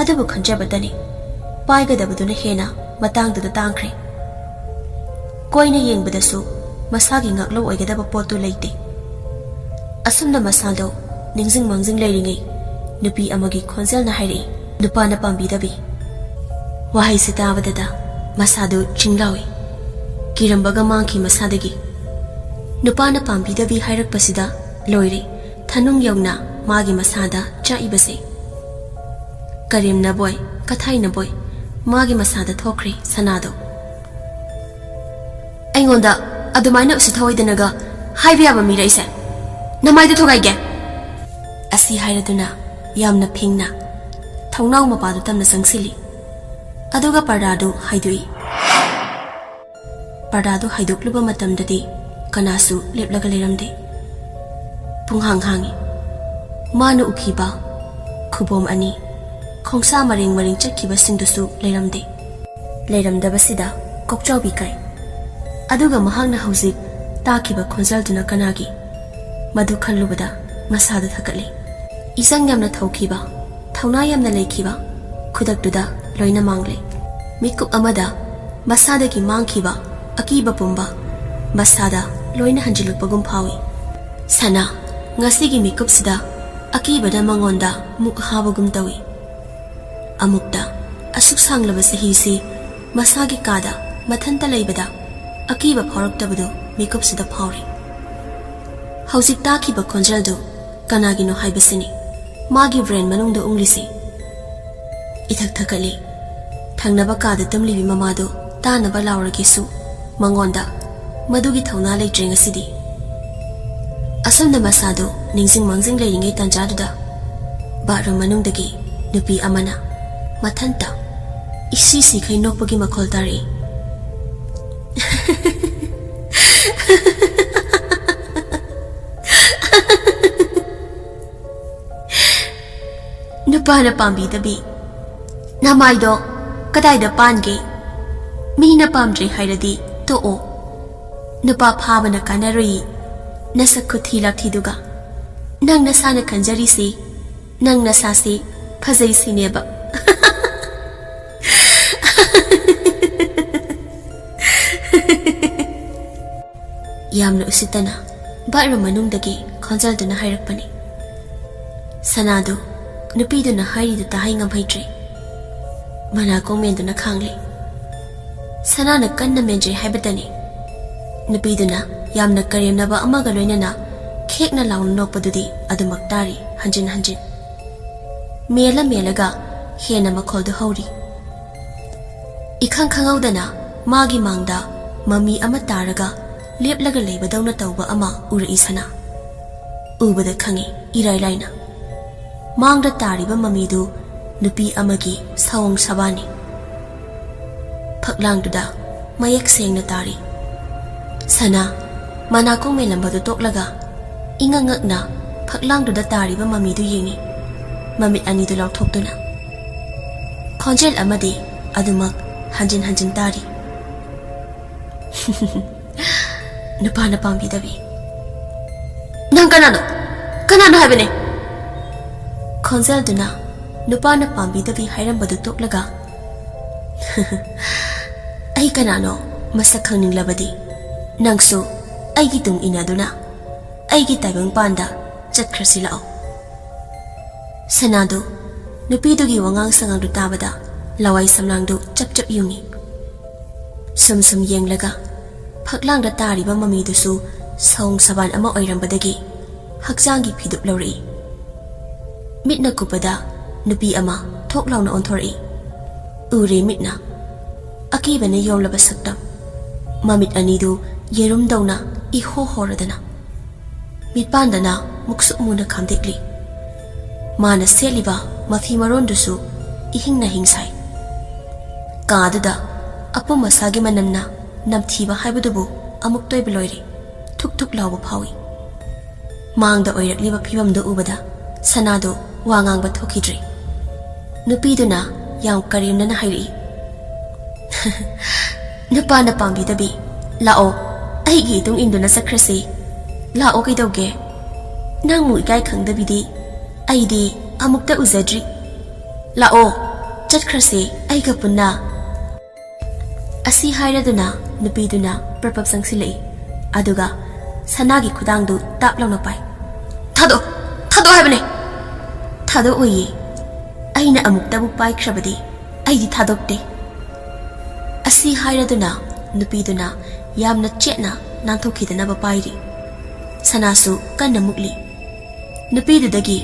ꯑꯗꯨꯕꯨ ꯈꯟꯖꯕꯇꯅꯤ, ꯄꯥꯏꯒꯗꯕꯗꯨꯅ ꯍꯦꯟꯅ ꯃꯇꯥꯡꯗꯨꯗ ꯇꯥꯡꯈ꯭ꯔꯦ꯫ ꯀꯣꯏꯅ ꯌꯦꯡꯕꯗꯁꯨ ꯃꯁꯥꯒꯤ ꯉꯥꯛꯂꯧ ꯑꯣꯏꯒꯗꯕ ꯄꯣꯠꯇꯨ ꯂꯩꯇꯦ꯫ ꯑꯁꯨꯝꯅ ꯃꯁꯥꯗꯣ ꯅꯤꯡꯁꯤꯡ ꯃꯥꯡꯖꯤꯡ ꯂꯩꯔꯤꯉꯩ, ꯅꯨꯄꯤ ꯑꯃꯒꯤ ꯈꯣꯟꯖꯦꯜꯅ ꯍꯥꯏꯔꯛꯏ, "ꯅꯨꯄꯥꯅ ꯄꯥꯝꯕꯤꯗꯕꯤ"꯫ ꯋꯥꯍꯩꯁꯤ ꯇꯥꯕꯗꯇ ꯃꯁꯥꯗꯨ ꯆꯤꯡꯂꯥꯎꯏ꯫ ꯀꯤꯔꯝꯕꯒ ꯃꯥꯡꯈꯤ ꯃꯁꯥꯗꯒꯤ꯫ ꯅꯨꯄꯥꯅ ꯄꯥꯝꯕꯤꯗꯕꯤ ꯍꯥꯏꯔꯛꯄꯁꯤꯗ ꯂꯣꯏꯔꯦ, ꯊꯅꯨꯡ ꯌꯧꯅ ꯃꯥꯒꯤ ꯃꯁꯥꯗ ꯆꯥꯛꯏꯕꯁꯦ꯫ ꯀꯔꯦꯝꯅꯕꯣꯏ, ꯀꯊꯥꯏꯅꯕꯣꯏ, ꯃꯥꯒꯤ ꯃꯁꯥꯗ ꯊꯣꯛꯈ꯭ꯔꯦ ꯁꯅꯥꯗꯣ꯫ "ꯑꯩꯉꯣꯟꯗ ꯑꯗꯨꯃꯥꯏꯅ ꯎꯁꯤꯠ ꯊꯑꯣꯏꯗꯅꯒ ꯍꯥꯏꯕ ꯌꯥꯕ ꯃꯤꯔ ꯑꯩꯁꯦ? ꯅꯃꯥꯏꯗ ꯊꯨꯒꯥꯏꯒꯦ!" ꯑꯁꯤ ꯍꯥꯏꯔꯗꯨꯅ ꯌꯥꯝꯅ ꯐꯤꯡꯅ ꯊꯣꯡꯅꯥꯎ ꯃꯄꯥꯗꯨ ꯇꯝꯅ ꯆꯪꯁꯤꯜꯂꯤ꯫ ꯑꯗꯨꯒ ꯄꯔꯗꯥꯗꯨ ꯍꯥꯏꯗꯣꯛꯏ꯫ ꯄꯔꯗꯥꯗꯨ ꯍꯥꯏꯗꯣꯛꯂꯨꯕ ꯃꯇꯝꯗꯗꯤ ꯀꯅꯥꯁꯨ ꯂꯦꯞꯂꯒ ꯂꯩꯔꯝꯗꯦ꯫ ꯄꯨꯡꯍꯥꯡ ꯍꯥꯡꯏ꯫ ꯃꯥꯅ ꯎꯈꯤꯕ ꯈꯨꯕꯣꯝ ꯑꯅꯤ, ꯈꯣꯡꯁꯥ ꯃꯔꯦꯡ ꯃꯔꯦꯡ ꯆꯠꯈꯤꯕꯁꯤꯡꯗꯨꯁꯨ ꯂꯩꯔꯝꯗꯦ꯫ ꯂꯩꯔꯝꯗꯕꯁꯤꯗ ꯀꯣꯛꯆꯥꯎꯕꯤ ꯀꯥꯏ꯫ ꯑꯗꯨꯒ ꯃꯍꯥꯛꯅ ꯍꯧꯖꯤꯛ ꯇꯥꯈꯤꯕ ꯈꯣꯟꯖꯦꯜꯗꯨꯅ ꯀꯅꯥꯒꯤ? ꯃꯗꯨ ꯈꯜꯂꯨꯕꯗ ꯃꯁꯥꯗ ꯊꯛꯀꯠꯂꯤ꯫ ꯏꯆꯪ ꯌꯥꯝꯅ ꯊꯧꯈꯤꯕ, ꯊꯧꯅꯥ ꯌꯥꯝꯅ ꯂꯩꯈꯤꯕ, ꯈꯨꯗꯛꯇꯨꯗ ꯂꯣꯏꯅ ꯃꯥꯡꯂꯦ꯫ ꯃꯤꯀꯨꯞ ꯑꯃꯗ ꯃꯁꯥꯗꯒꯤ ꯃꯥꯡꯈꯤꯕ ꯑꯀꯤꯕ ꯄꯨꯝꯕ ꯃꯁꯥꯗ ꯂꯣꯏꯅ ꯍꯟꯖꯤꯜꯂꯛꯄꯒꯨꯝ ꯐꯥꯎꯏ꯫ ꯁꯅꯥ, ꯉꯁꯤꯒꯤ ꯃꯤꯀꯨꯞꯁꯤꯗ ꯑꯀꯤꯕꯅ ꯃꯉꯣꯟꯗ ꯃꯨꯛ ꯍꯥꯕꯒꯨꯝ ꯇꯧꯏ꯫ ꯑꯃꯨꯛꯇ ꯑꯁꯨꯛ ꯁꯥꯡꯂꯕ ꯆꯍꯤꯁꯤ ꯃꯁꯥꯒꯤ ꯀꯥꯗ ꯃꯊꯟꯇ ꯂꯩꯕꯗ ꯑꯀꯤꯕ ꯐꯥꯎꯔꯛꯇꯕꯗꯨ ꯃꯤꯀꯨꯞꯁꯤꯗ ꯐꯥꯎꯔꯤ꯫ ꯍꯧꯖꯤꯛ ꯇꯥꯈꯤꯕ ꯈꯣꯟꯖꯦꯜꯗꯨ ꯀꯅꯥꯒꯤꯅꯣ ꯍꯥꯏꯕꯁꯤꯅꯤ ꯃꯥꯒꯤ ꯕ꯭ꯔꯦꯟ ꯃꯅꯨꯡꯗ ꯎꯪꯂꯤꯁꯤ꯫ ꯏꯊꯛ ꯊꯛꯀꯠꯂꯤ꯫ ꯊꯪꯅꯕ ꯀꯥꯗ ꯇꯨꯝꯂꯤꯕꯤ ꯃꯃꯥꯗꯨ ꯇꯥꯅꯕ ꯂꯥꯎꯔꯒꯦꯁꯨ ꯃꯉꯣꯟꯗ ꯃꯗꯨꯒꯤ ꯊꯧꯅꯥ ꯂꯩꯇ꯭ꯔꯦ ꯉꯁꯤꯗꯤ꯫ ꯑꯁꯨꯝꯅ ꯃꯁꯥꯗꯨ ꯅꯤꯡꯁꯤꯡ ꯃꯥꯡꯖꯤꯡ ꯂꯩꯔꯤꯉꯩ ꯇꯥꯟꯖꯥꯗꯨꯗ ꯕꯥꯠꯔꯨꯝ ꯃꯅꯨꯡꯗꯒꯤ ꯅꯨꯄꯤ ꯑꯃꯅ ꯃꯊꯟꯇ ꯏꯁꯤ ꯁꯤꯈꯩ ꯅꯣꯛꯄꯒꯤ ꯃꯈꯣꯜ ꯇꯥꯔꯛꯏ꯫ ꯅꯨꯄꯥꯅ ꯄꯥꯝꯕꯤꯗꯕꯤ ꯅꯃꯥꯏꯗꯣ ꯀꯗꯥꯏꯗ ꯄꯥꯟꯒꯦ? ꯃꯤꯅ ꯄꯥꯝꯗ꯭ꯔꯦ ꯍꯥꯏꯔꯗꯤ ꯇꯣꯛꯑꯣ꯫ ꯅꯨꯄꯥ ꯐꯥꯕꯅ ꯀꯥꯟꯅꯔꯨꯏ꯫ ꯅꯁꯛ ꯈꯨꯊꯤ ꯂꯥꯛꯊꯤꯗꯨꯒ꯫ ꯅꯪ ꯅꯁꯥꯅ ꯈꯟꯖꯔꯤꯁꯤ ꯅꯪ ꯅꯁꯥꯁꯤ ꯐꯖꯩ ꯁꯤꯅꯦꯕ꯫ ꯌꯥꯝꯅ ꯎꯁꯤꯠꯇꯅ ꯕꯥꯠꯔꯨꯝ ꯃꯅꯨꯡꯗꯒꯤ ꯈꯣꯟꯖꯦꯜꯗꯨꯅ ꯍꯥꯏꯔꯛꯄꯅꯤ꯫ ꯁꯅꯥꯗꯨ ꯅꯨꯄꯤꯗꯨꯅ ꯍꯥꯏꯔꯤꯗꯨ ꯇꯥꯍꯩ ꯉꯝꯍꯩꯇ꯭ꯔꯦ꯫ ꯃꯅꯥꯀꯣꯡ ꯃꯦꯟꯗꯨꯅ ꯈꯥꯡꯂꯤ꯫ ꯁꯅꯥꯅ ꯀꯟꯅ ꯃꯦꯟꯖꯩ ꯍꯥꯏꯕꯇꯅꯤ꯫ ꯅꯨꯄꯤꯗꯨꯅ ꯌꯥꯝꯅ ꯀꯔꯦꯝꯅꯕ ꯑꯃꯒ ꯂꯣꯏꯅꯅ ꯈꯦꯛꯅ ꯂꯥꯎꯅ ꯅꯣꯛꯄꯗꯨꯗꯤ ꯑꯗꯨꯃꯛ ꯇꯥꯔꯤ ꯍꯟꯖꯤꯟ ꯍꯟꯖꯤꯟ꯫ ꯃꯦꯜꯂ ꯃꯦꯜꯂꯒ ꯍꯦꯟꯅ ꯃꯈꯣꯜꯗꯨ ꯍꯧꯔꯤ꯫ ꯏꯈꯪ ꯈꯪꯍꯧꯗꯅ ꯃꯥꯒꯤ ꯃꯥꯡꯗ ꯃꯃꯤ ꯑꯃ ꯇꯥꯔꯒ ꯂꯦꯞꯂꯒ ꯂꯩꯕꯗꯧꯅ ꯇꯧꯕ ꯑꯃ ꯎꯔꯛꯏ ꯁꯅꯥ꯫ ꯎꯕꯗ ꯈꯪꯉꯤ ꯏꯔꯥꯏ ꯂꯥꯏꯅ꯫ ꯃꯥꯡꯗ ꯇꯥꯔꯤꯕ ꯃꯃꯤꯗꯨ ꯅꯨꯄꯤ ꯑꯃꯒꯤ ꯁꯑꯣꯡ ꯁꯥꯕꯥꯅꯤ꯫ ꯐꯛꯂꯥꯡꯗꯨꯗ ꯃꯌꯦꯛ ꯁꯦꯡꯅ ꯇꯥꯔꯤ꯫ ꯁꯅꯥ ꯃꯅꯥꯀꯣꯡ ꯃꯦꯜꯂꯝꯕꯗꯨ ꯇꯣꯛꯂꯒ ꯏꯉꯛ ꯉꯛꯅ ꯐꯛꯂꯥꯡꯗꯨꯗ ꯇꯥꯔꯤꯕ ꯃꯃꯤꯗꯨ ꯌꯦꯡꯉꯤ, ꯃꯃꯤꯠ ꯑꯅꯤꯗꯨ ꯂꯥꯎꯊꯣꯛꯇꯨꯅ꯫ ꯈꯣꯟꯖꯦꯜ ꯑꯃꯗꯤ ꯑꯗꯨꯃꯛ ꯍꯟꯖꯤꯟ ꯍꯟꯖꯤꯟ ꯇꯥꯔꯤ꯫ ꯅꯨꯄꯥꯅ ꯄꯥꯝꯕꯤꯗꯕꯤ꯫ "ꯅꯪ ꯀꯅꯥꯅꯣ? ꯀꯅꯥꯅꯣ ꯍꯥꯏꯕꯅꯦ?" ꯈꯣꯟꯖꯦꯜꯗꯨꯅ ꯅꯨꯄꯥꯅ ꯄꯥꯝꯕꯤꯗꯕꯤ ꯍꯥꯏꯔꯝꯕꯗꯨ ꯇꯣꯛꯂꯒ, "ꯑꯩ ꯀꯅꯥꯅꯣ ꯃꯁꯛ ꯈꯪꯅꯤꯡꯂꯕꯗꯤ ꯅꯪꯁꯨ ꯑꯩꯒꯤ ꯇꯨꯡ ꯏꯟꯅꯗꯨꯅ ꯑꯩꯒꯤ ꯇꯥꯏꯕꯪꯄꯥꯟꯗ ꯆꯠꯈ꯭ꯔꯁꯤ ꯂꯥꯛꯑꯣ꯫" ꯁꯅꯥꯗꯨ ꯅꯨꯄꯤꯗꯨꯒꯤ ꯋꯥꯉꯥꯡ ꯁꯉꯥꯡꯗꯨ ꯇꯥꯕꯗ ꯂꯋꯥꯏ ꯁꯝꯂꯥꯡꯗꯨ ꯆꯞ ꯆꯞ ꯌꯨꯡꯏ꯫ ꯁꯨꯝ ꯁꯨꯝ ꯌꯦꯡꯂꯒ ꯐꯛꯂꯥꯡꯗ ꯇꯥꯔꯤꯕ ꯃꯃꯤꯗꯨꯁꯨ ꯁꯑꯣꯡ ꯁꯕꯥꯟ ꯑꯃ ꯑꯣꯏꯔꯝꯕꯗꯒꯤ ꯍꯛꯆꯥꯡꯒꯤ ꯐꯤꯗꯨꯞ ꯂꯧꯔꯛꯏ꯫ ꯃꯤꯠꯅ ꯀꯨꯞꯄꯗ ꯅꯨꯄꯤ ꯑꯃ ꯊꯣꯛ ꯂꯥꯎꯅ ꯑꯣꯟꯊꯣꯔꯛꯏ꯫ ꯎꯔꯦ ꯃꯤꯠꯅ꯫ ꯑꯀꯤꯕꯅ ꯌꯣꯝꯂꯕ ꯁꯛꯇꯝ꯫ ꯃꯃꯤꯠ ꯑꯅꯤꯗꯨ ꯌꯦꯔꯨꯝꯗꯧꯅ ꯏꯍꯣ ꯍꯣꯔꯗꯅ꯫ ꯃꯤꯠꯄꯥꯟꯗꯅ ꯃꯨꯛꯁꯨꯛ ꯃꯨꯅ ꯈꯥꯝꯗꯦꯛꯂꯤ꯫ ꯃꯥꯅ ꯁꯦꯠꯂꯤꯕ ꯃꯐꯤ ꯃꯔꯣꯟꯗꯨꯁꯨ ꯏꯍꯤꯡ ꯅꯥꯍꯤꯡ ꯁꯥꯏ꯫ ꯀꯥꯗꯨꯗ ꯑꯄꯨꯝ ꯑꯁꯥꯒꯤ ꯃꯅꯝꯅ ꯅꯝꯊꯤꯕ ꯍꯥꯏꯕꯗꯨꯕꯨ ꯑꯃꯨꯛꯇ ꯑꯣꯏꯕ ꯂꯣꯏꯔꯦ꯫ ꯊꯨꯛ ꯊꯨꯛ ꯂꯥꯎꯕ ꯐꯥꯎꯏ꯫ ꯃꯥꯡꯗ ꯑꯣꯏꯔꯛꯂꯤꯕ ꯐꯤꯕꯝꯗꯨ ꯎꯕꯗ ꯁꯅꯥꯗꯨ ꯋꯥ ꯉꯥꯡꯕ ꯊꯣꯛꯈꯤꯗ꯭ꯔꯦ꯫ ꯅꯨꯄꯤꯗꯨꯅ ꯌꯥꯝ ꯀꯔꯦꯝꯅꯅ ꯍꯥꯏꯔꯛꯏ, "ꯅꯨꯄꯥꯅ ꯄꯥꯝꯕꯤꯗꯕꯤ, ꯂꯥꯛꯑꯣ, ꯑꯩꯒꯤ ꯏꯇꯨꯡ ꯏꯟꯗꯨꯅ ꯆꯠꯈ꯭ꯔꯁꯤ꯫ ꯂꯥꯛꯑꯣ, ꯀꯩꯗꯧꯒꯦ? ꯅꯪꯃꯨꯛ ꯏꯀꯥꯏ ꯈꯪꯗꯕꯤꯗꯤ ꯑꯩꯗꯤ ꯑꯃꯨꯛꯇ ꯎꯖꯗ꯭ꯔꯤ꯫ ꯂꯥꯛꯑꯣ, ꯆꯠꯈ꯭ꯔꯁꯤ ꯑꯩꯒ ꯄꯨꯟꯅ꯫" ꯑꯁꯤ ꯍꯥꯏꯔꯗꯨꯅ ꯅꯨꯄꯤꯗꯨꯅ ꯄ꯭ꯔꯞ ꯄ꯭ꯔꯞ ꯆꯪꯁꯤꯜꯂꯛꯏ꯫ ꯑꯗꯨꯒ ꯁꯅꯥꯒꯤ ꯈꯨꯗꯥꯡꯗꯨ ꯇꯥꯞ ꯂꯥꯎꯅ ꯄꯥꯏ꯫ "ꯊꯥꯗꯣꯛ, ꯊꯥꯗꯣꯛ ꯍꯥꯏꯕꯅꯦ!" "ꯊꯥꯗꯣꯛꯑꯣꯏꯌꯦ꯫ ꯑꯩꯅ ꯑꯃꯨꯛꯇꯕꯨ ꯄꯥꯏꯈ꯭ꯔꯕꯗꯤ ꯑꯩꯗꯤ ꯊꯥꯗꯣꯛꯇꯦ꯫" ꯑꯁꯤ ꯍꯥꯏꯔꯗꯨꯅ ꯅꯨꯄꯤꯗꯨꯅ ꯌꯥꯝꯅ ꯆꯦꯠꯅ ꯅꯥꯟꯊꯣꯛꯈꯤꯗꯅꯕ ꯄꯥꯏꯔꯤ꯫ ꯁꯅꯥꯁꯨ ꯀꯟꯅ ꯃꯨꯛꯂꯤ꯫ ꯅꯨꯄꯤꯗꯨꯗꯒꯤ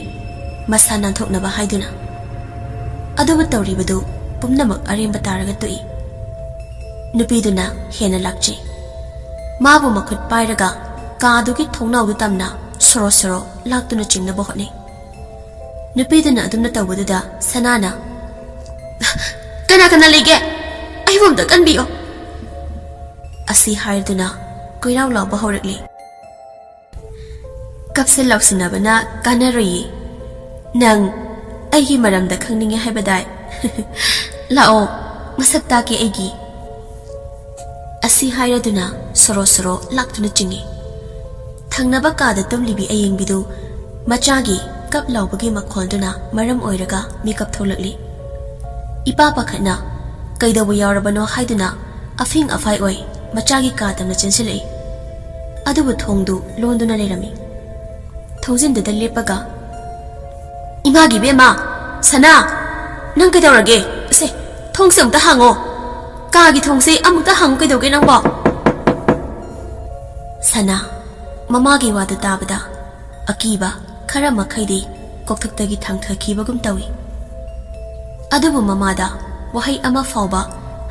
ꯃꯁꯥ ꯅꯥꯟꯊꯣꯛꯅꯕ ꯍꯥꯏꯗꯨꯅ꯫ ꯑꯗꯨꯕꯨ ꯇꯧꯔꯤꯕꯗꯨ ꯄꯨꯝꯅꯃꯛ ꯑꯔꯦꯝꯕ ꯇꯥꯔꯒ ꯇꯣꯛꯏ꯫ ꯅꯨꯄꯤꯗꯨꯅ ꯍꯦꯟꯅ ꯂꯥꯛꯆꯩ꯫ ꯃꯥꯕꯨ ꯃꯈꯨꯠ ꯄꯥꯏꯔꯒ ꯀꯥꯗꯨꯒꯤ ꯊꯣꯡꯅꯥꯎꯗꯨ ꯇꯝꯅ ꯁꯣꯔꯣ ꯁꯣꯔꯣ ꯂꯥꯛꯇꯨꯅ ꯆꯤꯡꯅꯕ ꯍꯣꯠꯅꯩ꯫ ꯅꯨꯄꯤꯗꯨꯅ ꯑꯗꯨꯝꯅ ꯇꯧꯕꯗꯨꯗ ꯁꯅꯥꯅ, "ꯀꯅꯥ ꯀꯅꯥ ꯂꯩꯒꯦ? ꯑꯩꯕꯨ ꯑꯝꯇ ꯀꯟꯕꯤꯌꯣ!" ꯑꯁꯤ ꯍꯥꯏꯗꯨꯅ ꯀꯣꯏꯔꯥꯎ ꯂꯥꯎꯕ ꯍꯧꯔꯛꯂꯤ꯫ "ꯀꯞꯁꯤꯟ ꯂꯥꯎꯁꯤꯟꯅꯕꯅ ꯀꯥꯟꯅꯔꯣꯏꯌꯦ꯫ ꯅꯪ ꯑꯩꯒꯤ ꯃꯔꯝꯗ ꯈꯪꯅꯤꯡꯉꯦ ꯍꯥꯏꯕꯗꯥꯏ? ꯂꯥꯛꯑꯣ, ꯃꯁꯛ ꯇꯥꯛꯀꯦ ꯑꯩꯒꯤ꯫ ꯑꯁꯤ ꯍꯥꯏꯔꯗꯨꯅ ꯁꯣꯔꯣ ꯁꯣꯔꯣ ꯂꯥꯛꯇꯨꯅ ꯆꯤꯡꯏ꯫ ꯊꯪꯅꯕ ꯀꯥꯗ ꯇꯨꯝꯂꯤꯕꯤ ꯑꯌꯦꯡꯕꯤꯗꯨ ꯃꯆꯥꯒꯤ ꯀꯞ ꯂꯥꯎꯕꯒꯤ ꯃꯈꯣꯜꯗꯨꯅ ꯃꯔꯝ ꯑꯣꯏꯔꯒ ꯃꯤꯀꯞ ꯊꯣꯛꯂꯛꯂꯤ꯫ ꯏꯄꯥ ꯄꯥꯈꯠꯅ ꯀꯩꯗꯧꯕ ꯌꯥꯎꯔꯕꯅꯣ ꯍꯥꯏꯗꯨꯅ ꯑꯐꯤꯡ ꯑꯐꯥꯏ ꯑꯣꯏ ꯃꯆꯥꯒꯤ ꯀꯥ ꯇꯝꯅ ꯆꯦꯟꯁꯤꯜꯂꯛꯏ꯫ ꯑꯗꯨꯕꯨ ꯊꯣꯡꯗꯨ ꯂꯣꯟꯗꯨꯅ ꯂꯩꯔꯝꯃꯤ꯫ ꯊꯣꯡꯖꯤꯟꯗꯨꯗ ꯂꯦꯞꯄꯒ, "ꯏꯃꯥꯒꯤ ꯏꯕꯦꯝꯃ, ꯁꯅꯥ, ꯅꯪ ꯀꯩꯗꯧꯔꯒꯦ? ꯑꯁꯦ, ꯊꯣꯡꯁꯦ ꯑꯃꯨꯛꯇ ꯍꯥꯡꯉꯣ꯫ ꯀꯥꯒꯤ ꯊꯣꯡꯁꯦ ꯑꯃꯨꯛꯇ ꯍꯥꯡꯉꯨ ꯀꯩꯗꯧꯒꯦ ꯅꯪꯕꯣ?" ꯁꯅꯥ, ꯃꯃꯥꯒꯤ ꯋꯥꯗꯨ ꯇꯥꯕꯗ ꯑꯀꯤꯕ ꯈꯔ ꯃꯈꯩꯗꯤ ꯀꯣꯛꯊꯛꯇꯒꯤ ꯊꯥꯡꯊꯈꯤꯕꯒꯨꯝ ꯇꯧꯏ꯫ ꯑꯗꯨꯕꯨ ꯃꯃꯥꯗ ꯋꯥꯍꯩ ꯑꯃ ꯐꯥꯎꯕ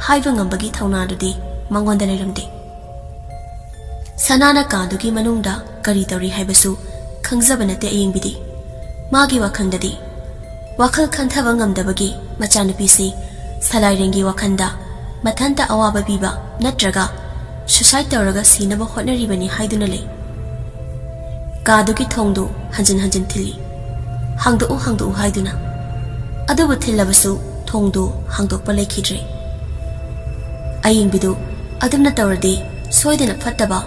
ꯍꯥꯏꯕ ꯉꯝꯕꯒꯤ ꯊꯧꯅꯥꯗꯨꯗꯤ ꯃꯉꯣꯟꯗ ꯂꯩꯔꯝꯗꯦ꯫ ꯁꯅꯥꯅ ꯀꯥꯗꯨꯒꯤ ꯃꯅꯨꯡꯗ ꯀꯔꯤ ꯇꯧꯔꯤ ꯍꯥꯏꯕꯁꯨ ꯈꯪꯖꯕ ꯅꯠꯇꯦ ꯑꯌꯦꯡꯕꯤꯗꯤ꯫ ꯃꯥꯒꯤ ꯋꯥꯈꯜꯗꯗꯤ ꯋꯥꯈꯜ ꯈꯟꯊꯕ ꯉꯝꯗꯕꯒꯤ ꯃꯆꯥꯅꯨꯄꯤꯁꯤ ꯁꯂꯥꯏꯔꯦꯟꯒꯤ ꯋꯥꯈꯜꯗ ꯃꯊꯟꯇ ꯑꯋꯥꯕ ꯄꯤꯕ ꯅꯠꯇ꯭ꯔꯒ suicide ꯇꯧꯔꯒ ꯁꯤꯅꯕ ꯍꯣꯠꯅꯔꯤꯕꯅꯤ ꯍꯥꯏꯗꯨꯅ ꯂꯩ꯫ ꯀꯥꯗꯨꯒꯤ ꯊꯣꯡꯗꯨ ꯍꯟꯖꯤꯟ ꯍꯟꯖꯤꯟ ꯊꯤꯜꯂꯤ꯫ "ꯍꯥꯡꯗꯣꯛꯎ, ꯍꯥꯡꯗꯣꯛꯎ" ꯍꯥꯏꯗꯨꯅ꯫ ꯑꯗꯨꯕꯨ ꯊꯤꯜꯂꯕꯁꯨ ꯊꯣꯡꯗꯨ ꯍꯥꯡꯗꯣꯛꯄ ꯂꯩꯈꯤꯗ꯭ꯔꯦ꯫ ꯑꯌꯦꯡꯕꯤꯗꯨ ꯑꯗꯨꯝꯅ ꯇꯧꯔꯗꯤ ꯁꯣꯏꯗꯅ ꯐꯠꯇꯕ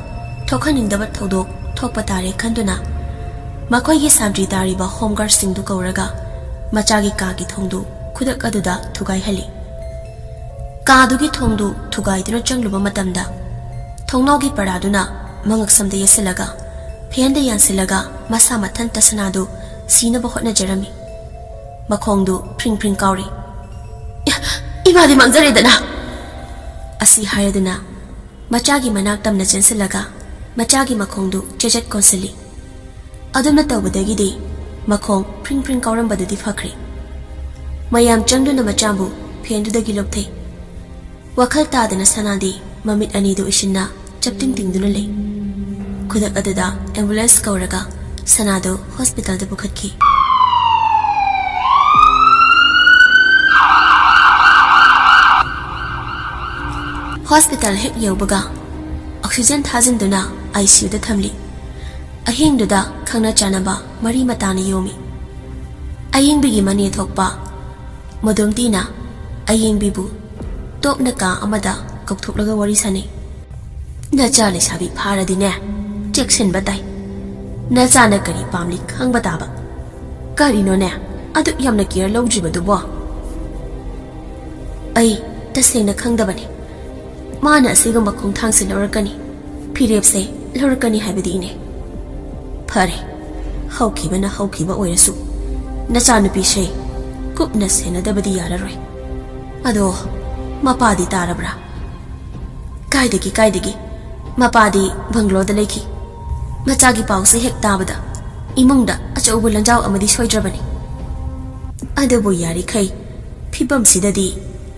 ꯊꯣꯛꯍꯟꯅꯤꯡꯗꯕ ꯊꯧꯗꯣꯛ ꯊꯣꯛꯄ ꯇꯥꯔꯦ ꯈꯟꯗꯨꯅ ꯃꯈꯣꯏꯒꯤ ꯁꯥꯟꯇ꯭ꯔꯤ ꯇꯥꯔꯤꯕ home guardꯁꯤꯡꯗꯨ ꯀꯧꯔꯒ ꯃꯆꯥꯒꯤ ꯀꯥꯒꯤ ꯊꯣꯡꯗꯨ ꯈꯨꯗꯛ ꯑꯗꯨꯗ ꯊꯨꯒꯥꯏꯍꯜꯂꯤ꯫ ꯀꯥꯗꯨꯒꯤ ꯊꯣꯡꯗꯨ ꯊꯨꯒꯥꯏꯗꯨꯅ ꯆꯪꯂꯨꯕ ꯃꯇꯝꯗ ꯊꯣꯡꯅꯥꯎꯒꯤ ꯄꯔꯥꯗꯨꯅ ꯃꯉꯛꯁꯝꯗ ꯌꯦꯠꯁꯤꯜꯂꯒ ꯐꯦꯟꯗ ꯌꯥꯟꯁꯤꯜꯂꯒ ꯃꯁꯥ ꯃꯊꯟꯇ ꯁꯅꯥꯗꯨ ꯁꯤꯅꯕ ꯍꯣꯠꯅꯖꯔꯝꯃꯤ꯫ ꯃꯈꯣꯡꯗꯨ ꯐ꯭ꯔꯤꯡ ꯐ꯭ꯔꯤꯡ ꯀꯥꯎꯔꯤ꯫ "ꯏ-, ꯏꯃꯥꯗꯤ ꯃꯥꯡꯖꯔꯦꯗꯅ!" ꯑꯁꯤ ꯍꯥꯏꯔꯗꯨꯅ ꯃꯆꯥꯒꯤ ꯃꯅꯥꯛ ꯇꯝꯅ ꯆꯦꯟꯁꯤꯜꯂꯒ ꯃꯆꯥꯒꯤ ꯃꯈꯣꯡꯗꯨ ꯆꯦꯖꯠ ꯀꯣꯟꯁꯤꯜꯂꯤ꯫ ꯑꯗꯨꯝꯅ ꯇꯧꯕꯗꯒꯤꯗꯤ ꯃꯈꯣꯡ ꯐ꯭ꯔꯤꯡ ꯐ꯭ꯔꯤꯡ ꯀꯥꯎꯔꯝꯕꯗꯨꯗꯤ ꯐꯈ꯭ꯔꯦ꯫ ꯃꯌꯥꯝ ꯆꯪꯗꯨꯅ ꯃꯆꯥꯕꯨ ꯐꯦꯟꯗꯨꯗꯒꯤ ꯂꯧꯊꯩ꯫ ꯋꯥꯈꯜ ꯇꯥꯗꯅ ꯁꯅꯥꯗꯤ ꯃꯃꯤꯠ ꯑꯅꯤꯗꯨ ꯎꯏꯁꯤꯟꯅ ꯆꯞꯇꯤꯡ ꯇꯤꯡꯗꯨꯅ ꯂꯩ꯫ ꯈꯨꯗꯛ ꯑꯗꯨꯗ ambulance ꯀꯧꯔꯒ ꯁꯅꯥꯗꯨ hospitalꯗ ꯄꯨꯈꯠꯈꯤ꯫ Hospital ꯍꯦꯛ ꯌꯧꯕꯒ oxygen ꯊꯥꯖꯤꯟꯗꯨꯅ ICUꯗ ꯊꯝꯂꯤ꯫ ꯑꯍꯤꯡꯗꯨꯗ ꯈꯪꯅ ꯆꯥꯟꯅꯕ ꯃꯔꯤ ꯃꯇꯥꯅ ꯌꯣꯝꯃꯤ꯫ ꯑꯌꯦꯡꯕꯤꯒꯤ ꯃꯅꯦ ꯊꯣꯛꯄ ꯃꯣꯗꯣꯝꯇꯤꯅ ꯑꯌꯦꯡꯕꯤꯕꯨ ꯇꯣꯛꯅ ꯀꯥ ꯑꯃꯗ ꯀꯧꯊꯣꯛꯂꯒ ꯋꯥꯔꯤ ꯁꯥꯅꯩ꯫ "ꯅꯆꯥ ꯂꯩꯁꯥꯕꯤ ꯐꯥꯔꯗꯤꯅꯦ, ꯆꯦꯛꯁꯤꯟꯕ ꯇꯥꯏ꯫ ꯅꯆꯥꯅ ꯀꯔꯤ ꯄꯥꯝꯂꯤ ꯈꯪꯕ ꯇꯥꯕ꯫ ꯀꯔꯤꯅꯣꯅꯦ ꯑꯗꯨꯛ ꯌꯥꯝꯅ ꯀꯤꯌꯔ ꯂꯧꯗ꯭ꯔꯤꯕꯗꯨꯕꯣ?" "ꯑꯩ ꯇꯁꯦꯡꯅ ꯈꯪꯗꯕꯅꯤ꯫ ꯃꯥꯅ ꯑꯁꯤꯒꯨꯝꯕ ꯈꯣꯡꯊꯥꯡꯁꯦ ꯂꯧꯔꯛꯀꯅꯤ, ꯐꯤꯔꯦꯞꯁꯦ ꯂꯧꯔꯛꯀꯅꯤ ꯍꯥꯏꯕꯗꯤ, ꯏꯅꯦ꯫" "ꯐꯔꯦ, ꯍꯧꯈꯤꯕꯅ ꯍꯧꯈꯤꯕ ꯑꯣꯏꯔꯁꯨ, ꯅꯆꯥꯅꯨꯄꯤꯁꯦ ꯀꯨꯞꯅ ꯁꯦꯟꯅꯗꯕꯗꯤ ꯌꯥꯔꯔꯣꯏ꯫ ꯑꯗꯣ ꯃꯄꯥꯗꯤ ꯇꯥꯔꯕ꯭ꯔꯥ?" "ꯀꯥꯏꯗꯒꯤ, ꯀꯥꯏꯗꯒꯤ? ꯃꯄꯥꯗꯤ ꯕꯪꯒ꯭ꯂꯣꯗ ꯂꯩꯈꯤ꯫ ꯃꯆꯥꯒꯤ ꯄꯥꯎꯁꯦ ꯍꯦꯛ ꯇꯥꯕꯗ ꯏꯃꯨꯡꯗ ꯑꯆꯧꯕ ꯂꯟꯖꯥꯎ ꯑꯃꯗꯤ ꯁꯣꯏꯗ꯭ꯔꯕꯅꯤ꯫ ꯑꯗꯨꯕꯨ ꯌꯥꯔꯤꯈꯩ ꯐꯤꯕꯝꯁꯤꯗꯗꯤ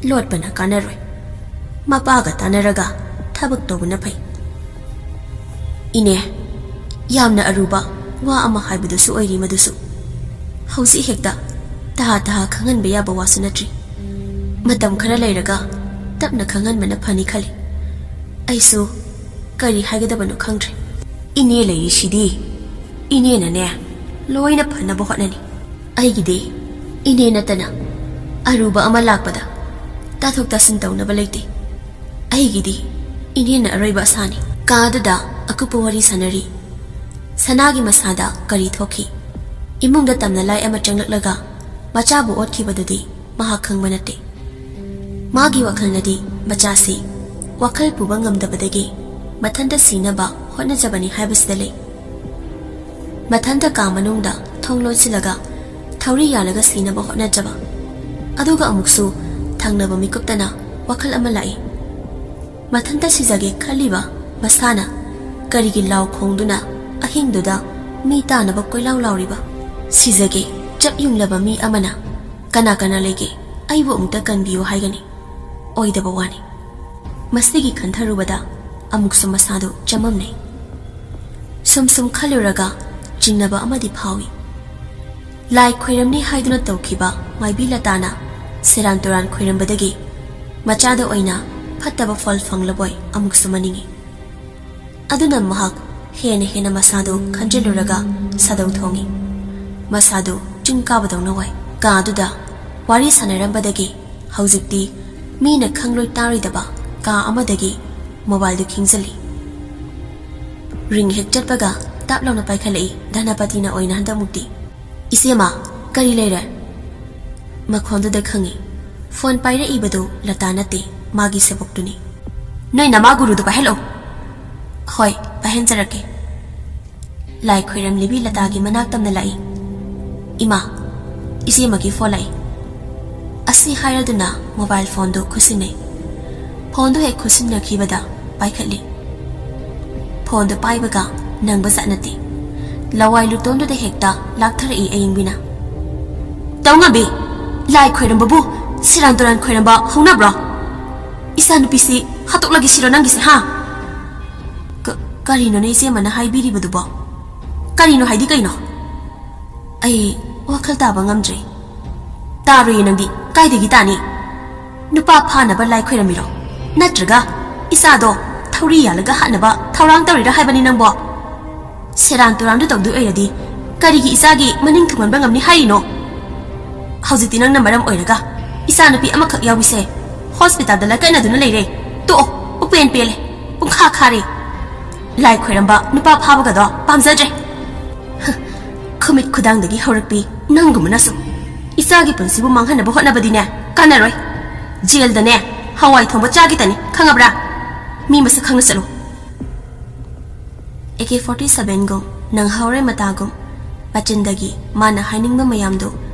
ꯂꯣꯠꯄꯅ ꯀꯥꯟꯅꯔꯣꯏ꯫ ꯃꯄꯥꯒ ꯇꯥꯟꯅꯔꯒ ꯊꯕꯛ ꯇꯧꯕꯅ ꯐꯩ꯫" "ꯏꯅꯦ, ꯌꯥꯝꯅ ꯑꯔꯨꯕ ꯋꯥ ꯑꯃ ꯍꯥꯏꯕꯗꯨꯁꯨ ꯑꯣꯏꯔꯤ ꯃꯗꯨꯁꯨ꯫ ꯍꯧꯖꯤꯛ ꯍꯦꯛꯇ ꯇꯍꯥ ꯇꯍꯥ ꯈꯪꯍꯟꯕ ꯌꯥꯕ ꯋꯥꯁꯨ ꯅꯠꯇ꯭ꯔꯤ꯫ ꯃꯇꯝ ꯈꯔ ꯂꯩꯔꯒ ꯇꯞꯅ ꯈꯪꯍꯟꯕꯅ ꯐꯅꯤ ꯈꯜꯂꯤ꯫ ꯑꯩꯁꯨ ꯀꯔꯤ ꯍꯥꯏꯒꯗꯕꯅꯣ ꯈꯪꯗ꯭ꯔꯦ꯫" "ꯏꯅꯦ ꯂꯩꯔꯤꯁꯤꯗꯤ, ꯏꯅꯦꯅꯅꯦ ꯂꯣꯏꯅ ꯐꯅꯕ ꯍꯣꯠꯅꯅꯤ꯫ ꯑꯩꯒꯤꯗꯤ ꯏꯅꯦ ꯅꯠꯇꯅ ꯑꯔꯨꯕ ꯑꯃ ꯂꯥꯛꯄꯗ ꯇꯥꯊꯣꯛ ꯇꯥꯁꯤꯟ ꯇꯧꯅꯕ ꯂꯩꯇꯦ꯫ ꯑꯩꯒꯤꯗꯤ ꯏꯅꯦꯅ ꯑꯔꯣꯏꯕ ꯑꯁꯥꯅꯤ꯫" ꯀꯥꯗꯨꯗ ꯑꯀꯨꯞꯄ ꯋꯥꯔꯤ ꯁꯥꯟꯅꯔꯤ꯫ ꯁꯅꯥꯒꯤ ꯃꯁꯥꯗ ꯀꯔꯤ ꯊꯣꯛꯈꯤ? ꯏꯃꯨꯡꯗ ꯇꯝꯅꯂꯥꯏ ꯑꯃ ꯆꯪꯂꯛꯂꯒ ꯃꯆꯥꯕꯨ ꯑꯣꯠꯈꯤꯕꯗꯨꯗꯤ ꯃꯍꯥꯛ ꯈꯪꯕ ꯅꯠꯇꯦ꯫ ꯃꯥꯒꯤ ꯋꯥꯈꯜꯅꯗꯤ ꯃꯆꯥꯁꯤ ꯋꯥꯈꯜ ꯄꯨꯕ ꯉꯝꯗꯕꯗꯒꯤ ꯃꯊꯟꯇ ꯁꯤꯅꯕ ꯍꯣꯠꯅꯖꯕꯅꯤ ꯍꯥꯏꯕꯁꯤꯗ ꯂꯩ꯫ ꯃꯊꯟꯇ ꯀꯥ ꯃꯅꯨꯡꯗ ꯊꯣꯡ ꯂꯣꯟꯁꯤꯜꯂꯒ ꯊꯧꯔꯤ ꯌꯥꯜꯂꯒ ꯁꯤꯅꯕ ꯍꯣꯠꯅꯖꯕ꯫ ꯑꯗꯨꯒ ꯑꯃꯨꯛꯁꯨ ꯊꯪꯅꯕ ꯃꯤꯀꯨꯞꯇꯅ ꯋꯥꯈꯜ ꯑꯃ ꯂꯥꯛꯏ꯫ ꯃꯊꯟꯇ ꯁꯤꯖꯒꯦ ꯈꯜꯂꯤꯕ ꯃꯁꯥꯅ ꯀꯔꯤꯒꯤ ꯂꯥꯎ ꯈꯣꯡꯗꯨꯅ ꯑꯍꯤꯡꯗꯨꯗ ꯃꯤ ꯇꯥꯅꯕ ꯀꯣꯏꯂꯥꯎ ꯂꯥꯎꯔꯤꯕ? ꯁꯤꯖꯒꯦ ꯆꯞ ꯌꯨꯡꯂꯕ ꯃꯤ ꯑꯃꯅ "ꯀꯅꯥ ꯀꯅꯥ ꯂꯩꯒꯦ? ꯑꯩꯕꯨ ꯑꯃꯨꯛꯇ ꯀꯟꯕꯤꯌꯨ" ꯍꯥꯏꯒꯅꯤ꯫ ꯑꯣꯏꯗꯕ ꯋꯥꯅꯤ꯫ ꯃꯁꯤꯒꯤ ꯈꯟꯊꯔꯨꯕꯗ ꯑꯃꯨꯛꯁꯨ ꯃꯁꯥꯗꯨ ꯆꯃꯝꯅꯩ꯫ ꯁꯨꯝ ꯁꯨꯝ ꯈꯜꯂꯨꯔꯒ ꯆꯤꯡꯅꯕ ꯑꯃꯗꯤ ꯐꯥꯎꯏ꯫ ꯂꯥꯏ ꯈꯣꯏꯔꯝꯅꯤ ꯍꯥꯏꯗꯨꯅ ꯇꯧꯈꯤꯕ ꯃꯥꯏꯕꯤ ꯂꯇꯥꯅ ꯁꯦꯔꯥꯟ ꯇꯨꯔꯥꯟ ꯈꯣꯏꯔꯝꯕꯗꯒꯤ ꯃꯆꯥꯗ ꯑꯣꯏꯅ ꯐꯠꯇꯕ ꯐꯜ ꯐꯪꯂꯕꯣꯏ ꯑꯃꯨꯛꯁꯨ ꯃꯅꯤꯡꯏ꯫ ꯑꯗꯨꯅ ꯃꯍꯥꯛ ꯍꯦꯟꯅ ꯍꯦꯟꯅ ꯃꯁꯥꯗꯨ ꯈꯟꯖꯤꯜꯂꯨꯔꯒ ꯁꯥꯗꯧ ꯊꯣꯡꯏ꯫ ꯃꯁꯥꯗꯨ ꯆꯤꯡ ꯀꯥꯕꯗꯧꯅ ꯋꯥꯏ꯫ ꯀꯥ ꯑꯗꯨꯗ ꯋꯥꯔꯤ ꯁꯥꯟꯅꯔꯝꯕꯗꯒꯤ ꯍꯧꯖꯤꯛꯇꯤ ꯃꯤꯅ ꯈꯪꯂꯣꯏ ꯇꯥꯔꯣꯏꯗꯕ ꯀꯥ ꯑꯃꯗꯒꯤ ꯃꯣꯕꯥꯏꯜꯗꯨ ꯈꯤꯡꯖꯤꯜꯂꯤ꯫ ꯔꯤꯡ ꯍꯦꯛ ꯆꯠꯄꯒ ꯇꯞ ꯂꯥꯎꯅ ꯄꯥꯏꯈꯠꯂꯛꯏ ꯙꯅꯄꯇꯤꯅ ꯑꯣꯏꯅ ꯍꯟꯗꯛꯃꯨꯛꯇꯤ꯫ "ꯏꯆꯦꯃ, ꯀꯔꯤ ꯂꯩꯔꯦ?" ꯃꯈꯣꯟꯗꯨꯗ ꯈꯪꯏ꯫ ꯐꯣꯟ ꯄꯥꯏꯔꯛꯏꯕꯗꯨ ꯂꯇꯥ ꯅꯠꯇꯦ, ꯃꯥꯒꯤ ꯁꯦꯕꯣꯛꯇꯨꯅꯤ꯫ "ꯅꯣꯏ ꯅꯃꯥ ꯒꯨꯔꯨꯗꯨ ꯄꯥꯏꯍꯜꯂꯛꯎ꯫" "ꯍꯣꯏ, ꯄꯥꯏꯍꯟꯖꯔꯛꯀꯦ꯫" ꯂꯥꯏ ꯈꯣꯏꯔꯝꯂꯤꯕꯤ ꯂꯇꯥꯒꯤ ꯃꯅꯥꯛ ꯇꯝꯅ ꯂꯥꯛꯏ꯫ "ꯏꯃꯥ, ꯏꯆꯦꯃꯒꯤ ꯐꯣꯟ ꯂꯥꯛꯏ꯫" ꯑꯁꯤ ꯍꯥꯏꯔꯗꯨꯅ ꯃꯣꯕꯥꯏꯜ ꯐꯣꯟꯗꯨ ꯈꯨꯠꯁꯤꯟꯅꯩ꯫ ꯐꯣꯟꯗꯨ ꯍꯦꯛ ꯈꯨꯠꯁꯤꯟꯅꯈꯤꯕꯗ ꯄꯥꯏꯈꯠꯂꯤ꯫ ꯐꯣꯟꯗꯨ ꯄꯥꯏꯕꯒ ꯅꯪꯕ ꯖꯥꯠ ꯅꯠꯇꯦ꯫ ꯂꯋꯥꯏ ꯂꯨꯇꯣꯟꯗꯨꯗ ꯍꯦꯛꯇ ꯂꯥꯛꯊꯔꯛꯏ ꯑꯌꯤꯡꯕꯤꯅ꯫ "ꯇꯧꯉꯝꯕꯤ, ꯂꯥꯏ ꯈꯣꯏꯔꯝꯕꯕꯨ ꯁꯦꯔꯥꯟ ꯇꯨꯔꯥꯟ ꯈꯣꯏꯔꯝꯕ ꯍꯧꯅꯕ꯭ꯔꯣ? ꯏꯆꯥꯅꯨꯄꯤꯁꯤ ꯍꯥꯠꯇꯣꯛꯂꯒꯦ ꯁꯤꯔꯣ ꯅꯪꯒꯤꯁꯦ, ꯍꯥ?" "ꯀ-, ꯀꯔꯤꯅꯣꯅꯦ ꯏꯆꯦꯃꯅ ꯍꯥꯏꯕꯤꯔꯤꯕꯗꯨꯕꯣ? ꯀꯔꯤꯅꯣ ꯍꯥꯏꯗꯤ ꯀꯩꯅꯣ? ꯑꯩ ꯋꯥꯈꯜ ꯇꯥꯕ ꯉꯝꯗ꯭ꯔꯦ꯫" "ꯇꯥꯔꯣꯏꯌꯦ ꯅꯪꯗꯤ, ꯀꯥꯏꯗꯒꯤ ꯇꯥꯅꯤ? ꯅꯨꯄꯥ ꯐꯥꯅꯕ ꯂꯥꯏ ꯈꯣꯏꯔꯝꯃꯤꯔꯣ? ꯅꯠꯇ꯭ꯔꯒ ꯏꯆꯥꯗꯣ ꯊꯧꯔꯤ ꯌꯥꯜꯂꯒ ꯍꯥꯠꯅꯕ ꯊꯧꯔꯥꯡ ꯇꯧꯔꯤꯔꯥ ꯍꯥꯏꯕꯅꯤ ꯅꯪꯕꯣ? ꯁꯦꯔꯥꯟ ꯇꯨꯔꯥꯟꯗꯨ ꯇꯧꯗꯣꯏ ꯑꯣꯏꯔꯗꯤ ꯀꯔꯤꯒꯤ ꯏꯆꯥꯒꯤ ꯃꯅꯤꯡ ꯊꯨꯡꯍꯟꯕ ꯉꯝꯅꯤ ꯍꯥꯏꯔꯤꯅꯣ? ꯍꯧꯖꯤꯛꯇꯤ ꯅꯪꯅ ꯃꯔꯝ ꯑꯣꯏꯔꯒ ꯏꯆꯥꯅꯨꯄꯤ ꯑꯃꯈꯛ ꯌꯥꯎꯕꯤꯁꯦ ꯍꯣꯁꯄꯤꯇꯥꯜꯗ ꯂꯥꯏꯀꯠꯅꯗꯨꯅ ꯂꯩꯔꯦ꯫ ꯇꯣꯛꯑꯣ, ꯎꯄꯦꯟ ꯄꯦꯜꯂꯦ, ꯄꯨꯡꯈꯥ ꯈꯥꯔꯦ꯫ ꯂꯥꯏ ꯈꯣꯏꯔꯝꯕ, ꯅꯨꯄꯥ ꯐꯥꯕꯒꯗꯣ ꯄꯥꯝꯖꯗ꯭ꯔꯦ꯫ ꯍ, ꯈꯨꯃꯤꯠ ꯈꯨꯗꯥꯡꯗꯒꯤ ꯍꯧꯔꯛꯄꯤ ꯅꯪꯒꯨꯝꯕꯅꯁꯨ ꯏꯆꯥꯒꯤ ꯄꯨꯟꯁꯤꯕꯨ ꯃꯥꯡꯍꯟꯅꯕ ꯍꯣꯠꯅꯕꯗꯤꯅꯦ ꯀꯥꯟꯅꯔꯣꯏ꯫ ꯖꯦꯜꯗꯅꯦ ꯍꯋꯥꯏ ꯊꯣꯡꯕ ꯆꯥꯒꯦꯇꯅꯤ, ꯈꯪꯉꯕ꯭ꯔꯥ? ꯃꯤ ꯃꯁꯛ ꯈꯪꯅ ꯆꯠꯂꯨ꯫" ꯑꯦ ꯀꯦ ꯐꯣꯔꯇꯤ ꯁꯚꯦꯟꯒꯨꯝ ꯅꯪꯍꯧꯔꯦ ꯃꯇꯥꯒꯨꯝ ꯃꯆꯤꯟꯗꯒꯤ ꯃꯥꯅ ꯍꯥꯏꯅꯤꯡꯕ ꯃꯌꯥꯝꯗꯨ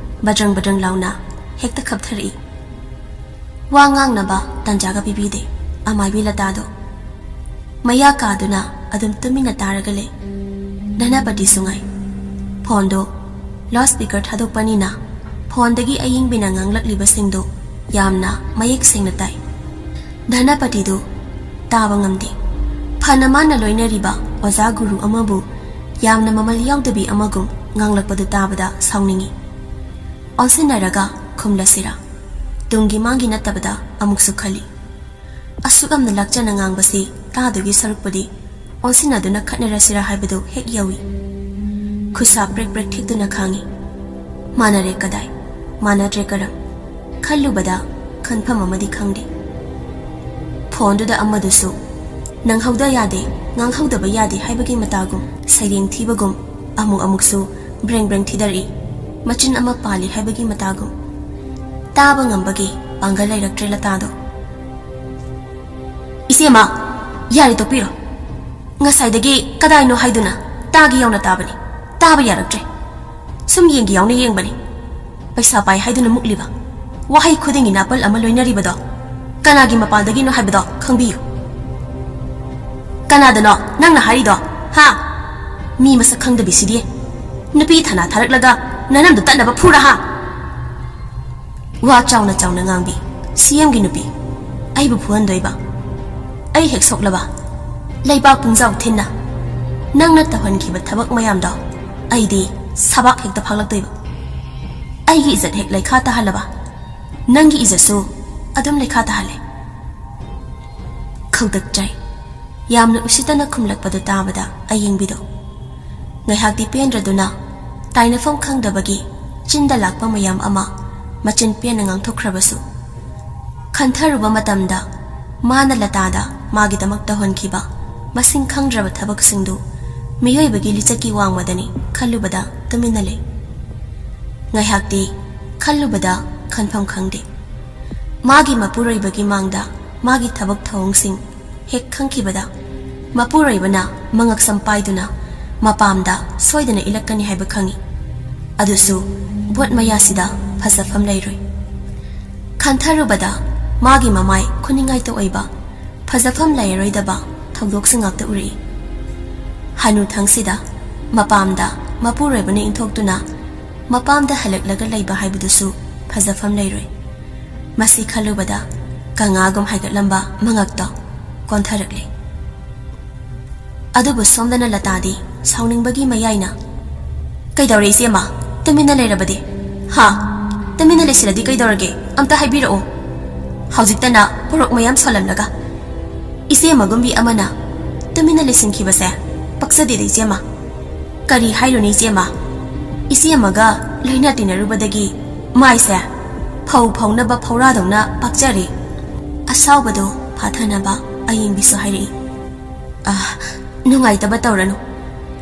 ꯕꯗ꯭ꯔꯪ ꯕꯗ꯭ꯔꯪ ꯂꯥꯎꯅ ꯍꯦꯛꯇ ꯈꯞꯊꯔꯛꯏ꯫ ꯋꯥ ꯉꯥꯡꯅꯕ ꯇꯥꯟꯖꯥꯒ ꯄꯤꯕꯤꯗꯦ ꯑꯃꯥꯏꯕꯤ ꯂꯇꯥꯗꯣ꯫ ꯃꯌꯥ ꯀꯥꯗꯨꯅ ꯑꯗꯨꯝ ꯇꯨꯃꯤꯟꯅ ꯇꯥꯔꯒ ꯂꯩ꯫ ꯙꯅꯄꯇꯤꯁꯨ ꯉꯥꯏ꯫ ꯐꯣꯟꯗꯣ ꯂꯥꯎꯗ ꯁ꯭ꯄꯤꯀꯔ ꯊꯥꯗꯣꯛꯄꯅꯤꯅ ꯐꯣꯟꯗꯒꯤ ꯑꯌꯤꯡꯕꯤꯅ ꯉꯥꯡꯂꯛꯂꯤꯕꯁꯤꯡꯗꯣ ꯌꯥꯝꯅ ꯃꯌꯦꯛ ꯁꯦꯡꯅ ꯇꯥꯏ꯫ ꯙꯅꯄꯇꯤꯗꯨ ꯇꯥꯕ ꯉꯝꯗꯦ꯫ ꯐꯅ ꯃꯥꯅ ꯂꯣꯏꯅꯔꯤꯕ ꯑꯣꯖꯥ ꯒꯨꯔꯨ ꯑꯃꯕꯨ ꯌꯥꯝꯅ ꯃꯃꯜ ꯌꯥꯎꯗꯕꯤ ꯑꯃꯒꯨꯝ ꯉꯥꯡꯂꯛꯄꯗꯨ ꯇꯥꯕꯗ ꯁꯥꯎꯅꯤꯡꯏ꯫ ꯑꯣꯟꯁꯤꯟꯅꯔꯒ ꯈꯨꯝꯂꯁꯤꯔꯥ? ꯇꯨꯡꯒꯤ ꯃꯥꯡꯒꯤ ꯅꯠꯇꯕꯗ ꯑꯃꯨꯛꯁꯨ ꯈꯜꯂꯤ꯫ ꯑꯁꯨꯛ ꯌꯥꯝꯅ ꯂꯥꯛꯆꯅ ꯉꯥꯡꯕꯁꯤ ꯇꯥꯗꯨꯒꯤ ꯁꯔꯨꯛꯄꯨꯗꯤ ꯑꯣꯟꯁꯤꯟꯅꯗꯨꯅ ꯈꯠꯅꯔꯁꯤꯔꯥ ꯍꯥꯏꯕꯗꯨ ꯍꯦꯛ ꯌꯧꯏ꯫ ꯈꯨꯠꯁꯥ ꯄ꯭ꯔꯦꯛ ꯄ꯭ꯔꯦꯛ ꯊꯦꯛꯇꯨꯅ ꯈꯥꯡꯏ꯫ ꯃꯥꯟꯅꯔꯦ ꯀꯗꯥꯏ? ꯃꯥꯟꯅꯗ꯭ꯔꯦ ꯀꯔꯝ? ꯈꯜꯂꯨꯕꯗ ꯈꯟꯐꯝ ꯑꯃꯗꯤ ꯈꯪꯗꯦ꯫ ꯐꯣꯟꯗꯨꯗ ꯑꯃꯗꯨꯁꯨ ꯅꯪꯍꯧꯗ ꯌꯥꯗꯦ, ꯉꯥꯡꯍꯧꯗꯕ ꯌꯥꯗꯦ ꯍꯥꯏꯕꯒꯤ ꯃꯇꯥꯒꯨꯝ, ꯁꯩꯔꯦꯡ ꯊꯤꯕꯒꯨꯝ, ꯑꯃꯨꯛ ꯑꯃꯨꯛꯁꯨ ꯕ꯭ꯔꯦꯡ ꯕ꯭ꯔꯦꯡ ꯊꯤꯗꯔꯛꯏ, ꯃꯆꯤꯟ ꯑꯃ ꯄꯥꯜꯂꯤ ꯍꯥꯏꯕꯒꯤ ꯃꯇꯥꯒꯨꯝ꯫ ꯇꯥꯕ ꯉꯝꯕꯒꯤ ꯄꯥꯡꯒꯜ ꯂꯩꯔꯛꯇ꯭ꯔꯦ ꯂꯇꯥꯗꯣ꯫ "ꯏꯆꯦꯃ, ꯌꯥꯔꯦ, ꯇꯣꯛꯄꯤꯔꯣ꯫ ꯉꯁꯥꯏꯗꯒꯤ ꯀꯗꯥꯏꯅꯣ ꯍꯥꯏꯗꯨꯅ ꯇꯥꯒꯦ ꯌꯥꯎꯅ ꯇꯥꯕꯅꯤ, ꯇꯥꯕ ꯌꯥꯔꯛꯇ꯭ꯔꯦ꯫ ꯁꯨꯝ ꯌꯦꯡꯒꯦ ꯌꯥꯎꯅ ꯌꯦꯡꯕꯅꯤ꯫ ꯄꯩꯁꯥ ꯄꯥꯏ ꯍꯥꯏꯗꯨꯅ ꯃꯨꯛꯂꯤꯕ, ꯋꯥꯍꯩ ꯈꯨꯗꯤꯡꯒꯤ ꯅꯥꯄꯜ ꯑꯃ ꯂꯣꯏꯅꯔꯤꯕꯗꯣ ꯀꯅꯥꯒꯤ ꯃꯄꯥꯜꯗꯒꯤꯅꯣ ꯍꯥꯏꯕꯗꯣ ꯈꯪꯕꯤꯌꯨ꯫" "ꯀꯅꯥꯗꯅꯣ ꯅꯪꯅ ꯍꯥꯏꯔꯤꯗꯣ, ꯍꯥ? ꯃꯤ ꯃꯁꯛ ꯈꯪꯗꯕꯤꯁꯤꯗꯤ꯫ ꯅꯨꯄꯤ ꯊꯥꯅ ꯊꯥꯔꯛꯂꯒ ꯅꯅꯝꯗꯨ ꯇꯠꯅꯕ ꯐꯨꯔꯥ, ꯍꯥ?" ꯋꯥ ꯆꯥꯎꯅ ꯆꯥꯎꯅ ꯉꯥꯡꯕꯤ ꯁꯤ ꯑꯦꯝꯒꯤ ꯅꯨꯄꯤ, ꯑꯩꯕꯨ ꯐꯨꯍꯟꯗꯣꯏꯕ? ꯑꯩ ꯍꯦꯛ ꯁꯣꯛꯂꯕ ꯂꯩꯕꯥꯛ ꯄꯨꯡꯖꯥꯎ ꯊꯤꯟꯅ ꯅꯪꯅ ꯇꯧꯍꯟꯈꯤꯕ ꯊꯕꯛ ꯃꯌꯥꯝꯗꯣ ꯑꯩꯗꯤ ꯁꯕꯥꯛ ꯍꯦꯛꯇ ꯐꯥꯛꯂꯛꯇꯣꯏꯕ꯫ ꯑꯩꯒꯤ ꯏꯖꯠ ꯍꯦꯛ ꯂꯩꯈꯥ ꯇꯥꯍꯜꯂꯕ ꯅꯪꯒꯤ ꯏꯖꯠꯁꯨ ꯑꯗꯨꯝ ꯂꯩꯈꯥ ꯇꯥꯍꯜꯂꯦ꯫ ꯈꯧꯇꯛ ꯆꯥꯏ꯫ ꯌꯥꯝꯅ ꯎꯁꯤꯠꯇꯅ ꯈꯨꯝꯂꯛꯄꯗꯨ ꯇꯥꯕꯗ ꯑꯌꯦꯡꯕꯤꯗꯣ ꯉꯥꯏꯍꯥꯛꯇꯤ ꯄꯦꯟꯗ꯭ꯔꯗꯨꯅ ꯇꯥꯏꯅꯐꯝ ꯈꯪꯗꯕꯒꯤ ꯆꯤꯟꯗ ꯂꯥꯛꯄ ꯃꯌꯥꯝ ꯑꯃ ꯃꯆꯤꯟ ꯄꯦꯟꯅ ꯉꯥꯡꯊꯣꯛꯈ꯭ꯔꯕꯁꯨ, ꯈꯟꯊꯔꯨꯕ ꯃꯇꯝꯗ ꯃꯥꯅ ꯂꯇꯥꯗ ꯃꯥꯒꯤꯗꯃꯛ ꯇꯧꯍꯟꯈꯤꯕ ꯃꯁꯤꯡ ꯈꯪꯗ꯭ꯔꯕ ꯊꯕꯛꯁꯤꯡꯗꯨ ꯃꯤꯑꯣꯏꯕꯒꯤ ꯂꯤꯆꯠꯀꯤ ꯋꯥꯡꯃꯗꯅꯤ ꯈꯜꯂꯨꯕꯗ ꯇꯨꯃꯤꯟꯅ ꯂꯩ꯫ ꯉꯥꯏꯍꯥꯛꯇꯤ ꯈꯜꯂꯨꯕꯗ ꯈꯟꯐꯝ ꯈꯪꯗꯦ꯫ ꯃꯥꯒꯤ ꯃꯄꯨꯔꯣꯏꯕꯒꯤ ꯃꯥꯡꯗ ꯃꯥꯒꯤ ꯊꯕꯛ ꯊꯧꯑꯣꯡꯁꯤꯡ ꯍꯦꯛ ꯈꯪꯈꯤꯕꯗ, ꯃꯄꯨꯔꯣꯏꯕꯅ ꯃꯉꯛꯁꯝ ꯄꯥꯏꯗꯨꯅ ꯃꯄꯥꯝꯗ ꯁꯣꯏꯗꯅ ꯏꯜꯂꯛꯀꯅꯤ ꯍꯥꯏꯕ ꯈꯪꯏ꯫ ꯑꯗꯨꯁꯨ ꯚꯣꯠ ꯃꯌꯥꯁꯤꯗ ꯐꯖꯐꯝ ꯂꯩꯔꯣꯏ꯫ ꯈꯟꯊꯔꯨꯕꯗ ꯃꯥꯒꯤ ꯃꯃꯥꯏ ꯈꯨꯅꯤꯡꯉꯥꯏꯇ ꯑꯣꯏꯕ, ꯐꯖꯐꯝ ꯂꯩꯔꯔꯣꯏꯗꯕ ꯊꯧꯗꯣꯛꯁꯤꯡ ꯉꯥꯛꯇ ꯎꯔꯛꯏ꯫ ꯍꯅꯨꯊꯪꯁꯤꯗ ꯃꯄꯥꯝꯗ ꯃꯄꯨꯔꯣꯏꯕꯅ ꯏꯟꯊꯣꯛꯇꯨꯅ ꯃꯄꯥꯝꯗ ꯍꯜꯂꯛꯂꯒ ꯂꯩꯕ ꯍꯥꯏꯕꯗꯨꯁꯨ ꯐꯖꯐꯝ ꯂꯩꯔꯣꯏ꯫ ꯃꯁꯤ ꯈꯜꯂꯨꯕꯗ ꯀꯪꯉꯥꯒꯨꯝ ꯍꯥꯏꯒꯠꯂꯝꯕ ꯃꯉꯛꯇꯣ ꯀꯣꯟꯊꯔꯛꯂꯦ꯫ ꯑꯗꯨꯕꯨ ꯁꯣꯝꯗꯅ ꯂꯇꯥꯗꯤ ꯁꯥꯎꯅꯤꯡꯕꯒꯤ ꯃꯌꯥꯏꯅ, "ꯀꯩꯗꯧꯔꯦ ꯏꯆꯦꯃ? ꯇꯨꯃꯤꯟꯅ ꯂꯩꯔꯕꯗꯤ? ꯍꯥ? ꯇꯨꯃꯤꯟꯅ ꯂꯩꯁꯤꯜꯂꯗꯤ ꯀꯩꯗꯧꯔꯒꯦ? ꯑꯝꯇ ꯍꯥꯏꯕꯤꯔꯛꯑꯣ꯫ ꯍꯧꯖꯤꯛꯇꯅ ꯄꯣꯔꯣꯛ ꯃꯌꯥꯝ ꯁꯣꯜꯂꯝꯂꯒ꯫" ꯏꯆꯦꯃꯒꯨꯝꯕꯤ ꯑꯃꯅ ꯇꯨꯃꯤꯟꯅ ꯂꯩꯁꯤꯟꯈꯤꯕꯁꯦ ꯄꯛꯆꯗꯦꯗ ꯏꯆꯦꯃ꯫ ꯀꯔꯤ ꯍꯥꯏꯔꯨꯅꯤ ꯏꯆꯦꯃ? ꯏꯆꯦꯃꯒ ꯂꯣꯏꯅ ꯇꯤꯟꯅꯔꯨꯕꯗꯒꯤ ꯃꯥꯏꯁꯦ ꯐꯧ ꯐꯧꯅꯕ ꯐꯧꯔꯥꯗꯧꯅ ꯄꯥꯛꯆꯔꯦ꯫ ꯑꯁꯥꯎꯕꯗꯣ ꯐꯥꯊꯅꯕ ꯑꯌꯤꯡꯕꯤꯁꯨ ꯍꯥꯏꯔꯛꯏ꯫ "ꯑ, ꯅꯨꯡꯉꯥꯏꯇꯕ ꯇꯧꯔꯅꯨ꯫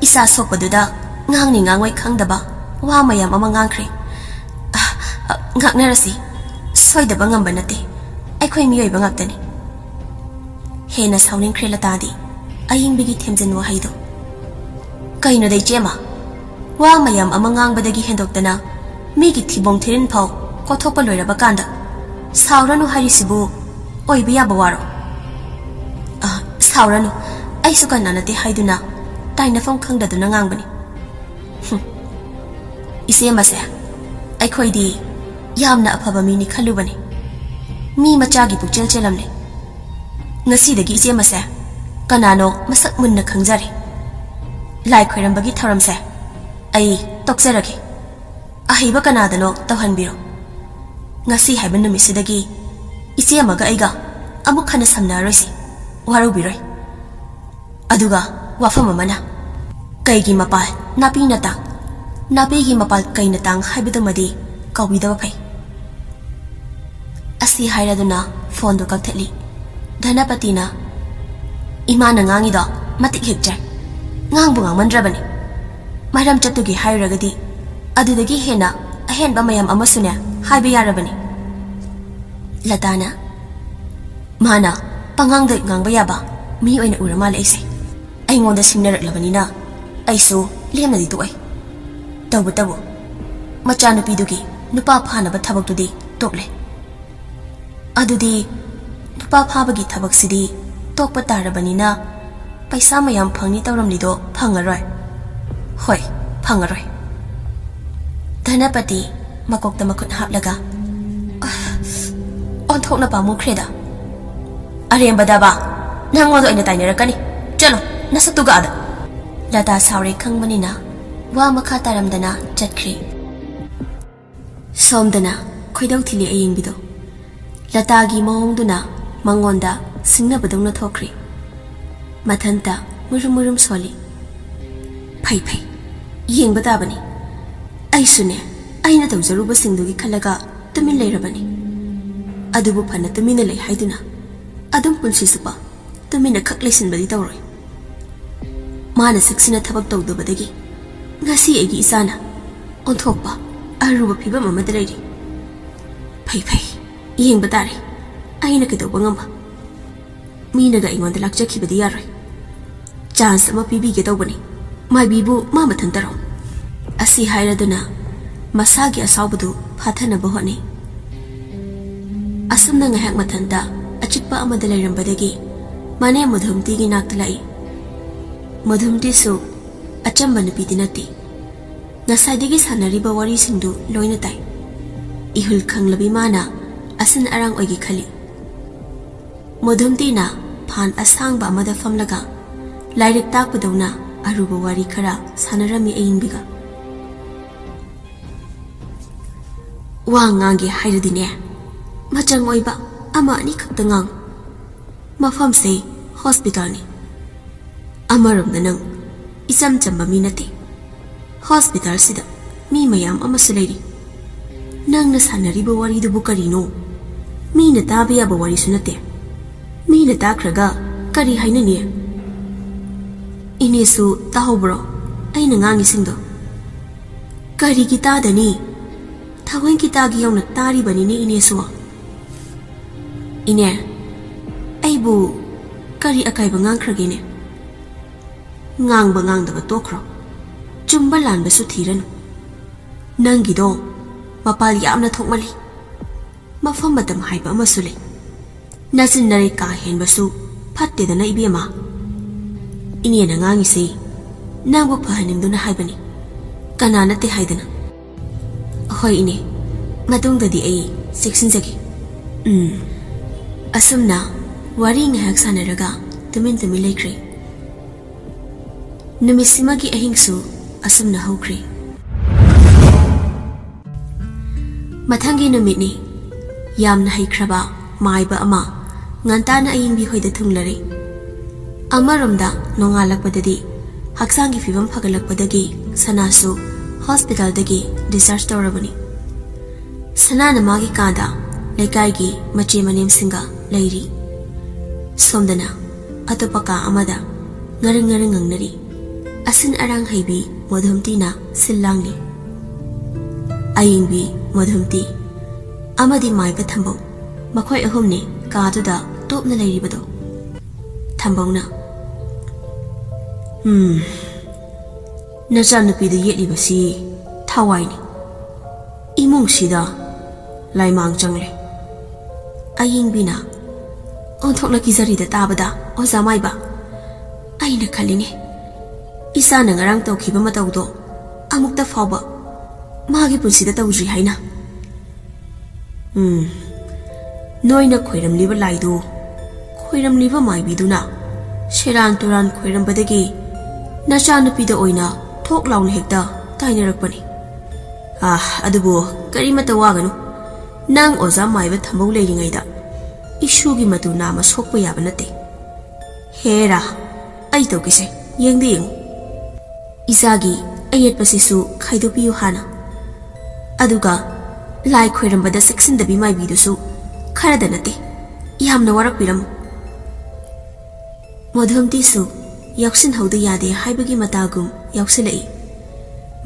ꯏꯆꯥ ꯁꯣꯛꯄꯗꯨꯗ ꯉꯥꯡꯅꯤ ꯉꯥꯡꯉꯣꯏ ꯈꯪꯗꯕ ꯋꯥ ꯃꯌꯥꯝ ꯑꯃ ꯉꯥꯡꯈ꯭ꯔꯦ꯫ ꯑ, ꯑ, ꯉꯥꯛꯅꯔꯁꯤ꯫ ꯁꯣꯏꯗꯕ ꯉꯝꯕ ꯅꯠꯇꯦ꯫ ꯑꯩꯈꯣꯏ ꯃꯤꯑꯣꯏꯕ ꯉꯥꯛꯇꯅꯤ꯫" ꯍꯦꯟꯅ ꯁꯥꯎꯅꯤꯡꯈ꯭ꯔꯦ ꯂꯇꯥꯗꯤ ꯑꯌꯤꯡꯕꯤꯒꯤ ꯊꯦꯝꯖꯤꯟ ꯋꯥꯍꯩꯗꯣ꯫ "ꯀꯩꯅꯣꯗ ꯏꯆꯦꯃ? ꯋꯥ ꯃꯌꯥꯝ ꯑꯃ ꯉꯥꯡꯕꯗꯒꯤ ꯍꯦꯟꯗꯣꯛꯇꯅ ꯃꯤꯒꯤ ꯊꯤꯕꯣꯡ ꯊꯤꯔꯤꯟ ꯐꯥꯎ ꯀꯣꯊꯣꯛꯄ ꯂꯣꯏꯔꯕ ꯀꯥꯟꯗ ꯁꯥꯎꯔꯅꯨ ꯍꯥꯏꯔꯤꯁꯤꯕꯨ ꯑꯣꯏꯕ ꯌꯥꯕ ꯋꯥꯔꯣ?" "ꯑ, ꯁꯥꯎꯔꯅꯨ꯫ ꯑꯩꯁꯨ ꯀꯅꯥ ꯅꯠꯇꯦ ꯍꯥꯏꯗꯨꯅ ꯇꯥꯏꯅꯐꯝ ꯈꯪꯗꯗꯨꯅ ꯉꯥꯡꯕꯅꯤ꯫" "ꯍꯨꯝ꯫ ꯏꯆꯦꯃꯁꯦ ꯑꯩꯈꯣꯏꯗꯤ ꯌꯥꯝꯅ ꯑꯐꯕ ꯃꯤꯅꯤ ꯈꯜꯂꯨꯕꯅꯤ꯫ ꯃꯤ ꯃꯆꯥꯒꯤ ꯄꯨꯛꯆꯦꯜ ꯆꯦꯜꯂꯝꯂꯦ꯫ ꯉꯁꯤꯗꯒꯤ ꯏꯆꯦꯃꯁꯦ ꯀꯅꯥꯅꯣ ꯃꯁꯛ ꯃꯨꯟꯅ ꯈꯪꯖꯔꯦ꯫ ꯂꯥꯏ ꯈꯣꯏꯔꯝꯕꯒꯤ ꯊꯧꯔꯝꯁꯦ ꯑꯩ ꯇꯣꯛꯆꯔꯒꯦ꯫ ꯑꯍꯩꯕ ꯀꯅꯥꯗꯅꯣ ꯇꯧꯍꯟꯕꯤꯔꯣ꯫ ꯉꯁꯤ ꯍꯥꯏꯕ ꯅꯨꯃꯤꯠꯁꯤꯗꯒꯤ ꯏꯆꯦ ꯑꯃꯒ ꯑꯩꯒ ꯑꯃꯨꯛ ꯍꯟꯅ ꯁꯝꯅꯔꯔꯣꯏꯁꯤ꯫ ꯋꯥꯔꯧꯕꯤꯔꯣꯏ꯫ ꯑꯗꯨꯒ ꯋꯥꯐꯝ ꯑꯃꯅ, ꯀꯩꯒꯤ ꯃꯄꯥꯜ ꯅꯥꯄꯤꯅ ꯇꯥꯡ, ꯅꯥꯄꯤꯒꯤ ꯃꯄꯥꯜ ꯀꯩꯅ ꯇꯥꯡ ꯍꯥꯏꯕꯗꯨꯃꯗꯤ ꯀꯥꯎꯕꯤꯗꯕ ꯐꯩ꯫" ꯑꯁꯤ ꯍꯥꯏꯔꯗꯨꯅ ꯐꯣꯟꯗꯨ ꯀꯛꯊꯠꯂꯤ꯫ ꯙꯅꯄꯇꯤꯅ, "ꯏꯃꯥꯅ ꯉꯥꯡꯉꯤꯗꯣ ꯃꯇꯤꯛ ꯍꯦꯛ ꯆꯥꯏ꯫ ꯉꯥꯡꯕꯨ ꯉꯥꯡꯃꯟꯗ꯭ꯔꯕꯅꯤ꯫ ꯃꯔꯝ ꯆꯠꯇꯨꯒꯤ ꯍꯥꯏꯔꯨꯔꯒꯗꯤ ꯑꯗꯨꯗꯒꯤ ꯍꯦꯟꯅ ꯑꯍꯦꯟꯕ ꯃꯌꯥꯝ ꯑꯃꯁꯨꯅꯦ ꯍꯥꯏꯕ ꯌꯥꯔꯕꯅꯤ꯫" ꯂꯇꯥꯅ, "ꯃꯥꯅ ꯄꯉꯥꯡꯗ ꯉꯥꯡꯕ ꯌꯥꯕ ꯃꯤ ꯑꯣꯏꯅ ꯎꯔ ꯃꯥꯜꯂꯦ ꯑꯩꯁꯦ꯫ ꯑꯩꯉꯣꯟꯗ ꯁꯤꯡꯅꯔꯛꯂꯕꯅꯤꯅ ꯑꯩꯁꯨ ꯂꯦꯝꯅꯗꯤ ꯇꯣꯛꯑꯣꯏ꯫ ꯇꯧꯕꯇꯕꯨ ꯃꯆꯥꯅꯨꯄꯤꯗꯨꯒꯤ ꯅꯨꯄꯥ ꯐꯥꯅꯕ ꯊꯕꯛꯇꯨꯗꯤ ꯇꯣꯛꯂꯦ꯫ ꯑꯗꯨꯗꯤ ꯅꯨꯄꯥ ꯐꯥꯕꯒꯤ ꯊꯕꯛꯁꯤꯗꯤ ꯇꯣꯛꯄ ꯇꯥꯔꯕꯅꯤꯅ ꯄꯩꯁꯥ ꯃꯌꯥꯝ ꯐꯪꯅꯤ ꯇꯧꯔꯝꯂꯤꯗꯣ ꯐꯪꯉꯔꯣꯏ꯫ ꯍꯣꯏ, ꯐꯪꯉꯔꯣꯏ꯫" ꯙꯅꯄꯇꯤ ꯃꯀꯣꯛꯇ ꯃꯈꯨꯠ ꯍꯥꯞꯂꯒ, "ꯑ, ꯑꯣꯟꯊꯣꯛꯅ ꯄꯥꯝꯃꯨꯈ꯭ꯔꯦꯗ꯫" "ꯑꯔꯦꯝꯕꯗꯕ, ꯅꯪꯉꯣꯟꯗ ꯑꯣꯏꯅ ꯇꯥꯏꯅꯔꯛꯀꯅꯤ꯫ ꯆꯠꯂꯣ, ꯅꯁꯛꯇꯨꯒ ꯑꯥꯗ꯫" ꯂꯇꯥ ꯁꯥꯎꯔꯦ ꯈꯪꯕꯅꯤꯅ ꯋꯥ ꯃꯈꯥ ꯇꯥꯔꯝꯗꯅ ꯆꯠꯈ꯭ꯔꯦ꯫ ꯁꯣꯝꯗꯅ ꯈꯣꯏꯗꯧ ꯊꯤꯜꯂꯤ ꯑꯌꯤꯡꯕꯤꯗꯣ꯫ ꯂꯇꯥꯒꯤ ꯃꯑꯣꯡꯗꯨꯅ ꯃꯉꯣꯟꯗ ꯁꯤꯡꯅꯕꯗꯧꯅ ꯊꯣꯛꯈ꯭ꯔꯦ꯫ ꯃꯊꯟꯇ ꯃꯨꯔꯨꯝ ꯃꯨꯔꯨꯝ ꯁꯣꯜꯂꯤ꯫ "ꯐꯩ ꯐꯩ, ꯌꯦꯡꯕ ꯇꯥꯕꯅꯤ꯫ ꯑꯩꯁꯨꯅꯦ, ꯑꯩꯅ ꯇꯧꯖꯔꯨꯕꯁꯤꯡꯗꯨꯒꯤ ꯈꯜꯂꯒ ꯇꯨꯃꯤꯟ ꯂꯩꯔꯕꯅꯤ꯫ ꯑꯗꯨꯕꯨ ꯐꯅ ꯇꯨꯃꯤꯟꯅ ꯂꯩ ꯍꯥꯏꯗꯨꯅ ꯑꯗꯨꯝ ꯄꯨꯟꯁꯤ ꯆꯨꯞꯄ ꯇꯨꯃꯤꯟꯅ ꯈꯛ ꯂꯩꯁꯤꯟꯕꯗꯤ ꯇꯧꯔꯣꯏ꯫ ꯃꯥꯅ ꯁꯛꯁꯤꯅ ꯊꯕꯛ ꯇꯧꯗꯕꯗꯒꯤ ꯉꯁꯤ ꯑꯩꯒꯤ ꯏꯆꯥꯅ ꯑꯣꯟꯊꯣꯛꯄ ꯑꯔꯨꯕ ꯐꯤꯕꯝ ꯑꯃꯗ ꯂꯩꯔꯤ꯫ ꯐꯩ ꯐꯩ, ꯌꯦꯡꯕ ꯇꯥꯔꯦ ꯑꯩꯅ ꯀꯩꯗꯧꯕ ꯉꯝꯕ꯫ ꯃꯤꯅꯒ ꯑꯩꯉꯣꯟꯗ ꯂꯥꯛꯆꯈꯤꯕꯗꯤ ꯌꯥꯔꯣꯏ꯫ ꯆꯥꯟꯁ ꯑꯃ ꯄꯤꯕꯤꯒꯦ ꯇꯧꯕꯅꯤ꯫ ꯃꯥꯏꯕꯤꯕꯨ ꯃꯥ ꯃꯊꯟꯇꯔꯣ? ꯑꯁꯤ ꯍꯥꯏꯔꯗꯨꯅ ꯃꯁꯥꯒꯤ ꯑꯁꯥꯎꯕꯗꯨ ꯐꯥꯊꯅꯕ ꯍꯣꯠꯅꯩ꯫ ꯑꯁꯨꯝꯅ ꯉꯥꯏꯍꯥꯛ ꯃꯊꯟꯇ ꯑꯆꯤꯛꯄ ꯑꯃꯗ ꯂꯩꯔꯝꯕꯗꯒꯤ ꯃꯅꯦ ꯃꯙꯨꯝꯇꯤꯒꯤ ꯅꯥꯛꯇ ꯂꯥꯛꯏ꯫ ꯃꯙꯨꯝꯇꯤꯁꯨ ꯑꯆꯝꯕ ꯅꯨꯄꯤꯗꯤ ꯅꯠꯇꯦ꯫ ꯉꯁꯥꯏꯗꯒꯤ ꯁꯥꯟꯅꯔꯤꯕ ꯋꯥꯔꯤꯁꯤꯡꯗꯨ ꯂꯣꯏꯅ ꯇꯥꯏ꯫ ꯏꯍꯨꯜ ꯈꯪꯂꯕꯤ ꯃꯥꯅ ꯑꯁꯤꯟ ꯑꯔꯥꯡ ꯑꯣꯏꯒꯦ ꯈꯜꯂꯤ꯫ ꯃꯣꯗꯨꯝꯇꯤꯅ ꯐꯥꯟ ꯑꯁꯥꯡꯕ ꯑꯃꯗ ꯐꯝꯂꯒ ꯂꯥꯏꯔꯤꯛ ꯇꯥꯛꯄꯗꯧꯅ ꯑꯔꯨꯕ ꯋꯥꯔꯤ ꯈꯔ ꯁꯥꯟꯅꯔꯝꯃꯤ ꯑꯏꯪꯕꯤꯒ꯫ "ꯋꯥ ꯉꯥꯡꯒꯦ ꯍꯥꯏꯔꯗꯤꯅꯦ, ꯃꯆꯪ ꯑꯣꯏꯕ ꯑꯃ ꯑꯅꯤ ꯈꯛꯇ ꯉꯥꯡ꯫ ꯃꯐꯝꯁꯦ ꯍꯣꯁꯄꯤꯇꯥꯜꯅꯤ꯫ ꯑꯃꯔꯣꯝꯗ ꯅꯪ ꯏꯆꯝ ꯆꯝꯕ ꯃꯤ ꯅꯠꯇꯦ꯫ ꯍꯣꯁꯄꯤꯇꯥꯜꯁꯤꯗ ꯃꯤ ꯃꯌꯥꯝ ꯑꯃꯁꯨ ꯂꯩꯔꯤ꯫ ꯅꯪꯅ ꯁꯥꯟꯅꯔꯤꯕ ꯋꯥꯔꯤꯗꯨꯕꯨ ꯀꯔꯤꯅꯣ? ꯃꯤꯅ ꯇꯥꯕ ꯌꯥꯕ ꯋꯥꯔꯤꯁꯨ ꯅꯠꯇꯦ꯫ ꯃꯤꯅ ꯇꯥꯈ꯭ꯔꯒ ꯀꯔꯤ ꯍꯥꯏꯅꯅꯤ?" "ꯏꯅꯦꯁꯨ ꯇꯥꯍꯧꯕ꯭ꯔꯣ ꯑꯩꯅ ꯉꯥꯡꯉꯤꯁꯤꯡꯗꯣ?" "ꯀꯔꯤꯒꯤ ꯇꯥꯗꯅꯤ? ꯊꯑꯣꯏꯀꯤ ꯇꯥꯒꯦ ꯌꯧꯅ ꯇꯥꯔꯤꯕꯅꯤꯅꯦ ꯏꯅꯦꯁꯨ꯫" "ꯏꯅꯦ, ꯑꯩꯕꯨ ꯀꯔꯤ ꯑꯀꯥꯏꯕ ꯉꯥꯡꯈ꯭ꯔꯒꯦꯅꯦ?" "ꯉꯥꯡꯕ ꯉꯥꯡꯗꯕ ꯇꯣꯛꯈ꯭ꯔꯣ꯫ ꯆꯨꯝꯕ ꯂꯥꯟꯕꯁꯨ ꯊꯤꯔꯅꯨ꯫ ꯅꯪꯒꯤꯗꯣ ꯃꯄꯥꯜ ꯌꯥꯝꯅ ꯊꯣꯛꯃꯜꯂꯤ꯫ ꯃꯐꯝ ꯃꯇꯝ ꯍꯥꯏꯕ ꯑꯃꯁꯨ ꯂꯩ꯫ ꯅꯆꯤꯟ ꯅꯔꯩ ꯀꯥ ꯍꯦꯟꯕꯁꯨ ꯐꯠꯇꯦꯗꯅ ꯏꯕꯦꯝꯃ꯫ ꯏꯅꯦꯅ ꯉꯥꯡꯉꯤꯁꯦ ꯅꯪꯕꯨ ꯐꯍꯟꯅꯤꯡꯗꯨꯅ ꯍꯥꯏꯕꯅꯤ, ꯀꯅꯥ ꯅꯠꯇꯦ ꯍꯥꯏꯗꯅ꯫" "ꯍꯣꯏ ꯏꯅꯦ, ꯃꯇꯨꯡꯗꯗꯤ ꯑꯩ ꯆꯦꯛꯁꯤꯟꯖꯒꯦ꯫" ꯎꯝ꯫ ꯑꯁꯨꯝꯅ ꯋꯥꯔꯤ ꯉꯥꯏꯍꯥꯛ ꯁꯥꯟꯅꯔꯒ ꯇꯨꯃꯤꯟ ꯇꯨꯃꯤꯟ ꯂꯩꯈ꯭ꯔꯦ꯫ ꯅꯨꯃꯤꯠꯁꯤꯃꯒꯤ ꯑꯍꯤꯡꯁꯨ ꯑꯁꯨꯝꯅ ꯍꯧꯈ꯭ꯔꯦ꯫ ꯃꯊꯪꯒꯤ ꯅꯨꯃꯤꯠꯅꯤ꯫ ꯌꯥꯝꯅ ꯍꯩꯈ꯭ꯔꯕ ꯃꯥꯏꯕ ꯑꯃ ꯉꯟꯇꯥꯅ ꯑꯌꯤꯡꯕꯤ ꯍꯣꯏꯗ ꯊꯨꯡꯂꯔꯦ꯫ ꯑꯃꯔꯣꯝꯗ ꯅꯣꯡꯉꯥꯜꯂꯛꯄꯗꯗꯤ ꯍꯛꯆꯥꯡꯒꯤ ꯐꯤꯕꯝ ꯐꯒꯠꯂꯛꯄꯗꯒꯤ ꯁꯅꯥꯁꯨ ꯍꯣꯁꯄꯤꯇꯥꯜꯗꯒꯤ ꯗꯤꯁꯆꯥꯔꯖ ꯇꯧꯔꯕꯅꯤ꯫ ꯁꯅꯥꯅ ꯃꯥꯒꯤ ꯀꯥꯗ ꯂꯩꯀꯥꯏꯒꯤ ꯃꯆꯦ ꯃꯅꯦꯝꯁꯤꯡꯒ ꯂꯩꯔꯤ꯫ ꯁꯣꯝꯗꯅ ꯑꯇꯣꯞꯄ ꯀꯥ ꯑꯃꯗ ꯉꯔꯪ ꯉꯔꯪ ꯉꯪꯅꯔꯤ꯫ ꯑꯁꯤꯟ ꯑꯔꯥꯡ ꯍꯩꯕꯤ ꯃꯣꯙꯨꯝꯇꯤꯅ ꯁꯤꯜ ꯂꯥꯡꯂꯤ꯫ ꯑꯌꯤꯡꯕꯤ ꯃꯣꯙꯨꯝꯇꯤ ꯑꯃꯗꯤ ꯃꯥꯏꯕ ꯊꯝꯕꯧ, ꯃꯈꯣꯏ ꯑꯍꯨꯝꯅꯤ ꯀꯥꯗꯨꯗ ꯇꯣꯞꯅ ꯂꯩꯔꯤꯕꯗꯣ꯫ ꯊꯝꯕꯧꯅ, "ꯎꯝ, ꯅꯆꯥꯅꯨꯄꯤꯗ ꯌꯦꯠꯂꯤꯕꯁꯤ ꯊꯋꯥꯏꯅꯤ꯫ ꯏꯃꯨꯡꯁꯤꯗ ꯂꯥꯏꯃꯥꯡ ꯆꯪꯂꯦ꯫" ꯑꯌꯤꯡꯕꯤꯅ, "ꯑꯣꯟꯊꯣꯛꯅ ꯀꯤꯖꯔꯤꯗ ꯇꯥꯕꯗ, ꯑꯣꯖꯥ ꯃꯥꯏꯕ꯫ ꯑꯩꯅ ꯈꯜꯂꯤꯅꯦ, ꯏꯆꯥꯅ ꯉꯔꯥꯡ ꯇꯧꯈꯤꯕ ꯃꯇꯧꯗꯣ ꯑꯃꯨꯛꯇ ꯐꯥꯎꯕ ꯃꯥꯒꯤ ꯄꯨꯟꯁꯤꯗ ꯇꯧꯗ꯭ꯔꯤ ꯍꯥꯏꯅ꯫" "ꯎꯝ, ꯅꯣꯏꯅ ꯈꯣꯏꯔꯝꯂꯤꯕ ꯂꯥꯏꯗꯨ ꯈꯣꯏꯔꯝꯂꯤꯕ ꯃꯥꯏꯕꯤꯗꯨꯅ ꯁꯦꯔꯥꯟ ꯇꯨꯔꯥꯟ ꯈꯣꯏꯔꯝꯕꯗꯒꯤ ꯅꯆꯥꯅꯨꯄꯤꯗ ꯑꯣꯏꯅ ꯊꯣꯛ ꯂꯥꯎꯅ ꯍꯦꯛꯇ ꯇꯥꯏꯅꯔꯛꯄꯅꯤ꯫ ꯑꯥ, ꯑꯗꯨꯕꯨ ꯀꯔꯤꯃꯠꯇ ꯋꯥꯒꯅꯨ꯫ ꯅꯪ ꯑꯣꯖꯥ ꯃꯥꯏꯕ ꯊꯝꯕꯧ ꯂꯩꯔꯤꯉꯩꯗ ꯏꯁꯨꯒꯤ ꯃꯇꯨ ꯅꯥꯝꯃ ꯁꯣꯛꯄ ꯌꯥꯕ ꯅꯠꯇꯦ꯫ ꯍꯦꯔꯥ, ꯑꯩ ꯇꯧꯒꯦꯁꯦ, ꯌꯦꯡꯗ ꯌꯦꯡꯉꯨ꯫" "ꯏꯆꯥꯒꯤ ꯑꯌꯦꯠꯄꯁꯤꯁꯨ ꯈꯥꯏꯗꯣꯛꯄꯤꯌꯨ ꯍꯥꯟꯅ꯫ ꯑꯗꯨꯒ ꯂꯥꯏ ꯈꯣꯏꯔꯝꯕꯗ ꯆꯦꯛꯁꯤꯟꯗꯕꯤ ꯃꯥꯏꯕꯤꯗꯨꯁꯨ ꯈꯔꯗ ꯅꯠꯇꯦ, ꯌꯥꯝꯅ ꯋꯥꯔꯛꯄꯤꯔꯝꯃꯨ꯫" ꯃꯣꯙꯨꯝꯇꯤꯁꯨ ꯌꯥꯎꯁꯤꯟꯍꯧꯗ ꯌꯥꯗꯦ ꯍꯥꯏꯕꯒꯤ ꯃꯇꯥꯒꯨꯝ ꯌꯥꯎꯁꯤꯜꯂꯛꯏ꯫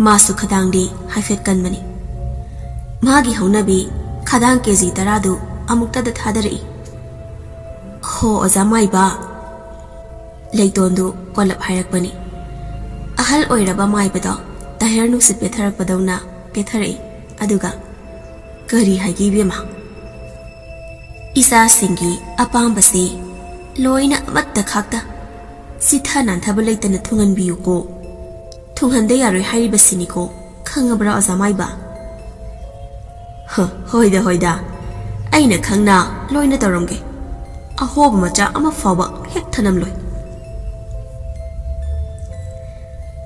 ꯃꯥꯁꯨ ꯈꯗꯥꯡꯗꯤ ꯍꯥꯏꯐꯦꯠ ꯀꯟꯕꯅꯤ꯫ ꯃꯥꯒꯤ ꯍꯧꯅꯕꯤ ꯈꯗꯥꯡ ꯀꯦ ꯖꯤ ꯇꯔꯥꯗꯨ ꯑꯃꯨꯛꯇꯗ ꯊꯥꯗꯔꯛꯏ꯫ "ꯍꯣ ꯑꯣꯖꯥ ꯃꯥꯏꯕ꯫" ꯂꯩꯇꯣꯟꯗꯨ ꯀꯣꯜꯂꯞ ꯍꯥꯏꯔꯛꯄꯅꯤ꯫ ꯑꯍꯜ ꯑꯣꯏꯔꯕ ꯃꯥꯏꯕꯗꯣ ꯇꯥꯌꯔ ꯅꯨꯡꯁꯤꯠ ꯄꯦꯊꯔꯛꯄꯗꯧꯅ ꯄꯦꯊꯔꯛꯏ꯫ ꯑꯗꯨꯒ, "ꯀꯔꯤ ꯍꯥꯏꯒꯦ ꯏꯕꯦꯝꯃ?" "ꯏꯆꯥꯁꯤꯡꯒꯤ ꯑꯄꯥꯝꯕꯁꯤ ꯂꯣꯏꯅ ꯑꯃꯠꯇ ꯈꯥꯛꯇ ꯆꯤꯊ ꯅꯥꯟꯊꯕ ꯂꯩꯇꯅ ꯊꯨꯡꯍꯟꯕꯤꯌꯨꯀꯣ꯫ ꯊꯨꯡꯍꯟꯗ ꯌꯥꯔꯣꯏ ꯍꯥꯏꯔꯤꯕꯁꯤꯅꯤꯀꯣ, ꯈꯪꯉꯕ꯭ꯔꯥ ꯑꯣꯖꯥ ꯃꯥꯏꯕ?" "ꯍ, ꯍꯣꯏꯗ, ꯍꯣꯏꯗ, ꯑꯩꯅ ꯈꯪꯅ ꯂꯣꯏꯅ ꯇꯧꯔꯝꯒꯦ꯫ ꯑꯍꯣꯕ ꯃꯆꯥ ꯑꯃ ꯐꯥꯎꯕ ꯍꯦꯛ ꯊꯅꯝꯂꯣꯏ꯫"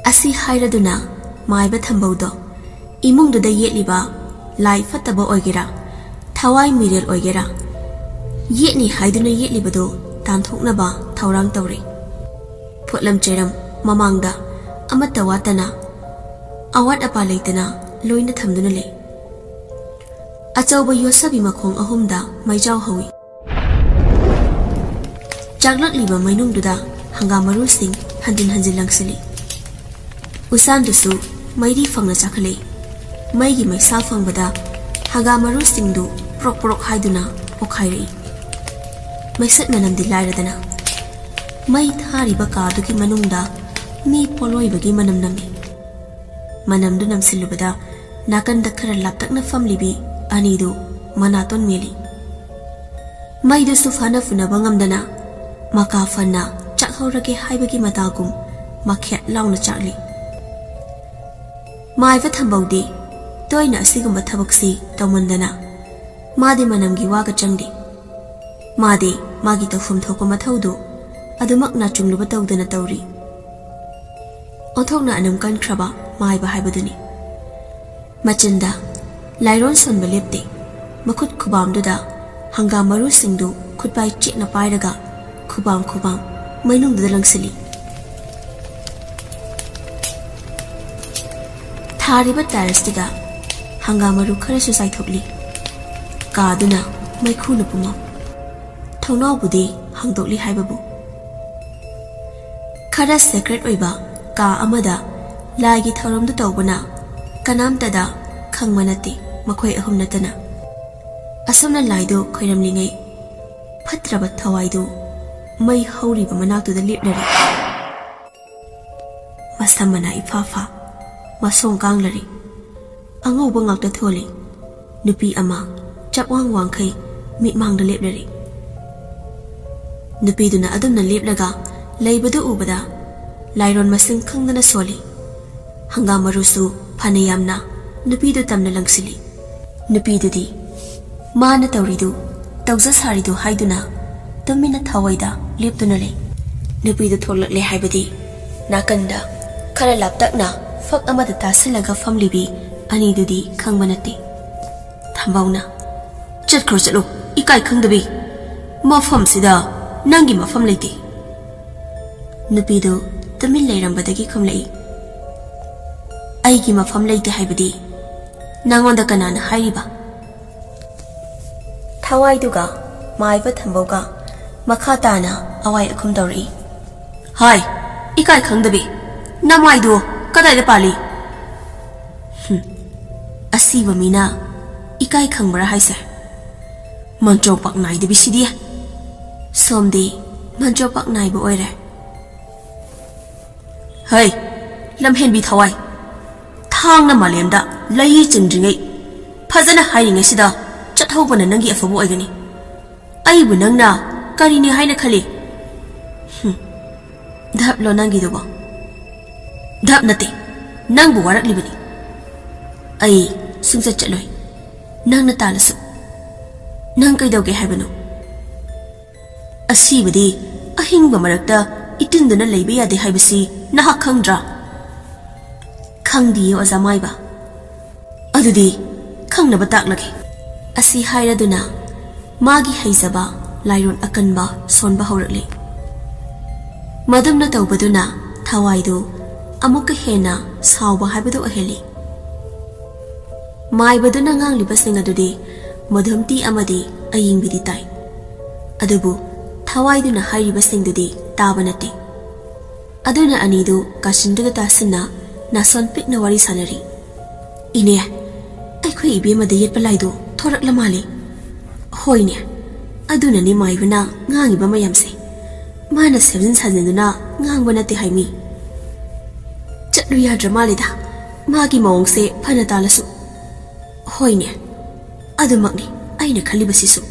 ꯑꯁꯤ ꯍꯥꯏꯔꯗꯨꯅ ꯃꯥꯏꯕ ꯊꯝꯕꯧꯗꯣ ꯏꯃꯨꯡꯗꯨꯗ ꯌꯦꯠꯂꯤꯕ ꯂꯥꯏ ꯐꯠꯇꯕ ꯑꯣꯏꯒꯦꯔꯥ, ꯊꯋꯥꯏ ꯃꯤꯔꯦꯜ ꯑꯣꯏꯒꯦꯔꯥ, ꯌꯦꯠꯅꯤ ꯍꯥꯏꯗꯨꯅ ꯌꯦꯠꯂꯤꯕꯗꯨ ꯇꯥꯟꯊꯣꯛꯅꯕ ꯊꯧꯔꯥꯡ ꯇꯧꯔꯦ꯫ ꯄꯣꯠꯂꯝ ꯆꯩꯔꯝ ꯃꯃꯥꯡꯗ ꯑꯃꯠꯇ ꯋꯥꯠꯇꯅ, ꯑꯋꯥꯠ ꯑꯄꯥ ꯂꯩꯇꯅ ꯂꯣꯏꯅ ꯊꯝꯗꯨꯅ ꯂꯩ꯫ ꯑꯆꯧꯕ ꯌꯣꯠꯁꯕꯤ ꯃꯈꯣꯡ ꯑꯍꯨꯝꯗ ꯃꯩꯖꯥꯎ ꯍꯧꯏ꯫ ꯆꯥꯛꯂꯛꯂꯤꯕ ꯃꯩꯅꯨꯡꯗꯨꯗ ꯍꯪꯒꯥꯝ ꯃꯔꯨꯁꯤꯡ ꯍꯟꯖꯤꯟ ꯍꯟꯖꯤꯟ ꯂꯪꯁꯤꯜꯂꯤ꯫ ꯎꯁꯥꯟꯗꯨꯁꯨ ꯃꯩꯔꯤ ꯐꯪꯅ ꯆꯥꯈꯠꯂꯛꯏ꯫ ꯃꯩꯒꯤ ꯃꯩꯁꯥ ꯐꯪꯕꯗ ꯍꯪꯒꯥꯝ ꯃꯔꯨꯁꯤꯡꯗꯨ ꯄ꯭ꯔꯣꯛ ꯄ꯭ꯔꯣꯛ ꯍꯥꯏꯗꯨꯅ ꯄꯣꯈꯥꯏꯔꯛꯏ꯫ ꯃꯩꯁꯠ ꯃꯅꯝꯗꯤ ꯂꯥꯏꯔꯗꯅ, ꯃꯩ ꯊꯥꯔꯤꯕ ꯀꯥꯗꯨꯒꯤ ꯃꯅꯨꯡꯗ ꯃꯤ ꯄꯣꯂꯣꯏꯕꯒꯤ ꯃꯅꯝ ꯅꯝꯃꯤ꯫ ꯃꯅꯝꯗꯨ ꯅꯝꯁꯤꯜꯂꯨꯕꯗ ꯅꯥꯀꯟꯗ ꯈꯔ ꯂꯥꯞꯇꯛꯅ ꯐꯝꯂꯤꯕꯤ ꯑꯅꯤꯗꯨ ꯃꯅꯥꯇꯣꯟ ꯃꯦꯜꯂꯤ꯫ ꯃꯩꯗꯨꯁꯨ ꯐꯥꯅ ꯐꯨꯅꯕ ꯉꯝꯗꯅ ꯃꯀꯥ ꯐꯅ ꯆꯥꯛꯍꯧꯔꯒꯦ ꯍꯥꯏꯕꯒꯤ ꯃꯇꯥꯒꯨꯝ ꯃꯈꯦꯠ ꯂꯥꯎꯅ ꯆꯥꯛꯂꯤ꯫ ꯃꯥꯏꯕ ꯊꯝꯕꯧꯗꯤ ꯇꯣꯏꯅ ꯑꯁꯤꯒꯨꯝꯕ ꯊꯕꯛꯁꯤ ꯇꯧꯃꯟꯗꯅ ꯃꯥꯗꯤ ꯃꯅꯝꯒꯤ ꯋꯥꯒ ꯆꯪꯗꯦ꯫ ꯃꯥꯗꯤ ꯃꯥꯒꯤ ꯇꯧꯐꯝ ꯊꯣꯛꯄ ꯃꯊꯧꯗꯨ ꯑꯗꯨꯃꯛ ꯅꯥꯆꯨꯡꯂꯨꯕ ꯇꯧꯗꯅ ꯇꯧꯔꯤ꯫ ꯑꯣꯟꯊꯣꯛꯅ ꯑꯅꯝ ꯀꯟꯈ꯭ꯔꯕ ꯃꯥꯏꯕ ꯍꯥꯏꯕꯗꯨꯅꯤ꯫ ꯃꯆꯤꯟꯗ ꯂꯥꯏꯔꯣꯟ ꯁꯣꯟꯕ ꯂꯦꯞꯇꯦ꯫ ꯃꯈꯨꯠ ꯈꯨꯕꯥꯝꯗꯨꯗ ꯍꯪꯒꯥꯝ ꯃꯔꯨꯁꯤꯡꯗꯨ ꯈꯨꯠꯄꯥꯏ ꯆꯦꯠꯅ ꯄꯥꯏꯔꯒ ꯈꯨꯕꯥꯝ ꯈꯨꯕꯥꯝ ꯃꯩꯅꯨꯡꯗꯨꯗ ꯂꯪꯁꯤꯜꯂꯤ꯫ ꯊꯥꯔꯤꯕ ꯇꯥꯏꯜꯁꯇꯨꯗ ꯍꯪꯒꯥꯝ ꯃꯔꯨ ꯈꯔꯁꯨ ꯆꯥꯏꯊꯣꯛꯂꯤ꯫ ꯀꯥꯗꯨꯅ ꯃꯩꯈꯨꯅ ꯄꯨꯝꯃꯝ꯫ ꯊꯣꯡꯅꯥꯎꯕꯨꯗꯤ ꯍꯥꯡꯗꯣꯛꯂꯤ ꯍꯥꯏꯕꯕꯨ꯫ ꯈꯔ ꯁꯦꯀ꯭ꯔꯦꯠ ꯑꯣꯏꯕ ꯀꯥ ꯑꯃꯗ ꯂꯥꯏꯒꯤ ꯊꯧꯔꯝꯗꯨ ꯇꯧꯕꯅ ꯀꯅꯥꯝꯇꯗ ꯈꯪꯕ ꯅꯠꯇꯦ, ꯃꯈꯣꯏ ꯑꯍꯨꯝ ꯅꯠꯇꯅ꯫ ꯑꯁꯨꯝꯅ ꯂꯥꯏꯗꯨ ꯈꯣꯏꯔꯝꯂꯤꯉꯩ ꯐꯠꯇ꯭ꯔꯕ ꯊꯋꯥꯏꯗꯨ ꯃꯩ ꯍꯧꯔꯤꯕ ꯃꯅꯥꯛꯇꯨꯗ ꯂꯦꯞꯂꯔꯦ꯫ ꯃꯁꯝ ꯃꯅꯥ ꯏꯐꯥ ꯐꯥ, ꯃꯁꯣꯡ ꯀꯥꯡꯂꯔꯤ꯫ ꯑꯉꯧꯕ ꯉꯥꯛꯇ ꯊꯣꯜꯂꯤ꯫ ꯅꯨꯄꯤ ꯑꯃ ꯆꯞꯋꯥꯡ ꯋꯥꯡꯈꯩ ꯃꯤꯠꯃꯥꯡꯗ ꯂꯦꯞꯂꯔꯤ꯫ ꯅꯨꯄꯤꯗꯨꯅ ꯑꯗꯨꯝꯅ ꯂꯦꯞꯂꯒ ꯂꯩꯕꯗꯨ ꯎꯕꯗ ꯂꯥꯏꯔꯣꯟ ꯃꯁꯤꯡ ꯈꯪꯗꯅ ꯁꯣꯜꯂꯤ꯫ ꯍꯪꯒꯥꯝ ꯃꯔꯨꯁꯨ ꯐꯅ ꯌꯥꯝꯅ ꯅꯨꯄꯤꯗꯨ ꯇꯝꯅ ꯂꯪꯁꯤꯜꯂꯤ꯫ ꯅꯨꯄꯤꯗꯨꯗꯤ ꯃꯥꯅ ꯇꯧꯔꯤꯗꯨ, ꯇꯧꯖ ꯁꯥꯔꯤꯗꯨ ꯍꯥꯏꯗꯨꯅ ꯇꯨꯃꯤꯟꯅ ꯊꯋꯥꯏꯗ ꯂꯦꯞꯇꯨꯅ ꯂꯩ꯫ ꯅꯨꯄꯤꯗꯨ ꯊꯣꯛꯂꯛꯂꯦ ꯍꯥꯏꯕꯗꯤ ꯅꯥꯀꯟꯗ ꯈꯔ ꯂꯥꯞꯇꯛꯅ ꯐꯛ ꯑꯃꯗ ꯇꯥꯁꯤꯜꯂꯒ ꯐꯝꯂꯤꯕꯤ ꯑꯅꯤꯗꯨꯗꯤ ꯈꯪꯕ ꯅꯠꯇꯦ꯫ ꯊꯝꯕꯧꯅ, "ꯆꯠꯈ꯭ꯔꯣ, ꯆꯠꯂꯣ, ꯏꯀꯥꯏ ꯈꯪꯗꯕꯤ꯫ ꯃꯐꯝꯁꯤꯗ ꯅꯪꯒꯤ ꯃꯐꯝ ꯂꯩꯇꯦ꯫" ꯅꯨꯄꯤꯗꯨ ꯇꯨꯃꯤꯟ ꯂꯩꯔꯝꯕꯗꯒꯤ ꯈꯨꯝꯂꯛꯏ, "ꯑꯩꯒꯤ ꯃꯐꯝ ꯂꯩꯇꯦ ꯍꯥꯏꯕꯗꯤ ꯅꯪꯉꯣꯟꯗ ꯀꯅꯥꯅ ꯍꯥꯏꯔꯤꯕ?" ꯊꯋꯥꯏꯗꯨꯒ ꯃꯥꯏꯕ ꯊꯝꯕꯧꯒ ꯃꯈꯥ ꯇꯥꯅ ꯑꯋꯥꯏ ꯑꯈꯨꯝ ꯇꯧꯔꯛꯏ꯫ ꯍꯥꯏ, ꯏꯀꯥꯏ ꯈꯪꯗꯕꯤ, ꯅꯃꯥꯏꯗꯨ ꯀꯗꯥꯏꯗ ꯄꯥꯜꯂꯤ? ꯍꯨꯝ, ꯑꯁꯤꯕ ꯃꯤꯅ ꯏꯀꯥꯏ ꯈꯪꯕ꯭ꯔꯥ ꯍꯥꯏꯁꯦ? ꯃꯟꯇ꯭ꯔꯣ ꯄꯥꯛ ꯅꯥꯏꯗꯕꯤꯁꯤꯗꯤ꯫ ꯁꯣꯝꯗꯤ ꯃꯟꯇ꯭ꯔꯣ ꯄꯥꯛ ꯅꯥꯏꯕ ꯑꯣꯏꯔꯦ꯫ ꯍꯩ, ꯂꯝꯍꯦꯟꯕꯤ ꯊꯋꯥꯏ, ꯊꯥꯡꯅ ꯃꯥꯂꯦꯝꯗ ꯂꯩ ꯆꯤꯡꯗ꯭ꯔꯤꯉꯩ, ꯐꯖꯅ ꯍꯥꯏꯔꯤꯉꯩꯁꯤꯗ ꯆꯠꯍꯧꯕꯅ ꯅꯪꯒꯤ ꯑꯐꯕ ꯑꯣꯏꯒꯅꯤ꯫ ꯑꯩꯕꯨ ꯅꯪꯅ ꯀꯔꯤꯅꯤ ꯍꯥꯏꯅ ꯈꯜꯂꯤ? ꯍꯨꯝ, ꯙꯞꯂꯣ ꯅꯪꯒꯤꯗꯨꯕꯣ? ꯙꯞ ꯅꯠꯇꯦ, ꯅꯪꯕꯨ ꯋꯥꯔꯛꯂꯤꯕꯅꯤ꯫ ꯑꯩ ꯁꯨꯡꯆꯠ ꯆꯠꯂꯣꯏ, ꯅꯪꯅ ꯇꯥꯜꯂꯁꯨ꯫ ꯅꯪ ꯀꯩꯗꯧꯒꯦ ꯍꯥꯏꯕꯅꯣ? ꯑꯁꯤꯕꯗꯤ ꯑꯍꯤꯡꯕ ꯃꯔꯛꯇ ꯏꯇꯤꯟꯗꯨꯅ ꯂꯩꯕ ꯌꯥꯗꯦ ꯍꯥꯏꯕꯁꯤ ꯅꯍꯥꯛ ꯈꯪꯗ꯭ꯔꯥ? ꯈꯪꯗꯤꯌꯦ, ꯑꯣꯖꯥ ꯃꯥꯏꯕ꯫ ꯑꯗꯨꯗꯤ ꯈꯪꯅꯕ ꯇꯥꯛꯂꯒꯦ꯫ ꯑꯁꯤ ꯍꯥꯏꯔꯗꯨꯅ ꯃꯥꯒꯤ ꯍꯩꯖꯕ ꯂꯥꯏꯔꯣꯟ ꯑꯀꯟꯕ ꯁꯣꯟꯕ ꯍꯧꯔꯛꯂꯦ꯫ ꯃꯗꯨꯝꯅ ꯇꯧꯕꯗꯨꯅ ꯊꯋꯥꯏꯗꯨ ꯑꯃꯨꯛꯀ ꯍꯦꯟꯅ ꯁꯥꯎꯕ ꯍꯥꯏꯕꯗꯨ ꯑꯣꯏꯍꯜꯂꯤ꯫ ꯃꯥꯏꯕꯗꯨꯅ ꯉꯥꯡꯂꯤꯕꯁꯤꯡ ꯑꯗꯨꯗꯤ ꯃꯙꯨꯝꯇꯤ ꯑꯃꯗꯤ ꯑꯌꯤꯡꯕꯤꯗꯤ ꯇꯥꯏ, ꯑꯗꯨꯕꯨ ꯊꯋꯥꯏꯗꯨꯅ ꯍꯥꯏꯔꯤꯕꯁꯤꯡꯗꯨꯗꯤ ꯇꯥꯕ ꯅꯠꯇꯦ꯫ ꯑꯗꯨꯅ ꯑꯅꯤꯗꯨ ꯀꯥꯆꯤꯟꯗꯨꯗ ꯇꯥꯁꯤꯟꯅ ꯅꯥꯁꯣꯟ ꯄꯤꯛꯅ ꯋꯥꯔꯤ ꯁꯥꯟꯅꯔꯤ꯫ "ꯏꯅꯦ, ꯑꯩꯈꯣꯏ ꯏꯕꯦꯝꯃꯗ ꯌꯦꯠꯄ ꯂꯥꯏꯗꯨ ꯊꯣꯔꯛꯂ ꯃꯥꯜꯂꯦ꯫" "ꯍꯣꯏꯅꯦ, ꯑꯗꯨꯅꯅꯦ ꯃꯥꯏꯕꯅ ꯉꯥꯡꯉꯤꯕ ꯃꯌꯥꯝꯁꯦ꯫ ꯃꯥꯅ ꯁꯦꯝꯖꯤꯟ ꯁꯥꯖꯤꯟꯗꯨꯅ ꯉꯥꯡꯕ ꯅꯠꯇꯦ ꯍꯥꯏꯃꯤ꯫ ꯆꯠꯂꯨ ꯌꯥꯗ꯭ꯔ ꯃꯥꯜꯂꯦꯗ, ꯃꯥꯒꯤ ꯃꯑꯣꯡꯁꯦ ꯐꯅ ꯇꯥꯜꯂꯁꯨ꯫" "ꯍꯣꯏꯅꯦ, ꯑꯗꯨꯃꯛꯅꯤ ꯑꯩꯅ ꯈꯜꯂꯤꯕꯁꯤꯁꯨ꯫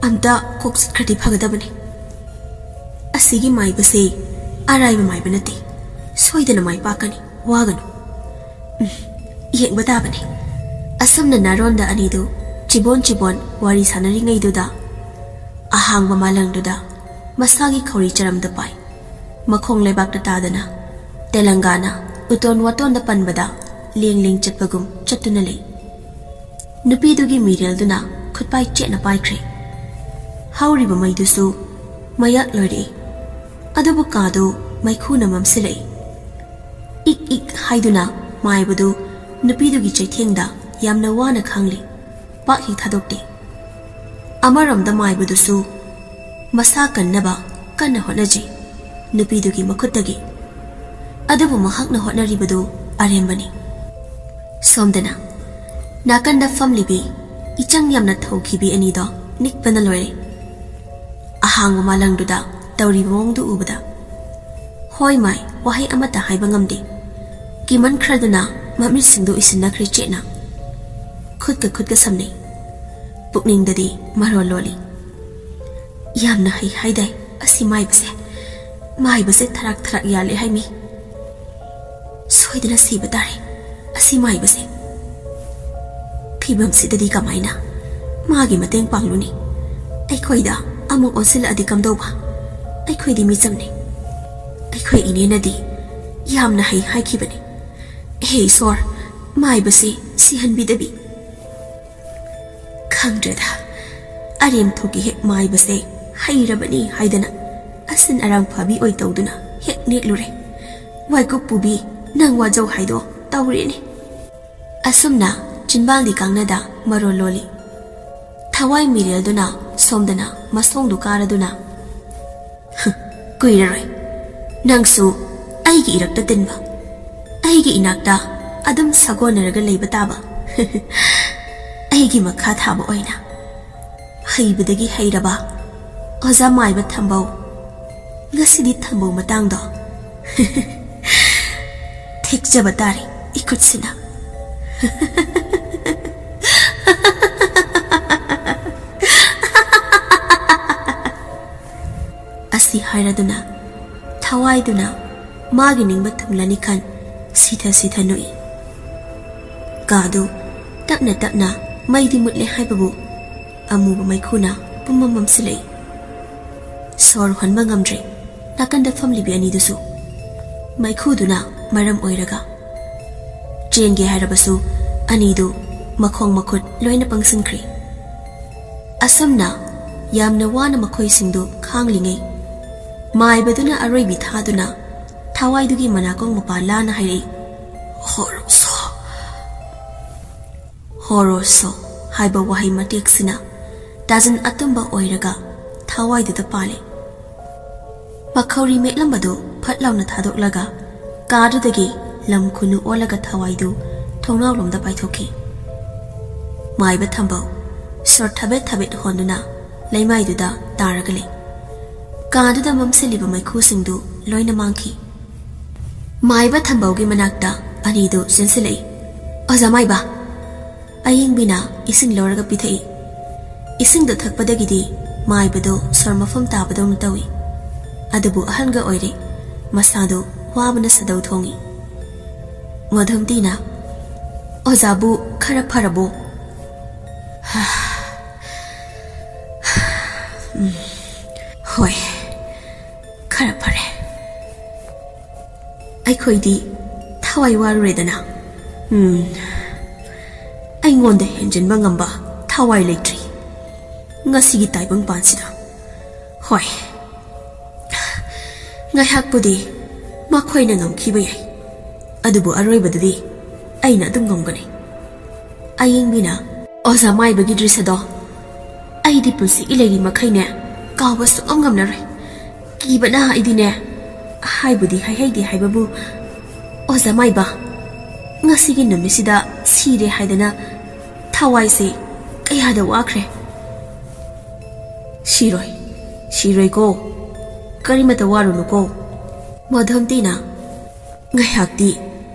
ꯑꯝꯇ ꯀꯣꯛ ꯆꯠꯈ꯭ꯔꯗꯤ ꯐꯒꯗꯕꯅꯤ꯫ ꯑꯁꯤꯒꯤ ꯃꯥꯏꯕꯁꯦ ꯑꯔꯥꯏꯕ ꯃꯥꯏꯕ ꯅꯠꯇꯦ, ꯁꯣꯏꯗꯅ ꯃꯥꯏ ꯄꯥꯛꯀꯅꯤ, ꯋꯥꯒꯅꯨ꯫ ꯎꯝ, ꯌꯦꯡꯕ ꯇꯥꯕꯅꯤ꯫" ꯑꯁꯨꯝꯅ ꯅꯥꯔꯣꯟꯗ ꯑꯅꯤꯗꯨ ꯆꯤꯕꯣꯟ ꯆꯤꯕꯣꯟ ꯋꯥꯔꯤ ꯁꯥꯟꯅꯔꯤꯉꯩꯗꯨꯗ, ꯑꯍꯥꯡꯕ ꯃꯥꯂꯪꯗꯨꯗ ꯃꯁꯥꯒꯤ ꯈꯧꯔꯤ ꯆꯔꯝꯗ ꯄꯥꯏ꯫ ꯃꯈꯣꯡ ꯂꯩꯕꯥꯛꯇ ꯇꯥꯗꯅ ꯇꯦꯂꯪꯒꯥꯅ ꯎꯇꯣꯟ ꯋꯥꯇꯣꯟꯗ ꯄꯟꯕꯗ ꯂꯦꯡ ꯂꯦꯡ ꯆꯠꯄꯒꯨꯝ ꯆꯠꯇꯨꯅ ꯂꯩ꯫ ꯅꯨꯄꯤꯗꯨꯒꯤ ꯃꯤꯔꯦꯜꯗꯨꯅ ꯈꯨꯠꯄꯥꯏ ꯆꯦꯠꯅ ꯄꯥꯏꯈ꯭ꯔꯦ꯫ ꯍꯧꯔꯤꯕ ꯃꯩꯗꯨꯁꯨ ꯃꯌꯥꯛ ꯂꯣꯏꯔꯛꯏ꯫ ꯑꯗꯨꯕꯨ ꯀꯥꯗꯨ ꯃꯩꯈꯨꯅ ꯃꯝꯁꯤꯜꯂꯛꯏ꯫ ꯏꯛ ꯏꯛ ꯍꯥꯏꯗꯨꯅ ꯃꯥꯏꯕꯗꯨ ꯅꯨꯄꯤꯗꯨꯒꯤ ꯆꯩꯊꯦꯡꯗ ꯌꯥꯝꯅ ꯋꯥꯅ ꯈꯥꯡꯂꯤ꯫ ꯄꯥꯛ ꯍꯦꯛ ꯊꯥꯗꯣꯛꯇꯦ꯫ ꯑꯃꯔꯣꯝꯗ ꯃꯥꯏꯕꯗꯨꯁꯨ ꯃꯁꯥ ꯀꯟꯅꯕ ꯀꯟꯅ ꯍꯣꯠꯅꯖꯩ ꯅꯨꯄꯤꯗꯨꯒꯤ ꯃꯈꯨꯠꯇꯒꯤ꯫ ꯑꯗꯨꯕꯨ ꯃꯍꯥꯛꯅ ꯍꯣꯠꯅꯔꯤꯕꯗꯨ ꯑꯔꯦꯝꯕꯅꯤ꯫ ꯁꯣꯝꯗꯅ ꯅꯥꯀꯟꯗ ꯐꯝꯂꯤꯕꯤ ꯏꯆꯪ ꯌꯥꯝꯅ ꯊꯧꯈꯤꯕꯤ ꯑꯅꯤꯗꯣ ꯅꯤꯛꯄꯅ ꯂꯣꯏꯔꯦ꯫ ꯑꯍꯥꯡꯕ ꯃꯥꯂꯪꯗꯨꯗ ꯇꯧꯔꯤꯕ ꯃꯑꯣꯡꯗꯨ ꯎꯕꯗ꯫ ꯍꯣꯏ ꯃꯥꯏ, ꯋꯥꯍꯩ ꯑꯃꯠꯇ ꯍꯥꯏꯕ ꯉꯝꯗꯦ꯫ ꯀꯤꯃꯟꯈ꯭ꯔꯗꯨꯅ ꯃꯃꯤꯠꯁꯤꯡꯗꯨ ꯎꯏꯁꯤꯟꯅꯈ꯭ꯔꯦ ꯆꯦꯠꯅ꯫ ꯈꯨꯠꯀ ꯈꯨꯠꯀ ꯁꯝꯅꯩ꯫ ꯄꯨꯛꯅꯤꯡꯗꯗꯤ ꯃꯔꯣꯜ ꯂꯣꯜꯂꯤ꯫ "ꯌꯥꯝꯅ ꯍꯩ ꯍꯥꯏꯗꯥꯏ ꯑꯁꯤ ꯃꯥꯏꯕꯁꯦ? ꯃꯥꯏꯕꯁꯦ ꯊꯔꯥꯛ ꯊꯔꯥꯛ ꯌꯥꯜꯂꯦ ꯍꯥꯏꯃꯤ꯫ ꯁꯣꯏꯗꯅ ꯁꯤꯕ ꯇꯥꯔꯦ ꯑꯁꯤ ꯃꯥꯏꯕꯁꯦ꯫ ꯐꯤꯕꯝꯁꯤꯗꯗꯤ ꯀꯃꯥꯏꯅ ꯃꯥꯒꯤ ꯃꯇꯦꯡ ꯄꯥꯡꯂꯨꯅꯤ? ꯑꯩꯈꯣꯏꯗ ꯑꯃꯨꯛ ꯑꯣꯟꯁꯤꯜꯂꯛꯑꯗꯤ ꯀꯝꯗꯧꯕ? ꯑꯩꯈꯣꯏꯗꯤ ꯃꯤꯆꯝꯅꯤ꯫ ꯑꯩꯈꯣꯏ ꯏꯅꯦꯅꯗꯤ ꯌꯥꯝꯅ ꯍꯩ ꯍꯥꯏꯈꯤꯕꯅꯤ꯫ ꯍꯦ ꯏꯁꯣꯔ, ꯃꯥꯏꯕꯁꯤ ꯁꯤꯍꯟꯕꯤꯗꯕꯤ꯫" ꯈꯪꯗ꯭ꯔꯦꯗ, ꯑꯔꯦꯝ ꯊꯣꯛꯀꯤ ꯍꯦꯛ ꯃꯥꯏꯕꯁꯦ ꯍꯩꯔꯕꯅꯤ ꯍꯥꯏꯗꯅ ꯑꯁꯤꯟ ꯑꯔꯥꯡ ꯐꯥꯕꯤ ꯑꯣꯏ ꯇꯧꯗꯨꯅ ꯍꯦꯛ ꯅꯦꯛꯂꯨꯔꯦ꯫ ꯋꯥꯏꯀꯨꯞ ꯄꯨꯕꯤ, ꯅꯪ ꯋꯥꯖꯧ ꯍꯥꯏꯗꯣ ꯇꯧꯔꯦꯅꯦ꯫ ꯑꯁꯨꯝꯅ ꯆꯤꯟꯕꯥꯜꯗꯤ ꯀꯥꯡꯅꯗ ꯃꯔꯣꯜ ꯂꯣꯜꯂꯤ꯫ ꯊꯋꯥꯏ ꯃꯤꯔꯦꯜꯗꯨꯅ ꯁꯣꯝꯗꯅ ꯃꯁꯣꯡꯗꯨ ꯀꯥꯔꯗꯨꯅ, "ꯀꯨꯏꯔꯔꯣꯏ ꯅꯪꯁꯨ ꯑꯩꯒꯤ ꯏꯔꯛꯇ ꯇꯤꯟꯕ, ꯑꯩꯒꯤ ꯏꯅꯥꯛꯇ ꯑꯗꯨꯝ ꯁꯥꯒꯣꯟꯅꯔꯒ ꯂꯩꯕ ꯇꯥꯕ꯫ ꯑꯩꯒꯤ ꯃꯈꯥ ꯊꯥꯕ ꯑꯣꯏꯅ ꯍꯩꯕꯗꯒꯤ ꯍꯩꯔꯕ ꯑꯣꯖꯥ ꯃꯥꯏꯕ ꯊꯝꯕꯧ꯫ ꯉꯁꯤꯗꯤ ꯊꯝꯕꯧ ꯃꯇꯥꯡꯗꯣ ꯊꯦꯛꯆꯕ ꯇꯥꯔꯦ ꯏꯈꯨꯠꯁꯤꯅ꯫" ꯑꯁꯤ ꯍꯥꯏꯔꯗꯨꯅ ꯊꯋꯥꯏꯗꯨꯅ ꯃꯥꯒꯤ ꯅꯤꯡꯕ ꯊꯨꯡꯂꯅꯤ ꯈꯟ ꯁꯤꯊ ꯁꯤꯊ ꯅꯣꯛꯏ꯫ ꯀꯥꯗꯨ ꯇꯞꯅ ꯇꯞꯅ ꯃꯩꯗꯤ ꯃꯨꯠꯂꯦ ꯍꯥꯏꯕꯕꯨ ꯑꯃꯨꯕ ꯃꯩꯈꯨꯅ ꯄꯨꯝꯃꯝ ꯃꯝꯁꯤꯜꯂꯛꯏ꯫ ꯁꯣꯔ ꯍꯣꯟꯕ ꯉꯝꯗ꯭ꯔꯦ ꯅꯥꯀꯟꯗ ꯐꯝꯂꯤꯕꯤ ꯑꯅꯤꯗꯨꯁꯨ꯫ ꯃꯩꯈꯨꯗꯨꯅ ꯃꯔꯝ ꯑꯣꯏꯔꯒ ꯆꯦꯟꯒꯦ ꯍꯥꯏꯔꯕꯁꯨ ꯑꯅꯤꯗꯨ ꯃꯈꯣꯡ ꯃꯈꯨꯠ ꯂꯣꯏꯅ ꯄꯪꯁꯤꯟꯈ꯭ꯔꯦ꯫ ꯑꯁꯨꯝꯅ ꯌꯥꯝꯅ ꯋꯥꯅ ꯃꯈꯣꯏꯁꯤꯡꯗꯨ ꯈꯥꯡꯂꯤꯉꯩ, ꯃꯥꯏꯕꯗꯨꯅ ꯑꯔꯣꯏꯕꯤ ꯊꯥꯗꯨꯅ ꯊꯋꯥꯏꯗꯨꯒꯤ ꯃꯅꯥꯀꯣꯡ ꯃꯄꯥ ꯂꯥꯅ ꯍꯥꯏꯔꯛꯏ, "ꯍꯣꯔꯣꯁꯣ!" "ꯍꯣꯔꯣꯁꯣ" ꯍꯥꯏꯕ ꯋꯥꯍꯩ ꯃꯇꯦꯛꯁꯤꯅ ꯇꯥꯖꯟ ꯑꯇꯨꯝꯕ ꯑꯣꯏꯔꯒ ꯊꯋꯥꯏꯗꯨꯗ ꯄꯥꯜꯂꯦ꯫ ꯃꯈꯧꯔꯤ ꯃꯦꯠꯂꯝꯕꯗꯨ ꯐꯠ ꯂꯥꯎꯅ ꯊꯥꯗꯣꯛꯂꯒ ꯀꯥꯗꯨꯗꯒꯤ ꯂꯝ ꯈꯨꯅꯨ ꯑꯣꯜꯂꯒ ꯊꯋꯥꯏꯗꯨ ꯊꯣꯡꯅꯥꯎꯂꯣꯝꯗ ꯄꯥꯏꯊꯣꯛꯈꯤ꯫ ꯃꯥꯏꯕ ꯊꯝꯕꯧ ꯁꯣꯔ ꯊꯕꯦꯠ ꯊꯕꯦꯠ ꯍꯣꯟꯗꯨꯅ ꯂꯩꯃꯥꯏꯗꯨꯗ ꯇꯥꯔꯒ ꯂꯩ꯫ ꯀꯥꯗꯨꯗ ꯃꯝꯁꯤꯜꯂꯤꯕ ꯃꯩꯈꯨꯁꯤꯡꯗꯨ ꯂꯣꯏꯅ ꯃꯥꯡꯈꯤ꯫ ꯃꯥꯏꯕ ꯊꯝꯕꯧꯒꯤ ꯃꯅꯥꯛꯇ ꯑꯅꯤꯗꯨ ꯆꯦꯟꯁꯤꯜꯂꯛꯏ꯫ "ꯑꯣꯖꯥ ꯃꯥꯏꯕ!" ꯑꯌꯦꯡꯕꯤꯅ ꯏꯁꯤꯡ ꯂꯧꯔꯒ ꯄꯤꯊꯛꯏ꯫ ꯏꯁꯤꯡꯗꯣ ꯊꯛꯄꯗꯒꯤꯗꯤ ꯃꯥꯏꯕꯗꯣ ꯁꯣꯔ ꯃꯐꯝ ꯇꯥꯕꯗꯧꯅ ꯇꯧꯏ꯫ ꯑꯗꯨꯕꯨ ꯑꯍꯟꯒ ꯑꯣꯏꯔꯦ, ꯃꯁꯥꯗꯣ ꯋꯥꯕꯅ ꯁꯥꯗꯧ ꯊꯣꯡꯏ꯫ ꯃꯣꯗꯝꯇꯤꯅ, "ꯑꯣꯖꯥꯕꯨ ꯈꯔ ꯐꯔꯕꯣ?" "ꯎꯝ, ꯍꯣꯏ, ꯈꯔ ꯐꯔꯦ꯫ ꯑꯩꯈꯣꯏꯗꯤ ꯊꯋꯥꯏ ꯋꯥꯔꯨꯔꯦꯗꯅ꯫ ꯎꯝ, ꯑꯩꯉꯣꯟꯗ ꯍꯦꯟꯖꯤꯟꯕ ꯉꯝꯕ ꯊꯋꯥꯏ ꯂꯩꯇ꯭ꯔꯤ ꯉꯁꯤꯒꯤ ꯇꯥꯏꯕꯪ ꯄꯥꯟꯁꯤꯗ꯫ ꯍꯣꯏ, ꯉꯥꯏꯍꯥꯛꯄꯨꯗꯤ ꯃꯈꯣꯏꯅ ꯉꯝꯈꯤꯕ ꯌꯥꯏ, ꯑꯗꯨꯕꯨ ꯑꯔꯣꯏꯕꯗꯗꯤ ꯑꯩꯅ ꯑꯗꯨꯝ ꯉꯝꯒꯅꯤ꯫" ꯑꯌꯦꯡꯕꯤꯅ, "ꯑꯣꯖꯥ ꯃꯥꯏꯕꯒꯤ ꯗ꯭ꯔꯤꯁꯗꯣ ꯑꯩꯗꯤ ꯄꯨꯟꯁꯤꯒꯤ ꯂꯩꯔꯤ ꯃꯈꯩꯅꯦ ꯀꯥꯎꯕ ꯁꯨꯡꯉꯝ ꯉꯝꯂꯔꯣꯏ꯫ ꯀꯤꯕꯅ ꯑꯩꯗꯤꯅꯦ ꯍꯥꯏꯕꯨꯗꯤ ꯍꯥꯏꯍꯩꯗꯦ ꯍꯥꯏꯕꯕꯨ, ꯑꯣꯖꯥ ꯃꯥꯏꯕ, ꯉꯁꯤꯒꯤ ꯅꯨꯃꯤꯠꯁꯤꯗ ꯁꯤꯔꯦ ꯍꯥꯏꯗꯅ ꯊꯋꯥꯏꯁꯦ ꯀꯌꯥꯗ ꯋꯥꯈ꯭ꯔꯦ꯫" "ꯁꯤꯔꯣꯏ, ꯁꯤꯔꯣꯏꯀꯣ, ꯀꯔꯤꯃꯇ ꯋꯥꯔꯨꯅꯨꯀꯣ꯫" ꯃꯣꯗꯝꯇꯤꯅ, "ꯉꯥꯏꯍꯥꯛꯇꯤ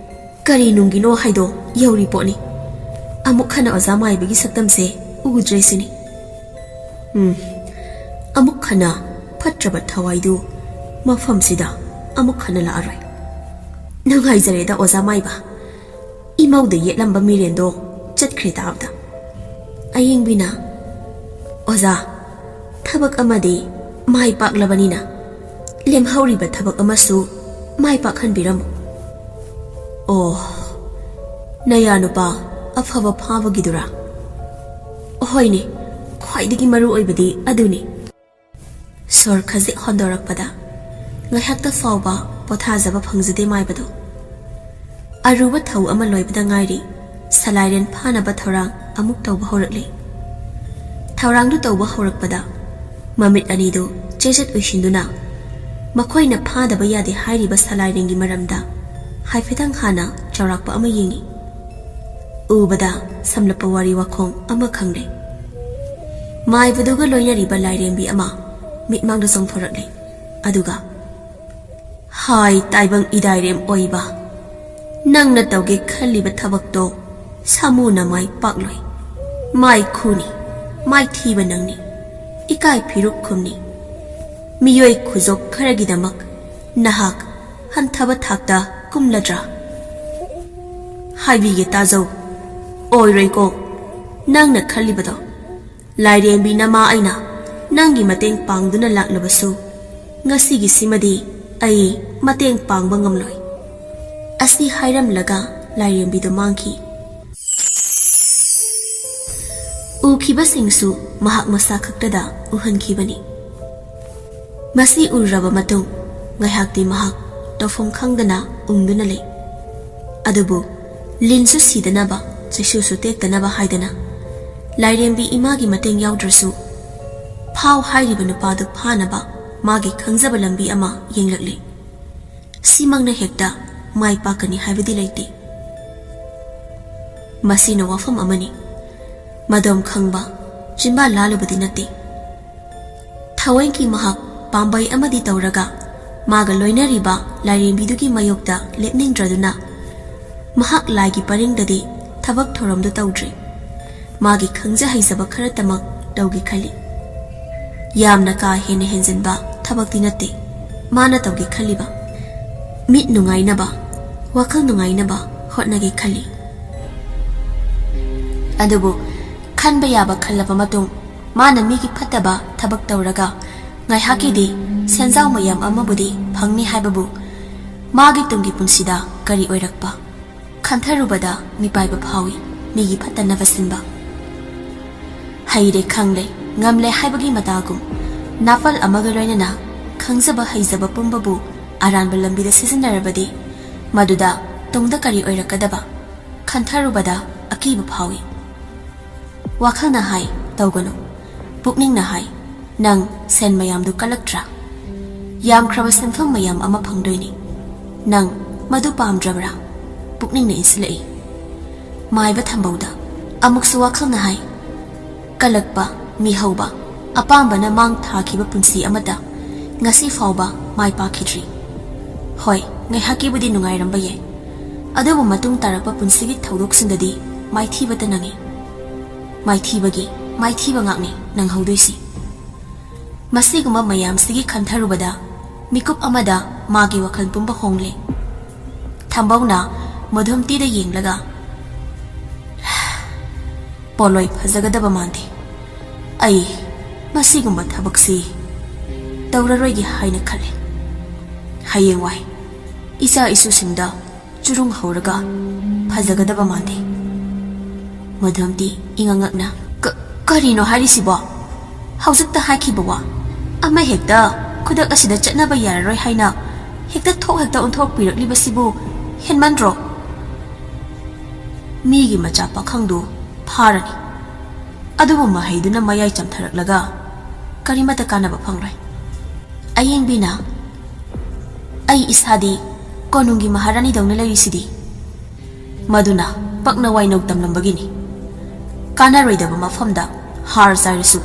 ꯀꯔꯤ ꯅꯨꯡꯒꯤꯅꯣ ꯍꯥꯏꯗꯣ ꯌꯧꯔꯤ ꯄꯣꯠꯅꯤ꯫ ꯑꯃꯨꯛ ꯍꯟꯅ ꯑꯣꯖꯥ ꯃꯥꯏꯕꯒꯤ ꯁꯛꯇꯝꯁꯦ ꯎꯗ꯭ꯔꯦ ꯁꯤꯅꯤ꯫ ꯎꯝ, ꯑꯃꯨꯛ ꯍꯟꯅ ꯐꯠꯇ꯭ꯔꯕ ꯊꯋꯥꯏꯗꯨ ꯃꯐꯝꯁꯤꯗ ꯑꯃꯨꯛ ꯍꯟꯅ ꯂꯥꯛꯑꯔꯣꯏ꯫ ꯅꯨꯡꯉꯥꯏꯖꯔꯦꯗ ꯑꯣꯖꯥ ꯃꯥꯏꯕ, ꯏꯃꯧꯗ ꯌꯦꯠꯂꯝꯕ ꯃꯤꯔꯦꯟꯗꯣ ꯆꯠꯈ꯭ꯔꯦ ꯇꯥꯕꯗ꯫" ꯑꯌꯦꯡꯕꯤꯅ, "ꯑꯣꯖꯥ, ꯊꯕꯛ ꯑꯃꯗꯤ ꯃꯥꯏ ꯄꯥꯛꯂꯕꯅꯤꯅ ꯂꯦꯝꯍꯧꯔꯤꯕ ꯊꯕꯛ ꯑꯃꯁꯨ ꯃꯥꯏ ꯄꯥꯛꯍꯟꯕꯤꯔꯝꯃꯨ꯫" "ꯑꯣ, ꯅꯌꯥ ꯅꯨꯄꯥ ꯑꯐꯕ ꯐꯥꯕꯒꯤꯗꯨꯔꯥ?" "ꯍꯣꯏꯅꯦ, ꯈ꯭ꯋꯥꯏꯗꯒꯤ ꯃꯔꯨ ꯑꯣꯏꯕꯗꯤ ꯑꯗꯨꯅꯤ꯫" ꯁꯣꯔ ꯈꯖꯤꯛ ꯍꯣꯟꯗꯣꯔꯛꯄꯗ ꯉꯥꯏꯍꯥꯛꯇ ꯐꯥꯎꯕ ꯄꯣꯊꯥꯖꯕ ꯐꯪꯖꯗꯦ ꯃꯥꯏꯕꯗꯨ꯫ ꯑꯔꯨꯕ ꯊꯧ ꯑꯃ ꯂꯣꯏꯕꯗ ꯉꯥꯏꯔꯤ, ꯁꯂꯥꯏꯔꯦꯟ ꯐꯥꯅꯕ ꯊꯧꯔꯥꯡ ꯑꯃꯨꯛ ꯇꯧꯕ ꯍꯧꯔꯛꯂꯤ꯫ ꯊꯧꯔꯥꯡꯗꯨ ꯇꯧꯕ ꯍꯧꯔꯛꯄꯗ ꯃꯃꯤꯠ ꯑꯅꯤꯗꯨ ꯆꯦꯖꯠ ꯎꯏꯁꯤꯟꯗꯨꯅ ꯃꯈꯣꯏꯅ ꯐꯥꯗꯕ ꯌꯥꯗꯦ ꯍꯥꯏꯔꯤꯕ ꯁꯂꯥꯏꯔꯦꯟꯒꯤ ꯃꯔꯝꯗ ꯍꯥꯏꯐꯦꯠꯇꯪ ꯍꯥꯟꯅ ꯆꯥꯎꯔꯥꯛꯄ ꯑꯃ ꯌꯦꯡꯉꯤ꯫ ꯎꯕꯗ ꯁꯝꯂꯞꯄ ꯋꯥꯔꯤ ꯋꯥꯈꯣꯡ ꯑꯃ ꯈꯪꯂꯦ꯫ ꯃꯥꯏꯕꯗꯨꯒ ꯂꯣꯏꯅꯔꯤꯕ ꯂꯥꯏꯔꯦꯝꯕꯤ ꯑꯃ ꯃꯤꯠꯃꯥꯡꯗ ꯆꯣꯡꯊꯣꯔꯛꯂꯦ꯫ ꯑꯗꯨꯒ, "ꯍꯥꯏ ꯇꯥꯏꯕꯪ ꯏꯗꯥꯏꯔꯦꯝ ꯑꯣꯏꯕ, ꯅꯪꯅ ꯇꯧꯒꯦ ꯈꯜꯂꯤꯕ ꯊꯕꯛꯇꯣ ꯁꯥꯃꯨꯅ ꯃꯥꯏ ꯄꯥꯛꯂꯣꯏ꯫ ꯃꯥꯏ ꯈꯨꯅꯤ, ꯃꯥꯏ ꯊꯤꯕ ꯅꯪꯅꯤ, ꯏꯀꯥꯏ ꯐꯤꯔꯨꯛ ꯈꯨꯝꯅꯤ꯫ ꯃꯤꯑꯣꯏ ꯈꯨꯖꯣꯛ ꯈꯔꯒꯤꯗꯃꯛ ꯅꯍꯥꯛ ꯍꯟꯊꯕ ꯊꯥꯛꯇ ꯀꯨꯝꯂꯗ꯭ꯔꯥ?" "ꯍꯥꯏꯕꯤꯒꯦ ꯇꯥꯖꯧ, ꯑꯣꯏꯔꯣꯏꯀꯣ ꯅꯪꯅ ꯈꯜꯂꯤꯕꯗꯣ꯫ ꯂꯥꯏꯔꯦꯝꯕꯤ ꯅꯃꯥ ꯑꯩꯅ ꯅꯪꯒꯤ ꯃꯇꯦꯡ ꯄꯥꯡꯗꯨꯅ ꯂꯥꯛꯂꯕꯁꯨ, ꯉꯁꯤꯒꯤꯁꯤꯃꯗꯤ ꯑꯩ ꯃꯇꯦꯡ ꯄꯥꯡꯕ ꯉꯝꯂꯣꯏ"꯫ ꯑꯁꯤ ꯍꯥꯏꯔꯝꯂꯒ ꯂꯥꯏꯔꯦꯝꯕꯤꯗꯨ ꯃꯥꯡꯈꯤ꯫ ꯎꯈꯤꯕꯁꯤꯡꯁꯨ ꯃꯍꯥꯛ ꯃꯁꯥ ꯈꯛꯇꯗ ꯎꯍꯟꯈꯤꯕꯅꯤ꯫ ꯃꯁꯤ ꯎꯔꯕ ꯃꯇꯨꯡ ꯉꯥꯏꯍꯥꯛꯇꯤ ꯃꯍꯥꯛ ꯇꯧꯐꯝ ꯈꯪꯗꯅ ꯎꯪꯗꯨꯅ ꯂꯩ꯫ ꯑꯗꯨꯕꯨ ꯂꯤꯟꯁꯨ ꯁꯤꯗꯅꯕ, ꯆꯩꯁꯨꯁꯨ ꯇꯦꯛꯇꯅꯕ ꯍꯥꯏꯗꯅ ꯂꯥꯏꯔꯦꯝꯕꯤ ꯏꯃꯥꯒꯤ ꯃꯇꯦꯡ ꯌꯥꯎꯗ꯭ꯔꯁꯨ ꯐꯥꯎ ꯍꯥꯏꯔꯤꯕ ꯅꯨꯄꯥꯗꯨ ꯐꯥꯅꯕ ꯃꯥꯒꯤ ꯈꯪꯖꯕ ꯂꯝꯕꯤ ꯑꯃ ꯌꯦꯡꯂꯛꯂꯤ꯫ ꯁꯤꯃꯛꯅ ꯍꯦꯛꯇ ꯃꯥꯏ ꯄꯥꯛꯀꯅꯤ ꯍꯥꯏꯕꯗꯤ ꯂꯩꯇꯦ꯫ ꯃꯁꯤꯅ ꯋꯥꯐꯝ ꯑꯃꯅꯤ꯫ ꯃꯗꯣꯝ ꯈꯪꯕ, ꯆꯤꯟꯕꯥ ꯂꯥꯜꯂꯨꯕꯗꯤ ꯅꯠꯇꯦ꯫ ꯊꯋꯥꯏꯒꯤ ꯃꯍꯥꯛ ꯄꯥꯝꯕꯩ ꯑꯃꯗꯤ ꯇꯧꯔꯒ ꯃꯥꯒ ꯂꯣꯏꯅꯔꯤꯕ ꯂꯥꯏꯔꯦꯝꯕꯤꯗꯨꯒꯤ ꯃꯥꯌꯣꯛꯇ ꯂꯦꯞꯅꯤꯡꯗ꯭ꯔꯗꯨꯅ ꯃꯍꯥꯛ ꯂꯥꯏꯒꯤ ꯄꯔꯤꯡꯗꯗꯤ ꯊꯕꯛ ꯊꯧꯔꯝꯗꯨ ꯇꯧꯗ꯭ꯔꯤ꯫ ꯃꯥꯒꯤ ꯈꯪꯖ ꯍꯩꯖꯕ ꯈꯔꯇꯃꯛ ꯇꯧꯒꯦ ꯈꯜꯂꯤ꯫ ꯌꯥꯝꯅ ꯀꯥ ꯍꯦꯟꯅ ꯍꯦꯟꯖꯤꯟꯕ ꯊꯕꯛꯇꯤ ꯅꯠꯇꯦ ꯃꯥꯅ ꯇꯧꯒꯦ ꯈꯜꯂꯤꯕ꯫ ꯃꯤꯠ ꯅꯨꯡꯉꯥꯏꯅꯕ, ꯋꯥꯈꯜ ꯅꯨꯡꯉꯥꯏꯅꯕ ꯍꯣꯠꯅꯒꯦ ꯈꯜꯂꯤ꯫ ꯑꯗꯨꯕꯨ ꯈꯟꯕ ꯌꯥꯕ ꯈꯜꯂꯕ ꯃꯇꯨꯡ ꯃꯥꯅ ꯃꯤꯒꯤ ꯐꯠꯇꯕ ꯊꯕꯛ ꯇꯧꯔꯒ ꯉꯥꯏꯍꯥꯛꯀꯤꯗꯤ ꯁꯦꯟꯖꯥꯎ ꯃꯌꯥꯝ ꯑꯃꯕꯨꯗꯤ ꯐꯪꯅꯤ ꯍꯥꯏꯕꯕꯨ ꯃꯥꯒꯤ ꯇꯨꯡꯒꯤ ꯄꯨꯟꯁꯤꯗ ꯀꯔꯤ ꯑꯣꯏꯔꯛꯄ ꯈꯟꯊꯔꯨꯕꯗ ꯃꯤꯄꯥꯏꯕ ꯐꯥꯎꯏ, ꯃꯤꯒꯤ ꯐꯠꯇꯅꯕ ꯁꯤꯟꯕ꯫ ꯍꯩꯔꯦ ꯈꯪꯂꯦ, ꯉꯝꯂꯦ ꯍꯥꯏꯕꯒꯤ ꯃꯇꯥꯒꯨꯝ ꯅꯥꯄꯜ ꯑꯃꯒ ꯂꯣꯏꯅꯅ ꯈꯪꯖꯕ ꯍꯩꯖꯕ ꯄꯨꯝꯕꯕꯨ ꯑꯔꯥꯟꯕ ꯂꯝꯕꯤꯗ ꯁꯤꯖꯤꯟꯅꯔꯕꯗꯤ ꯃꯗꯨꯗ ꯇꯨꯡꯗ ꯀꯔꯤ ꯑꯣꯏꯔꯛꯀꯗꯕ ꯈꯟꯊꯔꯨꯕꯗ ꯑꯀꯤꯕ ꯐꯥꯎꯏ꯫ ꯋꯥꯈꯜꯅ ꯍꯥꯏ, "ꯇꯧꯒꯅꯨ, ꯄꯨꯛꯅꯤꯡꯅ ꯍꯥꯏ, "ꯅꯪ ꯁꯦꯟ ꯃꯌꯥꯝꯗꯨ ꯀꯜꯂꯛꯇ꯭ꯔꯥ? ꯌꯥꯝꯈ꯭ꯔꯕ ꯁꯦꯟꯐꯝ ꯃꯌꯥꯝ ꯑꯃ ꯐꯪꯗꯣꯏꯅꯤ꯫ ꯅꯪ ꯃꯗꯨ ꯄꯥꯝꯗ꯭ꯔꯕ꯭ꯔꯥ?" ꯄꯨꯛꯅꯤꯡꯅ ꯏꯟꯁꯤꯜꯂꯛꯏ꯫ ꯃꯥꯏꯕ ꯊꯝꯕꯧꯗ ꯑꯃꯨꯛꯁꯨ ꯋꯥꯈꯜꯅ ꯍꯥꯏ, "ꯀꯜꯂꯛꯄ, ꯃꯤꯍꯧꯕ, ꯑꯄꯥꯝꯕꯅ ꯃꯥꯡ ꯊꯥꯈꯤꯕ ꯄꯨꯟꯁꯤ ꯑꯃꯠꯇ ꯉꯁꯤ ꯐꯥꯎꯕ ꯃꯥꯏ ꯄꯥꯛꯈꯤꯗ꯭ꯔꯤ꯫ ꯍꯣꯏ, ꯉꯥꯏꯍꯥꯛꯀꯤꯕꯨꯗꯤ ꯅꯨꯡꯉꯥꯏꯔꯝꯕ ꯌꯥꯏ, ꯑꯗꯨꯕꯨ ꯃꯇꯨꯡ ꯇꯥꯔꯛꯄ ꯄꯨꯟꯁꯤꯒꯤ ꯊꯧꯗꯣꯛꯁꯤꯡꯗꯗꯤ ꯃꯥꯏꯊꯤꯕꯇ ꯅꯪꯉꯤ꯫ ꯃꯥꯏꯊꯤꯕꯒꯤ ꯃꯥꯏꯊꯤꯕ ꯉꯥꯛꯅꯤ ꯅꯪꯍꯧꯗꯣꯏꯁꯤ꯫" ꯃꯁꯤꯒꯨꯝꯕ ꯃꯌꯥꯝꯁꯤꯒꯤ ꯈꯟꯊꯔꯨꯕꯗ ꯃꯤꯀꯨꯞ ꯑꯃꯗ ꯃꯥꯒꯤ ꯋꯥꯈꯜ ꯄꯨꯝꯕ ꯍꯣꯡꯂꯦ꯫ ꯊꯝꯕꯧꯅ ꯃꯣꯗꯣꯝꯇꯤꯗ ꯌꯦꯡꯂꯒ, "ꯄꯣꯂꯣꯏ ꯐꯖꯒꯗꯕ ꯃꯥꯟꯗꯦ꯫ ꯑꯩ ꯃꯁꯤꯒꯨꯝꯕ ꯊꯕꯛꯁꯤ ꯇꯧꯔꯔꯣꯏꯒꯦ ꯍꯥꯏꯅ ꯈꯜꯂꯦ꯫ ꯍꯌꯦꯡꯋꯥꯏ ꯏꯆꯥ ꯏꯁꯨꯁꯤꯡꯗ ꯆꯨꯔꯨꯡ ꯍꯧꯔꯒ ꯐꯖꯒꯗꯕ ꯃꯥꯟꯗꯦ꯫" ꯃꯣꯗꯣꯝꯇꯤ ꯏꯉꯛꯉꯛꯅ, "ꯀ-, ꯀꯔꯤꯅꯣ ꯍꯥꯏꯔꯤꯁꯤꯕꯣ? ꯍꯧꯖꯤꯛꯇ ꯍꯥꯏꯈꯤꯕ ꯋꯥ ꯑꯃ ꯍꯦꯛꯇ ꯈꯨꯗꯛ ꯑꯁꯤꯗ ꯆꯠꯅꯕ ꯌꯥꯔꯔꯣꯏ ꯍꯥꯏꯅ ꯍꯦꯛꯇ ꯊꯣꯛ ꯍꯦꯛꯇ ꯑꯣꯟꯊꯣꯛꯄꯤꯔꯛꯂꯤꯕꯁꯤꯕꯨ ꯍꯦꯟꯃꯟꯗ꯭ꯔꯣ?" "ꯃꯤꯒꯤ ꯃꯆꯥ ꯄꯥꯈꯪꯗꯨ ꯐꯥꯔꯅꯤ, ꯑꯗꯨꯕꯨ ꯃꯍꯩꯗꯨꯅ ꯃꯌꯥꯏ ꯆꯝꯊꯔꯛꯂꯒ ꯀꯔꯤꯃꯠꯇ ꯀꯥꯟꯅꯕ ꯐꯪꯂꯣꯏ꯫" ꯑꯌꯦꯡꯕꯤꯅ, "ꯑꯩ ꯏꯁꯥꯗꯤ ꯀꯣꯅꯨꯡꯒꯤ ꯃꯍꯥꯔꯥꯅꯤꯗꯧꯅ ꯂꯩꯔꯤꯁꯤꯗꯤ꯫ ꯃꯗꯨꯅ ꯄꯛꯅ ꯋꯥꯏꯅꯧ ꯇꯝꯂꯝꯕꯒꯤꯅꯤ꯫ ꯀꯥꯟꯅꯔꯣꯏꯗꯕ ꯃꯐꯝꯗ ꯍꯥꯔ ꯆꯥꯏꯔꯁꯨ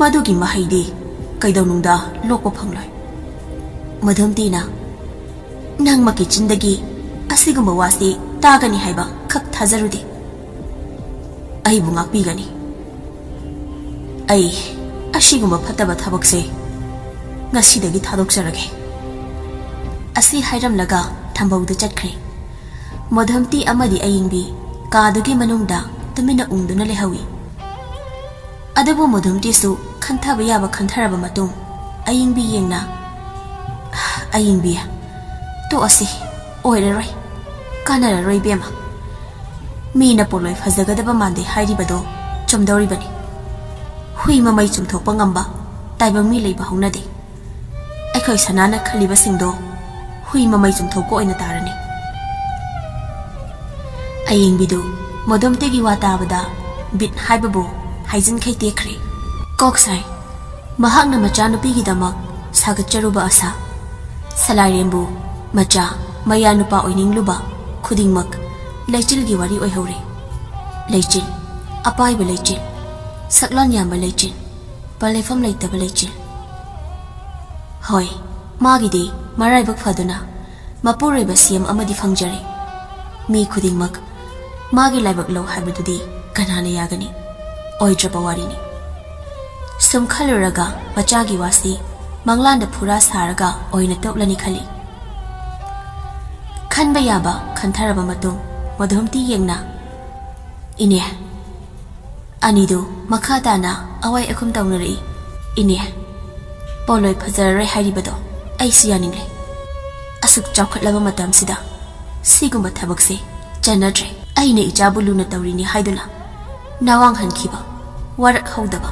ꯃꯗꯨꯒꯤ ꯃꯍꯩꯗꯤ ꯀꯩꯗꯧꯅꯨꯡꯗ ꯂꯣꯛꯄ ꯐꯪꯂꯣꯏ꯫" ꯃꯣꯗꯣꯝꯇꯤꯅ, "ꯅꯪꯃꯛꯀꯤ ꯆꯤꯟꯗꯒꯤ ꯑꯁꯤꯒꯨꯝꯕ ꯋꯥꯁꯤ ꯇꯥꯒꯅꯤ ꯍꯥꯏꯕ ꯈꯛ ꯊꯥꯖꯔꯨꯗꯦ꯫ ꯑꯩꯕꯨ ꯉꯥꯛꯄꯤꯒꯅꯤ꯫ ꯑꯩ ꯑꯁꯤꯒꯨꯝꯕ ꯐꯠꯇꯕ ꯊꯕꯛꯁꯦ ꯉꯁꯤꯗꯒꯤ ꯊꯥꯗꯣꯛꯆꯔꯒꯦ꯫" ꯑꯁꯤ ꯍꯥꯏꯔꯝꯂꯒ ꯊꯝꯕꯧꯗ ꯆꯠꯈ꯭ꯔꯦ꯫ ꯃꯣꯗꯣꯝꯇꯤ ꯑꯃꯗꯤ ꯑꯌꯤꯡꯕꯤ ꯀꯥꯗꯨꯒꯤ ꯃꯅꯨꯡꯗ ꯇꯨꯃꯤꯟꯅ ꯎꯪꯗꯨꯅ ꯂꯩꯍꯧꯏ꯫ ꯑꯗꯨꯕꯨ ꯃꯣꯗꯣꯝꯇꯤꯁꯨ ꯈꯟꯊꯕ ꯌꯥꯕ ꯈꯟꯊꯔꯕ ꯃꯇꯨꯡ, ꯑꯌꯤꯡꯕꯤ ꯌꯦꯡꯅ, "ꯑꯌꯤꯡꯕꯤ, ꯇꯣꯛꯑꯁꯤ, ꯑꯣꯏꯔꯔꯣꯏ, ꯀꯥꯟꯅꯔꯔꯣꯏ ꯏꯕꯦꯝꯃ꯫ ꯃꯤꯅ ꯄꯣꯂꯣꯏ ꯐꯖꯒꯗꯕ ꯃꯥꯟꯗꯦ ꯍꯥꯏꯔꯤꯕꯗꯣ ꯆꯨꯝꯗꯧꯔꯤꯕꯅꯤ꯫ ꯍꯨꯏ ꯃꯃꯩ ꯆꯨꯝꯊꯣꯛꯄ ꯉꯝꯕ ꯇꯥꯏꯕꯪ ꯃꯤ ꯂꯩꯕ ꯍꯧꯅꯗꯦ꯫ ꯑꯩꯈꯣꯏ ꯁꯅꯥꯅ ꯈꯜꯂꯤꯕꯁꯤꯡꯗꯣ ꯍꯨꯏ ꯃꯃꯩ ꯆꯨꯝꯊꯣꯛꯄ ꯑꯣꯏꯅ ꯇꯥꯔꯅꯤ꯫" ꯑꯌꯤꯡꯕꯤꯗꯨ ꯃꯣꯗꯣꯝꯇꯤꯒꯤ ꯋꯥ ꯇꯥꯕꯗ ꯕꯤꯠ ꯍꯥꯏꯕꯕꯨ ꯍꯥꯏꯖꯤꯟꯈꯩ ꯇꯦꯛꯈ꯭ꯔꯦ꯫ ꯀꯣꯛ ꯁꯥꯏ꯫ ꯃꯍꯥꯛꯅ ꯃꯆꯥꯅꯨꯄꯤꯒꯤꯗꯃꯛ ꯁꯥꯒꯠꯆꯔꯨꯕ ꯑꯁꯥ, ꯁꯂꯥꯏꯔꯦꯝꯕꯨ ꯃꯆꯥ, ꯃꯌꯥꯅꯨꯄꯥ ꯑꯣꯏꯅꯤꯡꯂꯨꯕ ꯈꯨꯗꯤꯡꯃꯛ ꯂꯩꯆꯤꯜꯒꯤ ꯋꯥꯔꯤ ꯑꯣꯏꯍꯧꯔꯦ꯫ ꯂꯩꯆꯤꯜ, ꯑꯄꯥꯏꯕ ꯂꯩꯆꯤꯜ, ꯁꯛꯂꯣꯟ ꯌꯥꯝꯕ ꯂꯩꯆꯤꯜ, ꯄꯜꯂꯩꯐꯝ ꯂꯩꯇꯕ ꯂꯩꯆꯤꯜ꯫ ꯍꯣꯏ, ꯃꯥꯒꯤꯗꯤ ꯃꯔꯥꯏꯕꯛ ꯐꯗꯨꯅ ꯃꯄꯨꯔꯣꯏꯕ ꯁꯤ ꯑꯦꯝ ꯑꯃꯗꯤ ꯐꯪꯖꯔꯦ꯫ ꯃꯤ ꯈꯨꯗꯤꯡꯃꯛ ꯃꯥꯒꯤ ꯂꯥꯏꯕꯛ ꯂꯧ ꯍꯥꯏꯕꯗꯨꯗꯤ ꯀꯅꯥꯅ ꯌꯥꯒꯅꯤ? ꯑꯣꯏꯗ꯭ꯔꯕ ꯋꯥꯔꯤꯅꯤ꯫ ꯁꯨꯝ ꯈꯜꯂꯨꯔꯒ ꯃꯆꯥꯒꯤ ꯋꯥꯁꯤ ꯃꯪꯂꯥꯟꯗ ꯐꯨꯔꯥ ꯁꯥꯔꯒ ꯑꯣꯏꯅ ꯇꯣꯛꯂꯅꯤ ꯈꯜꯂꯤ꯫ ꯈꯟꯕ ꯌꯥꯕ ꯈꯟꯊꯔꯕ ꯃꯇꯨꯡ ꯃꯙꯨꯝꯇꯤ ꯌꯦꯡꯅ, "ꯏꯅꯦ, ꯑꯅꯤꯗꯨ ꯃꯈꯥ ꯇꯥꯅ ꯑꯋꯥꯏ ꯑꯈꯨꯝ ꯇꯧꯅꯔꯛꯏ꯫ ꯏꯅꯦ, ꯄꯣꯂꯣꯏ ꯐꯖꯔꯔꯣꯏ ꯍꯥꯏꯔꯤꯕꯗꯣ ꯑꯩꯁꯨ ꯌꯥꯅꯤꯡꯂꯦ꯫ ꯑꯁꯨꯛ ꯆꯥꯎꯈꯠꯂꯕ ꯃꯇꯝꯁꯤꯗ ꯁꯤꯒꯨꯝꯕ ꯊꯕꯛꯁꯦ ꯆꯠꯅꯗ꯭ꯔꯦ꯫ ꯑꯩꯅ ꯏꯆꯥꯕꯨ ꯂꯨꯅ ꯇꯧꯔꯤꯅꯤ ꯍꯥꯏꯗꯨꯅ ꯅꯋꯥꯡ ꯍꯟꯈꯤꯕ, ꯋꯥꯔꯛ ꯍꯧꯗꯕ,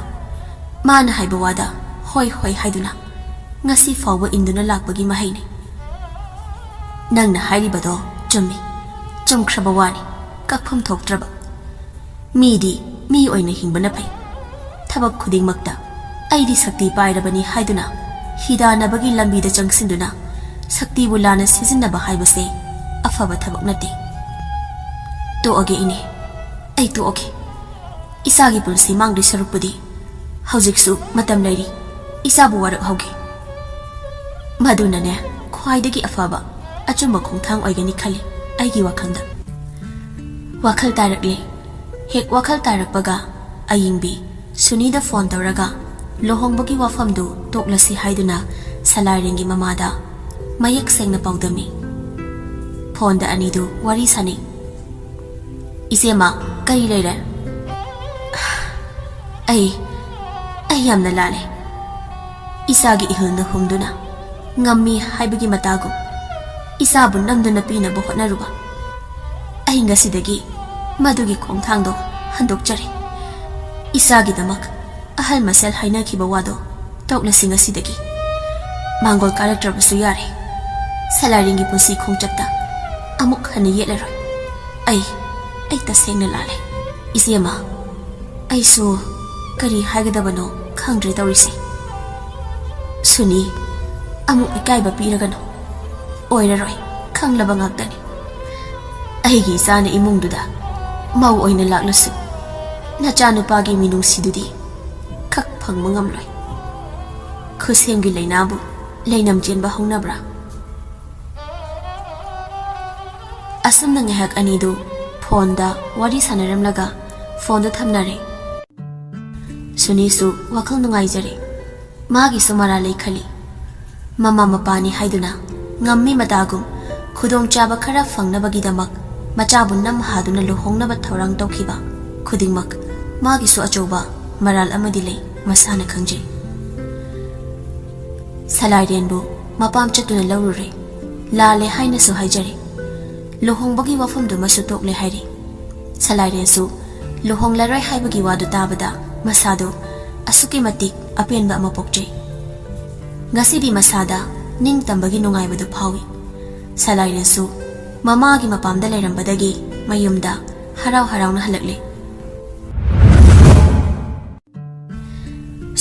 ꯃꯥꯅ ꯍꯥꯏꯕ ꯋꯥꯗ ꯍꯣꯏ ꯍꯣꯏ ꯍꯥꯏꯗꯨꯅ ꯉꯁꯤ ꯐꯥꯎꯕ ꯏꯟꯗꯨꯅ ꯂꯥꯛꯄꯒꯤ ꯃꯍꯩꯅꯤ꯫ ꯅꯪꯅ ꯍꯥꯏꯔꯤꯕꯗꯣ ꯆꯨꯝꯃꯤ, ꯆꯨꯝꯈ꯭ꯔꯕ ꯋꯥꯅꯤ, ꯀꯛꯐꯝ ꯊꯣꯛꯇ꯭ꯔꯕ꯫ ꯃꯤꯗꯤ ꯃꯤ ꯑꯣꯏꯅ ꯍꯤꯡꯕꯅ ꯐꯩ꯫ ꯊꯕꯛ ꯈꯨꯗꯤꯡꯃꯛꯇ ꯑꯩꯗꯤ ꯁꯛꯇꯤ ꯄꯥꯏꯔꯕꯅꯤ ꯍꯥꯏꯗꯨꯅ ꯍꯤꯗꯥꯟꯅꯕꯒꯤ ꯂꯝꯕꯤꯗ ꯆꯪꯁꯤꯟꯗꯨꯅ ꯁꯛꯇꯤꯕꯨ ꯂꯥꯟꯅ ꯁꯤꯖꯤꯟꯅꯕ ꯍꯥꯏꯕꯁꯦ ꯑꯐꯕ ꯊꯕꯛ ꯅꯠꯇꯦ꯫ ꯇꯣꯛꯑꯒꯦ ꯏꯅꯦ, ꯑꯩ ꯇꯣꯛꯑꯒꯦ꯫ ꯏꯆꯥꯒꯤ ꯄꯨꯟꯁꯤ ꯃꯥꯡꯗꯣꯏ ꯁꯔꯨꯛꯄꯨꯗꯤ ꯍꯧꯖꯤꯛꯁꯨ ꯃꯇꯝ ꯂꯩꯔꯤ, ꯏꯆꯥꯕꯨ ꯋꯥꯔꯛꯍꯧꯒꯦ꯫ ꯃꯗꯨꯅꯅꯦ ꯈ꯭ꯋꯥꯏꯗꯒꯤ ꯑꯐꯕ ꯑꯆꯨꯝꯕ ꯈꯣꯡꯊꯥꯡ ꯑꯣꯏꯒꯅꯤ ꯈꯜꯂꯤ ꯑꯩꯒꯤ ꯋꯥꯈꯜꯗ꯫ ꯋꯥꯈꯜ ꯇꯥꯔꯛꯂꯦ꯫ ꯍꯦꯛ ꯋꯥꯈꯜ ꯇꯥꯔꯛꯄꯒ ꯑꯌꯤꯡꯕꯤ ꯁꯨꯅꯤꯗ ꯐꯣꯟ ꯇꯧꯔꯒ ꯂꯨꯍꯣꯡꯕꯒꯤ ꯋꯥꯐꯝꯗꯨ ꯇꯣꯛꯂꯁꯤ ꯍꯥꯏꯗꯨꯅ ꯁꯂꯥꯏꯔꯦꯟꯒꯤ ꯃꯃꯥꯗ ꯃꯌꯦꯛ ꯁꯦꯡꯅ ꯄꯥꯎꯗꯝꯃꯤ꯫ ꯐꯣꯟꯗ ꯑꯅꯤꯗꯨ ꯋꯥꯔꯤ ꯁꯥꯅꯩ꯫ "ꯏꯆꯦꯃ, ꯀꯔꯤ ꯂꯩꯔꯦ?" "ꯑꯩ, ꯑꯩ ꯌꯥꯝꯅ ꯂꯥꯜꯂꯦ꯫ ꯏꯆꯥꯒꯤ ꯏꯍꯨꯜꯅ ꯍꯨꯝꯗꯨꯅ ꯉꯝꯃꯤ ꯍꯥꯏꯕꯒꯤ ꯃꯇꯥꯒꯨꯝ ꯏꯆꯥꯕꯨ ꯅꯝꯗꯨꯅ ꯄꯤꯅꯕ ꯍꯣꯠꯅꯔꯨꯕ꯫ ꯑꯩ ꯉꯁꯤꯗꯒꯤ ꯃꯗꯨꯒꯤ ꯈꯣꯡꯊꯥꯡꯗꯣ ꯍꯟꯗꯣꯛꯆꯔꯦ꯫ ꯏꯆꯥꯒꯤꯗꯃꯛ ꯑꯍꯜ ꯃꯁꯦꯜ ꯍꯥꯏꯅꯈꯤꯕ ꯋꯥꯗꯣ ꯇꯣꯛꯂꯁꯤ ꯉꯁꯤꯗꯒꯤ꯫ ꯃꯥꯡꯒꯣꯜ ꯀꯥꯔꯛꯇ꯭ꯔꯕꯁꯨ ꯌꯥꯔꯦ꯫ ꯁꯂꯥꯏꯔꯦꯟꯒꯤ ꯄꯨꯟꯁꯤ ꯈꯣꯡꯆꯠꯇ ꯑꯃꯨꯛ ꯍꯟꯅ ꯌꯦꯠꯂꯔꯣꯏ꯫ ꯑꯩ, ꯑꯩ ꯇꯁꯦꯡꯅ ꯂꯥꯜꯂꯦ꯫ ꯏꯆꯦꯃ, ꯑꯩꯁꯨ ꯀꯔꯤ ꯍꯥꯏꯒꯗꯕꯅꯣ ꯈꯪꯗ꯭ꯔꯦ ꯇꯧꯔꯤꯁꯦ꯫ ꯁꯨꯅꯤ, ꯑꯃꯨꯛ ꯏꯀꯥꯏꯕ ꯄꯤꯔꯒꯅꯨ꯫ ꯑꯣꯏꯔꯔꯣꯏ, ꯈꯪꯂꯕ ꯉꯥꯛꯇꯅꯤ꯫ ꯑꯩꯒꯤ ꯏꯆꯥꯅ ꯏꯃꯨꯡꯗꯨꯗ ꯃꯧ ꯑꯣꯏꯅ ꯂꯥꯛꯂꯁꯨ, ꯅꯆꯥꯅꯨꯄꯥꯒꯤ ꯃꯤꯅꯨꯡꯁꯤꯗꯨꯗꯤ ꯈꯛ ꯐꯪꯕ ꯉꯝꯂꯣꯏ꯫ ꯈꯨꯁꯦꯝꯒꯤ ꯂꯩꯅꯥꯕꯨ ꯂꯩꯅꯝ ꯆꯦꯟꯕ ꯍꯧꯅꯕ꯭ꯔꯥ? ꯑꯁꯨꯝꯅ ꯉꯥꯏꯍꯥꯛ ꯑꯅꯤꯗꯨ ꯐꯣꯟꯗ ꯋꯥꯔꯤ ꯁꯥꯟꯅꯔꯝꯂꯒ ꯐꯣꯟꯗꯨ ꯊꯝꯅꯔꯦ꯫ ꯁꯨꯅꯤꯁꯨ ꯋꯥꯈꯜ ꯅꯨꯡꯉꯥꯏꯖꯔꯦ꯫ ꯃꯥꯒꯤꯁꯨ ꯃꯔꯥꯜ ꯂꯩ ꯈꯜꯂꯤ꯫ ꯃꯃꯥ ꯃꯄꯥꯅꯤ ꯍꯥꯏꯗꯨꯅ ꯉꯝꯃꯤ ꯃꯇꯥꯒꯨꯝ ꯈꯨꯗꯣꯡꯆꯥꯕ ꯈꯔ ꯐꯪꯅꯕꯒꯤꯗꯃꯛ ꯃꯆꯥꯕꯨ ꯅꯝ ꯍꯥꯗꯨꯅ ꯂꯨꯍꯣꯡꯅꯕ ꯊꯧꯔꯥꯡ ꯇꯧꯈꯤꯕ ꯈꯨꯗꯤꯡꯃꯛ ꯃꯥꯒꯤꯁꯨ ꯑꯆꯧꯕ ꯃꯔꯥꯜ ꯑꯃꯗꯤ ꯂꯩ, ꯃꯁꯥꯅ ꯈꯪꯖꯩ꯫ ꯁꯂꯥꯏꯔꯦꯟꯕꯨ ꯃꯄꯥꯝ ꯆꯠꯇꯨꯅ ꯂꯧꯔꯨꯔꯦ꯫ ꯂꯥꯜꯂꯦ ꯍꯥꯏꯅꯁꯨ ꯍꯥꯏꯖꯔꯦ꯫ ꯂꯨꯍꯣꯡꯕꯒꯤ ꯋꯥꯐꯝꯗꯨꯃꯁꯨ ꯇꯣꯛꯂꯦ ꯍꯥꯏꯔꯤ꯫ ꯁꯂꯥꯏꯔꯦꯟꯁꯨ ꯂꯨꯍꯣꯡꯂꯔꯣꯏ ꯍꯥꯏꯕꯒꯤ ꯋꯥꯗꯨ ꯇꯥꯕꯗ ꯃꯁꯥꯗꯨ ꯑꯁꯨꯛꯀꯤ ꯃꯇꯤꯛ ꯑꯄꯦꯟꯕ ꯑꯃ ꯄꯣꯛꯆꯩ꯫ ꯉꯁꯤꯗꯤ ꯃꯁꯥꯗ ꯅꯤꯡꯇꯝꯕꯒꯤ ꯅꯨꯡꯉꯥꯏꯕꯗꯨ ꯐꯥꯎꯏ꯫ ꯁꯂꯥꯏꯔꯦꯟꯁꯨ ꯃꯃꯥꯒꯤ ꯃꯄꯥꯝꯗ ꯂꯩꯔꯝꯕꯗꯒꯤ ꯃꯌꯨꯝꯗ ꯍꯔꯥꯎ ꯍꯔꯥꯎꯅ ꯍꯜꯂꯛꯂꯦ꯫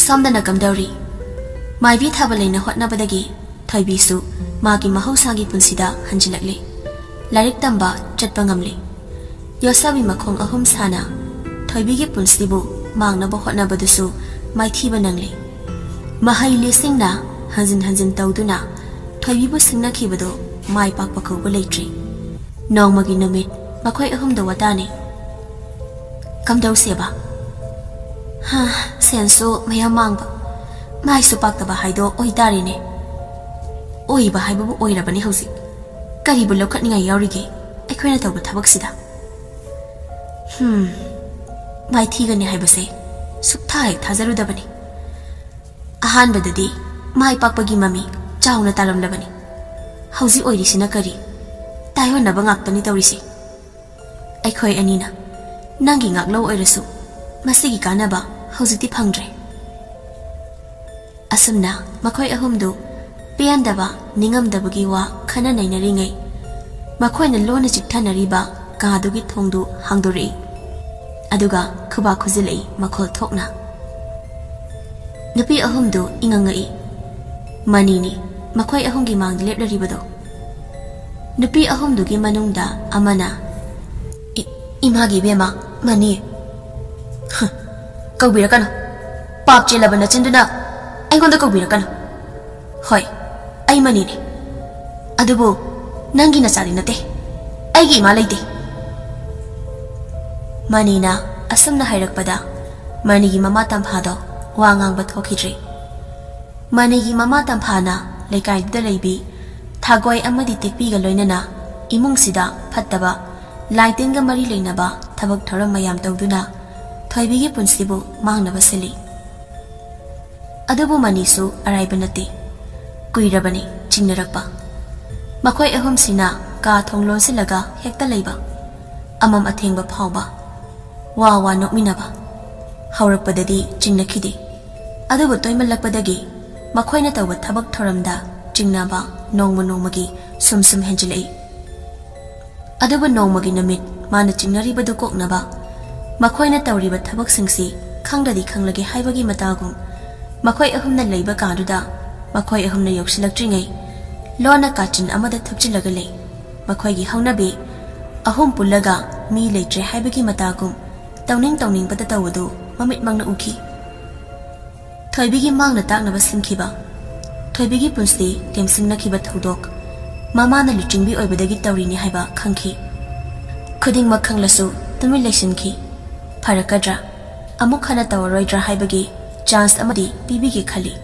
ꯁꯣꯝꯗꯅ ꯀꯝꯗꯧꯔꯤ? ꯃꯥꯏꯕꯤ ꯊꯥꯕ ꯂꯩꯅ ꯍꯣꯠꯅꯕꯗꯒꯤ ꯊꯣꯏꯕꯤꯁꯨ ꯃꯥꯒꯤ ꯃꯍꯧꯁꯥꯒꯤ ꯄꯨꯟꯁꯤꯗ ꯍꯟꯖꯤꯜꯂꯛꯂꯤ꯫ ꯂꯥꯏꯔꯤꯛ ꯇꯝꯕ ꯆꯠꯄ ꯉꯝꯂꯤ꯫ ꯌꯣꯠꯁꯥꯕꯤ ꯃꯈꯣꯡ ꯑꯍꯨꯝ ꯁꯥꯅ ꯊꯣꯏꯕꯤꯒꯤ ꯄꯨꯟꯁꯤꯕꯨ ꯃꯥꯡꯅꯕ ꯍꯣꯠꯅꯕꯗꯨꯁꯨ ꯃꯥꯏꯊꯤꯕ ꯅꯪꯂꯤ꯫ ꯃꯍꯩ ꯂꯤꯁꯤꯡꯅ ꯍꯟꯖꯤꯟ ꯍꯟꯖꯤꯟ ꯇꯧꯗꯨꯅ ꯊꯣꯏꯕꯤꯕꯨ ꯁꯤꯡꯅꯈꯤꯕꯗꯨ ꯃꯥꯏ ꯄꯥꯛꯄ ꯀꯧꯕ ꯂꯩꯇ꯭ꯔꯤ꯫ ꯅꯣꯡꯃꯒꯤ ꯅꯨꯃꯤꯠ ꯃꯈꯣꯏ ꯑꯍꯨꯝꯗ ꯋꯥꯇꯥꯅꯤ꯫ ꯀꯝꯗꯧꯁꯦꯕ? ꯍꯥ, ꯁꯦꯟꯁꯨ ꯃꯌꯥꯝ ꯃꯥꯡꯕ, ꯃꯥꯏꯁꯨ ꯄꯥꯛꯇꯕ ꯍꯥꯏꯗꯣ ꯑꯣꯏꯇꯥꯔꯦꯅꯦ꯫ ꯑꯣꯏꯕ ꯍꯥꯏꯕꯕꯨ ꯑꯣꯏꯔꯕꯅꯤ ꯍꯧꯖꯤꯛ꯫ ꯀꯔꯤꯕꯨ ꯂꯧꯈꯠꯅꯤꯡꯉꯥꯏ ꯌꯥꯎꯔꯤꯒꯦ ꯑꯩꯈꯣꯏꯅ ꯇꯧꯕ ꯊꯕꯛꯁꯤꯗ? ꯍꯝ, ꯃꯥꯏꯊꯤꯒꯅꯤ ꯍꯥꯏꯕꯁꯦ ꯁꯨꯛꯊꯥ ꯍꯦꯛ ꯊꯥꯖꯔꯨꯗꯕꯅꯤ꯫ ꯑꯍꯥꯟꯕꯗꯗꯤ ꯃꯥꯏ ꯄꯥꯛꯄꯒꯤ ꯃꯃꯤ ꯆꯥꯎꯅ ꯇꯥꯔꯝꯂꯕꯅꯤ꯫ ꯍꯧꯖꯤꯛ ꯑꯣꯏꯔꯤꯁꯤꯅ ꯀꯔꯤ? ꯇꯥꯏꯑꯣꯟꯅꯕ ꯉꯥꯛꯇꯅꯤ ꯇꯧꯔꯤꯁꯦ꯫ ꯑꯩꯈꯣꯏ ꯑꯅꯤꯅ ꯅꯪꯒꯤ ꯉꯥꯛꯂꯧ ꯑꯣꯏꯔꯁꯨ ꯃꯁꯤꯒꯤ ꯀꯥꯟꯅꯕ ꯍꯧꯖꯤꯛꯇꯤ ꯐꯪꯗ꯭ꯔꯦ꯫ ꯑꯁꯨꯝꯅ ꯃꯈꯣꯏ ꯑꯍꯨꯝꯗꯨ ꯄꯦꯟꯗꯕ, ꯅꯤꯡꯉꯝꯗꯕꯒꯤ ꯋꯥ ꯈꯟꯅ ꯅꯩꯅꯔꯤꯉꯩ, ꯃꯈꯣꯏꯅ ꯂꯣꯟꯅ ꯆꯤꯛꯊꯅꯔꯤꯕ ꯀꯥꯗꯨꯒꯤ ꯊꯣꯡꯗꯨ ꯍꯥꯡꯗꯣꯔꯛꯏ꯫ ꯑꯗꯨꯒ ꯈꯨꯕꯥꯛ ꯈꯨꯖꯤꯜꯂꯛꯏ ꯃꯈꯣꯜ ꯊꯣꯛꯅ꯫ ꯅꯨꯄꯤ ꯑꯍꯨꯝꯗꯨ ꯏꯉꯛ ꯉꯛꯏ꯫ ꯃꯅꯤꯅꯤ ꯃꯈꯣꯏ ꯑꯍꯨꯝꯒꯤ ꯃꯥꯡꯗ ꯂꯦꯞꯂꯔꯤꯕꯗꯣ꯫ ꯅꯨꯄꯤ ꯑꯍꯨꯝꯗꯨꯒꯤ ꯃꯅꯨꯡꯗ ꯑꯃꯅ, "ꯏ-, ꯏꯃꯥꯒꯤ ꯏꯕꯦꯝꯃ, ꯃꯅꯤ꯫ ꯍ, ꯀꯧꯕꯤꯔꯛꯀꯅꯨ꯫ ꯄꯥꯞ ꯆꯦꯜꯂꯕ ꯅꯆꯤꯟꯗꯨꯅ ꯑꯩꯉꯣꯟꯗ ꯀꯧꯕꯤꯔꯛꯀꯅꯨ꯫ ꯍꯣꯏ, ꯑꯩ ꯃꯅꯤꯅꯤ꯫ ꯑꯗꯨꯕꯨ ꯅꯪꯒꯤ ꯅꯆꯥꯗꯤ ꯅꯠꯇꯦ꯫ ꯑꯩꯒꯤ ꯏꯃꯥ ꯂꯩꯇꯦ꯫" ꯃꯅꯤꯅ ꯑꯁꯨꯝꯅ ꯍꯥꯏꯔꯛꯄꯗ ꯃꯅꯤꯒꯤ ꯃꯃꯥ ꯇꯝꯐꯥꯗꯣ ꯋꯥ ꯉꯥꯡꯕ ꯊꯣꯛꯈꯤꯗ꯭ꯔꯦ꯫ ꯃꯅꯤꯒꯤ ꯃꯃꯥ ꯇꯝꯐꯥꯅ ꯂꯩꯀꯥꯏꯗꯨꯗ ꯂꯩꯕꯤ ꯊꯥꯒꯣꯏ ꯑꯃꯗꯤ ꯇꯦꯛꯄꯤꯒ ꯂꯣꯏꯅꯅ ꯏꯃꯨꯡꯁꯤꯗ ꯐꯠꯇꯕ, ꯂꯥꯏꯇꯤꯟꯒ ꯃꯔꯤ ꯂꯩꯅꯕ ꯊꯕꯛ ꯊꯧꯔꯝ ꯃꯌꯥꯝ ꯇꯧꯗꯨꯅ ꯊꯣꯏꯕꯤꯒꯤ ꯄꯨꯟꯁꯤꯕꯨ ꯃꯥꯡꯅꯕ ꯁꯤꯜꯂꯤ꯫ ꯑꯗꯨꯕꯨ ꯃꯅꯤꯁꯨ ꯑꯔꯥꯏꯕ ꯅꯠꯇꯦ꯫ ꯀꯨꯏꯔꯕꯅꯤ ꯆꯤꯡꯅꯔꯛꯄ꯫ ꯃꯈꯣꯏ ꯑꯍꯨꯝꯁꯤꯅ ꯀꯥ ꯊꯣꯡ ꯂꯣꯟꯁꯤꯜꯂꯒ ꯍꯦꯛꯇ ꯂꯩꯕ, ꯑꯃꯝ ꯑꯊꯦꯡꯕ ꯐꯥꯎꯕ꯫ ꯋꯥ ꯋꯥ ꯅꯣꯛꯃꯤꯟꯅꯕ꯫ ꯍꯧꯔꯛꯄꯗꯗꯤ ꯆꯤꯡꯅꯈꯤꯗꯦ, ꯑꯗꯨꯕꯨ ꯇꯣꯏꯃꯜꯂꯛꯄꯗꯒꯤ ꯃꯈꯣꯏꯅ ꯇꯧꯕ ꯊꯕꯛ ꯊꯧꯔꯝꯗ ꯆꯤꯡꯅꯕ ꯅꯣꯡꯃ ꯅꯣꯡꯃꯒꯤ ꯁꯨꯝ ꯁꯨꯝ ꯍꯦꯟꯖꯤꯜꯂꯛꯏ꯫ ꯑꯗꯨꯕꯨ ꯅꯣꯡꯃꯒꯤ ꯅꯨꯃꯤꯠ ꯃꯥꯅ ꯆꯤꯡꯅꯔꯤꯕꯗꯨ ꯀꯣꯛꯅꯕ, ꯃꯈꯣꯏꯅ ꯇꯧꯔꯤꯕ ꯊꯕꯛꯁꯤꯡꯁꯤ ꯈꯪꯗꯗꯤ ꯈꯪꯂꯒꯦ ꯍꯥꯏꯕꯒꯤ ꯃꯇꯥꯒꯨꯝ, ꯃꯈꯣꯏ ꯑꯍꯨꯝꯅ ꯂꯩꯕ ꯀꯥꯗꯨꯗ ꯃꯈꯣꯏ ꯑꯍꯨꯝꯅ ꯌꯧꯁꯤꯜꯂꯛꯇ꯭ꯔꯤꯉꯩ ꯂꯣꯟꯅ ꯀꯥꯆꯤꯟ ꯑꯃꯗ ꯊꯨꯞꯆꯤꯜꯂꯒ ꯂꯩ꯫ ꯃꯈꯣꯏꯒꯤ ꯍꯧꯅꯕꯤ ꯑꯍꯨꯝ ꯄꯨꯜꯂꯒ ꯃꯤ ꯂꯩꯇ꯭ꯔꯦ ꯍꯥꯏꯕꯒꯤ ꯃꯇꯥꯒꯨꯝ ꯇꯧꯅꯤꯡ ꯇꯧꯅꯤꯡꯕꯗ ꯇꯧꯕꯗꯨ ꯃꯃꯤꯠꯃꯛꯅ ꯎꯈꯤ꯫ ꯊꯣꯏꯕꯤꯒꯤ ꯃꯥꯡꯅ ꯇꯥꯛꯅꯕ ꯁꯤꯟꯈꯤꯕ, ꯊꯣꯏꯕꯤꯒꯤ ꯄꯨꯟꯁꯤ ꯇꯦꯝꯁꯤꯡꯅꯈꯤꯕ ꯊꯧꯗꯣꯛ, ꯃꯃꯥꯅ ꯂꯨꯆꯤꯡꯕꯤ ꯑꯣꯏꯕꯗꯒꯤ ꯇꯧꯔꯤꯅꯤ ꯍꯥꯏꯕ ꯈꯪꯈꯤ꯫ ꯈꯨꯗꯤꯡꯃꯛ ꯈꯪꯂꯁꯨ ꯇꯨꯃꯤꯟ ꯂꯩꯁꯤꯟꯈꯤ꯫ ꯐꯔꯛꯀꯗ꯭ꯔꯥ, ꯑꯃꯨꯛ ꯍꯟꯅ ꯇꯧꯔꯔꯣꯏꯗ꯭ꯔꯥ ꯍꯥꯏꯕꯒꯤ ꯆꯥꯟꯁ ꯑꯃꯗꯤ ꯄꯤꯕꯤꯒꯦ ꯈꯜꯂꯤ꯫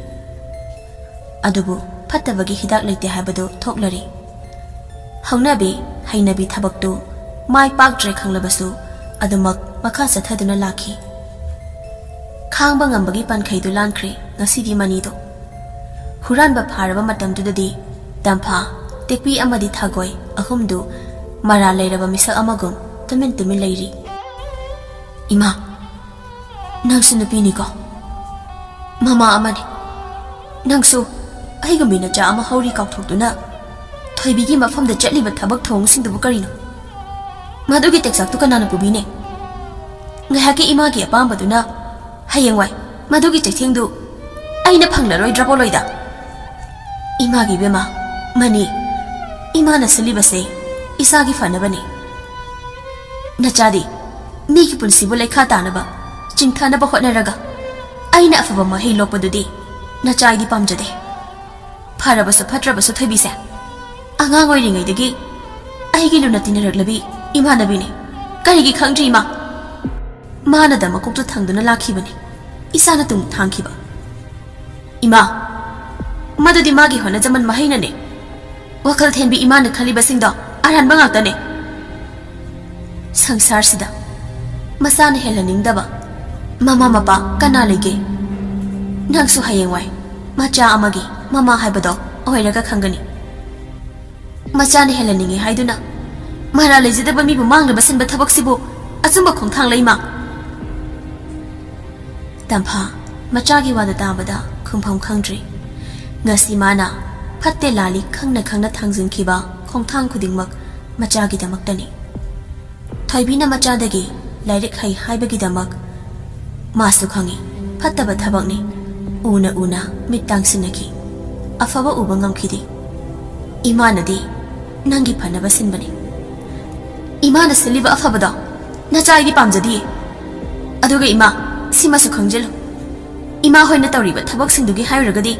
ꯑꯗꯨꯕꯨ ꯐꯠꯇꯕꯒꯤ ꯍꯤꯗꯥꯛ ꯂꯩꯇꯦ ꯍꯥꯏꯕꯗꯨ ꯊꯣꯛꯂꯔꯦ꯫ ꯍꯧꯅꯕꯤ ꯍꯩꯅꯕꯤ ꯊꯕꯛꯇꯨ ꯃꯥꯏ ꯄꯥꯛꯇ꯭ꯔꯦ ꯈꯪꯂꯕꯁꯨ ꯑꯗꯨꯃꯛ ꯃꯈꯥ ꯆꯠꯊꯗꯨꯅ ꯂꯥꯛꯈꯤ꯫ ꯈꯥꯡꯕ ꯉꯝꯕꯒꯤ ꯄꯟꯈꯩꯗꯨ ꯂꯥꯟꯈ꯭ꯔꯦ ꯉꯁꯤꯗꯤ ꯃꯅꯤꯗꯣ꯫ ꯍꯨꯔꯥꯟꯕ ꯐꯥꯔꯕ ꯃꯇꯝꯗꯨꯗꯗꯤ ꯇꯝꯐꯥ, ꯇꯦꯛꯄꯤ ꯑꯃꯗꯤ ꯊꯥꯒꯣꯏ ꯑꯍꯨꯝꯗꯨ ꯃꯔꯥꯜ ꯂꯩꯔꯕ ꯃꯤꯁꯛ ꯑꯃꯒꯨꯝ ꯇꯨꯃꯤꯟ ꯇꯨꯃꯤꯟ ꯂꯩꯔꯤ꯫ "ꯏꯃꯥ, ꯅꯪꯁꯨ ꯅꯨꯄꯤꯅꯤꯀꯣ? ꯃꯃꯥ ꯑꯃꯅꯤ꯫ ꯅꯪꯁꯨ ꯑꯩꯒꯨꯝꯕꯤ ꯅꯆꯥ ꯑꯃ ꯍꯧꯔꯤ ꯀꯥꯎꯊꯣꯛꯇꯨꯅ ꯊꯣꯏꯕꯤꯒꯤ ꯃꯐꯝꯗ ꯆꯠꯂꯤꯕ ꯊꯕꯛ ꯊꯧꯑꯣꯡꯁꯤꯡꯗꯨꯕꯨ ꯀꯔꯤꯅꯣ? ꯃꯗꯨꯒꯤ ꯇꯦꯛꯆꯥꯛꯇꯨ ꯀꯅꯥꯅ ꯄꯨꯕꯤꯅꯤ? ꯉꯥꯏꯍꯥꯛꯀꯤ ꯏꯃꯥꯒꯤ ꯑꯄꯥꯝꯕꯗꯨꯅ ꯍꯌꯦꯡꯋꯥꯏ ꯃꯗꯨꯒꯤ ꯆꯩꯊꯦꯡꯗꯨ ꯑꯩꯅ ꯐꯪꯂꯔꯣꯏꯗ꯭ꯔꯥ ꯄꯣꯂꯣꯏꯗ? ꯏꯃꯥꯒꯤ ꯏꯕꯦꯝꯃ, ꯃꯅꯤ, ꯏꯃꯥꯅ ꯁꯤꯜꯂꯤꯕꯁꯦ ꯏꯆꯥꯒꯤ ꯐꯅꯕꯅꯤ꯫ ꯅꯆꯥꯗꯤ ꯃꯤꯒꯤ ꯄꯨꯟꯁꯤꯕꯨ ꯂꯩꯈꯥ ꯇꯥꯅꯕ, ꯆꯤꯡꯊꯅꯕ ꯍꯣꯠꯅꯔꯒ ꯑꯩꯅ ꯑꯐꯕ ꯃꯍꯩ ꯂꯣꯛꯄꯗꯨꯗꯤ ꯅꯆꯥ ꯑꯩꯗꯤ ꯄꯥꯝꯖꯗꯦ꯫ ꯐꯔꯕꯁꯨ ꯐꯠꯇ꯭ꯔꯕꯁꯨ ꯊꯣꯏꯕꯤꯁꯦ ꯑꯉꯥꯡ ꯑꯣꯏꯔꯤꯉꯩꯗꯒꯤ ꯑꯩꯒꯤ ꯂꯨꯅ ꯇꯤꯟꯅꯔꯛꯂꯕꯤ ꯏꯃꯥꯟꯅꯕꯤꯅꯤ꯫ ꯀꯔꯤꯒꯤ ꯈꯪꯗ꯭ꯔꯤ ꯏꯃꯥ? ꯃꯥꯅꯗ ꯃꯀꯣꯛꯇ ꯊꯥꯡꯗꯨꯅ ꯂꯥꯛꯈꯤꯕꯅꯤ ꯏꯆꯥꯅ ꯇꯨꯡ ꯊꯥꯡꯈꯤꯕ꯫ ꯏꯃꯥ, ꯃꯗꯨꯗꯤ ꯃꯥꯒꯤ ꯍꯣꯠꯅꯖꯃꯟ ꯃꯍꯩꯅꯅꯦ꯫ ꯋꯥꯈꯜ ꯊꯦꯟꯕꯤ ꯏꯃꯥꯅ ꯈꯜꯂꯤꯕꯁꯤꯡꯗꯣ ꯑꯔꯥꯟꯕ ꯉꯥꯛꯇꯅꯦ꯫ ꯁꯪꯁꯥꯔꯁꯤꯗ ꯃꯆꯥꯅ ꯍꯦꯜꯍꯟꯅꯤꯡꯗꯕ ꯃꯃꯥ ꯃꯄꯥ ꯀꯅꯥ ꯂꯩꯒꯦ? ꯅꯪꯁꯨ ꯍꯌꯦꯡꯋꯥꯏ ꯃꯆꯥ ꯑꯃꯒꯤ ꯃꯃꯥ ꯍꯥꯏꯕꯗꯣ ꯑꯣꯏꯔꯒ ꯈꯪꯒꯅꯤ꯫ ꯃꯆꯥꯅ ꯍꯦꯜꯍꯟꯅꯤꯡꯉꯤ ꯍꯥꯏꯗꯨꯅ ꯃꯔꯥꯜ ꯂꯩꯖꯗꯕ ꯃꯤꯕꯨ ꯃꯥꯡꯅꯕ ꯁꯤꯟꯕ ꯊꯕꯛꯁꯤꯕꯨ ꯑꯆꯨꯝꯕ ꯈꯣꯡꯊꯥꯡꯂ ꯏꯃꯥ? ꯇꯝꯐꯥ ꯃꯆꯥꯒꯤ ꯋꯥꯗ ꯇꯥꯕꯗ ꯈꯨꯝꯐꯝ ꯈꯪꯗ꯭ꯔꯤ꯫ ꯉꯁꯤ ꯃꯥꯅ ꯐꯠꯇꯦ ꯂꯥꯜꯂꯤ ꯈꯪꯅ ꯈꯪꯅ ꯊꯥꯡꯖꯤꯟꯈꯤꯕ ꯈꯣꯡꯊꯥꯡ ꯈꯨꯗꯤꯡꯃꯛ ꯃꯆꯥꯒꯤꯗꯃꯛꯇꯅꯤ꯫ ꯊꯣꯏꯕꯤꯅ ꯃꯆꯥꯗꯒꯤ ꯂꯥꯏꯔꯤꯛ ꯍꯩ ꯍꯥꯏꯕꯒꯤꯗꯃꯛ ꯃꯥꯁꯨ ꯈꯪꯏ, ꯐꯠꯇꯕ ꯊꯕꯛꯅꯤ꯫ ꯎꯅ ꯎꯅ ꯃꯤꯠ ꯇꯥꯡꯁꯤꯟꯅꯈꯤ꯫ ꯑꯐꯕ ꯎꯕ ꯉꯝꯈꯤꯗꯦ꯫ ꯏꯃꯥꯅꯗꯤ ꯅꯪꯒꯤ ꯐꯅꯕ ꯁꯤꯟꯕꯅꯤ꯫ ꯏꯃꯥꯅ ꯁꯤꯜꯂꯤꯕ ꯑꯐꯕꯗꯣ ꯅꯆꯥ ꯑꯩꯗꯤ ꯄꯥꯝꯖꯗꯤꯌꯦ꯫ ꯑꯗꯨꯒ ꯏꯃꯥ, ꯁꯤꯃꯁꯨ ꯈꯪꯖꯤꯜꯂꯨ, ꯏꯃꯥ ꯍꯣꯏꯅ ꯇꯧꯔꯤꯕ ꯊꯕꯛꯁꯤꯡꯗꯨꯒꯤ ꯍꯥꯏꯔꯨꯔꯒꯗꯤ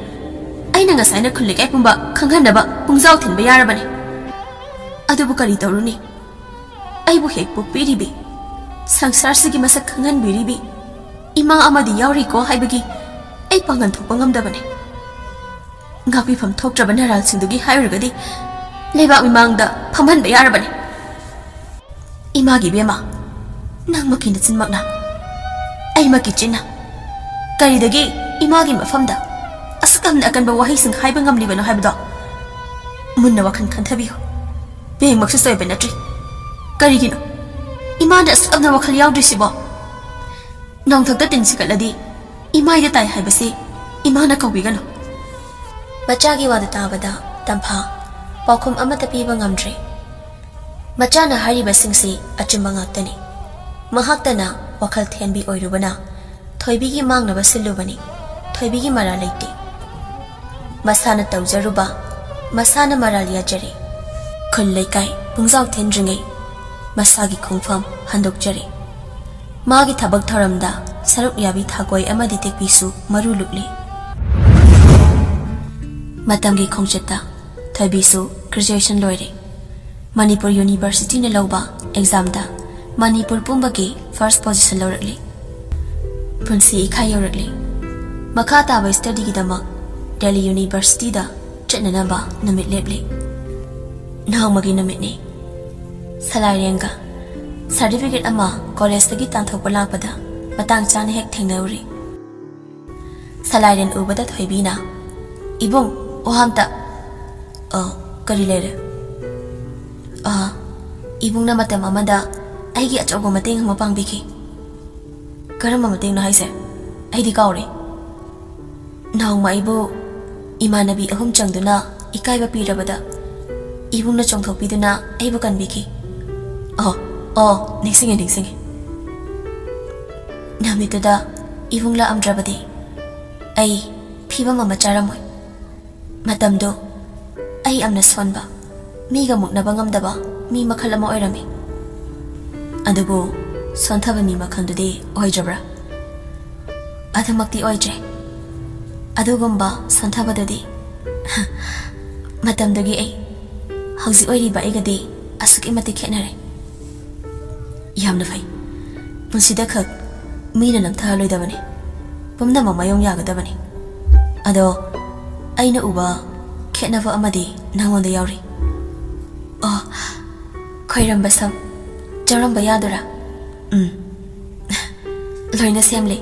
ꯑꯩꯅ ꯉꯁꯥꯏꯅ ꯈꯨꯜ ꯂꯩꯀꯥꯏ ꯄꯨꯝꯕ ꯈꯪꯍꯟꯅꯕ ꯄꯨꯡꯖꯥꯎ ꯊꯤꯟꯕ ꯌꯥꯔꯕꯅꯤ꯫ ꯑꯗꯨꯕꯨ ꯀꯔꯤ ꯇꯧꯔꯨꯅꯤ? ꯑꯩꯕꯨ ꯍꯦꯛ ꯄꯣꯛꯄꯤꯔꯤꯕꯤ, ꯁꯪꯁꯥꯔꯁꯤꯒꯤ ꯃꯁꯛ ꯈꯪꯍꯟꯕꯤꯔꯤꯕꯤ ꯏꯃꯥ ꯑꯃꯗꯤ ꯌꯥꯎꯔꯤꯀꯣ ꯍꯥꯏꯕꯒꯤ ꯑꯩ ꯄꯥꯡꯒꯜ ꯊꯣꯛꯄ ꯉꯝꯗꯕꯅꯤ꯫ ꯉꯥꯛꯄꯤꯐꯝ ꯊꯣꯛꯇ꯭ꯔꯕ ꯅꯔꯥꯜꯁꯤꯡꯗꯨꯒꯤ ꯍꯥꯏꯔꯨꯔꯒꯗꯤ ꯂꯩꯕꯥꯛ ꯃꯤꯃꯥꯡꯗ ꯐꯝꯍꯟꯕ ꯌꯥꯔꯕꯅꯤ꯫ ꯏꯃꯥꯒꯤ ꯏꯕꯦꯝꯃ, ꯅꯪꯃꯛꯀꯤ ꯅꯆꯤꯟꯃꯛꯅ, ꯑꯩꯃꯛꯀꯤ ꯆꯤꯟꯅ ꯀꯔꯤꯗꯒꯤ ꯏꯃꯥꯒꯤ ꯃꯐꯝꯗ ꯑꯁꯨꯛ ꯌꯥꯝꯅ ꯑꯀꯟꯕ ꯋꯥꯍꯩꯁꯤꯡ ꯍꯥꯏꯕ ꯉꯝꯂꯤꯕꯅꯣ ꯍꯥꯏꯕꯗꯣ ꯃꯨꯟꯅ ꯋꯥꯈꯜ ꯈꯟꯊꯕꯤꯌꯨ꯫ ꯕꯦꯡꯃꯛꯁꯨ ꯆꯣꯏꯕ ꯅꯠꯇ꯭ꯔꯤ꯫ ꯀꯔꯤꯒꯤꯅꯣ ꯏꯃꯥꯅ ꯑꯁꯨꯛ ꯌꯥꯝꯅ ꯋꯥꯈꯜ ꯌꯥꯎꯗ꯭ꯔꯤꯁꯤꯕꯣ? ꯅꯣꯡꯊꯛꯇ ꯇꯤꯟ ꯁꯤꯒꯠꯂꯗꯤ ꯏꯃꯥꯏꯗ ꯇꯥꯏ ꯍꯥꯏꯕꯁꯤ ꯏꯃꯥꯅ ꯀꯧꯕꯤꯒꯅꯨ꯫ ꯃꯆꯥꯒꯤ ꯋꯥꯗꯨ ꯇꯥꯕꯗ ꯇꯝꯐꯥ ꯄꯥꯎꯈꯨꯝ ꯑꯃꯠꯇ ꯄꯤꯕ ꯉꯝꯗ꯭ꯔꯦ꯫ ꯃꯆꯥꯅ ꯍꯥꯏꯔꯤꯕꯁꯤꯡꯁꯤ ꯑꯆꯨꯝꯕ ꯉꯥꯛꯇꯅꯤ꯫ ꯃꯍꯥꯛꯇꯅ ꯋꯥꯈꯜ ꯊꯦꯟꯕꯤ ꯑꯣꯏꯔꯨꯕꯅ ꯊꯣꯏꯕꯤꯒꯤ ꯃꯥꯡꯅꯕ ꯁꯤꯜꯂꯨꯕꯅꯤ꯫ ꯊꯣꯏꯕꯤꯒꯤ ꯃꯔꯥꯜ ꯂꯩꯇꯦ꯫ ꯃꯁꯥꯅ ꯇꯧꯖꯔꯨꯕ, ꯃꯁꯥꯅ ꯃꯔꯥꯜ ꯌꯥꯖꯔꯦ꯫ ꯈꯨꯜ ꯂꯩꯀꯥꯏ ꯄꯨꯡꯖꯥꯎ ꯊꯤꯟꯗ꯭ꯔꯤꯉꯩ ꯃꯁꯥꯒꯤ ꯈꯣꯡꯐꯝ ꯍꯟꯗꯣꯛꯆꯔꯦ꯫ ꯃꯥꯒꯤ ꯊꯕꯛ ꯊꯧꯔꯝꯗ ꯁꯔꯨꯛ ꯌꯥꯕꯤ ꯊꯥꯒꯣꯏ ꯑꯃꯗꯤ ꯇꯦꯛꯄꯤꯁꯨ ꯃꯔꯨ ꯂꯨꯛꯂꯤ꯫ ꯃꯇꯝꯒꯤ ꯈꯣꯡꯆꯠꯇ ꯊꯣꯏꯕꯤꯁꯨ graduation ꯂꯣꯏꯔꯦ꯫ ꯃꯅꯤꯄꯨꯔ ꯌꯨꯅꯤꯚꯔꯁꯤꯇꯤꯅ ꯂꯧꯕ ꯑꯦꯛꯖꯥꯝꯗ ꯃꯅꯤꯄꯨꯔ ꯄꯨꯝꯕꯒꯤ first position ꯂꯧꯔꯛꯂꯤ꯫ ꯄꯨꯟꯁꯤ ꯏꯈꯥ ꯌꯧꯔꯛꯂꯤ꯫ ꯃꯈꯥ ꯇꯥꯕ studyꯒꯤꯗꯃꯛ ꯗꯦꯜꯂꯤ ꯌꯨꯅꯤꯚꯔꯁꯤꯇꯤꯗ ꯆꯠꯅꯅꯕ ꯅꯨꯃꯤꯠ ꯂꯦꯞꯂꯤ꯫ ꯅꯣꯡꯃꯒꯤ ꯅꯨꯃꯤꯠꯅꯤ꯫ ꯁꯂꯥꯏꯔꯦꯟꯒ certificate ꯑꯃ ꯀꯣꯂꯦꯖꯇꯒꯤ ꯇꯥꯟꯊꯣꯛꯄ ꯂꯥꯛꯄꯗ ꯃꯇꯥꯡ ꯆꯥꯅ ꯍꯦꯛ ꯊꯦꯡꯅꯔꯨꯔꯤ꯫ ꯁꯂꯥꯏꯔꯦꯟ ꯎꯕꯗ ꯊꯣꯏꯕꯤꯅ, "ꯏꯕꯨꯡ, ꯋꯥ ꯑꯝꯇ꯫" "ꯑ, ꯀꯔꯤ ꯂꯩꯔꯦ?" "ꯑ, ꯏꯕꯨꯡꯅ ꯃꯇꯝ ꯑꯃꯗ ꯑꯩꯒꯤ ꯑꯆꯧꯕ ꯃꯇꯦꯡ ꯑꯃ ꯄꯥꯡꯕꯤꯈꯤ꯫" "ꯀꯔꯝꯕ ꯃꯇꯦꯡꯅꯣ ꯍꯥꯏꯁꯦ? ꯑꯩꯗꯤ ꯀꯥꯎꯔꯦ꯫" "ꯅꯣꯡꯃ ꯑꯩꯕꯨ ꯏꯃꯥꯟꯅꯕꯤ ꯑꯍꯨꯝ ꯆꯪꯗꯨꯅ ꯏꯀꯥꯏꯕ ꯄꯤꯔꯕꯗ ꯏꯕꯨꯡꯅ ꯆꯣꯡꯊꯣꯛꯄꯤꯗꯨꯅ ꯑꯩꯕꯨ ꯀꯟꯕꯤꯈꯤ꯫" "ꯑꯣ, ꯑꯣ, ꯅꯤꯡꯁꯤꯡꯉꯦ, ꯅꯤꯡꯁꯤꯡꯉꯦ꯫ ꯅꯨꯃꯤꯠꯇꯨꯗ ꯏꯕꯨꯡ ꯂꯥꯛꯑꯝꯗ꯭ꯔꯕꯗꯤ ꯑꯩ ꯐꯤꯕꯝ ꯑꯃ ꯆꯥꯔꯝꯃꯣꯏ꯫ ꯃꯇꯝꯗꯨ ꯑꯩ ꯌꯥꯝꯅ ꯁꯣꯟꯕ, ꯃꯤꯒ ꯃꯨꯛꯅꯕ ꯉꯝꯗꯕ ꯃꯤ ꯃꯈꯜ ꯑꯃ ꯑꯣꯏꯔꯝꯃꯤ꯫ ꯑꯗꯨꯕꯨ ꯁꯣꯟꯊꯕ ꯃꯤ ꯃꯈꯜꯗꯨꯗꯤ ꯑꯣꯏꯗ꯭ꯔꯕ꯭ꯔꯥ?" "ꯑꯗꯨꯃꯛꯇꯤ ꯑꯣꯏꯗ꯭ꯔꯦ꯫ ꯑꯗꯨꯒꯨꯝꯕ ꯁꯣꯟꯊꯕꯗꯨꯗꯤ ꯃꯇꯝꯗꯨꯒꯤ ꯑꯩ ꯍꯧꯖꯤꯛ ꯑꯣꯏꯔꯤꯕ ꯑꯩꯒꯗꯤ ꯑꯁꯨꯛꯀꯤ ꯃꯇꯤꯛ ꯈꯦꯠꯅꯔꯦ꯫" "ꯌꯥꯝꯅ ꯐꯩ꯫ ꯄꯨꯟꯁꯤꯗ ꯈꯛ ꯃꯤꯅ ꯅꯝꯊꯍꯜꯂꯣꯏꯗꯕꯅꯤ꯫ ꯄꯨꯝꯅꯃꯛ ꯃꯥꯌꯣꯡ ꯌꯥꯒꯗꯕꯅꯤ꯫ ꯑꯗꯣ ꯑꯩꯅ ꯎꯕ ꯈꯦꯠꯅꯕ ꯑꯃꯗꯤ ꯅꯉꯣꯟꯗ ꯌꯥꯎꯔꯤ꯫" "ꯑꯣ, ꯈꯣꯏꯔꯝꯕ ꯁꯝ, ꯆꯧꯔꯝꯕ ꯌꯥꯗꯨꯔꯥ?" "ꯎꯝ, ꯂꯣꯏꯅ ꯁꯦꯝꯂꯦ꯫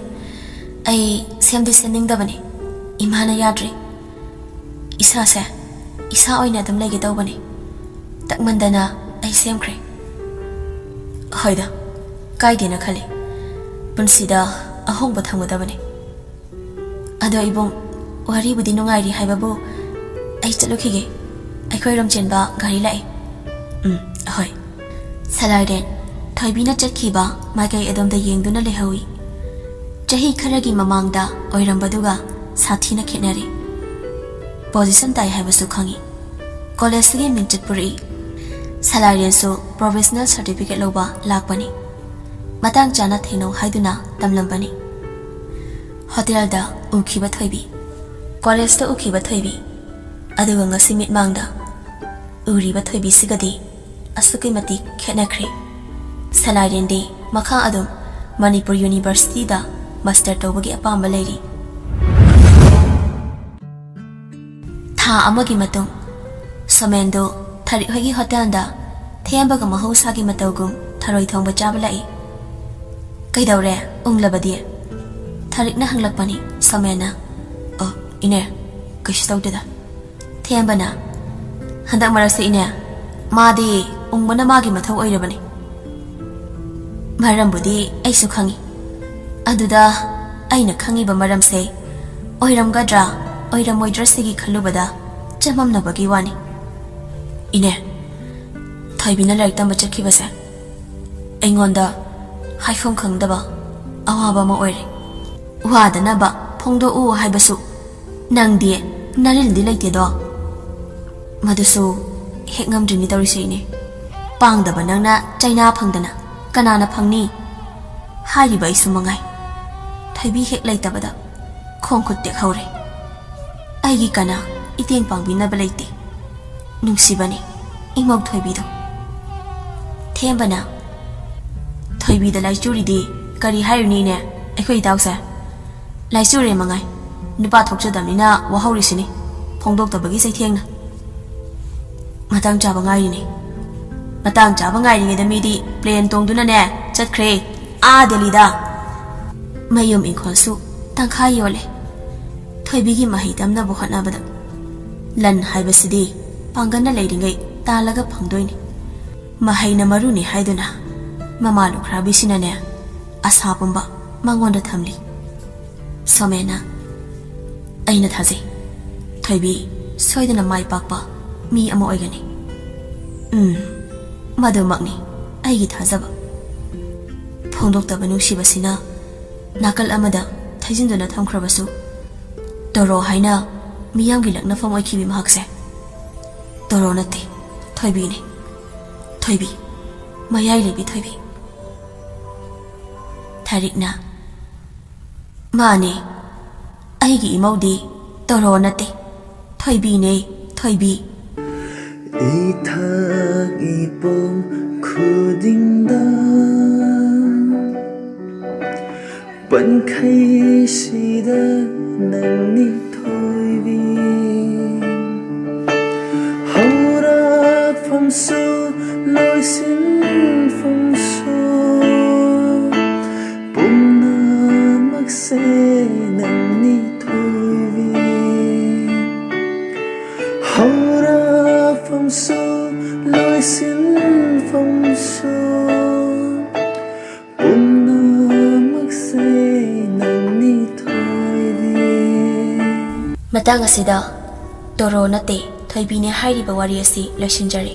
ꯑꯩ ꯁꯦꯝꯗꯤ ꯁꯦꯝꯅꯤꯡꯗꯕꯅꯤ, ꯏꯃꯥꯅ ꯌꯥꯗ꯭ꯔꯤ꯫ ꯏꯁꯥꯁꯦ ꯏꯁꯥ ꯑꯣꯏꯅ ꯑꯗꯨꯝ ꯂꯩꯒꯦ ꯇꯧꯕꯅꯤ꯫ ꯇꯛꯃꯟꯗꯅ ꯑꯩ ꯁꯦꯝꯈ꯭ꯔꯦ꯫" "ꯍꯣꯏꯗ, ꯀꯥꯏꯗꯦꯅ ꯈꯜꯂꯤ꯫ ꯄꯨꯟꯁꯤꯗ ꯑꯍꯣꯡꯕ ꯊꯝꯒꯗꯕꯅꯤ꯫ ꯑꯗꯣ ꯏꯕꯨꯡ, ꯋꯥꯔꯤꯕꯨꯗꯤ ꯅꯨꯡꯉꯥꯏꯔꯤ ꯍꯥꯏꯕꯕꯨ ꯑꯩ ꯆꯠꯂꯨꯈꯤꯒꯦ꯫ ꯑꯩꯈꯣꯏꯔꯣꯝ ꯆꯦꯟꯕ ꯒꯥꯔꯤ ꯂꯥꯛꯑꯦ꯫" "ꯎꯝ, ꯍꯣꯏ꯫" ꯁꯂꯥꯏꯔꯦꯟ ꯊꯣꯏꯕꯤꯅ ꯆꯠꯈꯤꯕ ꯃꯥꯏꯀꯩ ꯑꯗꯣꯝꯗ ꯌꯦꯡꯗꯨꯅ ꯂꯩꯍꯧꯏ꯫ ꯆꯍꯤ ꯈꯔꯒꯤ ꯃꯃꯥꯡꯗ ꯑꯣꯏꯔꯝꯕꯗꯨꯒ ꯁꯥꯊꯤꯅ ꯈꯦꯠꯅꯔꯦ꯫ ꯄꯣꯖꯤꯁꯟ ꯇꯥꯏ ꯍꯥꯏꯕꯁꯨ ꯈꯪꯏ꯫ ꯀꯣꯂꯦꯖꯇꯒꯤ ꯃꯤꯡꯆꯠ ꯄꯨꯔꯛꯏ꯫ ꯁꯂꯥꯏꯔꯦꯟꯁꯨ ꯄ꯭ꯔꯣꯐꯦꯁꯅꯦꯜ ꯁꯥꯔꯇꯤꯐꯤꯀꯦꯠ ꯂꯧꯕ ꯂꯥꯛꯄꯅꯤ꯫ ꯃꯇꯥꯡ ꯆꯥꯅ ꯊꯦꯡꯅꯧ ꯍꯥꯏꯗꯨꯅ ꯇꯝꯂꯝꯕꯅꯤ꯫ ꯍꯣꯇꯦꯜꯗ ꯎꯈꯤꯕ ꯊꯣꯏꯕꯤ, ꯀꯣꯂꯦꯖꯇ ꯎꯈꯤꯕ ꯊꯣꯏꯕꯤ, ꯑꯗꯨꯒ ꯉꯁꯤ ꯃꯤꯠꯃꯥꯡꯗ ꯎꯔꯤꯕ ꯊꯣꯏꯕꯤꯁꯤꯒꯗꯤ ꯑꯁꯨꯛꯀꯤ ꯃꯇꯤꯛ ꯈꯦꯠꯅꯈ꯭ꯔꯦ꯫ ꯁꯂꯥꯏꯔꯦꯟꯗꯤ ꯃꯈꯥ ꯑꯗꯨꯝ ꯃꯅꯤꯄꯨꯔ ꯌꯨꯅꯤꯚꯔꯁꯤꯇꯤꯗ ꯃꯥꯁꯇꯔ ꯇꯧꯕꯒꯤ ꯑꯄꯥꯝꯕ ꯂꯩꯔꯤ꯫ ꯊꯥ ꯑꯃꯒꯤ ꯃꯇꯨꯡ ꯁꯣꯃꯦꯟꯗꯨ ꯊꯔꯤꯛ ꯍꯣꯏꯒꯤ ꯍꯣꯇꯦꯜꯗ ꯊꯦꯝꯕꯒ ꯃꯍꯧꯁꯥꯒꯤ ꯃꯇꯧꯒꯨꯝ ꯊꯔꯣꯏ ꯊꯣꯡꯕ ꯆꯥꯕ ꯂꯥꯛꯏ꯫ "ꯀꯩꯗꯧꯔꯦ? ꯎꯪꯂꯕꯗꯤ?" ꯊꯔꯤꯛꯅ ꯍꯪꯂꯛꯄꯅꯤ꯫ ꯁꯣꯃꯦꯟꯅ, "ꯑꯣ, ꯏꯅꯦ, ꯀꯩꯁꯨ ꯇꯧꯗꯦꯗ꯫" ꯊꯦꯝꯕꯅ, "ꯍꯟꯗꯛ ꯃꯔꯛꯁꯦ ꯏꯅꯦ, ꯃꯥꯗꯤ ꯎꯪꯕꯅ ꯃꯥꯒꯤ ꯃꯊꯧ ꯑꯣꯏꯔꯕꯅꯤ꯫" ꯃꯔꯝꯕꯨꯗꯤ ꯑꯩꯁꯨ ꯈꯪꯏ꯫ ꯑꯗꯨꯗ ꯑꯩꯅ ꯈꯪꯉꯤꯕ ꯃꯔꯝꯁꯦ ꯑꯣꯏꯔꯝꯒꯗ꯭ꯔꯥ ꯑꯣꯏꯔꯝꯃꯣꯏꯗ꯭ꯔꯥ ꯁꯤꯒꯤ ꯈꯜꯂꯨꯕꯗ ꯆꯃꯝꯅꯕꯒꯤ ꯋꯥꯅꯤ꯫ "ꯏꯅꯦ, ꯊꯣꯏꯕꯤꯅ ꯂꯥꯏꯔꯤꯛ ꯇꯝꯕ ꯆꯠꯈꯤꯕꯁꯦ ꯑꯩꯉꯣꯟꯗ ꯍꯥꯏꯐꯝ ꯈꯪꯗꯕ ꯑꯋꯥꯕ ꯑꯃ ꯑꯣꯏꯔꯦ꯫ ꯋꯥꯗꯅꯕ ꯐꯣꯡꯗꯣꯛꯎ ꯍꯥꯏꯕꯁꯨ ꯅꯪꯗꯤ ꯅꯔꯤꯜꯗꯤ ꯂꯩꯇꯦꯗꯣ꯫" "ꯃꯗꯨꯁꯨ ꯍꯦꯛ ꯉꯝꯗ꯭ꯔꯤꯅꯤ ꯇꯧꯔꯤꯁꯦ ꯏꯅꯦ꯫ ꯄꯥꯡꯗꯕ ꯅꯪꯅ ꯆꯩꯅꯥ ꯐꯪꯗꯅ ꯀꯅꯥꯅ ꯐꯪꯅꯤ? ꯍꯥꯏꯔꯤꯕ ꯑꯩꯁꯨ ꯃꯉꯥꯏ꯫ ꯊꯣꯏꯕꯤ ꯍꯦꯛ ꯂꯩꯇꯕꯗ ꯈꯣꯡ ꯈꯨꯠ ꯇꯦꯛꯍꯧꯔꯦ꯫ ꯑꯩꯒꯤ ꯀꯅꯥ ꯏꯇꯦꯡ ꯄꯥꯡꯕꯤꯅꯕ ꯂꯩꯇꯦ꯫ ꯅꯨꯡꯁꯤꯕꯅꯤ ꯏꯃꯧ ꯊꯣꯏꯕꯤꯗꯣ꯫" ꯊꯦꯝꯕꯅ, "ꯊꯣꯏꯕꯤꯗ ꯂꯥꯏꯆꯨꯔꯤꯗꯤ ꯀꯔꯤ ꯍꯥꯏꯔꯨꯅꯤꯅꯦ ꯑꯩꯈꯣꯏ ꯏꯇꯥꯎꯁꯦ? ꯂꯥꯏꯆꯨꯔꯦ ꯃꯉꯥꯏ꯫ ꯅꯨꯄꯥ ꯊꯣꯛꯆꯗꯕꯅꯤꯅ ꯋꯥꯍꯧꯔꯤꯁꯤꯅꯤ ꯐꯣꯡꯗꯣꯛꯇꯕꯒꯤ ꯆꯩꯊꯦꯡꯅ꯫ ꯃꯇꯥꯡ ꯆꯥꯕ ꯉꯥꯏꯔꯤꯅꯤ꯫" "ꯃꯇꯥꯡ ꯆꯥꯕ ꯉꯥꯏꯔꯤꯉꯩꯗ ꯃꯤꯗꯤ ꯄ꯭ꯂꯦꯟ ꯇꯣꯡꯗꯨꯅꯅꯦ ꯆꯠꯈ꯭ꯔꯦ, ꯑꯥ ꯗꯦꯜꯂꯤꯗ꯫ ꯃꯌꯨꯝ ꯏꯪꯈꯣꯜꯁꯨ ꯇꯪꯈꯥꯏ ꯌꯣꯜꯂꯦ꯫ ꯊꯣꯏꯕꯤꯒꯤ ꯃꯍꯩ ꯇꯝꯅꯕ ꯍꯣꯠꯅꯕꯗ ꯂꯟ ꯍꯥꯏꯕꯁꯤꯗꯤ ꯄꯥꯡꯒꯜꯅ ꯂꯩꯔꯤꯉꯩ ꯇꯥꯜꯂꯒ ꯐꯪꯗꯣꯏꯅꯤ꯫ ꯃꯍꯩꯅ ꯃꯔꯨꯅꯤ ꯍꯥꯏꯗꯨꯅ ꯃꯃꯥ ꯂꯨꯈ꯭ꯔꯥꯕꯤꯁꯤꯅꯅꯦ ꯑꯁꯥ ꯄꯨꯝꯕ ꯃꯉꯣꯟꯗ ꯊꯝꯂꯤ꯫" ꯁꯣꯃꯦꯟꯅ, "ꯑꯩꯅ ꯊꯥꯖꯩ, ꯊꯣꯏꯕꯤ ꯁꯣꯏꯗꯅ ꯃꯥꯏ ꯄꯥꯛꯄ ꯃꯤ ꯑꯃ ꯑꯣꯏꯒꯅꯤ꯫" "ꯎꯝ, ꯃꯗꯨꯃꯛꯅꯤ ꯑꯩꯒꯤ ꯊꯥꯖꯕ꯫" ꯐꯣꯡꯗꯣꯛꯇꯕ ꯅꯨꯡꯁꯤꯕꯁꯤꯅ ꯅꯥꯀꯜ ꯑꯃꯗ ꯊꯩꯖꯤꯟꯗꯨꯅ ꯊꯝꯈ꯭ꯔꯕꯁꯨ, ꯇꯣꯔꯣ ꯍꯥꯏꯅ ꯃꯤꯌꯥꯝꯒꯤ ꯂꯛꯅꯐꯝ ꯑꯣꯏꯈꯤꯕꯤ ꯃꯍꯥꯛꯁꯦ ꯇꯣꯔꯣ ꯅꯠꯇꯦ, ꯊꯣꯏꯕꯤꯅꯤ꯫ ꯊꯣꯏꯕꯤ, ꯃꯌꯥꯏ ꯂꯩꯕꯤ ꯊꯣꯏꯕꯤ꯫ ꯊꯥꯔꯤꯛꯅ, "ꯃꯥꯅꯦ, ꯑꯩꯒꯤ ꯏꯃꯧꯗꯤ ꯇꯣꯔꯣ ꯅꯠꯇꯦ, ꯊꯣꯏꯕꯤꯅꯦ, ꯊꯣꯏꯕꯤ"꯫ ꯏꯊꯛ ꯏꯄꯣꯝ ꯈꯨꯗꯤꯡꯗ ꯄꯟꯈꯩꯁꯤꯗ ꯅꯪꯅꯤ ꯊꯣꯏꯕꯤ꯫ ꯍꯧꯔꯛꯐꯝꯁꯨ ꯂꯣꯏꯁꯤꯟꯐꯝꯁꯨ ꯄꯨꯝꯅꯃꯛꯁꯦ ꯅꯪꯅꯤ ꯊꯣꯏꯕꯤ꯫ ꯍꯧꯔꯛꯐꯝꯁꯨ ꯂꯣꯏꯁꯤꯟꯐꯝꯁꯨ ꯄꯨꯝꯅꯃꯛꯁꯦ ꯅꯪꯅꯤ ꯊꯣꯏꯕꯤ꯫ ꯃꯇꯥꯡ ꯑꯁꯤꯗ ꯇꯣꯔꯣ ꯅꯠꯇꯦ, ꯊꯣꯏꯕꯤꯅꯦ ꯍꯥꯏꯔꯤꯕ ꯋꯥꯔꯤ ꯑꯁꯤ ꯂꯣꯏꯁꯤꯟꯖꯔꯦ꯫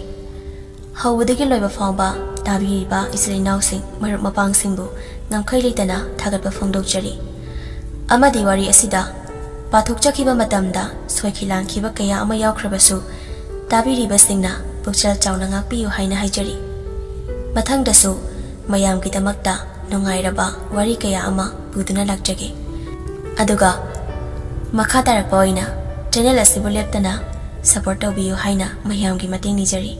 ꯍꯧꯕꯗꯒꯤ ꯂꯣꯏꯕ ꯐꯥꯎꯕ ꯇꯥꯕꯤꯔꯤꯕ ꯏꯆꯤꯜ ꯏꯅꯥꯎꯁꯤꯡ, ꯃꯔꯨꯞ ꯃꯄꯥꯡꯁꯤꯡꯕꯨ ꯉꯝꯈꯩ ꯂꯩꯇꯅ ꯊꯥꯒꯠꯄ ꯐꯣꯡꯗꯣꯛꯆꯔꯤ꯫ ꯑꯃꯗꯤ ꯋꯥꯔꯤ ꯑꯁꯤꯗ ꯄꯥꯊꯣꯛꯆꯈꯤꯕ ꯃꯇꯝꯗ ꯁꯣꯏꯈꯤ ꯂꯥꯟꯈꯤꯕ ꯀꯌꯥ ꯑꯃ ꯌꯥꯎꯈ꯭ꯔꯕꯁꯨ, ꯇꯥꯕꯤꯔꯤꯕꯁꯤꯡꯅ ꯄꯨꯛꯆꯦꯜ ꯆꯥꯎꯅ ꯉꯥꯛꯄꯤꯌꯨ ꯍꯥꯏꯅ ꯍꯥꯏꯖꯔꯤ꯫ ꯃꯊꯪꯗꯁꯨ ꯃꯌꯥꯝꯒꯤꯗꯃꯛꯇ ꯅꯨꯡꯉꯥꯏꯔꯕ ꯋꯥꯔꯤ ꯀꯌꯥ ꯑꯃ ꯄꯨꯗꯨꯅ ꯂꯥꯛꯆꯒꯦ꯫ ꯑꯗꯨꯒ ꯃꯈꯥ ꯇꯥꯔꯛꯄ ꯑꯣꯏꯅ ꯆꯦꯅꯦꯜ ꯑꯁꯤꯕꯨ ꯂꯦꯞꯇꯅ ꯁꯄꯣꯔꯠ ꯇꯧꯕꯤꯌꯨ ꯍꯥꯏꯅ ꯃꯌꯥꯝꯒꯤ ꯃꯇꯦꯡ ꯅꯤꯖꯔꯤ꯫